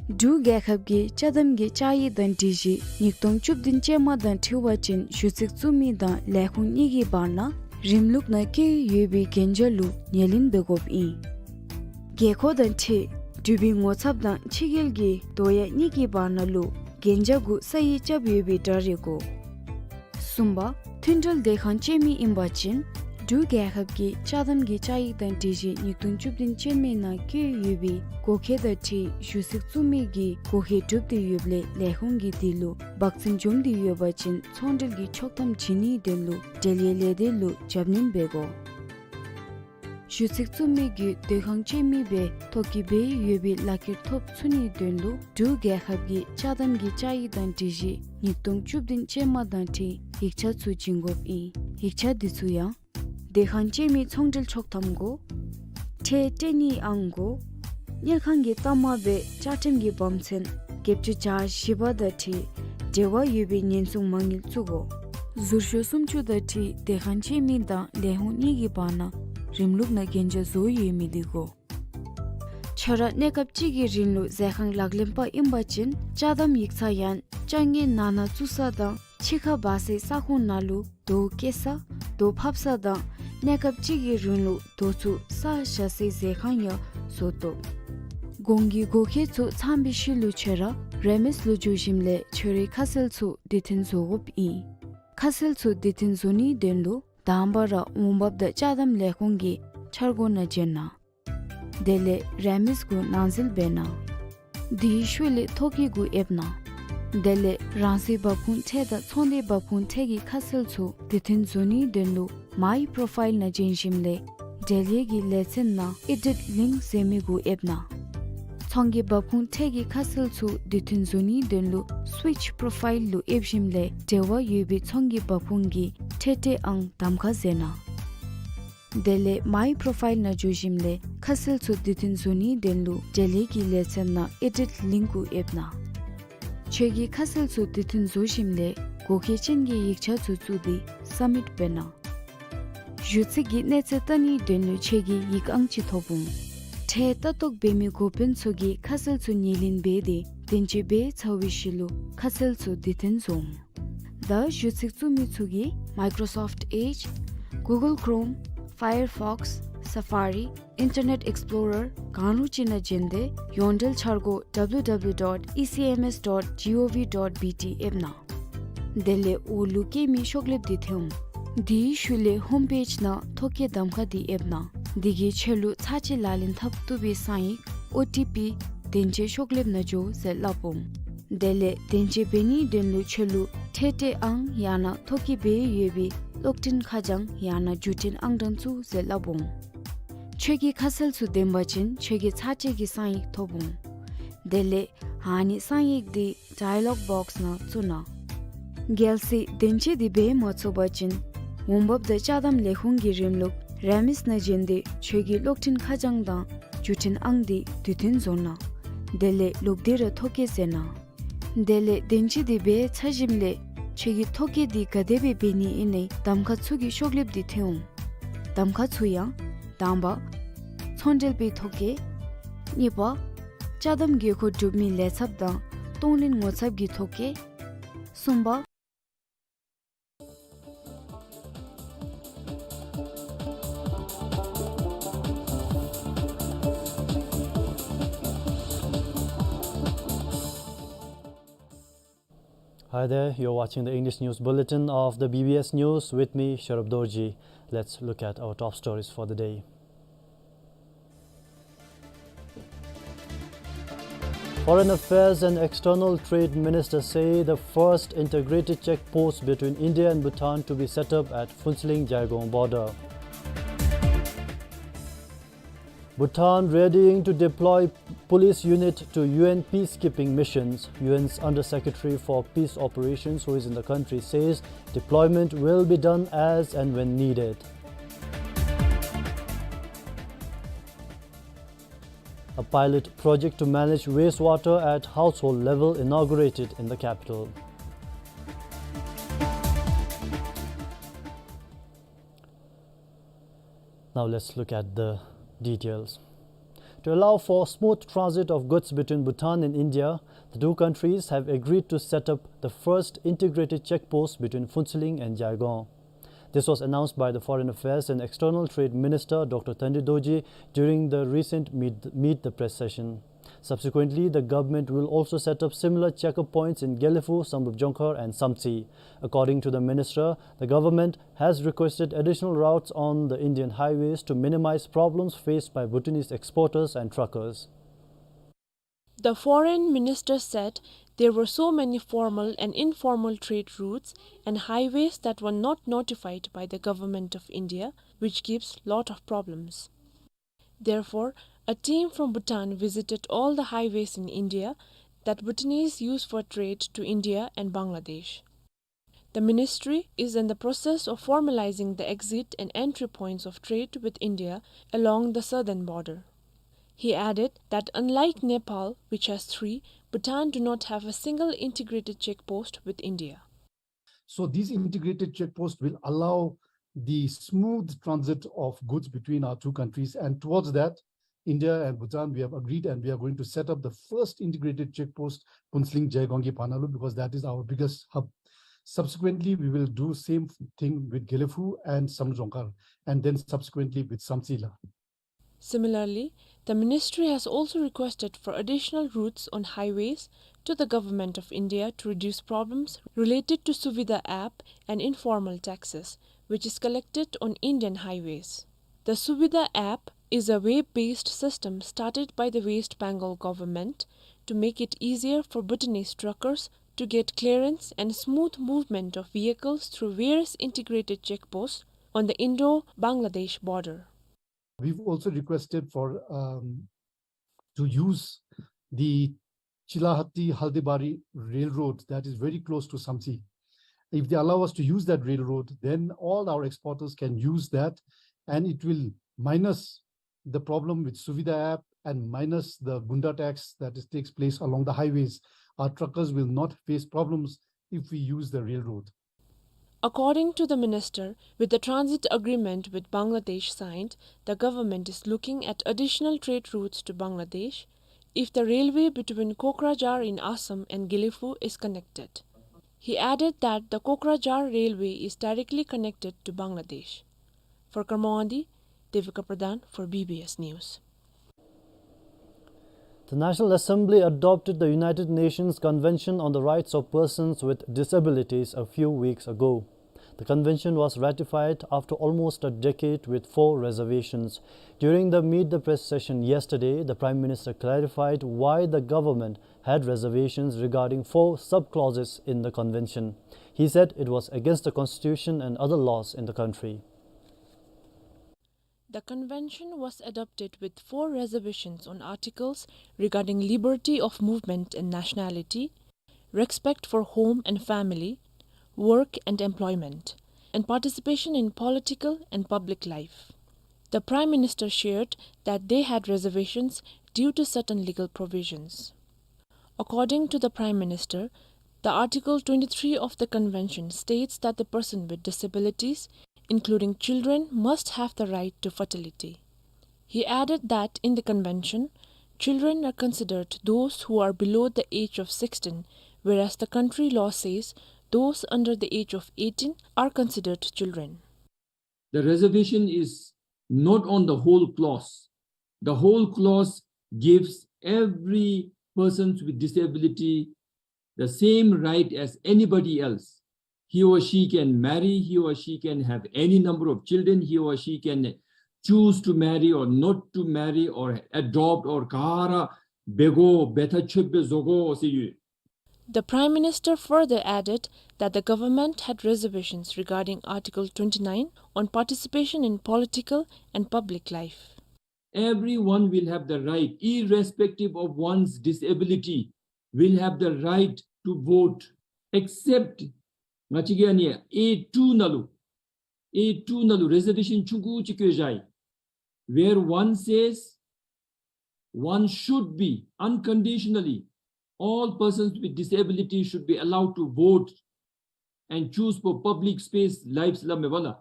འབྲུག་རྒྱལ་ཁབ་ཀྱི་ཅ་དམ་གྱི་བཅའ་ཡིག་དང་སྒྲིག་གཞི་ཉིས་སྟོང་བཅུ་བདུན་ཅན་མ་དང་འཁྲིལ་བ་ཅིན་ཞུ་ཚིག་བཙུགས་མི་དང་ལས་ཁུངས་གཉིས་ཀྱི་བར་ན་རིམ་ལུགས་ནང་བཀོད་ཡོད་པའི་གན་རྒྱ་ལུ་ངོས་ལེན་འབད་དགོཔ་ཨིན། དགོས་མཁོ་དང་འཁྲིལ་འབྲུག་པའི་ངོ་ཚབ་དང་ཕྱི་རྒྱལ་གྱི་དོ་ཡ་གཉིས་ཀྱི་བར་ན་ལུ་གན་རྒྱ་གུ་ས་ཡིག་རྐྱབ་ཡོད་པའི་འདྲ་རེ་དགོ། གསུམ་པ། མཐུན་གྲོས་སྡོད་ཁང་སྤྱོད་མི་ཨིན་པ་ཅིན་འབྲུག་རྒྱལ་ཁབ་ཀྱི་ཅ་དམ་གྱི་བཅའ་ཡིག་དང་སྒྲིག་གཞི་ཉིས་སྟོང་བཅུ་བདུན་ཅན་མའི་ནང་བཀོད་ཡོད་པའི་དགོས་མཁོ་དང་འཁྲིལ་ཞུ་ཚིག་བཙུགས་མི་གི་དགོས་མཁོ་གྲུབ་སྟེ་ཡོདཔ་ལས་ལས་ཁུངས་ཀྱིས་དེ་ལུ་འབག་འཛིན་འབྱུངམ་སྟེ་ཡོད་པ་ཅིན་ཚོང་འབྲེལ་གྱི་ཆོག་ཐམ་བྱིན་ནིའི་དོན་ལུ་འབྲེལ་ཡོད་ལས་སྡེ་ལུ་རྒྱབ་སྣོན་འབད་དགོ། ཞུ་ཚིག་བཙུགས་མི་གིས་སྡོད་ཁང་སྤྱོད་མི་སྦེ་ཐོ་བཀོད་འབད་ཡོད་པའི་ལག་ཁྱེར་ཐོབ་ཚུགས་ནིའི་དོན་ལུ་འབྲུག་རྒྱལ་ཁབ་ཀྱི་ཅ་དམ་གྱི་བཅའ་ཡིག་དང་སྒྲིག་གཞི་ཉིས་སྟོང་བཅུ་བདུན་ཅན་མ་དང་འཁྲིལ་ཡིག་ཆ་ཚུ་བྱིན་དགོཔ་ཨིན། ཡིག་ཆ་འདི་ཚུ་ཡང་སྡོད་ཁང་སྤྱོད་མི་ཚོང་འབྲེལ་ཆོག་ཐམ་དགོ། ཁྲལ་སྤྲོད་ནིའི་ཨང་དགོ། དངུལ་ཁང་གི་གཏའ་མ་སྦེ་བཅའ་ཁྲིམས་ཀྱི་བབ་མཚོན་བརྒྱད་ཅུ་གྱ་བཞི་པ་དང་འཁྲིལ་འབྲེལ་བ་ཡོད་པའི་ཉེན་སྲུང་མ་དངུལ་བཙུགས་དགོ། ཟུར་ཤོག་སུམ་ཅུ་དང་འཁྲིལ་སྡོད་ཁང་སྤྱོད་མི་དང་ལས་ཁུངས་གཉིས་ཀྱི་བར་ན་རིམ་ལུགས་ནང་གན་རྒྱ་བཟོ་ཡོད་མི་དེ་དགོ། ཁྱོད་ར་གནས་སྐབས་གཅིག་གི་རིང་ལུ་ཟས་ཁང་ལག་ལེན་པ་ཨིན་པ་ཅིན་ཅ་དམ་ཡིག་ཚང་ཡང་ཅ་དངོས་ནང་ན་བཙུགས་ས་དང་ཕྱི་ཁར་འབག་སའི་ས་ཁོངས་ནང་ལུ་རྡོ་བཀལ་ས་རྡོ་ཕབ་ས་དང་གནས་སྐབས་གཅིག་གི་རིང་ལུ་རྡོ་ཚུ་བསག་བཞག་སའི་ཟས་ཁང་ཡང་བཟོ་དོ། གོང་གི་དགོས་མཁོ་ཚུ་ཚང་བའི་ཤུལ་ལུ་ཁྱོད་ར་རེ་མིས་ལུ་འགྱོ་ཞིནམ་ལས་ཁྱོད་རའི་ཁ་གསལ་ཚུ་དུས་མཐུན་བཟོ་དགོཔ་ཨིན། ཁ་གསལ་ཚུ་དུས་མཐུན་བཟོ་ནིའི་དོན་ལུ་དང་པ་ར་འོང་འབབ་དང་ཅ་དམ་ལས་ཁུངས་ཀྱི་འཆར་སྒོ་ནང་འབྱོན་གནང་། དེ་ལས་རེ་མིས་གུ་ནང་འཛུལ་འབད་གནང་། དེའི་ཤུལ་ལས་ཐོ་བཀོད་གུ་ཡེབ་གནང་། དེ་ལས་རང་སོའི་འབབ་ཁུངས་ཁྲལ་དང་ཚོང་སྡེའི་འབབ་ཁུངས་ཁྲལ་གྱི་ཁ་གསལ་ཚུ་དུས་མཐུན་བཟོ་ནིའི་དོན་ལུ་མའི་པོརོ་ཕའིལ་ནང་འབྱོན་ཞིནམ་ལས་འབྲེལ་ཡོད་ཀྱི་ལེ་ཚན་ནང་ཨེ་ཌིཊ་ལིངཀ་ཟེར་མི་གུ་ཡེབ་གནང་། ཚོང་གི་འབབ་ཁུངས་ཁྲལ་གྱི་ཁ་གསལ་ཚུ་དུས་མཐུན་བཟོ་ནིའི་དོན་ལུ་སུའིཆ་པོརོ་ཕའིལ་ལུ་ཡེབ་ཞིནམ་ལས་འབྲེལ་བ་ཡོད་པའི་ཚོང་གི་འབབ་ཁུངས་ཀྱི་ཁྲལ་སྤྲོད་ཨང་གདམ་ཁ་མཛད་གནང་། དེ་ལས་མའི་པོརོ་ཕའིལ་ནང་འགྱོ་ཞིནམ་ལས་ཁ་གསལ་ཚུ་དུས་མཐུན་བཟོ་ནིའི་དོན་ལུ་འབྲེལ་ཡོད་ཀྱི་ལེ་ཚན་ནང་ཨེ་ཌིཊ་ལིངཀ་གུ་ཡེབ་གནང་། ཁྱོད་ཀྱི་ཁ་གསལ་ཚུ་དུས་མཐུན་བཟོ་ཞིནམ་ལས་དགོས་མཁོ་ཅན་གྱི་ཡིག་ཆ་ཚུ་བཙུགས་ཏེ་སབ་མིཊ་འབད་གནང་། ཞུ་ཚིག་གི་གནས་ཚད་བལྟ་ནིའི་དོན་ལུ་ཁྱོད་ཀྱིས་ཡིག་ཨང་ཅིག་ཐོབ་འོང་། ཁྲལ་ལྟ་རྟོག་འབད་མི་འགོ་དཔོན་ཚུ་གིས་ཁ་གསལ་ཚུ་ངོས་ལེན་འབད་དེ་བདེན་དཔྱད་འབད་ཚར་བའི་ཤུལ་ལུ་ཁ་གསལ་ཚུ་དུས་མཐུན་བཟོ་འོང་། ད་ཞུ་ཚིག་བཙུགས་མི་ཚུ་གིས་མའི་ཀོརོ་སོཕཊ་ཨེཇ། གུ་གཱལ་ཀོ་རོམ། ཕ་ཡར་ཕོགསི། སཱ་ཕ་རི། ཨིན་ཊར་ནེཊ་ཨེགསི་པི་ལོ་རར་གང་རུང་ཅིག་ནང་འབྱོན་ཏེ་ཡོངས་འབྲེལ་འཆར་སྒོ་ཌབ་ལིའུ་ཌབ་ལིའུ་ཌོཊ་ཨི་སི་ཨེམ་ཨེསི་ཌོཊ་ཇི་ཨོ་ཝི་ཌོཊ་བི་ཊི་ཡེབ་གནང་། དེ་ལས་འོག་ལུ་བཀོད་མི་ཤོག་ལེབ་འདི་ཐོན་འོང་། དེའི་ཤུལ་ལས་ཧོམ་པེཇ་ནང་ཐོ་བཀོད་གདམ་ཁ་འདི་ཡེབ་གནང་། འདི་གིས་ཁྱོད་ལུ་ཚར་གཅིག་ལག་ལེན་འཐབ་བཏུབ་པའི་གསང་ཡིག་ཨོ་ཊི་པི་བདེན་དཔྱད་ཤོག་ལེབ་ནང་འགྱོ་ཟེར་སླབ་འོང་། དེ་ལས་བདེན་དཔྱད་འབད་ནིའི་དོན་ལུ་ཁྱོད་ལུ་ཁྲལ་སྤྲོད་ཨང་ཡང་ན་ཐོ་བཀོད་འབད་ཡོད་པའི་ གློག་འཕྲིན་ཁ་བྱང་ཡང་ན་བརྒྱུད་འཕྲིན་ཨང་གྲངས་བཙུགས་ཟེར་སླབ་འོང་། ཁྱོད་ཀྱི་ཁ་གསལ་ཚུ་ལྡན་པ་ཅིན་ཁྱོད་ཀྱིས་ཚར་གཅིག་གི་གསང་ཡིག་ཐོབ་འོང་། དེ་ལས་ཨ་ནི་གསང་ཡིག་འདི་ཌའི་ལོག་བོགསི་ནང་བཙུགས་གནང་། གལ་སྲིད་དོན་ཆེན་འདི་འབད་མ་ཚུགས་པ་ཅིན་འོང་འབབ་དང་ཅ་དམ་ལས་ཁུངས་ཀྱི་རིམ་ལུགས་རེ་མིས་ནང་བྱོན་ཏེ་ཁྱོད་ཀྱི་གློག་འཕྲིན་ཁ་བྱང་དང་བརྒྱུད་འཕྲིན་ཨང་འདི་དུས་མཐུན་བཟོ་གནང་། དེ་ལས་ལོག་སྟེ་ར་ཐོ་བཀོད་མཛད་གནང་། དེ་ལས་དོན་ཆེན་འདི་འབད་ཚར་ཞིནམ་ལས་ཁྱོད་ཀྱིས་ཐོ་བཀོད་འདི་ག་དེ་སྦེ་འབད་ནི་ཨིན་ན་གདམ་ཁ་ཚུ་གི་ཤོག་ལེབ་འདི་ཐོན་འོང་། གདམ་ཁ་ཚུ་ཡང་དང་པ་ཚོང་འབྲེལ་པའི་ཐོ་བཀོད། གཉིས་པ་ཅ་དམ་དགོས་མཁོ་སྒྲུབ་མིའི་ལས་ཚབ་དང་གཏོང་ལེན་ངོ་ཚབ་ཀྱི་ཐོ་བཀོད། གསུམ་པ། Hi there, you're watching the English News Bulletin of the B B S News with me, Sharab Dorji. Let's look at our top stories for the day. Foreign Affairs and External Trade Minister say the first integrated check post between India and Bhutan to be set up at Phuentsholing-Jaigong border. Bhutan readying to deploy police unit to U N peacekeeping missions. U N's Under-Secretary for Peace Operations, who is in the country, says deployment will be done as and when needed. A pilot project to manage wastewater at household level inaugurated in the capital. Now let's look at the details. To allow for smooth transit of goods between Bhutan and India, the two countries have agreed to set up the first integrated check post between Phuentsholing and Jaigong. This was announced by the Foreign Affairs and External Trade Minister, Doctor Tandi Dorji, during the recent Meet, Meet the Press session. Subsequently, the government will also set up similar checker points in Gelephu, Samdrup Jongkhar, and Samtse. According to the minister, the government has requested additional routes on the Indian highways to minimize problems faced by Bhutanese exporters and truckers. The foreign minister said there were so many formal and informal trade routes and highways that were not notified by the Government of India, which gives lot of problems. Therefore, a team from Bhutan visited all the highways in India that Bhutanese use for trade to India and Bangladesh. The ministry is in the process of formalizing the exit and entry points of trade with India along the southern border. He added that unlike Nepal, which has three, Bhutan do not have a single integrated check post with India. So these integrated check posts will allow the smooth transit of goods between our two countries, and towards that, India and Bhutan, we have agreed, and we are going to set up the first integrated check post, Phuentsholing-Jaigong ki panalu, because that is our biggest hub. Subsequently, we will do same thing with Gelephu and Samdrup Jongkhar, and then subsequently with Samtse la. Similarly, the ministry has also requested for additional routes on highways to the Government of India to reduce problems related to Suvidha app and informal taxes, which is collected on Indian highways. The Suvidha app is a web-based system started by the West Bengal government to make it easier for Bhutanese truckers to get clearance and smooth movement of vehicles through various integrated checkposts on the Indo-Bangladesh border. We've also requested for, um, to use the Chilahati-Haldibari railroad that is very close to Samtse. If they allow us to use that railroad, then all our exporters can use that, and it will minus the problem with Suvidha app and minus the gunda tax that is, takes place along the highways. Our truckers will not face problems if we use the railroad. According to the minister, with the transit agreement with Bangladesh signed, the government is looking at additional trade routes to Bangladesh if the railway between Kokrajhar in Assam and Gelephu is connected. He added that the Kokrajhar railway is directly connected to Bangladesh. For Kurmawadi, Devika Pradhan for B B S News. The National Assembly adopted the United Nations Convention on the Rights of Persons with Disabilities a few weeks ago. The convention was ratified after almost a decade with four reservations. During the Meet the Press session yesterday, the Prime Minister clarified why the government had reservations regarding four sub-clauses in the convention. He said it was against the constitution and other laws in the country. The convention was adopted with four reservations on articles regarding liberty of movement and nationality, respect for home and family, work and employment, and participation in political and public life. The Prime Minister shared that they had reservations due to certain legal provisions. According to the Prime Minister, the Article twenty-three of the Convention states that the person with disabilities, including children, must have the right to fertility. He added that in the Convention, children are considered those who are below the age of sixteen, whereas the country law says those under the age of eighteen are considered children. The reservation is not on the whole clause. The whole clause gives every persons with disability the same right as anybody else. He or she can marry, he or she can have any number of children, he or she can choose to marry or not to marry or adopt or ག་ར་འབད་དགོ་འབད་ཐག་ཆོད་པའི་བཟོ་དགོ་ཟེར་ཡོད། The Prime Minister further added that the government had reservations regarding Article twenty-nine on participation in political and public life. Everyone will have the right, irrespective of one's disability, will have the right to vote, except ང་བཅས་ཀྱི་ཨ་ནི་A two ནང་ལུ། A two ནང་ལུ་reservation ཆུང་ཀུ་ཅིག་བཀོད་བཞག་ཡི། Where one says one should be unconditionally, all persons with disability should be allowed to vote and choose for public space lives སླབ་མས་པ་ལགས།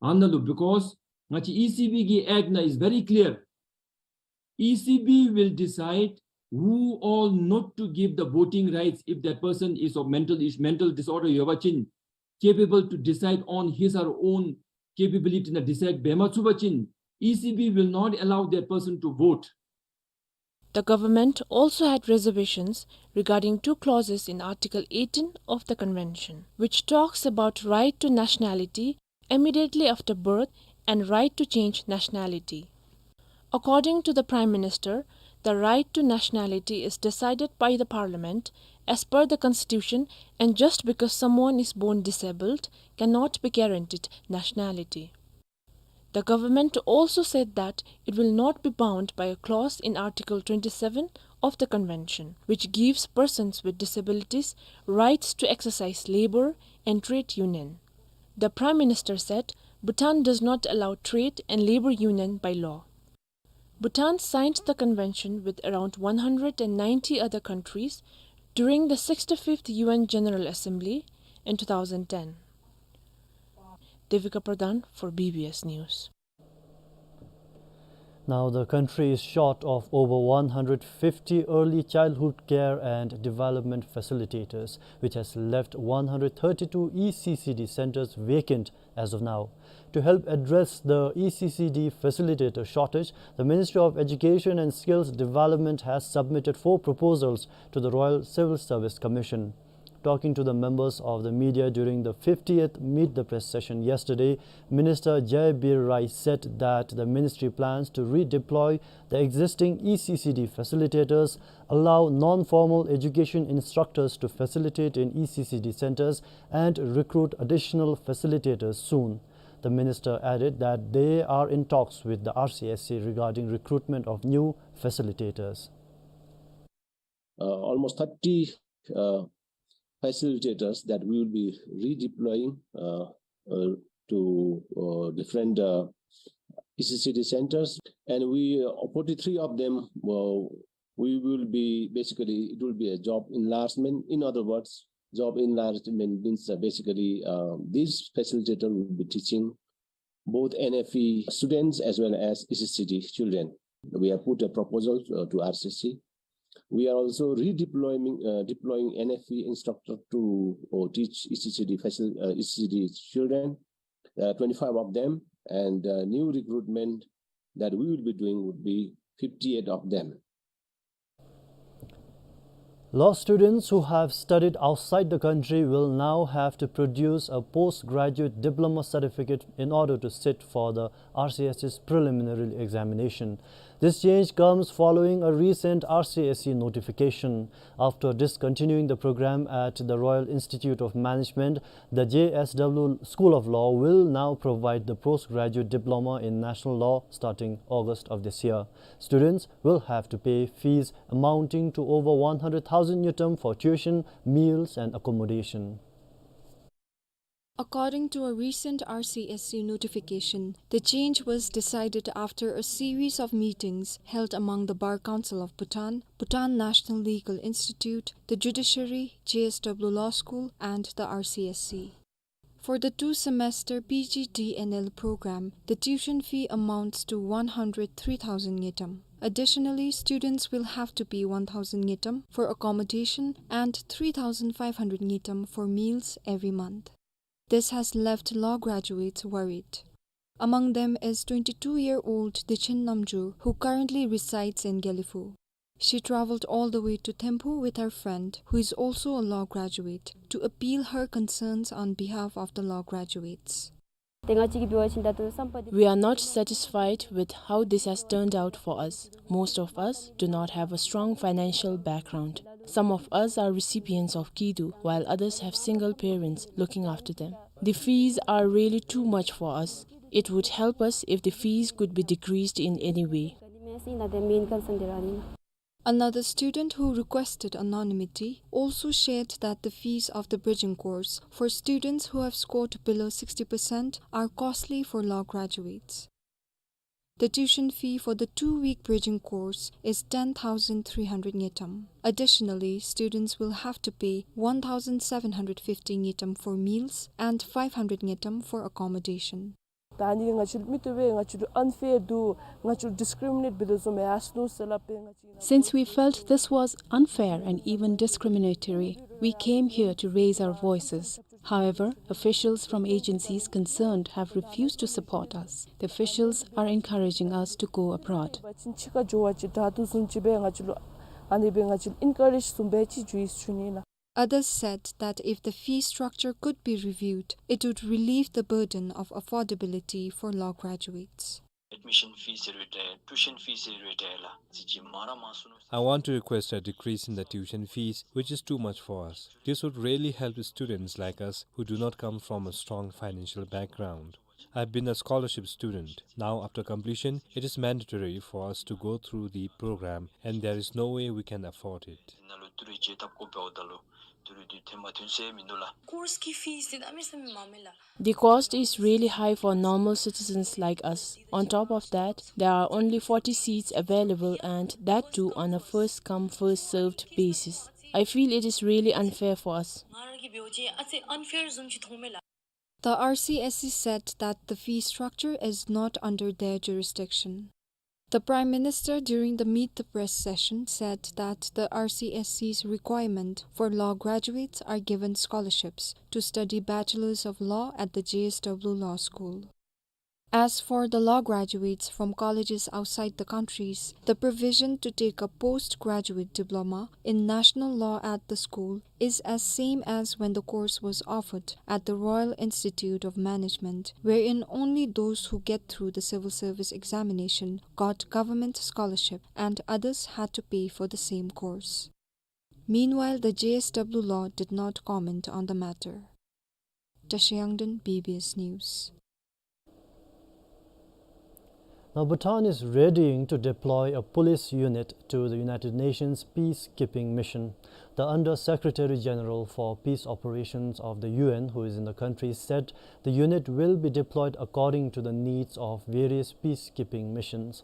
ཨ་ནཱ་ལུ་because ང་བཅས་E C B གི་act ནང་is very clear. E C B will decide who all not to give the voting rights if that person is of mental is- mental disorder ཡོད་པ་ཅིན། Capable to decide on his or own capability ནང་decide འབད་མ་ཚུགས་པ་ཅིན། E C B will not allow that person to vote. The government also had reservations regarding two clauses in Article eighteen of the Convention, which talks about right to nationality immediately after birth and right to change nationality. According to the Prime Minister, the right to nationality is decided by the Parliament as per the Constitution, and just because someone is born disabled cannot be guaranteed nationality. The government also said that it will not be bound by a clause in Article twenty-seven of the Convention, which gives persons with disabilities rights to exercise labor and trade union. The Prime Minister said Bhutan does not allow trade and labor union by law. Bhutan signed the convention with around one hundred and ninety other countries during the sixty-fifth U N General Assembly in two thousand ten. Devika Pradhan for B B S News. Now, the country is short of over one hundred fifty early childhood care and development facilitators, which has left one hundred thirty-two E C C D centers vacant as of now. To help address the E C C D facilitator shortage, the Ministry of Education and Skills Development has submitted four proposals to the Royal Civil Service Commission. Talking to the members of the media during the fiftieth Meet the Press session yesterday, Minister Jai Bir Rai said that the ministry plans to redeploy the existing E C C D facilitators, allow non-formal education instructors to facilitate in E C C D centers, and recruit additional facilitators soon. The minister added that they are in talks with the R C S C regarding recruitment of new facilitators. Uh, almost thirty, uh, facilitators that we will be redeploying, uh, uh, to, uh, different, uh, E C C D centers. And we, uh, forty-three of them, uh, we will be, basically, it will be a job enlargement. In other words, job enlargement means, uh, basically, uh, this facilitator will be teaching both N F E students as well as E C C D children. We have put a proposal, uh, to R C C. We are also redeploying, uh, deploying N F E instructor to, uh, teach E C C D facil-, uh, E C C D children, uh, twenty-five of them, and, uh, new recruitment that we will be doing would be fifty-eight of them. Law students who have studied outside the country will now have to produce a postgraduate diploma certificate in order to sit for the R C S C's preliminary examination. This change comes following a recent R C S E notification. After discontinuing the program at the Royal Institute of Management, the J S W School of Law will now provide the postgraduate diploma in national law starting August of this year. Students will have to pay fees amounting to over one hundred thousand ngultrum for tuition, meals, and accommodation. According to a recent R C S E notification, the change was decided after a series of meetings held among the Bar Council of Bhutan, Bhutan National Legal Institute, the Judiciary, J S W Law School, and the R C S E. For the two-semester P G D N L program, the tuition fee amounts to one hundred three thousand ngultrum. Additionally, students will have to pay one thousand ngultrum for accommodation and three thousand five hundred ngultrum for meals every month. This has left law graduates worried. Among them is twenty-two-year-old Dechen Namjur, who currently resides in Gelephu. She traveled all the way to Thimphu with her friend, who is also a law graduate, to appeal her concerns on behalf of the law graduates. We are not satisfied with how this has turned out for us. Most of us do not have a strong financial background. Some of us are recipients of Kidu, while others have single parents looking after them. The fees are really too much for us. It would help us if the fees could be decreased in any way. Another student who requested anonymity also shared that the fees of the bridging course for students who have scored below sixty percent are costly for law graduates. The tuition fee for the two-week bridging course is ten thousand three hundred ngultrum. Additionally, students will have to pay one thousand seven hundred fifty ngultrum for meals and five hundred ngultrum for accommodation. ད་ཨ་ནི་ང་བཅས་མི་ཐུབ་པས་ང་བཅས་unfair འདུག། ང་བཅས་discriminate འབད་དོ་བཟུམ་ཨིན་ནོ་ཟེར་སླབ་སྦེ་ང་བཅས། Since we felt this was unfair and even discriminatory, we came here to raise our voices. However, officials from agencies concerned have refused to support us. The officials are encouraging us to go abroad. ཕྱི་ཁར་འགྱོ་བ་ཅིན་དྲག་དོ་བཟུམ་ཅིག་སྦེ་ང་བཅས་ལུ་ཨ་ནི་སྦེ་ང་བཅས་ལུ་encourage བཟུམ་སྦེ་ཅིག་བརྩི་ནི་ལགས། Others said that if the fee structure could be reviewed, it would relieve the burden of affordability for law graduates. Admission fees ཟེར་བའི་གྲས་tuition fees ཟེར་བའི་གྲས་ལགས་ཅིག་ཅིག་མ་ར་མ་སུ་ནུ། I want to request a decrease in the tuition fees, which is too much for us. This would really help students like us who do not come from a strong financial background. I've been a scholarship student. Now, after completion, it is mandatory for us to go through the program, and there is no way we can afford it. Course གི་fees འདི་གནམ་མེད་ས་མེད་མང་མས་ལགས། The cost is really high for normal citizens like us. On top of that, there are only forty seats available, and that too on a first come, first served basis. I feel it is really unfair for us. ང་ར་གིས་འབད་བ་ཅིན་ཨ་ཙི་unfair བཟུམ་ཅིག་མཐོངམ་མས་ལགས། The R C S E said that the fee structure is not under their jurisdiction. The Prime Minister, during the Meet the Press session, said that the R C S E's requirement for law graduates are given scholarships to study Bachelors of Law at the J S W Law School. As for the law graduates from colleges outside the countries, the provision to take a postgraduate diploma in national law at the school is as same as when the course was offered at the Royal Institute of Management, wherein only those who get through the civil service examination got government scholarship and others had to pay for the same course. Meanwhile, the J S W Law did not comment on the matter. Tashi Yangden, B B S News. Now, Bhutan is readying to deploy a police unit to the United Nations peacekeeping mission. The Under Secretary General for Peace Operations of the U N, who is in the country, said the unit will be deployed according to the needs of various peacekeeping missions.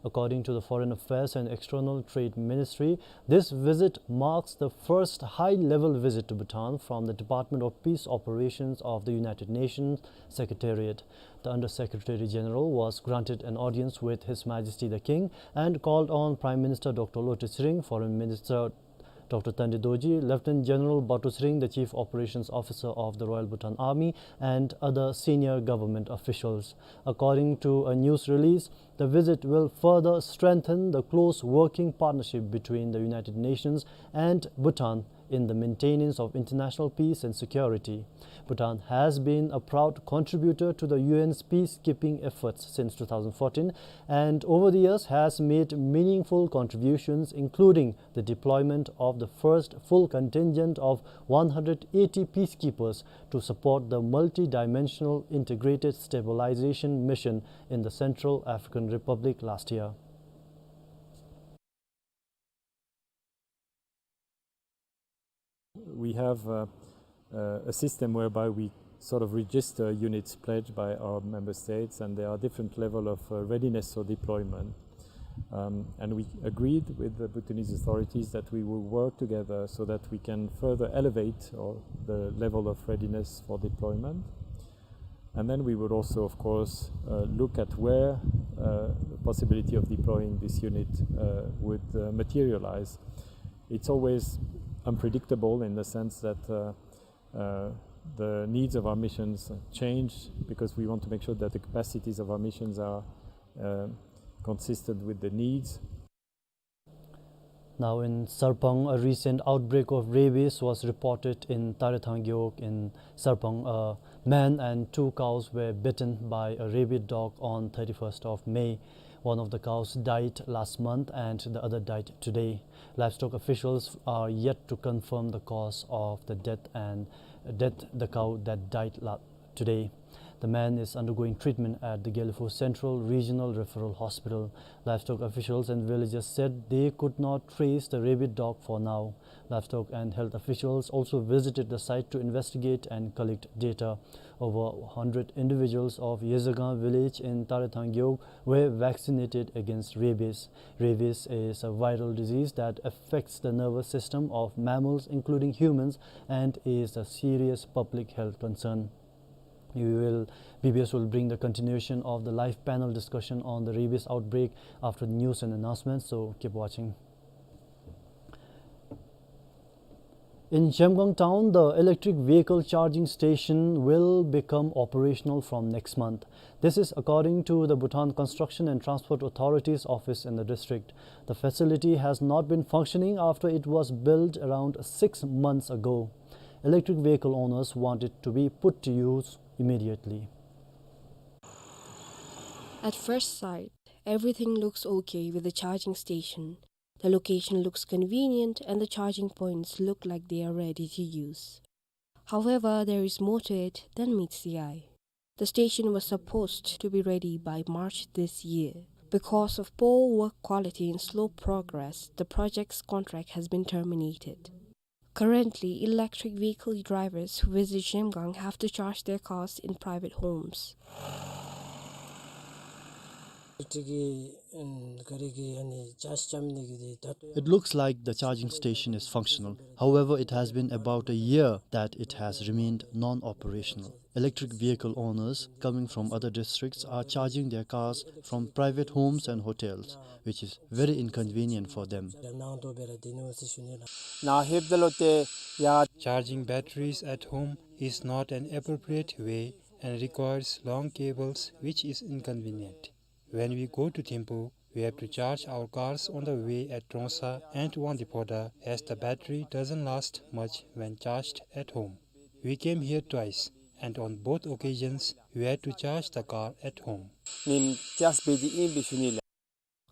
According to the Foreign Affairs and External Trade Ministry, this visit marks the first high-level visit to Bhutan from the Department of Peace Operations of the United Nations Secretariat. The Under-Secretary General was granted an audience with His Majesty the King and called on Prime Minister Doctor Lotay Tshering, Foreign Minister Doctor Tande Dorji, Lieutenant General Bato Tshering, the Chief Operations Officer of the Royal Bhutan Army, and other senior government officials. According to a news release, the visit will further strengthen the close working partnership between the United Nations and Bhutan in the maintenance of international peace and security. Bhutan has been a proud contributor to the U N's peacekeeping efforts since two thousand fourteen, and over the years has made meaningful contributions, including the deployment of the first full contingent of one hundred eighty peacekeepers to support the multidimensional integrated stabilization mission in the Central African Republic last year. We have, uh, uh, a system whereby we sort of register units pledged by our member states, and there are different level of, uh, readiness for deployment. Um, and we agreed with the Bhutanese authorities that we will work together so that we can further elevate or the level of readiness for deployment. And then we would also, of course, uh, look at where, uh, the possibility of deploying this unit, uh, would, uh, materialize. It's always unpredictable in the sense that, uh, uh, the needs of our missions change because we want to make sure that the capacities of our missions are, uh, consistent with the needs. Now in Sarpang, a recent outbreak of rabies was reported in Tarethang Gewog in Sarpang. A man and two cows were bitten by a rabid dog on thirty-first of May. One of the cows died last month and the other died today. Livestock officials are yet to confirm the cause of the death and death the cow that died la-, today. The man is undergoing treatment at the Gelephu Central Regional Referral Hospital. Livestock officials and villagers said they could not trace the rabid dog for now. Livestock and health officials also visited the site to investigate and collect data. Over a hundred individuals of Yezagang village in Tarethang Gewog were vaccinated against rabies. Rabies is a viral disease that affects the nervous system of mammals, including humans, and is a serious public health concern. We will, B B S will bring the continuation of the live panel discussion on the rabies outbreak after the news and announcements, so keep watching. In Zhemgang town, the electric vehicle charging station will become operational from next month. This is according to the Bhutan Construction and Transport Authority's office in the district. The facility has not been functioning after it was built around six months ago. Electric vehicle owners want it to be put to use immediately. At first sight, everything looks okay with the charging station. The location looks convenient and the charging points look like they are ready to use. However, there is more to it than meets the eye. The station was supposed to be ready by March this year. Because of poor work quality and slow progress, the project's contract has been terminated. Currently, electric vehicle drivers who visit Zhemgang have to charge their cars in private homes. It looks like the charging station is functional. However, it has been about a year that it has remained non-operational. Electric vehicle owners coming from other districts are charging their cars from private homes and hotels, which is very inconvenient for them. Charging batteries at home is not an appropriate way and requires long cables, which is inconvenient. When we go to Thimphu, we have to charge our cars on the way at Trongsa and Wangdue Phodrang, as the battery doesn't last much when charged at home. We came here twice, and on both occasions, we had to charge the car at home.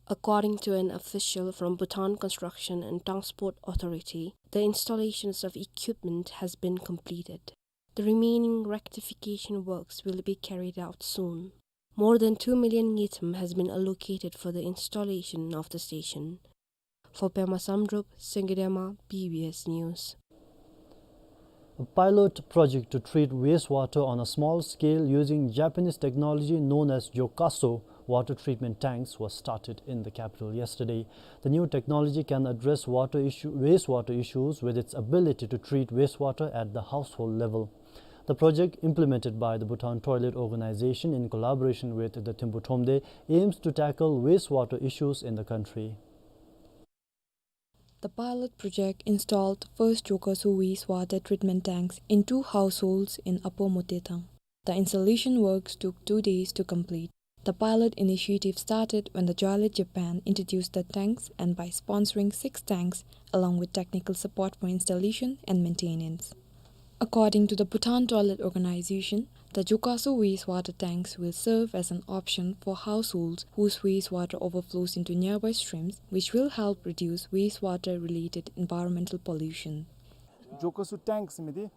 According to an official from Bhutan Construction and Transport Authority, the installations of equipment has been completed. The remaining rectification works will be carried out soon. More than two million ngultrum has been allocated for the installation of the station. For Pema Samdrup, Singye Dema, B B S News. A pilot project to treat wastewater on a small scale using Japanese technology known as Jokaso water treatment tanks was started in the capital yesterday. The new technology can address water issue, wastewater issues with its ability to treat wastewater at the household level. The project, implemented by the Bhutan Toilet Organization in collaboration with the Thimphu Thromde, aims to tackle wastewater issues in the country. The pilot project installed first Jokaso wastewater treatment tanks in two households in Upper Motethang. The installation works took two days to complete. The pilot initiative started when the Joylet Japan introduced the tanks and by sponsoring six tanks along with technical support for installation and maintenance. According to the Bhutan Toilet Organization, the Jokaso wastewater tanks will serve as an option for households whose wastewater overflows into nearby streams, which will help reduce wastewater-related environmental pollution. Jokaso tanks ꯃꯤꯗꯤ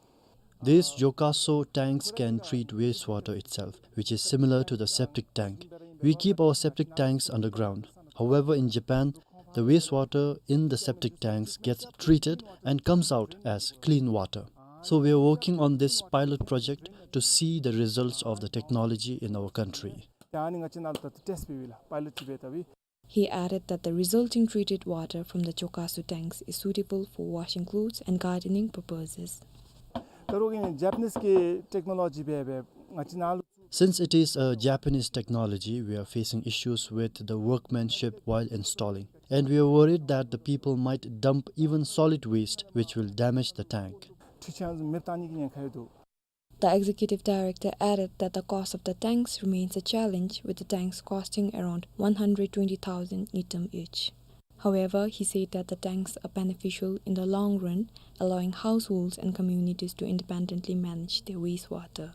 These Jokaso tanks can treat wastewater itself, which is similar to the septic tank. We keep our septic tanks underground. However, in Japan, the wastewater in the septic tanks gets treated and comes out as clean water. So we are working on this pilot project to see the results of the technology in our country. ད་ཨ་ནི་ང་བཅས་ནང་ལུ་ད་ལྟོ་ཊེསཊ་འབད་བའི་ལགས་པའི་ལེཊ་ཅིག་འབད་ད་བའི། He added that the resulting treated water from the Jokaso tanks is suitable for washing clothes and gardening purposes. ད་རུང་ཨིན་ཇེ་པ་ནིསི་གི་ཊེཀ་ནོ་ལོ་ཇི་འབད་བའི་ང་བཅས་ནང་ལུ། Since it is a Japanese technology, we are facing issues with the workmanship while installing. And we are worried that the people might dump even solid waste, which will damage the tank. འཕྲུལ་ཆས་མེདཔ་བཏང་ནི་གི་ཉེན་ཁ་ཡོད་འདུག། The executive director added that the cost of the tanks remains a challenge, with the tanks costing around one hundred twenty thousand ngultrum each. However, he said that the tanks are beneficial in the long run, allowing households and communities to independently manage their wastewater.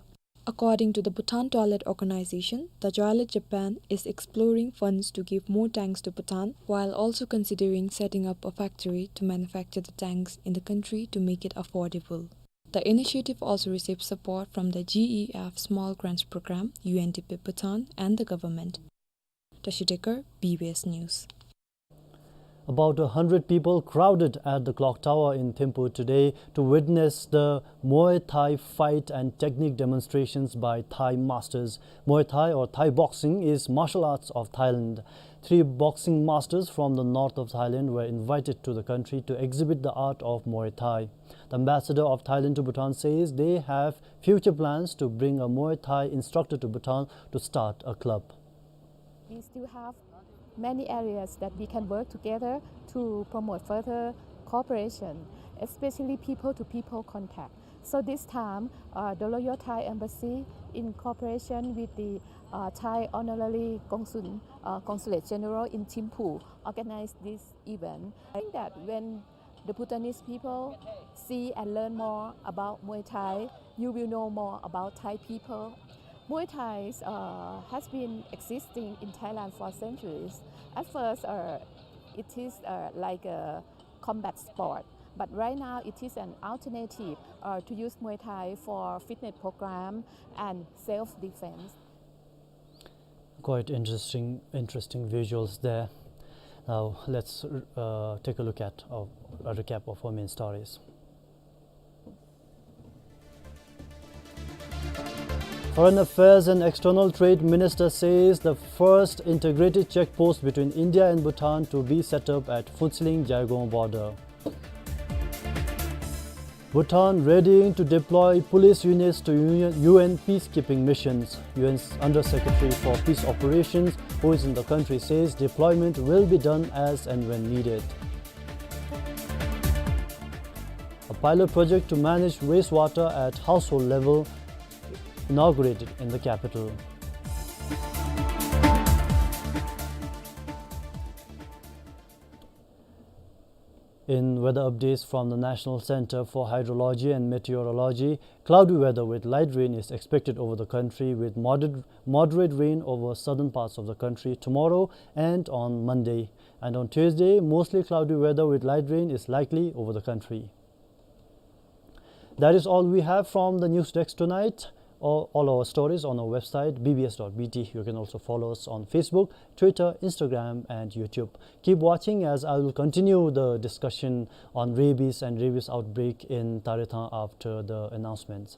According to the Bhutan Toilet Organization, the Joylet Japan is exploring funds to give more tanks to Bhutan, while also considering setting up a factory to manufacture the tanks in the country to make it affordable. The initiative also received support from the G E F Small Grants Program, U N D P Bhutan, and the government. Tashi Dekar, B B S News. About a hundred people crowded at the clock tower in Thimphu today to witness the Muay Thai fight and technique demonstrations by Thai masters. Muay Thai or Thai boxing is martial arts of Thailand. Three boxing masters from the north of Thailand were invited to the country to exhibit the art of Muay Thai. The ambassador of Thailand to Bhutan says they have future plans to bring a Muay Thai instructor to Bhutan to start a club. We still have many areas that we can work together to promote further cooperation, especially people-to-people contact. So this time, uh, the Royal Thai Embassy, in cooperation with the, uh, Thai Honorary Consul, uh, Consulate General in Thimphu, organized this event. I think that when the Bhutanese people see and learn more about Muay Thai, you will know more about Thai people. Muay Thai, uh, has been existing in Thailand for centuries. At first, uh, it is, uh, like a combat sport, but right now it is an alternative, uh, to use Muay Thai for fitness program and self-defense. Quite interesting, interesting visuals there. Now let's, uh, take a look at, uh, a recap of our main stories. Foreign Affairs and External Trade Minister says the first integrated check post between India and Bhutan to be set up at Phuentsholing-Jaigong border. Bhutan readying to deploy police units to U N, U N peacekeeping missions. U N's Under Secretary for Peace Operations, who is in the country, says deployment will be done as and when needed. A pilot project to manage wastewater at household level inaugurated in the capital. In weather updates from the National Center for Hydrology and Meteorology, cloudy weather with light rain is expected over the country, with moderate, moderate rain over southern parts of the country tomorrow and on Monday. And on Tuesday, mostly cloudy weather with light rain is likely over the country. That is all we have from the news desk tonight. All, all our stories on our website, B B S dot B T. You can also follow us on Facebook, Twitter, Instagram, and YouTube. Keep watching, as I will continue the discussion on rabies and rabies outbreak in Tarethang after the announcements.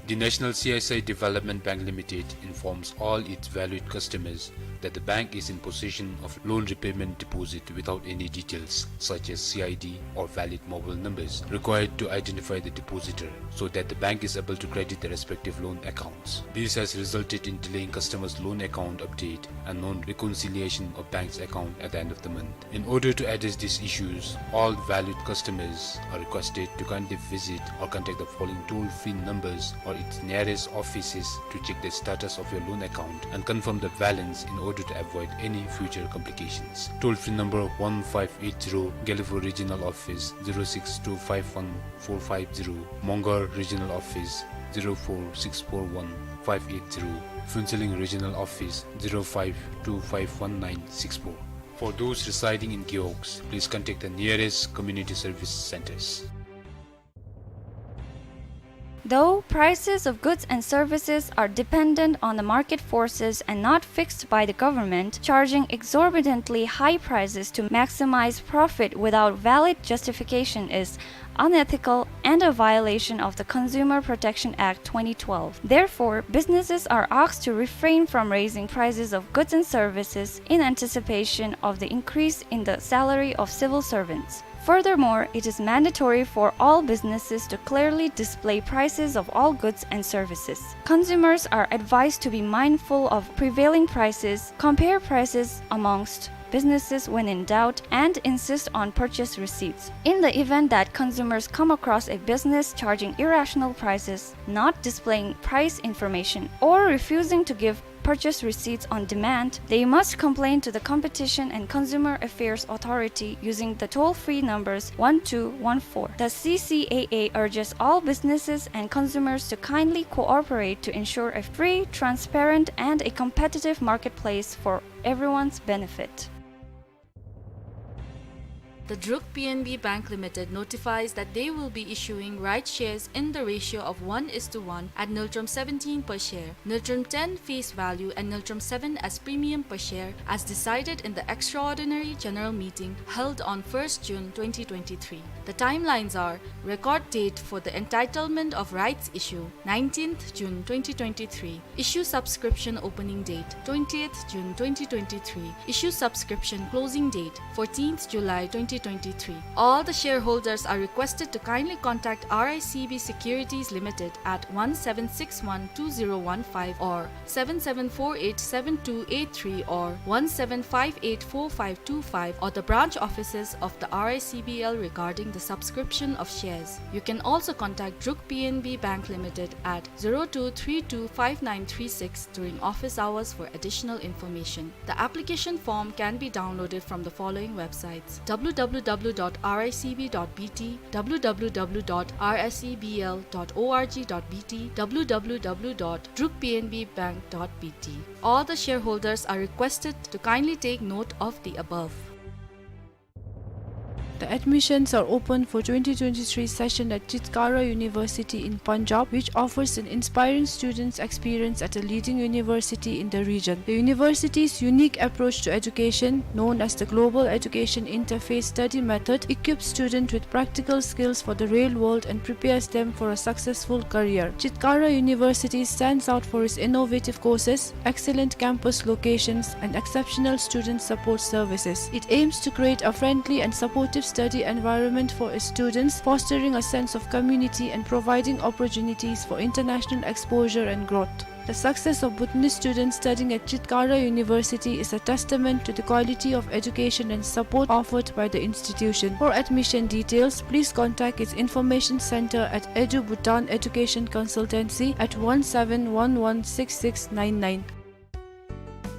The National C S I Development Bank Limited informs all its valued customers that the bank is in possession of loan repayment deposit without any details such as C I D or valid mobile numbers required to identify the depositor, so that the bank is able to credit the respective loan accounts. This has resulted in delaying customers' loan account update and non-reconciliation of bank's account at the end of the month. In order to address these issues, all valued customers are requested to kindly visit or contact the following toll-free numbers or its nearest offices to check the status of your loan account and confirm the balance in order to avoid any future complications. Toll-free number one five eight zero, Gelephu Regional Office, zero six two five one four five zero, Mongar Regional Office, zero four six four one five eight zero, Phuentsholing Regional Office, zero five two five one nine six four. For those residing in Gewog, please contact the nearest community service centers. Though prices of goods and services are dependent on the market forces and not fixed by the government, charging exorbitantly high prices to maximize profit without valid justification is unethical and a violation of the Consumer Protection Act twenty twelve. Therefore, businesses are asked to refrain from raising prices of goods and services in anticipation of the increase in the salary of civil servants. Furthermore, it is mandatory for all businesses to clearly display prices of all goods and services. Consumers are advised to be mindful of prevailing prices, compare prices amongst businesses when in doubt, and insist on purchase receipts. In the event that consumers come across a business charging irrational prices, not displaying price information, or refusing to give purchase receipts on demand, they must complain to the Competition and Consumer Affairs Authority using the toll-free numbers one two one four. The C C A A urges all businesses and consumers to kindly cooperate to ensure a free, transparent, and a competitive marketplace for everyone's benefit. The Druk P N B Bank Limited notifies that they will be issuing rights shares in the ratio of one is to one at ngultrum seventeen per share, ngultrum ten face value and ngultrum seven as premium per share, as decided in the extraordinary general meeting held on first June twenty twenty-three. The timelines are: record date for the entitlement of rights issue, nineteenth June twenty twenty-three. Issue subscription opening date, twentieth June twenty twenty-three. Issue subscription closing date, fourteenth July twenty twenty-three. All the shareholders are requested to kindly contact R I C B Securities Limited at one seven six one two zero one five or seven seven four eight seven two eight three or one seven five eight four five two five or the branch offices of the R I C B L regarding the subscription of shares. You can also contact Druk P N B Bank Limited at zero two three two five nine three six during office hours for additional information. The application form can be downloaded from the following websites: W W W dot R I C B dot B T, W W W dot R I C B L dot org dot B T, W W W dot druk P N B bank dot B T. All the shareholders are requested to kindly take note of the above. The admissions are open for twenty twenty-three session at Chitkara University in Punjab, which offers an inspiring student's experience at a leading university in the region. The university's unique approach to education, known as the Global Education Interface Study Method, equips students with practical skills for the real world and prepares them for a successful career. Chitkara University stands out for its innovative courses, excellent campus locations, and exceptional student support services. It aims to create a friendly and supportive study environment for its students, fostering a sense of community and providing opportunities for international exposure and growth. The success of Bhutanese students studying at Chitkara University is a testament to the quality of education and support offered by the institution. For admission details, please contact its information center at Edu Bhutan Education Consultancy at one seven one one six six nine nine.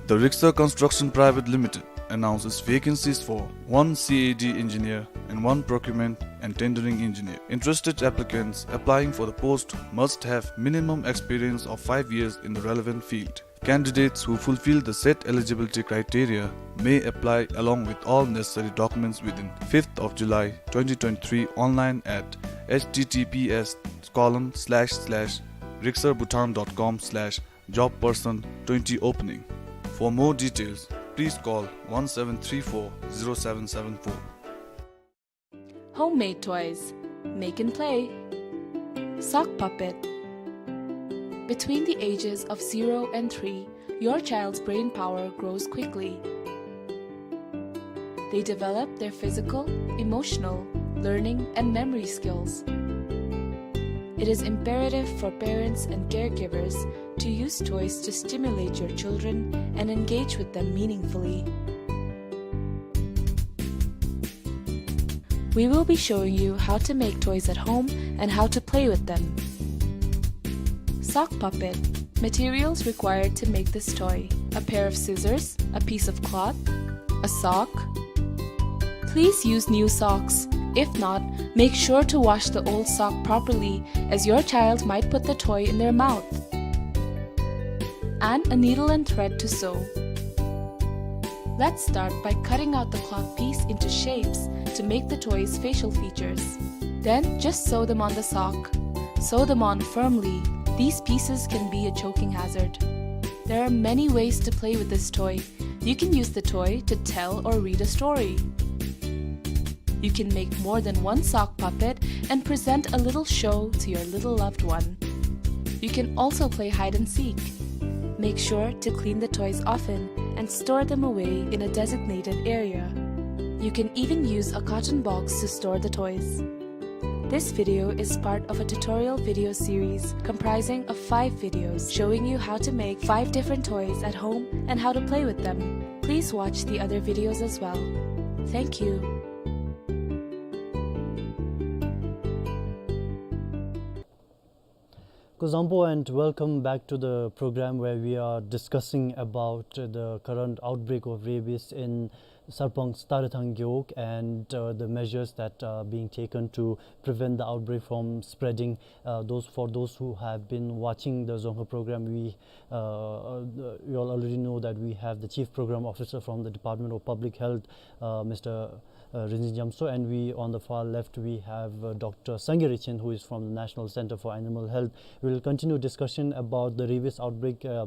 The Riksa Construction Private Limited announces vacancies for one C A D engineer and one procurement and tendering engineer. Interested applicants applying for the post must have minimum experience of five years in the relevant field. Candidates who fulfill the set eligibility criteria may apply along with all necessary documents within fifth of July twenty twenty-three online at H T T P S colon slash slash riksabhutan dot com slash job person twenty opening. For more details, please call one seven three four zero seven seven four. Homemade toys. Make and play. Sock puppet. Between the ages of zero and three, your child's brain power grows quickly. They develop their physical, emotional, learning, and memory skills. It is imperative for parents and caregivers to use toys to stimulate your children and engage with them meaningfully. We will be showing you how to make toys at home and how to play with them. Sock puppet. Materials required to make this toy: a pair of scissors, a piece of cloth, a sock. Please use new socks. If not, make sure to wash the old sock properly, as your child might put the toy in their mouth. And a needle and thread to sew. Let's start by cutting out the cloth piece into shapes to make the toy's facial features. Then just sew them on the sock. Sew them on firmly. These pieces can be a choking hazard. There are many ways to play with this toy. You can use the toy to tell or read a story. You can make more than one sock puppet and present a little show to your little loved one. You can also play hide and seek. Make sure to clean the toys often and store them away in a designated area. You can even use a carton box to store the toys. This video is part of a tutorial video series comprising of five videos showing you how to make five different toys at home and how to play with them. Please watch the other videos as well. Thank you. Kuzuzangpo and welcome back to the program where we are discussing about the current outbreak of rabies in Sarpang Starethang Gewog and, uh, the measures that are being taken to prevent the outbreak from spreading. Uh, those, for those who have been watching the Dzongkha program, we, uh, uh, you all already know that we have the Chief Program Officer from the Department of Public Health, uh, Mister uh, Rinzin Jamso, and we, on the far left, we have, uh, Doctor Sangay Ritchin, who is from the National Center for Animal Health. We will continue discussion about the rabies outbreak, uh,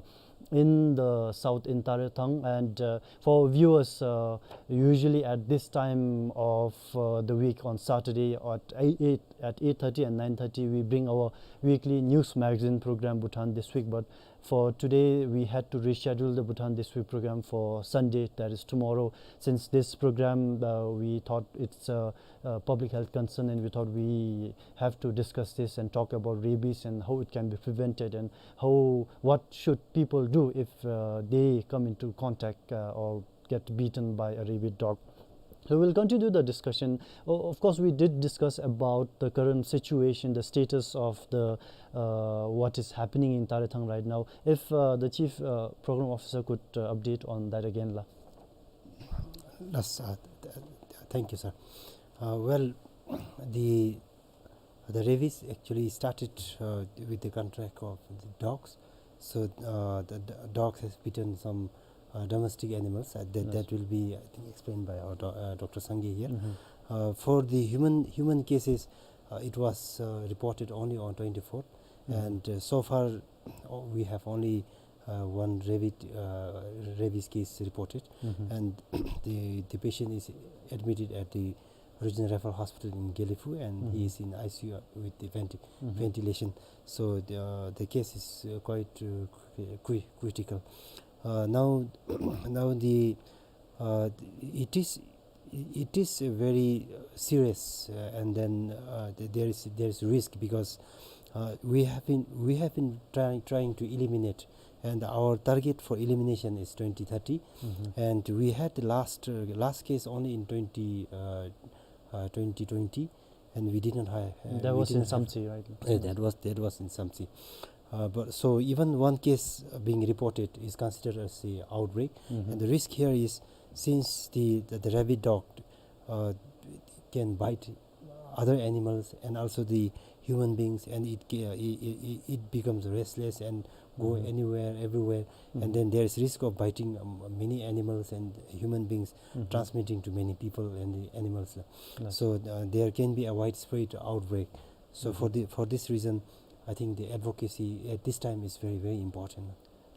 in the south in Tarethang. And, uh, for viewers, uh, usually at this time of, uh, the week on Saturday at eight, eight, at eight thirty and nine thirty, we bring our weekly news magazine program, Bhutan This Week. But for today, we had to reschedule the Bhutan This Week program for Sunday, that is tomorrow, since this program, uh, we thought it's a, a public health concern, and we thought we have to discuss this and talk about rabies and how it can be prevented and how, what should people do if, uh, they come into contact, uh, or get bitten by a rabid dog. So we'll continue the discussion. O-, of course, we did discuss about the current situation, the status of the, uh, what is happening in Tarethang right now. If, uh, the chief, uh, program officer could, uh, update on that again, la. Yes, uh, th-, th-, thank you, sir. Uh, well, the The rabies actually started, uh, with the contact of the dogs. So, uh, the d-, dogs has bitten some, uh, domestic animals. Uh, that, yes, that will be, I think, explained by our do-, uh, Doctor Sangay here. Mm-hmm. Uh, for the human, human cases, uh, it was, uh, reported only on twenty-fourth. Mm-hmm. And, uh, so far, o-, we have only, uh, one rabbit, uh, rabies case reported. Mm-hmm. And the, the patient is admitted at the Regional Referral Hospital in Gelephu, and he, mm-hmm, is in I C U with the venti-, mm-hmm, ventilation. So the, uh, the case is, uh, quite, uh, cri-, cri-, critical. Uh, now, now the, uh, it is, it is a very, uh, serious, uh, and then, uh, th-, there is, there is risk because, uh, we have been, we have been trying, trying to eliminate, and our target for elimination is twenty thirty. Mm-hmm. And we had the last, uh, last case only in twenty, uh, uh, twenty twenty, and we did not have, uh, that was in Samtse, right? Yeah, that was, that was in Samtse. Uh, but so even one case, uh, being reported is considered as the outbreak. Mm-hmm. And the risk here is, since the, the, the rabid dog, uh, can bite other animals and also the human beings, and it ca-, it, it, it becomes restless and go, mm-hmm, anywhere, everywhere. Mm-hmm. And then there is risk of biting, um, many animals and human beings, mm-hmm, transmitting to many people and the animals. Right. So, uh, there can be a widespread outbreak. So, mm-hmm, for the, for this reason, I think the advocacy at this time is very, very important.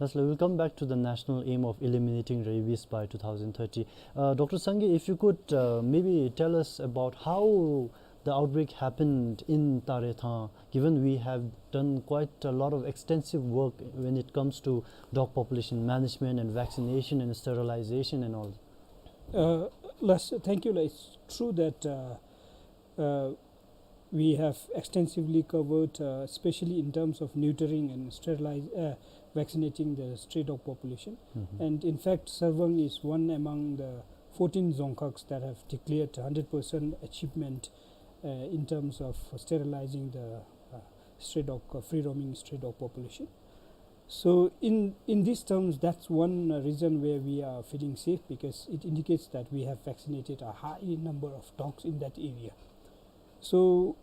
Lastly, we'll come back to the national aim of eliminating rabies by two thousand thirty. Uh, Doctor Sangay, if you could, uh, maybe tell us about how The outbreak happened in Tarethang. Given we have done quite a lot of extensive work when it comes to dog population management and vaccination and sterilization and all. Uh, Las, thank you. It's true that uh, uh, we have extensively covered, uh, especially in terms of neutering and sterilize, uh, vaccinating the stray dog population. Mhm. And in fact, Sarvang is one among the fourteen dzongkhags that have declared hundred percent achievement uh, in terms of sterilizing the uh, stray dog, uh, free roaming stray dog population. So in, in these terms, that's one uh, reason where we are feeling safe, because it indicates that we have vaccinated a high number of dogs in that area. So,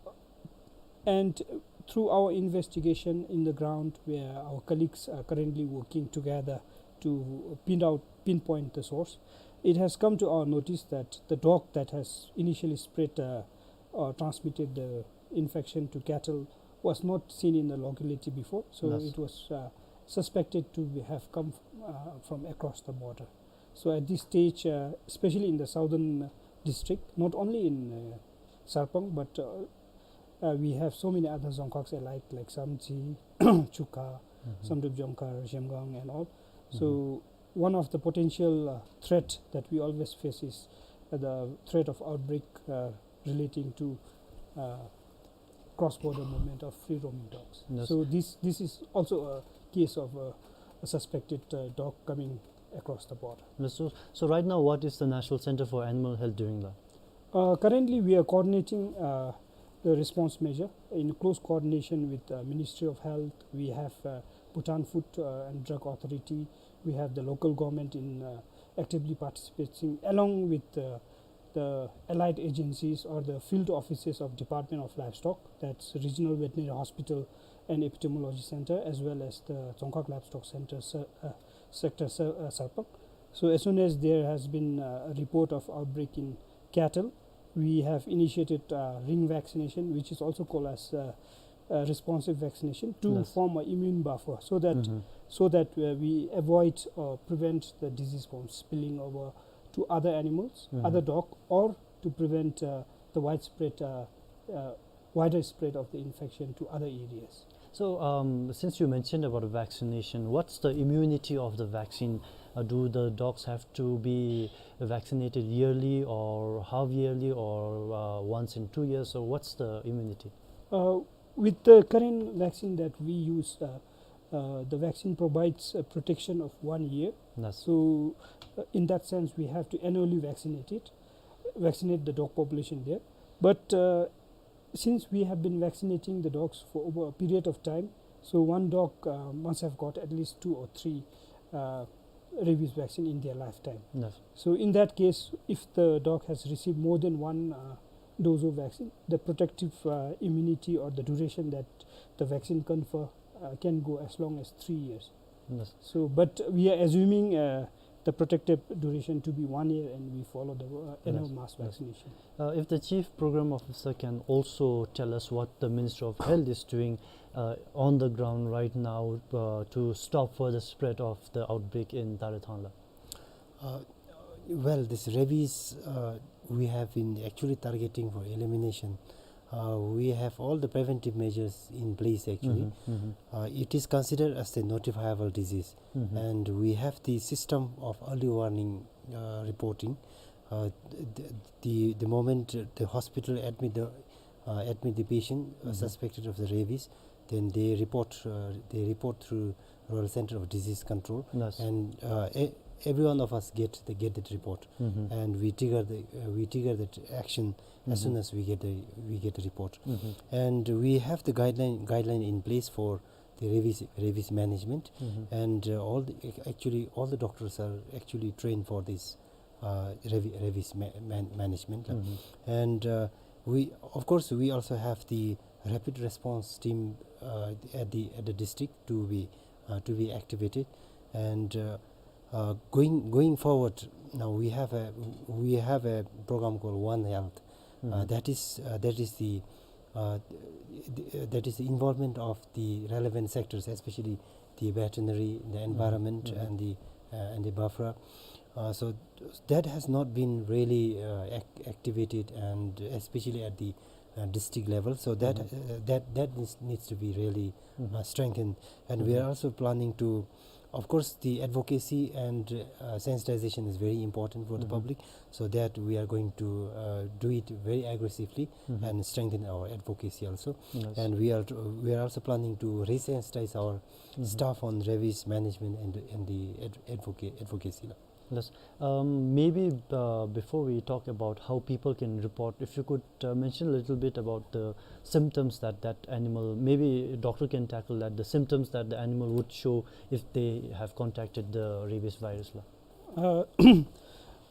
and through our investigation in the ground, where our colleagues are currently working together to pin out, pinpoint the source, it has come to our notice that the dog that has initially spread uh, or transmitted the infection to cattle was not seen in the locality before, so Yes. it was uh, suspected to be, have come uh, from across the border. So at this stage, uh, especially in the southern district, not only in uh, Sarpang, but uh, uh, we have so many other dzongkhags alike, like Samtse, Chukha, Mhm. Samdrup Dzongkhar, Zhemgang, and all. So one of the potential uh, threat that we always face is uh, the threat of outbreak uh, relating to uh, cross-border movement of free-roaming dogs. Yes. So this, this is also a case of a, a suspected uh, dog coming across the border. Yes, so, so right now, what is the National Center for Animal Health doing, la? Uh, currently, we are coordinating uh, the response measure in close coordination with uh, Ministry of Health. We have uh, Bhutan Food uh, and Drug Authority. We have the local government in uh, actively participating along with uh, the allied agencies or the field offices of Department of Livestock, that's Regional Veterinary Hospital and Epidemiology Center, as well as the Dzongkhag Livestock Center se- uh, sector se- uh, Sarpang. So as soon as there has been uh, a report of outbreak in cattle, we have initiated uh, ring vaccination, which is also called as uh, uh, responsive vaccination, to Yes. form an immune buffer, so that Mhm. so that uh, we avoid or prevent the disease from spilling over to other animals, Mhm. other dog, or to prevent uh, the widespread, uh, uh, wider spread of the infection to other areas. So, um, since you mentioned about vaccination, what's the immunity of the vaccine? Uh, do the dogs have to be vaccinated yearly or half yearly or uh, once in two years? So, what's the immunity? Uh, with the current vaccine that we use, uh, uh, the vaccine provides a protection of one year. Yes. So, uh, in that sense, we have to annually vaccinate it, vaccinate the dog population there. But uh, since we have been vaccinating the dogs for over a period of time, so one dog uh, must have got at least two or three uh, rabies vaccine in their lifetime. Yes. So in that case, if the dog has received more than one uh, dose of vaccine, the protective uh, immunity or the duration that the vaccine confer uh, can go as long as three years. Yes. So, but we are assuming uh, the protective duration to be one year, and we follow the uh, annual Yes, mass yes. vaccination. Uh, if the chief program officer can also tell us what the Ministry of Health is doing uh, on the ground right now uh, to stop further spread of the outbreak in Tarethang, la. Uh, well, this rabies uh, we have been actually targeting for elimination. Uh, we have all the preventive measures in place actually. Mhm, mhm. Uh, it is considered as a notifiable disease, Mhm. and we have the system of early warning uh, reporting. Uh, the, the the moment the hospital admit the uh, admit the patient uh, Mhm. suspected of the rabies, then they report uh, they report through Royal Center of Disease Control, Yes. and uh, e- every one of us get the, get that report, Mhm. and we trigger the uh, we trigger that action as Mhm. soon as we get the we get the report. Mhm. And we have the guideline guideline in place for the rabies rabies management, Mhm. and uh, all the, actually all the doctors are actually trained for this uh, rabi- rabies ma- man- management. Mhm. And uh, we, of course, we also have the rapid response team uh, at the at the district to be uh, to be activated. And uh, uh, going going forward, now we have a we have a program called One Health. Uh, Mhm. that is uh, that is the uh, th- that is the involvement of the relevant sectors, especially the veterinary, the Mhm. environment, Mhm. and the uh, and the BAFRA. Uh, so th- that has not been really uh, ac- activated, and especially at the uh, district level. So that, Mm-hmm. uh, that, that needs, needs to be really, Mm-hmm. uh, strengthened. And we are Mm-hmm. also planning to, of course, the advocacy and, uh, sensitization is very important for the Mm-hmm. public. So that we are going to, uh, do it very aggressively Mm-hmm. and strengthen our advocacy also. Yes. And we are, we are also planning to resensitize our Mm-hmm. staff on rabies management and, and the ad-, advocate, advocacy. Yes. Um, maybe, uh, before we talk about how people can report, if you could, uh, mention a little bit about the symptoms that that animal, maybe a doctor can tackle that, the symptoms that the animal would show if they have contacted the rabies virus, la. Uh,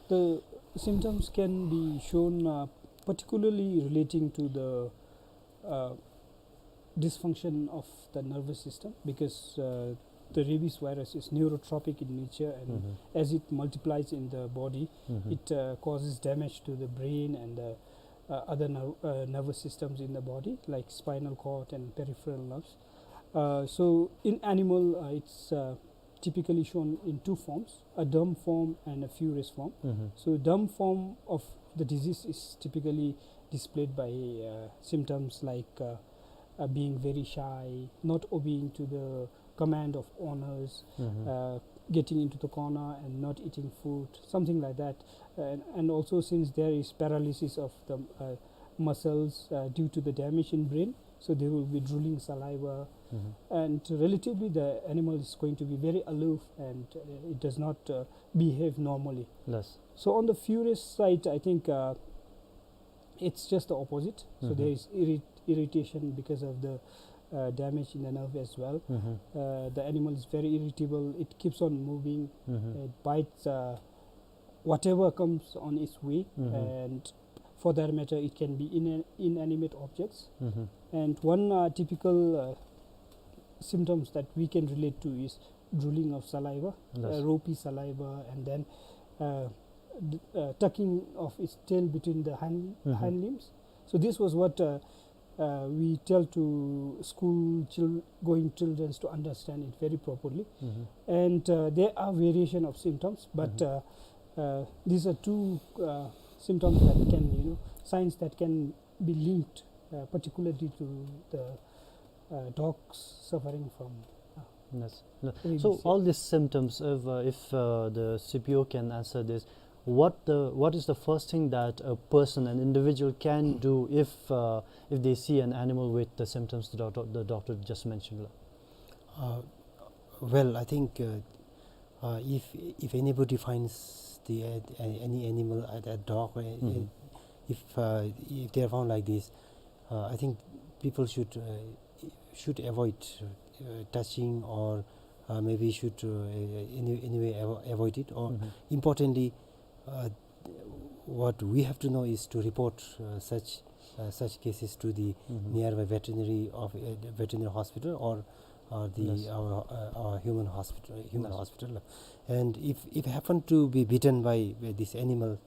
the symptoms can be shown, uh, particularly relating to the, uh, dysfunction of the nervous system, because, uh, the rabies virus is neurotropic in nature, and Mm-hmm. as it multiplies in the body, Mm-hmm. it, uh, causes damage to the brain and the, uh, other ner-, uh, nervous systems in the body, like spinal cord and peripheral nerves. Uh, so in animal, uh, it's, uh, typically shown in two forms, a derm form and a furous form. Mm-hmm. So derm form of the disease is typically displayed by, uh, symptoms like, uh, uh, being very shy, not obeying to the command of owners, Mm-hmm. uh, getting into the corner and not eating food, something like that. And, and also, since there is paralysis of the, uh, muscles, uh, due to the damage in brain, so there will be drooling saliva, Mm-hmm. and relatively the animal is going to be very aloof and, uh, it does not, uh, behave normally. Yes. So on the furious side, I think, uh, it's just the opposite. So Mm-hmm. there is irrit-, irritation because of the, uh, damage in the nerve as well. Mm-hmm. Uh, the animal is very irritable. It keeps on moving. Mm-hmm. It bites, uh, whatever comes on its way, Mm-hmm. and for that matter, it can be in-, inanimate objects. Mm-hmm. And one, uh, typical, uh, symptoms that we can relate to is drooling of saliva, Yes. uh, ropey saliva, and then, uh, d-, uh, tucking of its tail between the hind, Mm-hmm. hind limbs. So this was what, uh, uh, we tell to school chil-, going children to understand it very properly. Mm-hmm. And, uh, there are variation of symptoms, but, Mm-hmm. uh, uh, these are two, uh, symptoms that can, you know, signs that can be linked, uh, particularly to the, uh, dogs suffering from, uh, Yes. No. rabies, So yeah. All these symptoms, if, uh, if, uh, the C P O can answer this, what the, what is the first thing that a person, an individual can do if, uh, if they see an animal with the symptoms the doctor, the doctor just mentioned? Uh, well, I think, uh, uh, if, if anybody finds the, uh, a-, any animal, uh, a dog, uh, Mm-hmm. if, uh, if they are found like this, uh, I think people should, uh, should avoid, uh, touching or, uh, maybe should, uh, any, anyway avo-, avoid it. Or Mm-hmm. importantly, uh, what we have to know is to report, uh, such, uh, such cases to the Mm-hmm. nearby veterinary of, uh, veterinary hospital or, or the, Yes. our, uh, our human hospital, human Yes. hospital. And if, if happen to be bitten by, by this animal,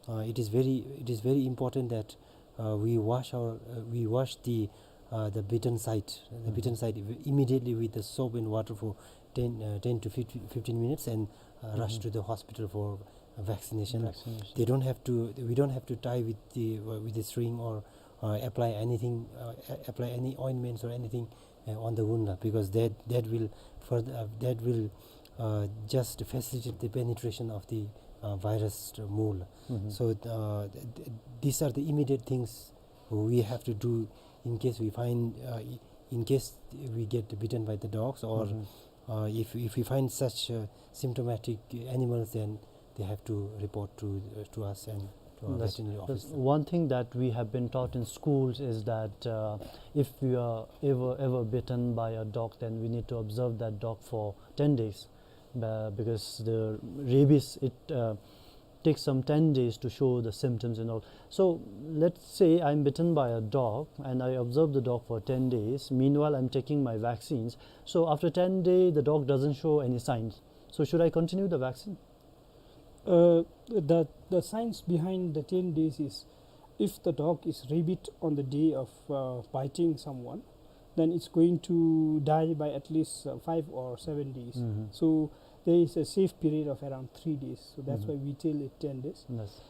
uh, it is very, it is very important that, uh, we wash our, uh, we wash the, uh, the bitten side, the Mm-hmm. bitten side immediately with the soap and water for ten, uh, ten to fifteen, fifteen minutes and, uh, rush Mm-hmm. to the hospital for vaccination. Vaccination. They don't have to, we don't have to tie with the, uh, with the string or, uh, apply anything, uh, a-, apply any ointments or anything, uh, on the wound, uh, because that, that will further, uh, that will, uh, just facilitate the penetration of the, uh, virus mole. Mm-hmm. So, uh, th-, th-, these are the immediate things we have to do in case we find, uh, i-, in case we get bitten by the dogs, or, Mm-hmm. uh, if, if we find such, uh, symptomatic animals, then they have to report to, uh, to us and to our That's, veterinary that's officer. One thing that we have been taught in schools is that, uh, if we are ever, ever bitten by a dog, then we need to observe that dog for ten days, uh, because the rabies, it, uh, takes some ten days to show the symptoms and all. So let's say I'm bitten by a dog and I observe the dog for ten days. Meanwhile, I'm taking my vaccines. So after ten day, the dog doesn't show any signs. So should I continue the vaccine? Uh, the, the science behind the ten days is, if the dog is rabid on the day of, uh, biting someone, then it's going to die by at least, uh, five or seven days. Mm-hmm. So there is a safe period of around three days. So that's Mm-hmm. why we tell it ten days. Yes.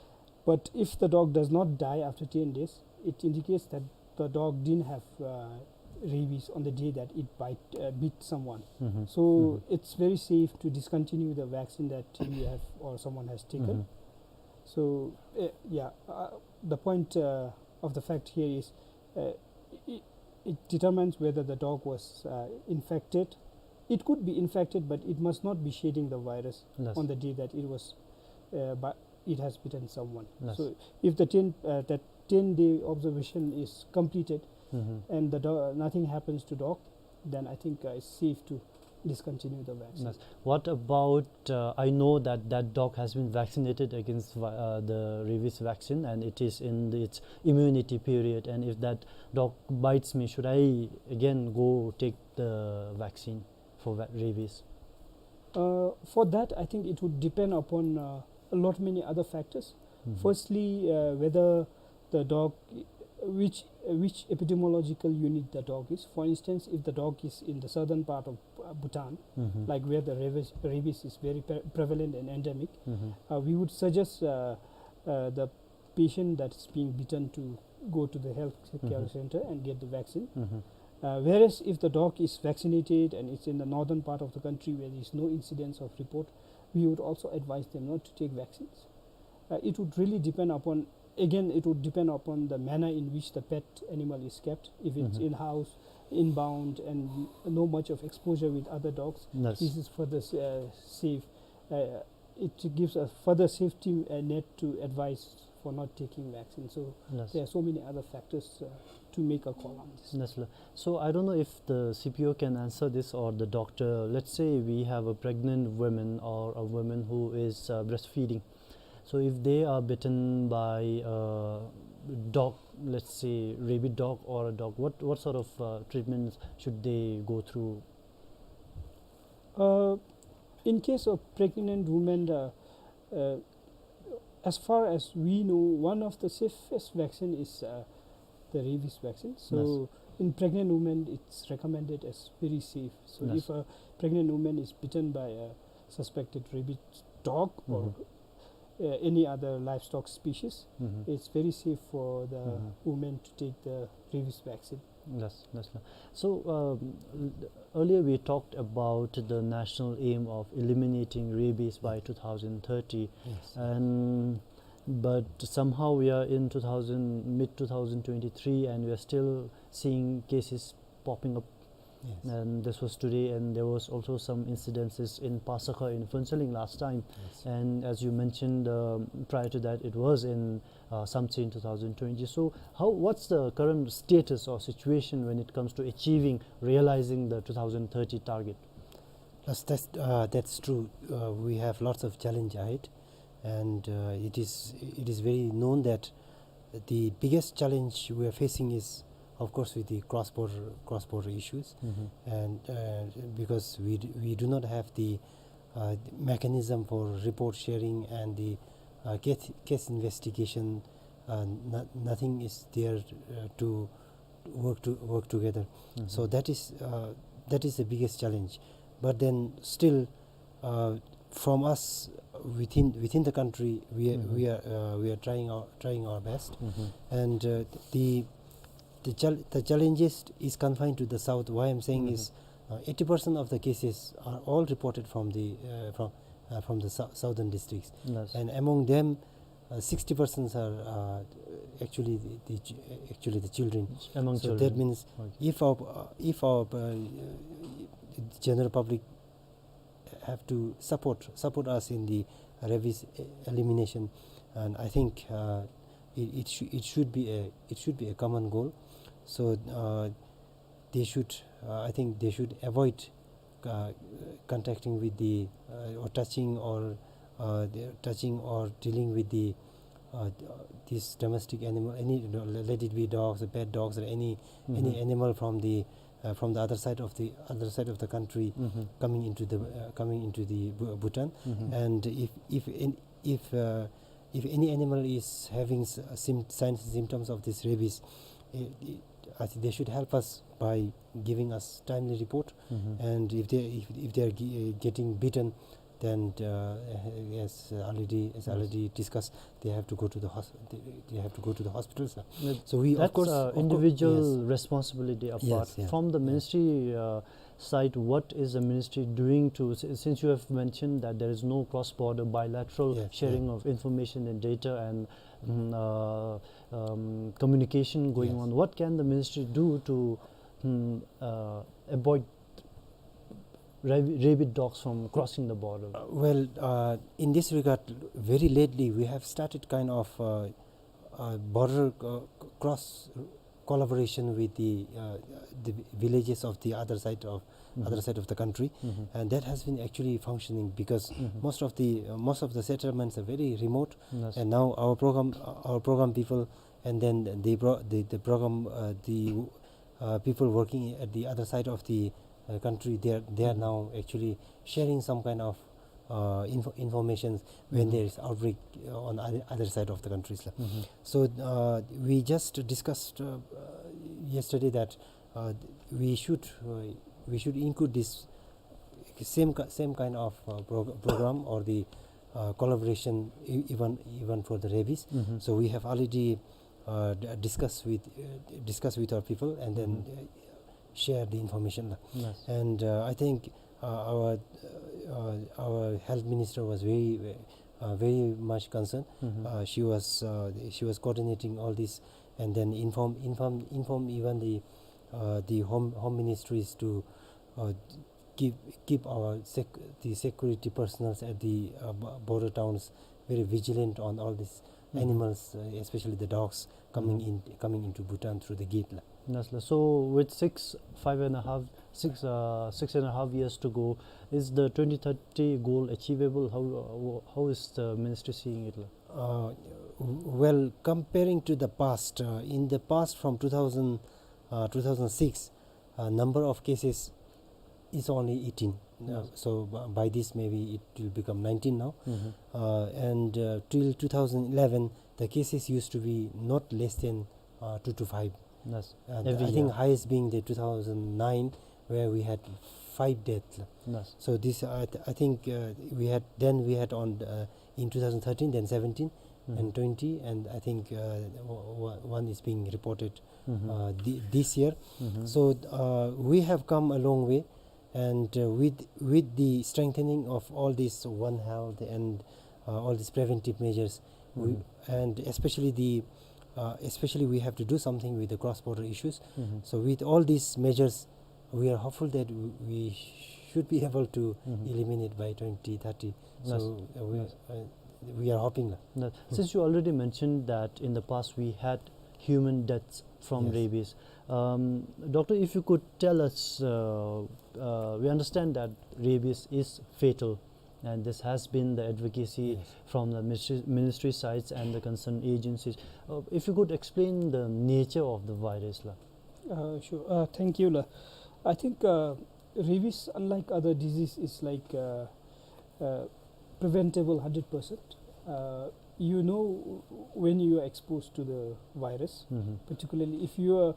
But if the dog does not die after ten days, it indicates that the dog didn't have uh, rabies on the day that it bite, uh, bit someone. Mm-hmm. So mm-hmm. It's very safe to discontinue the vaccine that you have or someone has taken. Mm-hmm. So uh, yeah, uh, the point uh, of the fact here is uh, it, it determines whether the dog was uh, infected. It could be infected, but it must not be shedding the virus on the day that it was uh, but it has bitten someone. Yes. So if the ten uh, that ten day observation is completed mm-hmm. and the do- nothing happens to dog, then I think uh, it's safe to discontinue the vaccine. Yes. What about, uh, I know that that dog has been vaccinated against vi- uh, the rabies vaccine, and it is in the, its immunity period, and if that dog bites me, should I again go take the vaccine for va- rabies? Uh, for that, I think it would depend upon uh, a lot many other factors. Mm-hmm. Firstly, uh, whether the dog, which which epidemiological unit the dog is. For instance, if the dog is in the southern part of uh, Bhutan, mm-hmm. like where the rabies, rabies is very pre- prevalent and endemic, mm-hmm. uh, we would suggest uh, uh, the patient that's being bitten to go to the health care mm-hmm. center and get the vaccine. Mm-hmm. Uh, whereas if the dog is vaccinated and it's in the northern part of the country where there is no incidence of report, we would also advise them not to take vaccines. Uh, it would really depend upon, again, it would depend upon the manner in which the pet animal is kept. If it's mm-hmm. in-house, inbound, and no much of exposure with other dogs, yes. This is further uh, safe. Uh, it gives a further safety uh, net to advise for not taking vaccine. So yes. There are so many other factors uh, to make a call on this. Yes, sir. So I don't know if the C P O can answer this or the doctor. Let's say we have a pregnant woman or a woman who is uh, breastfeeding. So if they are bitten by a dog, let's say rabid dog or a dog, what, what sort of uh, treatments should they go through? Uh, in case of pregnant women, uh, uh, as far as we know, one of the safest vaccine is uh, the rabies vaccine. So yes. In pregnant women, it's recommended as very safe. So yes. If a pregnant woman is bitten by a suspected rabid dog mm-hmm. or uh, any other livestock species, mm-hmm. It's very safe for the mm-hmm. Women to take the rabies vaccine. Yes, yes, sir. So um, earlier we talked about the national aim of eliminating rabies by two thousand thirty, yes. And but somehow we are in two thousand, mid two thousand twenty-three, and we are still seeing cases popping up. Yes. And this was today, and there was also some incidences in Pasakha in Phuentsholing last time. Yes. And as you mentioned uh, prior to that, it was in uh, Samtse in two thousand twenty. So how, what's the current status or situation when it comes to achieving, realizing the two thousand thirty target? That's, that's, uh, that's true. Uh, we have lots of challenge ahead, and uh, it is, it is very known that the biggest challenge we are facing is, of course, with the cross-border, cross-border issues, mm-hmm. And uh, because we d- we do not have the uh, mechanism for report sharing and the uh, case, case investigation, uh, no- nothing is there uh, to work to work together. Mm-hmm. So that is uh, that is the biggest challenge. But then still, uh, from us within within the country, we are, mm-hmm. We are uh, we are trying our trying our best, mm-hmm. And uh, the the, chal- the challenges is confined to the south. Why I'm saying mm-hmm. Is uh, eighty percent of the cases are all reported from the uh, from uh, from the sou- southern districts, yes. And among them, uh, sixty percent are uh, actually the, the actually the children. Among so children. That means okay. If our uh, if our uh, general public have to support support us in the rabies elimination, and I think uh, it it, sh- it should be a it should be a common goal. So uh, they should uh, I think they should avoid uh, contacting with the uh, or touching or uh, the touching or dealing with the uh, this domestic animal, any, let it be dogs, pet dogs, or any mm-hmm. Any animal from the uh, from the other side of the other side of the country mm-hmm. Coming into the uh, coming into the Bhutan, mm-hmm. And if if in, if uh, if any animal is having uh, sim- signs and symptoms of this rabies, uh, I think they should help us by giving us timely report, mm-hmm. And if they if, if they are g- uh, getting bitten, Then, uh, as already, as already discussed, they have to go to the hos-, they, they have to go to the hospitals, uh. So we, of course, uh, individual responsibility apart. From the ministry, uh, side, what is the ministry doing to, si-, since you have mentioned that there is no cross-border bilateral sharing of information and data and, mm, uh, um, communication going on, what can the ministry do to, mm, uh, avoid rabi-, rabid dogs from crossing the border? Uh, well, uh, in this regard, very lately we have started kind of, uh, uh, border, uh, c-, cross collaboration with the, uh, the villages of the other side of, other side of the country, and that has been actually functioning because most of the, uh, most of the settlements are very remote, and now our program, uh, our program people, and then the pro-, the, the program, uh, the, uh, people working at the other side of the, uh, country, they are, they are now actually sharing some kind of, uh, info-, informations when there is outbreak, uh, on other, other side of the countries, la. So, uh, we just discussed, uh, uh, yesterday that, uh, we should, uh, we should include this same ki-, same kind of, uh, prog-, program or the, uh, collaboration e-, even, even for the rabies. So we have already, uh, d-, discussed with, uh, discussed with our people and then, uh, share the information, la. And, uh, I think, uh, our, uh, our health minister was very, uh, very much concerned. Uh, she was, uh, she was coordinating all this and then inform, inform, inform even the, uh, the home, home ministries to, uh, keep, keep our sec-, the security personnels at the, uh, bo-, border towns very vigilant on all these animals, uh, especially the dogs coming in, coming into Bhutan through the gate, la. Yes, la. So with six, five and a half, six, uh, six and a half years to go, is the twenty thirty goal achievable? How, uh, how is the ministry seeing it, la? Uh, w-, well, comparing to the past, uh, in the past from two thousand, uh, two thousand six, uh, number of cases is only eighteen. Uh, so b-, by this maybe it will become nineteen now. Uh, and, uh, till two thousand eleven, the cases used to be not less than, uh, two to five. And I think highest being the two thousand nine, where we had five deaths. So this, I th-, I think, uh, we had, then we had on, uh, in two thousand thirteen, then seventeen, and twenty, and I think, uh, w-, w-, one is being reported, uh, thi-, this year. So, uh, we have come a long way, and, uh, with, with the strengthening of all this One Health and, uh, all these preventive measures, we, and especially the, uh, especially we have to do something with the cross-border issues. So with all these measures, we are hopeful that w-, we should be able to eliminate by twenty thirty. So, uh, we, uh, we are hoping that. Now, since you already mentioned that in the past we had human deaths from rabies, um, Doctor, if you could tell us, uh, uh, we understand that rabies is fatal, and this has been the advocacy from the ministry, ministry sides and the concerned agencies. Uh, if you could explain the nature of the virus, la. Uh, sure. Uh, thank you, la. I think, uh, rabies, unlike other disease, is like, uh, uh, preventable hundred percent. Uh, you know when you are exposed to the virus, particularly if you are,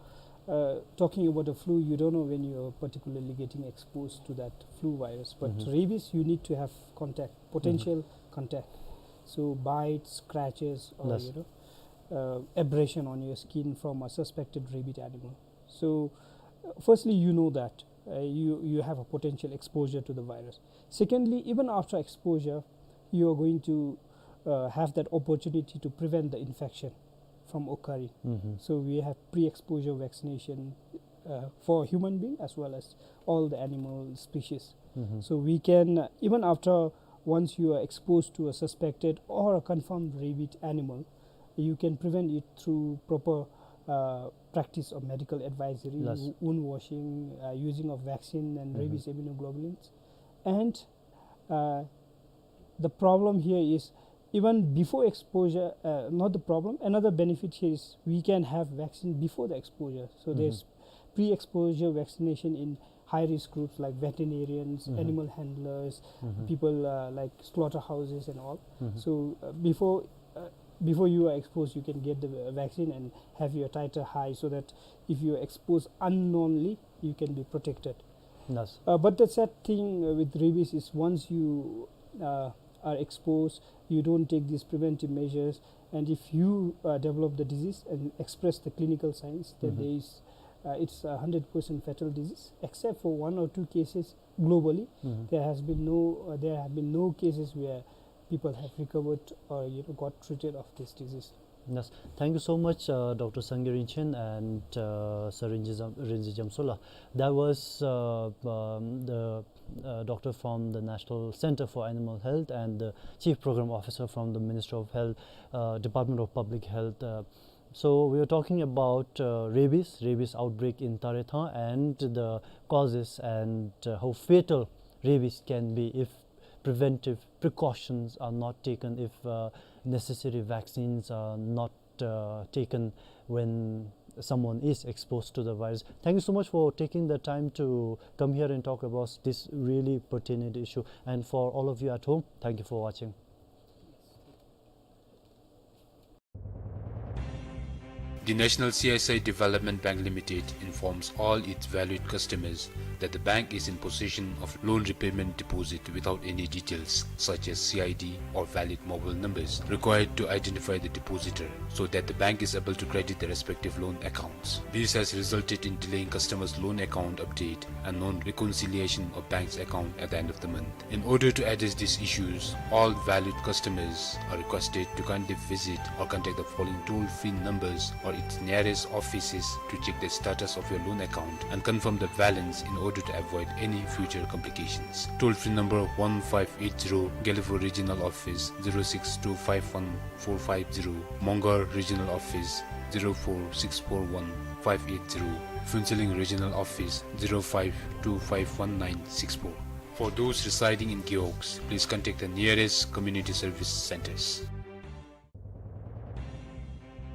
uh, talking about the flu, you don't know when you are particularly getting exposed to that flu virus. But rabies, you need to have contact, potential contact. So bites, scratches, or, you know, uh, abrasion on your skin from a suspected rabid animal. So, uh, firstly, you know that, uh, you, you have a potential exposure to the virus. Secondly, even after exposure, you are going to, uh, have that opportunity to prevent the infection from occurring. So we have pre-exposure vaccination, uh, for human being as well as all the animal species. So we can, uh, even after, once you are exposed to a suspected or a confirmed rabid animal, you can prevent it through proper, uh, practice of medical advisory, wo-, wound washing, uh, using of vaccine and rabies immunoglobulins. And, uh, the problem here is even before exposure, uh, not the problem, another benefit here is we can have vaccine before the exposure. So there's pre-exposure vaccination in high-risk groups like veterinarians, animal handlers, people, uh, like slaughterhouses and all. So, uh, before, uh, before you are exposed, you can get the, uh, vaccine and have your titer high, so that if you are exposed unknowingly, you can be protected. Uh, but the sad thing, uh, with rabies is once you uh, are exposed, you don't take these preventive measures, and if you, uh, develop the disease and express the clinical signs, then there is, uh, it's a hundred percent fatal disease, except for one or two cases globally. There has been no, uh, there have been no cases where people have recovered or, you know, got treated of this disease. Yes, thank you so much, uh, Doctor Sangay Rinchen and, uh, Sir Rinzi Jam-, Rinzi Jamsola. That was, uh, um, the, uh, doctor from the National Center for Animal Health and the Chief Program Officer from the Ministry of Health, uh, Department of Public Health. Uh, so we are talking about, uh, rabies, rabies outbreak in Tarethang and the causes and, uh, how fatal rabies can be if preventive precautions are not taken, if, uh, necessary vaccines are not, uh, taken when someone is exposed to the virus. Thank you so much for taking the time to come here and talk about this really pertinent issue. And for all of you at home, thank you for watching. The National C S I Development Bank Limited informs all its valued customers that the bank is in possession of loan repayment deposit without any details such as C I D or valid mobile numbers required to identify the depositor, so that the bank is able to credit the respective loan accounts. This has resulted in delaying customers' loan account update and non-reconciliation of bank's account at the end of the month. In order to address these issues, all valued customers are requested to kindly visit or contact the following toll-free numbers or its nearest offices to check the status of your loan account and confirm the balance in order to avoid any future complications. Toll-free number one five eight zero, Gelephu Regional Office, zero six two five one four five zero, Mongar Regional Office, zero four six four one five eight zero, Phuentsholing Regional Office, zero five two five one nine six four. For those residing in Gewog, please contact the nearest community service centers.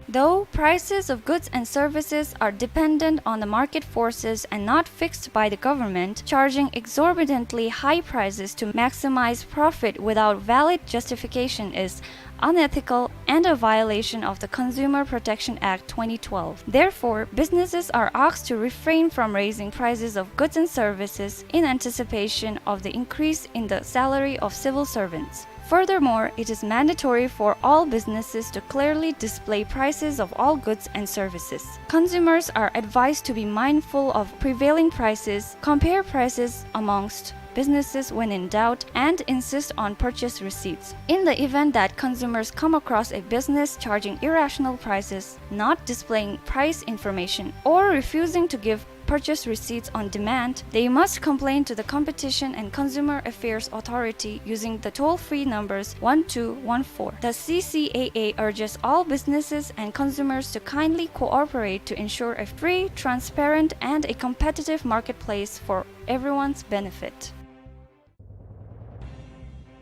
Though prices of goods and services are dependent on the market forces and not fixed by the government, charging exorbitantly high prices to maximize profit without valid justification is unethical and a violation of the Consumer Protection Act twenty twelve. Therefore, businesses are asked to refrain from raising prices of goods and services in anticipation of the increase in the salary of civil servants. Furthermore, it is mandatory for all businesses to clearly display prices of all goods and services. Consumers are advised to be mindful of prevailing prices, compare prices amongst businesses when in doubt, and insist on purchase receipts. In the event that consumers come across a business charging irrational prices, not displaying price information, or refusing to give purchase receipts on demand, they must complain to the Competition and Consumer Affairs Authority using the toll-free numbers one two one four. The C C A A urges all businesses and consumers to kindly cooperate to ensure a free, transparent, and a competitive marketplace for everyone's benefit.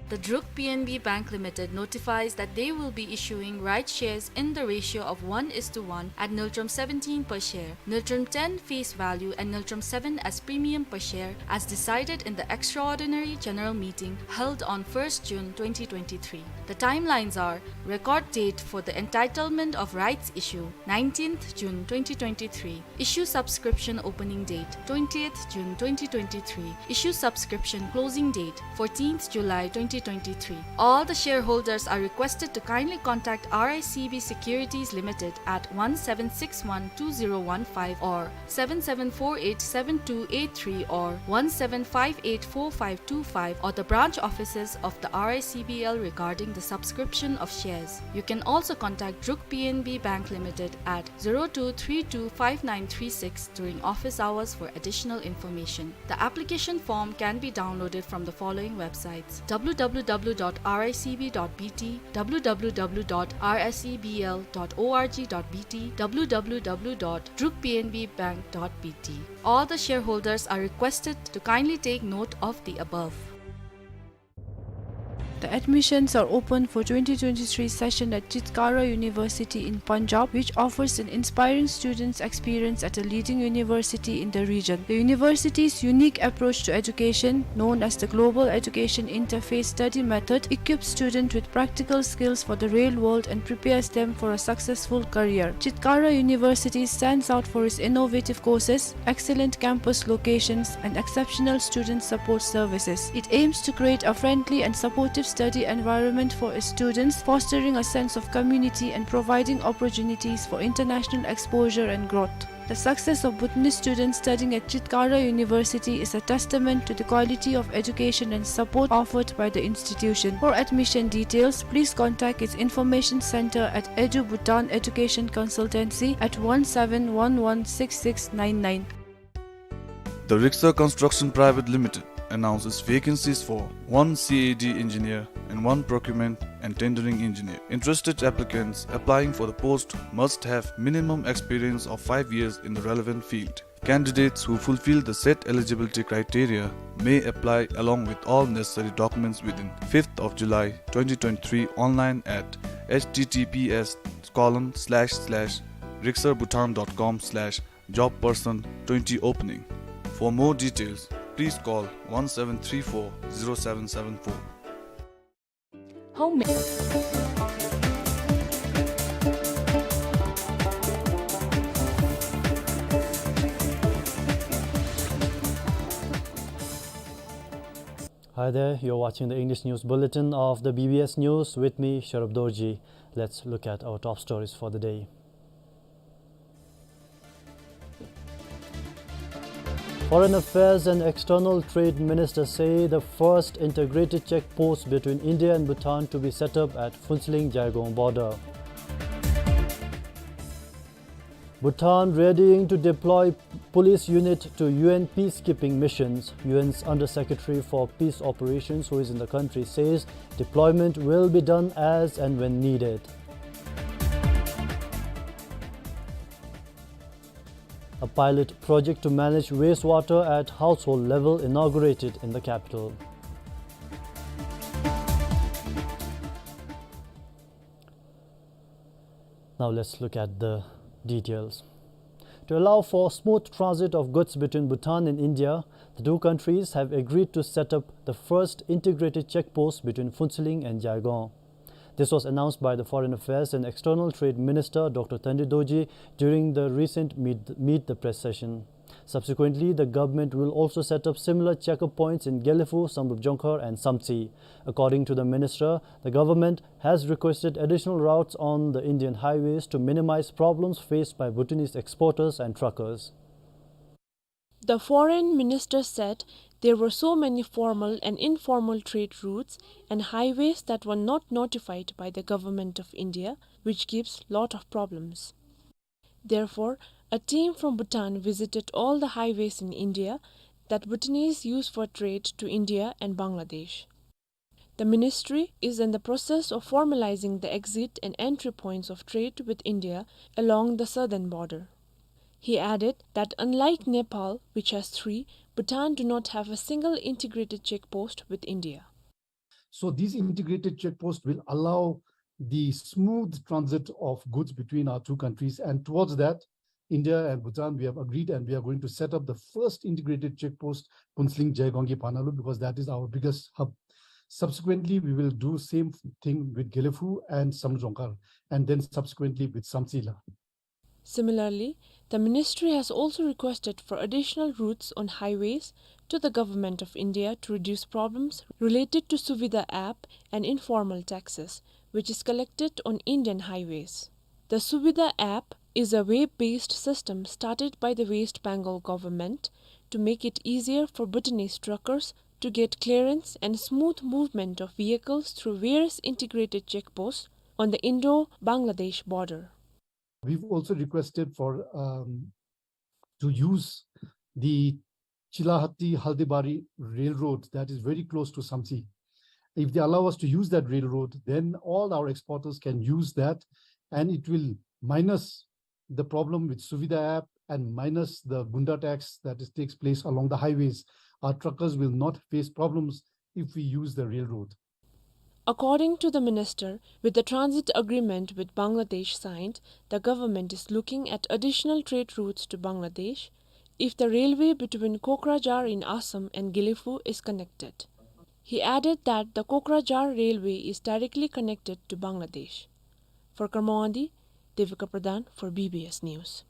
The Druk P N B Bank Limited notifies that they will be issuing rights shares in the ratio of one is to one at ngultrum seventeen per share, ngultrum ten face value and ngultrum seven as premium per share as decided in the extraordinary general meeting held on first June twenty twenty-three. The timelines are: record date for the entitlement of rights issue, nineteenth June twenty twenty-three. Issue subscription opening date, twentieth June twenty twenty-three. Issue subscription closing date, fourteenth July twenty twenty-three. All the shareholders are requested to kindly contact R I C B Securities Limited at one seven six one two zero one five or seven seven four eight seven two eight three or one seven five eight four five two five or the branch offices of the R I C B L regarding the subscription of shares. You can also contact Druk P N B Bank Limited at zero two three two five nine three six during office hours for additional information. The application form can be downloaded from the following websites: W W W dot R I C B dot B T, W W W dot R I C B L dot org dot B T, W W W dot druk P N B bank dot B T. All the shareholders are requested to kindly take note of the above. The admissions are open for twenty twenty-three session at Chitkara University in Punjab, which offers an inspiring student's experience at a leading university in the region. The university's unique approach to education, known as the Global Education Interface Study Method, equips students with practical skills for the real world and prepares them for a successful career. Chitkara University stands out for its innovative courses, excellent campus locations, and exceptional student support services. It aims to create a friendly and supportive study environment for its students, fostering a sense of community and providing opportunities for international exposure and growth. The success of Bhutanese students studying at Chitkara University is a testament to the quality of education and support offered by the institution. For admission details, please contact its information center at Edu Bhutan Education Consultancy at one seven one one six six nine nine. The Rixar Construction Private Limited announces vacancies for one C A D engineer and one procurement and tendering engineer. Interested applicants applying for the post must have minimum experience of five years in the relevant field. Candidates who fulfill the set eligibility criteria may apply along with all necessary documents within fifth of July twenty twenty-three online at H T T P S colon slash slash rixarbhutan dot com slash job person twenty opening. For more details, please call one seven three four zero seven seven four. Homemade. Hi there, you're watching the English News Bulletin of the B B S News with me, Sharab Dorji. Let's look at our top stories for the day. Foreign Affairs and External Trade Minister say the first integrated check post between India and Bhutan to be set up at Phuentsholing Jaigong border. Bhutan readying to deploy police unit to U N peacekeeping missions. U N's Undersecretary for Peace Operations, who is in the country, says deployment will be done as and when needed. A pilot project to manage wastewater at household level inaugurated in the capital. Now let's look at the details. To allow for smooth transit of goods between Bhutan and India, the two countries have agreed to set up the first integrated check post between Phuentsholing and Jaigong. This was announced by the Foreign Affairs and External Trade Minister, Doctor Tendai Dorji, during the recent Meet, Meet the Press session. Subsequently, the government will also set up similar check-up points in Gelephu, Samdrup Jongkhar, and Samtse. According to the minister, the government has requested additional routes on the Indian highways to minimize problems faced by Bhutanese exporters and truckers. The foreign minister said there were so many formal and informal trade routes and highways that were not notified by the government of India, which gives lot of problems. Therefore, a team from Bhutan visited all the highways in India that Bhutanese use for trade to India and Bangladesh. The ministry is in the process of formalizing the exit and entry points of trade with India along the southern border. He added that unlike Nepal, which has three, Bhutan do not have a single integrated check post with India. So these integrated check posts will allow the smooth transit of goods between our two countries, and towards that, India and Bhutan, we have agreed, and we are going to set up the first integrated check post, Phuentsholing Jaigong ki Phanalu, because that is our biggest hub. Subsequently, we will do same thing with Gelephu and Samdrup Jongkhar, and then subsequently with Samtse la. Similarly, the ministry has also requested for additional routes on highways to the Government of India to reduce problems related to Suvidha app and informal taxes, which is collected on Indian highways. The Suvidha app is a web-based system started by the West Bengal government to make it easier for Bhutanese truckers to get clearance and smooth movement of vehicles through various integrated checkposts on the Indo-Bangladesh border. We've also requested for, um, to use the Chilahati Haldibari railroad that is very close to Samtse. If they allow us to use that railroad, then all our exporters can use that, and it will minus the problem with Suvidha app and minus the gunda tax that is, takes place along the highways. Our truckers will not face problems if we use the railroad. According to the minister, with the transit agreement with Bangladesh signed, the government is looking at additional trade routes to Bangladesh if the railway between Kokrajhar in Assam and Gelephu is connected. He added that the Kokrajhar railway is directly connected to Bangladesh. For Karmawadi, Devika Pradhan for B B S News.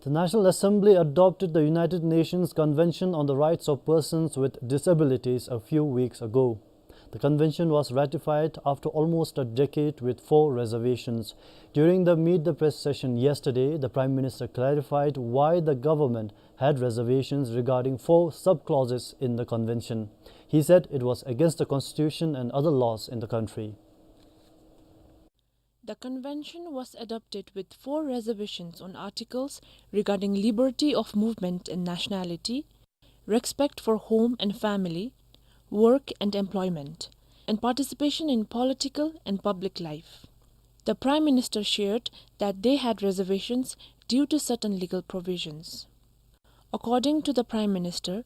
The National Assembly adopted the United Nations Convention on the Rights of Persons with Disabilities a few weeks ago. The convention was ratified after almost a decade with four reservations. During the Meet the Press session yesterday, the Prime Minister clarified why the government had reservations regarding four sub-clauses in the convention. He said it was against the constitution and other laws in the country. The convention was adopted with four reservations on articles regarding liberty of movement and nationality, respect for home and family, work and employment, and participation in political and public life. The Prime Minister shared that they had reservations due to certain legal provisions. According to the Prime Minister,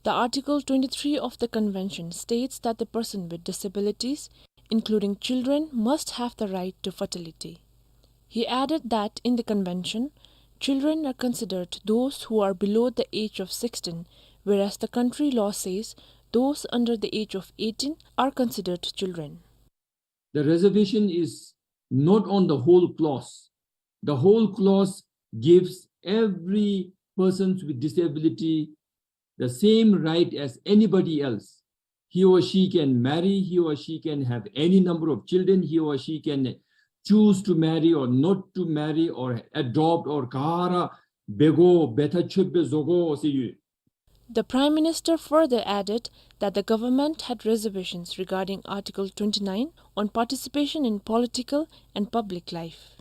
the Article twenty-three of the Convention states that the person with disabilities, including children, must have the right to fertility. He added that in the Convention, children are considered those who are below the age of sixteen, whereas the country law says those under the age of eighteen are considered children. The reservation is not on the whole clause. The whole clause gives every persons with disability the same right as anybody else. He or she can marry, he or she can have any number of children, he or she can choose to marry or not to marry or adopt or ག་ར་འབད་དགོ་འབད་ཐག་ཆོད་པའི་བཟོ་དགོ་ཟེར་ཡོད། The Prime Minister further added that the government had reservations regarding Article twenty-nine on participation in political and public life.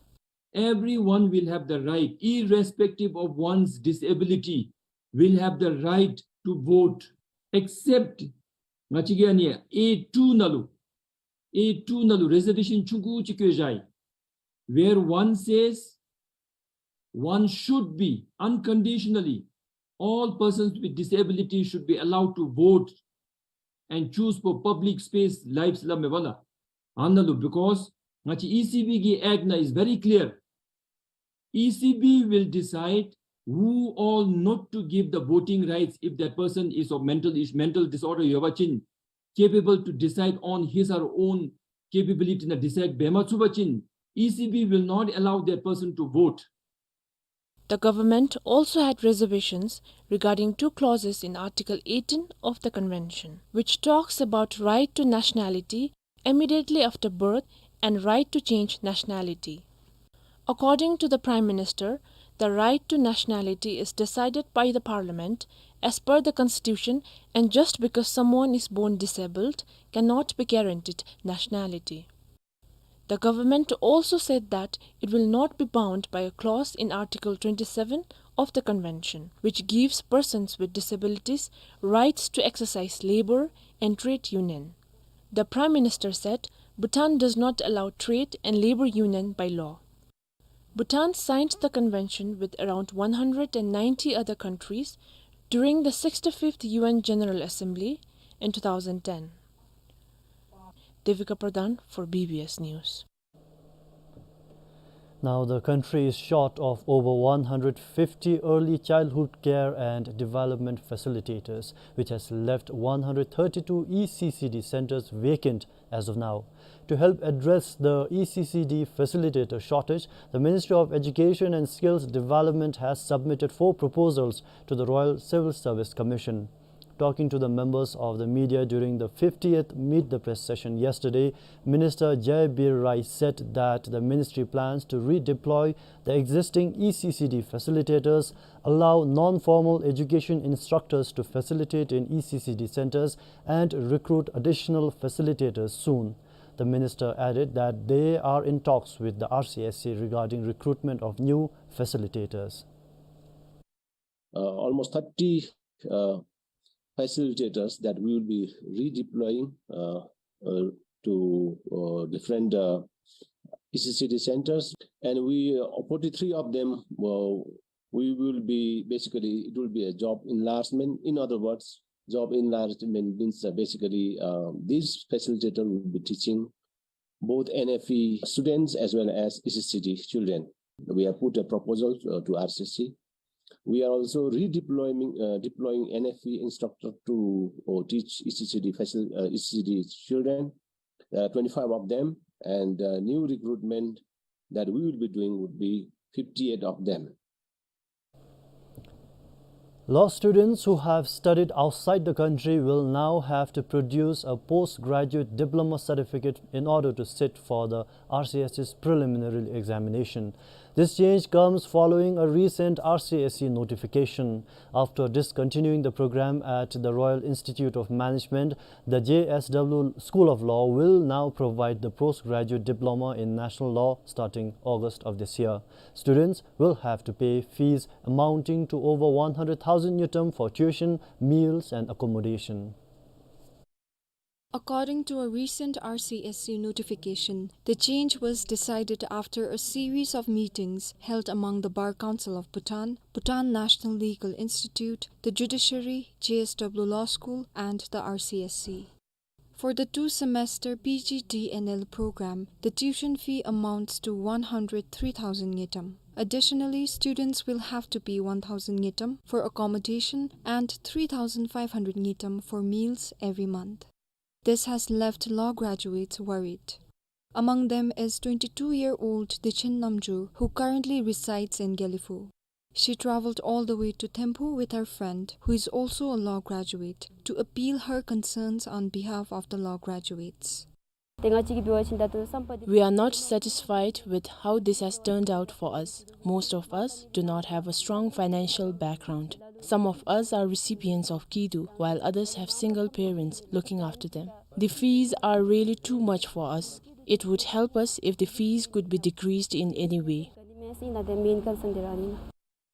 Everyone will have the right, irrespective of one's disability, will have the right to vote, except ང་བཅས་ཀྱི་ཨ་ནི་A two ནང་ལུ། A two ནང་ལུ་reservation ཆུང་ཀུ་ཅིག་བཀོད་བཞག་ཡི། Where one says one should be unconditionally, all persons with disability should be allowed to vote and choose for public space lives ལབ་མས་པ་ལགས། ཨ་ནཱ་ལུ་because ང་བཅས་E C B གི་act ནང་is very clear. E C B will decide who all not to give the voting rights if that person is of mental is- mental disorder ཡོད་པ་ཅིན། Capable to decide on his or her own capability ནང་decide འབད་མ་ཚུགས་པ་ཅིན། E C B will not allow that person to vote. The government also had reservations regarding two clauses in Article eighteen of the Convention, which talks about right to nationality immediately after birth and right to change nationality. According to the Prime Minister, the right to nationality is decided by the Parliament as per the Constitution, and just because someone is born disabled cannot be guaranteed nationality. The government also said that it will not be bound by a clause in Article twenty-seven of the Convention, which gives persons with disabilities rights to exercise labor and trade union. The Prime Minister said Bhutan does not allow trade and labor union by law. Bhutan signed the convention with around one hundred and ninety other countries during the sixty-fifth U N General Assembly in two thousand ten. Devika Pradhan for B B S News. Now, the country is short of over one hundred fifty early childhood care and development facilitators, which has left one hundred thirty-two E C C D centers vacant as of now. To help address the E C C D facilitator shortage, the Ministry of Education and Skills Development has submitted four proposals to the Royal Civil Service Commission. Talking to the members of the media during the fiftieth Meet the Press session yesterday, Minister Jai Bir Rai said that the ministry plans to redeploy the existing E C C D facilitators, allow non-formal education instructors to facilitate in E C C D centers, and recruit additional facilitators soon. The minister added that they are in talks with the R C S C regarding recruitment of new facilitators. Uh, almost thirty, uh, facilitators that we will be redeploying, uh, uh, to, uh, different, uh, E C C D centers, and we, uh, forty-three of them, uh, we will be, basically, it will be a job enlargement. In other words, Job enlargement means, uh, basically, uh, these facilitator will be teaching both N F E students as well as E C C D children. We have put a proposal, uh, to R C S C. We are also redeploying, uh, deploying N F E instructor to, uh, teach E C C D facil-, uh, E C C D children, uh, twenty-five of them, and, uh, new recruitment that we will be doing would be fifty-eight of them. Law students who have studied outside the country will now have to produce a postgraduate diploma certificate in order to sit for the R C S C's preliminary examination. This change comes following a recent R C S C notification. After discontinuing the program at the Royal Institute of Management, the J S W School of Law will now provide the postgraduate diploma in national law starting August of this year. Students will have to pay fees amounting to over one hundred thousand ngultrum for tuition, meals and accommodation. According to a recent R C S C notification, the change was decided after a series of meetings held among the Bar Council of Bhutan, Bhutan National Legal Institute, the Judiciary, J S W Law School, and the R C S C. For the two-semester P G D N L program, the tuition fee amounts to one hundred three thousand ngultrum. Additionally, students will have to pay one thousand ngultrum for accommodation and three thousand five hundred ngultrum for meals every month. This has left law graduates worried. Among them is twenty-two-year-old Dechen Namjur, who currently resides in Gelephu. She traveled all the way to Thimphu with her friend, who is also a law graduate, to appeal her concerns on behalf of the law graduates. We are not satisfied with how this has turned out for us. Most of us do not have a strong financial background. Some of us are recipients of Kidu, while others have single parents looking after them. The fees are really too much for us. It would help us if the fees could be decreased in any way.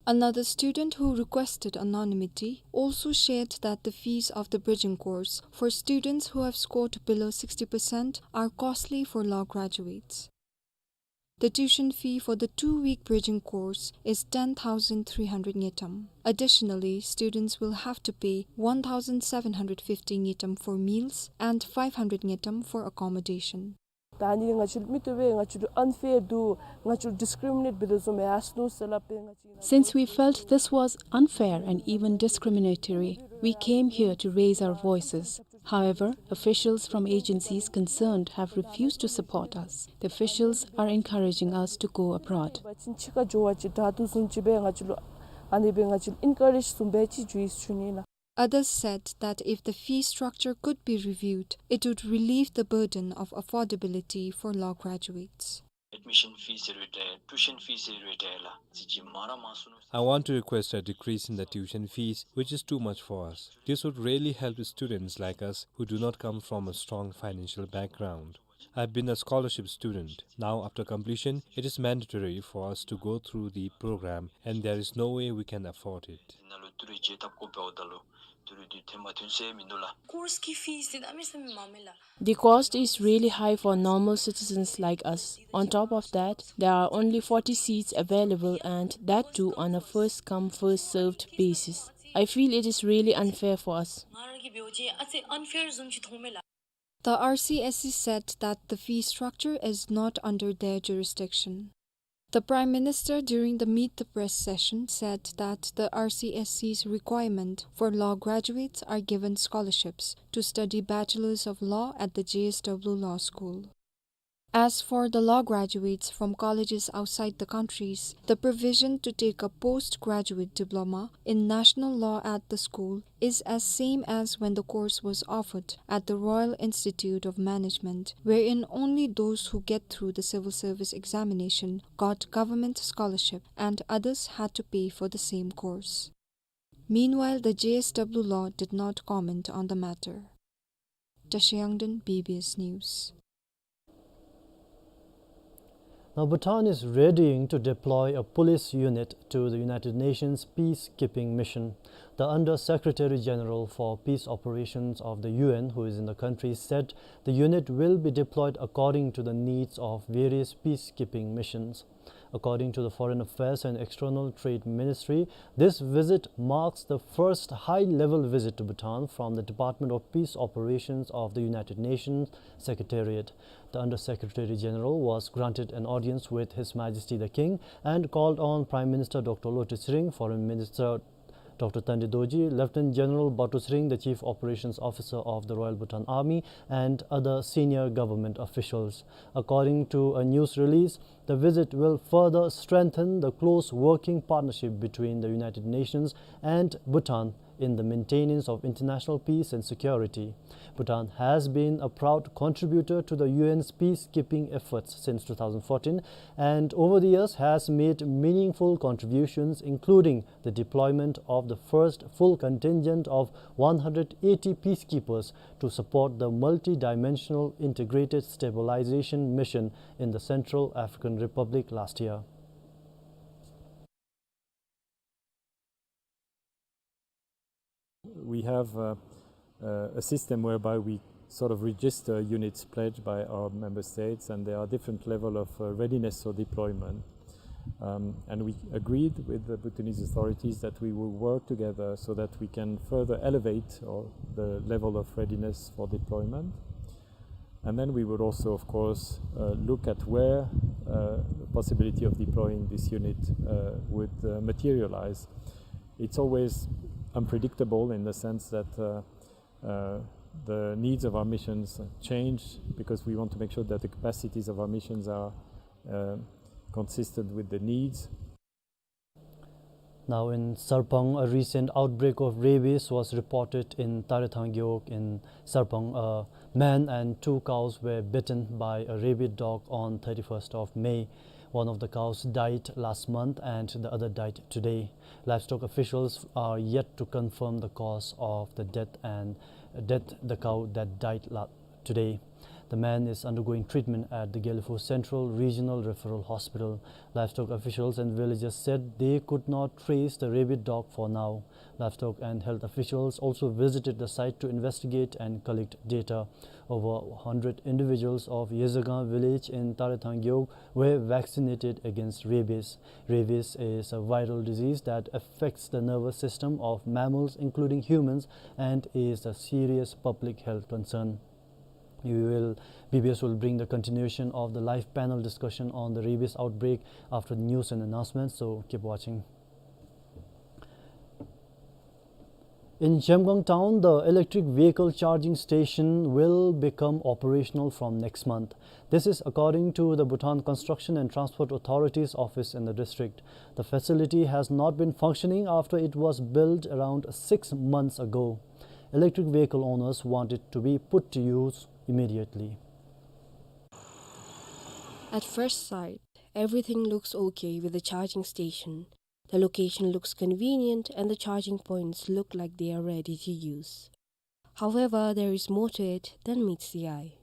Another student who requested anonymity also shared that the fees of the bridging course for students who have scored below sixty percent are costly for law graduates. The tuition fee for the two-week bridging course is ten thousand three hundred ngultrum. Additionally, students will have to pay one thousand seven hundred fifty ngultrum for meals and five hundred ngultrum for accommodation. ད་ཨ་ནི་ང་བཅས་མི་ཏེ་བས་ང་བཅས་ལུ་ཨན་ཕེར་འདུག། ང་བཅས་ལུ་ཌིསི་ཀི་རི་མི་ནེཊ་འབད་དོ་བཟུམ་ཡར་སོང་ནུག་ཟེར་སླབ་སྦེ་ང་བཅས། Since we felt this was unfair and even discriminatory, we came here to raise our voices. However, officials from agencies concerned have refused to support us. The officials are encouraging us to go abroad. འབད་བ་ཅིན་ཕྱི་ཁར་འགྱོ་བ་ཅིན་དྲག་འདུག་བཟུམ་ཅིག་སྦེ་ང་བཅས་ལུ་ཨ་ནི་སྦེ་ང་བཅས་ལུ་ཨིན་ཀ་རེཇ་བཟུམ་སྦེ་ཅིག་འགྱོ་ཡི་ཟེར་ཞུ་ནི་ལགས། Others said that if the fee structure could be reviewed, it would relieve the burden of affordability for law graduates. Admission fee ཟེར་བའི་གྲས་tuition fee ཟེར་བའི་གྲས་ལགས་ཅིག་ཅིག་མང་ར་མང་སོང་ནུག། I want to request a decrease in the tuition fees, which is too much for us. This would really help students like us who do not come from a strong financial background. I've been a scholarship student. Now, after completion, it is mandatory for us to go through the program, and there is no way we can afford it. Course གི་fees འདི་གནམ་མེད་ས་མེད་མང་མས་ལགས། The cost is really high for normal citizens like us. On top of that, there are only forty seats available, and that too on a first come, first served basis. I feel it is really unfair for us. ང་ར་གིས་འབད་བ་ཅིན་ཨ་ཙི་ཨན་ཕེར་བཟུམ་ཅིག་མཐོངམ་མས་ལགས། The R C S C said that the fee structure is not under their jurisdiction. The Prime Minister, during the Meet the Press session, said that the R C S C's requirement for law graduates are given scholarships to study Bachelors of Law at the J S W Law School. As for the law graduates from colleges outside the countries, the provision to take a postgraduate diploma in national law at the school is as same as when the course was offered at the Royal Institute of Management, wherein only those who get through the civil service examination got government scholarship and others had to pay for the same course. Meanwhile, the J S W Law did not comment on the matter. Tashi Yangden, B B S News. Now, Bhutan is readying to deploy a police unit to the United Nations peacekeeping mission. The Under Secretary General for Peace Operations of the U N, who is in the country, said the unit will be deployed according to the needs of various peacekeeping missions. According to the Foreign Affairs and External Trade Ministry, this visit marks the first high-level visit to Bhutan from the Department of Peace Operations of the United Nations Secretariat. The Undersecretary General was granted an audience with His Majesty the King and called on Prime Minister Doctor Lotay Tshering, Foreign Minister Doctor Tandey Dorji, Lieutenant General Bato Tshering, the Chief Operations Officer of the Royal Bhutan Army, and other senior government officials. According to a news release, the visit will further strengthen the close working partnership between the United Nations and Bhutan in the maintenance of international peace and security. Bhutan has been a proud contributor to the U N's peacekeeping efforts since two thousand fourteen and over the years has made meaningful contributions, including the deployment of the first full contingent of one hundred eighty peacekeepers to support the multidimensional integrated stabilization mission in the Central African Republic last year. We have, uh, uh, a system whereby we sort of register units pledged by our member states, and there are different level of, uh, readiness for deployment. Um, and we agreed with the Bhutanese authorities that we will work together so that we can further elevate or the level of readiness for deployment. And then we would also, of course, uh, look at where, uh, the possibility of deploying this unit, uh, would, uh, materialize. It's always unpredictable in the sense that, uh, uh, the needs of our missions change because we want to make sure that the capacities of our missions are, uh, consistent with the needs. Now in Sarpang, a recent outbreak of rabies was reported in Tarethang Gewog in Sarpang. A man and two cows were bitten by a rabid dog on thirty-first of May. One of the cows died last month and the other died today. Livestock officials are yet to confirm the cause of the death and death the cow that died la-, today. The man is undergoing treatment at the Gelephu Central Regional Referral Hospital. Livestock officials and villagers said they could not trace the rabid dog for now. Livestock and health officials also visited the site to investigate and collect data. Over hundred individuals of Yezagang village in Tarethang Gewog were vaccinated against rabies. Rabies is a viral disease that affects the nervous system of mammals, including humans, and is a serious public health concern. We will, B B S will bring the continuation of the live panel discussion on the rabies outbreak after the news and announcements, so keep watching. In Zhemgang town, the electric vehicle charging station will become operational from next month. This is according to the Bhutan Construction and Transport Authority's office in the district. The facility has not been functioning after it was built around six months ago. Electric vehicle owners want it to be put to use immediately. At first sight, everything looks okay with the charging station. The location looks convenient and the charging points look like they are ready to use. However, there is more to it than meets the eye.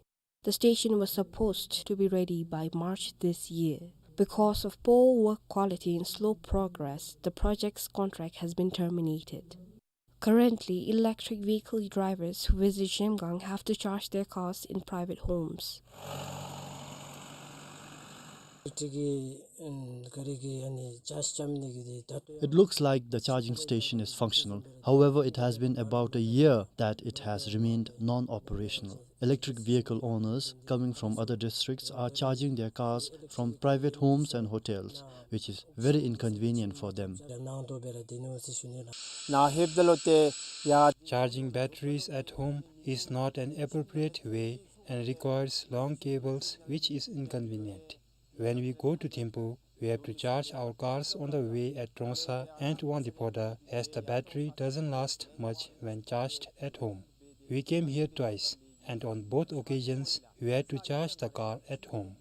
The station was supposed to be ready by March this year. Because of poor work quality and slow progress, the project's contract has been terminated. Currently, electric vehicle drivers who visit Zhemgang have to charge their cars in private homes. It looks like the charging station is functional. However, it has been about a year that it has remained non-operational. Electric vehicle owners coming from other districts are charging their cars from private homes and hotels, which is very inconvenient for them. Charging batteries at home is not an appropriate way and requires long cables, which is inconvenient. When we go to Thimphu, we have to charge our cars on the way at Trongsa and Wangdue Phodrang, as the battery doesn't last much when charged at home. We came here twice, and on both occasions, we had to charge the car at home.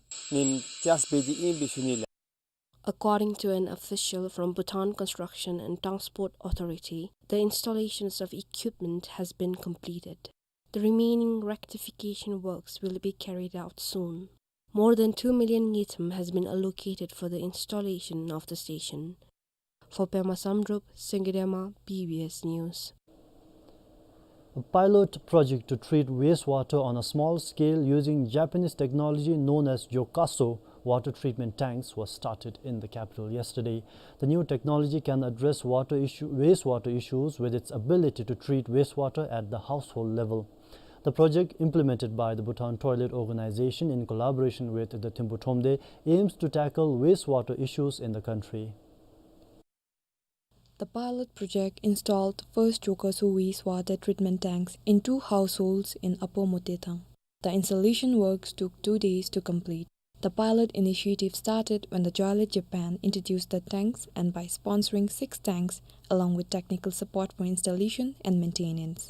According to an official from Bhutan Construction and Transport Authority, the installations of equipment has been completed. The remaining rectification works will be carried out soon. More than two million ngultrum has been allocated for the installation of the station. For Pema Samdrup, Singye Dema, B B S News. A pilot project to treat wastewater on a small scale using Japanese technology known as Jokaso Water treatment tanks was started in the capital yesterday. The new technology can address water issue, wastewater issues with its ability to treat wastewater at the household level. The project, implemented by the Bhutan Toilet Organization in collaboration with the Thimphu Thromde, aims to tackle wastewater issues in the country. The pilot project installed the first Jokaso wastewater treatment tanks in two households in Upper Motethang. The installation works took two days to complete. The pilot initiative started when the Joylet Japan introduced the tanks and by sponsoring six tanks along with technical support for installation and maintenance.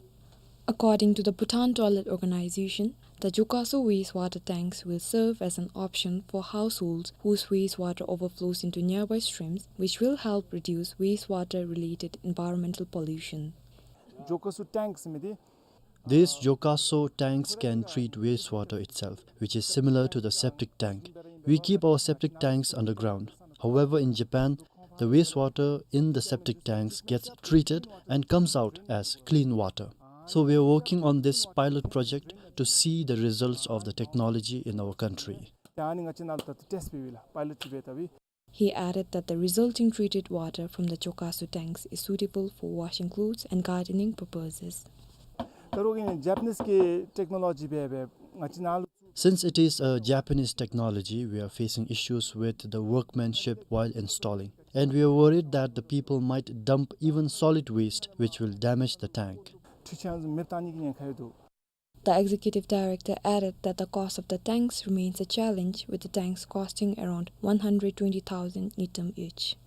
According to the Bhutan Toilet Organization, the Jokaso wastewater tanks will serve as an option for households whose wastewater overflows into nearby streams, which will help reduce wastewater-related environmental pollution. Jokaso tanks ཟེར་མི་འདི། These Jokaso tanks can treat wastewater itself, which is similar to the septic tank. We keep our septic tanks underground. However, in Japan, the wastewater in the septic tanks gets treated and comes out as clean water. So we are working on this pilot project to see the results of the technology in our country. ད་ཨ་ནི་ང་བཅས་ནང་ལུ་ད་ལྟོ་ཊེསཊ་འབད་ཡི་ལགས། པའི་ལེཊ་ཅིག་འབད་ད་ཡི། He added that the resulting treated water from the Jokaso tanks is suitable for washing clothes and gardening purposes. ད་རུང་ཨ་ནི་ཇེ་པ་ནིསི་གི་ཊེཀ་ནོ་ལོ་ཇི་འབད་འབད་ང་བཅས་ནང་ལུ། Since it is a Japanese technology, we are facing issues with the workmanship while installing. And we are worried that the people might dump even solid waste, which will damage the tank. འཕྲུལ་ཆས་མེདཔ་བཏང་ནི་གི་ཉེན་ཁ་ཡོད་འདུག། The executive director added that the cost of the tanks remains a challenge, with the tanks costing around one hundred twenty thousand ngultrum each.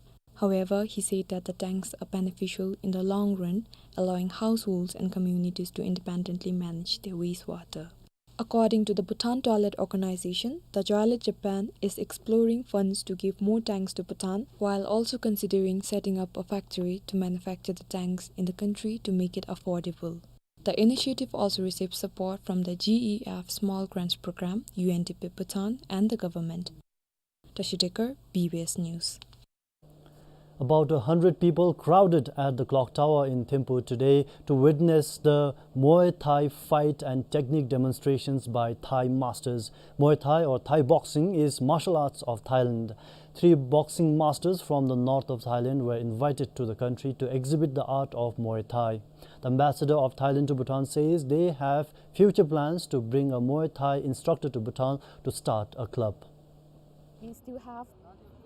However, he said that the tanks are beneficial in the long run, allowing households and communities to independently manage their wastewater. According to the Bhutan Toilet Organization, the Joylet Japan is exploring funds to give more tanks to Bhutan, while also considering setting up a factory to manufacture the tanks in the country to make it affordable. The initiative also received support from the G E F Small Grants Program, U N D P Bhutan, and the government. Tashi Dekar, B B S News. About a hundred people crowded at the clock tower in Thimphu today to witness the Muay Thai fight and technique demonstrations by Thai masters. Muay Thai or Thai boxing is martial arts of Thailand. Three boxing masters from the north of Thailand were invited to the country to exhibit the art of Muay Thai. The ambassador of Thailand to Bhutan says they have future plans to bring a Muay Thai instructor to Bhutan to start a club. We still have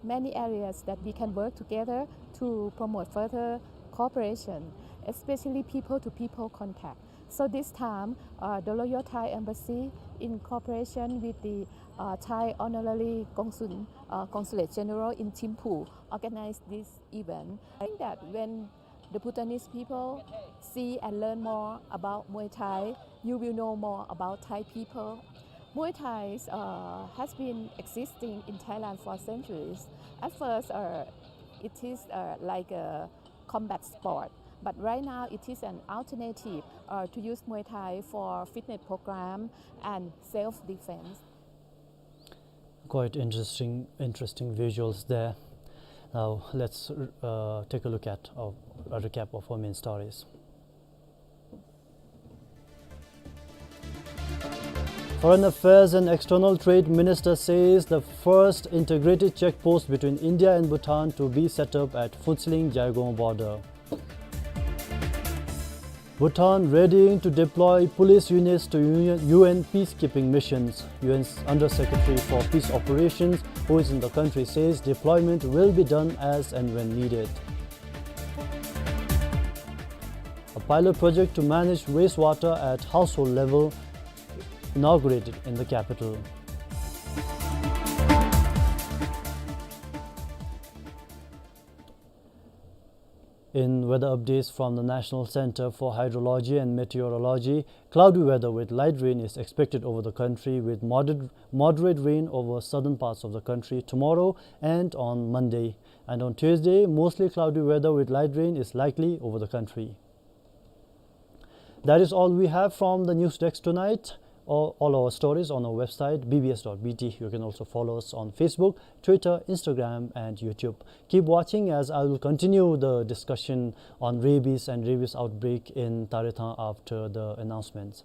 many areas that we can work together to promote further cooperation, especially people-to-people contact. So this time, uh, the Royal Thai Embassy, in cooperation with the, uh, Thai Honorary Consul, uh, Consulate General in Thimphu, organized this event. I think that when the Bhutanese people see and learn more about Muay Thai, you will know more about Thai people. Muay Thai, uh, has been existing in Thailand for centuries. At first, uh, it is, uh, like a combat sport, but right now it is an alternative, uh, to use Muay Thai for fitness program and self-defense. Quite interesting, interesting visuals there. Now let's, uh, take a look at, uh, a recap of our main stories. Foreign Affairs and External Trade Minister says the first integrated check post between India and Bhutan to be set up at Phuentsholing Jaigong border. Bhutan readying to deploy police units to U N, U N peacekeeping missions. U N's Under Secretary for Peace Operations, who is in the country, says deployment will be done as and when needed. A pilot project to manage wastewater at household level inaugurated in the capital. In weather updates from the National Center for Hydrology and Meteorology, cloudy weather with light rain is expected over the country, with moderate, moderate rain over southern parts of the country tomorrow and on Monday. And on Tuesday, mostly cloudy weather with light rain is likely over the country. That is all we have from the news desk tonight. All, all our stories on our website, B B S dot B T. You can also follow us on Facebook, Twitter, Instagram, and YouTube. Keep watching, as I will continue the discussion on rabies and rabies outbreak in Tarethang after the announcements.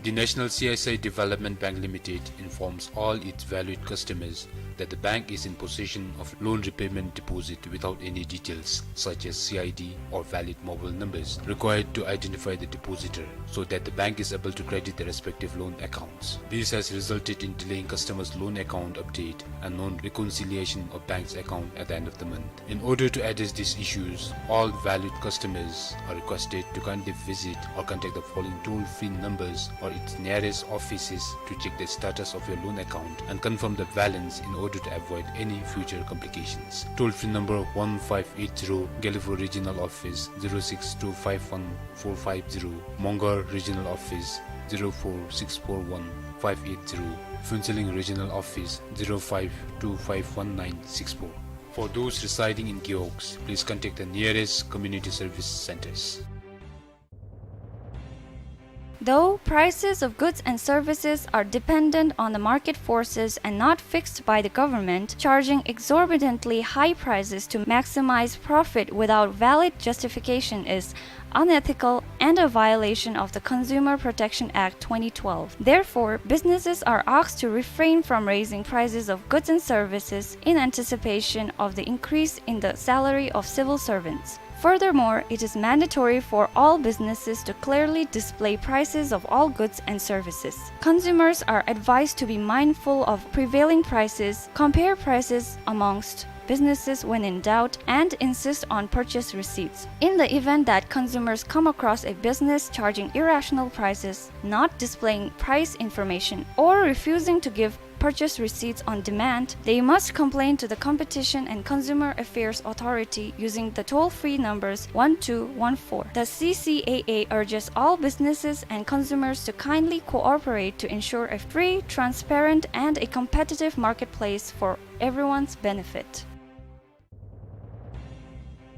The National C S I Development Bank Limited informs all its valued customers that the bank is in possession of loan repayment deposit without any details such as C I D or valid mobile numbers required to identify the depositor, so that the bank is able to credit the respective loan accounts. This has resulted in delaying customers' loan account update and non-reconciliation of bank's account at the end of the month. In order to address these issues, all valued customers are requested to kindly visit or contact the following toll-free numbers or its nearest offices to check the status of your loan account and confirm the balance in order to avoid any future complications. Toll-free number one five eight zero, Gelephu Regional Office, zero six two five one four five zero, Mongar Regional Office, zero four six four one five eight zero, Phuentsholing Regional Office, zero five two five one nine six four. For those residing in Gewog, please contact the nearest community service centers. Though prices of goods and services are dependent on the market forces and not fixed by the government, charging exorbitantly high prices to maximize profit without valid justification is unethical and a violation of the Consumer Protection Act twenty twelve. Therefore, businesses are asked to refrain from raising prices of goods and services in anticipation of the increase in the salary of civil servants. Furthermore, it is mandatory for all businesses to clearly display prices of all goods and services. Consumers are advised to be mindful of prevailing prices, compare prices amongst businesses when in doubt, and insist on purchase receipts. In the event that consumers come across a business charging irrational prices, not displaying price information, or refusing to give purchase receipts on demand, they must complain to the Competition and Consumer Affairs Authority using the toll-free numbers one two one four. The C C A A urges all businesses and consumers to kindly cooperate to ensure a free, transparent, and a competitive marketplace for everyone's benefit.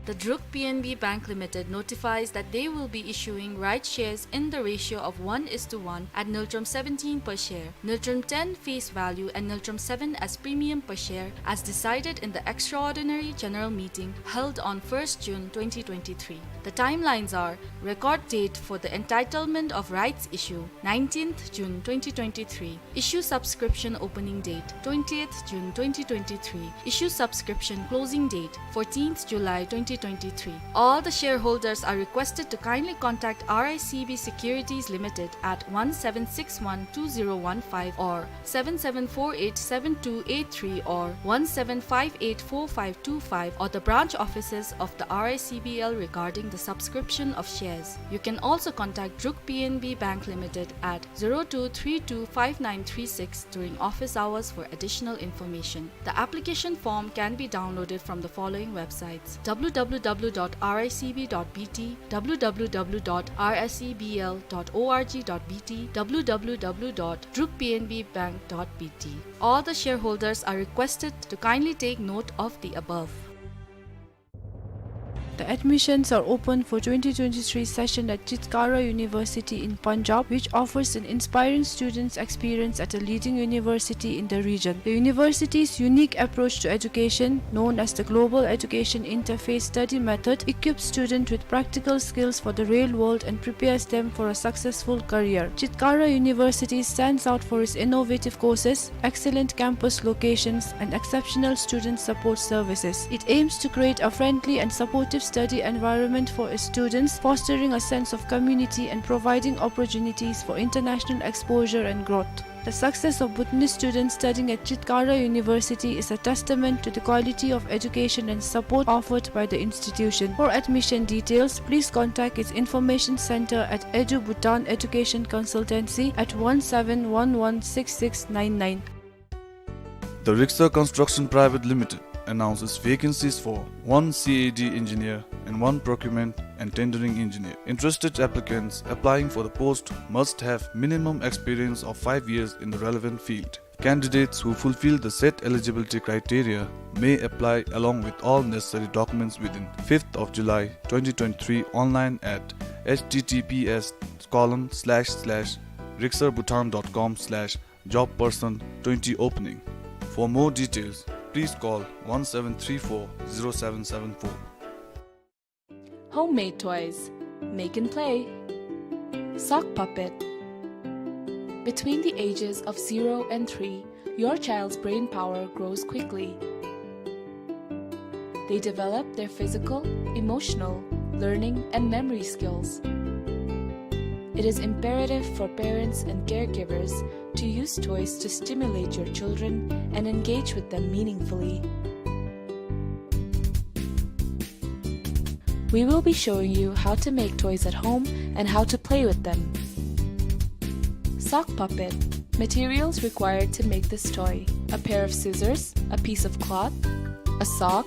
The Druk P N B Bank Limited notifies that they will be issuing rights shares in the ratio of one is to one at ngultrum seventeen per share, ngultrum ten face value and ngultrum seven as premium per share, as decided in the extraordinary general meeting held on first June twenty twenty-three. The timelines are: record date for the entitlement of rights issue, nineteenth June twenty twenty-three. Issue subscription opening date, twentieth June twenty twenty-three. Issue subscription closing date, fourteenth July twenty twenty-three. All the shareholders are requested to kindly contact R I C B Securities Limited at one seven six one two zero one five or seven seven four eight seven two eight three or one seven five eight four five two five or the branch offices of the R I C B L regarding the subscription of shares. You can also contact Druk P N B Bank Limited at zero two three two five nine three six during office hours for additional information. The application form can be downloaded from the following websites: W W W dot R I C B dot B T, W W W dot R I C B L dot org dot B T, W W W dot druk P N B bank dot B T. All the shareholders are requested to kindly take note of the above. The admissions are open for twenty twenty-three session at Chitkara University in Punjab, which offers an inspiring student's experience at a leading university in the region. The university's unique approach to education, known as the Global Education Interface Study Method, equips students with practical skills for the real world and prepares them for a successful career. Chitkara University stands out for its innovative courses, excellent campus locations, and exceptional student support services. It aims to create a friendly and supportive study environment for its students, fostering a sense of community and providing opportunities for international exposure and growth. The success of Bhutanese students studying at Chitkara University is a testament to the quality of education and support offered by the institution. For admission details, please contact its information center at Edu Bhutan Education Consultancy at one seven one one six six nine nine. The Rikser Construction Private Limited announces vacancies for one C A D engineer and one procurement and tendering engineer. Interested applicants applying for the post must have minimum experience of five years in the relevant field. Candidates who fulfill the set eligibility criteria may apply along with all necessary documents within fifth of July twenty twenty-three online at H T T P S colon slash slash rikserbhutan dot com slash job person twenty opening. For more details, please call one seven three four zero seven seven four. Homemade toys. Make and play. Sock puppet. Between the ages of zero and three, your child's brain power grows quickly. They develop their physical, emotional, learning, and memory skills. It is imperative for parents and caregivers to use toys to stimulate your children and engage with them meaningfully. We will be showing you how to make toys at home and how to play with them. Sock puppet. Materials required to make this toy: a pair of scissors, a piece of cloth, a sock.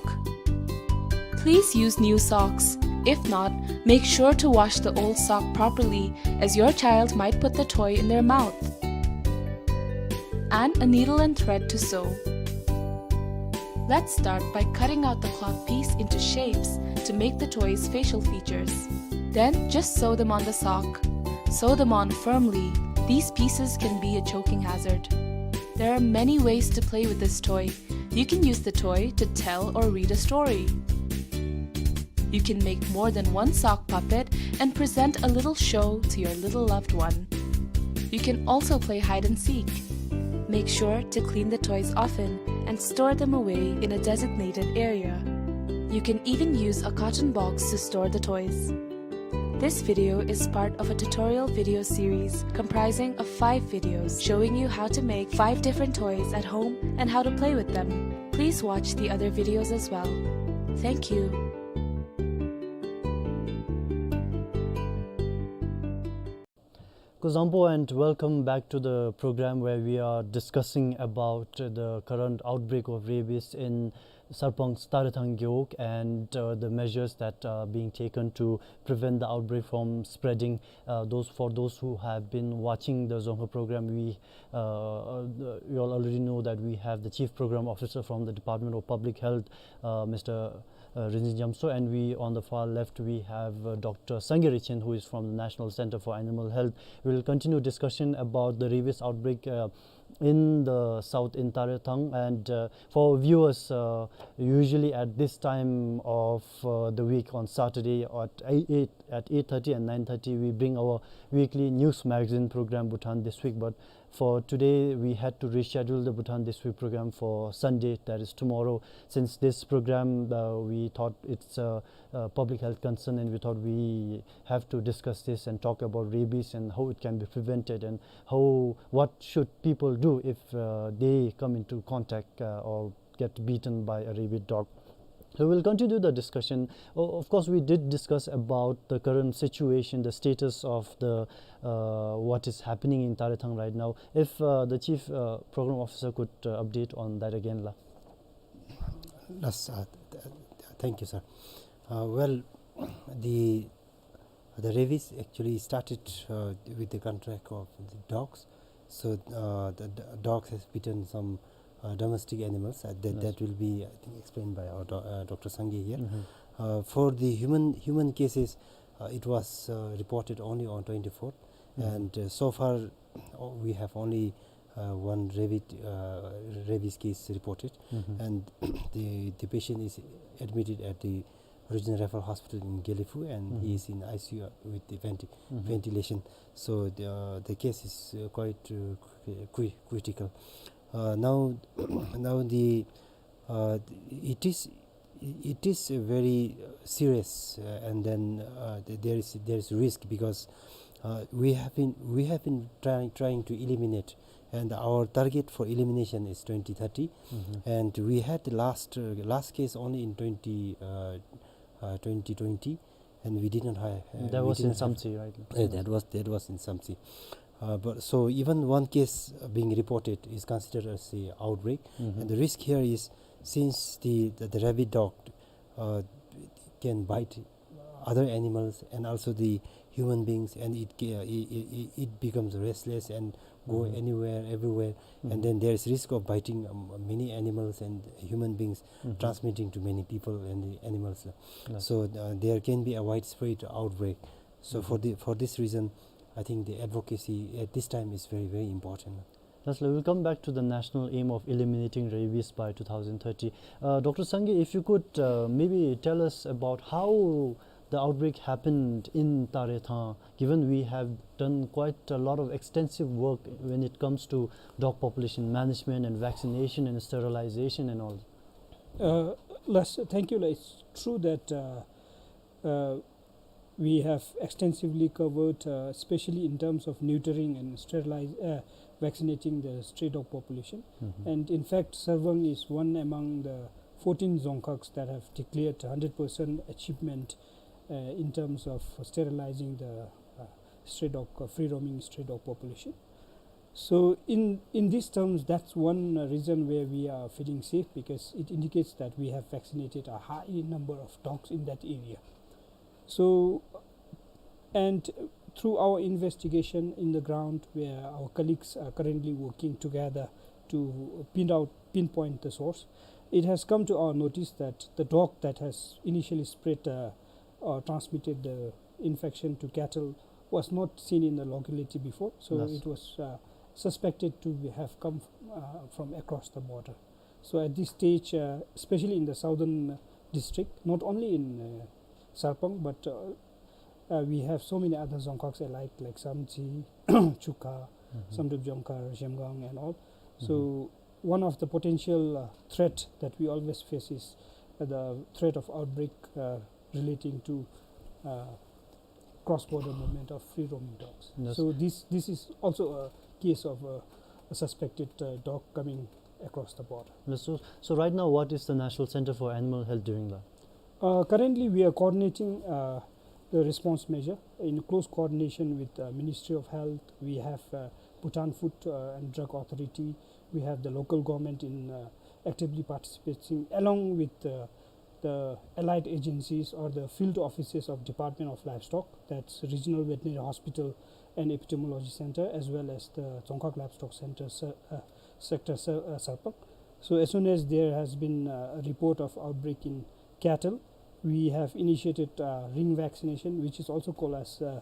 Please use new socks. If not, make sure to wash the old sock properly, as your child might put the toy in their mouth. And a needle and thread to sew. Let's start by cutting out the cloth piece into shapes to make the toy's facial features. Then just sew them on the sock. Sew them on firmly. These pieces can be a choking hazard. There are many ways to play with this toy. You can use the toy to tell or read a story. You can make more than one sock puppet and present a little show to your little loved one. You can also play hide and seek. Make sure to clean the toys often and store them away in a designated area. You can even use a carton box to store the toys. This video is part of a tutorial video series comprising of five videos showing you how to make five different toys at home and how to play with them. Please watch the other videos as well. Thank you. Kuzuzangpo and welcome back to the program where we are discussing about the current outbreak of rabies in Sarpang Starethang Gewog and, uh, the measures that are being taken to prevent the outbreak from spreading. Uh, those, for those who have been watching the Dzongkha program, we, uh, uh, you all already know that we have the Chief Program Officer from the Department of Public Health, uh, Mister uh, Rinzin Jamso, and we, on the far left, we have, uh, Doctor Sangay Ritchin, who is from the National Center for Animal Health. We will continue discussion about the rabies outbreak, uh, in the south, in Tarethang. And, uh, for viewers, uh, usually at this time of, uh, the week on Saturday at eight, eight, at eight thirty and nine thirty, we bring our weekly news magazine program, Bhutan This Week. But for today, we had to reschedule the Bhutan This Week program for Sunday, that is tomorrow. Since this program, uh, we thought it's a, a public health concern, and we thought we have to discuss this and talk about rabies and how it can be prevented and how, what should people do if, uh, they come into contact, uh, or get bitten by a rabid dog. So we'll continue the discussion. O-, of course, we did discuss about the current situation, the status of the, uh, what is happening in Tarethang right now. If, uh, the chief, uh, program officer could, uh, update on that again, la. Yes, uh, th-, th-, thank you, sir. Uh, well, the The rabies actually started, uh, with the contact of the dogs. So, uh, the d-, dogs has bitten some, uh, domestic animals. Uh, that, that will be, I think, explained by our do-, uh, Doctor Sangay here. Uh, for the human, human cases, uh, it was, uh, reported only on twenty-fourth. And, uh, so far, uh, we have only uh, one rabies, uh, rabies case reported, and the, the patient is admitted at the Regional Referral Hospital in Gelephu, and he is in I C U with the venti-, ventilation. So the, uh, the case is, uh, quite, uh, cri-, cri-, critical. Uh, now, now the, uh, it is it is a very, uh, serious, uh, and then, uh, th-, there is, there is risk because, uh, we have been, we have been trying, trying to eliminate, and our target for elimination is twenty thirty. And we had the last, uh, last case only in twenty, uh, uh, twenty twenty, and we did not have, uh, that was in Samtse, right? Uh, that was, that was in Samtse. Uh, but so even one case, uh, being reported is considered as a outbreak. And the risk here is, since the, the, the rabid dog, uh, can bite other animals and also the human beings, and it ca-, uh, it, it, it, it becomes restless and go anywhere, everywhere. And then there is risk of biting, um, many animals and human beings, transmitting to many people and the animals. So, uh, there can be a widespread outbreak. So for the, for this reason, I think the advocacy at this time is very, very important. Lastly, we'll come back to the national aim of eliminating rabies by two thousand thirty. Uh, Doctor Sangay, if you could, uh, maybe tell us about how The outbreak happened in Tarethang. Given we have done quite a lot of extensive work when it comes to dog population management and vaccination and sterilization and all. Uh, Las, thank you. It's true that uh, uh, we have extensively covered, uh, especially in terms of neutering and sterilize, uh, vaccinating the stray dog population. Mhm. And in fact, Sarvang is one among the fourteen dzongkhags that have declared hundred percent achievement uh, in terms of sterilizing the uh, stray dog, uh, free roaming stray dog population. So in, in these terms, that's one uh, reason where we are feeling safe, because it indicates that we have vaccinated a high number of dogs in that area. So, and through our investigation in the ground, where our colleagues are currently working together to pin out, pinpoint the source, it has come to our notice that the dog that has initially spread uh, or transmitted the infection to cattle was not seen in the locality before, so Yes. it was uh, suspected to be, have come uh, from across the border. So at this stage, uh, especially in the southern district, not only in uh, Sarpang, but uh, uh, we have so many other dzongkhags alike, like Samtse, Chukha, Mhm. Samdrup Dzongkhar, Zhemgang, and all. So one of the potential uh, threat that we always face is uh, the threat of outbreak uh, relating to uh, cross-border movement of free-roaming dogs. Yes. So this, this is also a case of a, a suspected uh, dog coming across the border. Yes, so, so right now, what is the National Center for Animal Health doing, la? Uh, currently, we are coordinating uh, the response measure in close coordination with uh, Ministry of Health. We have uh, Bhutan Food uh, and Drug Authority. We have the local government in uh, actively participating along with uh, the allied agencies or the field offices of Department of Livestock, that's Regional Veterinary Hospital and Epidemiology Center, as well as the Dzongkhag Livestock Center se- uh, sector se- uh, Sarpang. So as soon as there has been uh, a report of outbreak in cattle, we have initiated uh, ring vaccination, which is also called as uh,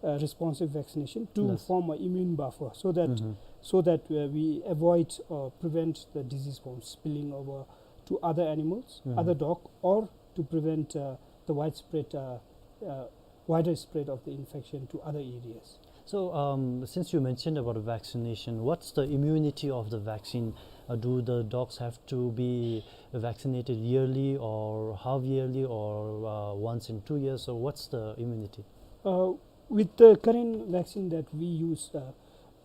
uh, responsive vaccination, to Yes. form an immune buffer, so that Mhm. so that uh, we avoid or prevent the disease from spilling over to other animals, Mhm. other dog, or to prevent uh, the widespread, uh, uh, wider spread of the infection to other areas. So, um, since you mentioned about vaccination, what's the immunity of the vaccine? Uh, do the dogs have to be vaccinated yearly or half yearly or uh, once in two years? So, what's the immunity? Uh, with the current vaccine that we use, uh,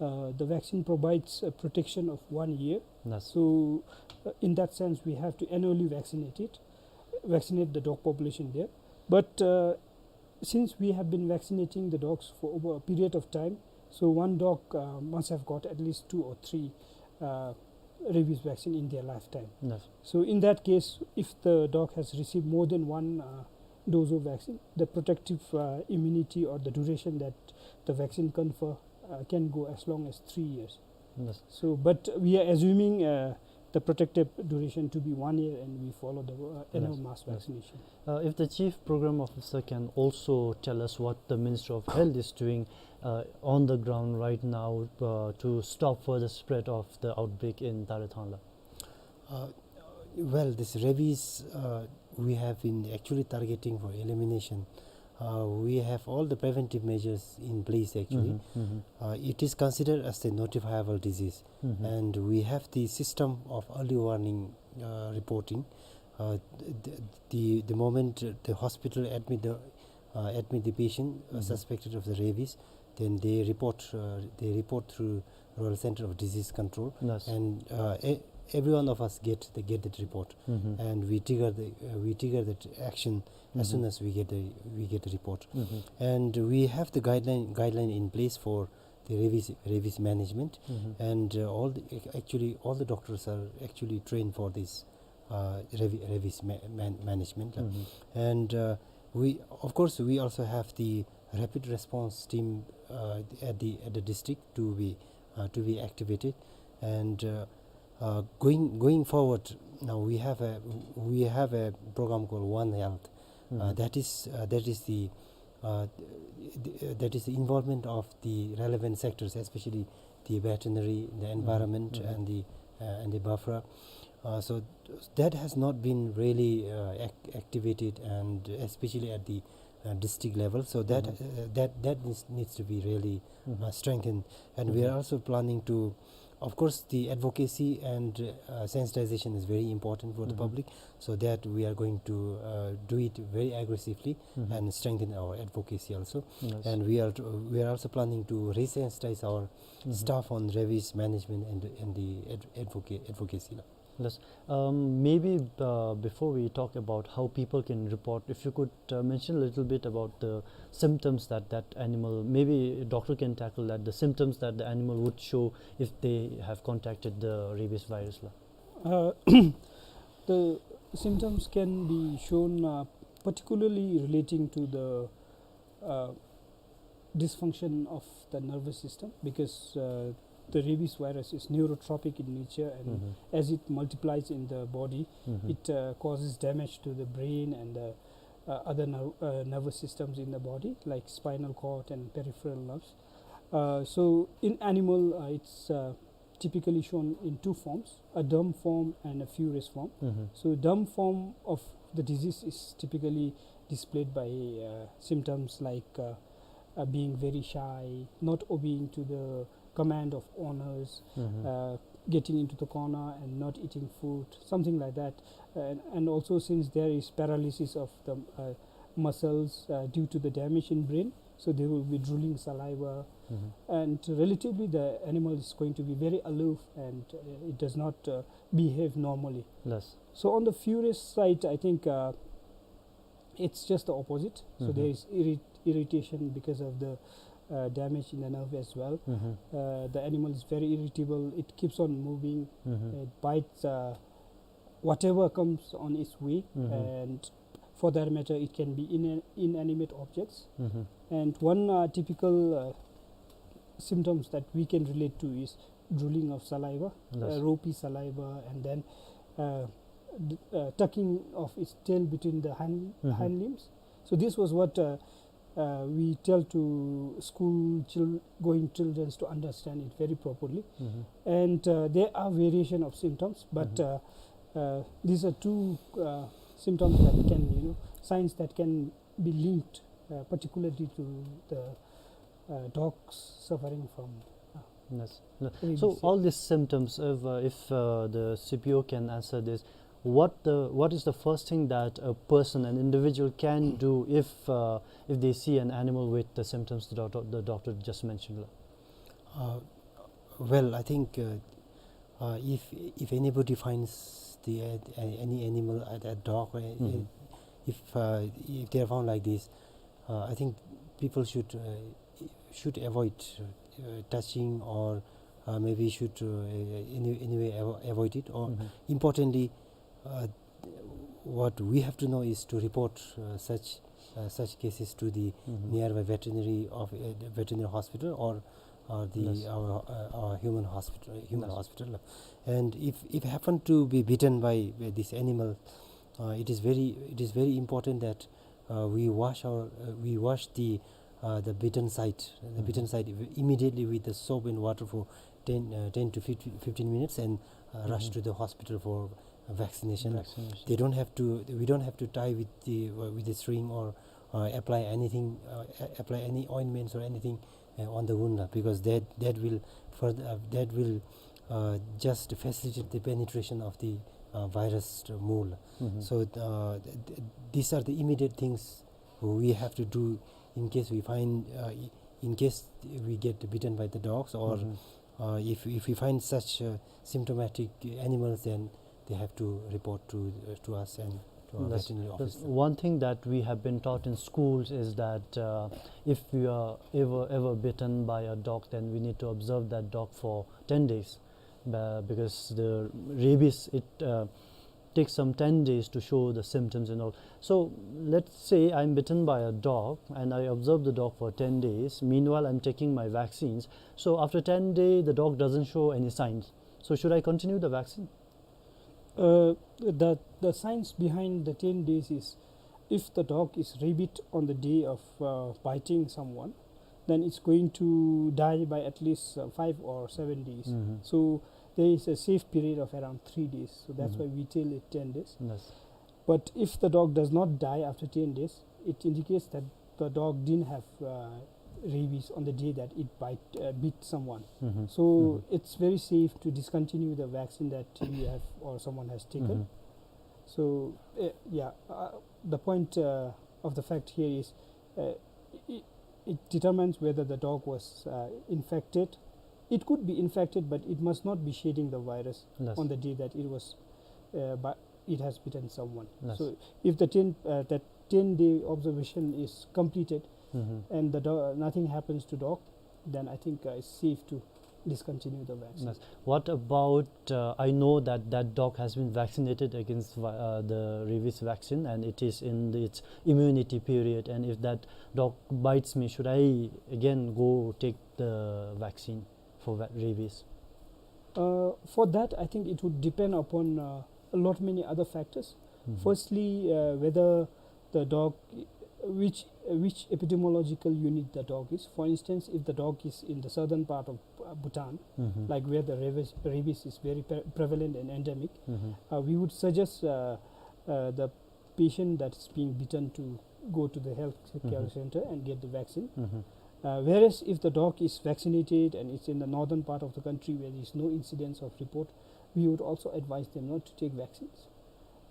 uh, the vaccine provides a protection of one year. Yes. So, uh, in that sense, we have to annually vaccinate it, vaccinate the dog population there. But uh, since we have been vaccinating the dogs for over a period of time, so one dog uh, must have got at least two or three uh, rabies vaccine in their lifetime. Yes. So in that case, if the dog has received more than one uh, dose of vaccine, the protective uh, immunity or the duration that the vaccine confer uh, can go as long as three years. Yes. So, but we are assuming uh, the protective duration to be one year, and we follow the uh, annual Yes, mass yes. vaccination. Uh, if the chief program officer can also tell us what the Ministry of Health is doing uh, on the ground right now uh, to stop further spread of the outbreak in Tarethang, la. Uh, well, this rabies uh, we have been actually targeting for elimination. Uh, we have all the preventive measures in place actually. Mhm, mhm. Uh, it is considered as a notifiable disease, Mhm. and we have the system of early warning uh, reporting. Uh, the, the the moment the hospital admit the uh, admit the patient uh, Mhm. suspected of the rabies, then they report uh, they report through Royal Center of Disease Control, Yes. and uh, e- every one of us get the get that report, Mhm. and we trigger the uh, we trigger that action as Mhm. soon as we get the we get the report, Mhm. and we have the guideline guideline in place for the rabies rabies management, Mhm. and uh, all the, actually all the doctors are actually trained for this uh, rabi- rabies ma- man- management, uh, Mhm. and uh, we of course we also have the rapid response team uh, at the at the district to be uh, to be activated, and uh, uh, going going forward now we have a we have a program called One Health. Uh, Mhm. that is uh, that is the uh, th- th- that is the involvement of the relevant sectors, especially the veterinary, the Mhm. environment, Mhm. and the uh, and the BAFRA. Uh, so th- that has not been really uh, ac- activated, and especially at the uh, district level. So that, Mm-hmm. uh, that, that needs, needs to be really, Mm-hmm. uh, strengthened. And we are Mm-hmm. also planning to, of course, the advocacy and, uh, sensitization is very important for the Mm-hmm. public. So that we are going to, uh, do it very aggressively Mm-hmm. and strengthen our advocacy also. Yes. And we are to, we are also planning to re-sensitize our Mm-hmm. staff on rabies management and, and the ad-, advoca-, advocacy. Yes. Um, maybe, uh, before we talk about how people can report, if you could, uh, mention a little bit about the symptoms that that animal, maybe a doctor can tackle that, the symptoms that the animal would show if they have contacted the rabies virus la. Uh, the symptoms can be shown, uh, particularly relating to the, uh, dysfunction of the nervous system, because, uh, the rabies virus is neurotropic in nature, and Mm-hmm. as it multiplies in the body, Mm-hmm. it, uh, causes damage to the brain and the, uh, other ner-, uh, nervous systems in the body, like spinal cord and peripheral nerves. Uh, so in animal, uh, it's, uh, typically shown in two forms, a derm form and a furous form. Mm-hmm. So derm form of the disease is typically displayed by, uh, symptoms like, uh, uh, being very shy, not obeying to the command of owners, Mm-hmm. uh, getting into the corner and not eating food, something like that. And, and also, since there is paralysis of the, uh, muscles, uh, due to the damage in brain, so there will be drooling saliva, Mm-hmm. and relatively the animal is going to be very aloof and, uh, it does not, uh, behave normally. Yes. So on the furious side, I think, uh, it's just the opposite. So Mm-hmm. there is irrit-, irritation because of the, uh, damage in the nerve as well. Mm-hmm. Uh, the animal is very irritable. It keeps on moving. Mm-hmm. It bites, uh, whatever comes on its way, Mm-hmm. and for that matter, it can be in-, inanimate objects. Mm-hmm. And one, uh, typical, uh, symptoms that we can relate to is drooling of saliva, Yes. uh, ropey saliva, and then, uh, d-, uh, tucking of its tail between the hind, Mm-hmm. hind limbs. So this was what, uh, uh, we tell to school chil-, going children to understand it very properly. Mm-hmm. And, uh, there are variation of symptoms, but, Mm-hmm. uh, uh, these are two, uh, symptoms that can, you know, signs that can be linked, uh, particularly to the, uh, dogs suffering from, uh, Yes. No. rabies, So yeah. All these symptoms, if, uh, if, uh, the C P O can answer this, what the, what is the first thing that a person, an individual can do if, uh, if they see an animal with the symptoms the doctor, the doctor just mentioned? Uh, well, I think, uh, uh, if, if anybody finds the, uh, a-, any animal, a, a dog, or a, Mm-hmm. if, uh, if they are found like this, uh, I think people should, uh, should avoid, uh, touching, or, uh, maybe should, uh, any, anyway avo-, avoid it. Or Mm-hmm. importantly, uh, what we have to know is to report, uh, such, uh, such cases to the Mm-hmm. nearby veterinary of, uh, the veterinary hospital, or, or the, Yes. our, uh, our human hospital, human Yes. hospital. And if, if happen to be bitten by, uh, this animal, uh, it is very, it is very important that, uh, we wash our, uh, we wash the, uh, the bitten side, the Mm-hmm. bitten side immediately with the soap and water for ten, uh, ten to fifteen, fifteen minutes, and, uh, rush Mm-hmm. to the hospital for vaccination. Vaccination. They don't have to, we don't have to tie with the, uh, with the string, or, uh, apply anything, uh, a-, apply any ointments or anything, uh, on the wound, uh, because that, that will further, uh, that will, uh, just facilitate the penetration of the, uh, virus mole. Mm-hmm. So, uh, th-, th-, these are the immediate things we have to do in case we find, uh, i-, in case we get bitten by the dogs, or, Mm-hmm. uh, if, if we find such, uh, symptomatic animals, then they have to report to, uh, to us and to our That's, veterinary that's officer. One thing that we have been taught in schools is that, uh, if we are ever, ever bitten by a dog, then we need to observe that dog for ten days. Be-, because the rabies, it, uh, takes some ten days to show the symptoms and all. So let's say I'm bitten by a dog and I observe the dog for ten days. Meanwhile, I'm taking my vaccines. So after ten day, the dog doesn't show any signs. So should I continue the vaccine? Uh, the, the science behind the ten days is, if the dog is rabid on the day of, uh, biting someone, then it's going to die by at least, uh, five or seven days. Mm-hmm. So there is a safe period of around three days. So that's Mm-hmm. why we tell it ten days. Yes. But if the dog does not die after ten days, it indicates that the dog didn't have uh, rabies on the day that it bite, uh, bit someone. Mm-hmm. So mm-hmm. It's very safe to discontinue the vaccine that you have or someone has taken. Mm-hmm. So uh, yeah, uh, the point uh, of the fact here is uh, it, it determines whether the dog was uh, infected. It could be infected, but it must not be shedding the virus on the day that it was uh, but it has bitten someone. Yes. So if the ten, uh, that ten day observation is completed mm-hmm. and the do- nothing happens to dog, then I think uh, it's safe to discontinue the vaccine. Yes. What about, uh, I know that that dog has been vaccinated against vi- uh, the rabies vaccine and it is in its immunity period, and if that dog bites me, should I again go take the vaccine for va- rabies? Uh, for that, I think it would depend upon uh, a lot many other factors. Mm-hmm. Firstly, uh, whether the dog, which which epidemiological unit the dog is. For instance, if the dog is in the southern part of uh, Bhutan, mm-hmm. like where the rabies, rabies is very pre- prevalent and endemic, mm-hmm. uh, we would suggest uh, uh, the patient that's being bitten to go to the health care mm-hmm. center and get the vaccine. Mm-hmm. Uh, whereas if the dog is vaccinated and it's in the northern part of the country where there is no incidence of report, we would also advise them not to take vaccines.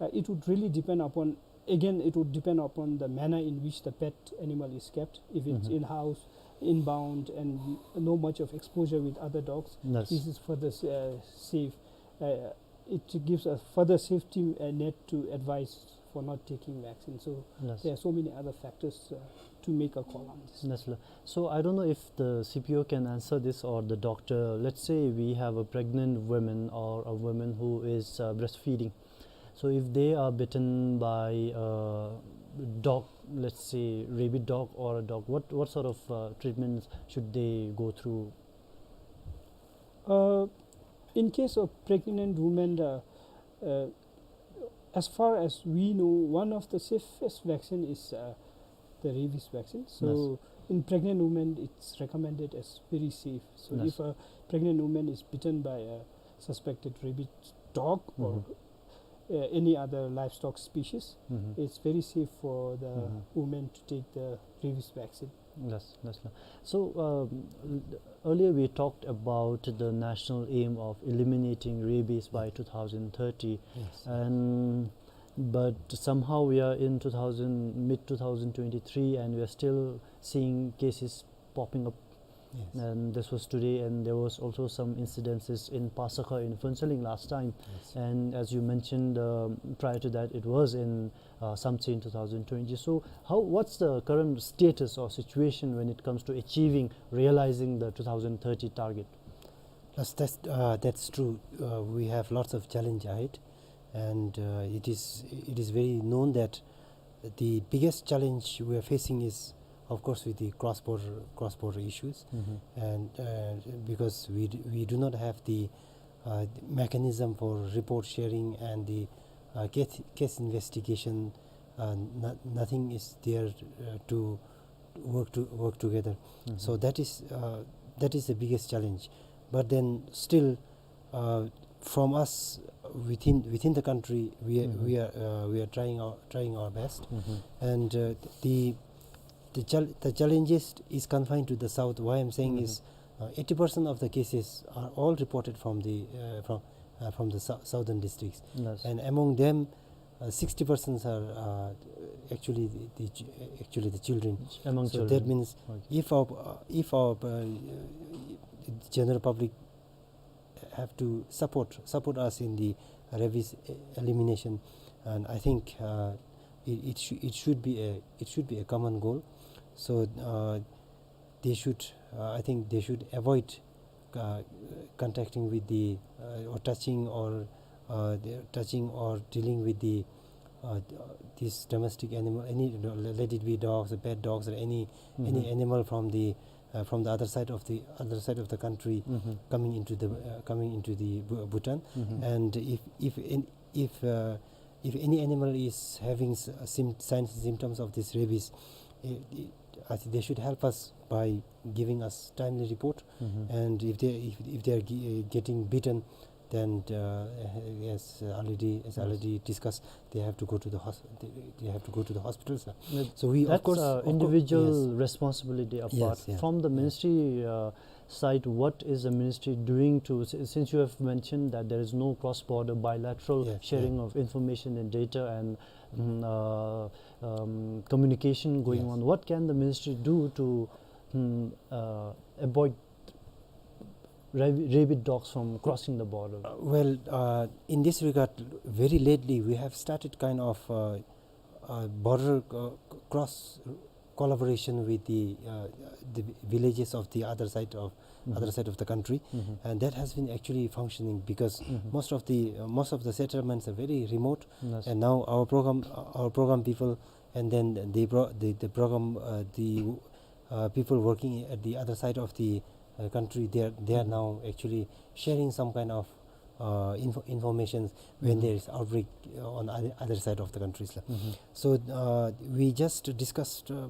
Uh, it would really depend upon, again, it would depend upon the manner in which the pet animal is kept. If it's mm-hmm. in-house, inbound, and no much of exposure with other dogs, yes. This is further uh, safe. Uh, it gives a further safety uh, net to advise for not taking vaccine. So yes. There are so many other factors uh, to make a call on this. Yes, sir. So I don't know if the C P O can answer this or the doctor. Let's say we have a pregnant woman or a woman who is uh, breastfeeding. So if they are bitten by a dog, let's say rabid dog or a dog, what, what sort of uh, treatments should they go through? Uh, in case of pregnant women, uh, uh, as far as we know, one of the safest vaccine is uh, the rabies vaccine. So yes. In pregnant women, it's recommended as very safe. So yes. If a pregnant woman is bitten by a suspected rabid dog mm-hmm. or uh, any other livestock species, mm-hmm. It's very safe for the mm-hmm. Woman to take the rabies vaccine. Yes, yes, sir. So um, earlier we talked about the national aim of eliminating rabies by two thousand thirty, yes. And but somehow we are in two thousand, mid two thousand twenty-three, and we are still seeing cases popping up. Yes. And this was today, and there was also some incidences in Pasakha in Phuentsholing last time. Yes. And as you mentioned uh, prior to that, it was in uh, Samtse in two thousand twenty. So how, what's the current status or situation when it comes to achieving, realizing the two thousand thirty target? That's, that's, uh, that's true. Uh, we have lots of challenge ahead, and uh, it is, it is very known that the biggest challenge we are facing is, of course, with the cross-border, cross-border issues, mm-hmm. And uh, because we d- we do not have the uh, mechanism for report sharing and the uh, case, case investigation. Uh, no- nothing is there uh, to work to work together. Mm-hmm. So that is uh, that is the biggest challenge. But then still, uh, from us within within the country, we are, mm-hmm. We are uh, we are trying our trying our best, mm-hmm. And uh, the the, chal- the challenges is confined to the south. Why I'm saying mm-hmm. Is uh, eighty percent of the cases are all reported from the uh, from uh, from the sou- southern districts, yes. And among them, uh, sixty percent are uh, actually the, the actually the children. Among so children. That means okay. If our uh, if our uh, general public have to support support us in the rabies elimination, and I think uh, it it, sh- it should be a it should be a common goal. So uh, they should uh, I think they should avoid uh, contacting with the uh, or touching or uh, the touching or dealing with the uh, this domestic animal, any let it be dogs or pet dogs or any mm-hmm. Any animal from the uh, from the other side of the other side of the country mm-hmm. Coming into the uh, coming into the Bhutan, mm-hmm. And if if in, if uh, if any animal is having uh, sim- signs and symptoms of this rabies, uh, I think they should help us by giving us timely report, mm-hmm. And if they if, if they are g- uh, getting bitten, Then, uh, as already, as already discussed, they have to go to the hos-, they, they have to go to the hospitals, uh. So we, of course, uh, of course, individual responsibility apart. From the ministry, uh, side, what is the ministry doing to, si-, since you have mentioned that there is no cross-border bilateral sharing of information and data and, mm, uh, um, communication going on, what can the ministry do to, mm, uh, avoid rabi-, rabid dogs from crossing the border? Uh, well, uh, in this regard, very lately we have started kind of, uh, uh, border, uh, c-, cross collaboration with the, uh, the villages of the other side of, other side of the country, and that has been actually functioning because most of the, uh, most of the settlements are very remote, and now our program, uh, our program people, and then the pro-, the, the program, uh, the, uh, people working at the other side of the, uh, country, they are, they are now actually sharing some kind of, uh, info-, information when there is outbreak, uh, on other, other side of the countries, la. So, uh, we just discussed, uh, uh,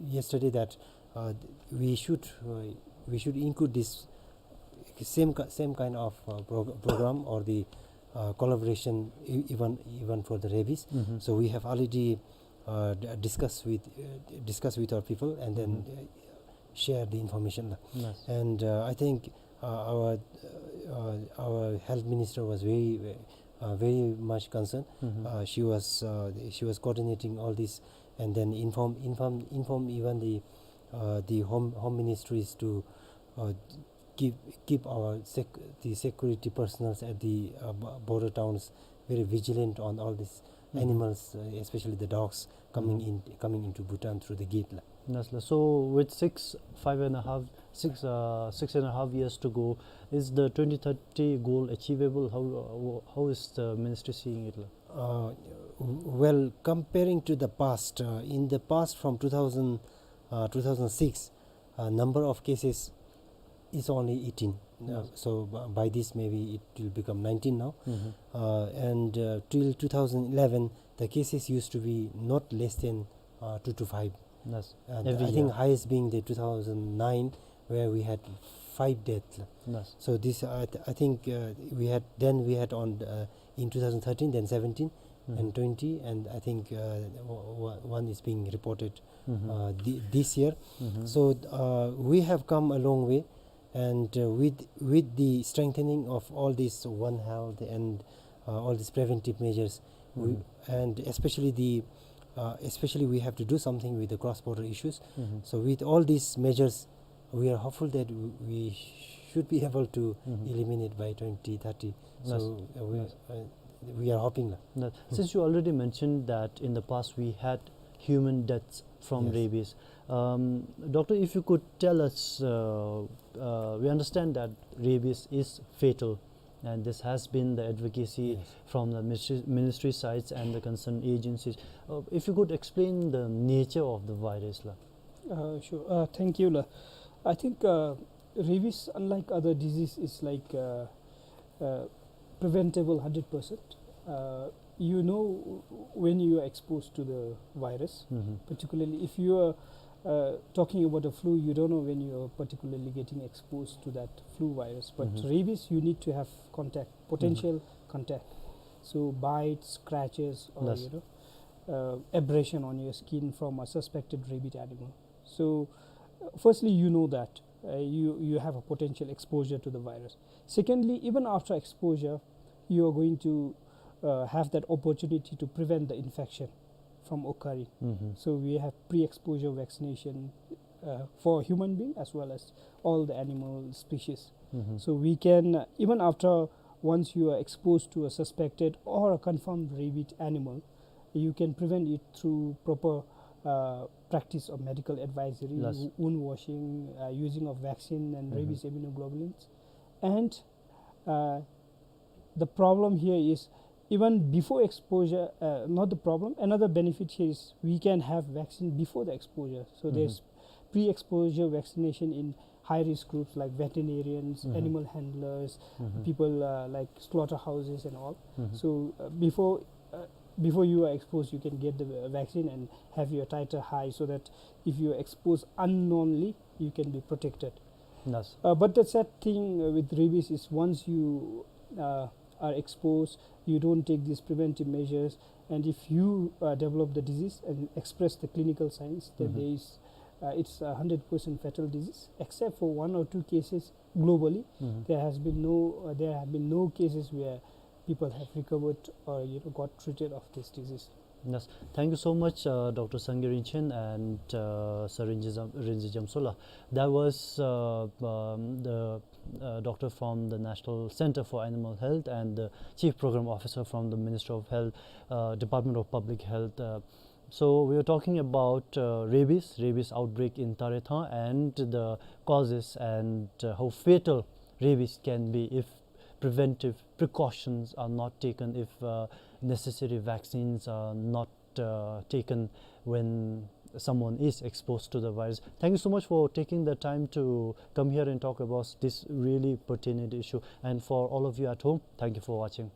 yesterday that, uh, we should, uh, we should include this same ki-, same kind of, uh, prog-, program or the, uh, collaboration e-, even, even for the rabies. So we have already, uh, d-, discussed with, uh, discussed with our people and then, uh, share the information, la. And, uh, I think, uh, our, uh, our health minister was very, uh, very much concerned. Uh, she was, uh, she was coordinating all this and then inform, inform, inform even the, uh, the home, home ministries to, uh, keep, keep our sec-, the security personnels at the, uh, b-, border towns very vigilant on all these animals, uh, especially the dogs coming in, coming into Bhutan through the gate, la. Yes, la. So with six, five and a half, six, uh, six and a half years to go, is the twenty thirty goal achievable? How, uh, how is the ministry seeing it, la? Uh, w-, well, comparing to the past, uh, in the past from two thousand, uh, two thousand six, uh, number of cases is only eighteen. Uh, so b-, by this maybe it will become nineteen now. Uh, and, uh, till two thousand eleven, the cases used to be not less than, uh, two to five. And I think highest being the two thousand nine, where we had five deaths. So this, I th-, I think, uh, we had, then we had on, uh, in two thousand thirteen, then seventeen, and twenty, and I think, uh, w-, w-, one is being reported, uh, thi-, this year. So, uh, we have come a long way, and, uh, with, with the strengthening of all this One Health and, uh, all these preventive measures, we, and especially the, uh, especially we have to do something with the cross-border issues. So with all these measures, we are hopeful that w-, we should be able to eliminate by twenty thirty. So, uh, we, uh, we are hoping, la. Now, since you already mentioned that in the past we had human deaths from rabies, um, doctor, if you could tell us, uh, uh, we understand that rabies is fatal, and this has been the advocacy from the ministry, ministry sides and the concerned agencies. Uh, if you could explain the nature of the virus, la. Uh, sure. Uh, thank you, la. I think, uh, rabies, unlike other disease, is like, uh, uh, preventable hundred percent. Uh, you know when you are exposed to the virus, particularly if you are, uh, talking about a flu, you don't know when you are particularly getting exposed to that flu virus. But rabies, you need to have contact, potential contact. So bites, scratches, or, you know, uh, abrasion on your skin from a suspected rabid animal. So, uh, firstly, you know that, uh, you, you have a potential exposure to the virus. Secondly, even after exposure, you are going to, uh, have that opportunity to prevent the infection from occurring. So we have pre-exposure vaccination, uh, for human being as well as all the animal species. So we can, uh, even after, once you are exposed to a suspected or a confirmed rabid animal, you can prevent it through proper, uh, practice of medical advisory, wo-, wound washing, uh, using of vaccine and rabies immunoglobulins. And, uh, the problem here is even before exposure, uh, not the problem, another benefit here is we can have vaccine before the exposure. So there's pre-exposure vaccination in high-risk groups like veterinarians, animal handlers, people, uh, like slaughterhouses and all. So, uh, before, uh, before you are exposed, you can get the, uh, vaccine and have your titer high, so that if you are exposed unknowingly, you can be protected. Uh, but the sad thing, uh, with rabies is once you uh, are exposed, you don't take these preventive measures, and if you uh, develop the disease and express the clinical signs, then there is uh, it's a hundred percent fatal disease. Except for one or two cases globally, there has been no uh, there have been no cases where people have recovered or you know got treated of this disease. Yes, thank you so much, uh, Doctor Sangay Rinchen and uh, Sir Rinzi Jam- Rinzi Jamsola. That was uh, um, the uh, doctor from the National Center for Animal Health and the Chief Program Officer from the Ministry of Health, uh, Department of Public Health. Uh, so we are talking about uh, rabies, rabies outbreak in Tarethang, and the causes and uh, how fatal rabies can be if preventive precautions are not taken, if uh, necessary vaccines are not uh, taken when someone is exposed to the virus. Thank you so much for taking the time to come here and talk about this really pertinent issue. And for all of you at home, thank you for watching.